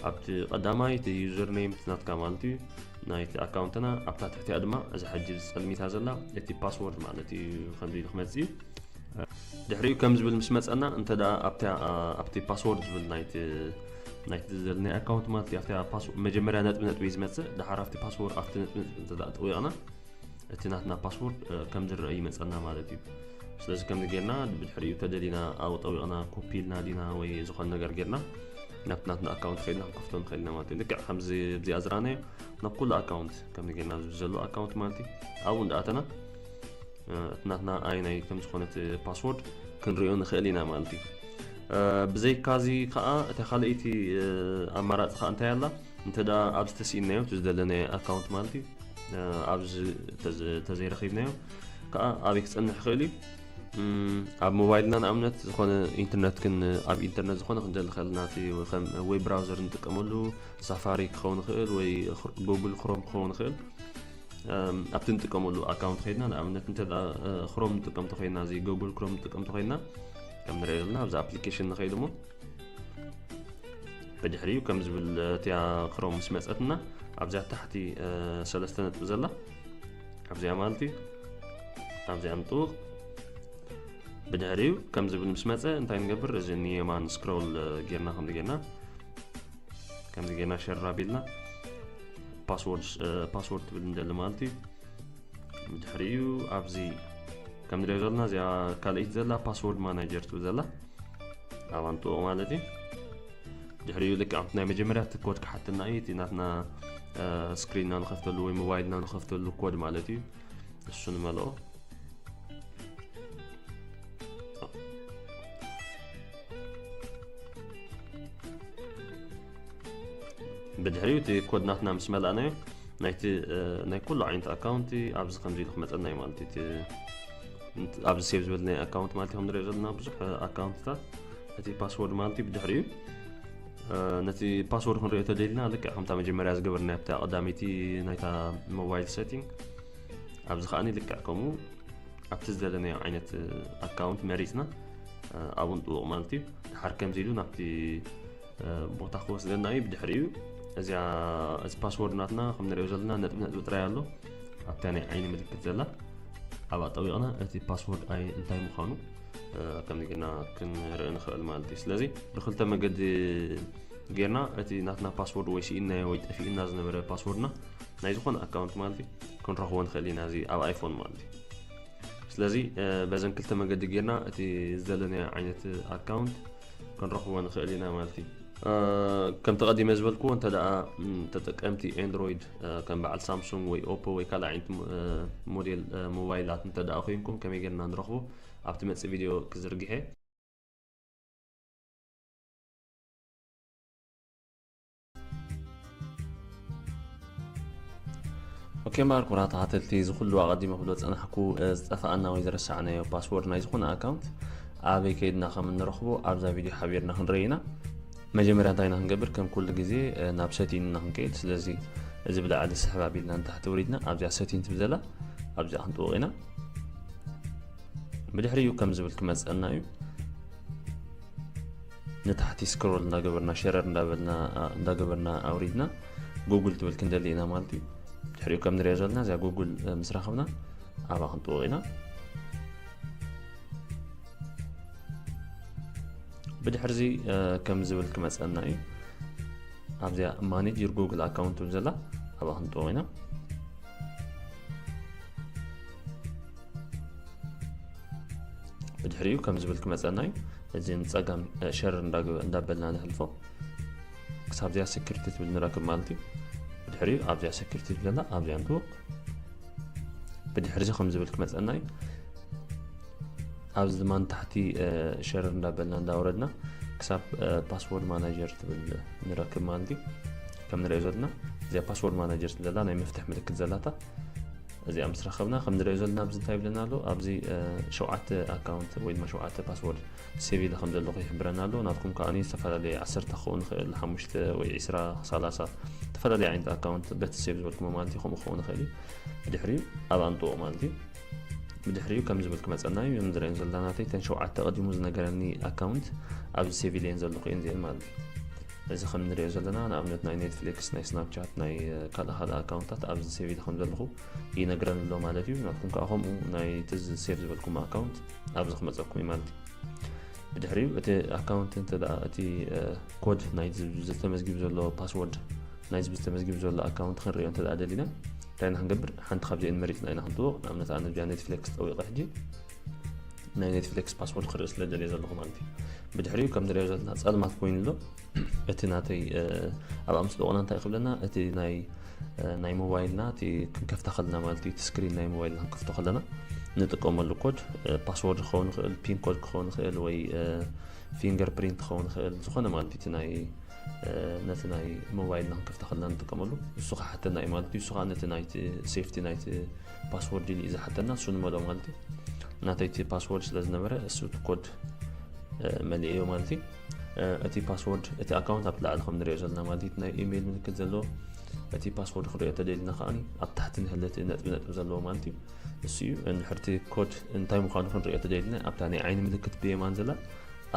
ኣብቲ ቀዳማይ እቲ ዩዘር ኔም እቲ ናትካ ማለት እዩ ናይቲ ኣካውንትና ኣብታ ትሕቲኣ ድማ እዛ ሕጂ ዝፀልሚታ ዘላ እቲ ፓስወርድ ማለት እዩ ከምዚ ኢሉ ክመፅእ እዩ። ድሕሪኡ ከም ዝብል ምስ መፀና እንተ ደኣ ኣብቲ ፓስወርድ ዝብል ናይቲ ናይቲ ዘለና ኣካውንት ማለት እዩ ኣብቲ መጀመርያ ነጥቢ ነጥቢ እዩ ዝመፅእ። ድሓር ኣብቲ ፓስወርድ ኣብቲ ነጥቢ ነጥቢ እንተ ደኣ ጠዊቕና እቲ ናትና ፓስወርድ ከም ዝረአ ይመፀና ማለት እዩ። ስለዚ ከምዚ ጌርና ብድሕሪኡ ተደሊና ኣብኡ ጠዊቕና ኮፒ ኢልና ዲና ወይ ዝኾነ ነገር ጌርና ናብቲ ናትና ኣካውንት ከይድና ክንከፍቶ ንኽእል ኢና ማለት እዩ። ልክዕ ከምዚ ኣብዚኣ ዝረኣናዮ ናብ ኩሉ ኣካውንት ከምዚ ጌርና ኣብዚ ዘሎ ኣካውንት ማለት እዩ ኣብኡ እንዳኣተና እቲ ናትና ኣየናይ ከም ዝኾነ እቲ ፓስወርድ ክንሪኦ ንኽእል ኢና ማለት እዩ። ብዘይካዚ ከዓ እታ ካልኣይቲ ኣማራፂ ከዓ እንታይ ኣላ? እንተ ደኣ ኣብዚ ተስኢናዮ እቲ ዝደለናዮ ኣካውንት ማለት እዩ ኣብዚ ተዘይረኺብናዮ ከዓ ኣበይ ክፀንሕ ይኽእል እዩ? ኣብ ሞባይልና ንኣብነት ዝኾነ ኢንተርነት ክን ኣብ ኢንተርነት ዝኾነ ክንደሊ ከለና ከም ዌብ ብራውዘር ንጥቀመሉ ሳፋሪ ክኸውን ይኽእል ወይ ጉግል ክሮም ክኸውን ይኽእል። ኣብቲ ንጥቀመሉ ኣካውንት ከይድና ንኣብነት እንተ ክሮም ንጥቀም ተኮይና እዚ ጉግል ክሮም ንጥቀም ተኮይና ከም ንሪኦ ዘለና ኣብዚ ኣፕሊኬሽን ንኸይድ እሞ ብድሕሪኡ ከም ዝብል እቲያ ክሮም ምስ መፀትና ኣብዚኣ ታሕቲ ሰለስተ ነጥቢ ዘላ ኣብዚኣ ማለት እዩ ኣብዚኣ ንጥውቕ ብድሕሪኡ ከም ዝብል ምስ መፀ እንታይ ንገብር እዚ ንየማን ስክሮል ጌርና ከም ጌርና ከምዚ ጌርና ሸር ኣቢልና ፓስወርድ ትብል እንደሊ ማለት እዩ ብድሕሪኡ ኣብዚ ከም ንሪኦ ዘለና እዚኣ ካልኣይቲ ዘላ ፓስወርድ ማናጀር ትብል ዘላ ኣብኣ ንጥውቕ ማለት እዩ ድሕሪኡ ልክዕ ናይ መጀመርያ እቲ ኮድ ክሓትና እዩ እቲ ናትና ስክሪንና ንኸፍተሉ ወይ ሞባይልና ንኸፍተሉ ኮድ ማለት እዩ እሱ ንመልኦ ብድሕሪኡ እቲ ኮድ ናትና ምስ መላእናዮ ናይቲ ናይ ኩሉ ዓይነት ኣካውንቲ ኣብዚ ከምዚ ኢሉ ክመፀና እዩ ማለት እዩ ኣብዚ ሴቭ ዝበልናዮ ኣካውንት ማለት ከም ንሪኦ ዘለና ብዙሕ ኣካውንትታት እቲ ፓስወርድ ማለት እዩ ብድሕሪኡ ነቲ ፓስወርድ ክንሪኦ ተደሊና ልክዕ ከምታ መጀመርያ ዝገበርና ኣብታ ቀዳመይቲ ናይታ ሞባይል ሴቲንግ ኣብዚ ከዓኒ ልክዕ ከምኡ ኣብቲ ዝደለናዮ ዓይነት ኣካውንት መሪፅና ኣብኡ ንጥውቕ ማለት እዩ ድሓር ከምዚ ኢሉ ናብቲ ቦታ ክወስደና እዩ ብድሕሪኡ እዚኣ እዚ ፓስወርድ ናትና ከም ንሪኦ ዘለና ነጥቢ ነጥቢ ጥራይ ኣሎ ኣብታ ናይ ዓይኒ ምልክት ዘላ ኣብኣ ጠዊቕና እቲ ፓስወርድ ኣይ እንታይ ምዃኑ ከምዚ ጌርና ክንርኢ ንኽእል ማለት እዩ ስለዚ ብክልተ መገዲ ጌርና እቲ ናትና ፓስወርድ ወይ ስኢንናዮ ወይ ጠፊእና ዝነበረ ፓስወርድና ናይ ዝኾነ ኣካውንት ማለት እዩ ክንረኽቦ ንኽእል ኢና እዚ ኣብ ኣይፎን ማለት እዩ ስለዚ በዘን ክልተ መገዲ ጌርና እቲ ዝደለናዮ ዓይነት ኣካውንት ክንረኽቦ ንኽእል ኢና ማለት እዩ ከም ተቐዲመ ዝበልክዎ እንተ ደኣ ተጠቀምቲ ኤንድሮይድ ከም በዓል ሳምሱንግ ወይ ኦፖ ወይ ካልእ ዓይነት ሞዴል ሞባይላት እንተ ደኣ ኮይንኩም ከመይ ጌርና ንረኽቦ ኣብቲ መጽእ ቪድዮ ክዝርግሐ ኦኬ እምበኣር ክቡራት ተኸታተልቲ እዚ ኩሉ ኣቐዲመ ክብሎ ዝጸናሕኩ ዝጠፍኣና ወይ ዝረሳዕናዮ ፓስወርድ ናይ ዝኾነ ኣካውንት ኣበይ ከይድና ከም እንረኽቦ ኣብዛ ቪድዮ ሓቢርና ክንርኢ ኢና መጀመርያ እንታይ ኢና ክንገብር ከም ኩሉ ግዜ ናብ ሰቲን ኢና ክንከይድ ስለዚ እዚ ብላዕሊ ስሕብ ኣቢልና ንታሕቲ ውሪድና ኣብዚኣ ሰቲን ትብል ዘላ ኣብዚኣ ክንጥውቕ ኢና ብድሕሪኡ ከም ዝብል ክመፀና እዩ ንታሕቲ ስክሮል እንዳገበርና ሸረር እንዳበልና እንዳገበርና ኣውሪድና ጉግል ትብል ክንደሊ ኢና ማለት እዩ ድሕሪኡ ከም ንሪኦ ዘለና እዚኣ ጉግል ምስ ረኸብና ኣብኣ ክንጥውቕ ኢና ብድሕርዚ ከም ዝብል ክመፀና እዩ ኣብዚኣ ማኔጅ ዩር ጉግል ኣካውንት ትብል ዘላ ኣብኣ ክንጥውቕ ኢና ብድሕሪኡ ከም ዝብል ክመፀና እዩ እዚ ንፀጋም ሸር እንዳበልና ንሕልፎ ክሳብ እዚኣ ሴኩሪቲ ትብል ንረክብ ማለት እዩ ብድሕሪኡ ኣብዚኣ ሴኩሪቲ ትብለና ኣብዚኣ ንጥውቕ ብድሕርዚ ከም ዝብል ክመፀና እዩ ኣብዚ ድማ ንታሕቲ ሸር እንዳበልና እንዳወረድና ክሳብ ፓስወርድ ማናጀር ትብል ንረክብ ማለት እዩ ከም ንሪኦ ዘለና እዚኣ ፓስወርድ ማናጀር ትብለላ ናይ መፍትሕ ምልክት ዘላታ እዚኣ ምስ ረኸብና ከም ንሪኦ ዘለና ኣብዚ እንታይ ይብለና ኣሎ ኣብዚ ሸውዓተ ኣካውንት ወይ ድማ ሸውዓተ ፓስወርድ ሴቭ ኢለ ከም ዘለኹ ይሕብረና ኣሎ ናትኩም ከዓ ዝተፈላለየ ዓሰርተ ክኸውን ይኽእል ሓሙሽተ ወይ ዒስራ ሰላሳ ዝተፈላለየ ዓይነት ኣካውንት በቲ ሴቭ ዝበልኩሞ ማለት እዩ ከምኡ ክኸውን ይኽእል እዩ ብድሕሪኡ ኣብኣ ንጥውቕ ማለት እዩ ብድሕሪኡ ከም ዝብል ክመፀና እዩ ንዝረአን ዘለና ናተይ ተን ሸውዓተ ቀዲሙ ዝነገረኒ ኣካውንት ኣብዚ ሴቭ ኢለየን ዘለኹ እየን እዚአን ማለት እዩ እዚ ከም ንሪኦ ዘለና ንኣብነት ናይ ኔትፍሊክስ ናይ ስናፕቻት ናይ ካልእ ካልእ ኣካውንታት ኣብዚ ሴቭ ኢለ ከም ዘለኹ ይነግረኒ ኣሎ ማለት እዩ ናትኩም ከዓ ከምኡ ናይ ትዝ ሴቭ ዝበልኩም ኣካውንት ኣብዚ ክመፀኩም እዩ ማለት እዩ ብድሕሪኡ እቲ ኣካውንት እንተ እቲ ኮድ ናይ ዝተመዝጊቡ ዘሎ ፓስወርድ ናይ ዝተመዝጊቡ ዘሎ ኣካውንት ክንሪኦ እንተ ደሊና እንታይ ኢና ክንገብር ሓንቲ ካብዚአን መሪፅና ኢና ክንጥውቕ ንኣብነት ኣነ ቢያ ኔትፍሌክስ ጠዊቐ ሕጂ ናይ ኔትፍሌክስ ፓስወርድ ክርኢ ስለ ደልየ ዘለኹ ማለት እዩ ብድሕሪኡ ከም ንሪኦ ዘለና ፀልማት ኮይኑ ኣሎ እቲ ናተይ ኣብ ኣምስጥቑና እንታይ ክብለና እቲ ናይ ናይ ሞባይልና እቲ ክንከፍታ ከለና ማለት እዩ እቲ ስክሪን ናይ ሞባይልና ክንከፍቶ ከለና ንጥቀመሉ ኮድ ፓስወርድ ክኸውን ይኽእል ፒን ኮድ ክኸውን ይኽእል ወይ ፊንገር ፕሪንት ክኸውን ይኽእል ዝኾነ ማለት እቲ ናይ ነቲ ናይ ሞባይልና ክንከፍታ ከለና ንጥቀመሉ እሱ ክሓተና እዩ ማለት እዩ። እሱ ከዓ ነቲ ናይቲ ሴፍቲ ናይቲ ፓስወርድ እዩ ዝሓተና፣ እሱ ንመልኦ ማለት እዩ። ናተይቲ ፓስወርድ ስለ ዝነበረ እሱ እቲ ኮድ መሊእዮ ማለት እዩ። እቲ ፓስወርድ እቲ ኣካውንት ኣብ ላዕሊ ከም ንሪኦ ዘለና ማለት እዩ ናይ ኢሜይል ምልክት ዘለዎ። እቲ ፓስወርድ ክንሪኦ ተደሊና ከዓ ኣብ ታሕቲ ንህለቲ ነጥቢ ነጥቢ ዘለዎ ማለት እዩ። እሱ እዩ እንድሕርቲ ኮድ እንታይ ምዃኑ ክንሪኦ ተደሊና ኣብታ ናይ ዓይኒ ምልክት ብየማን ዘላ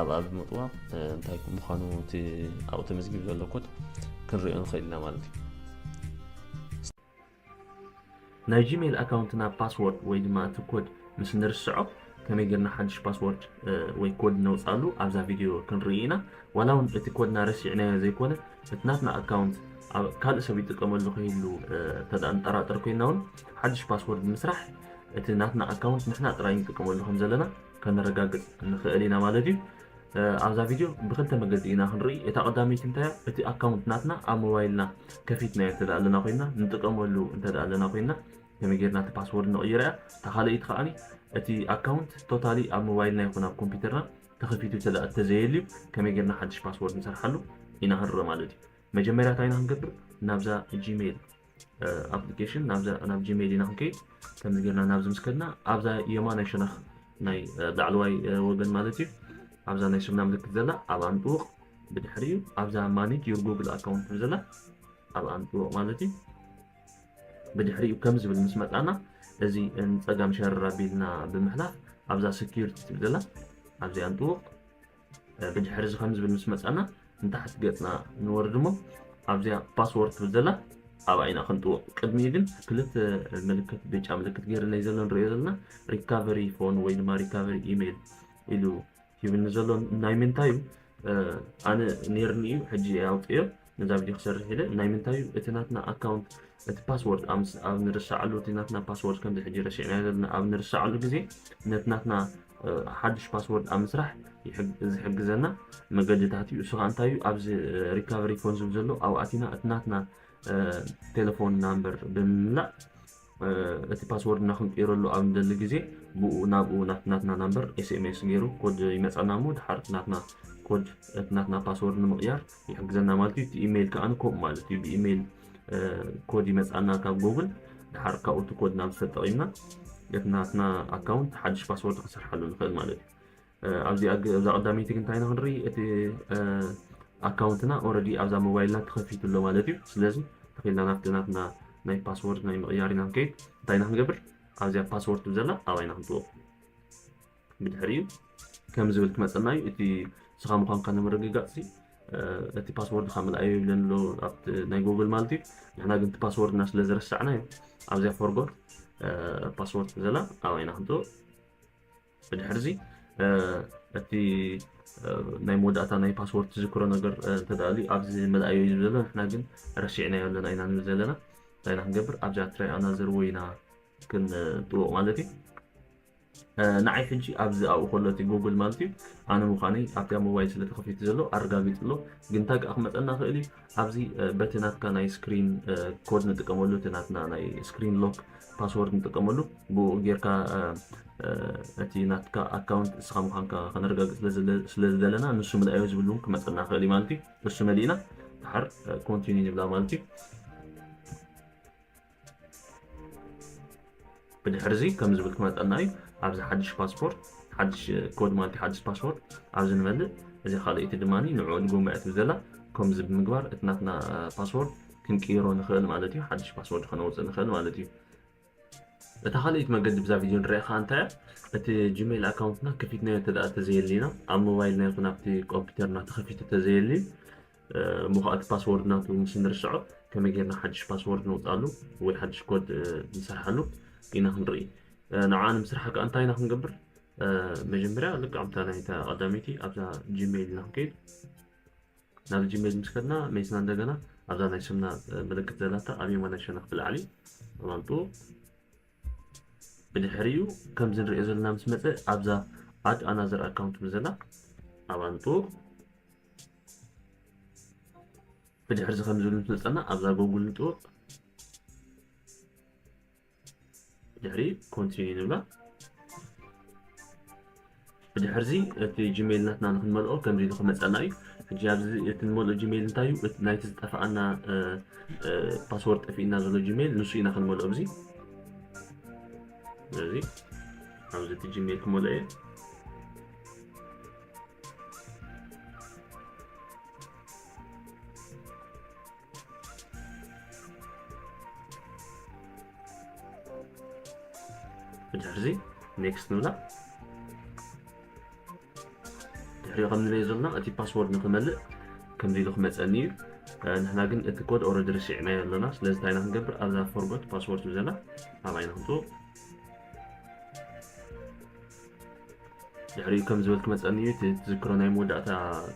ኣብኣ ብምጥዋቕ እንታይ ምዃኑ እቲ ኣብኡ ተመዝጊቡ ዘሎ ኮድ ክንሪኦ ንኽእል ኢና ማለት እዩ። ናይ ጂሜል ኣካውንትና ፓስወርድ ወይ ድማ እቲ ኮድ ምስ ንርስዖ ከመይ ጌርና ሓድሽ ፓስወርድ ወይ ኮድ ነውፃሉ ኣብዛ ቪድዮ ክንርኢ ኢና። ዋላ እውን እቲ ኮድና ረሲዕናዮ ዘይኮነ እቲ ናትና ኣካውንት ካልእ ሰብ ይጥቀመሉ ከይህሉ እንተደኣ ንጠራጠር ኮይንና እውን ሓድሽ ፓስወርድ ምስራሕ እቲ ናትና ኣካውንት ንሕና ጥራይ ንጥቀመሉ ከም ዘለና ከነረጋግፅ ንኽእል ኢና ማለት እዩ። ኣብዛ ቪድዮ ብክልተ መገዲ ኢና ክንርኢ። እታ ቀዳመይቲ እንታይ እቲ ኣካውንት ናትና ኣብ ሞባይልና ከፊትናዮ እንተ ኣለና ኮይና ንጥቀመሉ እንተ ኣለና ኮይና ከመይ ጌርና እቲ ፓስወርድ ንቕይሮ እያ። እታ ካልኣይቲ ከዓኒ እቲ ኣካውንት ቶታሊ ኣብ ሞባይልና ይኹን ኣብ ኮምፒውተርና ተኸፊቱ ተዘየልዩ ከመይ ጌርና ሓድሽ ፓስወርድ ንሰርሓሉ ኢና ክንርኢ ማለት እዩ። መጀመርያ እንታይ ኢና ክንገብር? ናብዛ ጂሜል ኣፕሊኬሽን ናብ ጂሜል ኢና ክንከይድ። ከምዚ ጌርና ናብዚ ምስ ከድና ኣብዛ የማናይ ሸነኽ ናይ ላዕለዋይ ወገን ማለት እዩ ኣብዛ ናይ ሽምና ምልክት ዘላ ኣብኣ ንጥውቕ። ብድሕሪኡ ኣብዛ ማኔጅ ዩር ጉግል ኣካውንት ዘላ ኣብኣ ንጥውቕ ማለት እዩ። ብድሕሪኡ ከም ዝብል ምስ መፃና እዚ ንፀጋም ሸረር ኣቢልና ብምሕላፍ ኣብዛ ሴኪሪቲ ትብል ዘላ ኣብዚኣ ንጥውቕ። ብድሕሪ እዚ ከም ዝብል ምስ መፃና ንታሕቲ ገፅና ንወርድ እሞ ኣብዚኣ ፓስወርድ ትብል ዘላ ኣብኣ ኢና ክንጥውቕ። ቅድሚኡ ግን ክልተ ምልክት ብጫ ምልክት ገይርለይ ዘሎ ንሪኦ ዘለና ሪካቨሪ ፎን ወይ ድማ ሪካቨሪ ኢሜይል ኢሉ ሂብኒ ዘሎ ናይ ምንታይ እዩ? ኣነ ኔርኒ እዩ ሕጂ ኣውፅዮ ነዛ ቪድዮ ክሰርሕ ኢለ ናይ ምንታይ እዩ እቲ ናትና ኣካውንት እቲ ፓስወርድ ኣብ ንርሳዓሉ እቲ ናትና ፓስወርድ ከምዚ ሕጂ ረሲዕና ዘለና ኣብ ንርሳዓሉ ግዜ ነቲ ናትና ሓድሽ ፓስወርድ ኣብ ምስራሕ ዝሕግዘና መገድታት እዩ። እሱ ከዓ እንታይ እዩ? ኣብዚ ሪካቨሪ ፎን ዝብል ዘሎ ኣብኣቲና እቲ ናትና ቴሌፎን ናምበር ብምምላእ እቲ ፓስወርድና ክንቅይረሉ ኣብ ንደሊ ግዜ ብኡ ናብኡ ናትና ናምበር ኤስኤምኤስ ገይሩ ኮድ ይመፀና እሞ ድሓር ናትና ኮድ ናትና ፓስወርድ ንምቕያር ይሕግዘና ማለት እዩ። እቲ ኢሜይል ከዓ ከምኡ ማለት እዩ። ብኢሜይል ኮድ ይመፃና ካብ ጎግል ድሓር ካብኡ እቲ ኮድ ናብ ተጠቂምና እቲ ናትና ኣካውንት ሓድሽ ፓስወርድ ክንሰርሓሉ ንኽእል ማለት እዩ። ኣብዚ ኣብዛ ቀዳመይቲ ግን እንታይ ኢና ክንርኢ እቲ ኣካውንትና ኦረዲ ኣብዛ ሞባይልና ተኸፊቱ ኣሎ ማለት እዩ። ስለዚ ተኺልና ናብቲ ናትና ናይ ፓስወርድ ናይ ምቕያር ኢና ንከይድ እንታይ ኢና ክንገብር ኣብዚኣ ፓስወርድ ዘላ ኣብኣ ኢና ክንጥወቕ። ብድሕሪኡ ከም ዝብል ክመፀና እዩ። እቲ ስኻ ምዃንካ ንምርግጋፅ እቲ ፓስወርድ ካ ምልኣዮ ይብለን ኣሎ ኣብቲ ናይ ጎግል ማለት እዩ። ንሕና ግን እቲ ፓስወርድና ስለ ዝረሳዕና እዩ ኣብዚኣ ፎርጎት ፓስወርድ ዘላ ኣብኣ ኢና ክንጥወቕ። ብድሕርዚ እቲ ናይ መወዳእታ ናይ ፓስወርድ ትዝክሮ ነገር እንተደኣልዩ ኣብዚ ምልኣዮ እዩ ዝብል ዘሎ። ንሕና ግን ረሲዕናዮ ኣለና ኢና ንብል ዘለና። እንታይ ኢና ክንገብር? ኣብዚኣ ትራይ ኣናዘር ወይ ኢና ክንጥውቕ ማለት እዩ። ንዓይ ሕጂ ኣብዚ ኣብኡ ከሎ እቲ ጉግል ማለት እዩ ኣነ ምዃነይ ኣብዚኣ ሞባይል ስለ ተኸፊቱ ዘሎ ኣረጋጊጹ ኣሎ። ግን እንታይ ከዓ ክመፀና ክእል እዩ ኣብዚ በቲ ናትካ ናይ ስክሪን ኮድ ንጥቀመሉ እቲ ናትና ናይ ስክሪን ሎክ ፓስወርድ ንጥቀመሉ ብኡ ጌርካ እቲ ናትካ ኣካውንት እስኻ ምዃንካ ከነረጋግፅ ስለ ዝደለና ንሱ ምልኣዮ ዝብል እውን ክመፀና ክእል እዩ ማለት እዩ። እሱ መሊእና ድሓር ኮንቲኒ ንብላ ማለት እዩ። ብድሕርዚ ከም ዝብል ክመፀና እዩ ኣብዚ ሓድሽ ፓስፖርት ሓድሽ ኮድ ማለት ሓድሽ ፓስፖርት ኣብዚ ንመልእ እዚ ካልኣይቲ ድማ ንዕኡ ድጎምያ ትብል ዘላ ከምዚ ብምግባር እቲ ናትና ፓስወርድ ክንቅይሮ ንኽእል ማለት እዩ። ሓድሽ ፓስወርድ ከነውፅእ ንኽእል ማለት እዩ። እታ ካልኣይቲ መገዲ ብዛ ቪድዮ ንሪኣ ከዓ እንታይ እቲ ጂሜል ኣካውንትና ከፊትናዮ እንተ ተዘየሊና ኣብ ሞባይልና ይኹን ኣብቲ ኮምፒውተርና ተኸፊቱ ተዘየልዩ እሞ ከዓ እቲ ፓስወርድ ናቱ ምስ ንርስዖ ከመይ ጌርና ሓድሽ ፓስወርድ ነውፅኣሉ ወይ ሓድሽ ኮድ ንሰርሓሉ ኢና ክንርኢ። ንዓ ንምስራሕ ከዓ እንታይ ኢና ክንገብር? መጀመርያ ልክዕ ኣብታ ናይታ ቀዳመይቲ ኣብዛ ጂሜል ኢና ክንከይድ። ናብ ጂሜል ምስ ከድና መይስና እንደገና ኣብዛ ናይ ስምና ምልክት ዘላታ ኣብ የማናይ ሸነኽ ብላዕሊ ኣባንጡ ብድሕሪኡ ከምዚ ንሪኦ ዘለና ምስ መፀ ኣብዛ ኣድ ኣናዘር ኣካውንት ብዘላ ኣባንጡ ብድሕርዚ ከም ዝብል ምስ መፀና ኣብዛ ጎጉል ንጥውቕ ድሕሪ ኮንቲኒ ንብላ። ብድሕርዚ እቲ ጂሜል ናትና ንክንመልኦ ከምዚ ኢሉ ክመፀና እዩ። ሕጂ ኣብዚ እቲ ንመልኦ ጂሜል እንታይ እዩ? እቲ ናይቲ ዝጠፍኣና እ፣ እ፣ ፓስወርድ ጠፊእና ዘሎ ጂሜል ንሱ ኢና ክንመልኦ ኣብዚ። ስለዚ ኣብዚ እቲ ጂሜል ክመልኦ እየ። ብድሕርዚ ኔክስት ንብላ። ድሕሪኡ ከም ንሪኦ ዘለና እቲ ፓስወርድ ንክመልእ ከምዚ ኢሉ ክመፀኒ እዩ። እ፣ ንሕና ግን እቲ ኮድ ኦረዲ ርሲዕናዮ ኣለና። ስለዚ እንታይ ኢና ክንገብር? ኣብዛ ፎርጎት ፓስወርድ ዝብለና ኣብኣ ኢና ክንጥውቕ። ድሕሪኡ ከም ዝበል ክመፀኒ እዩ። እቲ ትዝክሮ ናይ መወዳእታ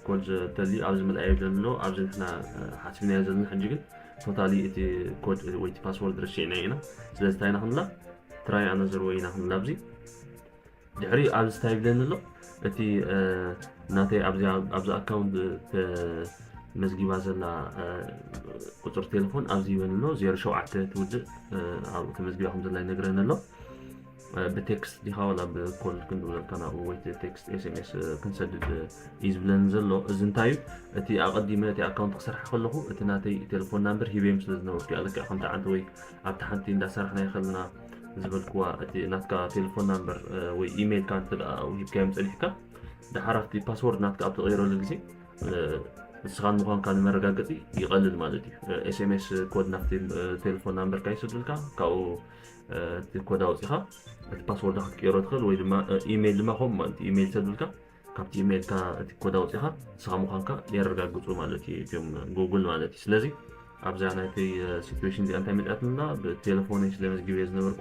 ኮድ ዘተልዩ ኣብዚ ምልኣዮ ዘሎ፣ ኣብዚ ንሕና እ፣ ሓሲብናዮ ዘለና። ሕጂ ግን ቶታሊ እቲ ኮድ ወይ እቲ ፓስወርድ ረሲዕናዮ ኢና። ስለዚ እንታይ ኢና ክንብላ? ትራይ ኣናዘር ወይ ኢና ክንብላ ኣብዚ። ድሕሪ ኣብዚ እንታይ ይብለኒ ኣሎ? እቲ እ፣ ናተይ ኣብዚ ኣብዚ ኣካውንት ተመዝጊባ ዘላ እ፣ ቁፅሪ ቴሌፎን ኣብዚ ይበኒ ኣሎ። ዜሮ ሸውዓተ ትውድእ እ፣ ኣብኡ ተመዝጊባ ከም ዘላ ይነግረኒ ኣሎ። እ፣ ብቴክስት ዲኻ ዋላ ብኮል ክንድውለልካ ናብኡ ወይ ቴክስት ኤስኤምኤስ ክንሰድድ እዩ ዝብለኒ ዘሎ። እዚ እንታይ እዩ? እቲ ኣቐዲመ እቲ ኣካውንት ክሰርሓ ከለኹ እቲ ናተይ ቴሌፎን ናምበር ሂበዮም ስለ ዝነበርኩ እያ። ልክዕ ከምቲ ዓንቲ ወይ ኣብቲ ሓንቲ እንዳሰራሕና ይኸልና ዝበልክዋ እቲ ናትካ ቴሌፎን ናምበር እ፣ ወይ ኢሜይልካ እንተ ደኣ ሂብካዮም ጸኒሕካ፣ ደሓር ኣብቲ ፓስወርድ ናትካ ኣብ ትቐይረሉ ግዜ እ፣ ንስኻ ምዃንካ ንመረጋገጺ ይቐልል ማለት እዩ። ኤስኤምኤስ ኮድ ናብቲ እ፣ ቴሌፎን ናምበርካ ይሰዱልካ፣ ካብኡ እ፣ እቲ ኮድ ኣውጺኻ እቲ ፓስወርድ ክትቀይሮ ትኽእል፣ ወይ ድማ እ፣ ኢሜይል ድማ ከምኡ ማለት እዩ። ኢሜይል ይሰዱልካ፣ ካብቲ ኢሜይልካ እቲ ኮድ ኣውጺኻ ንስኻ ምዃንካ የረጋግጹ ማለት እዩ እቲኦም ጉግል ማለት እዩ። ስለዚ ኣብዛ ናይተይ ሲትዌሽን እዚኣ እንታይ መፅኣትንና? ብቴሌፎነይ ስለ መዝጊበ ዝነበርኩ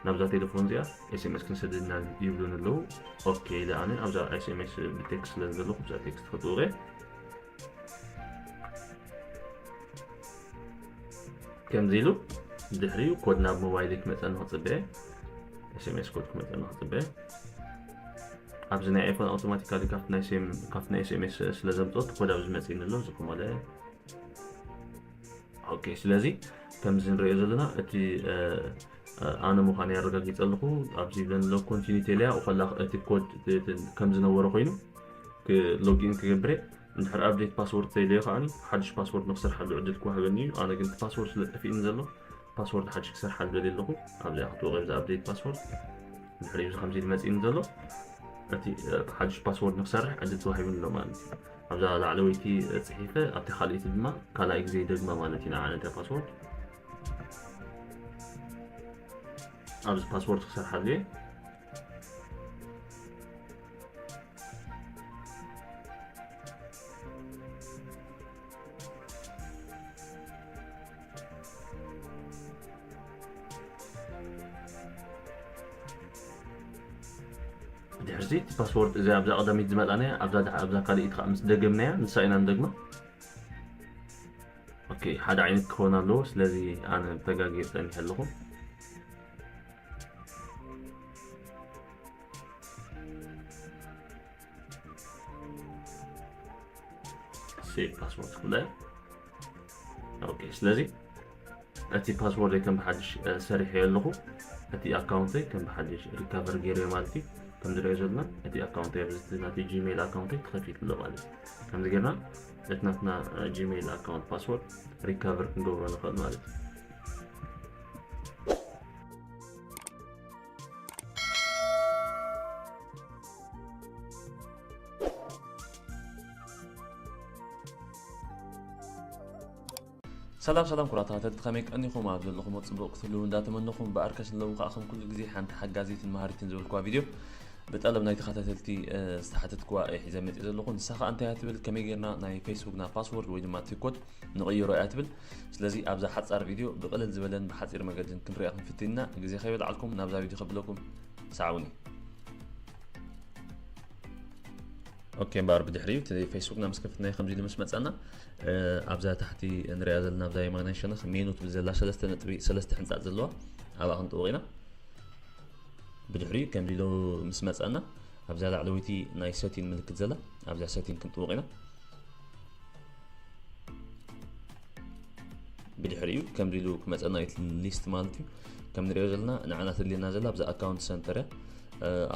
ናብዛ ቴሌፎን እዚኣ ኤስኤምኤስ ክንሰደድና ይብሉን ኣለዉ። ኦኬ ኢለ ኣነ ኣብዛ ኤስኤምኤስ ብቴክስት ስለ ዝደለኹ ብዛ ቴክስት ክጥውቀ ከምዚ ኢሉ ድሕሪኡ ኮድ ናብ ሞባይል ክመፀኒ ክፅበየ ኤስኤምኤስ ኮድ ክመፀኒ ክፅበየ ኣብዚ ናይ ኣይፎን ኣውቶማቲካሊ ካብቲ ናይ ሴም ካብቲ ናይ ኤስኤምኤስ ስለ ዘምፅኦ እቲ ኮድ ኣብዚ መፅእኒ ኣሎ እዚ ክመለ ኦኬ ስለዚ ከምዚ ንሪኦ ዘለና እቲ ኣነ ምዃን ያረጋጊፀ ኣለኹ ኣብዚ ይብለኒ ኣሎ ኮንቲኒ ቴልያ ከላ እቲ ኮድ ከም ዝነበረ ኮይኑ ሎጊን ክገብረ እንድሕር ኣፕዴት ፓስወርድ ተይለዮ ከዓኒ ሓድሽ ፓስወርድ ንክሰርሓሉ ዕድል ክዋህበኒ እዩ ኣነ ግን ፓስወርድ ስለ ጠፊእኒ ዘሎ ፓስወርድ ሓድሽ ክሰርሓሉ ደልየ ኣለኹ ኣብዚኣ ክትወቀ ብዛ ኣፕዴት ፓስወርድ ድሕሪ እዚ ከምዚ ኢሉ መፂእኒ ዘሎ እቲ ሓድሽ ፓስወርድ ንክሰርሕ ዕድል ተዋሂቡኒ ኣሎ ማለት እዩ ኣብዛ ላዕለወይቲ ፅሒፈ ኣብቲ ካልኣይቲ ድማ ካልኣይ ግዜ ይደግማ ማለት እዩ ንዓነተ ፓስወርድ ኣብዚ ፓስወርድ ክሰርሓሉ እየ ድሕርዚ እቲ ፓስወርድ እዚ ኣብዛ ቀዳሚት ዝመልኣናያ ኣብዛ ድሓ ኣብዛ ካልኢት ከዓ ምስ ደገምናያ ንሳ ኢና ንደግማ ኦኬ ሓደ ዓይነት ክኸውን ኣለዎ ስለዚ ኣነ ተጋጊ ፀኒሐ ኣለኹ ሴቭ ፓስወርድ ክብለ ኦኬ ስለዚ እቲ ፓስወርድ ከም ብሓድሽ ሰሪሐ ኣለኹ እቲ ኣካውንተይ ከም ብሓድሽ ሪካቨር ገይረ ማለት እዩ ከም ዝሪኦ ዘለና እቲ ኣካውንተይ ኣብዚ ናቲ ጂሜል ኣካውንተይ ተኸፊት ኣሎ ማለት እዩ ከምዚ ጌርና እቲ ናትና ጂሜል ኣካውንት ፓስወርድ ሪካቨር ክንገብሮ ንኽእል ማለት እዩ ሰላም ሰላም ኩራ ተኸታተልቲ ከመይ ቀኒኹም ኣብ ዘለኹም ጽቡቕ ክትህልው እንዳተመነኹም ብኣርከስ ኣለዉ ከዓ ከም ኩሉ ግዜ ሓንቲ ሓጋዚትን መሃሪትን ዝበልኩዋ ቪድዮ ብጠለብ ናይ ተኸታተልቲ ዝተሓተትኩዋ እየ ሒዘ መፅእ ዘለኹ ንሳ ከዓ እንታይ ትብል ከመይ ጌርና ናይ ፌስቡክና ፓስወርድ ወይ ድማ እቲ ኮድ ንቕይሮ እያ ትብል ስለዚ ኣብዛ ሓፃር ቪድዮ ብቕልል ዝበለን ብሓፂር መገድን ክንሪኣ ክንፍትን ኢና ግዜ ከይበልዓልኩም ናብዛ ቪድዮ ከብለኩም ሰዓቡኒ ኦኬ እምበኣር ብድሕሪኡ እቲ ፌስቡክና ምስ ከፍትናዮ ከምዚ ኢሉ ምስ መፀና ኣብዛ ታሕቲ ንሪኣ ዘለና ኣብዛ የማናይ ሸነኽ ሜኑ ትብል ዘላ ሰለስተ ነጥቢ ሰለስተ ሕንፃፅ ዘለዋ ኣብኣ ክንጥውቕ ኢና ብድሕሪኡ ከምዚ ኢሉ ምስ መፀና ኣብዛ ላዕለወይቲ ናይ ሰቲን ምልክት ዘላ ኣብዛ ሰቲን ክንጥውቕ ኢና ብድሕሪኡ ከምዚ ኢሉ ክመፀና እዩ ሊስት ማለት እዩ ከም ንሪኦ ዘለና ንዓና ተድልየና ዘላ ኣብዛ ኣካውንት ሰንተር እያ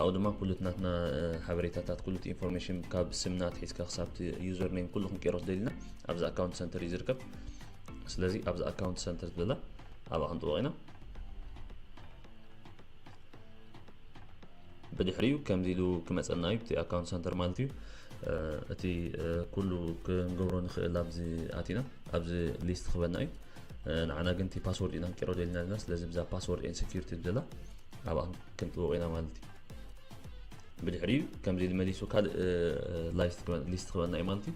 ኣብኡ ድማ ኩሉ ናትና ሓበሬታታት፣ ኩሉ ኢንፎርሜሽን ካብ ስምና ኣትሒዝካ ክሳብ ዩዘር ኔም ኩሉ ክንቀይሮ ደሊና ኣብዚ ኣካውንት ሰንተር እዩ ዝርከብ። ስለዚ ኣብዚ ኣካውንት ሰንተር ዝብላ ኣብኣ ክንጥወቕ ኢና። ብድሕሪኡ ከምዚ ኢሉ ክመፀና እዩ፣ እቲ ኣካውንት ሰንተር ማለት እዩ። እቲ ኩሉ ክንገብሮ ንኽእል ኣብዚ ኣቲና ኣብዚ ሊስት ክበና እዩ። ንዓና ግን እቲ ፓስወርድ ኢና ክንቀይሮ ደሊና ዘለና። ስለዚ ብዛ ፓስወርድ ኤን ሴኪሪቲ ዝብላ ኣብኣ ክንጥውቕ ኢና ማለት እዩ። ብድሕሪኡ ከምዚ ኢሉ መሊሱ ካልእ ሊስት ክበና እዩ ማለት እዩ።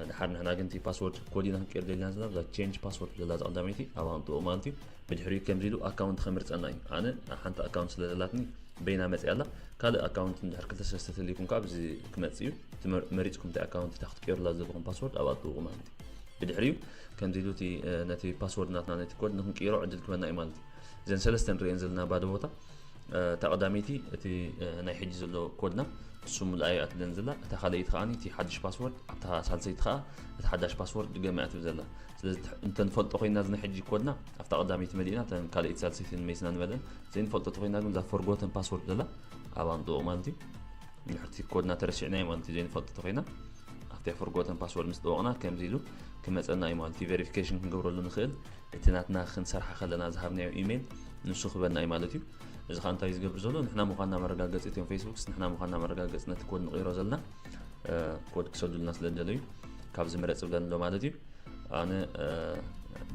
ድሓር ንሕና ግን እቲ ፓስወርድ ኮድ ኢና ክንቀይር ደሊና ዘለና። ብዛ ቼንጅ ፓስወርድ ዘላ ቀዳመይቲ ኣብኣ ክንጥውቕ ማለት እዩ። ብድሕሪኡ ከምዚ ኢሉ ኣካውንት ከምርፀና እዩ። ኣነ ሓንቲ ኣካውንት ስለ ዘላትኒ በይና መፅያ ኣላ። ካልእ ኣካውንት እንድሕር ክልተ ሰለስተ ተልይኩም ከዓ ብዚ ክመፅእ እዩ። መሪፅኩም እንታይ ኣካውንት እታ ክትቀይሩላ ዘለኹም ፓስወርድ ኣብኣ ትጥውቑ ማለት እዩ። ብድሕሪኡ ከምዚ ኢሉ ነቲ ፓስወርድ ናትና ነቲ ኮድ ንክንቅይሮ ዕድል ክበና እዩ ማለት እዩ። እዘን ሰለስተ ንሪኤን ዘለና ባዶ ቦታ፣ እታ ቀዳመይቲ እቲ ናይ ሕጂ ዘሎ ኮድና እሱ ሙሉኣ እያ ትብለን ዘላ። እታ ካልኣይቲ ከዓ እቲ ሓድሽ ፓስወርድ፣ ኣብታ ሳልሰይቲ ከዓ እቲ ሓዳሽ ፓስወርድ ድገማ እያ ትብል ዘላ። ስለዚ እንተንፈልጦ ኮይና እዚ ናይ ሕጂ ኮድና ኣብታ ቀዳመይቲ መሊእና እተን ካልኣይቲ ሳልሰይቲ መሊስና ንመልአን። ዘይንፈልጦ ተኮይና ግን እዛ ፎርጎተን ፓስወርድ ዘላ ኣብኣ ንጥውቕ ማለት እዩ። ድሕርቲ ኮድና ተረሲዕናዮ ማለት እዩ። ዘይንፈልጦ ተኮይና ኣብቲ ፎርጎተን ፓስወርድ ምስ ጠወቕና ከምዚ ኢሉ ክመፀና እዩ ማለት እዩ። ቬሪፊኬሽን ክንገብረሉ ንኽእል እቲ ናትና ክንሰርሓ ከለና ዝሃብናዮ ኢሜይል ንሱ ክበና እዩ ማለት እዩ። እዚ ከዓ እንታይ ዝገብር ዘሎ ንሕና ምዃንና መረጋገፂ፣ እቲኦም ፌስቡክስ ንሕና ምዃንና መረጋገፂ ነቲ ኮድ ንቕይሮ ዘለና ኮድ ክሰዱልና ስለ ዝደለዩ ካብዚ ምረፅ ብለን ኣሎ ማለት እዩ። ኣነ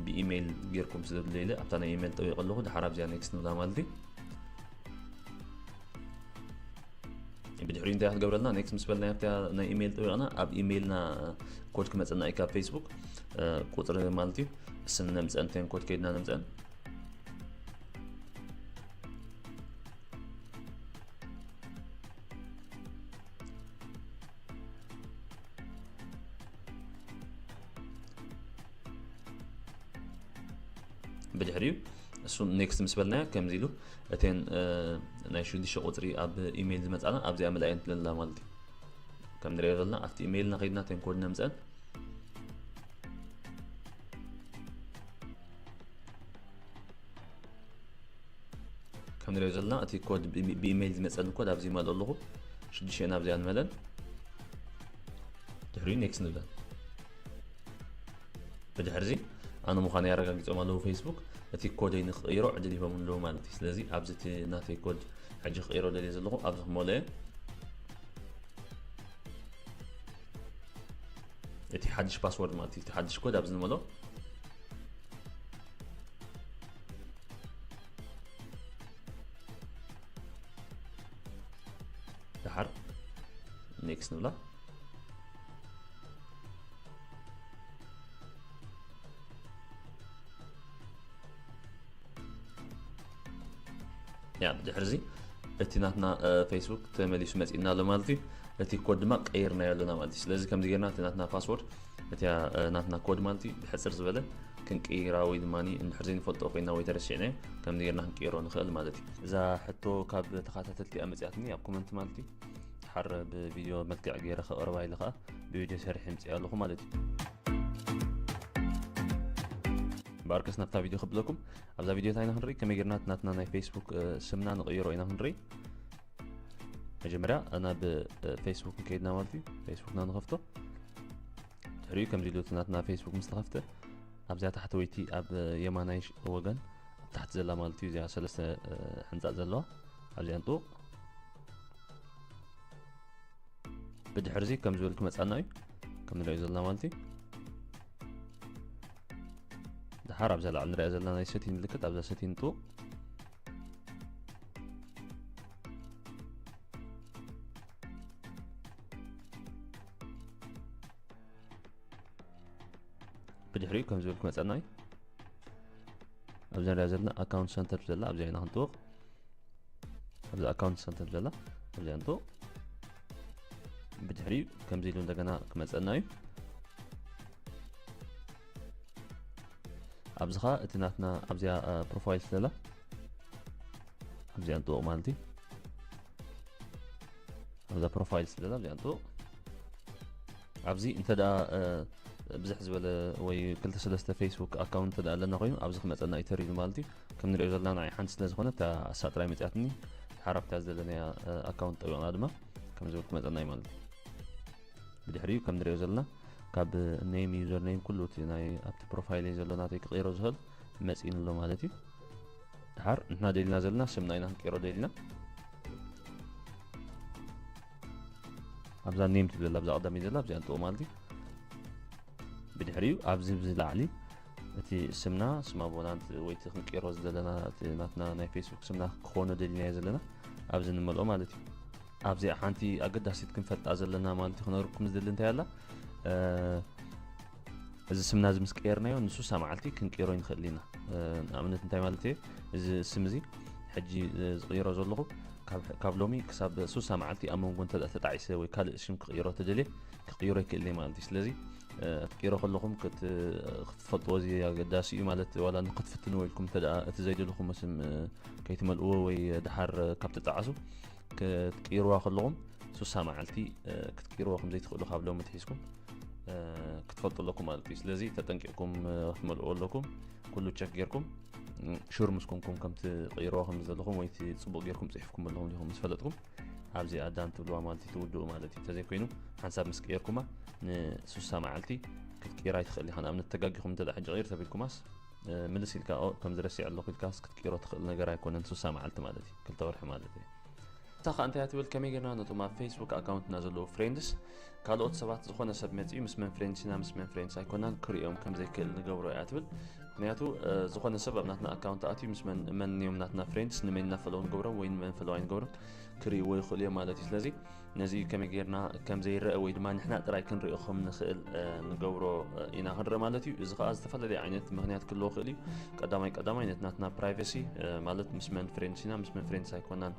ብኢሜይል ጌርኩም ስለ ዝደለ ኢለ ኣብታ ናይ ኢሜይል ጠዊቐ ኣለኹ። ድሓር ኣብዚኣ ኔክስት ንብላ ማለት እዩ። ብድሕሪኡ እንታይ ክትገብረልና? ኔክስት ምስ በልና ኣብታ ናይ ኢሜይል ጠዊቕና ኣብ ኢሜይልና ኮድ ክመፀና እዩ ካብ ፌስቡክ ቁፅሪ ማለት እዩ። እስን ነምፀን ቴን ኮድ ከይድና ነምፀን ብድሕሪኡ እሱ ኔክስት ምስ በልናዮ ከምዚ ኢሉ እተን ናይ ሽዱሽተ ቁፅሪ ኣብ ኢሜይል ዝመፃና ኣብዚኣ ምልኣየን ትለላ ማለት እዩ። ከም ንሪኦ ዘለና ኣብቲ ኢሜይልና ከይድና እተን ኮድ ነምፀን ከም ንሪኦ ዘለና እቲ ኮድ ብኢሜይል ዝመፀኒ ኮድ ኣብዚ ይመልኦ ኣለኹ። ሽዱሽተ ናብዚኣ ንመለን ድሕሪኡ ኔክስት ንብለን። ብድሕርዚ ኣነ ምዃነይ ኣረጋጊፆም ኣለዉ ፌስቡክ። እቲ ኮደይ ንክቕይሮ ዕድል ሂቦም ኣለዉ ማለት እዩ። ስለዚ ኣብዚ እቲ ናተይ ኮድ ሕጂ ክቕይሮ ደልየ ዘለኹ ኣብዚ ክመልኦ እየ። እቲ ሓድሽ ፓስወርድ ማለት እዩ። እቲ ሓድሽ ኮድ ኣብዚ ንመልኦ ድሓር ኔክስት ንብላ። ያ ብድሕርዚ እቲ ናትና ፌስቡክ ተመሊሱ መፂእና ኣሎ ማለት እዩ። እቲ ኮድ ድማ ቀይርናዮ ኣለና ማለት እዩ። ስለዚ ከምዚ ጌርና እቲ ናትና ፓስወርድ እቲያ ናትና ኮድ ማለት እዩ ብሕፅር ዝበለ ክንቅይራ ወይ ድማ እንድሕር ዘይንፈልጦ ኮይና ወይ ተረሲዕናዮ ከምዚ ጌርና ክንቅይሮ ንኽእል ማለት እዩ። እዛ ሕቶ ካብ ተኸታተልቲ እያ መፂኣትኒ ኣብ ኮመንት ማለት እዩ። ሓር ብቪድዮ መልክዕ ገይረ ከቕርባ ኢለ ከዓ ብቪድዮ ሰሪሕ ምፅእ ኣለኹ ማለት እዩ። በኣርከስ ናብታ ቪድዮ ክብለኩም ኣብዛ ቪድዮ እንታይ ኢና ክንርኢ ከመይ ጌርና ናትና ናይ ፌስቡክ ስምና ንቕይሮ ኢና ክንርኢ። መጀመርያ ናብ ፌስቡክ ንከይድና ማለት እዩ። ፌስቡክና ንኸፍቶ ድሕሪኡ ከምዚ ኢሉ ናትና ፌስቡክ ምስ ተኸፍተ ኣብዚኣ ታሕተወይቲ ኣብ የማናይ ወገን ኣብ ታሕቲ ዘላ ማለት እዩ እዚኣ ሰለስተ ሕንፃ ዘለዋ ኣብዚኣ ንጥውቕ። ብድሕርዚ ከም ዝብል ክመፃና እዩ ከም ንሪኦ ዘለና ማለት እዩ። ድሓር ኣብዛ ላዕሊ ንሪኣ ዘለና ናይ ሰቲን ምልክት ኣብዛ ሰቲን ንጥውቕ። ብድሕሪኡ ከም ዝብል ክመፀና እዩ። ኣብዚ ንሪኣ ዘለና ኣካውንት ሰንተር ዘላ ኣብዚኣ ኢና ክንጥውቕ። ኣብዚ ኣካውንት ሰንተር ዘላ ኣብዚኣ ንጥውቕ። ብድሕሪኡ ከምዚ ኢሉ እንደገና ክመፀና እዩ። ኣብዚ ከዓ እቲ ናትና ኣብዚኣ ፕሮፋይል ስለ ዘላ ኣብዚኣ ንጥውቕ ማለት እዩ። ኣብዛ ፕሮፋይል ስለ ዘላ ኣብዚኣ ንጥውቕ። ኣብዚ እንተ ደኣ ብዝሕ ዝበለ ወይ ክልተ ሰለስተ ፌስቡክ ኣካውንት እንተ ደኣ ኣለና ኮይኑ ኣብዚ ክመፀና እዩ ተሪሉ ማለት እዩ። ከም ንሪኦ ዘለና ንዓይ ሓንቲ ስለ ዝኾነት እታ ኣሳ ጥራይ መፅያትኒ እታ ሓራብታ ዘለናያ ኣካውንት ጠቢቕና ድማ ከምዚ ክመፀና እዩ ማለት እዩ። ብድሕሪኡ ከም ንሪኦ ዘለና ካብ ኔም፣ ዩዘር ኔም፣ ኩሉ እቲ ናይ ኣብቲ ፕሮፋይል ዘሎ ናተይ ክቕይሮ ዝኽእል መፂእኒ ኣሎ ማለት እዩ። ድሓር ንሕና ደሊና ዘለና ስምና ኢና ክንቅይሮ ደሊና። ኣብዛ ኔም ትብል ኣብዛ ቀዳመይ ዘላ ኣብዚኣ ንጥቕ ማለት እዩ። ብድሕሪኡ ኣብዚ ብዚ ላዕሊ እቲ ስምና ስም ኣቦና ወይ እቲ ክንቅይሮ ዘለና እቲ ናትና ናይ ፌስቡክ ስምና ክኾኖ ደሊናዮ ዘለና ኣብዚ ንመልኦ ማለት እዩ። ኣብዚኣ ሓንቲ ኣገዳሲት ክንፈልጣ ዘለና ማለት እዩ ክነግርኩም ዝደሊ እንታይ ኣላ እዚ ስምና እዚ ምስ ቀየርናዮ ንሱሳ መዓልቲ ክንቅይሮ ይንኽእል ኢና። ንኣብነት እንታይ ማለት እየ እዚ ስም እዚ ሕጂ ዝቕይሮ ዘለኹ ካብ ሎሚ ክሳብ ሱሳ መዓልቲ ኣብ መንጎ እንተ ተጣዒሰ ወይ ካልእ ሽም ክቕይሮ ተደልየ ክቕይሮ ይክእል እየ ማለት እዩ። ስለዚ ክትቅይሮ ከለኹም ክትፈልጥዎ እዚ ኣገዳሲ እዩ ማለት ዋላ ንክትፍትንዎ ኢልኩም እንተ እቲ ዘይደለኹም ስም ከይትመልእዎ ወይ ድሓር ካብ ትጣዓሱ ክትቅይርዋ ከለኹም ሱሳ መዓልቲ ክትቅይርዎ ከም ዘይትኽእሉ ካብ ሎሚ ትሒዝኩም ክትፈልጡ ኣለኩም ማለት እዩ። ስለዚ ተጠንቂቕኩም ክትመልእዎ ኣለኩም። ኩሉ ቸክ ጌርኩም ሹር ምስ ኮንኩም ከም ትቕይርዎ ከም ዘለኹም ወይ እቲ ፅቡቕ ጌርኩም ፅሒፍኩም ኣለኹም ዲኹም ምስ ፈለጥኩም ኣብዚ ኣዳን ትብልዋ ማለት እዩ ትውድኡ ማለት እዩ። እንተዘይኮይኑ ሓንሳብ ምስ ቅየርኩማ ንሱሳ መዓልቲ ክትቅይራ ይትኽእል ኢኻ። ንኣብነት ተጋጊኹም እንተ ሕጂ ቅይር ተቢልኩማስ ምልስ ኢልካ ከምዚ ረሲዕ ኣለኹ ኢልካስ ክትቅይሮ ትኽእል ነገር ኣይኮነን። ሱሳ መዓልቲ ማለት እዩ ክልተ ወርሒ ማለት እዩ። እታ ከዓ እንታይ ትብል ከመይ ጌርና ነቶም ኣብ ፌስቡክ ኣካውንትና ዘለዉ ፍሬንድስ ካልኦት ሰባት ዝኾነ ሰብ መፂኡ ምስ መን ፍሬንድስ ኢና ምስ መን ፍሬንድስ ኣይኮናን ክርእዮም ከም ዘይክእል ንገብሮ እያ ትብል። ምክንያቱ ዝኾነ ሰብ ኣብ ናትና ኣካውንት ኣትዩ ምስ መን እዮም ናትና ፍሬንድስ ንመን ኢና ፈለው ንገብሮም ወይ ንመን ፈለው ኣይንገብሮም ክርእይዎ ይኽእሉ እዮም ማለት እዩ። ስለዚ ነዚ ከመይ ጌርና ከም ዘይረአ ወይ ድማ ንሕና ጥራይ ክንሪኦ ከም ንኽእል ንገብሮ ኢና ክንርኢ ማለት እዩ። እዚ ከዓ ዝተፈላለዩ ዓይነት ምክንያት ክህልዎ ክእል እዩ። ቀዳማይ ቀዳማይ ነቲ ናትና ፕራይቨሲ ማለት ምስ መን ፍሬንድስ ኢና ምስ መን ፍሬንድስ ኣይኮናን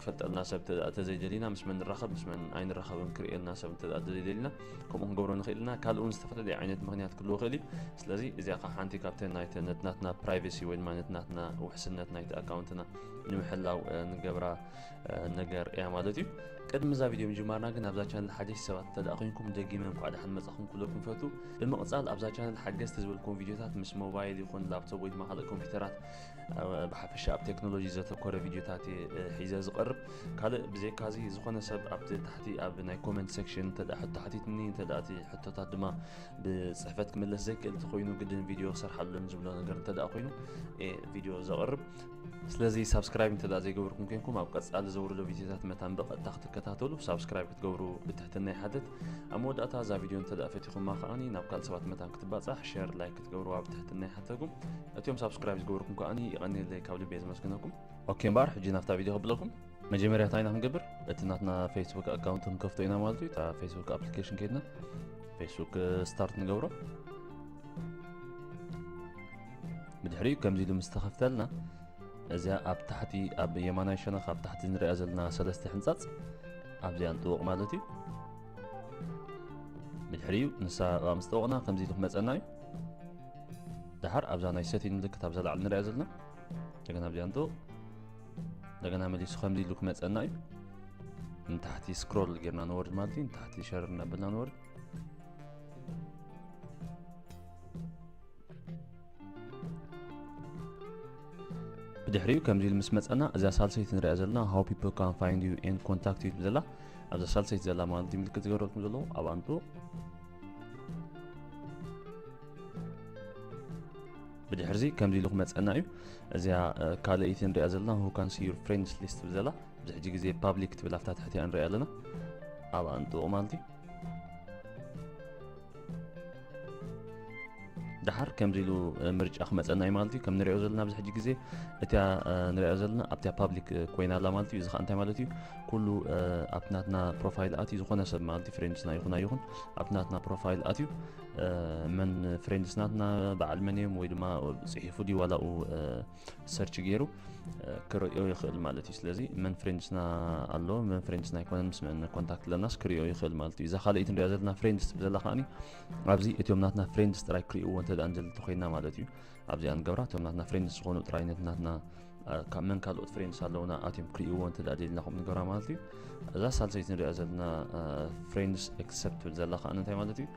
ክፈልጠልና ሰብ ተዘይደሊና ምስ መን ንራኸብ ምስ መን ኣይንራኸብን ክርእየልና ሰብ እንተ ዘይደሊና ከምኡ ክንገብሮ ንኽእል ኢና። ካልእ እውን ዝተፈላለዩ ዓይነት ምክንያት ክህልዎ ክእል እዩ። ስለዚ እዚኣ ከዓ ሓንቲ ካብተን ናይቲ ነቲ ናትና ፕራይቨሲ ወይ ድማ ነቲ ናትና ውሕስነት ናይቲ ኣካውንትና ንምሕላው ንገብራ ነገር እያ ማለት እዩ። ቅድሚ እዛ ቪድዮ ምጅማርና ግን ኣብዛ ቻነል ሓደሽቲ ሰባት እንተ ደኣ ኮይንኩም ደጊመ እንኳዕ ደሓን መጻኹም ክብለኩም ይፈቱ። ብምቕጻል ኣብዛ ቻነል ሓገዝቲ ዝበልኩም ቪድዮታት ምስ ሞባይል ይኹን ላፕቶፕ ወይ ድማ ካልእ ኮምፒውተራት ብሓፈሻ ኣብ ቴክኖሎጂ ዘተኮረ ቪድዮታት እየ ሒዘ ዝቐርብ። ካልእ ብዘይካዚ ዝኾነ ሰብ ኣብቲ ታሕቲ ኣብ ናይ ኮመንት ሴክሽን እንተ ደኣ ሕቶ ሓቲትኒ እንተ ደኣ እቲ ሕቶታት ድማ ብፅሕፈት ክምለስ ዘይክእል ተኮይኑ ግድን ቪድዮ ክሰርሓሉን ዝብሎ ነገር እንተ ደኣ ኮይኑ ቪድዮ ዘቕርብ። ስለዚ ሳብስክራይብ እንተ ደኣ ዘይገበርኩም ኮይንኩም ኣብ ቀፃሊ ዘውርዶ ቪድዮታት መታን ብቐጥታ ክትከታተሉ ሳብስክራይብ ክትገብሩ ብትሕትና ይሓትት። ኣብ መወዳእታ እዛ ቪድዮ እንተ ደኣ ፈቲኹማ ከዓኒ ናብ ካልእ ሰባት መታን ክትባፃሕ ሸር ላይክ ክትገብርዋ ብትሕትና ይሓተኩም። እቲኦም ሳብስክራይብ ዝገበርኩም ከዓኒ ይቐንየለይ ካብ ልቢ እየ ዘመስግነኩም። ኦኬ እምበኣር ሕጂ ናብታ ቪድዮ ከብለኩም። መጀመርያ እንታይ ኢና ክንገብር እቲ ናትና ፌስቡክ ኣካውንት ክንከፍቶ ኢና ማለት እዩ። እታ ፌስቡክ ኣፕሊኬሽን ከይድና ፌስቡክ ስታርት ንገብሮ። ብድሕሪኡ ከምዚ ኢሉ ምስ ተኸፍተልና እዚኣ ኣብ ታሕቲ ኣብ የማናይ ሸነኽ ኣብ ታሕቲ ንሪኣ ዘለና ሰለስተ ሕንፃፅ ኣብዚኣ ንጥውቕ ማለት እዩ። ብድሕሪኡ ንሳ ኣብኣ ምስ ጠወቕና ከምዚ ኢሉ ክመፀና እዩ። ድሓር ኣብዛ ናይ ሴቲንግ ምልክት ኣብዛ ላዕሊ ንሪኣ ዘለና እንደገና ኣብዚኣ ንጥውቕ። እንደገና መሊሱ ከምዚ ኢሉ ክመፀና እዩ። ንታሕቲ ስክሮል ጌርና ንወርድ ማለት እዩ። ንታሕቲ ሸር እናበልና ንወርድ። ብድሕሪኡ ከምዚ ኢሉ ምስ መፀና እዛ ሳልሰይቲ ንሪኣ ዘለና how people can find you and contact you ትብል ዘላ ኣብዛ ሳልሰይቲ ዘላ ማለት እዩ ምልክት ዝገበረልኩም ዘለዉ ኣብኣ ንጥውቕ። ብድሕርዚ ከምዚ ኢሉ ክመፀና እዩ። እዚኣ ካልኣይቲ ንሪኣ ዘለና who can see your friends list ትብል ዘላ ኣብዚ ሕጂ ግዜ ፓብሊክ ትብል ኣብታ ትሕቲኣ ንሪኣ ኣለና ኣብኣ ንጥውቕ ማለት እዩ። ድሓር ከምዚ ኢሉ ምርጫ ክመፀና እዩ ማለት እዩ። ከም ንሪኦ ዘለና ኣብዚ ሕጂ ግዜ እቲያ ንሪኣ ዘለና ኣብቲያ ፓብሊክ ኮይና ኣላ ማለት እዩ። እዚ ከዓ እንታይ ማለት እዩ? ኩሉ ኣብቲ ናትና ፕሮፋይል ኣትዩ ዝኾነ ሰብ ማለት እዩ ፍሬንድስና ይኹን ኣይኹን ኣብቲ ናትና ፕሮፋይል ኣትዩ መን ፍሬንድስ ናትና በዓል መን እዮም ወይ ድማ ፅሒፉ ድዩ ዋላኡ ሰርች ገይሩ ክርእዮ ይኽእል ማለት እዩ። ስለዚ መን ፍሬንድስና ኣሎ መን ፍሬንድስና ኣይኮነን ምስ መን ኮንታክት ኣለናስ ክርእዮ ይኽእል ማለት እዩ። እዛ ካልኣይቲ ንሪኣ ዘለና ፍሬንድስ ትብል ዘላ ከዓኒ ኣብዚ እቲኦም ናትና ፍሬንድስ ጥራይ ክርእይዎ እንተ ደኣ ንደሊ እንተኮይንና ማለት እዩ። ኣብዚኣ ንገብራ እቶም ናትና ፍሬንድስ ዝኾኑ ጥራይ ነቲ ናትና ካብ መን ካልኦት ፍሬንድስ ኣለውና ኣትዮም ክርእይዎ እንተ ደኣ ደሊና ከምኡ ንገብራ ማለት እዩ። እዛ ሳልሰይቲ ንሪኣ ዘለና ፍሬንድስ ኤክሰፕት ትብል ዘላ ከዓኒ እንታይ ማለት እዩ?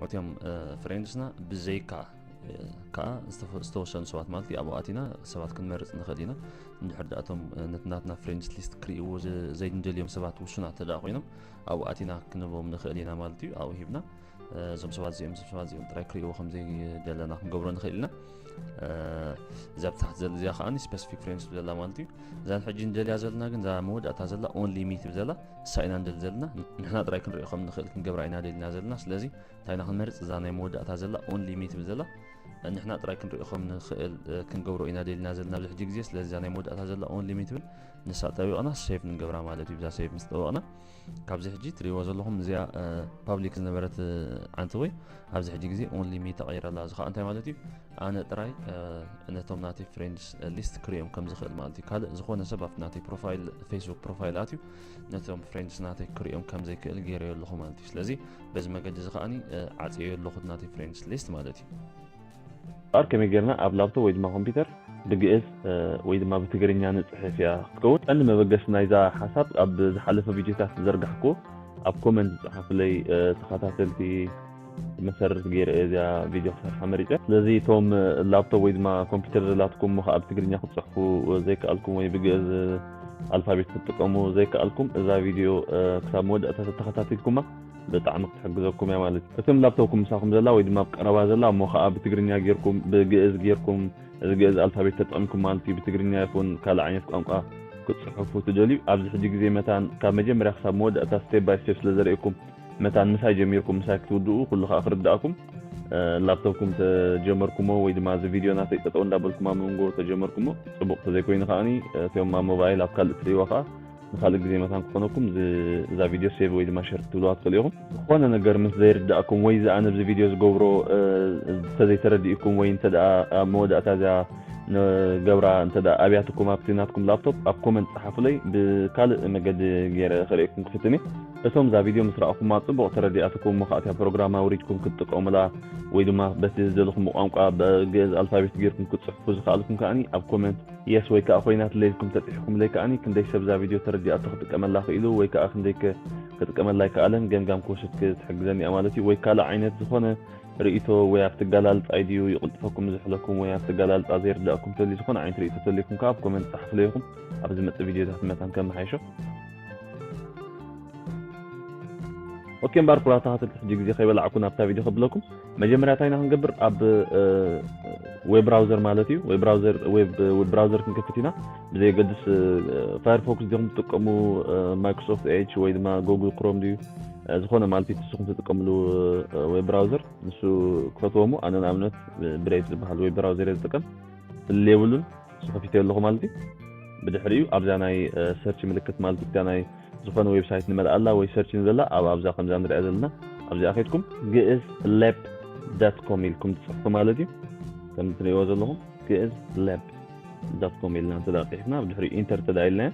እቲኦም ፍሬንድስና ብዘይካ ከዓ ዝተወሰኑ ሰባት ማለት እዩ ኣብኡ ኣቲና ሰባት ክንመርፅ ንኽእል ኢና። እንድሕር ደኣ እቶም ነቲ ናትና ፍሬንድስ ሊስት ክርእይዎ ዘይንደልዮም ሰባት ውሱናት ተደኣ ኮይኖም ኣብኡ ኣቲና ክንቦም ንኽእል ኢና ማለት እዩ። ኣብኡ ሂብና እዞም ሰባት እዚኦም እዞም ሰባት እዚኦም ጥራይ ክርእይዎ ከም ዘይደለና ክንገብሮ ንኽእል ኢና። እዛ ብታሕቲ ዘል እዚኣ ከዓኒ ስፔሲፊክ ፍሬንድስ ትብል ዘላ ማለት እዩ። እዛ ንሕጂ ንደልያ ዘለና ግን እዛ መወዳእታ ዘላ ኦንሊ ሚ ትብል ዘላ እሳ ኢና ንደሊ ዘለና። ንሕና ጥራይ ክንሪኦ ከም ንኽእል ክንገብራ ኢና ደሊና ዘለና። ስለዚ እንታይ ኢና ክንመርጽ? እዛ ናይ መወዳእታ ዘላ ኦንሊ ሚ ትብል ዘላ ንሕና ጥራይ ክንሪኦ ከም ንኽእል ክንገብሮ ኢና ደሊና ዘለና ኣብዚ ሕጂ ግዜ። ስለዚ እዛ ናይ መወዳእታ ዘላ ኦንሊ ሚ ትብል ንሳ ጠቢቕና ሴቭ ንገብራ ማለት እዩ። ብዛ ሴቭ ምስ ጠበቕና ካብዚ ሕጂ ትሪእዎ ዘለኹም እዚኣ ፓብሊክ ዝነበረት ዓንተወይ ኣብዚ ሕጂ ግዜ ኦንሊ ሚ ተቐይራ ኣላ። እዚ ከዓ እንታይ ማለት እዩ? ኣነ ጥራይ ነቶም ናተይ ፍሬንድስ ሊስት ክሪኦም ከም ዝኽእል ማለት እዩ። ካልእ ዝኾነ ሰብ ኣብቲ ናተይ ፕሮፋይል ፌስቡክ ፕሮፋይል ኣትዩ ነቶም ፍሬንድስ ናተይ ክሪኦም ከም ዘይክእል ገይረዮ ኣለኹ ማለት እዩ። ስለዚ በዚ መገዲ እዚ ከዓኒ ዓፅዮ ኣለኹ ናተይ ፍሬንድስ ሊስት ማለት እዩ። ኣር ከመይ ጌርና ኣብ ላፕቶፕ ወይ ድማ ኮምፒውተር ብግእዝ ወይ ድማ ብትግርኛ ንፅሕፍ እያ ክትከውን። ቀንዲ መበገሲ ናይዛ ሓሳብ ኣብ ዝሓለፈ ቪድዮታት ዝዘርጋሕኩ ኣብ ኮመንት ዝፀሓፉለይ ተኸታተልቲ መሰረት ገይረ እዚኣ ቪድዮ ክሰርሓ መሪፀ። ስለዚ እቶም ላፕቶፕ ወይ ድማ ኮምፒውተር ዘላትኩም እሞ ከዓ ብትግርኛ ክትፅሕፉ ዘይከኣልኩም ወይ ብግእዝ ኣልፋቤት ክትጥቀሙ ዘይከኣልኩም እዛ ቪድዮ ክሳብ መወዳእታ ተተኸታቲልኩማ ብጣዕሚ ክትሕግዘኩም እያ ማለት እዩ። እቶም ላፕቶፕኩም ምሳኹም ዘላ ወይ ድማ ኣብ ቀረባ ዘላ እሞ ከዓ ብትግርኛ ጌርኩም ብግእዝ ጌርኩም እዚ ግእዝ ኣልፋቤት ተጠቂምኩም ማለት እዩ። ብትግርኛ ይኹን ካልእ ዓይነት ቋንቋ ክትፅሕፉ ትደልዩ ኣብዚ ሕጂ ግዜ መታን ካብ መጀመርያ ክሳብ መወዳእታ ስቴፕ ባይ ስቴፕ ስለ ዘርእየኩም መታን ምሳይ ጀሚርኩም ምሳይ ክትውድኡ ኩሉ ከዓ ክርዳእኩም ላፕቶፕኩም ተጀመርኩሞ ወይ ድማ እዚ ቪድዮ ናተይ ጠጠው እንዳበልኩም ኣብ መንጎ ተጀመርኩሞ ፅቡቅ ተዘይኮይኑ ከዓኒ እቲኦም ኣብ ሞባይል ኣብ ካልእ ትርእይዋ ከዓ ንካልእ ግዜ መታን ክኾነኩም እዛ ቪድዮ ሴቭ ወይ ድማ ሸር ክትብልዋ ትኽእሉ ኢኹም። ዝኾነ ነገር ምስ ዘይርዳእኩም ወይ ዝኣ ነብዚ ቪድዮ ዝገብሮ እንተዘይተረዲእኩም ወይ እንተ ኣብ መወዳእታ እዚኣ ንገብራ እንተ ኣብያትኩም ኣብቲ ናትኩም ላፕቶፕ ኣብ ኮመንት ጸሓፉለይ ብካልእ መገዲ ገይረ ክርእየኩም ክፍትን እየ። እቶም እዛ ቪድዮ ምስ ረኣኹማ ጽቡቕ ተረዲኣትኩም እሞ ከኣ እቲኣ ፕሮግራም ኣውሪድኩም ክትጥቀሙላ ወይ ድማ በቲ ዝደለኹም ቋንቋ ብግእዝ ኣልፋቤት ገይርኩም ክትጽሕፉ ዝኸኣልኩም ከኣኒ ኣብ ኮመንት የስ ወይ ከዓ ኮይናትለይ ኢልኩም ተጽሒኹምለይ ከኣኒ ክንደይ ሰብ እዛ ቪድዮ ተረዲኣቶ ክጥቀመላ ክኢሉ ወይ ከዓ ክንደይ ክጥቀመላ ኣይከኣለን ገምጋም ክወስድ ክትሕግዘኒ እያ ማለት እዩ። ወይ ካልእ ዓይነት ዝኾነ ርእይቶ ወይ ኣብቲ ኣገላልጻይ ድዩ ይቕልጥፈኩም ዝሕለኩም ወይ ኣብቲ ኣገላልጻ ዘይርዳእኩም ተልዩ ዝኾነ ዓይነት ርእይቶ ተልዩኩም ከዓ ኣብ ኮመንት ጸሓፉለይ ኢኹም። ኣብ ዝመጽእ ቪድዮታት መታን ከመሓይሾ። ኦኬ እምበኣር ክቡራት ተኸታተልቲ ሕጂ ግዜ ከይበላዕኩ ናብታ ቪድዮ ከብለኩም። መጀመርያ እንታይ ኢና ክንገብር ኣብ ዌብ ብራውዘር ማለት እዩ ዌብ ብራውዘር ዌብ ዌብ ብራውዘር ክንከፍት ኢና። ብዘየገድስ ፋየርፎክስ ዲኹም ትጥቀሙ ማይክሮሶፍት ኤጅ ወይ ድማ ጉግል ክሮም ድዩ ዝኾነ ማለት እዩ ንስኹም ትጥቀምሉ ዌብ ብራውዘር ንሱ ክፈትዎ እሞ ኣነ ንኣብነት ብሬቭ ዝበሃል ዌብ ብራውዘር እየ ዝጥቀም። ፍልል የብሉን ንሱ ከፊተዮ ኣለኹ ማለት እዩ። ብድሕሪኡ ኣብዛ ናይ ሰርች ምልክት ማለት እዩ ናይ ዝኾነ ዌብሳይት ንመልኣላ ወይ ሰርች ንብለላ ኣብ ኣብዛ ከምዛ ንሪኣ ዘለና ኣብዚኣ ከድኩም ግእዝ ሌፕ ዳት ኮም ኢልኩም ትፅሕፉ ማለት እዩ። ከም ትሪእዎ ዘለኹም ግእዝ ሌፕ ዳት ኮም ኢልና እንተ ደኣ ፂሒፍና ብድሕሪኡ ኢንተር እንተ ደኣ ኢልናዮ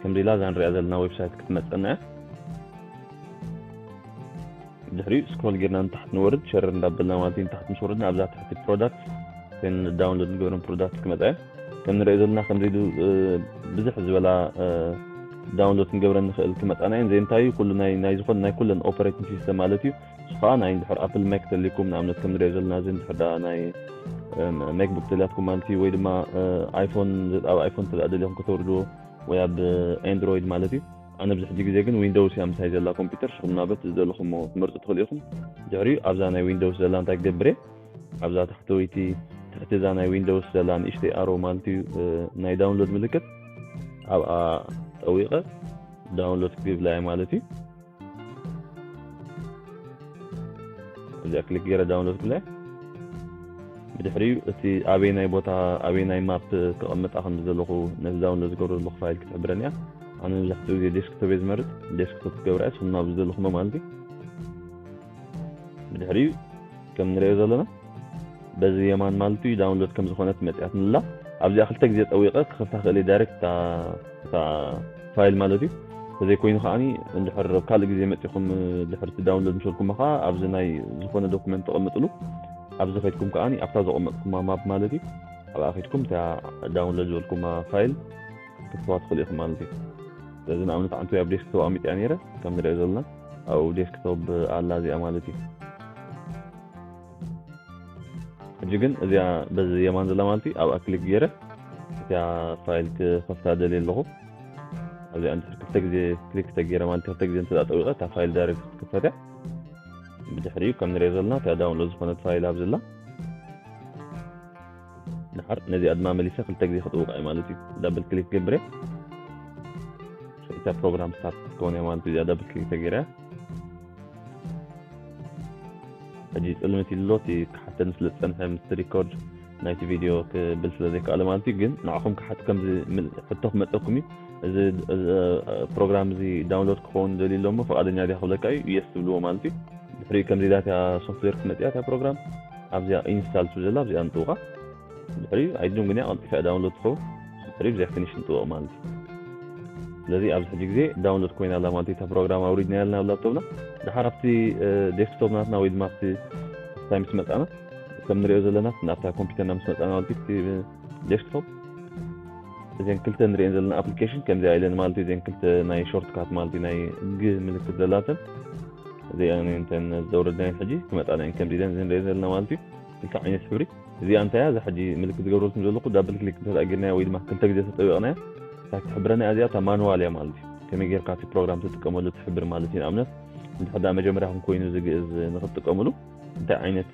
ከምዚ ኢላ እዛ ንሪኣ ዘለና ዌብሳይት ክትመፀና እያ። ድሕሪኡ ስክሮል ጌርና ንታሕቲ ንወርድ ሸረር እንዳበልና ማለት እዩ። ንታሕቲ ምስ ወረድና ኣብዛ ትሕቲ ፕሮዳክት እተን ዳውንሎድ ንገብረን ፕሮዳክት ክመፃ እየን። ከም ንሪኦ ዘለና ከምዚ ኢሉ ብዙሕ ዝበላ ዳውንሎድ ክንገብረን ንኽእል ክመፃና እየን። ዘይ እንታይ እዩ ኩሉ ናይ ናይ ዝኾነ ናይ ኩለን ኦፐሬቲንግ ሲስተም ማለት እዩ። እሱ ከዓ ናይ እንድሕር ኣፕል ማክ ተልይኩም ንኣብነት ከም ንሪኦ ዘለና እዚ እንድሕር ዳ ናይ ሜክቡክ ተልያትኩም ማለት እዩ ወይ ድማ ኣይፎን ኣብ ኣይፎን ተዳ ደሊኹም ከተውርድዎ ወይ ኣብ ኤንድሮይድ ማለት እዩ። ኣነ ኣብዚ ሕጂ ግዜ ግን ዊንዶውስ እያ ምሳይ ዘላ ኮምፒውተር። ንስኹም ናበት ዝደለኹሞ ክትመርፁ ትኽእሉ ኢኹም። ድሕሪኡ ኣብዛ ናይ ዊንዶውስ ዘላ እንታይ ክገብር እየ? ኣብዛ ታሕተወይቲ ትሕቲ እዛ ናይ ዊንዶውስ ዘላ ንእሽተይ ኣሮ ማለት እዩ ናይ ዳውንሎድ ምልክት ኣብኣ ጠዊቐ ዳውንሎድ ክብላ እየ ማለት እዩ። እዚኣ ክሊክ ገይረ ዳውንሎድ ክብላ እየ። ብድሕሪኡ እቲ ኣበየናይ ቦታ ኣበየናይ ማፕ ከቐምጣ ከም ዝደለኹ ነዚ ዳውንሎድ ዝገብሮ ዘለኹ ፋይል ክትሕብረኒ እያ። ኣነ መብዛሕትኡ ግዜ ዴስክቶፕ እየ ዝመርጽ። ዴስክቶፕ ክገብራ እየ ንስኹም ናብ ዝደለኹሞ ማለት እዩ። ብድሕሪኡ ከም ንሪኦ ዘለና በዚ የማን ማለት እዩ ዳውንሎድ ከም ዝኾነት መፅያትንላ ኣብዚኣ ክልተ ግዜ ጠዊቐ ክኸፍታ ክእል እየ ዳይሬክት እታ ፋይል ማለት እዩ። ተዘይኮይኑ ከዓኒ እንድሕር ኣብ ካልእ ግዜ መፂኹም ድሕርቲ ዳውንሎድ ምስ በልኩማ ከዓ ኣብዚ ናይ ዝኾነ ዶኩመንት ተቐምጥሉ ኣብዚ ከድኩም ከዓኒ ኣብታ ዘቐመጥኩማ ማፕ ማለት እዩ ኣብኣ ከድኩም እታ ዳውንሎድ ዝበልኩማ ፋይል ክትዋ ትኽእሉ ኢኹም ማለት እዩ። ስለዚ ንኣብነት ዓንቱ ኣብ ዴስክቶፕ ኣሚጥያ ነይረ ከም ንሪኦ ዘለና ኣብኡ ዴስክቶፕ ኣላ እዚኣ ማለት እዩ። ሕጂ ግን እዚኣ በዚ የማን ዘላ ማለት እዩ ኣብኣ ክሊክ ገይረ እዚኣ ፋይል ክኸፍታ ደልየ ኣለኹ። ኣብዚኣ እንድሕር ክልተ ግዜ ክሊክ ተገይረ ማለት ክልተ ግዜ እንተ ጠዊቐ እታ ፋይል ዳይሬክት ክትክፈት እያ። ብድሕሪኡ ከም ንሪኦ ዘለና እታ ዳውንሎድ ዝኾነት ፋይል ኣብዚ ኣላ። ድሓር ነዚኣ ድማ መሊሰ ክልተ ግዜ ክጥውቃ እዩ ማለት እዩ። ዳብል ክሊክ ገብረ እታ ፕሮግራም ስታርት ክትከውን እያ ማለት እዩ። እዚኣ ዳብል ክሊክ ተገይረ ሕጂ ጽልምት ኢሉ ኣሎ። እቲ ክሓተኒ ስለ ዝጸንሐ ምስቲ ሪኮርድ ናይቲ ቪድዮ ክብል ስለ ዘይከኣለ ማለት እዩ። ግን ንዓኹም ክሓት ከምዚ ምል- ሕቶ ክመጸኩም እዩ። እዚ እዚ ፕሮግራም እዚ ዳውንሎድ ክኸውን ደልዩ ኣሎ እሞ ፍቓደኛ ድያ ክብለካ እዩ። የስ ትብልዎ ማለት እዩ። ድሕሪኡ ከምዚ ኢላ እታ ሶፍትዌር ክትመጽእ እያ እታ ፕሮግራም ኣብዚኣ ኢንስታል ትብል ዘላ ኣብዚኣ ንጥውቓ። ድሕሪኡ ኣይድም ግን እያ ቀልጢፋ እያ ዳውንሎድ ትኸውን። ድሕሪኡ ብዚኣ ፊኒሽ ንጥውቕ ማለት እዩ። ስለዚ ኣብዚ ሕጂ ግዜ ዳውንሎድ ኮይና ኣላ ማለት እዩ። እታ ፕሮግራም ኣውሪድና ያልና ኣብ ላፕቶፕና ድሓር ኣብቲ ዴስክቶፕ ናትና ወይ ድማ ኣብቲ ስታይ ምስ መጻና ከም ንሪኦ ዘለና ናብታ ኮምፒውተርና ምስ መጻና ማለት እዩ ዴስክቶፕ እዚን ክልተ ንሪኤን ዘለና ኣፕሊኬሽን ከምዚኣ ኢለን ማለት እዩ። እዚን ክልተ ናይ ሾርትካት ማለት እዩ ናይ ግ ምልክት ዘላተን እዚኣን እንተን ዘውረድናየን ሕጂ ክመጻና እየን ከምዚ ኢለን እዚ ንሪኦ ዘለና ማለት እዩ። ክልተ ዓይነት ሕብሪ እዚኣ እንታይ እያ? እዛ ሕጂ ምልክት ዝገብረልኩም ዘለኹ ዳብል ክሊክ እንተ ጌርናያ ወይ ድማ ክልተ ግዜ ተጠቢቕናያ እታ ትሕብረና እያ። እዚኣ እታ ማንዋል እያ ማለት እዩ። ከመይ ጌርካ እቲ ፕሮግራም ትጥቀመሉ ትሕብር ማለት እዩ። ንኣብነት እንድሕር ዳ መጀመርያኹም ኮይኑ እዚ ግእዝ ንክትጥቀምሉ እንታይ ዓይነት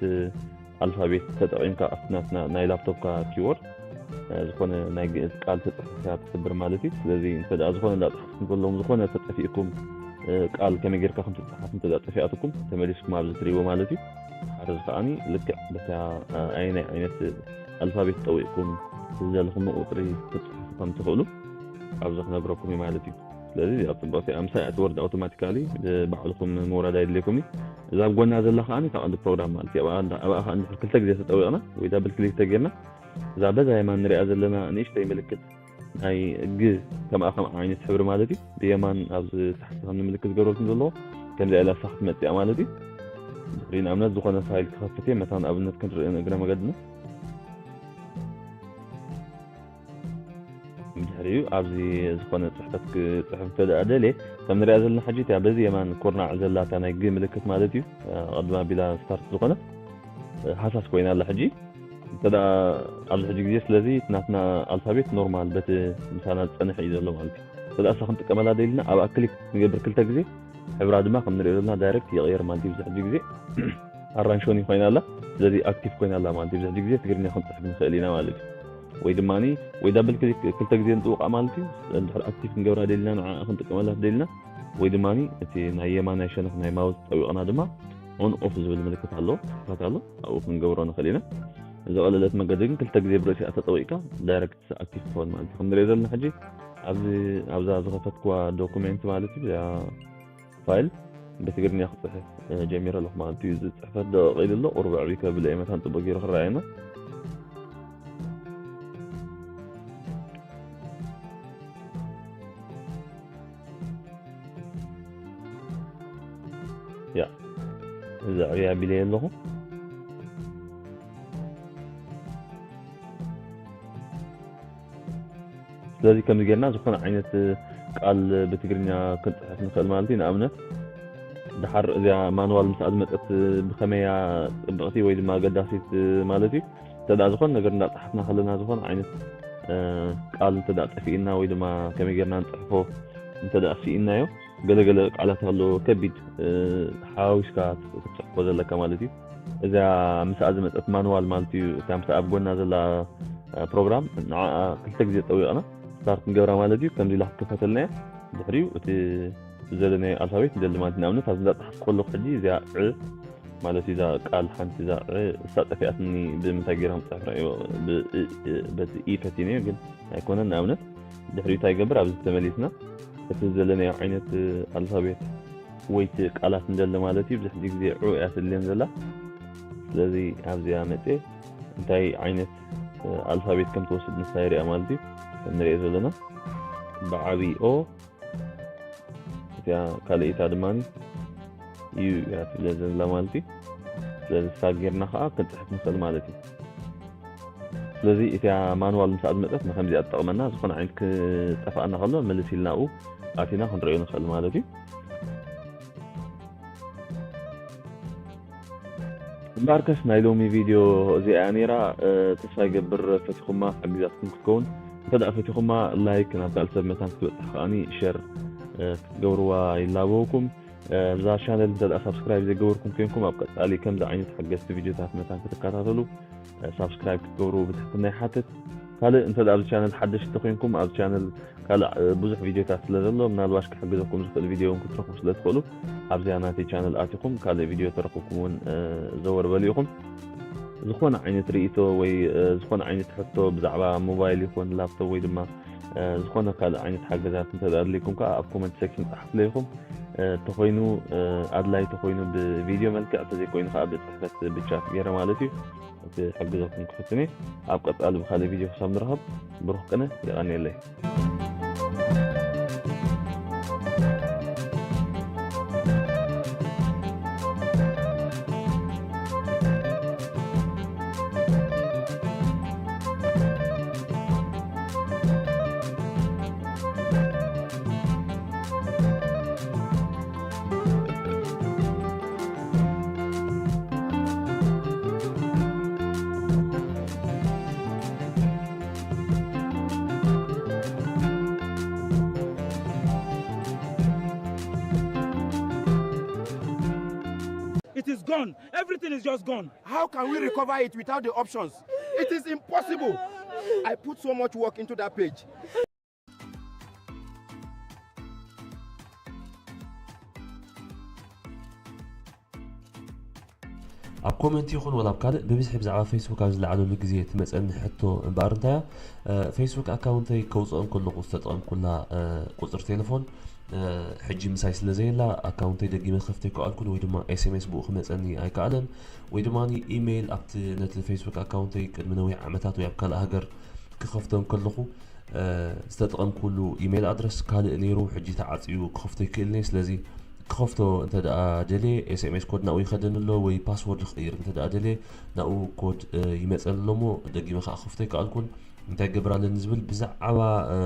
ኣልፋቤት ተጠቒምካ ኣብቲ ናትና ናይ ላፕቶፕካ ኪቦርድ ዝኾነ ናይ ግእዝ ቃል ተፅሕፍካ ትሕብር ማለት እዩ። ስለዚ እንተ ዝኾነ እንዳፅሓፍኩም ከለኹም ዝኾነ ተጠፊእኩም ቃል ከመይ ጌርካ ከም ትፅሓፍ እንተ ጠፊኣትኩም ተመሊስኩም ኣብዚ ትሪእዎ ማለት እዩ። ሓደ ከዓኒ ልክዕ በታ ኣየናይ ዓይነት ኣልፋቤት ጠዊቕኩም ዝደለኹም ቁፅሪ ክትፅሕፉ ከም ትኽእሉ ኣብዚ ክነግረኩም እዩ ማለት እዩ። ስለዚ እዚኣ ፅቡቕቲ እያ። ምሳይ እቲ ወርድ ኣውቶማቲካሊ ባዕልኹም ምውራድ ኣይድልየኩም እዩ። እዛ ኣብ ጎና ዘላ ከዓኒ እታ ቀንዲ ፕሮግራም ማለት እዩ። ኣብኣ እንዳ- ኣብኣ ከዓ እንድሕር ክልተ ግዜ ተጠዊቕና ወይ ዳብል ክሊክ ተጌርና እዛ በዛ የማን ንሪኣ ዘለና ንእሽተይ ምልክት ናይ ግ ከምኣ ከም ዓይነት ሕብሪ ማለት እዩ። ብየማን ኣብዚ ታሕቲ ከም ምልክት ዝገብረልኩም ዘለዎ ከምዚኣ ኢላ እሳ ክትመፅእ እያ ማለት እዩ። ድሕሪ ንኣብነት ዝኾነ ፋይል ክኸፍት እየ መታን ኣብነት ክንርኢ ንእግረ መገድና። ብድሕሪኡ ኣብዚ ዝኾነ ፅሕፈት ክፅሕፍ እንተ ደኣ ደልየ ከም ንሪኣ ዘለና ሕጂ እቲኣ በዚ የማን ኩርናዕ ዘላ እታ ናይ ግ ምልክት ማለት እዩ። ኣቐድማ ቢላ ስታርት ዝኾነት ሃሳስ ኮይና ኣላ ሕጂ። እንተ ደኣ ኣብዚ ሕጂ ግዜ ስለዚ እቲ ናትና ኣልፋቤት ኖርማል በቲ ምሳና ዝፀንሕ እዩ ዘሎ ማለት እዩ። እንተ ደኣ እሳ ክንጥቀመላ ደሊና ኣብኣ ክሊክ ንገብር ክልተ ግዜ ሕብራ ድማ ከም ንሪኦ ዘለና ዳይሬክት ይቕየር ማለት እዩ። ኣብዚ ሕጂ ግዜ ኣራንሾኒ ኮይና ኣላ። ስለዚ ኣክቲቭ ኮይና ኣላ ማለት እዩ። ኣብዚ ሕጂ ግዜ ትግርኛ ክንፅሕፍ ንኽእል ኢና ማለት እዩ። ወይ ድማ ወይ ዳብል ክሊክ ክልተ ግዜ ንጥውቃ ማለት እዩ። እንድሕር ኣክቲቭ ክንገብራ ደሊና ንዓ ክንጥቀመላ ደሊና ወይ ድማ እቲ ናይ የማናይ ሸነኽ ናይ ማውስ ጠዊቕና ድማ ኦን ኦፍ ዝብል ምልክት ኣሎ፣ ክፈት ኣሎ፣ ኣብኡ ክንገብሮ ንኽእል ኢና። ዝቐለለት መገዲ ግን ክልተ ግዜ ብርእሲኣ ተጠዊቕካ ዳይሬክት ኣክቲቭ ክኸውን ማለት እዩ። ከም ንሪኦ ዘለና ሕጂ ኣብዚ ኣብዛ ዝኸፈትኩዋ ዶኩሜንት ማለት እዩ እዚኣ ፋይል ብትግርኛ ክፅሕፍ እ፣ ጀሚረ ኣለኹ ማለት እዩ። እዚ ፅሕፈት ደቂቕ ኢሉ ኣሎ፣ ቁሩብ ኣዕብይ ከብሎ እየ መታን ፅቡቅ ገይሩ ክረኣየና። ያ እዚ ኣዕብይ ኣቢለየ ኣለኹ። ስለዚ ከምዚ ጌርና ዝኾነ ዓይነት ቃል ብትግርኛ ክንፅሕፍ ንኽእል ማለት እዩ። ንኣብነት ድሓር እዚኣ ማንዋል ምስኣ ዝመፀት ብኸመያ ፅብቕቲ ወይ ድማ ኣገዳሲት ማለት እዩ። እንተ ደኣ ዝኾነ ነገር እንዳፀሓፍና ከለና ዝኾነ ዓይነት እ፣ ቃል እንተ ደኣ ጠፊእና ወይ ድማ ከመይ ጌርና ንፅሕፎ እንተ ደኣ ስኢናዮ ገለገለ ቃላት ኣሎ ከቢድ እ፣ ሓዋዊስካ ክትፅሕፎ ዘለካ ማለት እዩ። እዛ ምስኣ ዝመፀት ማንዋል ማለት እዩ። እታ ምስኣ ኣብ ጎና ዘላ እ፣ ፕሮግራም ንዓኣ ክልተ ግዜ ጠዊቕና ስታርት ንገብራ ማለት እዩ። ከምዚ ኢላ ክትከፈተልና እያ። ድሕሪኡ እቲ ዘለናዮ ኣልፋቤት ንደሊ ማለት እዩ። ንኣብነት ኣብዚ እንዳፀሓፍኩ ከለኹ ሕጂ እዚኣ ዕ ማለት እዩ። እዛ ቃል ሓንቲ እዛ ዕ እሳ ጠፊኣትኒ ብምንታይ ገይረ ክፅሕፍ ራእዮ በቲ ኢ ፈቲነዮ ግን ኣይኮነን። ንኣብነት ድሕሪኡ እንታይ ይገብር ኣብዚ ተመሊስና እቲ ዘለናዮ ዓይነት ኣልፋቤት ወይ እቲ ቃላት ንደሊ ማለት እዩ። ብዙሕ ግዜ ዑ እያ ትድልየን ዘላ። ስለዚ ኣብዚኣ መፅየ እንታይ ዓይነት ኣልፋቤት ከም ትወስድ ንሳ ይሪኣ ማለት እዩ። ከም ንሪኦ ዘለና ብዓብይ ኦ እቲኣ ካልኣይታ ድማ ዩ እያ ትብለ ዘላ ማለት እዩ። ስለዚ ሳብ ጌርና ከዓ ክንፅሕፍ ንኽእል ማለት እዩ። ስለዚ እቲኣ ማንዋል ምስኣ ዝመፀት ንከምዚኣ ትጠቕመና። ዝኾነ ዓይነት ክጠፍኣና ከሎ ምልስ ኢልና ኣብኡ ኣቲና ክንሪኦ ንኽእል ማለት እዩ። እምበኣርከስ ናይ ሎሚ ቪድዮ እዚኣ እያ ነይራ። ተስፋ ይገብር ፈቲኹማ፣ ሓጊዛትኩም ክትከውን። እንተ ደኣ ፈቲኹማ፣ ላይክ፣ ናብ ካልእ ሰብ መታን ክትበጽሕ ከኣኒ ሸር ክትገብርዋ ይላበወኩም። እዛ ቻነል እንተ ደኣ ሳብስክራይብ ዘይገበርኩም ኮይንኩም፣ ኣብ ቀጻሊ ከምዚ ዓይነት ሓገዝቲ ቪድዮታት መታን ክትከታተሉ ሳብስክራይብ ክትገብሩ ብትሕትና ይሓትት። ካልእ እንተ ደኣ ኣብዚ ቻነል ሓደሽቲ ኮይንኩም፣ ኣብ ቻነል ካልእ ብዙሕ ቪድዮታት ስለ ዘሎ፣ ምናልባሽ ክሕግዘኩም ዝኽእል ቪድዮ እውን ክትረኽቡ ስለ ትኽእሉ፣ ኣብዚኣ ናተይ ቻነል ኣቲኹም ካልእ ቪድዮ ተረኽብኩም እውን ዘወር በሉ ኢኹም። ዝኾነ ዓይነት ርእይቶ ወይ ዝኾነ ዓይነት ሕቶ ብዛዕባ ሞባይል ይኹን ላፕቶፕ ወይ ድማ ዝኾነ ካልእ ዓይነት ሓገዛት እንተ ደኣ ኣድልይኩም ከኣ ኣብ ኮመንት ሴክሽን ጸሓፉለይ ኢኹም። እንተኾይኑ ኣድላይ እንተኾይኑ ብቪድዮ መልክዕ፣ እንተዘይኮይኑ ከኣ ብጽሕፈት ብቻት ገይረ ማለት እዩ። ክሕግዘኩም ክፍትን እየ። ኣብ ቀጻሊ ብኻልእ ቪድዮ ክሳብ ንራኸብ ብሩኽ ቅነ። የቐንየለይ። It is gone. Everything is just gone. How can we recover it without the options? It is impossible. I put so much work into that page. ኣብ ኮመንት ይኹን ወላ ኣብ ካልእ ብብዝሒ ብዛዕባ ፌስቡክ ኣብ ዝለዓለሉ ግዜ ትመፀኒ ሕቶ እምበኣር እንታያ ፌስቡክ ኣካውንተይ ከውፅኦ እንከለኹ ዝተጠቐምኩላ ቁፅሪ ቴሌፎን ሕጂ ምሳይ ስለ ዘየላ ኣካውንተይ ደጊመ ክኸፍተ ኣይከኣልኩን ወይ ድማ ኤስኤምኤስ ብኡ ክመፀኒ ኣይከኣለን ወይ ድማ ኢሜይል ኣብቲ ነቲ ፌስቡክ ኣካውንተይ ቅድሚ ነዊሕ ዓመታት ወይ ኣብ ካልእ ሃገር ክኸፍቶ እንከለኹ ዝተጠቐምኩሉ ኢሜይል ኣድረስ ካልእ ነይሩ ሕጂ ተዓፅዩ ክኸፍቶ ይክእል እየ ስለዚ ክኸፍቶ እንተ ደኣ ደልየ ኤስኤምኤስ ኮድ ናብኡ ይኸደኒ ኣሎ ወይ ፓስወርድ ክቕይር እንተ ደኣ ደልየ ናብኡ ኮድ ይመፀኒ ኣሎ እሞ ደጊመ ከዓ ክኸፍቶ ይከኣልኩን እንታይ ክገብር ኣለኒ ዝብል ብዛዕባ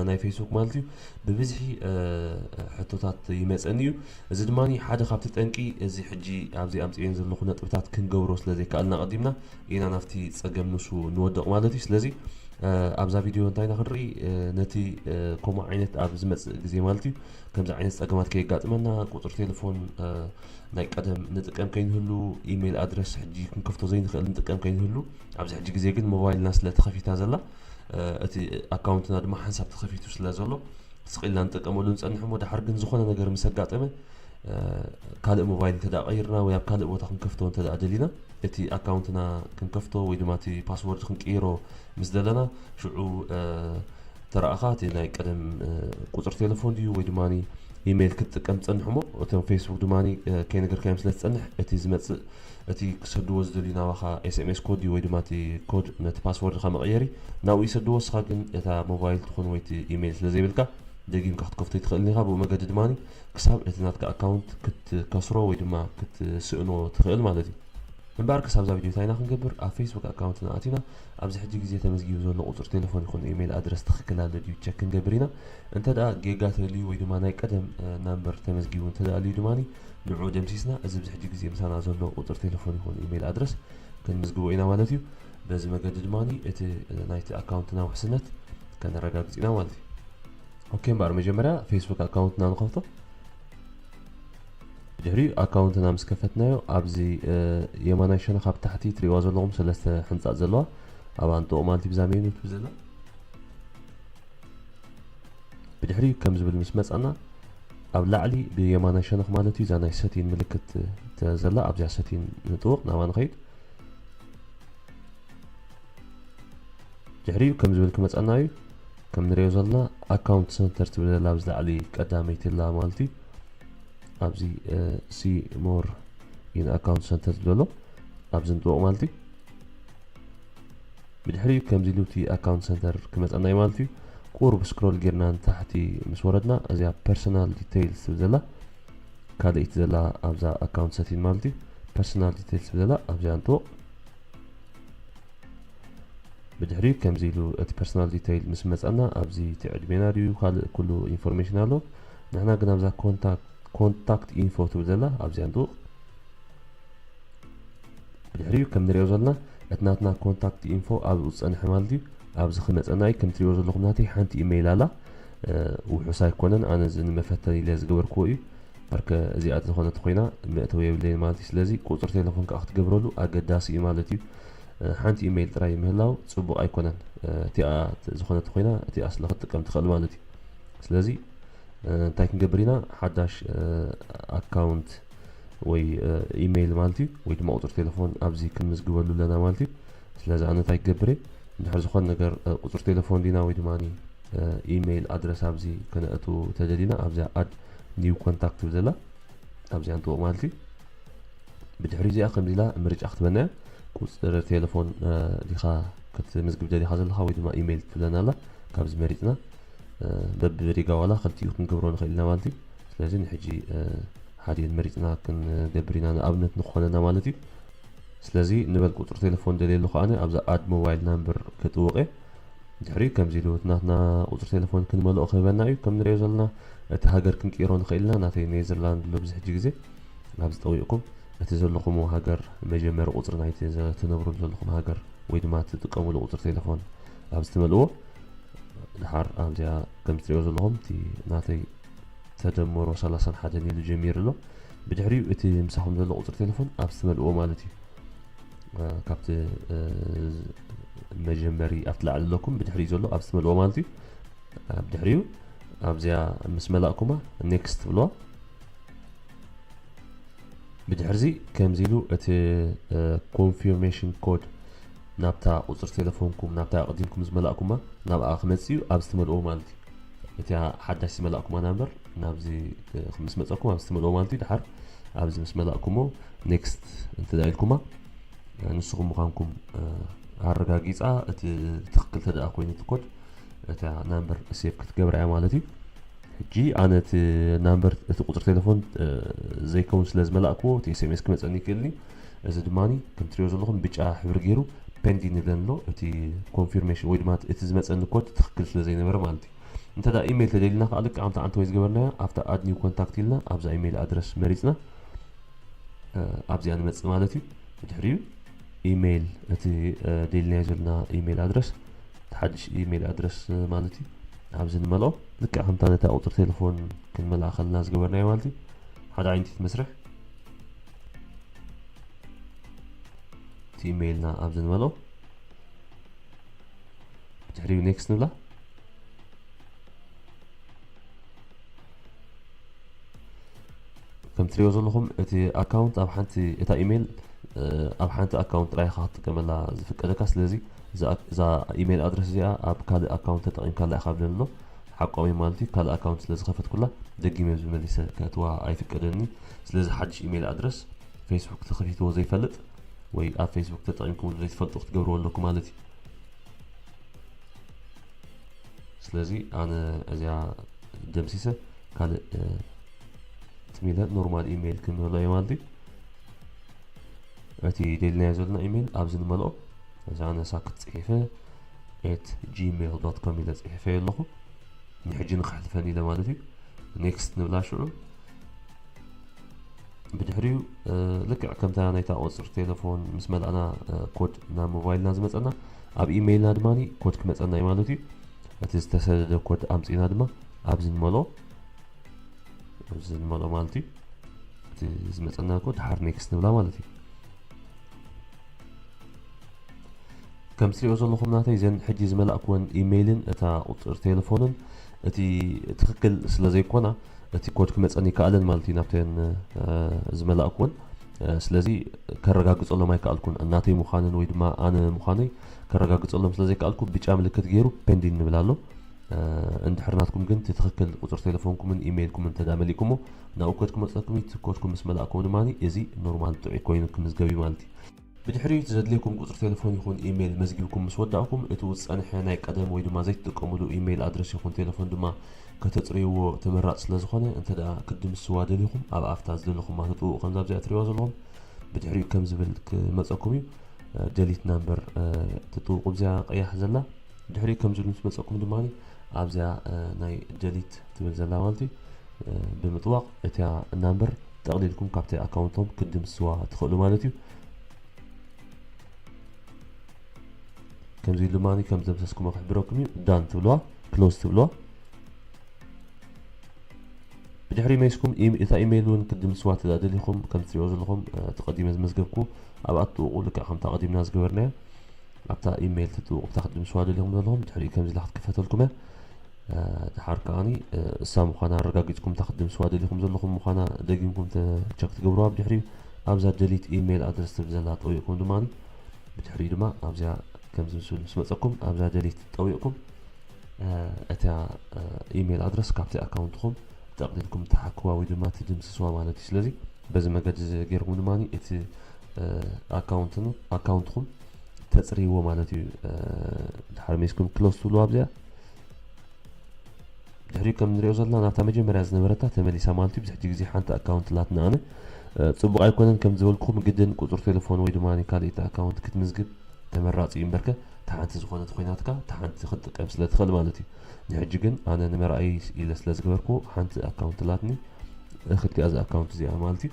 ናይ ፌስቡክ ማለት እዩ ብብዝሒ ሕቶታት ይመፀኒ እዩ እዚ ድማ ሓደ ካብቲ ጠንቂ እዚ ሕጂ ኣብዚ ኣምፅኤን ዘለኹ ነጥብታት ክንገብሮ ስለ ዘይከኣልና ቀዲምና ኢና ናብቲ ፀገም ንሱ ንወድቕ ማለት እዩ ስለዚ ኣብዛ ቪድዮ እንታይ ኢና ክንርኢ ነቲ ከምኡ ዓይነት ኣብ ዝመፅእ ግዜ ማለት እዩ ከምዚ ዓይነት ፀገማት ከየጋጥመና ቁፅሪ ቴሌፎን ናይ ቀደም ንጥቀም ከይንህሉ ኢሜይል ኣድረስ ሕጂ ክንከፍቶ ዘይንኽእል ንጥቀም ከይንህሉ ኣብዚ ሕጂ ግዜ ግን ሞባይልና ስለ ተኸፊታ ዘላ እቲ ኣካውንትና ድማ ሓንሳብ ተኸፊቱ ስለ ዘሎ ስቕ ኢልና ንጥቀመሉ ንፀንሕ እሞ ድሓር ግን ዝኾነ ነገር ምስ ኣጋጠመ ካልእ ሞባይል እንተ ቀይርና ወይ ኣብ ካልእ ቦታ ክንከፍቶ እንተ ደሊና እቲ ኣካውንትና ክንከፍቶ ወይ ድማ እቲ ፓስወርድ ክንቅይሮ ምስ ደለና ሽዑ ተረኣኻ እቲ ናይ ቀደም ቁፅሪ ቴሌፎን ድዩ ወይ ድማ ኢሜይል ክትጥቀም ትፀንሕ እሞ እቶም ፌስቡክ ድማ ከይነገርካዮም ስለ ትፀንሕ እቲ ዝመፅእ እቲ ክሰድዎ ዝደልዩ ናባኻ ኤስኤምኤስ ኮድ እዩ ወይ ድማ እቲ ኮድ ነቲ ፓስወርድኻ መቐየሪ ናብኡ ይሰድዎ እስኻ ግን እታ ሞባይል ትኹን ወይ እቲ ኢሜይል ስለ ዘይብልካ ደጊምካ ክትከፍቶ ይትኽእልን ኢኻ ብኡ መገዲ ድማ ክሳብ እቲ ናትካ ኣካውንት ክትከስሮ ወይ ድማ ክትስእኖ ትኽእል ማለት እዩ እምበኣር ክሳብ እዛ ቪድዮ እንታይ ኢና ክንገብር ኣብ ፌስቡክ ኣካውንትና ኣቲና ኣብዚ ሕጂ ግዜ ተመዝጊቡ ዘሎ ቁፅሪ ቴሌፎን ይኹን ኢሜይል ኣድረስ ትኽክል ኣሎ ድዩ ቸክ ክንገብር ኢና እንተ ደኣ ጌጋ ተልዩ ወይ ድማ ናይ ቀደም ናምበር ተመዝጊቡ እንተ ደኣ ልዩ ድማ ንዑ ደምሲስና እዚ ኣብዚ ሕጂ ግዜ ምሳና ዘሎ ቁፅሪ ቴሌፎን ይኹን ኢሜይል ኣድረስ ክንምዝግቦ ኢና ማለት እዩ በዚ መገዲ ድማ እቲ ናይቲ ኣካውንትና ውሕስነት ከነረጋግፅ ኢና ማለት እዩ ኦኬ እምበኣር መጀመርያ ፌስቡክ ኣካውንትና ንኸፍቶ ድሕሪኡ ኣካውንትና ምስ ከፈትናዮ ኣብዚ የማናይ ሸነኽ ኣብ ታሕቲ ትሪእዋ ዘለኹም ሰለስተ ሕንፃፅ ዘለዋ ኣብ ኣንጥቑ ማለት እዩ ብዛ ሜኑ ትብል ዘላ ብድሕሪኡ ከም ዝብል ምስ መፃና ኣብ ላዕሊ ብየማናይ ሸነኽ ማለት እዩ እዛ ናይ ሰቲን ምልክት ዘላ ኣብዚኣ ሰቲን ንጥውቕ ናባ ንኸይድ ድሕሪኡ ከም ዝብል ክመፀና እዩ ከም ንሪኦ ዘለና ኣካውንት ሰንተር ትብል ዘላ ኣብዚ ላዕሊ ቀዳመይቲ ላ ማለት እዩ ኣብዚ ሲ ሞር ኢን ኣካውንት ሰንተር ዝብሎ ኣብዚ ንጥወቕ ማለት እዩ ብድሕሪኡ ከምዚ ኢሉ እቲ ኣካውንት ሰንተር ክመፀና እዩ ማለት እዩ ቁሩብ ስክሮል ጌርና ንታሕቲ ምስ ወረድና እዚኣ ፐርሰናል ዲቴይልስ ትብል ዘላ ካልኣይቲ ዘላ ኣብዛ ኣካውንት ሰቲን ማለት እዩ ፐርሰናል ዲቴይልስ ትብል ዘላ ኣብዚኣ ንጥወቕ ብድሕሪኡ ከምዚ ኢሉ እቲ ፐርሰናል ዲተይል ምስ መፀና ኣብዚ እቲ ዕድሜና ድዩ ካልእ ኩሉ ኢንፎርሜሽን ኣሎ ንሕና ግን ኣብዛ ኮንታክት ኢንፎ ትብል ዘላ ኣብዚኣ ንጥውቕ ድሕሪኡ ከም ንሪኦ ዘለና እቲ ናትና ኮንታክት ኢንፎ ኣብኡ ዝፀንሐ ማለት እዩ። ኣብዚ ክመፀና እዩ። ከም ትሪኦ ዘለኹም ናተይ ሓንቲ ኢሜይል ኣላ። ውሑስ ኣይኮነን፣ ኣነ እዚ ንመፈተን ኢለ ዝገበርክዎ እዩ። በርከ እዚኣ ዝኾነት ኮይና መእተዊ የብለይን ማለት እዩ። ስለዚ ቁፅሪ ቴሌፎን ከዓ ክትገብረሉ ኣገዳሲ እዩ ማለት እዩ። ሓንቲ ኢሜይል ጥራይ ምህላው ፅቡቕ ኣይኮነን። እቲኣ ዝኾነት ኮይና እቲኣ ስለ ክትጥቀም ትኽእል ማለት እዩ። ስለዚ እንታይ ክንገብር ኢና? ሓዳሽ ኣካውንት ወይ ኢሜይል ማለት እዩ፣ ወይ ድማ ቁፅሪ ቴሌፎን ኣብዚ ክንምዝግበሉ ኣለና ማለት እዩ። ስለዚ ኣነ እንታይ ክገብር እየ? እንድሕር ዝኾነ ነገር ቁፅሪ ቴሌፎን ዲና ወይ ድማ ኢሜይል ኣድረስ ኣብዚ ከነእቱ ተደሊና ኣብዚኣ ኣድ ኒው ኮንታክት ትብል ዘላ ኣብዚኣ ንጥወቕ ማለት እዩ። ብድሕሪ እዚኣ ከምዚ ኢላ ምርጫ ክትበና እያ። ቁፅሪ ቴሌፎን ዲኻ ክትምዝግብ ደሊኻ ዘለኻ ወይ ድማ ኢሜይል ትብለና ኣላ። ካብዚ መሪፅና በብሪጋ ዋላ ክልቲኡ ክንገብሮ ንኽእል ኢና ማለት እዩ። ስለዚ ንሕጂ ሓዲኤን መሪፅና ክንገብር ኢና ንኣብነት ንክኾነና ማለት እዩ። ስለዚ ንበል ቁፅሪ ቴሌፎን ደልየሉ ከዓነ ኣብዛ ኣድ ሞባይል ናምበር ክጥውቕ እየ። ድሕሪ ከምዚ ኢሉ እቲ ናትና ቁፅሪ ቴሌፎን ክንመልኦ ክህበና እዩ። ከም ንሪኦ ዘለና እቲ ሃገር ክንቅይሮ ንኽእል ኢና። ናተይ ኔዘርላንድ ኣሎ ብዚ ሕጂ ግዜ። ኣብዚ ጠዊቕኩም እቲ ዘለኹምዎ ሃገር መጀመሪ ቁፅሪ ናይቲ ትነብሩሉ ዘለኹም ሃገር ወይ ድማ ትጥቀሙሉ ቁፅሪ ቴሌፎን ኣብዚ ትመልእዎ። ድሓር ኣብዚኣ ከም ትሪኦ ዘለኹም እቲ ናተይ ተደመሮ ሰላሳን ሓደን ኢሉ ጀሚሩ ኣሎ። ብድሕሪኡ እቲ ምሳኹም ዘሎ ቁፅሪ ቴሌፎን ኣብዚ ትመልእዎ ማለት እዩ። ካብቲ መጀመሪ ኣብቲ ላዕሊ ኣለኩም ብድሕሪኡ ዘሎ ኣብዚ ትመልእዎ ማለት እዩ። ብድሕሪኡ ኣብዚኣ ምስ መላእኩማ ኔክስት ትብልዋ። ብድሕርዚ ከምዚ ኢሉ እቲ ኮንፊርሜሽን ኮድ ናብታ ቁፅሪ ቴሌፎንኩም ናብታ ኣቕዲምኩም ዝመላእኩማ ናብኣ ክመፅእ እዩ። ኣብዚ ትመልእዎ ማለት እዩ። እቲኣ ሓዳሽ ዝመላእኩማ ናምበር ናብዚ ምስ መፀኩም ኣብዚ ትመልእዎ ማለት እዩ። ድሓር ኣብዚ ምስ መላእኩሞ ኔክስት እንተ ኢልኩማ ንስኹም ምዃንኩም ኣረጋጊፃ እቲ ትኽክል ተደኣ ኮይኑ እቲ ኮድ እታ ናምበር ሴቭ ክትገብራ እያ ማለት እዩ። ሕጂ ኣነ እቲ ናምበር እቲ ቁፅሪ ቴሌፎን ዘይከውን ስለ ዝመላእክዎ እቲ ኤስኤምኤስ ክመፀኒ ይክእል እዩ። እዚ ድማ ከም ትሪኦ ዘለኹም ብጫ ሕብሪ ገይሩ ፔንዲንግ ይብለን ኣሎ። እቲ ኮንፊርሜሽን ወይ ድማ እቲ ዝመፀኒ ኮድ ትኽክል ስለ ዘይነበረ ማለት እዩ። እንተ ኢሜይል ተደሊና ከዓ ልክዕ ከምቲ ዓንተ ወይ ዝገበርናዮ ኣብታ ኣድ ኒው ኮንታክት ኢልና ኣብዛ ኢሜይል ኣድረስ መሪፅና ኣብዚኣ ንመፅእ ማለት እዩ። ብድሕሪኡ ኢሜይል እቲ ደሊናዮ ዘለና ኢሜይል ኣድረስ እቲ ሓድሽ ኢሜይል ኣድረስ ማለት እዩ። ኣብዚ ንመልኦ ልክዕ ከምታ ነታ ቁፅሪ ቴሌፎን ክንመልኣ ከለና ዝገበርናዮ ማለት እዩ። ሓደ ዓይነት መስርሕ እቲ ኢሜይልና ኣብዚ ንመልኦ ብድሕሪኡ ኔክስት ንብላ። ከም ትሪኦ ዘለኹም እቲ ኣካውንት ኣብ ሓንቲ እታ ኢሜይል ኣብ ሓንቲ ኣካውንት ጥራይ ኢኻ ክትጥቀመላ ዝፍቀደካ። ስለዚ እዛ ኢሜይል ኣድረስ እዚኣ ኣብ ካልእ ኣካውንት ተጠቒምካላ ኢኻ ብለኒ ኣሎ። ሓቋዊ ማለት እዩ። ካልእ ኣካውንት ስለ ዝኸፈትኩላ ደጊመ ዝመሊሰ ከእትዋ ኣይፍቀደኒ። ስለዚ ሓድሽ ኢሜይል ኣድረስ ፌስቡክ ተኸፊትዎ ዘይፈልጥ ወይ ኣብ ፌስቡክ ተጠቒምኩምሉ ዘይትፈልጡ ክትገብርዎ ኣለኩም ማለት እዩ። ስለዚ ኣነ እዚኣ ደምሲሰ ካልእ ትሚለ ኖርማል ኢሜይል ክንህሎ እየ ማለት እዩ። እቲ ደሊናዮ ዘለና ኢሜይል ኣብዚ ንመልኦ። እዚ ኣነ ሳክት ፅሒፈ ኤት ጂሜይል ዶት ኮም ኢለ ፅሒፈ ኣለኹ። ንሕጂ ንክሕልፈን ኢለ ማለት እዩ። ኔክስት ንብላ ሽዑ ብድሕሪኡ ልክዕ ከምታ ናይታ ቁፅሪ ቴሌፎን ምስ መላእና ኮድ ናብ ሞባይልና ዝመፀና ኣብ ኢሜይልና ድማ ኮድ ክመፀና እዩ ማለት እዩ። እቲ ዝተሰደደ ኮድ ኣምፂና ድማ ኣብዚ ንመልኦ ኣብዚ ንመልኦ ማለት እዩ። እቲ ዝመፀና ኮድ ድሓር ኔክስት ንብላ ማለት እዩ። ከም ትሪኦ ዘለኹም ናተይ እዘን ሕጂ ዝመላእክወን ኢሜይልን እታ ቁፅሪ ቴሌፎንን እቲ ትኽክል ስለ ዘይኮና እቲ ኮድ ክመፀኒ ይከኣለን ማለት እዩ ናብተን ዝመላእክወን። ስለዚ ከረጋግፀሎም ኣይከኣልኩን ናተይ ምዃንን ወይ ድማ ኣነ ምዃነይ ከረጋግፀሎም ስለ ዘይከኣልኩ ብጫ ምልክት ገይሩ ፔንዲን ንብል ኣሎ። እንድሕር ናትኩም ግን እቲ ትኽክል ቁፅሪ ቴሌፎንኩምን ኢሜይልኩምን እንተ መሊእኩሞ ናብኡ ኮድ ክመፀኩም እዩ። እቲ ኮድኩም ምስ መላእኩም ድማ እዚ ኖርማል ጥዑይ ኮይኑ ክምዝገብ እዩ ማለት እዩ። ብድሕሪኡ እቲ ዘድልየኩም ቁፅሪ ቴሌፎን ይኹን ኢሜይል መዝጊብኩም ምስ ወዳእኩም እቲኡ ዝፀንሐ ናይ ቀደም ወይ ድማ ዘይትጥቀሙሉ ኢሜይል ኣድረስ ይኹን ቴሌፎን ድማ ከተፅርይዎ ተመራፂ ስለ ዝኾነ እንተ ደኣ ክትድምስዋ ደሊኹም ኣብ ኣፍታ ዝደለኹማ ትጥውቑ ከምዛ ኣብዚኣ ትሪእዋ ዘለኹም ብድሕሪኡ ከም ዝብል ክመፀኩም እዩ። ደሊት ናምበር ትጥውቁ ኣብዚኣ ቀያሕ ዘላ ድሕሪኡ ከም ዝብል ምስ መፀኩም ድማ ኣብዚኣ ናይ ደሊት ትብል ዘላ ማለት እዩ ብምጥዋቕ እቲኣ ናምበር ጠቕሊልኩም ካብቲ ኣካውንቶም ክትድምስዋ ትኽእሉ ማለት እዩ። ከምዚ ኢሉ ድማ ከም ዘምሰስኩሞ ክሕብረኩም እዩ። ዳን ትብልዋ፣ ክሎዝ ትብልዋ። ብድሕሪ መይስኩም ኢም- እታ ኢሜይል እውን ክትድምስዋ ተደኣ ደሊኹም፣ ከም ትሪኦ ዘለኹም እቲ ቀዲመ ዝመዝገብኩ ኣብኣ ትጥውቑ፣ ልክዕ ከምታ ቀዲምና ዝገበርናዮ ኣብታ ኢሜይል ትጥውቑ። እታ ክትድምስዋ ደሊኹም ዘለኹም ድሕሪ ከምዚ ኢላ ክትክፈተልኩም እያ። ድሓር ከዓኒ እሳ ምዃና ኣረጋጊጽኩም እታ ክትድምስዋ ደሊኹም ዘለኹም ምዃና ደጊምኩም ቸክ ትገብርዋ። ብድሕሪኡ ኣብዛ ደሊት ኢሜይል ኣድረስ ትብል ዘላ ጠዊቕኩም ድማ ብድሕሪኡ ድማ ኣብዚኣ ከምዚ ምስብል ምስ መጸኩም ኣብዛ ደሊት ጠዊቕኩም እታ ኢሜይል ኣድረስ ካብቲ ኣካውንትኹም ጠቕሊልኩም ትሓክዋ ወይ ድማ ትድምስስዋ ማለት እዩ። ስለዚ በዚ መገዲ እዚ ገይርኩም ድማ እቲ ኣካውንትኹም ተፅርይዎ ማለት እዩ። ድሓር መይስኩም ክሎዝ ትብሉ ኣብዚኣ ድሕሪኡ ከም ንሪኦ ዘለና ናብታ መጀመርያ ዝነበረታ ተመሊሳ ማለት እዩ። ብዝሕጂ ግዜ ሓንቲ ኣካውንት ላትና ኣነ ጽቡቕ ኣይኮነን ከም ዝበልኩኹም ግድን ቁፅሪ ቴሌፎን ወይ ድማ ካልኢት ኣካውንት ክትምዝግብ ተመራፂ እዩ። እምበርከ እታ ሓንቲ ዝኾነት ኮይናትካ እታ ሓንቲ ክትጥቀም ስለ ትኽእል ማለት እዩ። ንሕጂ ግን ኣነ ንመርኣይ ኢለ ስለ ዝገበርኩ ሓንቲ ኣካውንት ላትኒ እኽልቲኣ እዛ ኣካውንት እዚኣ ማለት እዩ።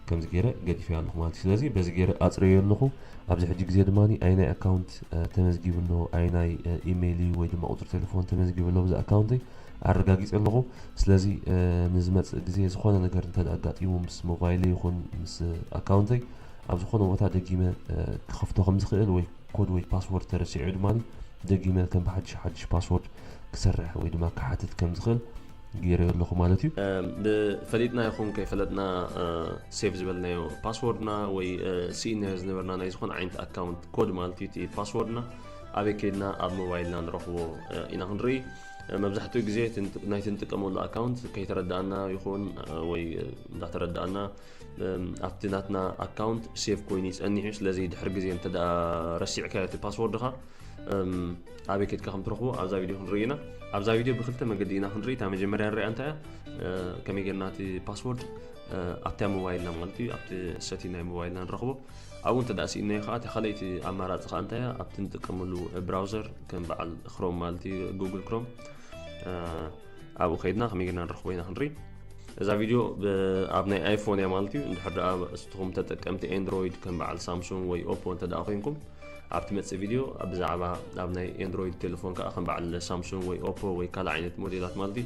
ከምዚ ገይረ ገዲፈያ ኣለኹ ማለት እዩ። ስለዚ በዚ ገይረ ኣፅረዮ ኣለኹ። ኣብዚ ሕጂ ግዜ ድማ ኣይናይ ኣካውንት ተመዝጊቡ ኣሎ፣ ኣይናይ ኢሜይል እዩ ወይ ድማ ቁፅሪ ቴሌፎን ተመዝጊቡ ኣሎ ብዚ ኣካውንተይ ኣረጋጊፀ ኣለኹ። ስለዚ ንዝመፅእ ግዜ ዝኾነ ነገር እንተ ኣጋጢሙ ምስ ሞባይለይ ይኹን ምስ ኣካውንተይ ኣብ ዝኾነ ቦታ ደጊመ ክኸፍቶ ከም ዝኽእል ወይ ኮድ ወይ ፓስወርድ ተረሲዑ ድማ ደጊመ ከም ብሓድሽ ሓድሽ ፓስወርድ ክሰርሕ ወይ ድማ ክሓትት ከም ዝኽእል ገይረዮ ኣለኹ ማለት እዩ። ብፈሊጥና ይኹን ከይፈለጥና ሴቭ ዝበልናዮ ፓስወርድና ወይ ስኢናዮ ዝነበርና ናይ ዝኾነ ዓይነት ኣካውንት ኮድ ማለት እዩ እቲ ፓስወርድና ኣበይ ከይድና ኣብ ሞባይልና ንረኽቦ ኢና ክንርኢ። መብዛሕትኡ ግዜ ናይቲ ንጥቀመሉ ኣካውንት ከይተረዳእና ይኹን ወይ እንዳተረዳእና ኣብቲ ናትና ኣካውንት ሴቭ ኮይኑ ይጸኒሕ እዩ። ስለዚ ድሕሪ ግዜ እንተ ረሲዕካዮ እቲ ፓስወርድኻ ኣበይ ከድካ ከም ትረኽቦ ኣብዛ ቪድዮ ክንርኢ ኢና። ኣብዛ ቪድዮ ብክልተ መገዲ ኢና ክንርኢ። እታ መጀመርያ ንሪኣ እንታይ እያ? ከመይ ጌርና እቲ ፓስወርድ ኣብታ ሞባይልና ማለት እዩ ኣብቲ ሰቲ ናይ ሞባይልና ንረኽቦ። ኣብኡ እንተ ደኣ ስኢናዮ ከዓ እታ ካልኣይቲ ኣማራፂ ከዓ እንታይ እያ? ኣብቲ ንጥቀመሉ ብራውዘር ከም በዓል ክሮም ማለት እዩ ጉግል ክሮም ኣብኡ ከይድና ከመይ ጌርና ንረኽቦ ኢና ክንርኢ። እዛ ቪድዮ ኣብ ናይ ኣይፎን እያ ማለት እዩ። እንድሕር ደኣ እስትኹም ተጠቀምቲ ኤንድሮይድ ከም በዓል ሳምሱንግ ወይ ኦፖ እንተ ደኣ ኮይንኩም ኣብቲ መጽእ ቪድዮ ብዛዕባ ኣብ ናይ ኤንድሮይድ ቴሌፎን ከዓ ከም በዓል ሳምሱንግ ወይ ኦፖ ወይ ካልእ ዓይነት ሞዴላት ማለት እዩ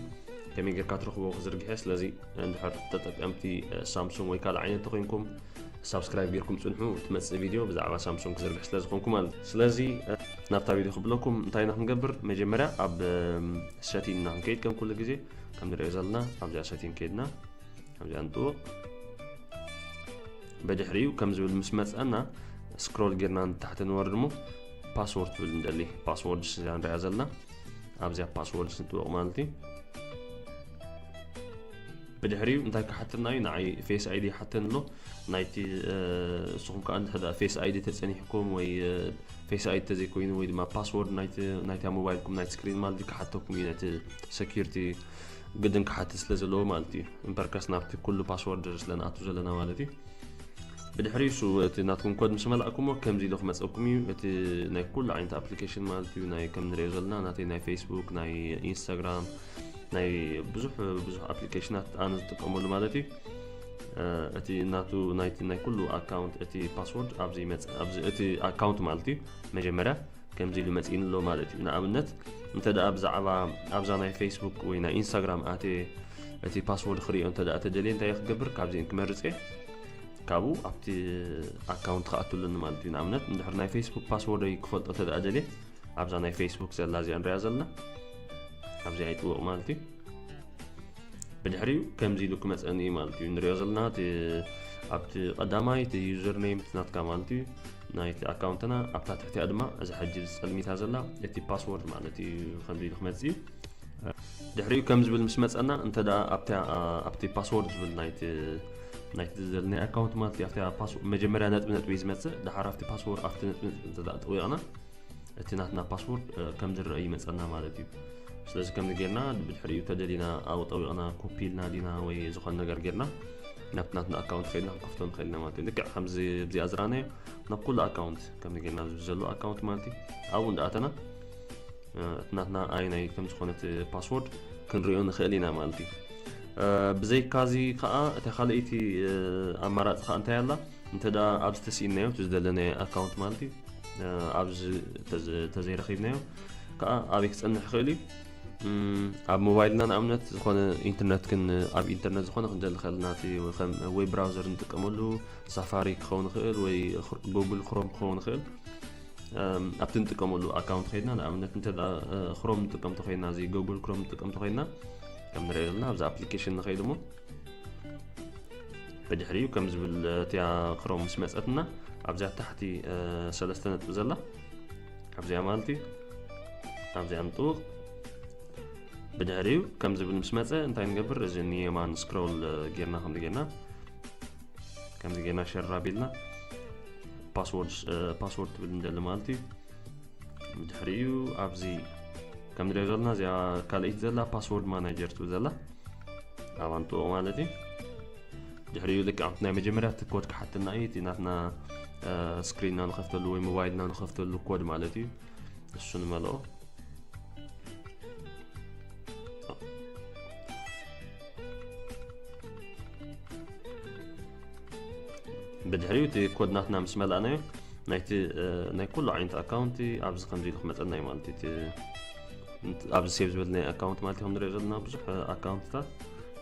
ከመይ ጌርካ ትረኽቦ ክዝርግሐ። ስለዚ እንድሕር ተጠቀምቲ ሳምሱንግ ወይ ካልእ ዓይነት ተኮይንኩም ሳብስክራይብ ጌርኩም ጽንሑ። ትመጽእ ቪድዮ ብዛዕባ ሳምሱንግ ክዝርግሕ ስለ ዝኾንኩ ማለት እዩ። ስለዚ ናብታ ቪድዮ ክብለኩም እንታይ ኢና ክንገብር? መጀመርያ ኣብ ሰቲንግ ኢና ክንከይድ ከም ኩሉ ግዜ ከም ንሪኦ ዘለና ኣብዚኣ ሰቲንግ ከይድና ኣብዚኣ ንጥውቕ። ብድሕሪኡ ከም ዝብል ምስ መጸና ስክሮል ጌርና ንታሕቲ ንወርድ እሞ ፓስወርድ ትብል እንደሊ ፓስወርድ እዚኣ ንሪኣ ዘለና ኣብዚኣ ፓስወርድ ንጥውቕ ማለት እዩ። ብድሕሪኡ እንታይ ክሓተና እዩ? ንዓይ ፌስ ኣይዲ ይሓተኒ ኣሎ። ናይቲ ንስኹም ከዓ እንድሕር ፌስ ኣይዲ ተፀኒሕኩም ወይ ፌስ ኣይዲ ተዘይኮይኑ ወይ ድማ ፓስወርድ ናይታ ሞባይልኩም ናይቲ ስክሪን ማለት ክሓተኩም እዩ። ነቲ ሰኪሪቲ ግድን ክሓትት ስለ ዘለዎ ማለት እዩ። እምበርከስ ናብቲ ኩሉ ፓስወርድ ስለ ንኣቱ ዘለና ማለት እዩ። ብድሕሪ እሱ እቲ ናትኩም ኮድ ምስ መላእኩሞ ከምዚ ኢሉ ክመፀኩም እዩ። እቲ ናይ ኩሉ ዓይነት ኣፕሊኬሽን ማለት እዩ። ናይ ከም ንሪኦ ዘለና ናተይ ናይ ፌስቡክ ናይ ኢንስታግራም ናይ ብዙሕ ብዙሕ ኣፕሊኬሽናት ኣነ ዝጥቀመሉ ማለት እዩ። እቲ ናቱ ናይቲ ናይ ኩሉ ኣካውንት እቲ ፓስወርድ ኣብዚ ይመፅእ። ኣብዚ እቲ ኣካውንት ማለት እዩ መጀመርያ ከምዚ ኢሉ መፂእኒ ኣሎ ማለት እዩ። ንኣብነት እንተ ደኣ ብዛዕባ ኣብዛ ናይ ፌስቡክ ወይ ናይ ኢንስታግራም ኣትየ እቲ ፓስወርድ ክርእዮ እንተ ደኣ ተደልየ እንታይ ክገብር ካብዚአን ክመርፅ እየ። ካብኡ ኣብቲ ኣካውንት ክኣትሉኒ ማለት እዩ። ንኣብነት እንድሕር ናይ ፌስቡክ ፓስወርደይ ክፈልጦ እንተ ደኣ ደልየ ኣብዛ ናይ ፌስቡክ ዘላ እዚኣ ንሪኣ ዘለና ኣብዚኣ ይጥውቕ ማለት እዩ። ብድሕሪኡ ከምዚ ኢሉ ክመፀኒ እዩ ማለት እዩ። ንሪኦ ዘለና ኣብቲ ቀዳማይ እቲ ዩዘር ኔም እቲ ናትካ ማለት እዩ ናይቲ ኣካውንትና ኣብታ ትሕቲኣ ድማ እዛ ሕጂ ዝፀልሚታ ዘላ እቲ ፓስወርድ ማለት እዩ ከምዚ ኢሉ ክመፅእ እዩ። ድሕሪኡ ከም ዝብል ምስ መፀና እንተ ደኣ ኣብቲ ፓስወርድ ዝብል ናይቲ ናይቲ ዘለናይ ኣካውንት ማለት እዩ ኣብቲ መጀመርያ ነጥቢ ነጥቢ እዩ ዝመፅእ። ድሓር ኣብቲ ፓስወርድ ኣብቲ ነጥቢ ነጥቢ እንተ ደኣ ጠዊቕና እቲ ናትና ፓስወርድ ከም ዝረአ ይመፀና ማለት እዩ። ስለዚ ከምዚ ጌርና ብድሕሪኡ ተደሊና ኣብኡ ጠዊቕና ኮፒ ኢልና ዲና ወይ ዝኾነ ነገር ጌርና ናብቲ ናትና ኣካውንት ከይድና ክንከፍቶ ንኽእል ኢና ማለት እዩ። ልክዕ ከምዚ ኣብዚኣ ዝረኣናዮ ናብ ኩሉ ኣካውንት ከምዚ ጌርና ኣብዚ ዘሎ ኣካውንት ማለት እዩ ኣብኡ እንዳኣተና እቲ ናትና ኣይናይ ከም ዝኾነት ፓስወርድ ክንሪኦ ንኽእል ኢና ማለት እዩ። ብዘይካዚ ከዓ እታ ካልኣይቲ ኣማራፂ ከዓ እንታይ ኣላ? እንተ ደኣ ኣብዚ ተስኢናዮ እቲ ዝደለናዮ ኣካውንት ማለት እዩ ኣብዚ ተዘይረኺብናዮ ከዓ ኣበይ ክፀንሕ ይኽእል እዩ? ኣብ ሞባይልና ንኣብነት ዝኾነ ኢንተርነት ክን ኣብ ኢንተርነት ዝኾነ ክንደሊ ኸልና ከም ዌብ ብራውዘር ንጥቀመሉ ሳፋሪ ክኸውን ይኽእል ወይ ጉግል ክሮም ክኸውን ይኽእል። ኣብቲ ንጥቀመሉ ኣካውንት ከይድና ንኣብነት እንተ ክሮም ንጥቀም ተኮይና እዚ ጉግል ክሮም ንጥቀም ተኮይና ከም ንሪኦ ዘለና ኣብዚ ኣፕሊኬሽን ንኸይድ እሞ ብድሕሪኡ ከም ዝብል እቲያ ክሮም ምስ መፀትና ኣብዚኣ ታሕቲ ሰለስተ ነጥቢ ዘላ ኣብዚኣ ማለት እዩ ኣብዚኣ ንጥውቕ ብድሕሪኡ ከም ዝብል ምስ መፀ እንታይ ንገብር እዚ ንየማን ስክሮል ጌርና ከም ጌርና ከምዚ ጌርና ሸር ኣቢልና ፓስወርድ ፓስወርድ ትብል እንደሊ ማለት እዩ ብድሕሪኡ ኣብዚ ከም ንሪኦ ዘለና እዚኣ ካልኣይቲ ዘላ ፓስወርድ ማናጀር ትብል ዘላ ኣብኣ ንጥውቕ ማለት እዩ ድሕሪኡ ልክዕ ናይ መጀመርያ እቲ ኮድ ክሓትና እዩ እቲ ናትና ስክሪንና ንኸፍተሉ ወይ ሞባይልና ንኸፍተሉ ኮድ ማለት እዩ እሱ ንመልኦ ብድሕሪኡ እቲ ኮድ ናትና ምስ መላእናዮ ናይቲ ናይ ኩሉ ዓይነት ኣካውንቲ ኣብዚ ከምዚ ኢሉ ክመፀና እዩ ማለት እዩ ኣብዚ ሴቭ ዝበልና ኣካውንት ማለት ከም ንሪኦ ዘለና ብዙሕ ኣካውንትታት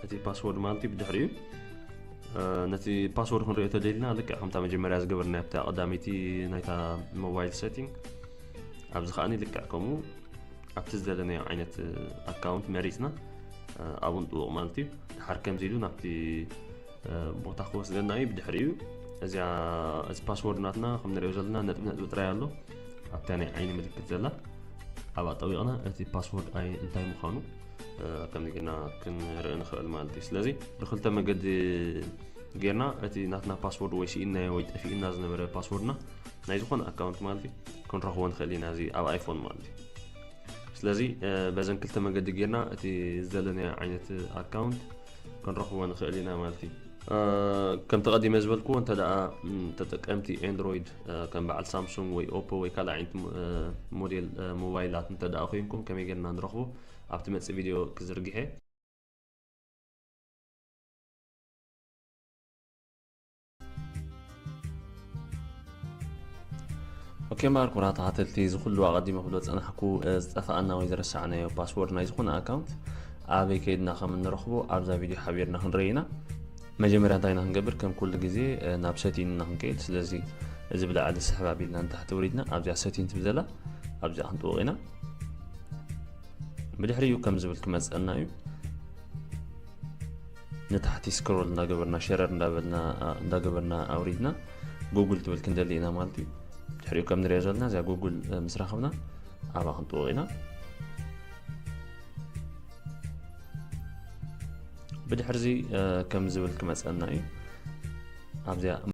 እቲ ፓስወርድ ማለት እዩ ብድሕሪኡ ነቲ ፓስወርድ ክንሪኦ ተደሊና ልክዕ ከምታ መጀመርያ ዝገበርና ኣብታ ቀዳመይቲ ናይታ ሞባይል ሴቲንግ ኣብዚ ከዓኒ ልክዕ ከምኡ ኣብቲ ዝደለናዮ ዓይነት ኣካውንት መሪፅና ኣብኡ ንጥውቕ ማለት እዩ ድሓር ከምዚ ኢሉ ናብቲ ቦታ ክወስደና እዩ ብድሕሪኡ እዚኣ እዚ ፓስወርድ ናትና ከም ንሪኦ ዘለና ነጥቢ ነጥቢ ጥራይ ኣሎ ኣብታ ናይ ዓይኒ ምልክት ዘላ ኣብኣ ጠዊቕና እቲ ፓስወርድ ኣይ እንታይ ምዃኑ ከምዚ ጌርና ክንርኢ ንኽእል ማለት እዩ ስለዚ ብክልተ መገዲ ጌርና እቲ ናትና ፓስወርድ ወይ ስኢናዮ ወይ ጠፊእና ዝነበረ ፓስወርድና ናይ ዝኾነ ኣካውንት ማለት እዩ ክንረኽቦ ንኽእል ኢና እዚ ኣብ ኣይፎን ማለት እዩ ስለዚ በዘን ክልተ መገዲ ጌርና እቲ ዝደለናዮ ዓይነት ኣካውንት ክንረኽቦ ንኽእል ኢና ማለት እዩ ከም ተቐዲመ ዝበልክዎ እንተ ደኣ ተጠቀምቲ ኤንድሮይድ ከም በዓል ሳምሱንግ ወይ ኦፖ ወይ ካልእ ዓይነት ሞዴል ሞባይላት እንተ ደኣ ኮይንኩም ከመይ ጌርና ንረኽቦ ኣብቲ መጽእ ቪድዮ ክዝርግሐ ኦኬ እምበኣር ክቡራት ተኸታተልቲ እዚ ኩሉ ኣቐዲመ ክብሎ ዝጸናሕኩ ዝጠፍኣና ወይ ዝረሳዕናዮ ፓስወርድ ናይ ዝኾነ ኣካውንት ኣበይ ከይድና ከም እንረኽቦ ኣብዛ ቪድዮ ሓቢርና ክንርኢ ኢና መጀመርያ እንታይ ኢና ክንገብር ከም ኩሉ ግዜ ናብ ሰቲን ኢና ክንከይድ ስለዚ እዚ ብላዕሊ ስሕብ ኣቢልና ንታሕቲ ውሪድና ኣብዚኣ ሰቲን ትብል ዘላ ኣብዚኣ ክንጥውቕ ኢና ብድሕሪኡ ከም ዝብል ክመፀና እዩ ንታሕቲ ስክሮል እንዳገበርና ሸረር እንዳበልና እንዳገበርና ኣውሪድና ጉግል ትብል ክንደሊ ኢና ማለት እዩ ድሕሪኡ ከም ንሪኦ ዘለና እዚኣ ጉግል ምስ ረኸብና ኣብኣ ክንጥውቕ ኢና ብድሕርዚ ከም ዝብል ክመፀና እዩ ኣብዚኣ